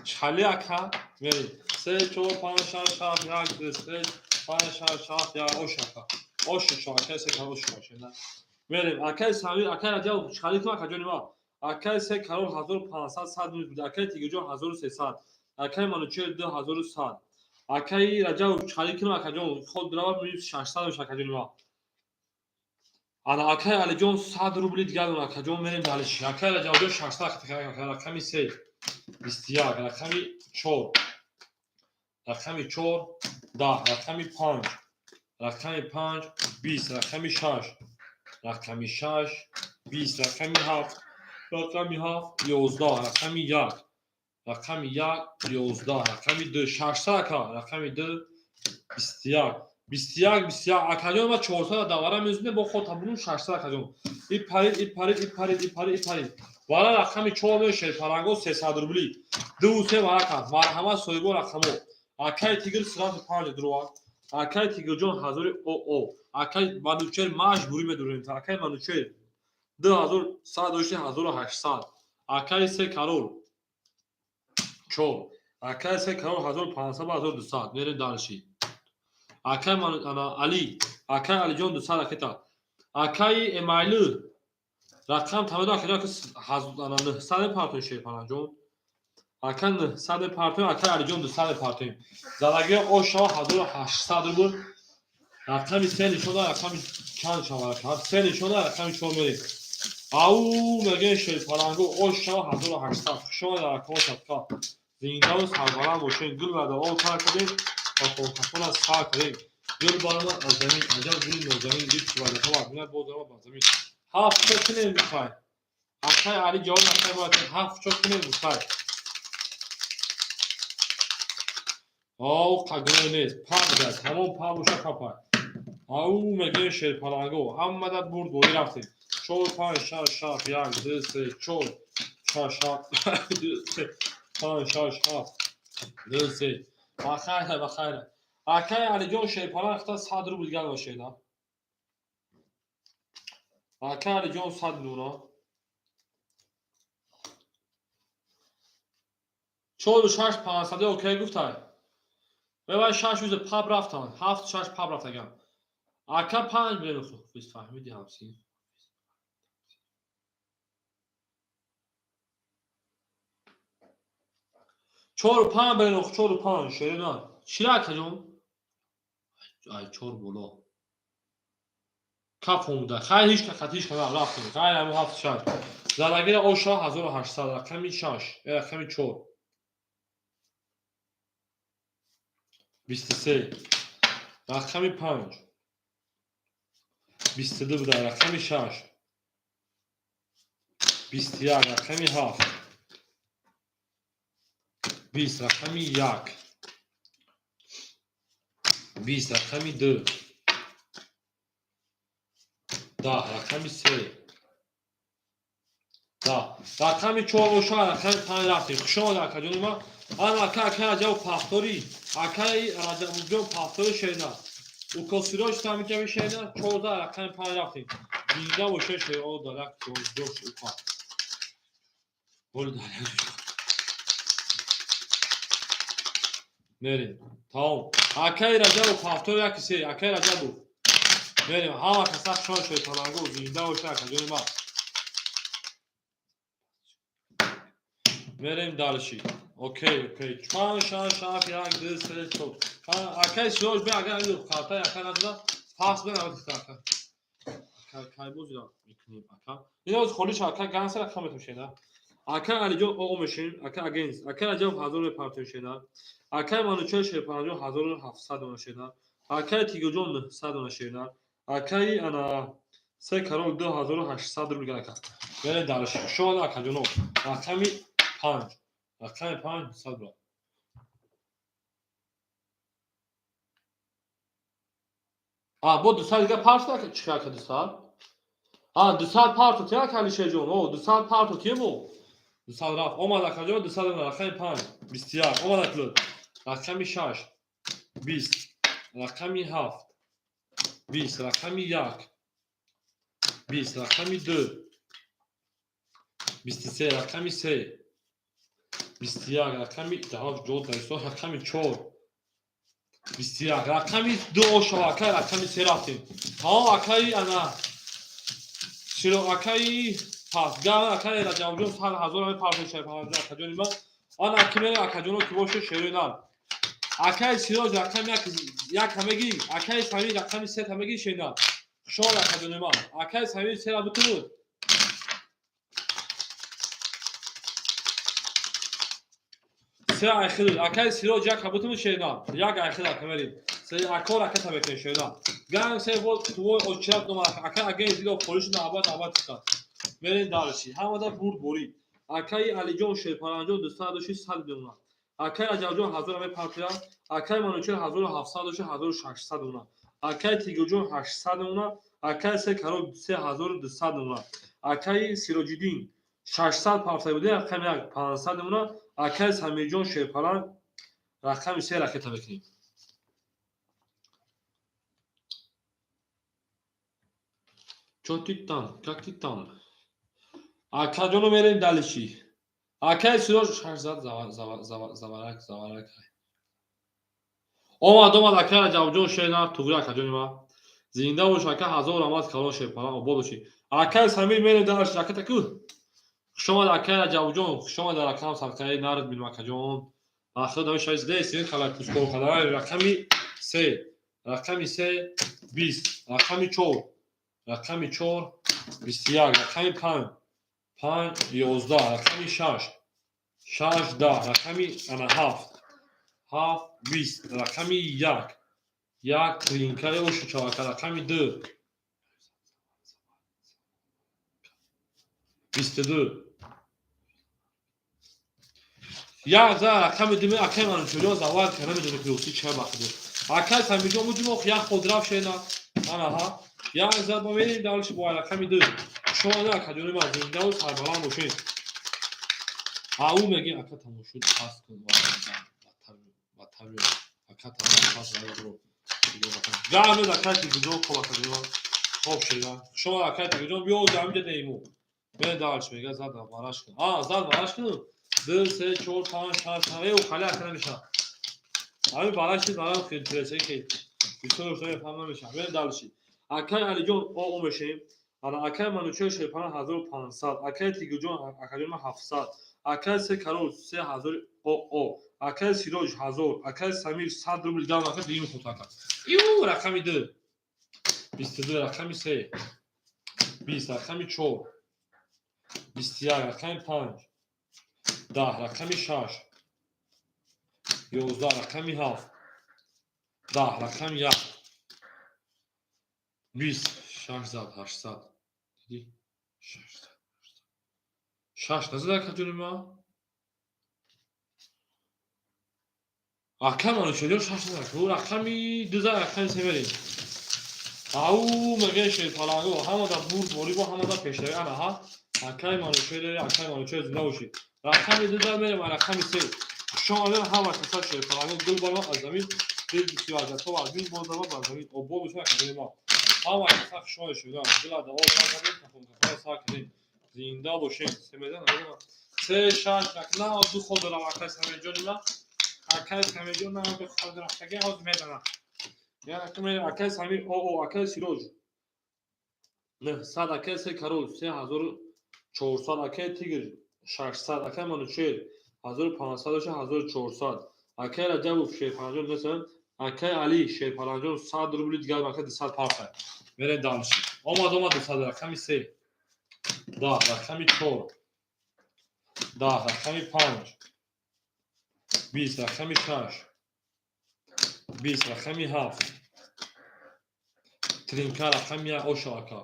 Чали ака мерем. 3 4 5 6 7 1 2 3 5 6 7 1 ош ака. Ош шо акаи Се Карол шо шена. Мерем акаи Самир акаи Раҷабов чали кун акаҷони ман. Акаи Се Карол 1500 100 минут буд. Акаи Тигирҷон 1300. Акаи Манучер 2100. Акаи Раҷабов чалӣ кунам, акаҷон, ход равад, 600 меша, акаҷони ма. Ана акаи Алиҷон 100 рубли дигар дорад, акаҷон, мерем дальше. Акаи Раҷабҷон 600, рақами се, 21, рақами чор, рақами чор, 10, рақами панҷ, рақами панҷ, 20, рақами шаш, рақами шаш, 20, рақами ҳафт, рақами ҳафт, 11, рақами як, рақами як, 11, рақами ду, 600, ака, рақами ду, 21, 21, 21, акаҷон, ма 400 давара мезунем, бо ход табунум 600, акаҷон. И парид, и парид, и парид, и парид, и парид. Вара рақами чор мешавед, паланго 300 рубли. Ду се варака. Марҳамат, соҳибо рақамо. Акаи Тигр сразу панҷ дурова. Акаи Тигрҷон ҳазори оо. Акаи Манучер маҷбурӣ медурем. Акаи Манучер 2100 дошти, 1800. Акаи се карол чор. Акаи се карол 1500 ба 1200. Мерем дальше. Акаи Али, акаи Алиҷон 200 ракета. Акаи Эмайлы рақам тамода, акаҷон, 900 мепартоем, шерпанаҷон. Ака 900 мепартоем, акаи Алиҷон 200 мепартоем. Залагиё ошава 1800 рубл. Рақами се нишон, рақами чанд шава? Се нишон, рақами чор мерем. Ау мегӯем, шерпаланго ошава 1800. Хушомадед, акаҳо, садқа. Зиндаву сарбаланд бошед. Гул бада об тар кардем ва кафона сар кардем. Гул баромад аз замин, аҷаб гули нозанин, дид ки вадаҳо бинад боз омад ба замин. Ҳафт чо кунем гуфтай. Акай Али ҷавоб акай бояд ҳафт чо кунем гуфтай. Ау қагино нест. Па буда, тамом па боша папай. Ау мегӯем, шерпаланго, ҳамада бурд боӣ рафтем. Чор, панҷ, шаш, ҳафт, як, ду, се, чор, шаш, ҳафт, ду, се, панҷ, шаш, ҳафт, ду, се. Бахайра, бахайра. Акай Алиҷон шерпаланг хата 100 рубл дигар бошед. Акай Алиҷон 100 нуна. Чору шаш панҷсаде окей гуфтай. Вай шаш рӯза паб рафтан. Ҳафт шаш паб рафтагам. Ака панҷ билен хуфиз фаҳмиди ҳамсин. Чору панҷ билен, чору панҷ шерина. Чира, акаҷон? Ай чор боло. Каф омуда. Хайр, ҳеч кахат ҳеч кана рафтем. Хайр, ҳамин ҳафт шаш. Залагира оша 1800, рақами шаш, рақами чор. 23, рақами панҷ, 22 буда, рақами шаш, 21, рақами ҳафт, 20, рақами як, 20, рақами ду, 10, рақами се, 10, рақами чор боша, рақами панҷ рафтем. Хушомад, акаҷони ман. Ана ака, акай Раҷабов пахторӣ, акаи Раҷабовҷон пахтори шерина. Укосирош тамиҷави шерина, 14, рақами панҷ рафтем. Зинда боша шеро дар як ҷош ука. Бол дар як мерем. Тамом. Акаи Раҷабов пахтори яки се, акаи Раҷабов. Мерем. Ҳама каса хушомад, шойталанго, зинда боша, акаҷони ман. Мерем дальше. Окей, окей. Панҷ, шаш, ҳафт, як, ду, се, чор. Акаи Сироҷ бе, агар қартай ака надода, пас бе навад ака. Ака кай бозира мекунем, ака. Ин оз холиш ака ганса рақам метошена. Ака Алиҷон оо мешин, ака агенс, ака Раҷабов ҳазор мепартоем шена. Акаи Манучер Шерпанаҷон 1700 дона шена. Акаи Тигрҷон 900 дона шена. Акаи ана се карол 2800 рубл ака. Мерем дальше. Шумо акаҷоно. Рақами панҷ. Рақами панҷ 200 рубл. А, бо 200 дига парто чӣ ака 200? А, 200 парто тия, ака Алишерҷон. О, 200 парто тиемо. 200 рафт. Омад, акаҷон, 200 рақами панҷ, 21. Омад, аклуд. Рақами шаш, 20, рақами ҳафт, 20, рақами як, 20, рақами ду, 23, рақами се, 21, рақами ҷо рақами чор, 21, рақами ду ошава, акай, рақами се рафтем. Тамом, акаи ана широ, акаи пас гар, акаи Раҷабҷон 100 ҳазор мепартои шайпанаҷон, акаҷони ман. Ана аки мерем, акаҷоно, ки боше шерои нар. Акаи Сироҷ рақами як ҳамагӣ, акаи Самир рақами се ҳамагӣ шена. Хушомад акаҷони ман. Акаи Самир сера бутунуд. Се айхил. Акаи Сироҷ як ҳабутунуд шена. Як айхил акамерин. Се ако ракета мекунем шена. Ганг се вот твой очерат номар. Ака аген зило полиш навбат навбат чиқа. Мерин дарши. Ҳамада бурд борид. Акаи Алиҷон Шерпаранҷон 206 100 мемонад. Акаи Раҷабҷон 1000 мепартояд. Акаи Манучер 1700 дошт 1600 мемонад. Акаи Тигирҷон 800 мемонад. Акаи Се Карол 3200 мемонад. Акаи Сироҷиддин 600 партоя буда, рақами 1 500 мемонад. Акаи Самирҷон Шерпаранг рақами 3 ракета мекунем. Чо ты там? Как ты там? Акаҷону мерем далиши. Акаи Сироҷ 600 заварак заварак. Омад омад акаи Раҷабҷон шена туғри акаҷони ман. Зинда бош ака, ҳазор раҳмат калон Шерпаранг, обод бошӣ. Акаи Самир мерем далиши ракета ку. Хушомад акаи Раҷабҷон, хушомад дар рақам садқаи нард бинем акаҷон. Ахир намешавад лес ин хала кускор кадан рақами 3, рақами 3 20, рақами 4, рақами 4 21, рақами 5 5 11, рақами 6 6 10, рақами ана 7 7 20, рақами 1 1 тринкаи ошу чавака, рақами 2 22. Як за рақами 2 акаи Манучерҷон завар кара намедонем ки рости ча бахтиду. Акаи Самирҷон будим ох як ходрав шена. Ана ҳа. Як за мо мерем далши бо рақами 2. Шумо акаҷони ман зиндаву сарбаланд бошед. Ау меги ака тамошо пас кун ва таби ака тамошо пас ва гармед акаи Тигирҷон хоб акаҷони ман хоб шеда. Шумо акаи Тигирҷон биё ҷамиҷа деиму. Бе далш мега зад бараш кун. А зад бараш кун. 2 3 4 5 6 7 ё хали ака намеша. Ами бараш барам хел тресе ки бисёр шумо фаҳм намеша. Бе далши. Акаи Алиҷон о мешем. Ана акаи Манучер Шерпана 1500, акаи Тигирҷон акаҷон ман 700, акаи Се Карол 3000 о, акаи Сироҷ 1000, акаи Самир 100 рубл дам ака дим худ ака. Ю рақами 2 22, рақами 3 20, рақами 4 21, рақами 5 10, рақами 6 11, рақами 7 10, рақами 1 20, 600 800. Дидӣ? 600 800. 6 назад акаҷони ман? Ака Манучерҷон 6 назад. Ӯ рақами 2 зад, рақами 3 мерем. Ау мегӯяд Шерпаланго, ҳамада бурд борӣ бо ҳамада пешравӣ. Ана ҳа. Акаи Манучер, акаи Манучер зинда бошӣ. Рақами 2 зад мерем, рақами 3. Хушомадед ҳама каса Шерпаланго, дил баро аз замин, дил бисёр аз мин боз бар замин. Обод бошед акаҷони ман. Ҳама каса хушомад шудам. Дила дуо кардем, кафон кафон сар кардем. Зинда бошед. Се мезанам, намедонам. 3 6 на ду ход дорам акаи Самирҷони ман. Акаи Самирҷон на ду ход дорам. Таги ҳоз мезанам. Я акаи Самир о акаи Сироҷ 900, акаи Се Карол 3400, акаи Тигр 600, акаи Манучер 1500 1400, акаи Раҷабов Шерпаранҷон 900, акаи Али Шерпаранҷон 100 рубли дигар ака 200 парта. Мерем далши. Омад омад 200, рақами 3 10, рақами 4 10, рақами 5 20, рақами 6 20, рақами 7 тринка рақами 1 оша ака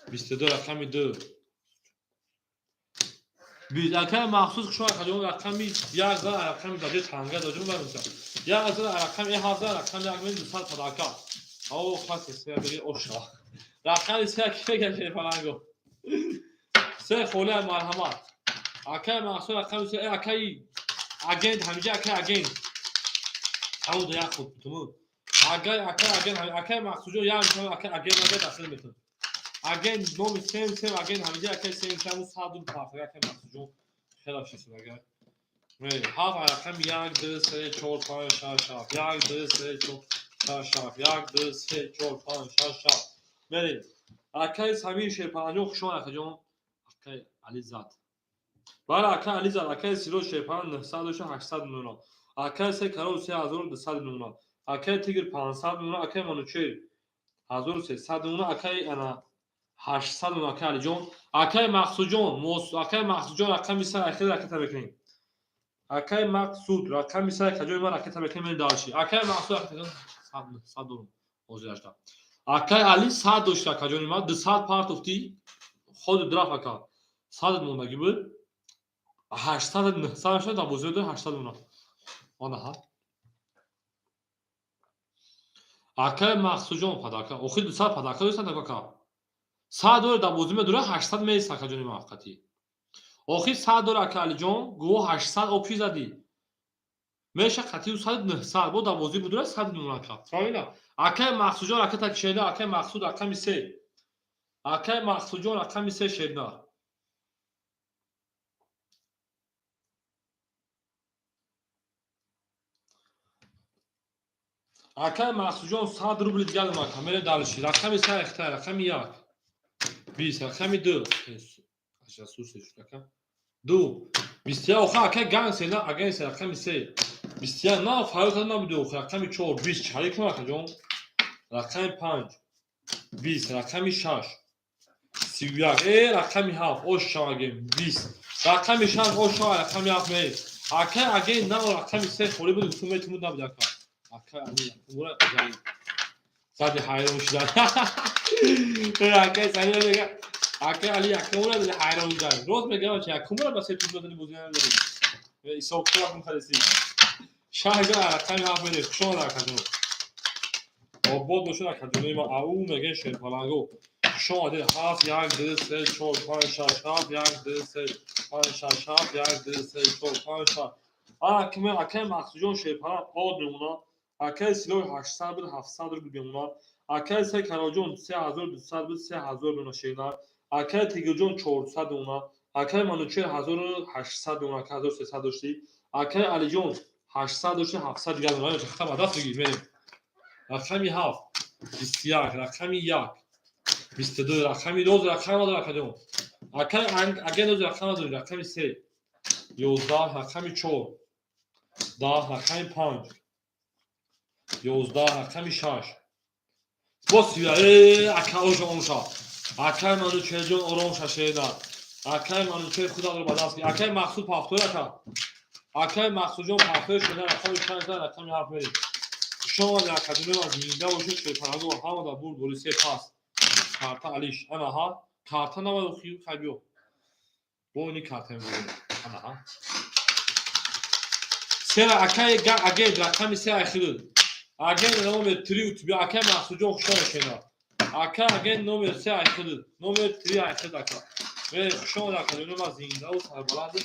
22, рақами 2 20. Акаи махсус хушо акаҷон рақами 1 за рақами даҷа танга даҷа бармеша. 1 за рақами 7 за рақами 1 мен 200 падака. О хаси се бери оша. Рақами 3 ки мега Шерпаланго. Се холия марҳамат. Акаи махсус рақами 3 акаи агент ҳамиҷа акаи агент. Ау да як худ туму. Агар акаи агент акаи махсусҷон як мисол акаи агент ага дасил метун. Агент номи сем сем агент ҳамиҷа акаи сем сем сад рубл парта акаи махсусҷон хела шисад агар. Ҳафт рақами 1 2 3 4 5 6 7 1 2 3 4 6 7 1 2 3 4 5 6 7. Мерем. Акаи Самир Шерпаранҷон хушомад акаҷон. Акаи Ализад. Бале акаи Ализад, акаи Сироҷ Шерпаран 900 дошта 800 мемонад. Акай се карол 3200 мемона. Акай Тигр 500 мемона. Акай Манучер 1300 мемона. Акай ана 800 мемона. Акай Алиҷон, акай Мақсудҷон, акай Мақсудҷон, рақами се ахир ракета мекунем. Акай Мақсуд, рақами се, акаҷои ман, ракета мекунем, мерем дальше. Акай Мақсуд 100 дорум ҳозирашда. Акай Али 100 дошт, акаҷони ман, 200 партофтӣ, ходи драф, ака. 100 мондагӣ буд. 800 900 шуд, дар бозиро дор 800 мона. Онаҳа. Акай Мақсудҷон падака. Охир 200 падака достанд, ака. 100 дора дар бозӣ медора, 800 меист, акаҷони ман, қатӣ. Охир 100 дора, ака Алиҷон, гӯ 800 обши задӣ. Меша қатӣ 100 900 бо дар бозӣ будура 100 мемона, ака. Фаҳмида? Акай Мақсудҷон ракета кишеда, акай Мақсуд рақами се. Акай Мақсудҷон рақами се шеда. Акай Мақсудҷон 100 рубли дигар ака, мере дальше. Рақами се ихта, рақами як. 20, рақами ду. Аша сусе шуд, ака. Ду. 21, оха, акай ганг на, агай се, рақами се. 21 на фарқ набуди, охи, рақами чор, 20 чари кун, акаҷон. Рақами панҷ. 20, рақами шаш. 31, рақами ҳафт, ош шавагем, 20. Рақами шаш, ош шава, рақами ҳафт ме. Акай агай на рақами се холӣ буд, ту метумуд набуд, ака. Акай ами мура зади ҳайрон шудан. Акай сани мега, акай Али якумра зади ҳайрон шудан. Рост мегам, чи якумра ба се туп додани бозӣ надорӣ. Исоб китоб мухалиси. Шаҳза рақами ҳафт мере, хуш омад, акаҷон. Обод бошад, акаҷони ма, ау мегӯян шерпаланго. Хуш омадед. Ҳафт, як, ду, се, чор, панҷ, шаш, ҳафт, як, ду, се, панҷ, шаш, ҳафт, як, ду, се, чор, панҷ, шаш. Акме акай Мақсудҷон шерпаланг од мемонад. Акай Силои 800 буд, 700 рубл мемонад. Акай се Кароҷон 3200 буд, 3000 мемонад шернар. Акай Тигрҷон 400 мемонад. Акай Манучер 1800 мемонад, 1300 доштӣ. Акай Алиҷон 800 дошти, 700 дигар мемонад. Хата ба даст бигир, мерем. Рақами ҳафт, 21, рақами як, 22, рақами доз рақам надор, акаҷон. Акай аген доз рақам надорӣ, рақами се, 11, рақами чор, 10, рақами панҷ, 11, рақами шаш. Боз ака ошо омша. Акай Манучерҷон ором шашеда. Акай Манучер худатро ба даст гир. Акай Мақсуд пафтор, ака. Акай Мақсудҷон пафтор шуда, рақами шаш, рақами ҳафт мерем. Хуш омадед, академия ва зинда бошед, шерпаранго ҳама дар бурд боли се пас. Карта алиш. Ана ҳа. Карта набад охи хай биё. Бо ини карта мебурем. Ана ҳа. Сера акай агент рақами се ахир. Агент номер 3 у тебя, акай Мақсудҷон, хуш омадед. Акай агент номер се ахир. Номер 3 ахир, ака. Хуш омадед, академия ма, зинда ва сарбаланд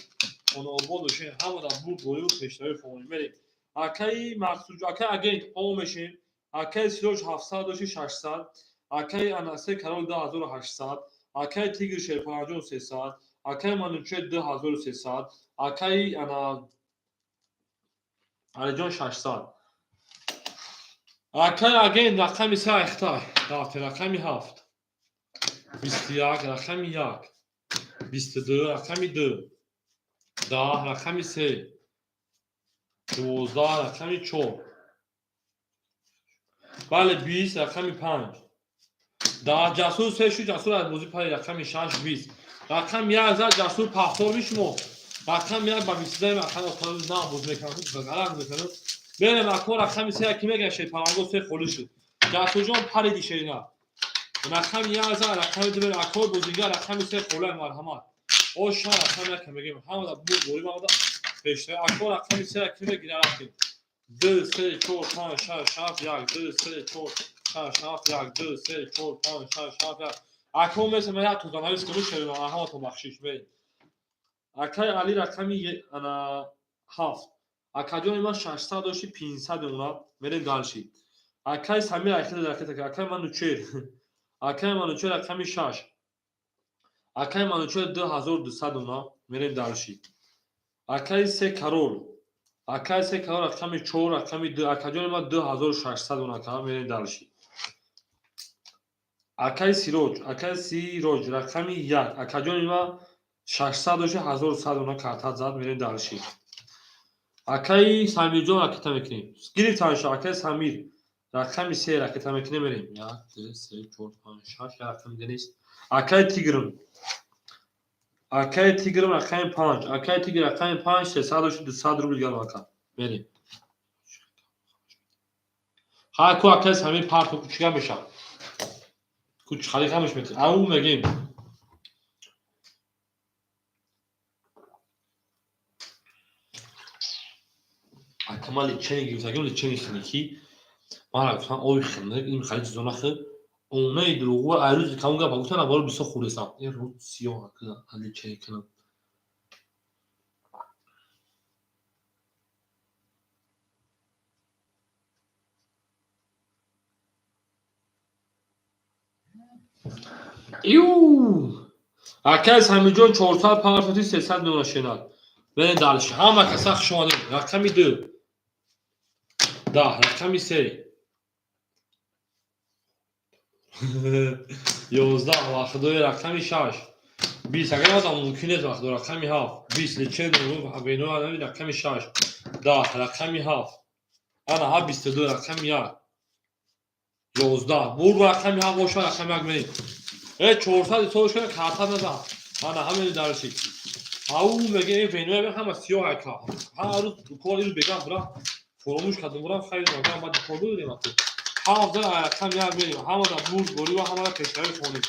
хонаобод бошед. Ҳама дар бурд боли ва пешравӣ хоҳонем. Мерем. Акаи Мақсуд, акаи агент о мешем. Акаи Сироҷ 700 дошти, 600. Акаи Анасе Карол 2800. Акаи Тигр Шерпаранҷон 300. Акаи Манучер 2300. Акаи ана Алиҷон 600. Акаи агент рақами се айхтай. Рафте рақами ҳафт. 21, рақами як. 22, рақами ду. 10, рақами се. 12, рақами чор. Бале, 20, рақами панҷ. 10, Ҷасур се шуд, Ҷасур аз бозӣ пари, рақами шаш, 20. Рақами як зад, Ҷасур пахтор шумо. Рақами як ба бистудаи рақами на боз мекунам, ғалат мекунам. Берем, ако, рақами се ки мегӯяд шерпаланго се холӣ шуд. Ҷасурҷон париди, шерина. Рақами як зад, рақами ду, ако бозингар, рақами се холӣ, марҳамат. Оша рақами як мегӯем. Ҳама дар бурд борӣ омада пештар. Ако рақами се ки мегирад, рафтем. Ду, се, чор, панҷ, шаш, ҳафт, як, ду, се, чор, шаш, ҳафт, як, ду, се, чор, панҷ, шаш, ҳафт, як. Ако меса ман як тозанавис кунӣ, шерина, ҳаматон бахшиш, мерем. Акай Али рақами ана ҳафт. Акаҷони ман 600 дошти, 500 мемонад. Мерем дальше. Акай Самир айхел ракета, акай Манучер. Акай Манучер рақами шаш. Акай Манучер 2200 мемонад. Мерем дальше. Акай се Карол. Акай се Карол рақами чор, рақами ду. Акаҷони ман 2600 мемонад. Мерем дальше. Акай Сироҷ, акай Сироҷ рақами як. Акаҷони ман 600 дошти, 1100 мемонад, карта зад, мерем дальше. Акаи Самирҷон ракета мекунем. Гирифтанша, акаи Самир. Рақами се ракета мекунем, мерем. Як, ду, се, чор, панҷ, шаш, як рақами дига нест. Акаи Тигрм. Акаи Тигрм рақами панҷ. Акаи Тигр рақами панҷ, 300 шуд, 200 рубл дигар ака. Мерем. Ҳа, ку акаи Самир парту ку чига мешавад? Ку чӣ ғамш мети? Ау мегем. Ака, ман лечение гирифтагим, лечение химикӣ. Ман гуфтам, оби хинак, ин хали чизо нахӯр. Онаи дурӯғгӯ айрӯзи камон гапа гуфтам, аборо бисёр хӯрдесам. Ин рӯз сиёҳ ака, лечение кунам. Ю! Акаи Самирҷон 400 партоти 300 миллион шенад. Берем дальше. Ҳама каса хуш омадед. Рақами ду. 10, рақами се. 11, ва худои, рақами шаш. 20, агар мазам мумкин нест, вақт рақами ҳафт. 20, лечение рақами шаш. 10, рақами ҳафт. Ана ҳа 22, рақами як. 11. Бур рақами ҳафт боша, рақами як мерем. Э, 400 ҳисоб шуда, карта назан. Ана ҳамин дарши. Ау меге ин венуя ҳама сиёҳ ака. Ҳар рӯз кор ирӯз бегам бурам. Фуромӯш кардам бурам, хайр нагам баъд кор додем аку. Ҳафт рақам як мерем. Ҳамада бурд борӣ ва ҳамада пешравӣ хонем.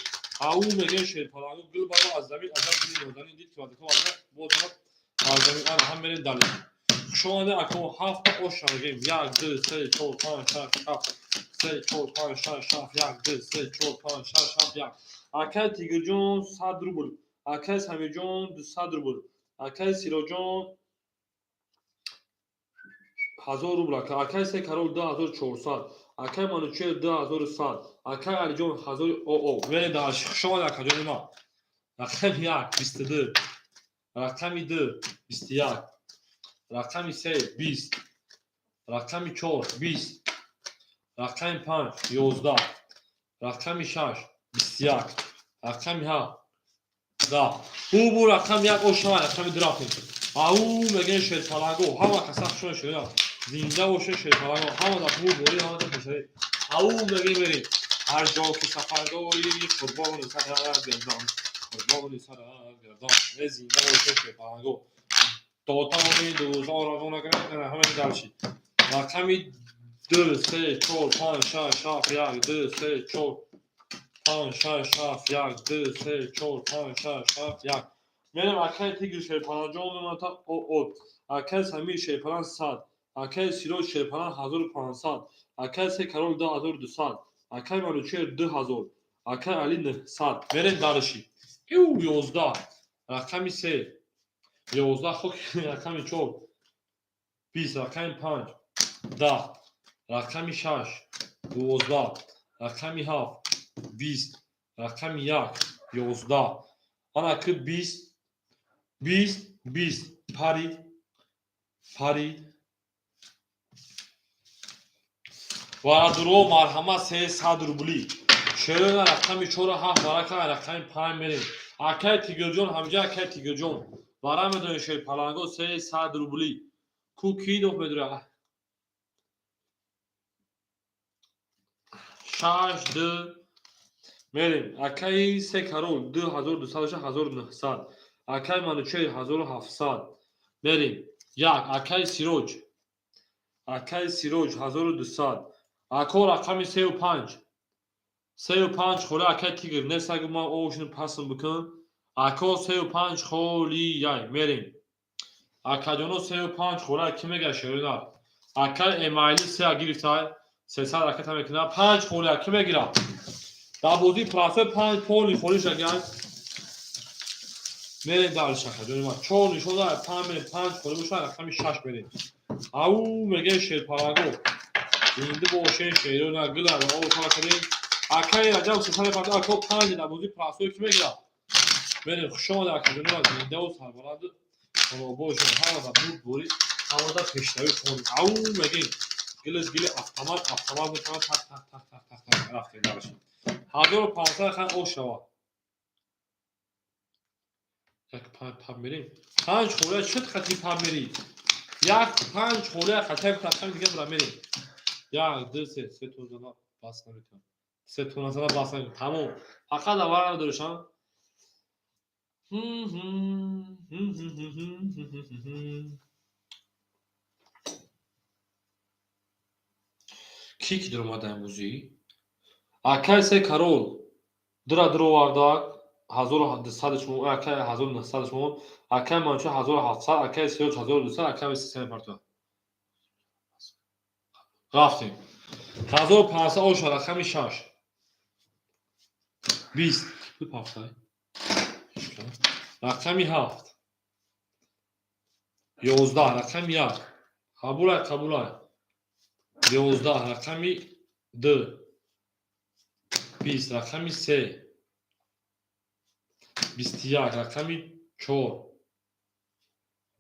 Ау меге шерпалангу гул бара аз замин азаб гули нозанин дид ки вазифа боз аз замин ана ҳам мерем дале. Хуш омадед ако, ҳафта оша мегем. Як, ду, се, чор, панҷ, шаш, ҳафт. Се, чор, панҷ, шаш, ҳафт, як, ду, се, чор, панҷ, шаш, ҳафт, як. Акаи Тигрҷон 100 рубл. Акаи Самирҷон 200 рубл. Акаи Сироҷон 1000 рубл. Акаи Се Карол 2400. Акаи Манучер 2100. Акаи Алиҷон ҳазори оо. Мерем дальше. Хуш омадед, акаҷони ман. Рақами як 22. Рақами ду 21. Рақами се 20. Рақами чор 20. Рақами панҷ 11. Рақами шаш 21. Рақами ҳафт 10. Бу бу рақами як ошава, рақами ду рафтем. Ау мегӯем шерпаланго. Ҳама каса хушон шуда. Зинда боше шерпаланго. Ҳама дар бу борӣ, ҳама дар пешравӣ. Ау мегӯем мерем. Ҳар ҷо ки сафар дорӣ, қурбони сарат гардон. Қурбони сарат гардон. Э, зинда боше шерпаланго. Дотамони дузор равона кунем, ҳамин дальше. Рақами ду, се, чор, панҷ, шаш, ҳафт, як, ду, се, чор, панҷ, шаш, ҳафт, як, ду, се, чор, панҷ, шаш, ҳафт, як. Мерем акаи Тигр шерпаланҷон мемонад о. Акаи Самир шерпалан 100. Акаи Сироҷ шерпалан 1500. Акаи Се Карол 2200. Акаи Манучер 2000. Акаи Али 900. Мерем дальше. Ю 11. Рақами се. 11 хок рақами чор. 20, рақами панҷ. 10. Рақами шаш. 12. Рақами ҳафт. 20. Рақами як. 11. Ана ки 20. 20. 20. Парид. Парид. Варадуро марҳамат 300 рубли. Шерона рақами чора ҳафт барака рақами панҷ мерем. Акаи Тигрҷон ҳамҷа акаи Тигрҷон. Вара медонед шерпаланго 300 рубли. Ку ки доф медора? Шаш, ду мерем. Акаи Се Карол 2200 1900. Акаи Манучер 1700. Мерем. Як, акаи Сироҷ. Акаи Сироҷ 1200. Ако рақами сею панҷ. Сею панҷ холи акаи Тигр. Несагу ман овошини пасм бикун. Ако сею панҷ холи яй. Мерем. Акаҷоно сею панҷ хола ки мега шерина? Акаи Эмайли сея гирифтай. 300 ракета мекунад. Панҷ холия ки мегирад? Дар бозии простой панҷ поли холӣ шаган. Мерем дальше, акаҷони ман. Чор нишон дорад, панҷ мерем, панҷ холӣ бошад, рақами шаш мерем. Ау мегӯем шерпаланго. Зинда бошен шерона гула об кара кардем. Акаи Раҷаб 300 мепартад, ако панҷ дар бозии простой ки мегирад? Мерем, хуш омадед, акаҷони ман, зиндаву сарбаланду бошен. Ҳама дар бурд борӣ, ҳама дар пешравӣ хонем. Ау мегӯем гилис гили автомат, автомат мешавад, так так так так так так рафтем дальше. 1500 хан ош шавад. Як панҷ паб мерем. Панҷ хӯра чӣ қати паб мери? Як, панҷ холия хатаи рақами дига бура мерем. Як, ду, се, се тонзана бас наметавонам. Се тонзана бас наметавонам. Тамом. Фақат аввал надоришам. Ки ки даромада имрӯзӣ? Акай се карол дура дуровардак 1200 шумо, акай 1900 шумо, акай Манчо 1700, акай Сироҷ 1200, акай се партоя. Рафтем. 1500 оша рақами 6. 20. Ду пафтай. Рақами 7. 11 рақами 1. Қабулай, қабулай. 11 рақами 2. 20 рақами 3. 21 рақами 4.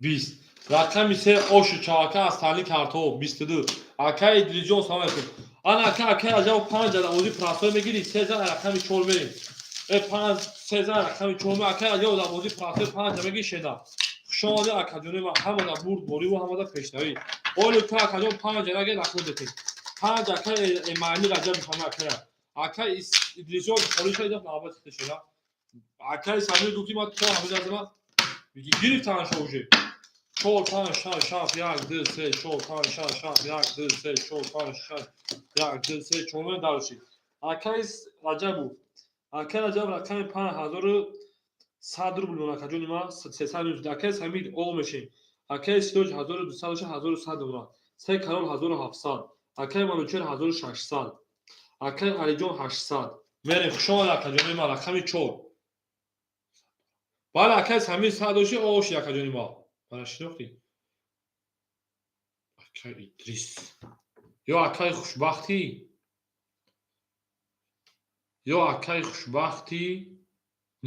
20 рақами 3 оши чавака аз таълим картҳо 22. Акай Идрисҷон, салом алейкум. Ана ака, акай Раҷаб, 5 ада ози простой мегири, се зан рақами 4 мерем. Э, 5 се зан рақами 4 ме, акай Раҷаб, дар бозии простой 5 мегири, шеда. Хуш омадед, акаҷони ман, ҳамада бурдбориву ҳамада пешравӣ. Оле ту, акаҷон, 5 анаге нақл бетем. 5 акай Эмаили Раҷаб мефаҳма акая. Акай Идрисҷон холӣ шуда, навбати худаш шуда. Акай Самир гуфт, ки ман то ҳамин лаҳза гирифтанашо уже. 4, 5, 6, 7, 1, 2, 3, 4, 5, 6, 7, 1, 2, 3, 4, 5, 6, 1, 2, 3, 4 даршид. Акай Раҷабу. Акай Раҷаб рақами 5100 рубл мон, акаҷони ман, 300 рубл. Акай Самир ол мешем. Акай Сироҷ 1200 боша, 1100 мона. Се карол 1700. Акай Манучер 1600. Акай Алиҷон 800. Мерем, хуш омад, акаҷони ман, рақами 4. Бале, акай Самир 100 доши, оши, акаҷони ман. Мана шинохтӣ? Акай Идрис. Ё акай хушбахтӣ? Ё акай хушбахтӣ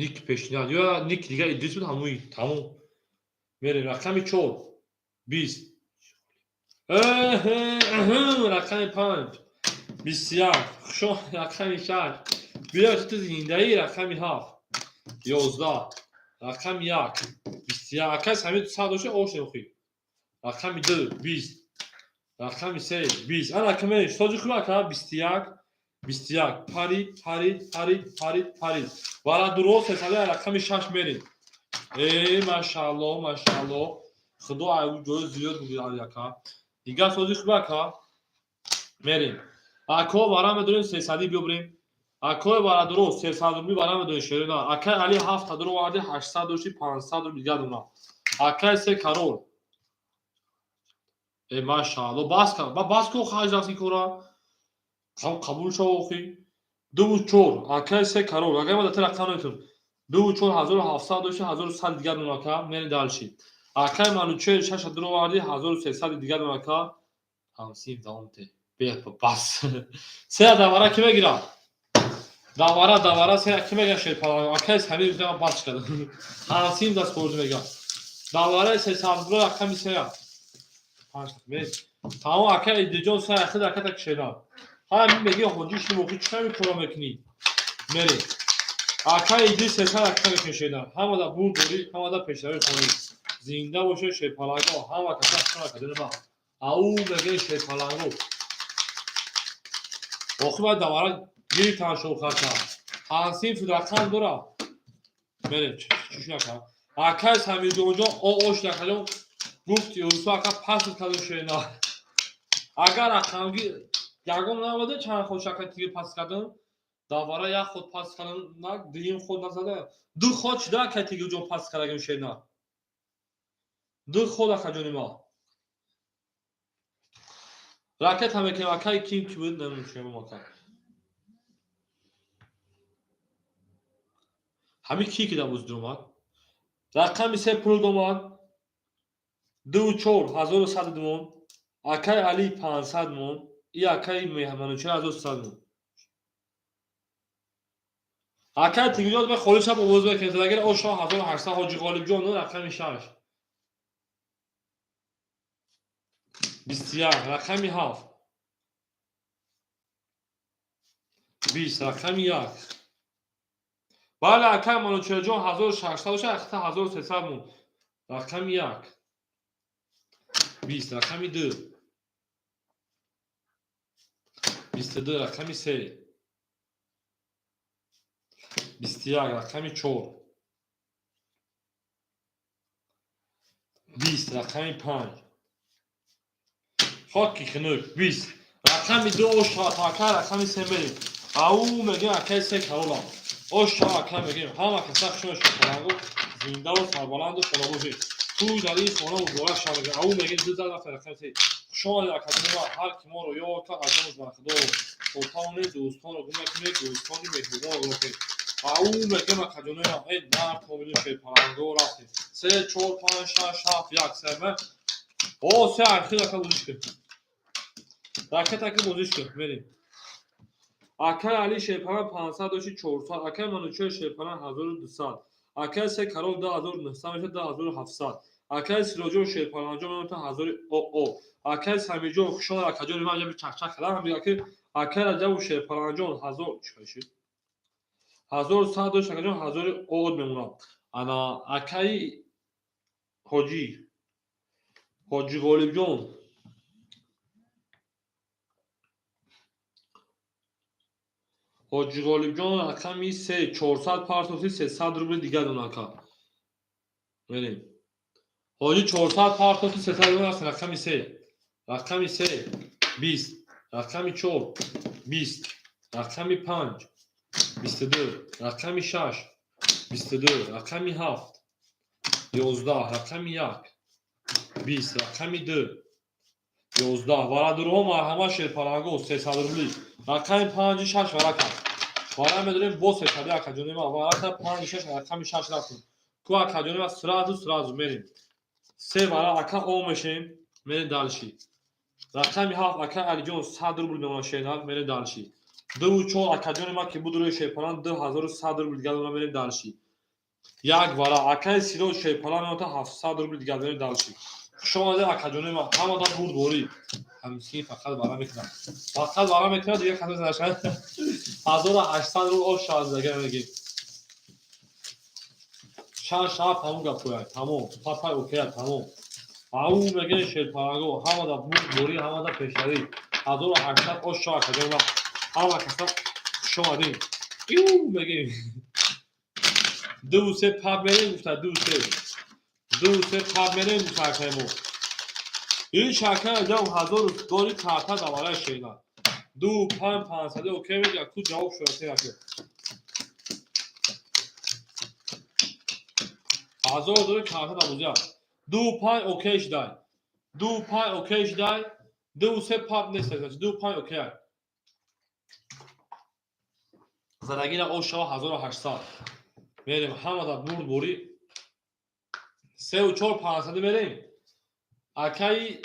ник пешниҳад. Ё ник дига Идрис буд, ҳамуи тамом. Мерем рақами 4. 20. Рақами 5. 21. Хушо рақами 6. Биё, ту зиндаӣ, рақами 7. 11. Рақами 1. 21. Акай Самир 100 дошта, ош нехӯй. Рақами 2. 20. Рақами 3. 20. Ана ака мерем. Соҷи хуб, ака, 21. 21. Парид, парид, парид, парид, парид. Вара дуро сесади рақами 6 мерем. Э, машаалло, машаалло. Худо ай ҷои зиёд буд, ака. Дигар сози хуб, ака. Мерем. Ако вара медорем сесади, биёбрем. Акои барадуро 300 рубли вара медорем, шерина. Акай Али 7 дуро варди, 800 дошти, 500 рубли дигар дона. Акай се карол. Э, машаалло, бас кар. Ба бас ко хаҷ рафти кора. Қабул шав охи. Дуву чор. Акай се карол. Агар ма дата рақам наметонам. Дуву чор 1700 дошти, 1100 дигар дона, ака. Мерем дальше. Акай Манучер 6 дуро варди, 1300 дигар дона, ака. Ҳамсин давом те. Бас. Се давара ки мегирам? Давара, давара се ки мегирам, шерпалан? Акай Самир гуфтам, бас кардам. Ҳамсин даст хӯрд мегирам. Давара 300 дуро рақами се. Панҷ мес. Тамом, акай Идрисҷон, се ахир ака так шерам. Ҳа, меги ҳоҷи шумо чӣ ками кора мекунӣ? Мерем. Акай Идрис 300 ака мекунӣ, шерам. Ҳамада бурд дорӣ, ҳамада пешравӣ хонӣ. Зинда боше шерпаланго, ҳама каса шуна кадина ма. Ау меги шерпаланго. Охи бояд давара гирифтан шохака. Ҳансин рақам дора. Мерем, чӣ шунака? Акай Самирҷонҷон о ош накардем, гуфт Юсуф ака пас кардем, шена. Агар рақамги ягон набуда, чанд ход шака тиги пас кардам, давара як ход пас кардам, на дуюм ход назада. Ду ход шуда, акай Тигиҷон, пас кардагим, шена. Ду ход, акаҷони ма. Ракета мекунем, акай ким ки буд, намедонам чӣ ака. Ҳамин ки ки дар бозӣ омад? Рақами се пул домад. Дуву чор 1100 мон. Акай Али 500 мон. И акай Манучер 1100 мон. Акай Тигиҷон ме холӣ шаб овоз мекунед. Агар ошо 1800 Ҳоҷи Ғолибҷон рақами 6. 21 рақами 7. 20 рақами 1. Бале, акай Манучерҷон, 1600 боша, ахта 1300 мон. Рақами 1. 20, рақами 2, 22, рақами 3, 21, рақами 4, 20, рақами 5. Хоки хунук, 20, рақами 2. Ош ака, рақами 3 мерем. Ау мегем, акаи се каролам. Ош ака мегем. Ҳама каса хушон шоқалангу, зиндаву сарбаланду хонабошед. Туй дар ин хона муборак шава мегем. Ау мегем, ду зад рафта рақами 3. Хуш омадед, академия. Ҳар ки моро ёд кард, аз ҷонаш бархудор. Хотавонед, дӯстонро гум накунед, дӯстони меҳрубонро гум накунед. Ау мегем, акаҷоноям, э нар комилу шерпаланго рафтем. Се, чор, панҷ, шаш, ҳафт, як, се. О, се архил ака, бозиш кун. Ракет ака, бозиш кун, мерем. Акай Али шерпалан 500 дошти, 400. Акай Манучер шерпалан 1200. Акай се карол 2900 мешад, 2700. Акай Сироҷон шерпаланҷон мемонад ҳазори оо. Акай Самирҷон, хушомад, акаҷони ман, ҷаби чақчақ кардам. Ҳам акай Раҷабу шерпаланҷон ҳазор чӣ 1100 дошт, акаҷон, ҳазори од мемонад. Ана акаи ҳоҷӣ, ҳоҷи Ғолибҷон, ҳоҷи Ғолибҷон, рақами се, 400 партофти, 300 рубли дигар дон, ака. Мерем. Ҳоҷи, 400 партофти, 300 рубли аст. Рақами се, рақами се, 20, рақами чор, 20, рақами панҷ, 22, рақами шаш, 22, рақами ҳафт, 11, рақами як, 20, рақами ду, 11. Варадурҳо марҳамат, шерпаланго, 300 рубли. Рақами панҷи шаш вара кард. Вара медорем бо 300, акаҷони ман. Варака панҷи шаш, рақами шаш рафтем. Ку, акаҷони ман, сразу, сразу мерем. Се вара, ака, о мешем, мерем дальше. Рақами ҳафт, ака Алиҷон, 100 рубл мемонад шернак, мерем дальше. Дуву чор, акаҷони ман, ки буд рӯи шерпалан, 2100 рубл дигар дорам, мерем дальше. Як вара, акаи Сироҷ шерпалан мемонад 700 рубл дигар, мерем дальше. Хуш омадед, акаҷони ман, ҳамадан бурдборӣ. Ҳамсин фақат вара мекунад, фақат вара мекунад, дигар каса нашад. 1800 рубл ош шавад, мегем. Шаш, ҳафт, ҳамун гапояд, тамом, папай океяд, тамом. Ау мегӯем, шерпаланго, ҳамада бурдборӣ, ҳамада пешравӣ. 1800 ош шава, акаҷони ман, ҳама каса хуш омадем. Иу мегӯем. Дуву се пап мерем, гуфта, дуву се, дуву се пап мерем, гуфта акаи мо. Ин шака ҷам ҳазору дори карта давараи шена. Ду панҷ, 500 окей мега, ку ҷавоб шуда тенаки. Ҳазору дори карта дабозия. Ду панҷ окей шудай. Ду панҷ окей шудай. Ду се пап нест, ду панҷ окей. Задагира ош шава 1800. Мерем, ҳамада бурд бурӣ. Сеу чор, 500 мерем. Акаи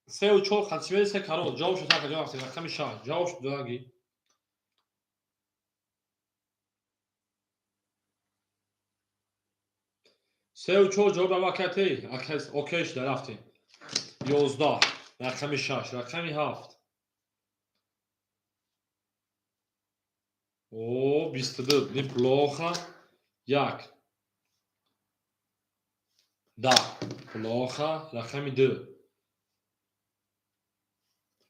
сеу чор хатшимери се карол ҷавоб шуд, ака ҷавоб шуд, рақами шаш ҷавоб шуд додаги. Сеу чор ҷавоб ама акай тей, акай окей шуда, рафтем. 11, рақами шаш, рақами ҳафт. О, 22, неплохо. Як. 10, плохо, рақами ду.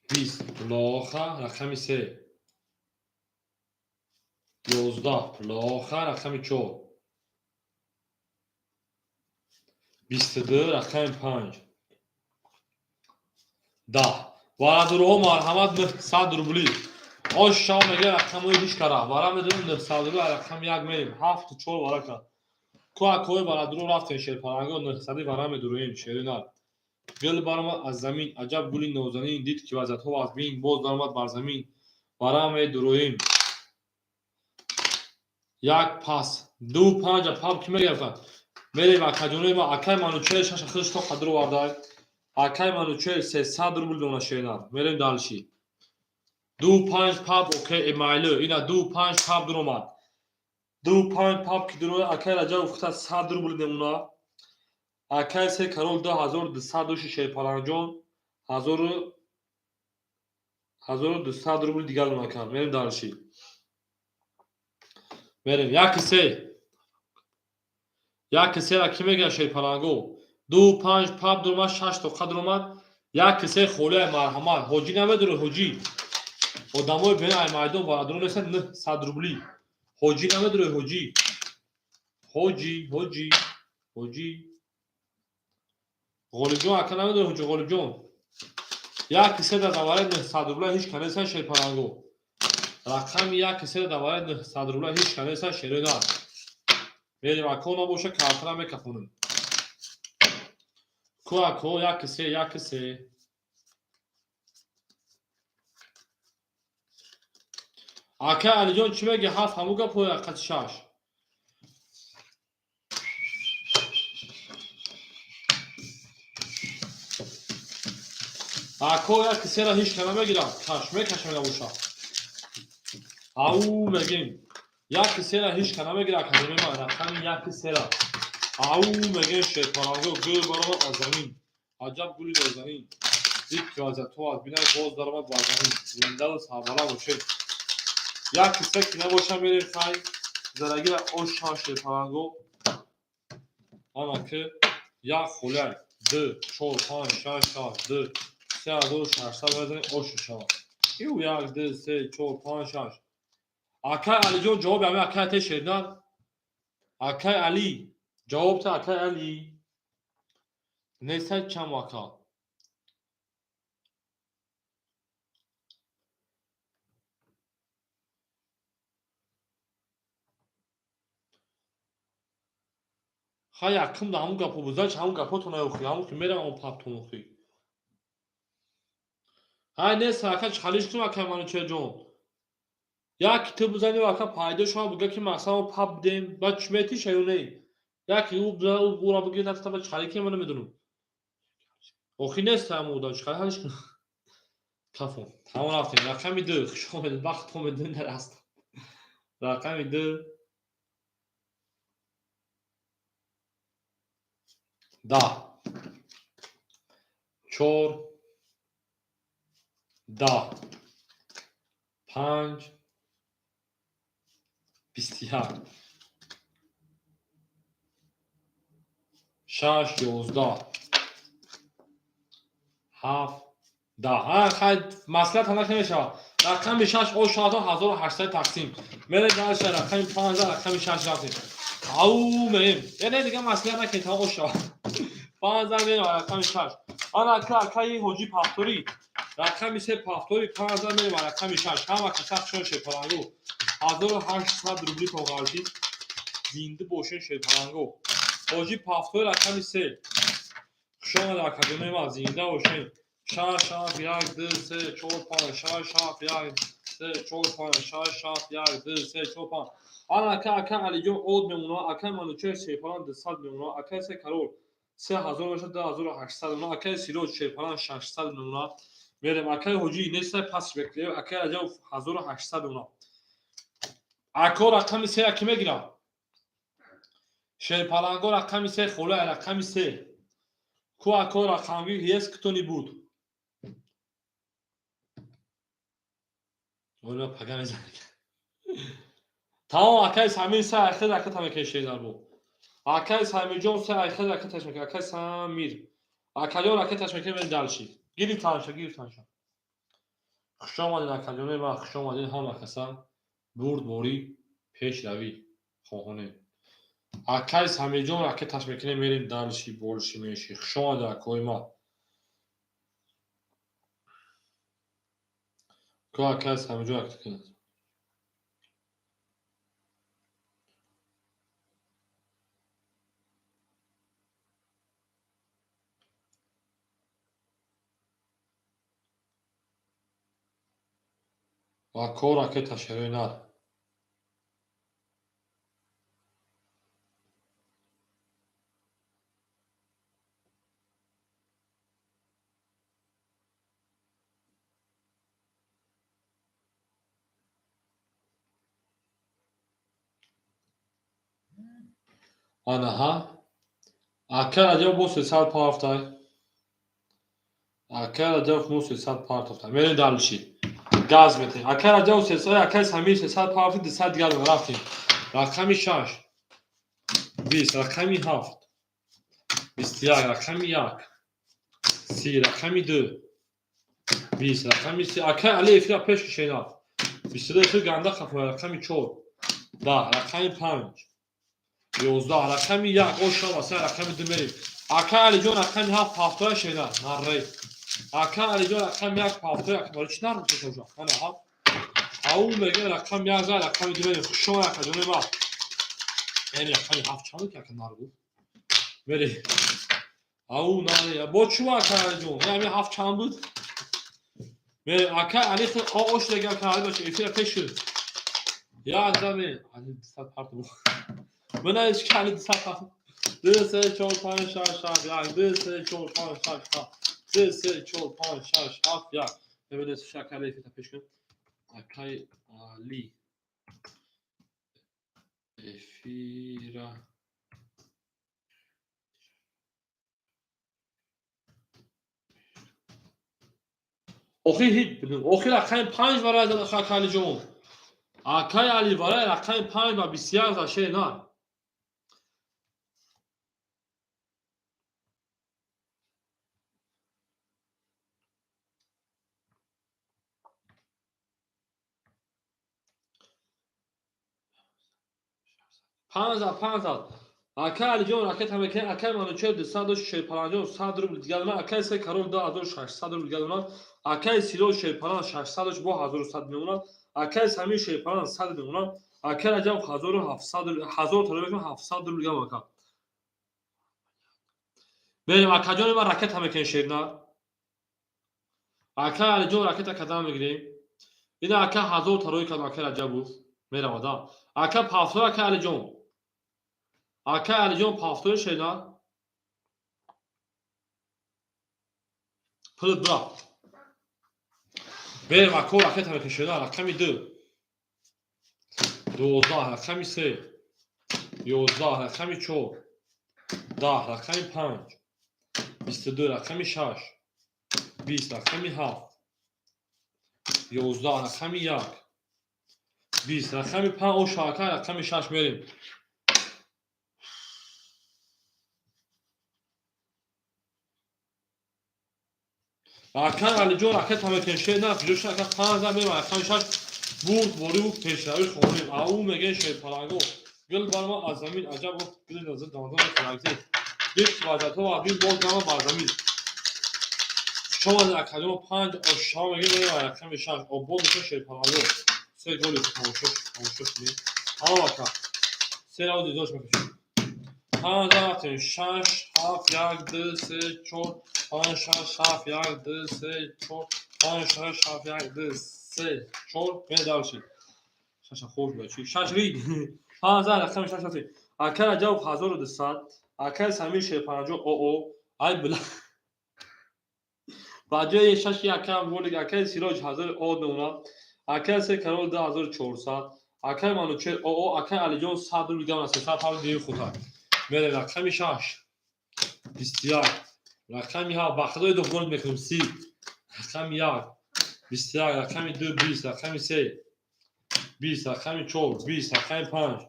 20, плохо, рақами се. 11, плохо, рақами чор. 22, рақами панҷ. 10. Варадурҳо марҳамат, 900 рубли. Ош шав мега, рақамҳои ҳеч кара. Вара медонем, 900 рубли, рақами як мерем. Ҳафту чор вара кард. Ку акои варадуро рафтем, шерпаланго, 900 вара медуроем, шери нар. Гул баромад аз замин, аҷаб гули нозанин, дид ки вазъиятҳо аз бин, боз даромад бар замин. Вара медуроем. Як пас, ду панҷа пап ки мегирифтанд. Мерем, акаҷонои ма, акай Манучер шаша худаш то қадр овардай. Акай Манучер 300 рубл дона шернар. Мерем дальше. Ду панҷ пап окей эмайлу. Ина ду панҷ пап дуромад. Ду панҷ пап ки дуромад, акай Раҷаб гуфта 100 рубл мемона. Акай се карол 2200 доши, шерпаланҷон, 1200 рубл дигар дона кард. Мерем дальше. Мерем. Яки се. Яки сера ки мегӯяд, шерпаланго? Ду панҷ пап дуромад, шаш тоқа дуромад. Як кисе холиай, марҳамат. Ҳоҷӣ намедорӣ, ҳоҷӣ? Одамои бе ай майдон бародарон нестанд, 900 рубли. Ҳоҷӣ намедорӣ, ҳоҷӣ? Ҳоҷӣ, ҳоҷӣ, ҳоҷӣ. Ғолибҷон ака, намедорӣ, ҳоҷи Ғолибҷон? Як кисе дар давараи 900 рубла ҳеҷ ка нестан, шерпаланго. Рақами як кисе дар давараи 900 рубла ҳеҷ ка нестан, шерои нар. Мерем, ако набоша, картара мекафонем. Ку, ако, як кисе, як кисе. Ака Алиҷон, чӣ меги? Ҳафт ҳаму гапҳои қати шаш. Ако, як кисера ҳеҷ ка намегирад. Каш мекашам, набоша. Ау мегем. Як кисера ҳеҷ ка намегирад, академия ман, рақами як кисера. Ау мегем, шерпаланго, гул баромад аз замин. Аҷаб гули нозанин. Дид ки вазиятҳо аз бинай боз даромад бар замин. Зиндаву сарбаланд бошед. Як киса ки набоша, мерем, хай. Зарагира ош шава, шерпаланго. Ана ки як холиай. Ду, чор, панҷ, шаш, ҳафт, ду, 3600 мезанем, ош шава. Ю як, ду, се, чор, панҷ, шаш. Акай Алиҷон, ҷавоби ҳамин акай те шернар. Акай Али, ҷавоб та, акай Али. Несай чам, ака. Хай, якум да ҳамун гапҳо буд. Зач ҳамун гапҳото наёхӣ, ҳамун ки меравам он паптон охӣ. Ҳай, нест, ака, чӣ халиш кунам, акай Манучерҷон? Як ту бизанӣ, ака, пайдо шава, буга ки мақсад мо пап бидем, баъд чӣ метиша ё не? Як ӯ бизана, ӯра бигир, нафта, баъд чӣ хали кунем, ман намедонам. Охӣ, нест ҳамун одам, чӣ хали ҳалиш кунам? Кафон. Тамом, рафтем. Рақами ду, хуш омедед, вақт омедед нараст. Рақами ду. 10. Чор. 10. Панҷ. 21. Шаш, 11. Ҳафт, 10. Хай, маслиҳат ҳанак намешавад. Рақами шаш о шавад, 1800 тақсим. Мерем дальше, рақами панҷ, рақами шаш рафтем. Ау мерем. Яъне дига маслиҳат накунед, та о шавад. Панҷ мерем рақами шаш. Ана ака, акаи ҳоҷи пафторӣ. Рақами се пафтори, панҷ мерем рақами шаш. Ҳама каса хушон, шерпалангу. 1800 рубли тоғалтид. Зинда бошен, шерпалангу. Ҳоҷи пафтори, рақами се. Хуш омадед, академияи ман, зинда бошен. Шаш, ҳафт, як, ду, се, чор, панҷ, шаш, ҳафт, як, се, чор, панҷ, шаш, ҳафт, як, ду, се, чор, панҷ. Ана ака, ака Алиҷон од мемонад, акаи Манучер шерпалан 200 мемонад, акаи се карол 3000 мешавад, 2800 мемонад, акаи Сироҷ шерпалан 600 мемонад. Мерем, акаи ҳоҷӣ нестай, пас бекунем, акаи Раҷаб 1800 мемонад. Ако, рақами се яки мегирам. Шерпаланго, рақами се хола, рақами се. Ку, ако, рақамги есть кто-нибудь? Ола пага мезанад. Тамом, акаи Самир се айхел ракета мекашед дар бо. Акаи Самирҷон се айхел ракеташ мекашад. Акаи Самир. Акаҷон, ракеташ мекунем, мерем дальше. Гирифтанша, гирифтанша. Хуш омадед, акаҷоне ва хуш омадед ҳама каса. Бурдборӣ, пешравӣ хоҳонем. Акаи Самирҷон ракеташ мекунем, мерем дальше, больше, меньше. Хуш омадед, акои ман. Ку, акаи Самирҷон ракета кунад. Ако, ракета шерои нар. Анаҳа. Ака Раҷаб бо 300 парафтай. Ака Раҷаб мо 300 партофтай. Мерем дальше. Газ метем. Ака Раҷаб 300, акаи Самир 300 парафти, 200 дигар рафтем. Рақами шаш. 20, рақами ҳафт. 21, рақами як. 30, рақами 2, 20, рақами 3. Акай Али, эфира пеш кишена. 22, эфир ганда хафоя. Рақами 4, 10, рақами 5, 11, рақами 1. Ошава са, рақами 2 мерем. Акай Алиҷон, рақами 7, ҳафтоя, шена нарре. Акай Алиҷон, рақами 1, ҳафтоя. Барои чӣ нар мекушоша? Ана ҳафт. Ау мегӯ, рақами 1 за, рақами 2 мерем. Хушома, акаҷони ма. Яъне рақами 7 чанд ки, ака, нар гуфт? Мери. Ау, наре. Бо чӣ, акай Алиҷон? Яъне 7 чанд буд? Мери, акай Али, ош дега, акай Али баша, эфира пеш шуд. Як заме. Али 200 парт буд. Мана иш ки Али 200 парт. 2, 3, 4, 5, 6, 7, 1, 2, 3, 4, 5, 6, 7, 2, 3, 4, 5, 6, 7, 1. Мебинед, акай Али эфира пеш кун. Акай Али эфира охир ҳит. Охир рақами 5 барои акай Алиҷон. Акай Али барои рақами 5 ба 21 за, шер на. Панҷ зад, панҷ зад. Акай Алиҷон, ракета мекунем. Акай Манучер 200 дошт, шерпаланҷон 100 рубл дигар донад. Акай се карол 2600 рубл дигар донад. Акай Сироҷ шерпалан 600 дошт, бо 1100 мемонад. Акай Самир шерпалан 100 мемонад. Акай Раҷаб 1700, 1000 таро мекунам, 700 рубл дигар ака. Берем, акаҷони ман, ракета мекунем, шерна. Акай Алиҷон, ракета кадам мегирем. Ина, ака, 1000 тарои кардам, акай Раҷабов меравада. Ака, пафтор, акай Алиҷон, акай Алиҷон, пафтори, шерна. Пулат бурафт. Берем, ако, ракета мекунем, шерна. Рақами 2, 12, рақами 3, 11, рақами 4, 10, рақами 5, 22, рақами 6, 20, рақами 7, 11, рақами 1, 20, рақами 5. Оша, ака, рақами 6 мерем. Акай Алиҷон, ракета мекунем, шер на. Ҷоша, ака, 5 за мерем, рақами 6. Бурд бориву пешравӣ хонем. Ау мегӯем, шерпаланго. Гул барма аз замин, аҷаб гуфт гули назир дамазон фалакзӣ. Бит ваҷато ва бин боз гама бар замин. Шумо, акаҷон, панҷ ошшаҳо мегӯем, мерем рақами 6. Обод мешавад, шерпаланго. Се голи тамошо, тамошо кунем. Тамом, ака. Се раунд издош мекушем. Панҷ рафтем. Шаш, ҳафт, як, ду, се, чор, панҷ, шаш, ҳафт, як, ду, се, чор, панҷ, шаш, ҳафт, як, ду, се, чор. Мерем дальше. Шаша хуб буд. Чӣ? Шаш рид. Панҷ за, рақами 6 рафтем. Акай Раҷабов 1200. Акай Самир шерпанҷоҳ оо. Ай била. Ба ҷои шаши акам голик, акай Сироҷ 1000 од мемонад. Акай се карол 2400. Акай Манучер оо, акай Алиҷон 100 рубл гам, 300 павл диги худак. Мерем, рақами 6, 21, рақами 7. Ба худои дугон мекунем, 30, рақами 1, 21, рақами 2, 20, рақами 3, 20, рақами 4, 20, рақами 5.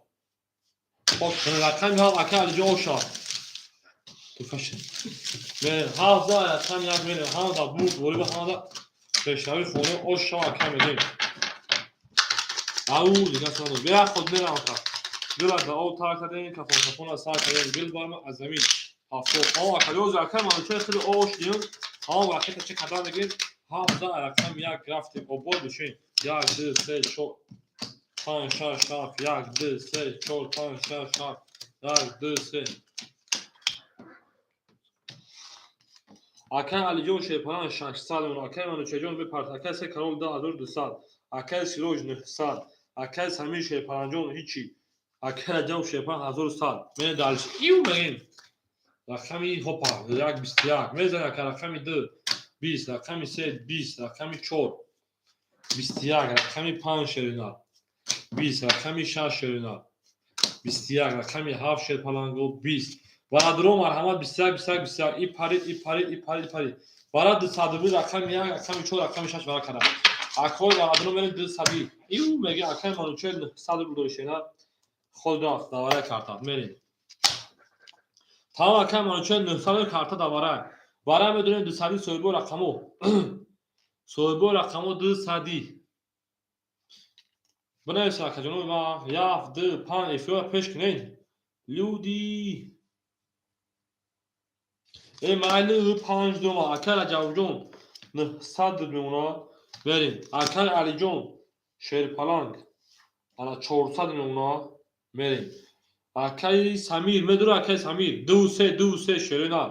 Хоб, рақами 7, акай Алиҷон, оша. Туфаши. Мерем, ҳафт за, рақами 1 мерем. Ҳамада бурд вориба, ҳамада пешравӣ хона, оша, ака, мегем. Ау, дигар сано. Бия худ мерам, ака. Гула да об тар кардем, кафон кафона сар кардем, гул барма аз замин. 70. Ҳо, ака, ёз, ака, Манучер хеле ош дидем. Ҳо, ракета чӣ қадар мегирем? Ҳафт за, рақами 1 рафтем. Обод бошем. Як, ду, се, чор, панҷ, шаш, ҳафт, як, ду, се, чор, панҷ, шаш, ҳафт, як, ду, се. Акай Алиҷон шерпалан 600 мемонад. Акай Манучерҷон бепарт. Акай се карол 2200. Акай Сироҷ 900. Акай Самир шерпаланҷон ҳичи. Акай Раҷаб шерпалан 1100. Мерем дальше. Ив мегем. Рақами, хопа, 1, 21. Мезанем, ака, рақами 2, 20, рақами 3, 20, рақами 4, 21, рақами 5, шерина. 20, рақами 6, шерина. 21, рақами 7, шерпаланго, 20. Бародаро, марҳамат, 21, 21, 21. И парид, и парид, и парид, и парид. Бара 200 рубл, рақами 1, рақами 4, рақами 6 бара кардам. Акои бародаро, мерем 200. Ив меги, акай Манучер 900 рубл дори, шена. Худ рафт, давара карта. Мерем. Тамом, акай Манучер 900 рубл карта давара. Вара медонем дусадӣ соҳибо рақамо. Соҳибо рақамо дусадӣ. Бинависед, акаҷонои ма, як, ду, панҷ эфирро пеш кунед. Люди. Э майли панҷ дума. Акай Раҷабҷон 900 мемонад. Мерем. Акай Алиҷон Шерпаланг ана 400 мемонад. Мерем. Акай Самир медура, акай Самир ду се ду се шерина.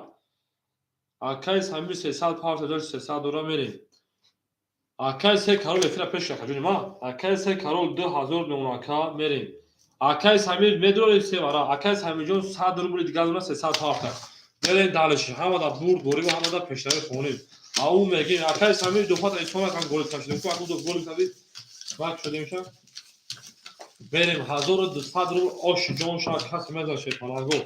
Акай Самир 300 парта 300 дора, мерем. Акай се карол эфира пеш, акаҷони ма. Акай се карол 2000 мемонад, ака, мерем. Акай Самир медура се вара. Акай Самирҷон 100 рубли дигар дора, 300 парта. Мерем дальше. Ҳамада бурд борим, ҳамада пешравӣ хонем. Ау мегем акай Самир дуфата исона кам гол кашидем. Ку аку гол кардӣ. Вақт шудем ша. Мерем 1200 рубл ош ҷон ша каси мезан шерпаланго.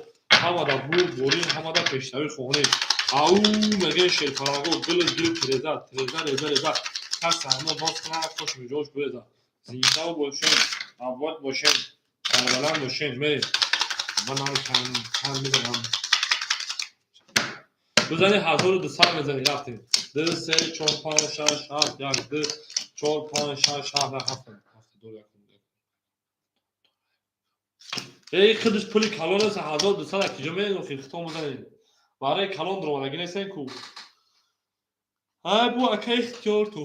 Ҳамада бурд борим, ҳамада пешравӣ хонем. Ау мегем шерпаланго гул гул тиреза, тиреза реза реза. Кас ҳама боз кунад, хош миҷош буреза. Зинда бошем, обод бошем, сарбаланд бошем. Мерем. Ман ҳам чанд чанд мезанам. Бизани 1200 мезани, рафтем. Ду, се, чор, панҷ, шаш, ҳафт, як, ду, чор, панҷ, шаш, ҳафт, ҳафт, ҳафт, ду, як. Эй, худаш пули калон аст, 1200 киҷо менохи, хитон бизанед. Барои калон дуромадагӣ нестен ку. Ай бу ака ихтиёр ту.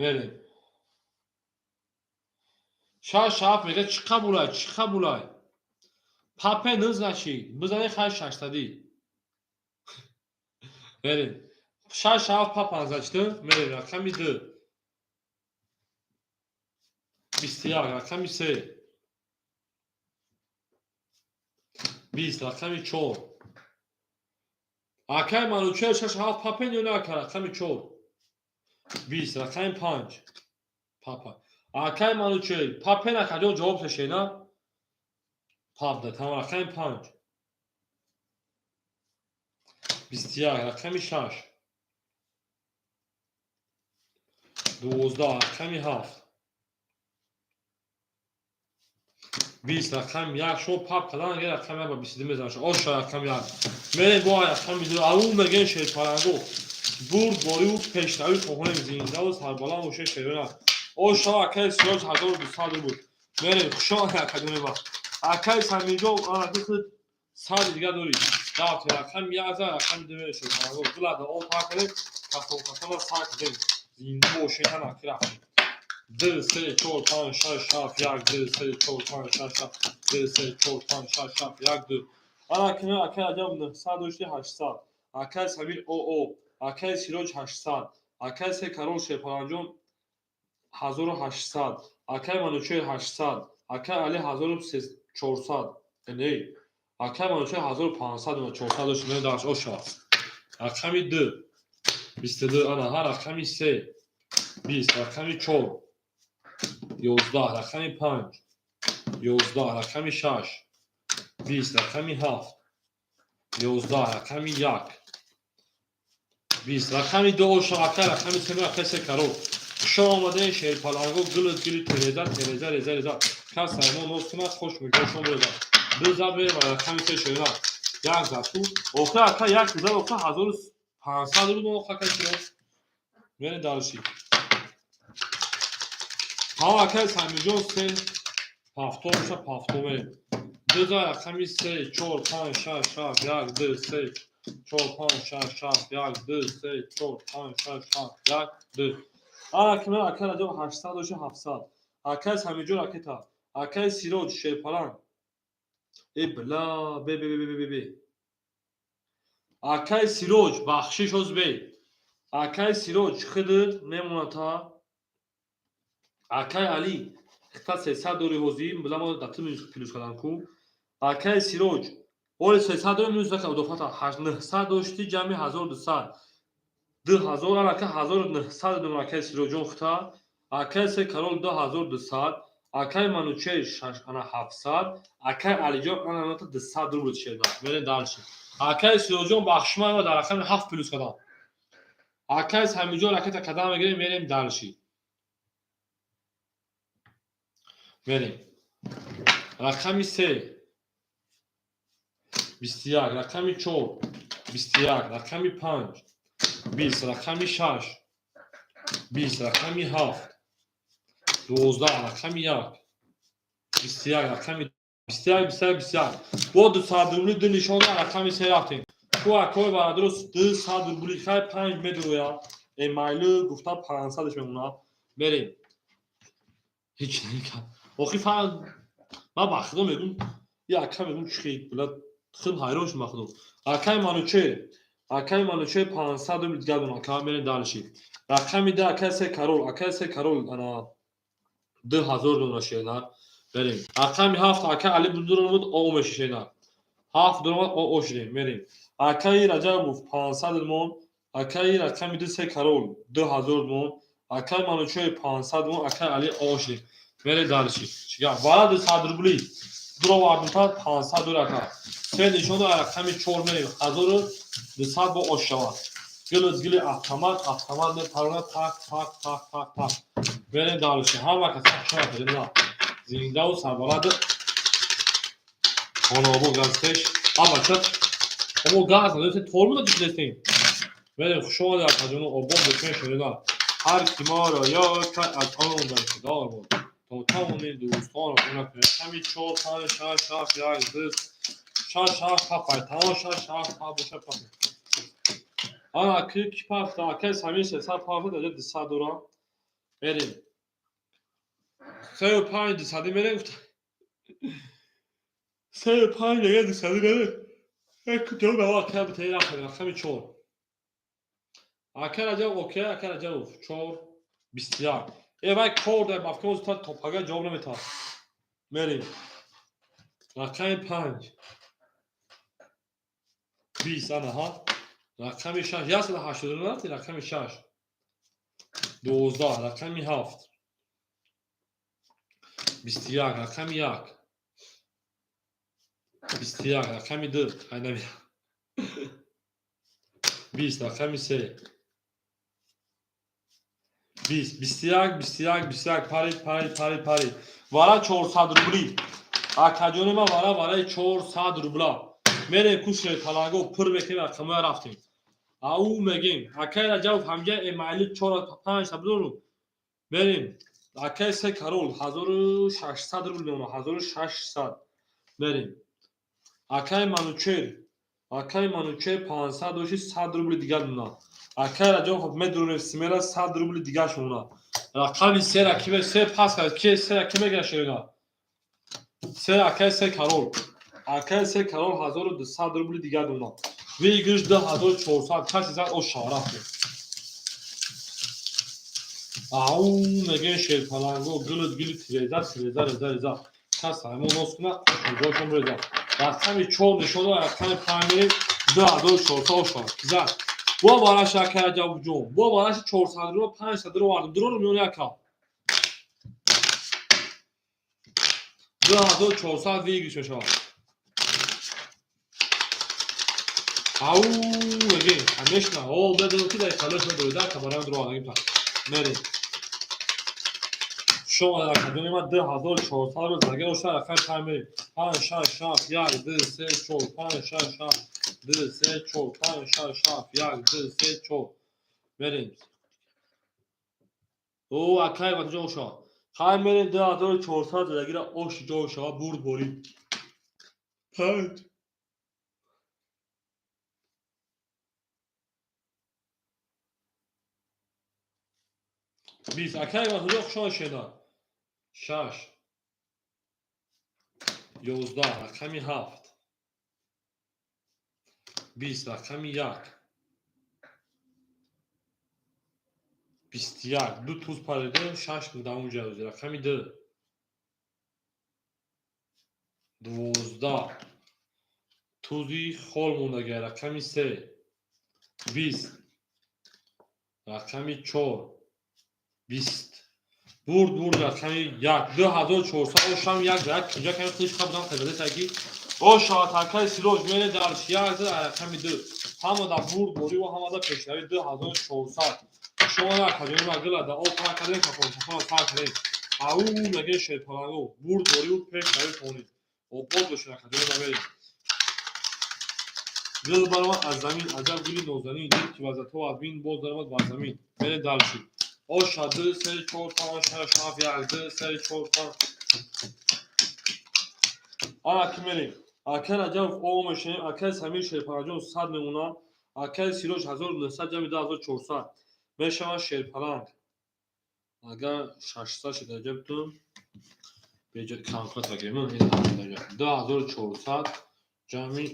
Мерем. Шаш ҳафт мега, чӣ қабулай, чӣ қабулай? Папе нызначи, бизани хай шаштадӣ. Мерем. Шаш ҳафт папан значит, мерем рақами ду. 21, рақами се. 20, рақами чор. Акай Манучер шаш ҳафт папен ё не, ака, рақами чор. 20, рақами панҷ. Папа. Акай Манучер, папен, акаҷон, ҷавоб ташена? Папда, там рақами панҷ. 21, рақами шаш. 12, рақами ҳафт. 20, рақами як. Шумо пап кардан, агар рақами як ба 22 мезанаш. Оша рақами як. Мерем бо рақами ду. Ау мегем шерпаланго. Бурд бориву пешравӣ хоҳонем, зиндаву сарбаланд бошед шерона. Оша акай Сироҷ 1200 рубл. Мерем, хушо акаҷони ма. Акай Самирҷон ана худ сади дигар дорӣ. Рафтем рақами як за рақами ду мерем шерпаланго. Гулада он пар кардем, касон касона сар кардем. Зинда бошед ҳама ки рафтем. Ду, се, чор, панҷ, шаш, ҳафт, як, ду, се, чор, панҷ, шаш, ҳафт, ду, се, чор, панҷ, шаш, ҳафт, як, ду. Ана акай, акай Аҷаб 900 дошти, 800. Акай Самир оо. Акай Сироҷ 800. Акай се карол Шерпаланҷон 1800. Акай Манучер 800. Акай Али 1400. Не. Акай Манучер 1500, 400 дошт, даш оша. Рақами ду. 22, ана ҳа рақами се. 20, рақами чор. 11, рақами панҷ. 11, рақами шаш. 20, рақами ҳафт. 11, рақами як. 20, рақами ду оша, акай рақами се, акай се карол. Хушо омадаен шерпаланго, гулу гили тереза, тереза, реза, реза. Кас саймон ноз кунад, хош миҷошон реза. Ду забе ва рақами се шерина. Як зад ку. Охир ака як зад, охир 1500 рубл охир акай чиро. Мерем дальше. Ҳа акай Самирҷон се ҳафтод боша, ҳафтод мерем. Ду за рақами се, чор, панҷ, шаш, ҳафт, як, ду, се, чор, панҷ, шаш, ҳафт, як, ду, се, чор, панҷ, шаш, ҳафт, як, ду. Ана акай, акай Раҷаб 800 доша, 700. Акай Самирҷон ракета. Акай Сироҷ Шерпаланг. Э бла, бе бе бе бе бе бе. Акай Сироҷ бахшиш ҳоз бе. Акай Сироҷ хидр мемонад та. Акай Али хита 300 дори ҳозӣ, била мо дар ту плюс кардам ку. Акай Сироҷ оли 300 дори минус накардам, удофата 900 дошти, ҷамъи 1200. 2000, анака 1900 додем акай Сироҷон хита. Акай се карол 2200. Акай Манучер шаш ана 700. Акай Алиҷон ана ната 200 рубл шеда. Мерем дальше. Акай Сироҷон бахшиш, ман дар рақами ҳафт плюс кардам. Акай Самиҷон ракета кадам мегирем, мерем дальше. Мерем. Рақами се 21, рақами чор 21, рақами панҷ 20, рақами шаш 20, рақами ҳафт 12, рақами як 21, рақами 21, 21, 21. Бо 200 рубли ду нишона рақами се рафтем. Ку акои бародаро, 200 рубли хай панҷ медурояд. Эмайлу гуфта 500-ш мемонад. Мерем. Ҳеч намекард. Охи фан ман ба худо мегум, я ака мегум чи била хуб ҳайрон шудам ба худо. Акаи Манучер, акаи Манучер 500 рубли дигар донад. Ака, мерем дальше. Рақами ду акаи се карол, акаи се карол ана 2000 дона шернар. Мерем. Рақами ҳафт акаи Али дуромад о меши шернар. Ҳафт дуромад о о шудем. Мерем. Акаи Раҷабов 500 мон, акаи рақами ду се карол 2000 мон, акаи Манучер 500 мон, акаи Али о шудем. Мерем дальше. Чига? Вара 200 рубли. Дуровардимта 500 дур ака. Се нишона рақами чор мерем. 1200 бо ош шавад. Гилу гили автомат, автомат мепаронад так так так так так. Мерем дальше. Ҳама каса хуш омадед. Зиндаву сарбаланд хонобод газтеш. А бача, омо газ надост, тормоз дишнестем. Мерем, хуш омадед акаҷону обод бошед шунида. Ҳар ки моро ёд кард аз он бархӯрдор буд. То тавонем дӯстонро кӯмак кунем. Рақами чор, панҷ, шаш, ҳафт, як, ду, шаш, ҳафт, ҳафт, панҷ. Тамом шаш, ҳафт, ҳафт бошад пафт. Ана ки ки пафта, акаи Самир 300 пафта, даҷа 200 дорам. Мерем. Сею панҷ дусадӣ мерем. Сею панҷ мега дусадӣ мерем. Як ҷавоб ба акай битаи рафтем. Рақами чор. Акай Раҷаб окей, акай Раҷабов чор 21. Э вай кор дар мафкон зудтар топага ҷавоб наметавад. Мерем. Рақами панҷ 20 ана ҳа. Рақами шаш 180 нарафти, рақами шаш 12, рақами ҳафт 21, рақами як 21, рақами ду ай намедонам 20, рақами се 20, 21, 21, 21 парид, парид, парид, парид. Вара 400 рубли. Акаҷони ман вара вараи 400 рубла. Мерем кушре паланго пур мекунем рақамоя рафтем. Ау мегем. Акай Раҷабов ҳамҷа эмайли чор панҷ та бидорум. Мерем. Акай се карол 1600 рубл мемонад. 1600. Мерем. Акай Манучер, акай Манучер 500 дошти 100 рубли дигар мемонад. Акай Раҷабов медурем смело 100 рубли дигарш мемонад. Рақами сера ки се пас кард, ки сера ки мегирад шерина? Се акай се карол. Акай се карол 1200 рубли дигар мемонад. Выигрыш 2400, каси зад ош рафтем. Ау мегӯем шерпаланго гилу гили тиреза тиреза реза реза. Кас ҳамон нос кунад, ҷошон реза. Рақами чор нишона рақами панҷ мерем 2400 ош шавад. Кизад. Бо бараш акай Раҷабҷон, бо бараш 400 рубл 500 рубл овардем. Дурор миёни ака. 2400 выигрыш мешавад. Ау мегӯем, конечно, о медонам ки дар қалош медоред, ака барои дур овардагим та. Мерем. Хуш омадед акаҷони ман 2400 рубл зага бошад рақами панҷ мерем. Панҷ, шаш, ҳафт, як, ду, се, чор, панҷ, шаш, ҳафт, ду, се, чор, панҷ, шаш, ҳафт, як, ду, се, чор. Мерем. О, акай ватаҷон шавад. Хай мерем 2400 задагира ош ҷо шавад бурд борӣ. Панҷ. 20. Акай ватаҷон хуш омадед шеда. Шаш. 11, рақами ҳафт. 20, рақами як. 21. Ду туз парида, шаш дар онҷа рақами ду. 12. Тузи хол мондагия рақами се. 20. Рақами чор. 20. Бурд бурд рақами як. 2400 ошам як як киҷа ками хиш қабдан қабилата ки ошава такай сироҷ мере дар як рақами ду. Ҳама дар бурд борӣ ва ҳама дар пешравӣ 2400. Шумо накардем, ма гила да об пар кардем, кафон кафон пар кардем. Ау меге шерпаланго бурд бориву пеш рави хонӣ. Обод бошед, акаҷони ма, мерем. Гул баромад аз замин, аҷаб гули нозанин, дид ки вазатҳо аз бин боз даромад бар замин. Мерем дальше. Оша, ду, се, чор, панҷ, шаш, ҳафт, як, ду, се, чор, панҷ. Ана ки мерем. Акай Раҷабов о мешавем, акай Самир Шерпаланҷон 100 мемонад, акай Сироҷ 1900 ҷамъи 2400 мешавад шерпаланг. Агар 600 шид Раҷабтон, беҷо калкулятор гирем, 2400 ҷамъи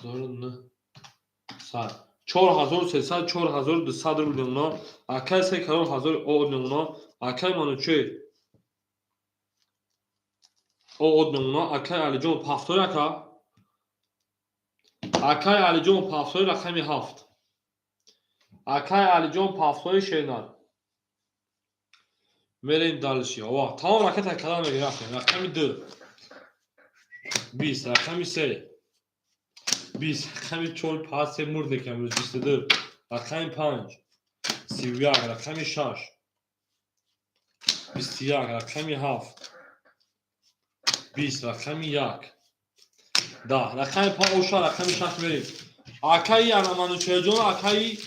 1900, 4300, 4200 рубл мемонад. Акай се карор ҳазори о мемонад, акай Манучер о мемонад, акай Алиҷон пафтори, ака акай Алиҷон пафтори рақами 7, акай Алиҷон пафтори шернар. Мерем дальше. Ова тамом ракета калан мегирем. Рақами 2 20, рақами 3 20, рақами 4 пас се мурд мекунем, 22, рақами 5 31, рақами 6 21, рақами 7 20, рақами 1 10, рақами 5 оша, рақами 6 мерем. Акаи Манучерҷон, акаи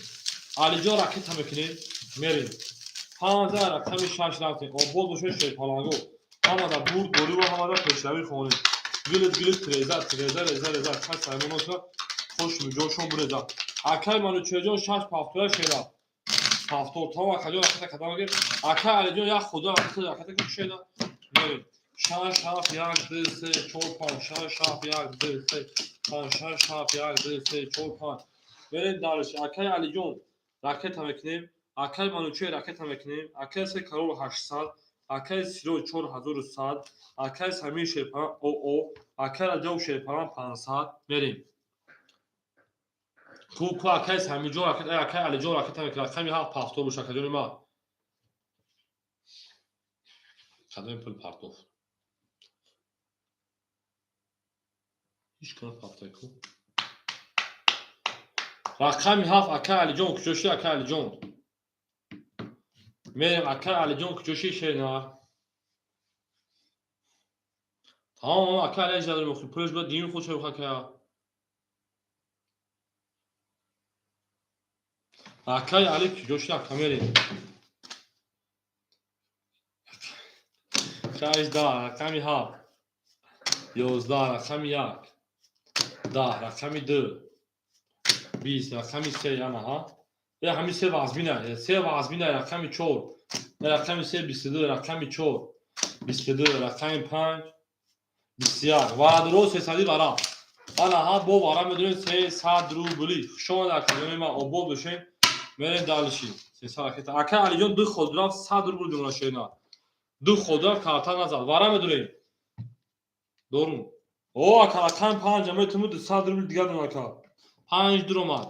Алиҷон ракета мекунем, мерем. 15, рақами 6 рафтем. Обод бошед, шерпаланго. Ҳамада бурд бориву ҳамада пешравӣ хонем. Гилит гилит реза реза реза реза кас саймоноша хош муҷошон буреза. Акай Манучерҷон шаш пафтора шера. Пафтор тамом, акаҷон ракета кадам гир. Акай Алиҷон як худо ракета ракета ки шера. Мерем. Шаш, ҳафт, як, ду, се, чор, панҷ, шаш, ҳафт, як, ду, се, панҷ, шаш, ҳафт, як, ду, се, чор, панҷ. Мерем дальше. Акай Алиҷон ракета мекунем. Акай Манучер ракета мекунем. Акай се карор 800, акай Сироҷ 4100, акай Самир Шерпалан оо, акай Раҷаб Шерпалан 500. Мерем. Ку ку акай Самирҷон ракета, акай Алиҷон ракета мекунад. Рақами 7 пафтор боша, акаҷони ман. Кадоми пул партоф? Ҳеҷ кана пафтай ку. Рақами 7 акай Алиҷон куҷо шуд, акай Алиҷон? Мерем, акай Алиҷон куҷо шуд, шернар? Тамом, акай Али надорем, охи пулаш бояд дими худ шавад, акая. Акай Али куҷо шуд, ака, мерем. 6 10, рақами 7 11, рақами 1 10, рақами 2 20, рақами 3 ана ҳа. Е ҳами се вазмина, се вазмина, рақами 4, рақами 3 22, рақами 4 22, рақами 5 21. Ваъдро сесади вара. Ана ҳа бо вара медонем 300 рубли. Хуш омадед, акаҷони ман, обод бошем. Мерем дальше. 300 ракета. Акай Алиҷон ду ход рафт 100 рубл мемонад шерна. Ду ход рафт карта назад. Вара медонем. Дорум. О, ака рақами 5 метуму 200 рубл дигар дорум, ака. 5 дуромад.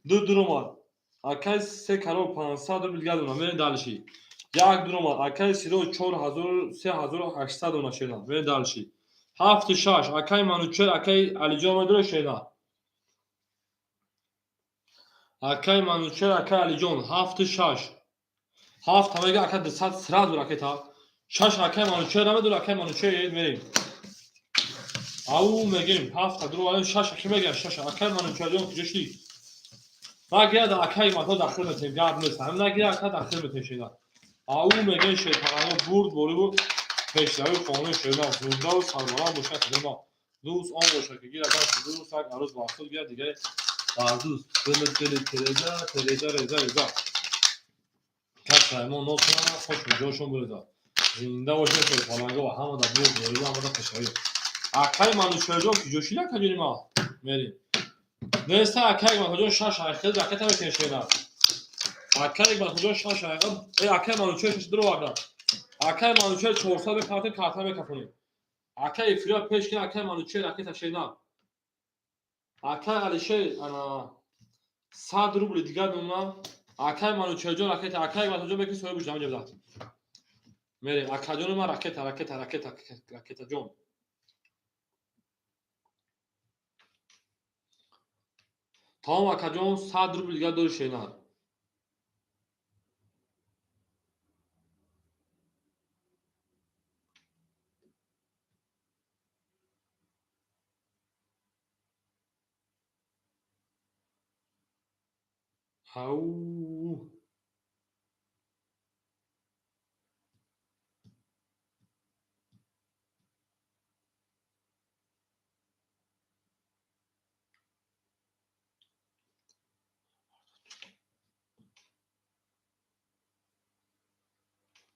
2 дуромад. Акай се карор 500 рубл дигар дорум. Мерем дальше. 1 дуромад. Акай Сироҷ 4000 3800 дона шерна. Мерем дальше. 7 6 акай Манучер, акай Алиҷон медора шерна. Акай Манучер, акай Алиҷон 7 6. 7 мега ака 200 сразу ракета. 6 акай Манучер намедора, акай Манучер мерем. Ау мегем 7 дуро 6 аки мегем 6 акай Манучерҷон куҷо шуди? Нагирад акай мато дахил метем, гап нест. Ҳам нагирад ака дахил метем шеда. Ау мегем шерпаланго бурд бориву пешравӣ қонуни шерна зундаву сарбаланд бошад ма. Дӯст он бошад ки гирад даст дӯст, як арӯз ба худ гирад, дигаре бар дӯст. Дили дили тереза, тереза реза реза. Кас саймон нокунад, хош ҷошон бурезад. Зинда бошед шерпаланго ва ҳамада бурд бориву ҳамада пешравӣ. Акай Манучерҷон куҷо шуд, акаҷони ма? Мерем. Неста акай Манучерҷон шаш айхел ракета мекунем шена. Акай Манучерҷон шаш айхел, э акай Манучер шаш дуро ака. Акай Манучер 400 мепартем, карта мекафонем. Акай эфира пеш кина, акай Манучер ракета шена. Акай Алишер ана 100 рубли дигар мемонам. Акай Манучерҷон ракета, акай Манучерҷон мекунӣ соҳиби ҷамъ ҷабзад. Мерем, акаҷони ман ракета, ракета, ракета, ракетаҷон. Тамом, акаҷон, 100 рубл дигар дори шена. Ау.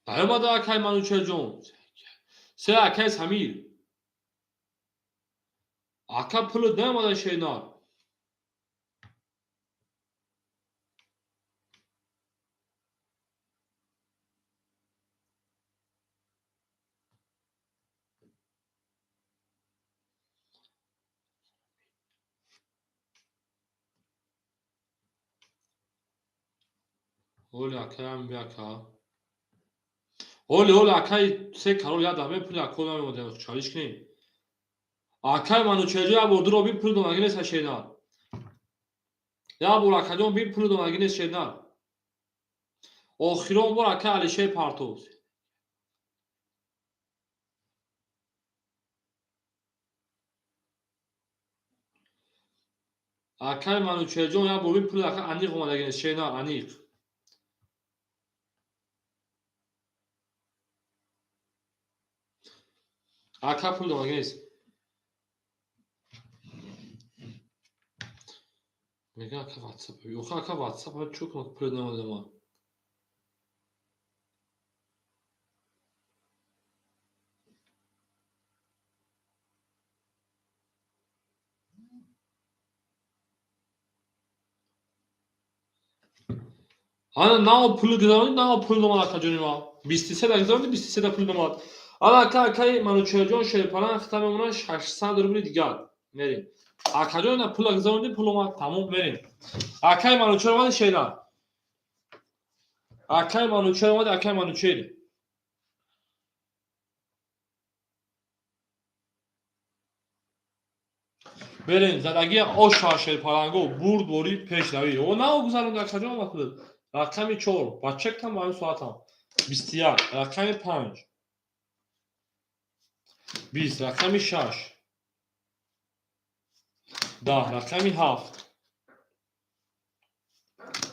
Наёмада акай Манучерҷон. Се акай Самир. Ака пулат наёмада, шернар. Оли акаям биака. Оли, оли, акай се карол ядаме пули ако намемода, чалиш кунем. Акай Манучерҷон, як бор дуро бин, пули донагӣ нест, шернар. Як бор, акаҷон, бин, пули донагӣ нест, шернар. Охирон бор акай Алишер партов. Акай Манучерҷон, як бор бин, пули ака аниқ омадагӣ нест, шернар, аниқ. Ака пул донагӣ нест. Мега ака WhatsApp. Ёха, ака WhatsApp чӯ кунад, пул намада ман. Ана нао пул гузаронди, нао пул домад, акаҷони ман. 23 да гузаронди, 23 да пул домад. Ана ака, акаи Манучерҷон шерпалан хита мемонад 600 рубли дигар. Мерем. Акаҷон, на пула гузаронди, пул омад, тамом, мерем. Акаи Манучер омади, шернар. Акаи Манучер омади, акаи Манучер. Мерем, задагии оша шерпаланго, бурд бори пешравӣ. О, нао гузаронди, акаҷон, омад пул. Рақами 4, бачактам ба ҳамин соатам. 21, рақами 5. 20, рақами 6. 10, рақами 7.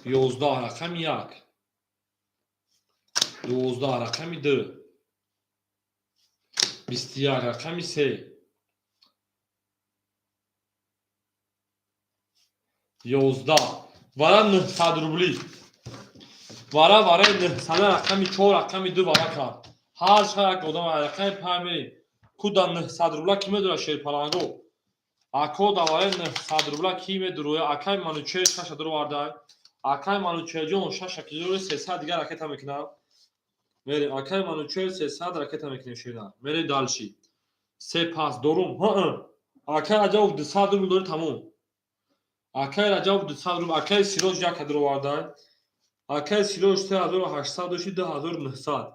11, рақами 1. 12, рақами 2. 21, рақами 3. 11. Вара 900 рубли. Вара вараи 900, рақами 4, рақами 2 вара кард. Ҳар шаҳр як одам, рақами 5 мерем. Ку дар 900 рубла ки медорад, шерпаланго? Ако дар вараи 900 рубла ки медуроя? Акай Манучер шаша дуроварда. Акай Манучерҷон шаша ки дуроя, 300 дигар ракета мекунам. Мерем, акай Манучер, 300 ракета мекунем, шерна. Мерем дальше. Се пас дорум. Ҳа. Акай Раҷабов 200 рубл дори, тамом. Акай Раҷабов 200 рубл, акай Сироҷ яка дуроварда. Акай Сироҷ 3800 дошти, 2900.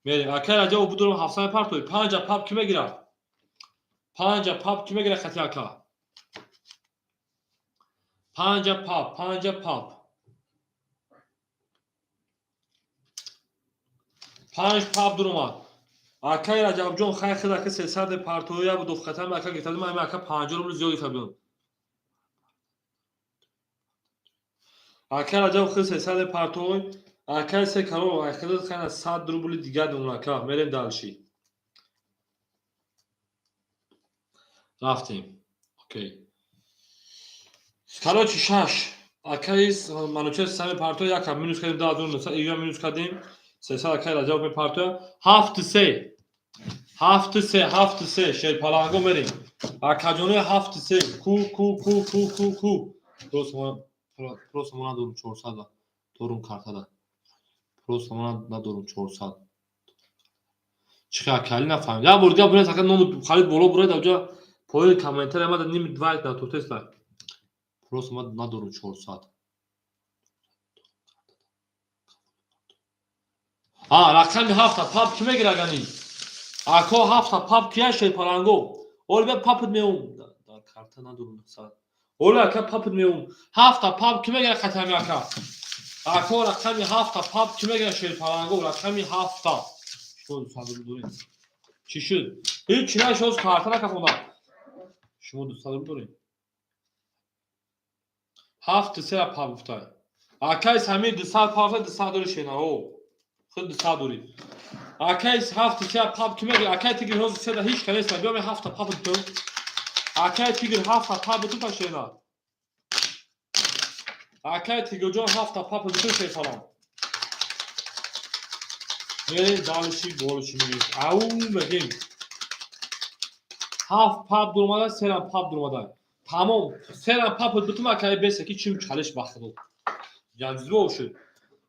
Мерем, акай Раҷабов будурам 700 партой. Панҷа пап ки мегирад? Панҷа пап ки мегирад хати ака? Панҷа пап, панҷа пап. Панҷ пап дуромад. Акай Раҷабҷон, хай хел ака 300 партоя буду хатам ака гирифта, ман ака 50 рубл зиёд гирифта будам. Акай Раҷаб хел 300 партой, акай се карол айхел хайна 100 рубли дигар думон, ака, мерем дальше. Рафтем. Окей. Короче, шаш. Акай Манучер сами партой яка минус кардем 2900, ига минус кардем. 300 акай Раҷаб мепартоя. Ҳафт се. Ҳафт се, ҳафт се, шерпаланго мерем. Акаҷонои ҳафт се, ку, ку, ку, ку, ку, ку. Просто мо надорум 400 дорум картада. Просто мо надорум 400. Чӣ хел акали нафаҳмид. Як бор дигар буред, ака ному харид боло буред, авҷа поёни комментария мада ними двайт на тотеста. Просто ма надорум 400. А, рақами ҳафта пап ки мегира гани? Ако ҳафта пап кия, шерпаланго? Оли бя папит меум. Дар карта надорум 100. Оли ака папит меум. Ҳафта пап ки мегира хатами ака? Ако рақами ҳафта пап ки мегира, шерпаланго? Рақами ҳафта. Шумо 200 рубл доред? Чӣ шуд? Ҳеҷ чи нашуд, карта накафонда. Шумо 200 рубл доред? Ҳафти сера пап гуфтай. Акай Самир 200 парта 200 дори шенао. Худ 200 дори. Акай ҳафти се пап ки меги, акай Тигр ҳозир седа ҳеч ка нест, биё ме ҳафта пап биту. Акай Тигр ҳафта пап биту та шена. Акай Тигрҷон ҳафта пап биту шефалам. Мерем дальше болчи мегем. Ау мегем. Ҳафт пап дурмада, серам пап дурмада. Тамом, серам пап битум акай бесе ки чим чалиш бахтидо. Янзбо шуд.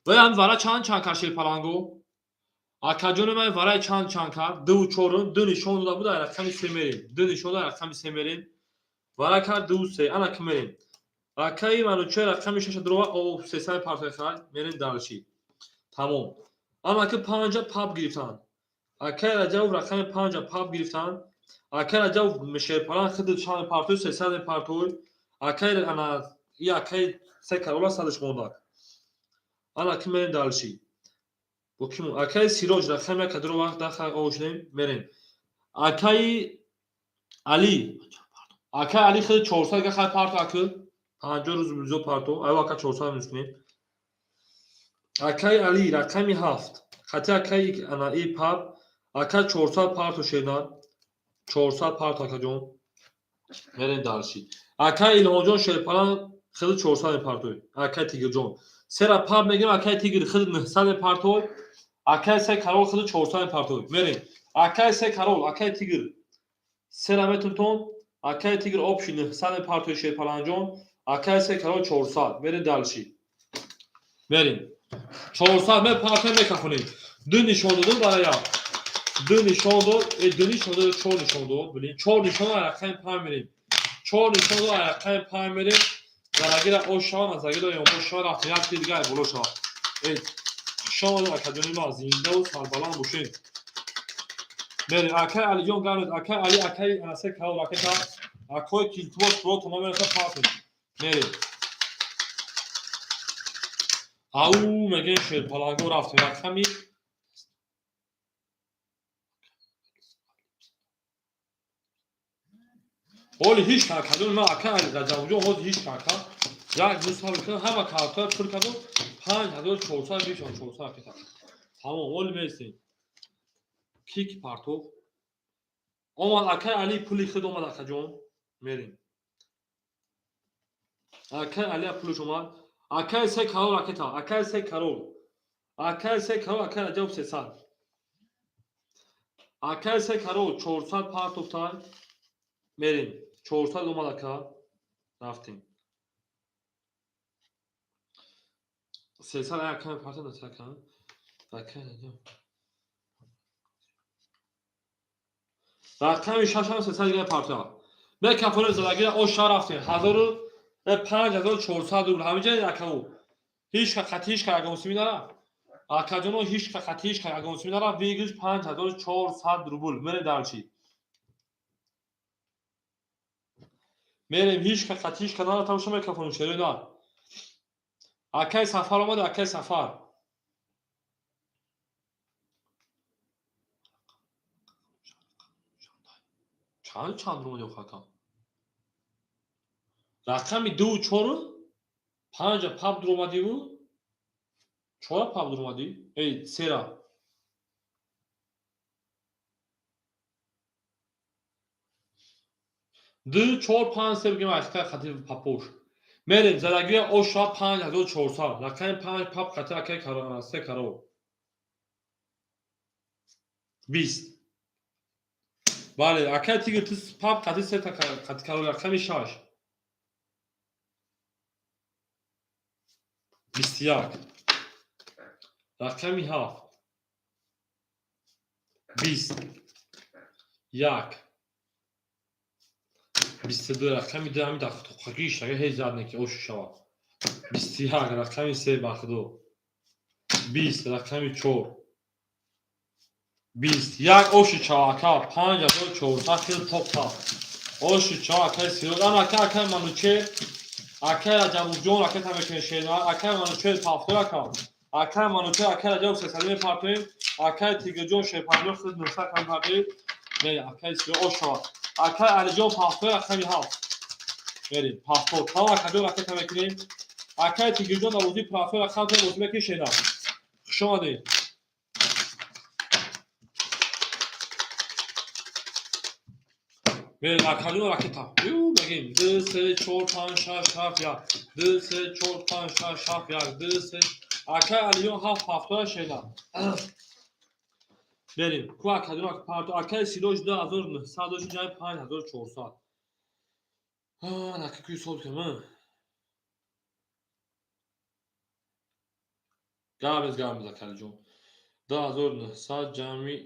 Вай ҳам вара чанд чанд кар шер паланго? Акаҷони ман варай чанд чанд кард? Дуву чорум, ду нишон дода буд, ай рақами се мерем. Ду нишон дода, рақами се мерем. Вара кард дуву се, ана ки мерем. Акаи Манучер рақами шаша дурова, о, сесаи партои хай, мерем дальше. Тамом. Ана ки панҷа пап гирифтанд. Акаи Раҷабов рақами панҷа пап гирифтанд. Акаи Раҷабов шерпалан хиди чанд партой, сесади партой. Акаи ана и акаи се карола садаш мондак. Ана ки мерем дальше. Бо ки акаи Сироҷ рақами яка дуро вақт даха ошнем, мерем. Акаи Али. Акаи Али хиди 400 га хай парто аки. 50 рӯз зиёд парто. Ай ака 400 мискунем. Акаи Али рақами ҳафт. Хати акаи ана и пап. Ака 400 парто шернан. 400 парто акаҷон. Мерем дальше. Акаи Илҳомҷон шерпалан хиди 400 партой. Акаи Тигрҷон. Сера пап мегирем, акаи Тигр хиди 900 партой. Акаи се карол хиди 400 партой. Мерем. Акаи се карол, акаи Тигр. Сера метунтон. Акаи Тигр общий 900 партой шерпаланҷон. Акаи се карол 400. Мерем дальше. Мерем. 400 ме партой мекахонем. Ду нишон додум барои ду нишон дод, ду нишон дод, чор нишон дод, блин. Чор нишон дод, рақами панҷ мерем. Чор нишон дод, рақами панҷ мерем. Зарагира ош шава, назагира ёмбош шава, рафтем як дигар боло шава. Хуш омадед акаҷони ма, зиндаву сарбаланд бошед. Мерем. Акаи Алиҷон гарнед, акаи Али, акаи Анасе карол ракета, акои килтимос прото номераша партем. Мерем. Ау мегем шерпаланго рафтем рақами ҳоли ҳеч каркадон ма ака Али Раҷабҷон ҳозир ҳеч карка. Як ду сабр кардам, ҳама картҳоя пур кардам, 5400 бишон 400 ракета. Тамом, ҳоли мересем. Кик партов. Омад акаи Али пули худ омад акаҷон. Мерем. Акаи Али пулаш омад. Акаи се карол ракета, акаи се карол. Акаи се карол, акаи Раҷаб 300. Акаи се карол 400 партовтай. Мерем. 400 омад ака. Рафтем. 300 акаи партов насака. Акаи Раҷаб. Рақами шашам 300 дигар партов. Мекафони задагира оша рафтем. Ҳазору 5400 рубл. Ҳаминҷа акау. Ҳеч ка хати ҳеч ка ягон сими нарафт. Акаҷоно ҳеч ка хати ҳеч ка ягон сими нарафт. Выигрыш 5400 рубл. Мерем дальше. Мерем ҳеч ка хати ҳеч ка нарафт, тамоша мекафонем шерои на. Акаи Сафар омад, акаи Сафар. Чанд чанд рубл ёфт ака? Рақами дуву чору панҷа пап дуромадиву чора пап дуромадӣ? Эй, сера. Ду, чор, панҷ, се бигем айхта хати папош. Мерем, задагия оша 5400. Рақами панҷ пап хати акаи каро, се каро. 20. Бале, акаи Тигр ту пап хати се та хати каро рақами шаш. 21. Рақами ҳафт. 20. Як. 22 рақами ду ҳамин тоқагиш агар ҳеҷ зад неки ошу шавад. 21 рақами се бахдо. 20 рақами чор. 20. Як оши чава ака 5400 хел тоқта. Оши чава акаи Сироҷ. Ана ака акаи Манучер, акаи Раҷабовҷон ракета мекунем шерна, акаи Манучер пафтор ака. Акаи Манучер, акаи Раҷабов сесади мепартоем, акаи Тигрҷон шерпанҷоҳ худ 900 кам партоем. Мерем акаи Сироҷ ош шава. Акаи Алиҷон пафтор рақами ҳафт. Мерем пафтор. Тамом акаҷон ракета мекунем. Акай Тигирҷон дар бозии простой рақам бозӣ мекунӣ, шена. Хуш омадед. Мерем, акаҷон, ракета. Ю, мегем 2 3 4 5 6 7 1 2 3 4 5 6 7 1 2 3. Акай Алиён 7 70 шена. Берем. Ку акаҷон парто. Акай Сироҷ 2900 дошт, ҷамъи 5400. Нака куи сол кунам. Гап нест, гап нест, акаҷон. 2900 ҷамъи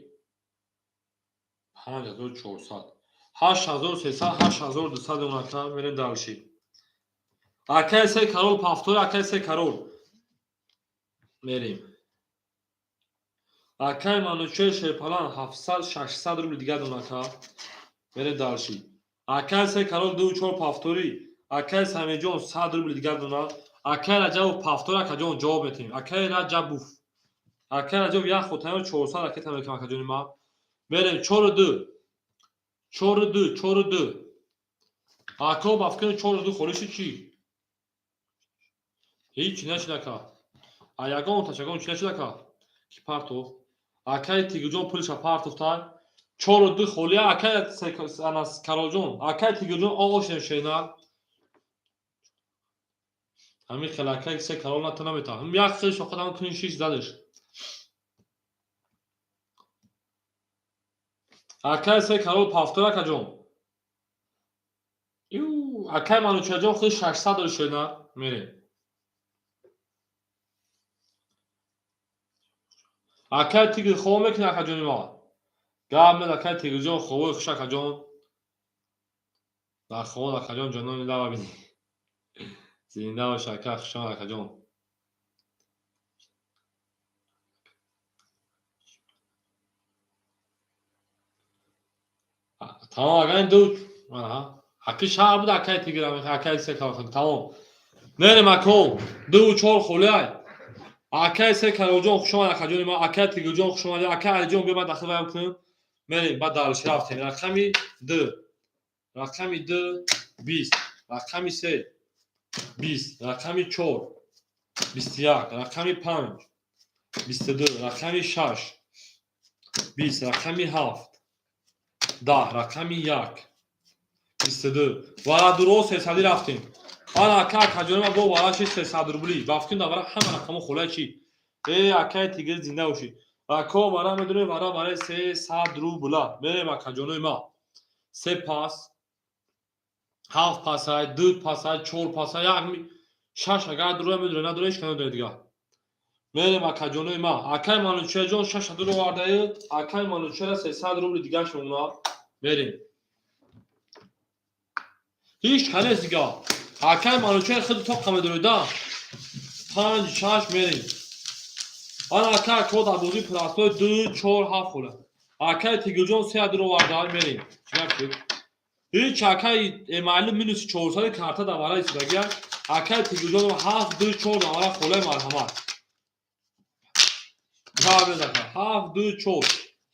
5400. 8300, 8200 онака. Мерем дальше. Акай се король повтор, акай се король. Мерем. Акай Манучер Шерпалан 700, 600 рубли дигар донака. Мерем дальше. Акай се король 2 4 повтори. Акай Самиҷон 100 рубли дигар дона. Акай Раҷабов повтор, акаҷон, ҷавоб метиҳем. Акай Раҷабов. Акай Раҷабов як хотаё 400 ракета мекунам, акаҷони ман. Мерем 4 2. 4 2, 4 2. Ако ба фикр 4 2 холиши чӣ? Ҳеҷ нашид, ака. А ягон ташагон чӣ нашид, ака? Ки партов? Акай Тигирҷон пулиша партофтай. 4 2 холия, акай анас Каролҷон. Акай Тигирҷон оғошем шена. Ҳамин хел акай се король ната намета. Ҳам як хел шоқадам кун шиш задаш. Акай се король повтор, акаҷон. Ю, акай Манучарҷон худ 600 дор шена. Мерем. Акай Тигр хоб мекунӣ, акаҷони ма? Гап мед, акай Тигрҷон, хобои хуш, акаҷон. Дар хобот, акаҷон, ҷонони лаба бинӣ. Зинда бош, ака, хуш омад, акаҷон. Тамом, агар ду аки шаҳр буд, акай Тигр, акай се тамом. Мерем, ако, ду чор холиай. Акай се королҷон, хуш омад, акаҷони ма, акай Тигрҷон, хуш омадӣ, акай Алиҷон, биё, ман дахил ваям кунем. Мерем, баъд дальше рафтем. Рақами ду. Рақами ду 20, рақами се 20, рақами чор 21, рақами панҷ 22, рақами шаш 20, рақами ҳафт 10, рақами як 22. Варадуро сесадӣ рафтем. Ана ака, акаҷони ман бо вараши 300 рубли. Ба фикр вара ҳама рақамо холия чӣ? Э, акай Тигр, зинда бошӣ. Ако вара медонем, вара барои 300 рубла. Мерем, акаҷонои ма. Се пас, ҳафт пасай, ду пасай, чор пасай, як шаш агар дура медонем, надура ҳеч намедонем дигар. Мерем, акаҷонои ма. Акай Манучаҷон 600 овардаи, акай Манучара 300 рубли дигар шумона. Мерем. Ҳеч канест дигар. Акай Манучар худ тоқа медонед, да? Панҷ, шаш мерем. Ана ака, ако дар бозии простой ду, чор, ҳафт хола. Акай Тигирҷон се адр оварда, мерем. Чӣ гап шуд? Ҳеч акай Эмаили минуси 400 карта дар вара истодагия. Акай Тигирҷон ҳафт, ду, чор дар вара холаи, марҳамат. Гап ака. Ҳафт, ду, чор.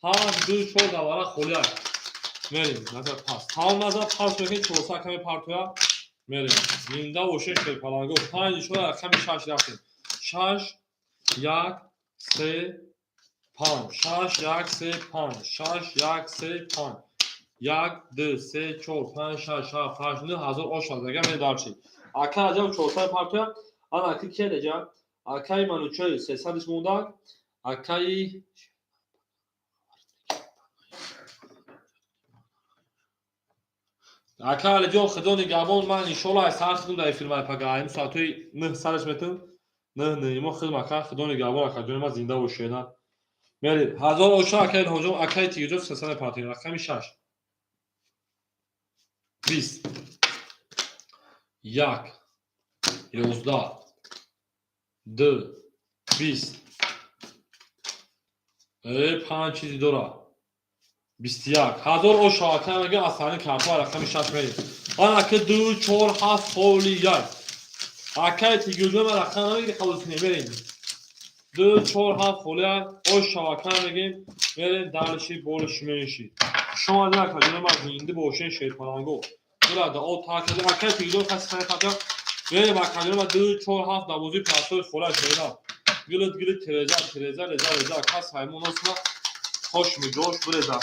Ҳафт, ду, чор дар вара холия. Мерем. Назар пас. Тамом, назар пас мекунем, 400 каме партоя. Мерем. Зинда бошед, шерпаланго. Панҷ чор, рақами шаш рафтем. Шаш, як, се, панҷ. Шаш, як, се, панҷ. Шаш, як, се, панҷ. Як, ду, се, чор, панҷ, шаш, ҳафт, ҳашт, нӯ ҳазор ош шуд. Агар мерем дальше. Ака Раҷаб 400 партоя. Ана аки ки реҷа? Акаи Манучаи сесадиш мондак. Ака Алиҷон, худо нигаҳбон, ман иншоалло ай сар хидм дар эфир май пага. Ай соатҳои 9 сараш метам. 9 нимо хидм, ака, худо нигаҳбон, акаҷони ман, зинда бошед. Мерем. Ҳазор оша, акаи Илҳомҷон, акаи Тигирҷон 300 партоя. Рақами шаш. 20. Як. 11. Ду. 20. Э, панҷ чизи дора. 21. Ҳазор оша, ака мегӯям, аз саҳни картҳо рақами шаш мерем. Ана ака ду, чор, ҳафт холи як. Акаи Тигирҷон, ман рақам намегири, қабул кунем, мерем. Ду, чор, ҳафт холи як. Оша, ака мегем, мерем дальше больше меньше. Хуш омадед, акаҷони ман, зинда бошед, шерпаланго. Дурада о такада акаи Тигирҷон хаси сани хата. Мерем акаҷони ма 2 4 7 давози пасои хора шоина. Гилит гилит тереза тереза реза реза кас ҳаймон осма хош миҷош биреза.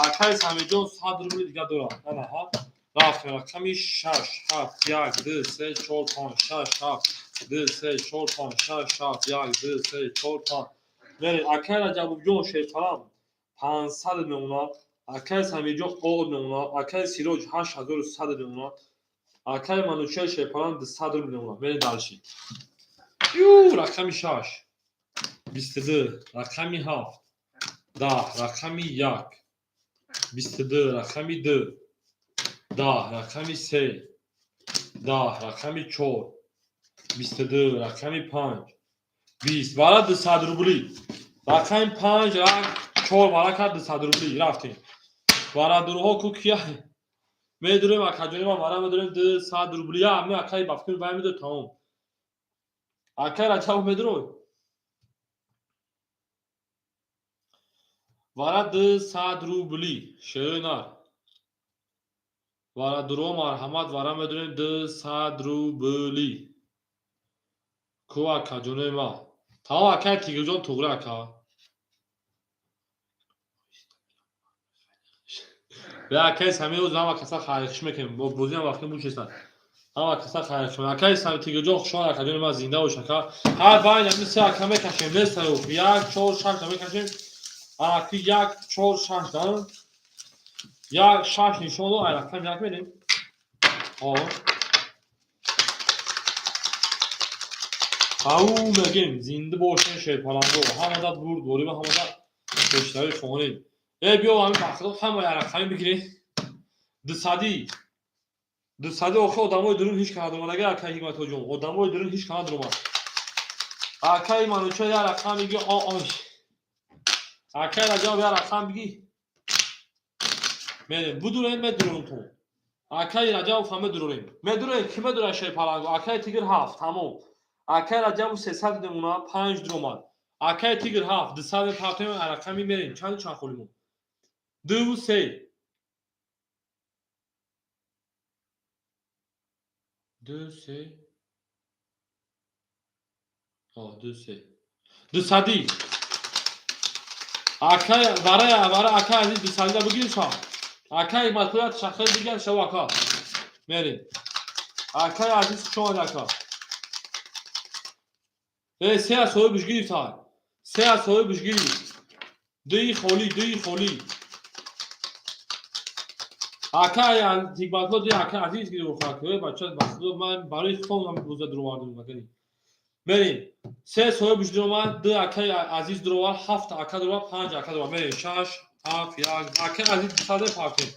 Акай Самиҷон 100 рубли дига дорад. Ана ҳа. Рафтем рақами 6 7 1 2 3 4 5 6 7 2 3 4 5 6 7 1 2 3 4 5. Мерем акай Раҷабовҷон шерпалам 500 мемонад. Акай Самиҷон 10 мемонад. Акай Сироҷ 8100 мемонад. Акай Манучер шерпалам 200 рубл мемонад. Мерем дальше. Ю рақами 6 22 рақами 7 10 рақами 1 22 рақами 2 10 рақами 3 10 рақами 4 22 рақами 5 20 вара 200 рубли. Рақами 5 4 вара кард 200 рубли. Рафтем. Варадурҳо ку кия медурем акаҷони ма вара медурем 200 рубли. Я ами акай бафкун вай медур тамом. Акай Раҷабов медурой. Вара 200 рубли. Шерои нар. Варадурҳо марҳамат вара медурем 200 рубли. Ку акаҷонои ма. Тамом акай Тигрҷон туғри ака. Бе акай Самир оз ҳама каса хайрхуш мекунем. Бо бозиам вақти бучестан. Ҳама каса хайрхуш. Акай Самир Тигрҷон хушон акаҷони ма зинда бош ака. Ҳар байн ами се ака мекашем. Неста ё 1 4 6 мекашем. Аки 1 4 6 дан. 1 6 нишон дод, ай рақам 1 мерем. О. Ау мегем зинда бошен шерпаланго. Ҳамада бурд борива ҳамада пештави хонем. Э биё ҳамин бахто ҳама я рақами бигирем. 200. 200 охи одамои дурун ҳеч кана дуромад. Агар акай Ҳикматоҷон, одамои дурун ҳеч кана дуромад. Акай Манучер я рақам биги о о. Акай Раҷаб я рақам биги. Мерем, будурем медурем ту. Акай Раҷабов ҳам медурем. Медурем, ки медурад шерпаланго? Акай Тигр 7, тамом. Акай Раҷабов 300 намуна 5 дуромад. Акай Тигр 7, 200 партоем рақами мерем. Чанд чанд холимон? 2 3. 2 3. О, 2 3. 200. Акай вара вара акай азиз 200 да бигир ша. Акай матуят шахри дигар шав ака. Мерем. Акай азиз хуш омад ака. Э се аз соҳибаш гирифта. Се аз соҳибаш гирифт. Дуи холӣ, дуи холӣ. Акай Ҳикматулло дуи акай азиз гирифт ака. Э бача бахудо ман барои худам боза дуровардам макани. Мерем. Се соҳибаш дуромад, ду акай азиз дуровард, ҳафт ака дуровард, панҷ ака дуровард. Мерем 6 7 1 акай азиз 200 партем.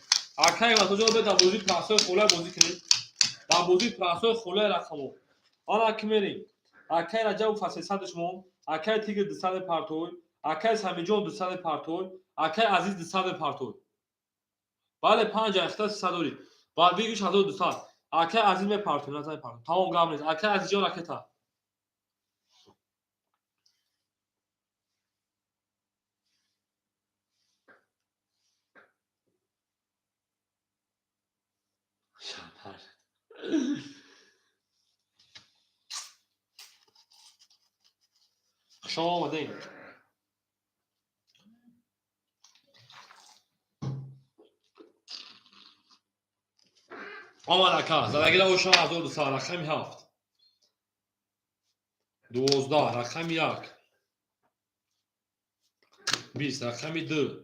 Акай Ҳикматулло бе дар бозии прасои холия бозӣ кунед. Дар бозии прасои холия рақамо. Ана ки мерем. Акай Раҷабов 300 мо, акай Тигр 200 партой, акай Самиҷон 200 партой, акай Азиз 200 партой. Бале 5 ахта 300 дорӣ. Баъд бигиш 1200. Акай Азиз мепартоем, назан партоем. Тамом гап нест. Акай Азизҷон ракета. Хуш омадем. Омад ака, задагира оша 1200 рақами 7. 12 рақами 1. 20 рақами 2.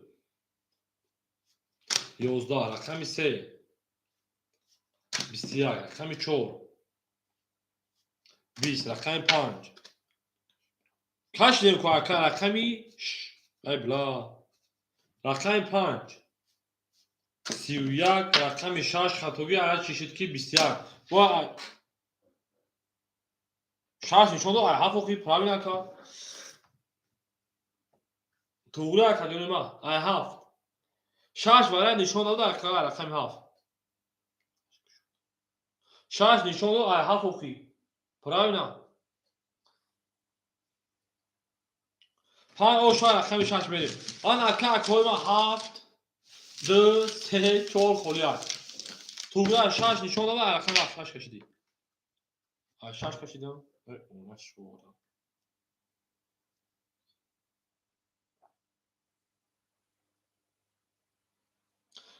11 рақами 3. 21 рақами 4. 20 рақами 5. Кашидем ку ака рақами ай бла. Рақами 5. 31 рақами 6 хатогӣ ая чишид ки 21. Бо 6 нишон дод, ай 7 охи правильно ака. Туғри ака ҷони ма, ай 7. 6 варай нишон дод ака рақами 7. 6 нишон дод, ай 7 охи. Правильно. 5 оша рақами 6 мерем. Ан ака акои ма 7 2 3 4 холӣ аст. Туғри 6 нишон дод, ай рақами 7 6 кашидӣ. Ай шаш кашидам.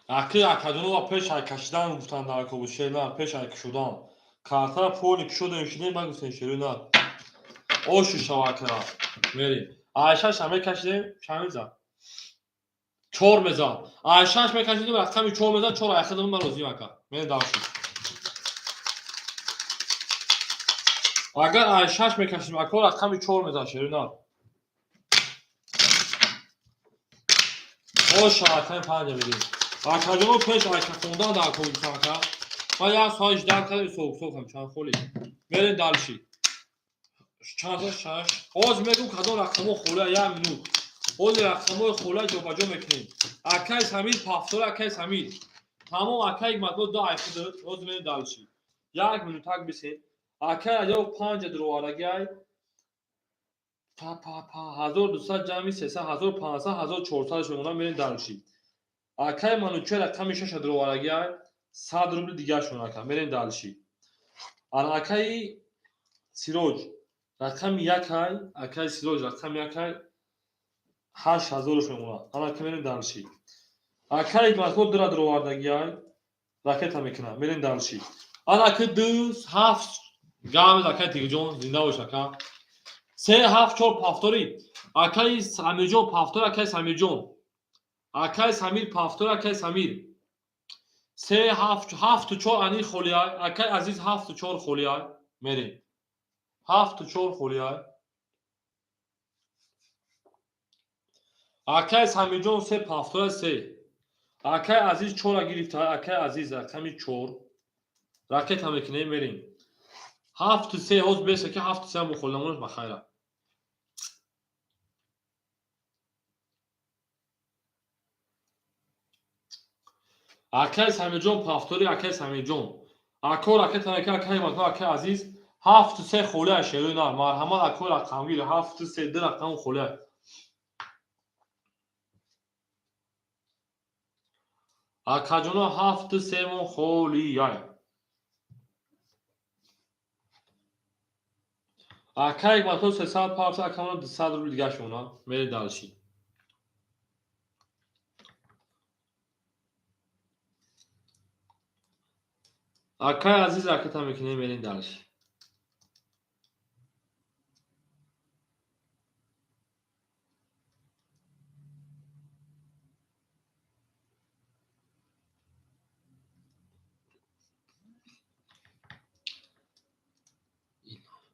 Аки акаҷонова пеш ай кашидан гуфтанд дар кобус шер нар, пеш ай кушудан. Картара поли кушодем шидем, ба гуфтем шеру нар. Ошу шава акра. Мерим. Ай шаш ҳам мекашидем, чанд мезад? Чор мезад. Ай шаш мекашидем, рақами чор мезад, чор ай хидам ман розием ака. Мерим дальше. Агар ай шаш мекашидем, ака рақами чор мезад шеру нар. Ош рақами панҷа медем. Акаҷоно пеш айка хондан дар кобус ака. Ма як соат ждать кардем, сок ҳам чанд холи. Мерем дальше. Чанд шаш. Ҳоз мегум кадом рақамҳо холия, як минут. Ҳозир рақамҳои холия ҷобаҷо мекунем. Акай Самир пафтор, акай Самир. Тамом акай Ҳикматулло ду ай худ, ҳозир мерем дальше. Як минутак бисед. Акай Раҷабов панҷа дуровардагиай. Па па па 1200 ҷамъи 300, 1500, 1400 мемонад, мерем дальше. Акай Манучер рақами шаша дуровардагиай, 100 рубли дигаршон ака, мерем дальше. Ана акаи Сироҷ рақами якай, акаи Сироҷ рақами якай, 8000 мемонад. Ана ака мерем дальше. Акаи Ҳикматулло дура дуровардагиай, ракета мекунад, мерем дальше. Ана ака ду ҳафт гамез акаи Тигиҷон, зинда бош ака. Се ҳафт чор пафтори, акаи Самирҷон пафтори, акаи Самирҷон. Акаи Самир пафтори, акаи Самир. Се ҳафт ҳафту чор ани холиай, акаи Азиз ҳафту чор холиай, мерем. Ҳафту чор холиай. Акаи Самирҷон се пафтора се. Акаи Азиз чора гирифта, акаи Азиз рақами чор. Ракета мекунем, мерем. Ҳафту се ҳоз беса ки ҳафту се ҳам бухоли намонад ба хайра. Акаи Самирҷон пафтори, акаи Самирҷон. Ако ракета мекунад, акаи Ҳикматулло, акаи Азиз ҳафту се холиай шерои нар. Марҳамат ако рақамгир, ҳафту се ду рақам холиай. Акаҷоно ҳафту семо холиай. Акаи Ҳикматулло сесад пафта, акамон 200 рубл дигар шумона. Мерем дальше. Акаи Азиз ракета мекунем, мерем дальше.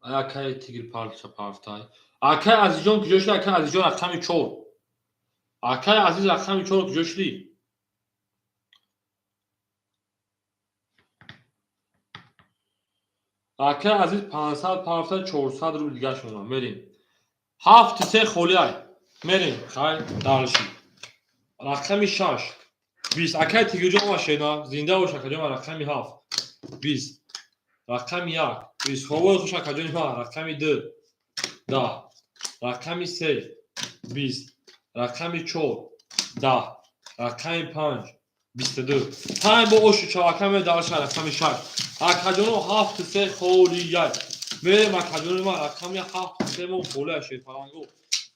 Акаи Тигр парча пафтай. Акаи Азизҷон куҷо шуди? Акаи Азизҷон рақами чор. Акаи Азиз рақами чор куҷо шуди? Акаи Азиз 500 пафта, 400 рубл дигар шумона. Мерем. Ҳафту се холиай. Мерем. Хай, дальше. Рақами шаш. Бист. Акаи Тигрҷон ва шена, зинда бош акаҷон ва рақами ҳафт. Бист. Рақами як. Бист. Хобои хуш акаҷони ман. Рақами ду. Даҳ. Рақами се. Бист. Рақами чор. Даҳ. Рақами панҷ. Бисту ду. Панҷ бо ошу чавака ме дальше рақами шаш. Акаҷоно ҳафту се холияй. Мерем акаҷони ман рақами ҳафту се мо холияй шерпаланго.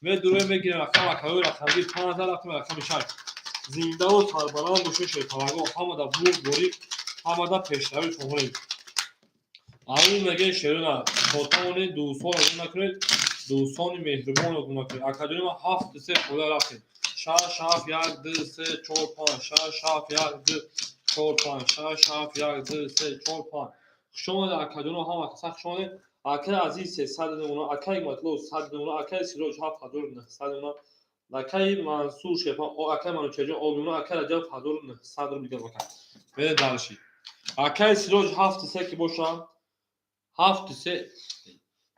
Медуроем мегирем рақам акаҳои рақамгир панҷ рафтем рақами шаш. Зиндаву сарбаланд бошед шерпаланго. Ҳамада бурдборӣ, ҳамада пешравӣ хоҳонем. Аввал мегӯем шерона, хотамонед дӯстонро гум накунед, дӯстони меҳрубонро гум накунед. Акаҷони ман ҳафту се холия рафтем. Шаш ҳафт як ду се чор панҷ, шаш ҳафт як ду чор панҷ, шаш ҳафт як ду се чор панҷ. Хуш омадед акаҷоно, ҳама каса хуш омадед. Акаи Азиз 300 мемонад, акаи Ҳикматулло 100 мемонад, акаи Сироҷ 7900 мемонад, акаи Мансур Шерпан, акаи Манучерҷон об мемонад, акаи Раҷабов 1900 рубл дигар бакан. Мерем дальше. Акаи Сироҷ ҳафту се ки бошад, ҳафту се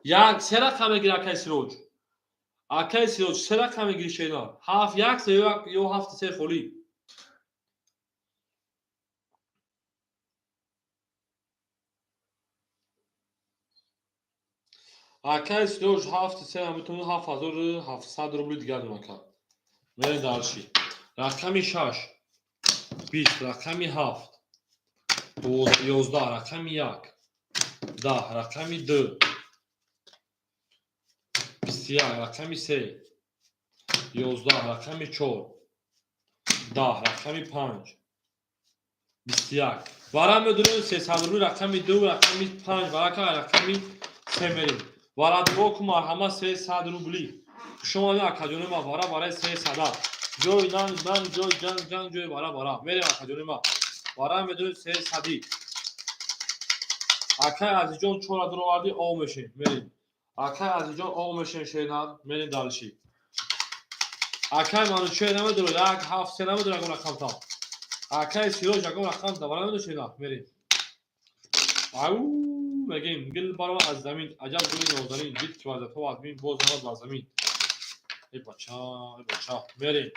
як се рақам мегирад акаи Сироҷ. Акаи Сироҷ се рақам мегири шена. Ҳафт як се ё ҳафту се холӣ. Акаи Сироҷ ҳафту се метавонад 7700 рубли дигар донад. Мерем дальше. Рақами шаш. Бист, рақами ҳафт. Ёздаҳ, рақами як. 10, рақами 2, 21, рақами 3, 11, рақами 4, 10, рақами 5, 21. Вара медурем 300 рубли, рақами 2, рақами 5, варака рақами 3 мерем. Вара дуо ку марҳама 300 рубли. Хуш омадед, акаҷони ма, вара барои 300. Ҷои нанг нанг, ҷои ҷанг ҷанг, ҷои вара вара. Мерем, акаҷони ма. Вара медурем 300-и. Акай Азизҷон, чора дуровардӣ, ов мешем. Мерем. Акай Азизҷон, ов мешем, шернар. Мерем дальше. Акай Манучер намедуро, 1, 7, 3 намедуро, ягон рақамта. Акай Сироҷ, ягон рақам давара намедуро, шернар. Мерем. Ау, мегем, гил барова аз замин, аҷаб гули нозанин, дид ки вазиятҳо аз бин, боз омад бар замин. Э бача, э бача, мерем.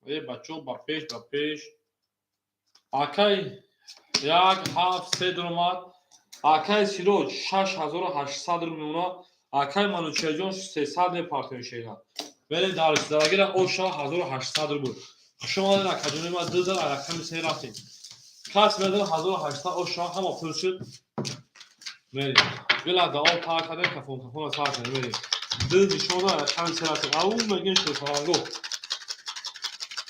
Э бачо, ба пеш, ба пеш. Акай 1, 7, 3 дуромад. Акай Сироҷ 6800 рубл мемонад. Акай Манучерҷон 300 мепартоем, шернар. Мерем дальше. Залагира оша 1800 рубл. Хуш омадед, акаҷони ма, ду зар рақами се рафтем. Кас медонад 1800 оша ҳама пул шуд. Мерем. Гила да об тар кардем, кафон кафона сар кардем, мерем. Ду нишона рақами се рафтем. Ау мегем, шерпаланго.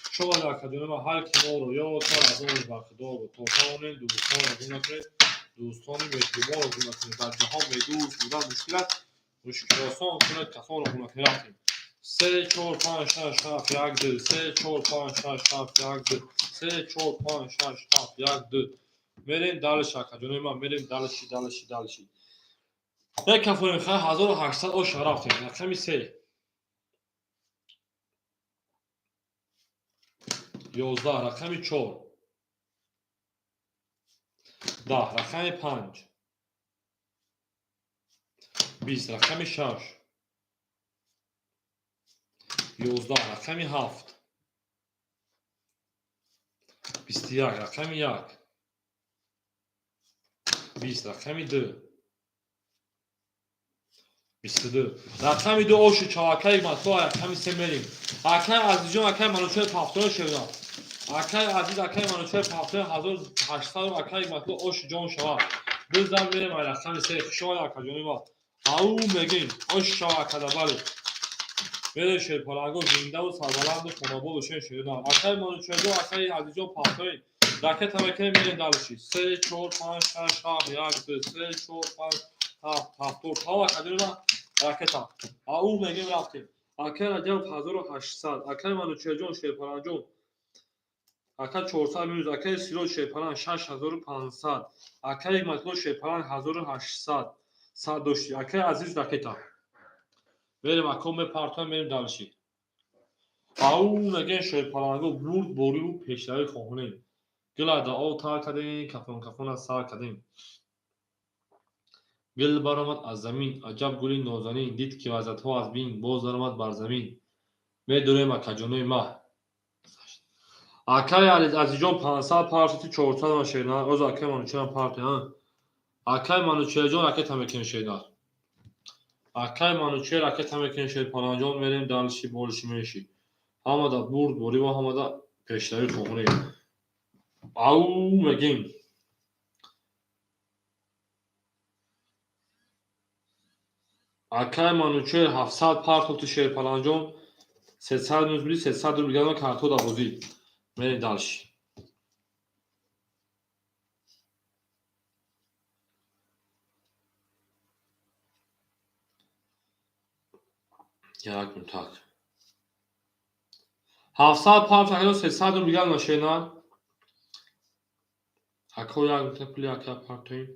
Хуш омадед, акаҷони ма, ҳар ки моро ёд кард, аз он ба Худо буд. То тавонем дӯстонро гум накунед, дӯстони меҳрубонро гум накунед. Дар ҷаҳон бедӯст будан мушкил аст, мушкилосон кунед, касонро гум накунед. Рафтем. 3, 4, 5, 6, 7, 1, 2, 3, 4, 5, 6, 7, 1, 2, 3, 4, 5, 6, 7, 1, 2. Мерем дальше, акаҷони ман, мерем дальше, дальше, дальше. Мекафонем, хай, 1800 оша рафтем. Рақами 3. 11, рақами 4. 10, рақами 5. 20, рақами 6. 11, рақами 7. 21, рақами 1. 20, рақами 2. 22, рақами 2 ошу чавакаи матбо, рақами 3 мерем. Акай Азизҷон, акай Манучер пафтони шевна. Акай Азиз, акай Манучер пафтони 1800, акай матбо ошу ҷон шава. Ду зан мерем ай рақами 3. Хуш омадед, акаҷони ма. Ау мегем, ош шава акада, бале. Мерем, шерпаланго, зиндаву сарбаланду хонободу шен шерина. Акай Манучерҷон, акай Азизҷон пафтои ракета мекунем, мерем дальше. 3, 4, 5, 6, 7, 1, 2, 3, 4, 5, 7, 7, 4. Акаҷони ма, ракета. Ау мегем, рафтем. Акай Раҷаб 1800, акай Манучерҷон, шерпаланҷон, ака 400 минус, акай Сироҷ шерпалан 6500, акай Ҳикматулло шерпалан 1800 сад дошти, акай Азиз ракета. Мерем, ако мепартоем, мерем дальше. Ау мегем, шерпаланго, бурд бориву пешравӣ хоҳонем. Гила да об тар кардем, кафон кафона сар кардем. Гил баромад аз замин, аҷаб гули нозанин, дид ки вазиятҳо аз бин, боз даромад бар замин. Медурем, акаҷонои ма. Акай Азизҷон 500 партоти, 400 ма, шернар. Оз акай Манучерам парти, а? Акай Манучерҷон ракета мекунем, шернар. Акай Манучер ракета мекунем, шерпаланҷон, мерем дальше, больше меши. Ҳамада бурд борива, ҳамада пешравӣ хоҳонем. Ау мегем. Акай Манучер 700 партофти, шерпаланҷон, 300 минус буди, 300 рубл гардон карто да бозӣ. Мерем дальше. Як минут, так. 700 партофт, акаҷон, 300 рубл гардон, шернар. Ако як минута пули ака партоем.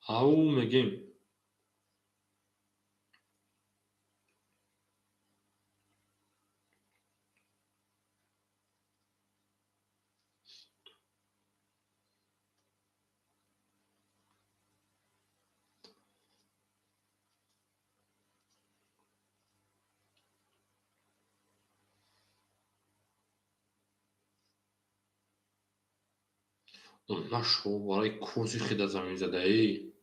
Ау мегем. Нашо барои курси хида замин задаӣ.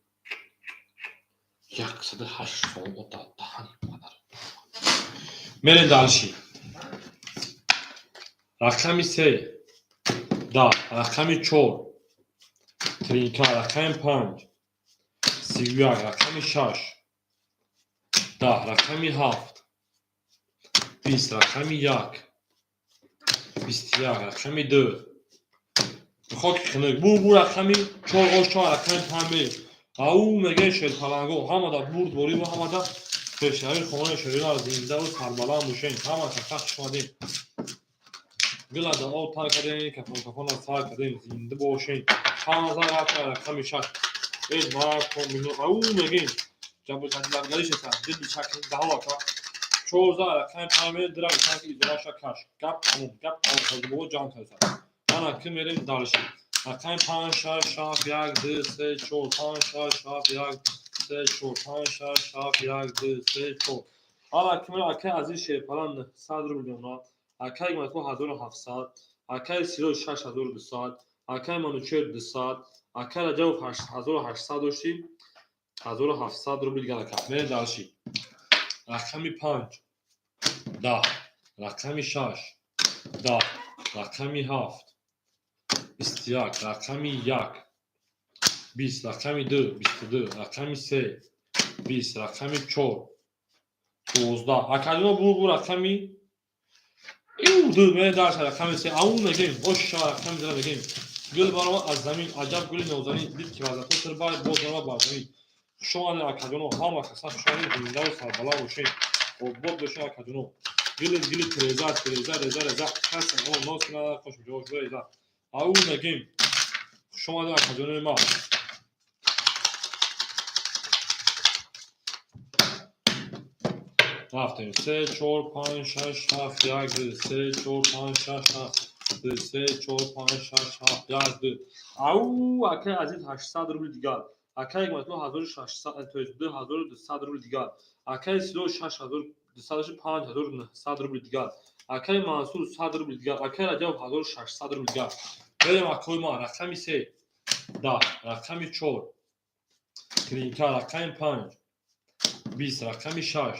108 сом ота даҳани падар. Мерем дальше. Рақами се, 10, рақами чор, тринка, рақами панҷ, 31, рақами шаш, 10, рақами ҳафт, 20, рақами як, 21, рақами ду, хоки хунук, бу бу, рақами чор, ош чор, рақами панҷ мерем. Ау мегӯяд шерпаланго, ҳамада бурдбориву ҳамада пешравии хонаи шерина, зиндаву сарбаланд бошед. Ҳама каса хуш омадем. Гилада об тар кардем, кафон кафона сар кардем, зинда бошед. 15 рақами шаш. Эй маркомино, ау мегӯем. Ҷабргаишеса, дили даҳо ака. 14, рақами панҷ мерем, дирак танки изораша каш. Гап тамом, гап тамом, ҳоҷибобо ҷамъ карда. Ана ки мерем дальше. Рақами панҷ, шаш, ҳафт, як, ду, се, чор, панҷ, шаш, ҳафт, як, се, чор, панҷ, шаш, ҳафт, як, ду, се, чор. Ана ки мерем, акаи азиз шерпалан 100 рубл мемонад. Акаи Гуматко 1700, акаи Сироҷ 6200, акаи Манучер 200, акаи Раҷабов 1800 доштим, 1700 рубл дигар ака. Мерем дальше. Рақами панҷ, 10, рақами шаш, 10, рақами ҳафт, 21, рақами як, 20, рақами ду, 22, рақами се, 20, рақами чор, 12. Акаҷоно, бу бу, рақами ду, мерем дальше, рақами се. Ау мегӯем, оша, рақами дра мегӯем. Гул баромад аз замин, аҷаб гули нозанин, дид ки вазато тирбай, боз баромад бар замин. Хуш омадед, акаҷоно, ҳама каса хуш омадед, зиндаву сарбаланд бошед, обод бошед, акаҷоно. Гили гили тиреза, тиреза, реза, реза, кас нос кунад, хош реза. Ау мегӯем, хуш омадед, акаҷонои ма. Рафтем. Се, чор, панҷ, шаш, ҳафт, як, ду, се, чор, панҷ, шаш, ҳафт, ду, се, чор, панҷ, шаш, ҳафт, як, ду. Ау, акаи азиз, 800 рубли дигар. Акаи Гуматулло 1600, то есть 2200 рубли дигар. Акаи Сироҷ 6200 дошти, 5900 рубли дигар. Акаи Мансур 100 рубли дигар. Акаи Раҷабов 1600 рубли дигар. Мерем, акои ман, рақами се, 10, рақами чор, тринка, рақами панҷ, 20, рақами шаш,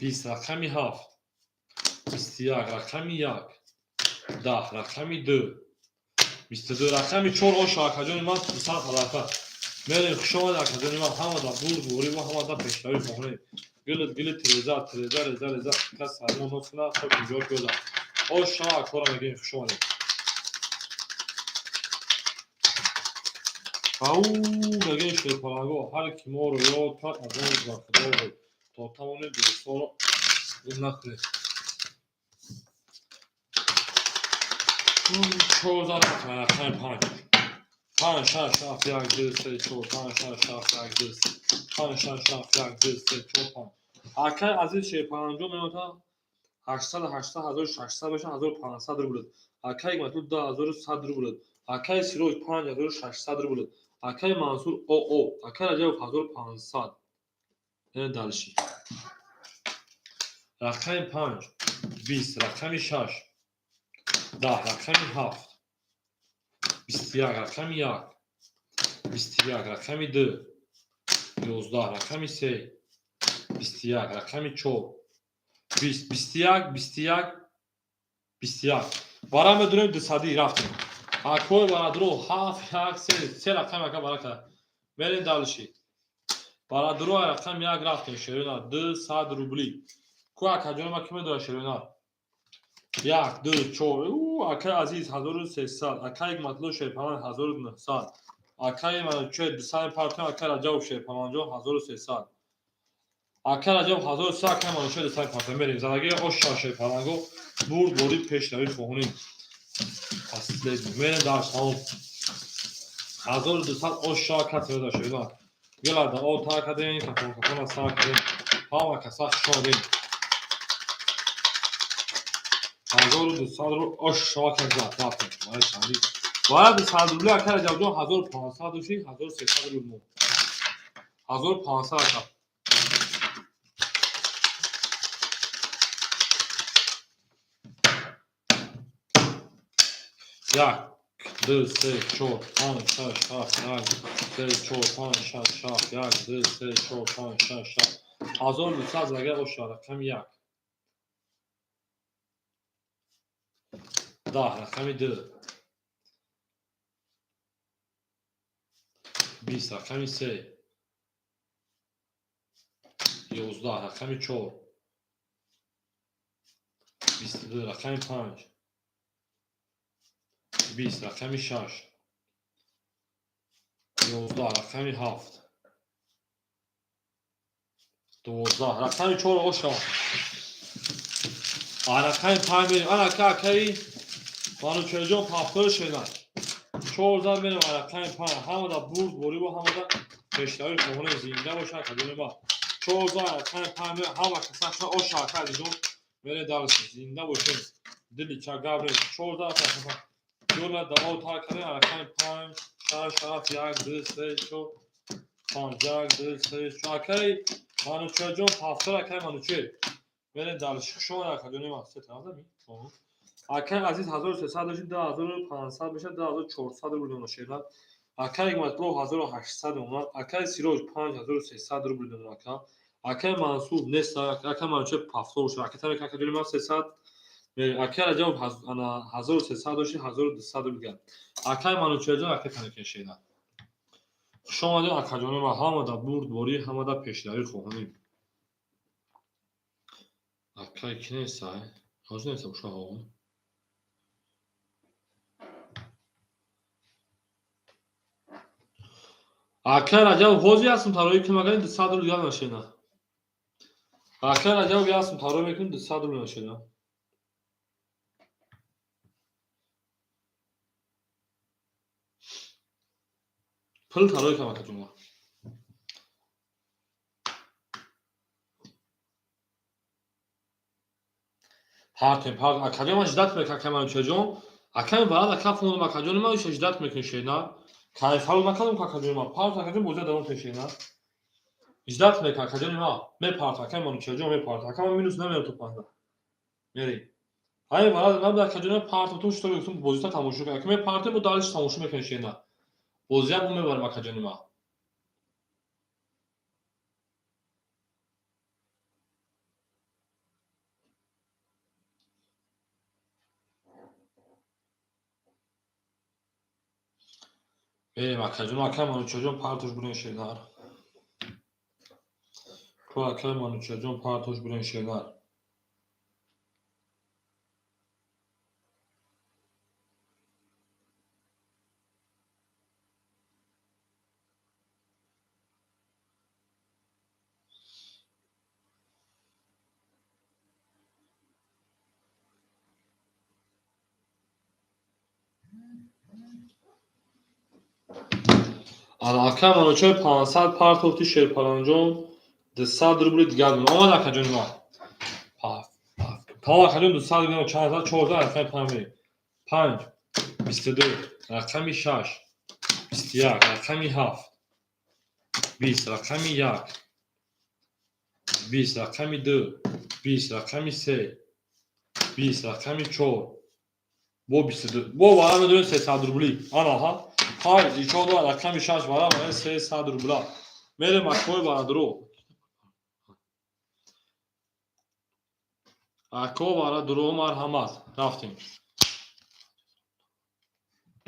20, рақами ҳафт, 21, рақами як, 10, рақами ду, 22, рақами чор, оша, акаҷони ман, 200 ҳалака. Мерем, хуш омадед, акаҷони ман, ҳамада бурдбориву ҳамада пешравӣ хоҳонем. Гилит гили тиреза, тиреза, реза, реза, кас сармо нос кунад, хок инҷо биёда. Оша, акора мегӯем, хуш омадед. Ау мегӯем шерпаланго, ҳар ки моро ёд кард, аз он ба худо буд. То тавонем дӯстонро гум накунем. 14, рақами панҷ. Панҷ, шаш, ҳафт, як, ду, се, чор, панҷ, шаш, ҳафт, як, ду, се, панҷ, шаш, ҳафт, як, ду, се, чор, панҷ. Акаи азиз шерпаланҷо меояд 800, 800, 1600 бошад, 1500 рубл. Акаи Гуматулло 2100 рубл. Акаи Сироҷ 5600 рубл. Акаи Мансур оо, акаи Раҷабов 1500. Дальше. Рақами панҷ, 20, рақами шаш, 10, рақами ҳафт, 21, рақами як, 21, рақами ду, 11, рақами се, 21, рақами чор, 20, 21, 21, 21. Бара медонем дусадӣ рафтем. Акои барадро, ҳафт, як, се, се рақами ака барака. Мерем дальше. Барадро, рақами як рафтем, шерина, 200 рубли. Ку, акаҷони ма, ки медонад шерина? Як, ду, чор. Акаи азиз 1300, акаи Гуматулло шерпалан 1900, акаи Манучер 200 партем, акаи Раҷабов шерпаланҷон 1300. Акаи Раҷабов 1300, акаи Манучер 200 партем. Мерем. Задаги оша шерпаланго, бурдбори пешравӣ хоҳонем. Последний. Мерем дальше, тамом. 1200 оша касе медонад шерина. Гилада о тар кардем, кафон кафона сар кардем. Ҳама каса хуш омадем. 1200 рубл оша карда рафтем. Барои чанди. Бояд 100 рубли, ака Раҷабҷон, 1500 дошти, 1300 рубл мо. 1500, ака. Як, ду, се, чор, панҷ, шаш, ҳафт, як, се, чор, панҷ, шаш, ҳафт, як, ду, се, чор, панҷ, шаш, ҳафт. 1200 агар оша, рақами як. 10 рақами 2, 20 рақами 3, 11 рақами 4, 22 рақами 5, 20 рақами 6, 11 рақами 7, 12 рақами 4 оша. Рақами 5 мерем. Ана акаи Манучерҷон пафтор шедан. 4 зан мерем рақами 5. Ҳамада бурд борибу ҳамада пешравӣ хоҳонем, зинда бошад акаҷони ма. 4 зан рақами 5 мерем. Ҳама каса оша ака азизон мерем дарси. Зинда бошем. Дили ча габрем. 4 зан рақами 5. Ёла дао тар кардем рақами 5, 6, 7, 1, 2, 3, 4, 5, 1, 2, 3, 4. Акаи Манучерҷон пафтор, акаи Манучер. Мерем дарси. Хуш омадед акаҷони ма. Се тараф ми? Акаи азиз 1300 дошт, 2500 мешад, 2400 рубл мемонад шернат. Акаи Ҳикматулло 1800 мемонад. Акаи Сироҷ 5300 рубл мемонад ака. Акаи Мансур нест, акаи Манучер пафтор шуд. Акаи Тамик акаҷони ман 300. Акаи Раҷабов 1300 дошт, 1200 рубл гап. Акаи Манучерҷон, акаи Тамик шернат. Хуш омадед акаҷони ман. Ҳамада бурдборӣ, ҳамада пешравӣ хоҳонем. Акаи ки нест, ай? Ҳозир нест, уша ҳо. Акаи Раҷабов ҳозир ҳастм тароӣ кунем, агар 200 рубл дигар нашена. Акаи Раҷабов ҳастм тароӣ мекунем, 200 рубл нашена. Пул тароӣ кунам акаҷон. Партем, партем. Акаҷон ман ждать мекунам, акаи Манучерҷон. Акаи варад ака фондам акаҷони ман иша ждать мекунем шена. Кайфару накардам акаҷони ман. Парт акаҷон бозия давом кунем шена. Ждать мекунам акаҷони ман. Мепарт акаи Манучерҷон мепарт. Ака ман минус намерам то панҷ. Мерем. Ҳай варад набуд акаҷони ман партам ту что гуфтам бозита тамошо кунем. Ака мепартем бо далиш тамошо мекунем шена. Бозия бо мебарем акаҷони ман. Мерем акаҷон, акаи Манучерҷон партош бурен шернар. Ко акаи Манучерҷон партош бурен шернар. Акаи Манучер 500 партофти Шерпаланҷон 200 рубли дигар мемонад. Омад акаҷони ман. Тамом акаҷон 200 рубл чанд зад? 4 зад рақами 5 мерем. 5, 22, рақами 6, 21, рақами 7, 20, рақами 1, 20, рақами 2, 20, рақами 3, 20, рақами 4, бо 22. Бо вара медонем 300 рубли. Ана ҳа. 5, иншоаллоҳ рақами 6 вара медонем 300 рубла. Мерем акои варадро. Ако варадро марҳамат. Рафтем.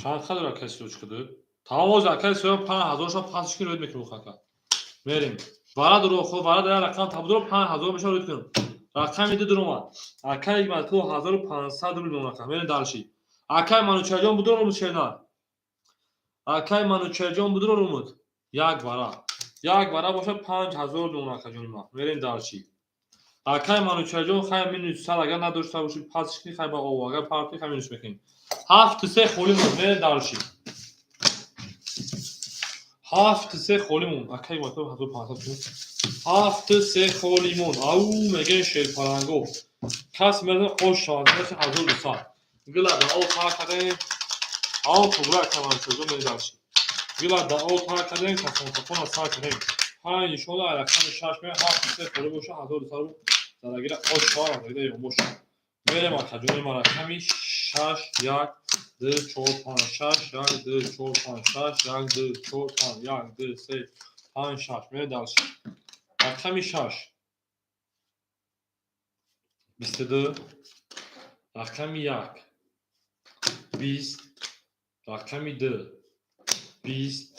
Чанд қадр акаи Сироҷ куд? Тамом ҳозир акаи Сироҷ 5000 ша пасш ки рӯйд мекунем хака. Мерем. Варадро хо варад як рақам табдро 5000 меша рӯйд кунем. Рақами 2 дуромад. Акаи Ҳикматулло 1500 рубл мемонад. Мерем дарши. Акаи Манучерҷон будро румуд шерна. Акаи Манучерҷон будро румуд. Як вара. Як вара бошад 5000 мемонад акаҷони ман. Мерем дарши. Акаи Манучерҷон хай минус 100 агар надошта бошӣ пасш кунӣ хай ба ов агар партӣ хай минус мекунем. 7 3 холӣ монд. Мерем дарши. 7 3 холӣ монд. Акаи Ҳикматулло 1500 7 3 холӣ монд. Ау мегӯем шерпаланго. Кас меразад ош шавад. 1200. Гила да ов тар кардем. Ав тубра акаи Манучерҷон мерем дарши. Гила да ов тар кардем, касон-кафона сар кардем. 5 иншоаллоҳ рақами 6 меояд, 7 3 холӣ бошад, 1200 рубл задагира ош шавад, задагира ё бошад. Мерем акаҷони ман рақами 6, 1, 2, 4, 5, 6, 1, 2, 4, 5, 6, 1, 2, 4, 5, 1, 2, 3, 5, 6. Мерем дарши. Рақами 6, 22, рақами 1, 20, рақами 2, 20,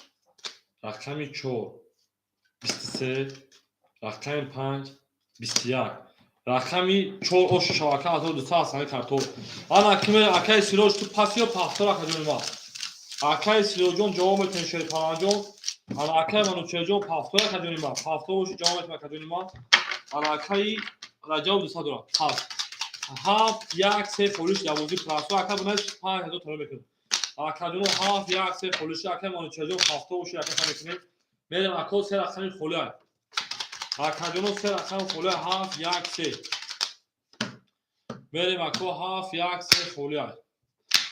рақами 4, 23, рақами 5, 21. Рақами 4 ошу шавака 1200 ҳастани картоф. Ана киме, акаи Сироҷ, ту пас ё пафтор, акаҷони ман? Акаи Сироҷон, ҷавоб метавонед, Шерпаланҷон. Ана акаи Манучерҷон, пафтор, акаҷони ман. Пафтор боши, ҷавоб метавонед, акаҷони ман. Ана акаи Раҷаб 200 дорад. Пас. 7, 1, 3 холиш явозӣ прасо ака бинад 5000 тора мекунад. Акаҷоно, 7, 1, 3 холиши акаи Манучерҷон, пафтор боши, ака мекунед. Мерем, ако, се рақами холиай. Акаҷоно, се рақами холиай, 7, 1, 3. Мерем, ако, 7, 1, 3 холиай.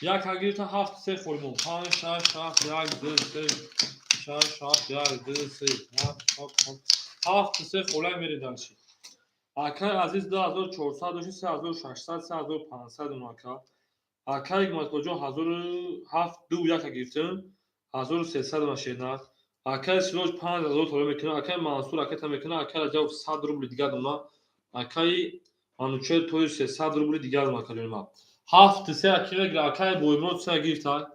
Як гирифта, 7, 3 холи мон. 5, 6, 7, 1, 2, 3, 6, 7, 1, 2, 3, 7, 7, 7, 3 холиай, мерем дальше. Акаи азиз, 2400 дошти, 3600, 3500 он ака. Акаи Гуматқоҷон, 1007, 2, 1 гирифтем, 1300 он шена. Акаи Сироҷ 5000 тора мекунад, акаи Мансур ракета мекунад, акаи Раҷаб 100 рубли дигар дона, акаи Манучер тои 300 рубли дигар дона, акаҷони ман. 7, 3 аки мегира, акаи Боимрод 3 гирифта.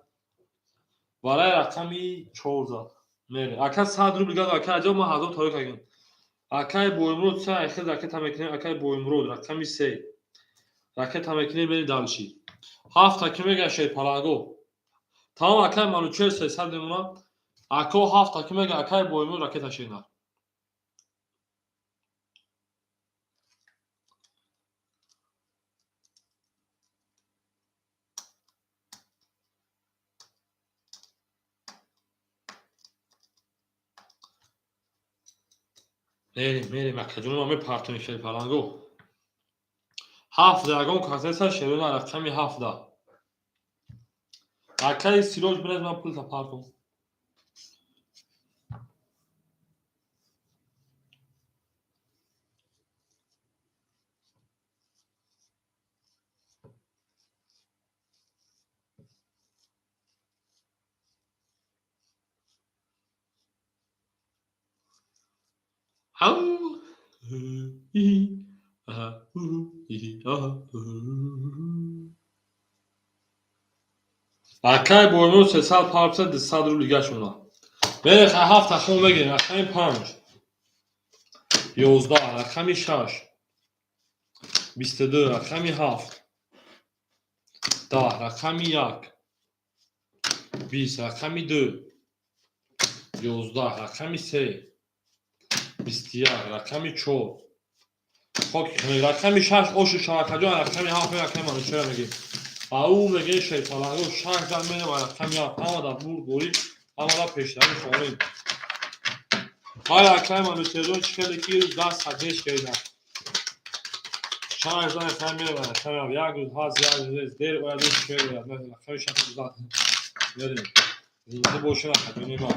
Барои рақами 4 зад. Мере. Ака 100 рубли дигар, акаи Раҷаб, ман 1000 тора кардем. Акаи Боимрод 3 айхел ракета мекунем, акаи Боимрод рақами 3. Ракета мекунем, мерем дальше. 7 аки мегира, Шерпаланго. Тамом, акаи Манучер 300 мемонад. Ако, 7 аки мега, акаи Боимрод ракета шена. Мерем, мерем, акаҷоно, ман мепартонем, Шерпаланго. 7 ягон касеса шерона, рақами 7. Акаи Сироҷ, бинед, ман пулта партом. Ау! Аҳа, аҳа. Акаи Боимрод 300 парпса, 200 рубли гашмона. Мере, 7 тахмо мегирем, рақами 5. 11, рақами 6. 22, рақами 7. 10, рақами 1. 20, рақами 2. 11, рақами 3. 21, рақами 4. Хоки, рақами 6 ошу шавакаҷон, рақами 7, рақами Манучера мегирем. Ау мегӯем, Шерпаланго, 6 зан мерем, рақами 7. Ҳама дар бурдборӣ, ҳама дар пешравӣ хонем. Ҳар акаи Манучерҷон, чӣ хеле ки рӯз даст садеш кардам. 6 зан хай мерем, рақами 7. Як рӯз ҳаст, як рӯз нест. Дер ояд, шер ояд. Рақами 6 зан мерем. Зинда бошем, акаҷони ман.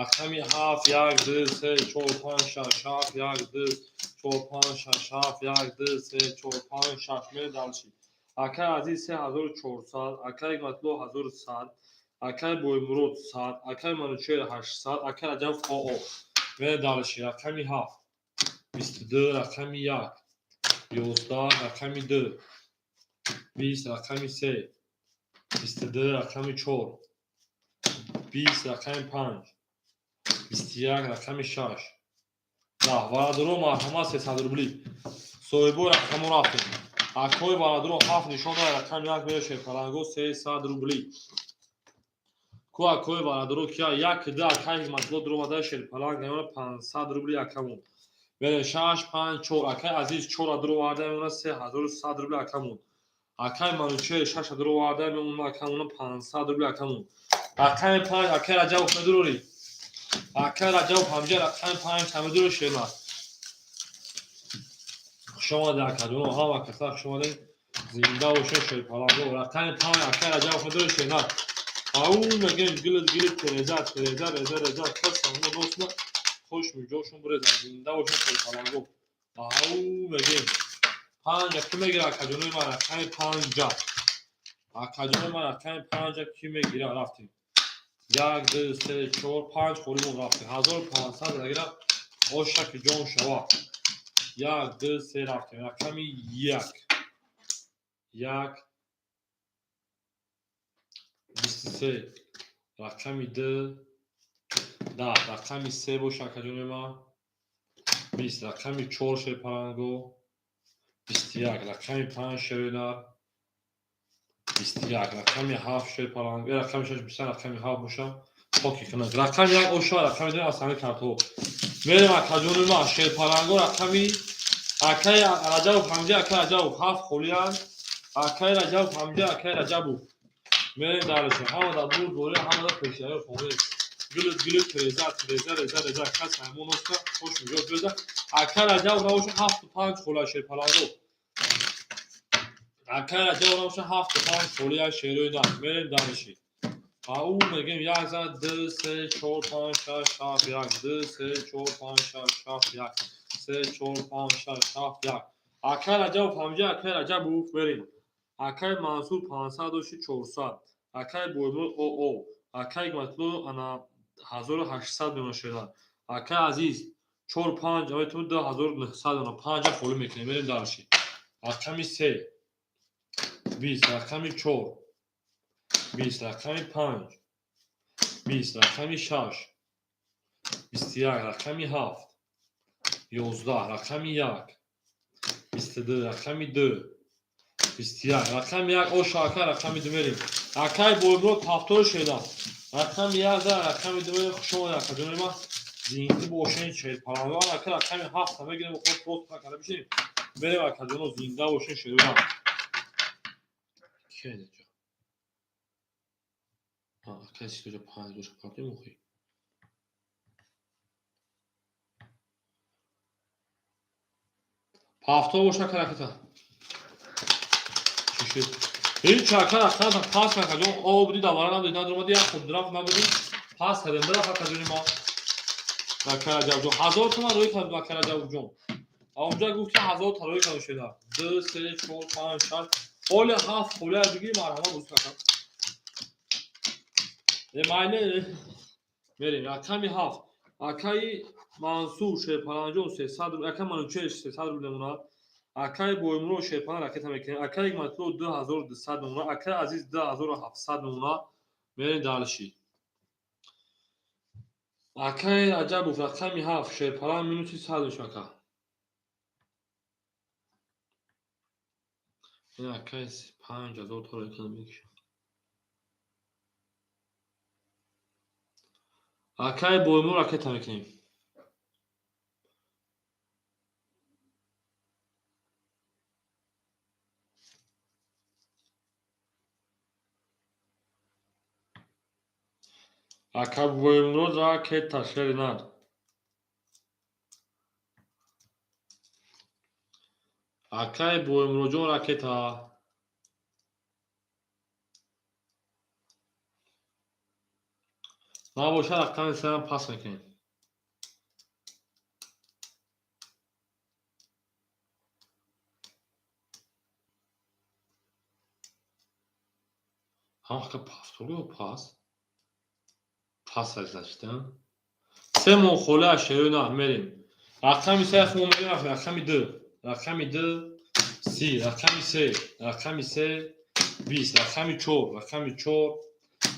Рақами 7, 1, 2, 3, 4, 5, 6, 7, 1, 2, 4, 5, 6, 7, 1, 2, 3, 4, 5, 6, мерем дальше. Акаи азиз 3400, акаи Ҳикматулло 1100, акаи Боимурод 100, акаи Манучер 800, акаи Раҷаб ОО. Мерем дальше. Рақами 7, 22, рақами 1, 11, рақами 2, 20, рақами 3, 22, рақами 4, 20, рақами 5, 21, рақами 6. 10. Варадоро, марҳамат, 300 рубли. Соҳибои рақамҳо, рафтем. Акои варадоро, 7 нишон дорад, рақами 1 мере, Шерпаланго, 300 рубли. Ку акои варадоро кия? 1, 2, акаи Ҳикматулло дуромада, Шерпаланг мемона 500 рубли акамон. Мере, 6, 5, 4, акаи азиз 4 дуроварда мемона, 3100 рубли акамон. Акаи Манучер 6 дуроварда мемона, акамона 500 рубли акамон. Рақами 5, акаи Раҷабов медурорӣ? Акаи Раҷабов, ҳамҷа рақами 5 ҳамедуро, шермат. Хуш омадед, акаҷоно, ҳама каса хуш омадед. Зинда бошед, Шерпаланго. Рақами 5, акаи Раҷабов медуро, шермат. Ау мегӯем, гилит гилит, тереза тереза, реза реза, касамо достна хуш миҷошон бурезан. Зинда бошед, Шерпаланго. Ау мегӯем. 5 ки мегира, акаҷонои ман, рақами 5? Акаҷонои ман, рақами 5 ки мегира? Рафтем. 1, 2, 3, 4, 5 холимон, рафтем. 1500 агира, оша ки ҷон шава. 1, 2, 3, рафтем. Рақами 1. 1. 23, рақами 2, 10, рақами 3 боша, акаҷони ман, 20, рақами 4, шерпаланго, 21, рақами 5, шеринар, 21, рақами 7, шерпаланг, рақами 6, 21, рақами 7 боша, хоки кунад. Рақами 1 оша, рақами 2 аз ҳамаи картҳо. Мерем, акаҷони ман, шерпаланго, рақами акаи Раҷабов ҳамҷа, акаи Раҷабов 7 холиянд. Акаи Раҷабов ҳамҷа, акаи Раҷабов. Мерем дальше. Ҳама дар бурд борӣ, ҳама дар пешравӣ хонед. Гулут гулут, реза реза реза реза, кас ҳамон оста хош меҷод реза. Акаи Раҷабов набоша, 7 5 хола, шерпаланго. Акаи Раҷабов набоша, 7 5 холия, шерои нар. Мерем дальше. А ӯ мегем як зад, ду, се, чор, панҷ, шаш, ҳафт, як, ду, се, чор, панҷ, шаш, ҳафт, як, се, чор, панҷ, шаш, ҳафт, як. Акаи Раҷабов ҳамҷа, акаи Раҷабов, мерем. Акаи Мансур 500 дошти, 400. Акаи Боймур оо. Акаи Ҳикматулло ана 1800 мемона, шедан. Акаи Азиз чор панҷ, аметун 2900 мемона, панҷа холӣ мекунем, мерем дальше. Рақами се, 20, рақами чор, 20, рақами панҷ, 20, рақами шаш, 21, рақами ҳафт, 11, рақами як, 22, рақами ду, 21, рақами як оша, ака, рақами ду мерем. Акаи Боймурод ҳафтои шедан. Рақами як за, рақами ду мерем. Хуш омадед, акаҷони ман. Зинда бошен, шерпалангон. Ака, рақами ҳафта мегирем, худ пост накарда бишинем. Мерем, акаҷоно, зинда бошен, шерӯям. Кия инҷо? Акаи сиёҷа панҷ доша партои мухи. Ҳафто боша, ака, ракета. Чӣ шуд? Ҳеҷ, ака, рақамата пас, акаҷон, об буди, давара набуди, надромади, як худ рафт набуди. Пас кардем, бирафт, акаҷони ман. Ака Раҷабҷон, 1000 туман рӯй кард, ака Раҷабҷон. А онҷа гуфт, ки 1000 та рӯй кард шуда. Ду, се, чор, панҷ, шаш. Ҳоли ҳафт холия бигир, марҳамат, буз, ака. Э, майли, мерем, рақами ҳафт. Акаи Мансур Шерпаланҷон 300, акаи Манучер 300 рубл мемонад. Акаи Боймурод Шерпалан ракета мекунем. Акаи Ҳикматулло 2200 мемонад. Акаи Азиз 2700 мемонад. Мерем дальше. Акаи Раҷабов рақами ҳафт, Шерпалан минуси 100 мешавад, ака. Ин акаи 5000 та рӯй карда мекушад. Акаи Боймур ракета мекунем. Ака Боймурод, ракета, шери нар. Акаи Боймуродҷон, ракета. Набошад, рақами серам пас мекунем. Ҳам ака пас пас. Пас значит, се моҳ холӣ аз шерои нар, мерем. Рақами се мо мерем, рақами ду. Рақами ду, 30, рақами се, рақами се, 20, рақами чор, рақами чор,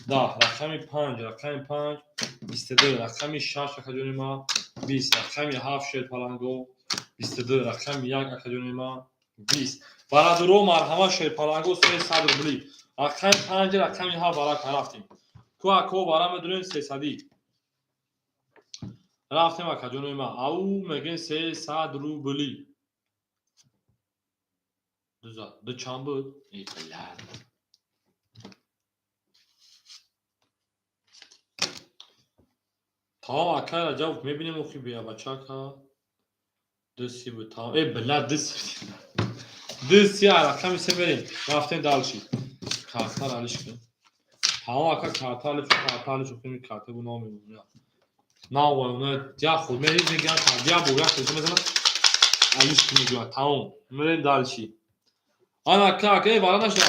10, рақами панҷ, рақами панҷ, 22, рақами шаш, акаҷони ман, 20, рақами ҳафт, шерпаланго, 22, рақами як, акаҷони ман, 20. Барадуро, марҳамат, шерпаланго, 300 рубли. Рақами панҷ, рақами ҳафт, барака, рафтем. Ку ако бара медонем, сесадӣ. Рафтем, акаҷони ман. Ау мегем 300 рубли. Ду чанд буд? Э, блядь. Тамом, акай Раҷабов, мебинем охи беябачака. Ду си буд, тамом. Э, блядь, ду си. Ду си, рақами се мерем. Рафтем дальше. Картара алиш кун. Тамом, ака, карта алиш, карта алиш, охи карта бу намемонам. На, ой, я худ мерем, мегӯям, я бо як худ мезанам. Алиш кун мегӯяд. Тамом. Мерем дальше. Ана ака, ака, э, вара нашда.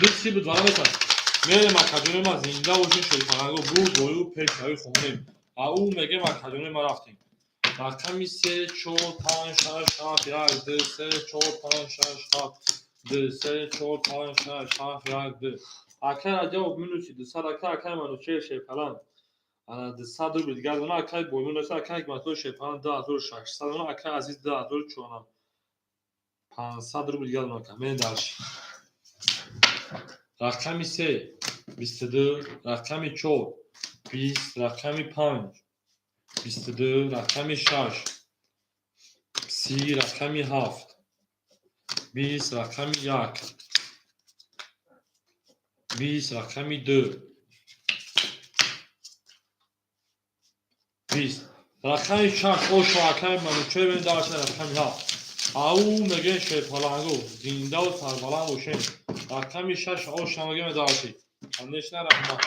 Ду си буд, вара мешавад. Мерем, акаҷони ман, зинда бошем, шерпаланго, бурд бою пешравӣ хонем. А ӯ мегем, акаҷони ман, рафтем. Рақами се, чор, панҷ, шаш, ҳафт, як, ду, се, чор, панҷ, шаш, ҳафт, ду, се, чор, панҷ, шаш, ҳафт, як, ду. Акай Раҷабов минуси 200 ака, акай Манучеҳр Шерпаланг ана 200 рубл дигар дона, акай Боймун аст, акай Ҳикматулло Шерпаланг 2600 дона, акай Азиз 2500 рубл дигар дона ака. Мерем дальше. Рақами 3 22, рақами 4 20, рақами 5 22, рақами 6 30, рақами 7 20, рақами 1 20, рақами 2 20, рақами 6 ошо акай Манучеҳр мерем дальше рақами 7. Ау мегӯем шерпалангу зиндаву сарбаланд бошем. Рақами 6 оша мегӯем дальше. Конечно, раҳмат.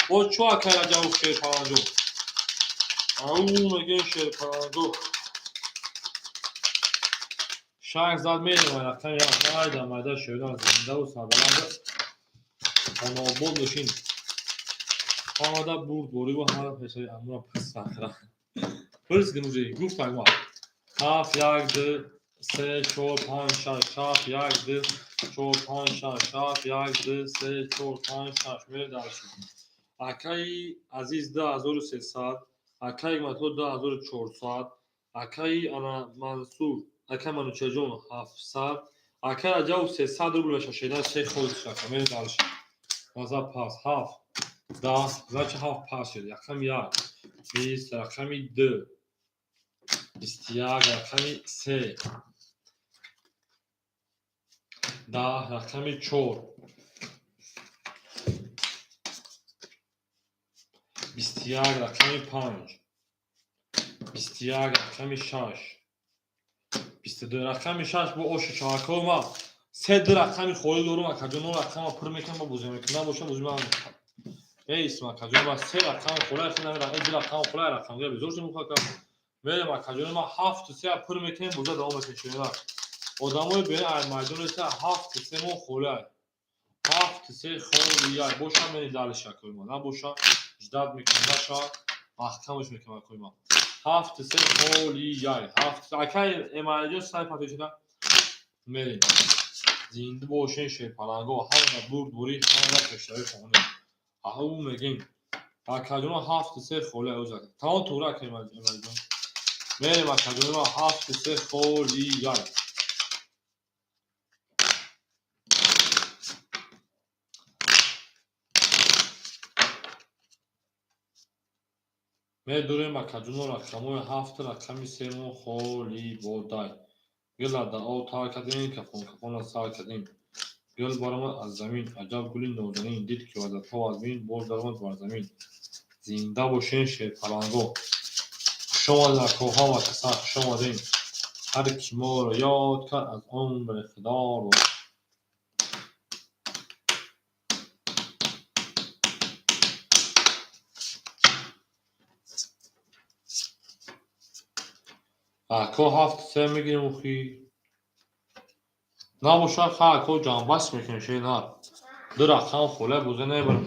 Боз чӯ акай Раҷабов шерпалангу? Ау мегӯем шерпалангу. 6 зад мерем рақами 7. Майда майда шердан зиндаву сарбаланд хонаобод бошем. Омада бурдбориву ҳама пешаи амура пас ахира. Пурсидим уже гуфтак ма. 7 1 2 3 4 5 6 7 1 2 4 5 6 7 1 2 3 4 5 6 мерем дальше. Акаи Азиз 2300, акаи Ҳикматулло 2400, акаи ана Мансур, акаи Манучеҳрҷон 700, акаи Раҷабов 300 рубл мешавад. Шедан се холис ака. Мерем дальше. Назар пас 7 10, значит 7 пас шуд. Рақами 1 20, рақами 2 21, рақами 3 10, рақами 4 21, рақами 5 21, рақами 6 22, рақами 6 бо оши шавакаҳо ма се ду рақами холӣ дорум акаҷон, он рақама пур мекунам ба бозӣ мекунам, набоша бозӣ ман ейсм акаҷон, ма се рақами холӣ ду рақами холӣ рақам гира безор шудем ака. Мерем акаҷон, ма 7 3 пур мекунем, боза давом мекунем шуна. Одамои бе ай майдон еста 7 3 мо холӣ ай. 7 3 холӣ ай. Боша мерем дальше акои ма. Набоша ждать мекунем, наша маҳкамаш мекунем акои ма. 7 3 холӣ ай. 7 акай Эмалиҷон сай патешуда. Мерем. Зинда бошен шерпаланго, ҳама бурдборӣ, ҳама пешравӣ хонем. Ау мегем. Акаҷон 7 3 холӣ ай узак. Тамом тура акай Эмалиҷон. Мерем акаҷон 7 3 холӣ ай. Медурем акаҷоно рақамҳои 7 рақами 3 мо холӣ бодай. Гул аз об тар кардем, кафон кафонро сар кардем. Гул баромад аз замин, аҷаб гули нозанин, дид ки вазатҳо аз бин, боз даромад бар замин. Зинда бошен шерпаланго. Хуш омадед акоҳо ва касар, хуш омадем. Ҳар ки моро ёд кард аз умри худо бод. Ако 7 3 мегирем охи. Набошад ха ако ҷамъбаст мекунем шей на. Ду рақам холия бозӣ намебарем.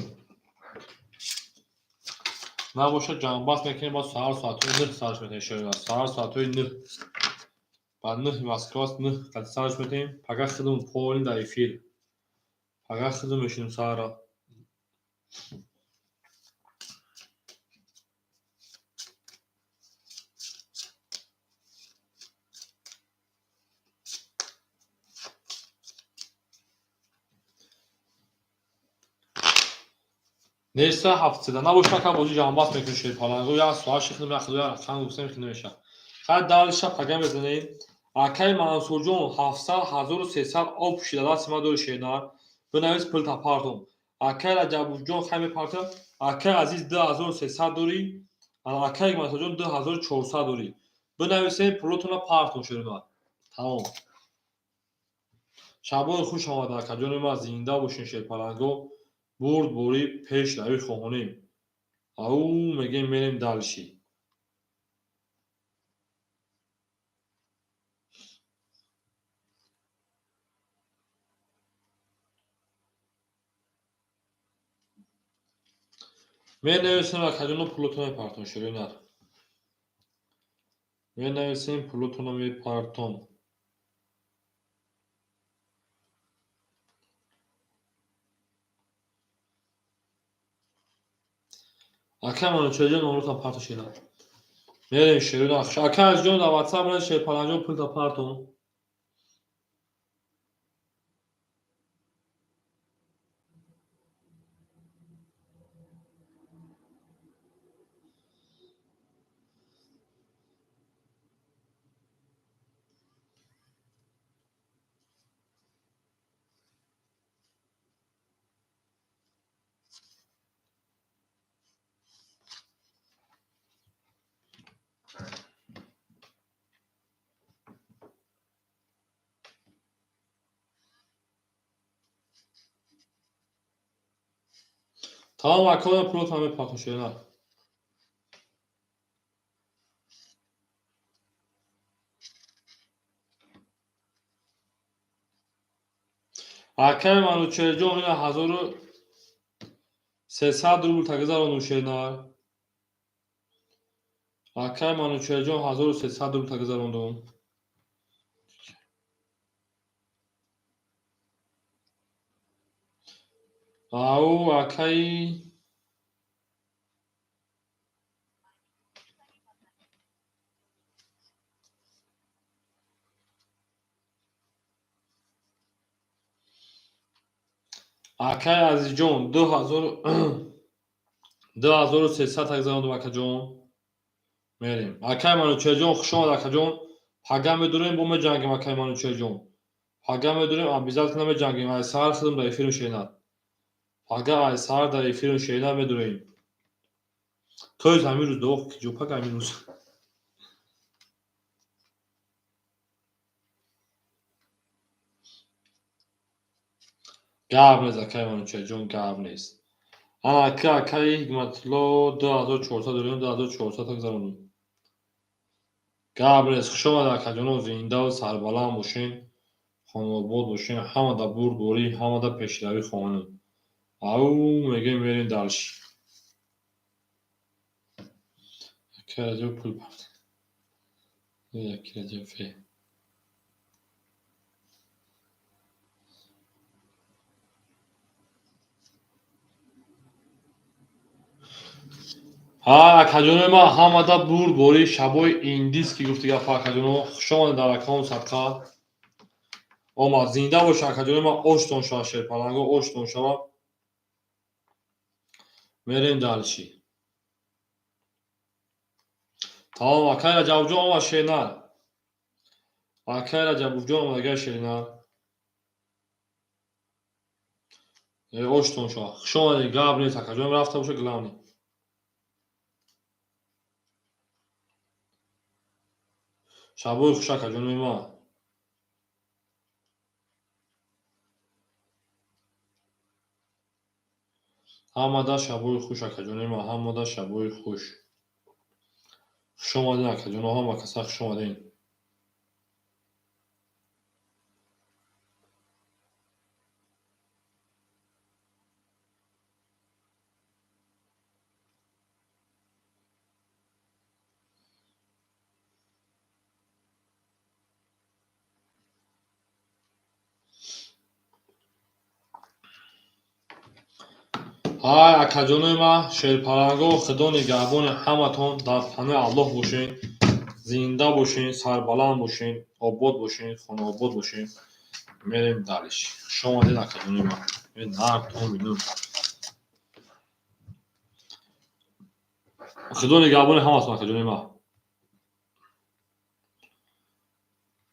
Набошад ҷамъбаст мекунем, баъд саҳар соатҳои 9 сарш метаҳем шей на. Саҳар соатҳои 9. Баъд 9 Москва аст, 9 қад сарш метаҳем. Пага худам полин дар эфир. Пага худам мешинем саҳара. Неста 700. Набошад ака бозӣ ҷамъбаст мекунем шерпаланго. Як соат шихнем, як худо як рақам гуфтем хинем мешавад. Хай дальше пага мезанем. Акаи Мансурҷон 700 1300 об пӯшида дасти ман дори шернар. Бинавис пул тапартон. Акаи Раҷабовҷон хай мепарта. Акаи Азиз 2300 дорӣ. Акаи Мансурҷон 2400 дорӣ. Бинависем пулотонро партон шернар. Тамом. Шабони хуш омада акаҷони ман, зинда бошен шерпаланго. Бурдборӣ пешравӣ хоҳонем. Ау мегем мерем дальше. Менависем акаҷоно пулотонро мепартон ширинар. Менависем пулотонро мепартон. Акай Манучерҷон, номротам парто, шернар. Мерем шерӯна. Акай Азизҷон, дар WhatsApp мена, Шерпаланҷон, пулта партон. Тамом, акоя, пулотам мепартон, шернар. Акай Манучерҷон, ина 1300 рубл тагзарондум, шернар. Акай Манучерҷон, 1300 рубл тагзарондум. Ау, акай Азизҷон, 2300 тагзарондум, акаҷон. Мерем. Акай Манучерҷон, хушомад, акаҷон. Пага медурем, бо меҷангем, акай Манучерҷон. Пага медурем, обязательно меҷангем. Ай саҳар худам дар эфирм, шернар. Пага ай саҳар дар эфирм, шернар, медурем. То есть ҳамин рӯз доғ ки пага ҳамин рӯз. Гап нест, акай Манучерҷон, гап нест. Ана ака, акаи Ҳикматулло, 2400 дорем, 2400 тагзарондум. Гап нест, хушомад, акаҷоно, зиндаву сарбаланд бошен, хонаобод бошен, ҳамада бурдборӣ, ҳамада пешравӣ хоҳонем. Ау, мегӯем, мерем дальше. Акай Раҷаб пул парт. Яки Раҷаб фе. Ҳа, акаҷонои ман, ҳамада бурдборӣ, шабои индис ки гуфти гапа, акаҷоно, хушомадед дар акаон садқа. Омад, зинда боша, акаҷонои ман, оштон шава, шерпаланго, оштон шава. Мерем дальше. Тамом, акай Раҷабҷон омад, шернар. Акай Раҷабҷон омадагай, шернар. Оштон шава. Хушомадед, гап нест, акаҷонам рафта боша, главный. Шабои хуш, акаҷонои ман. Ҳамада шабои хуш, акаҷонои ман, ҳамада шабои хуш. Хушомадед, акаҷоно, ҳама каса хушомадед. Ҳай, акаҷонои ман, шерпаланго, худо нигаҳбони ҳаматон, дар паноҳи Аллоҳ бошед, зинда бошед, сарбаланд бошед, обод бошед, хонаобод бошед. Мерем дальше. Хушомадед, акаҷонои ман. Нар то минут. Худо нигаҳбони ҳаматон, акаҷонои ман.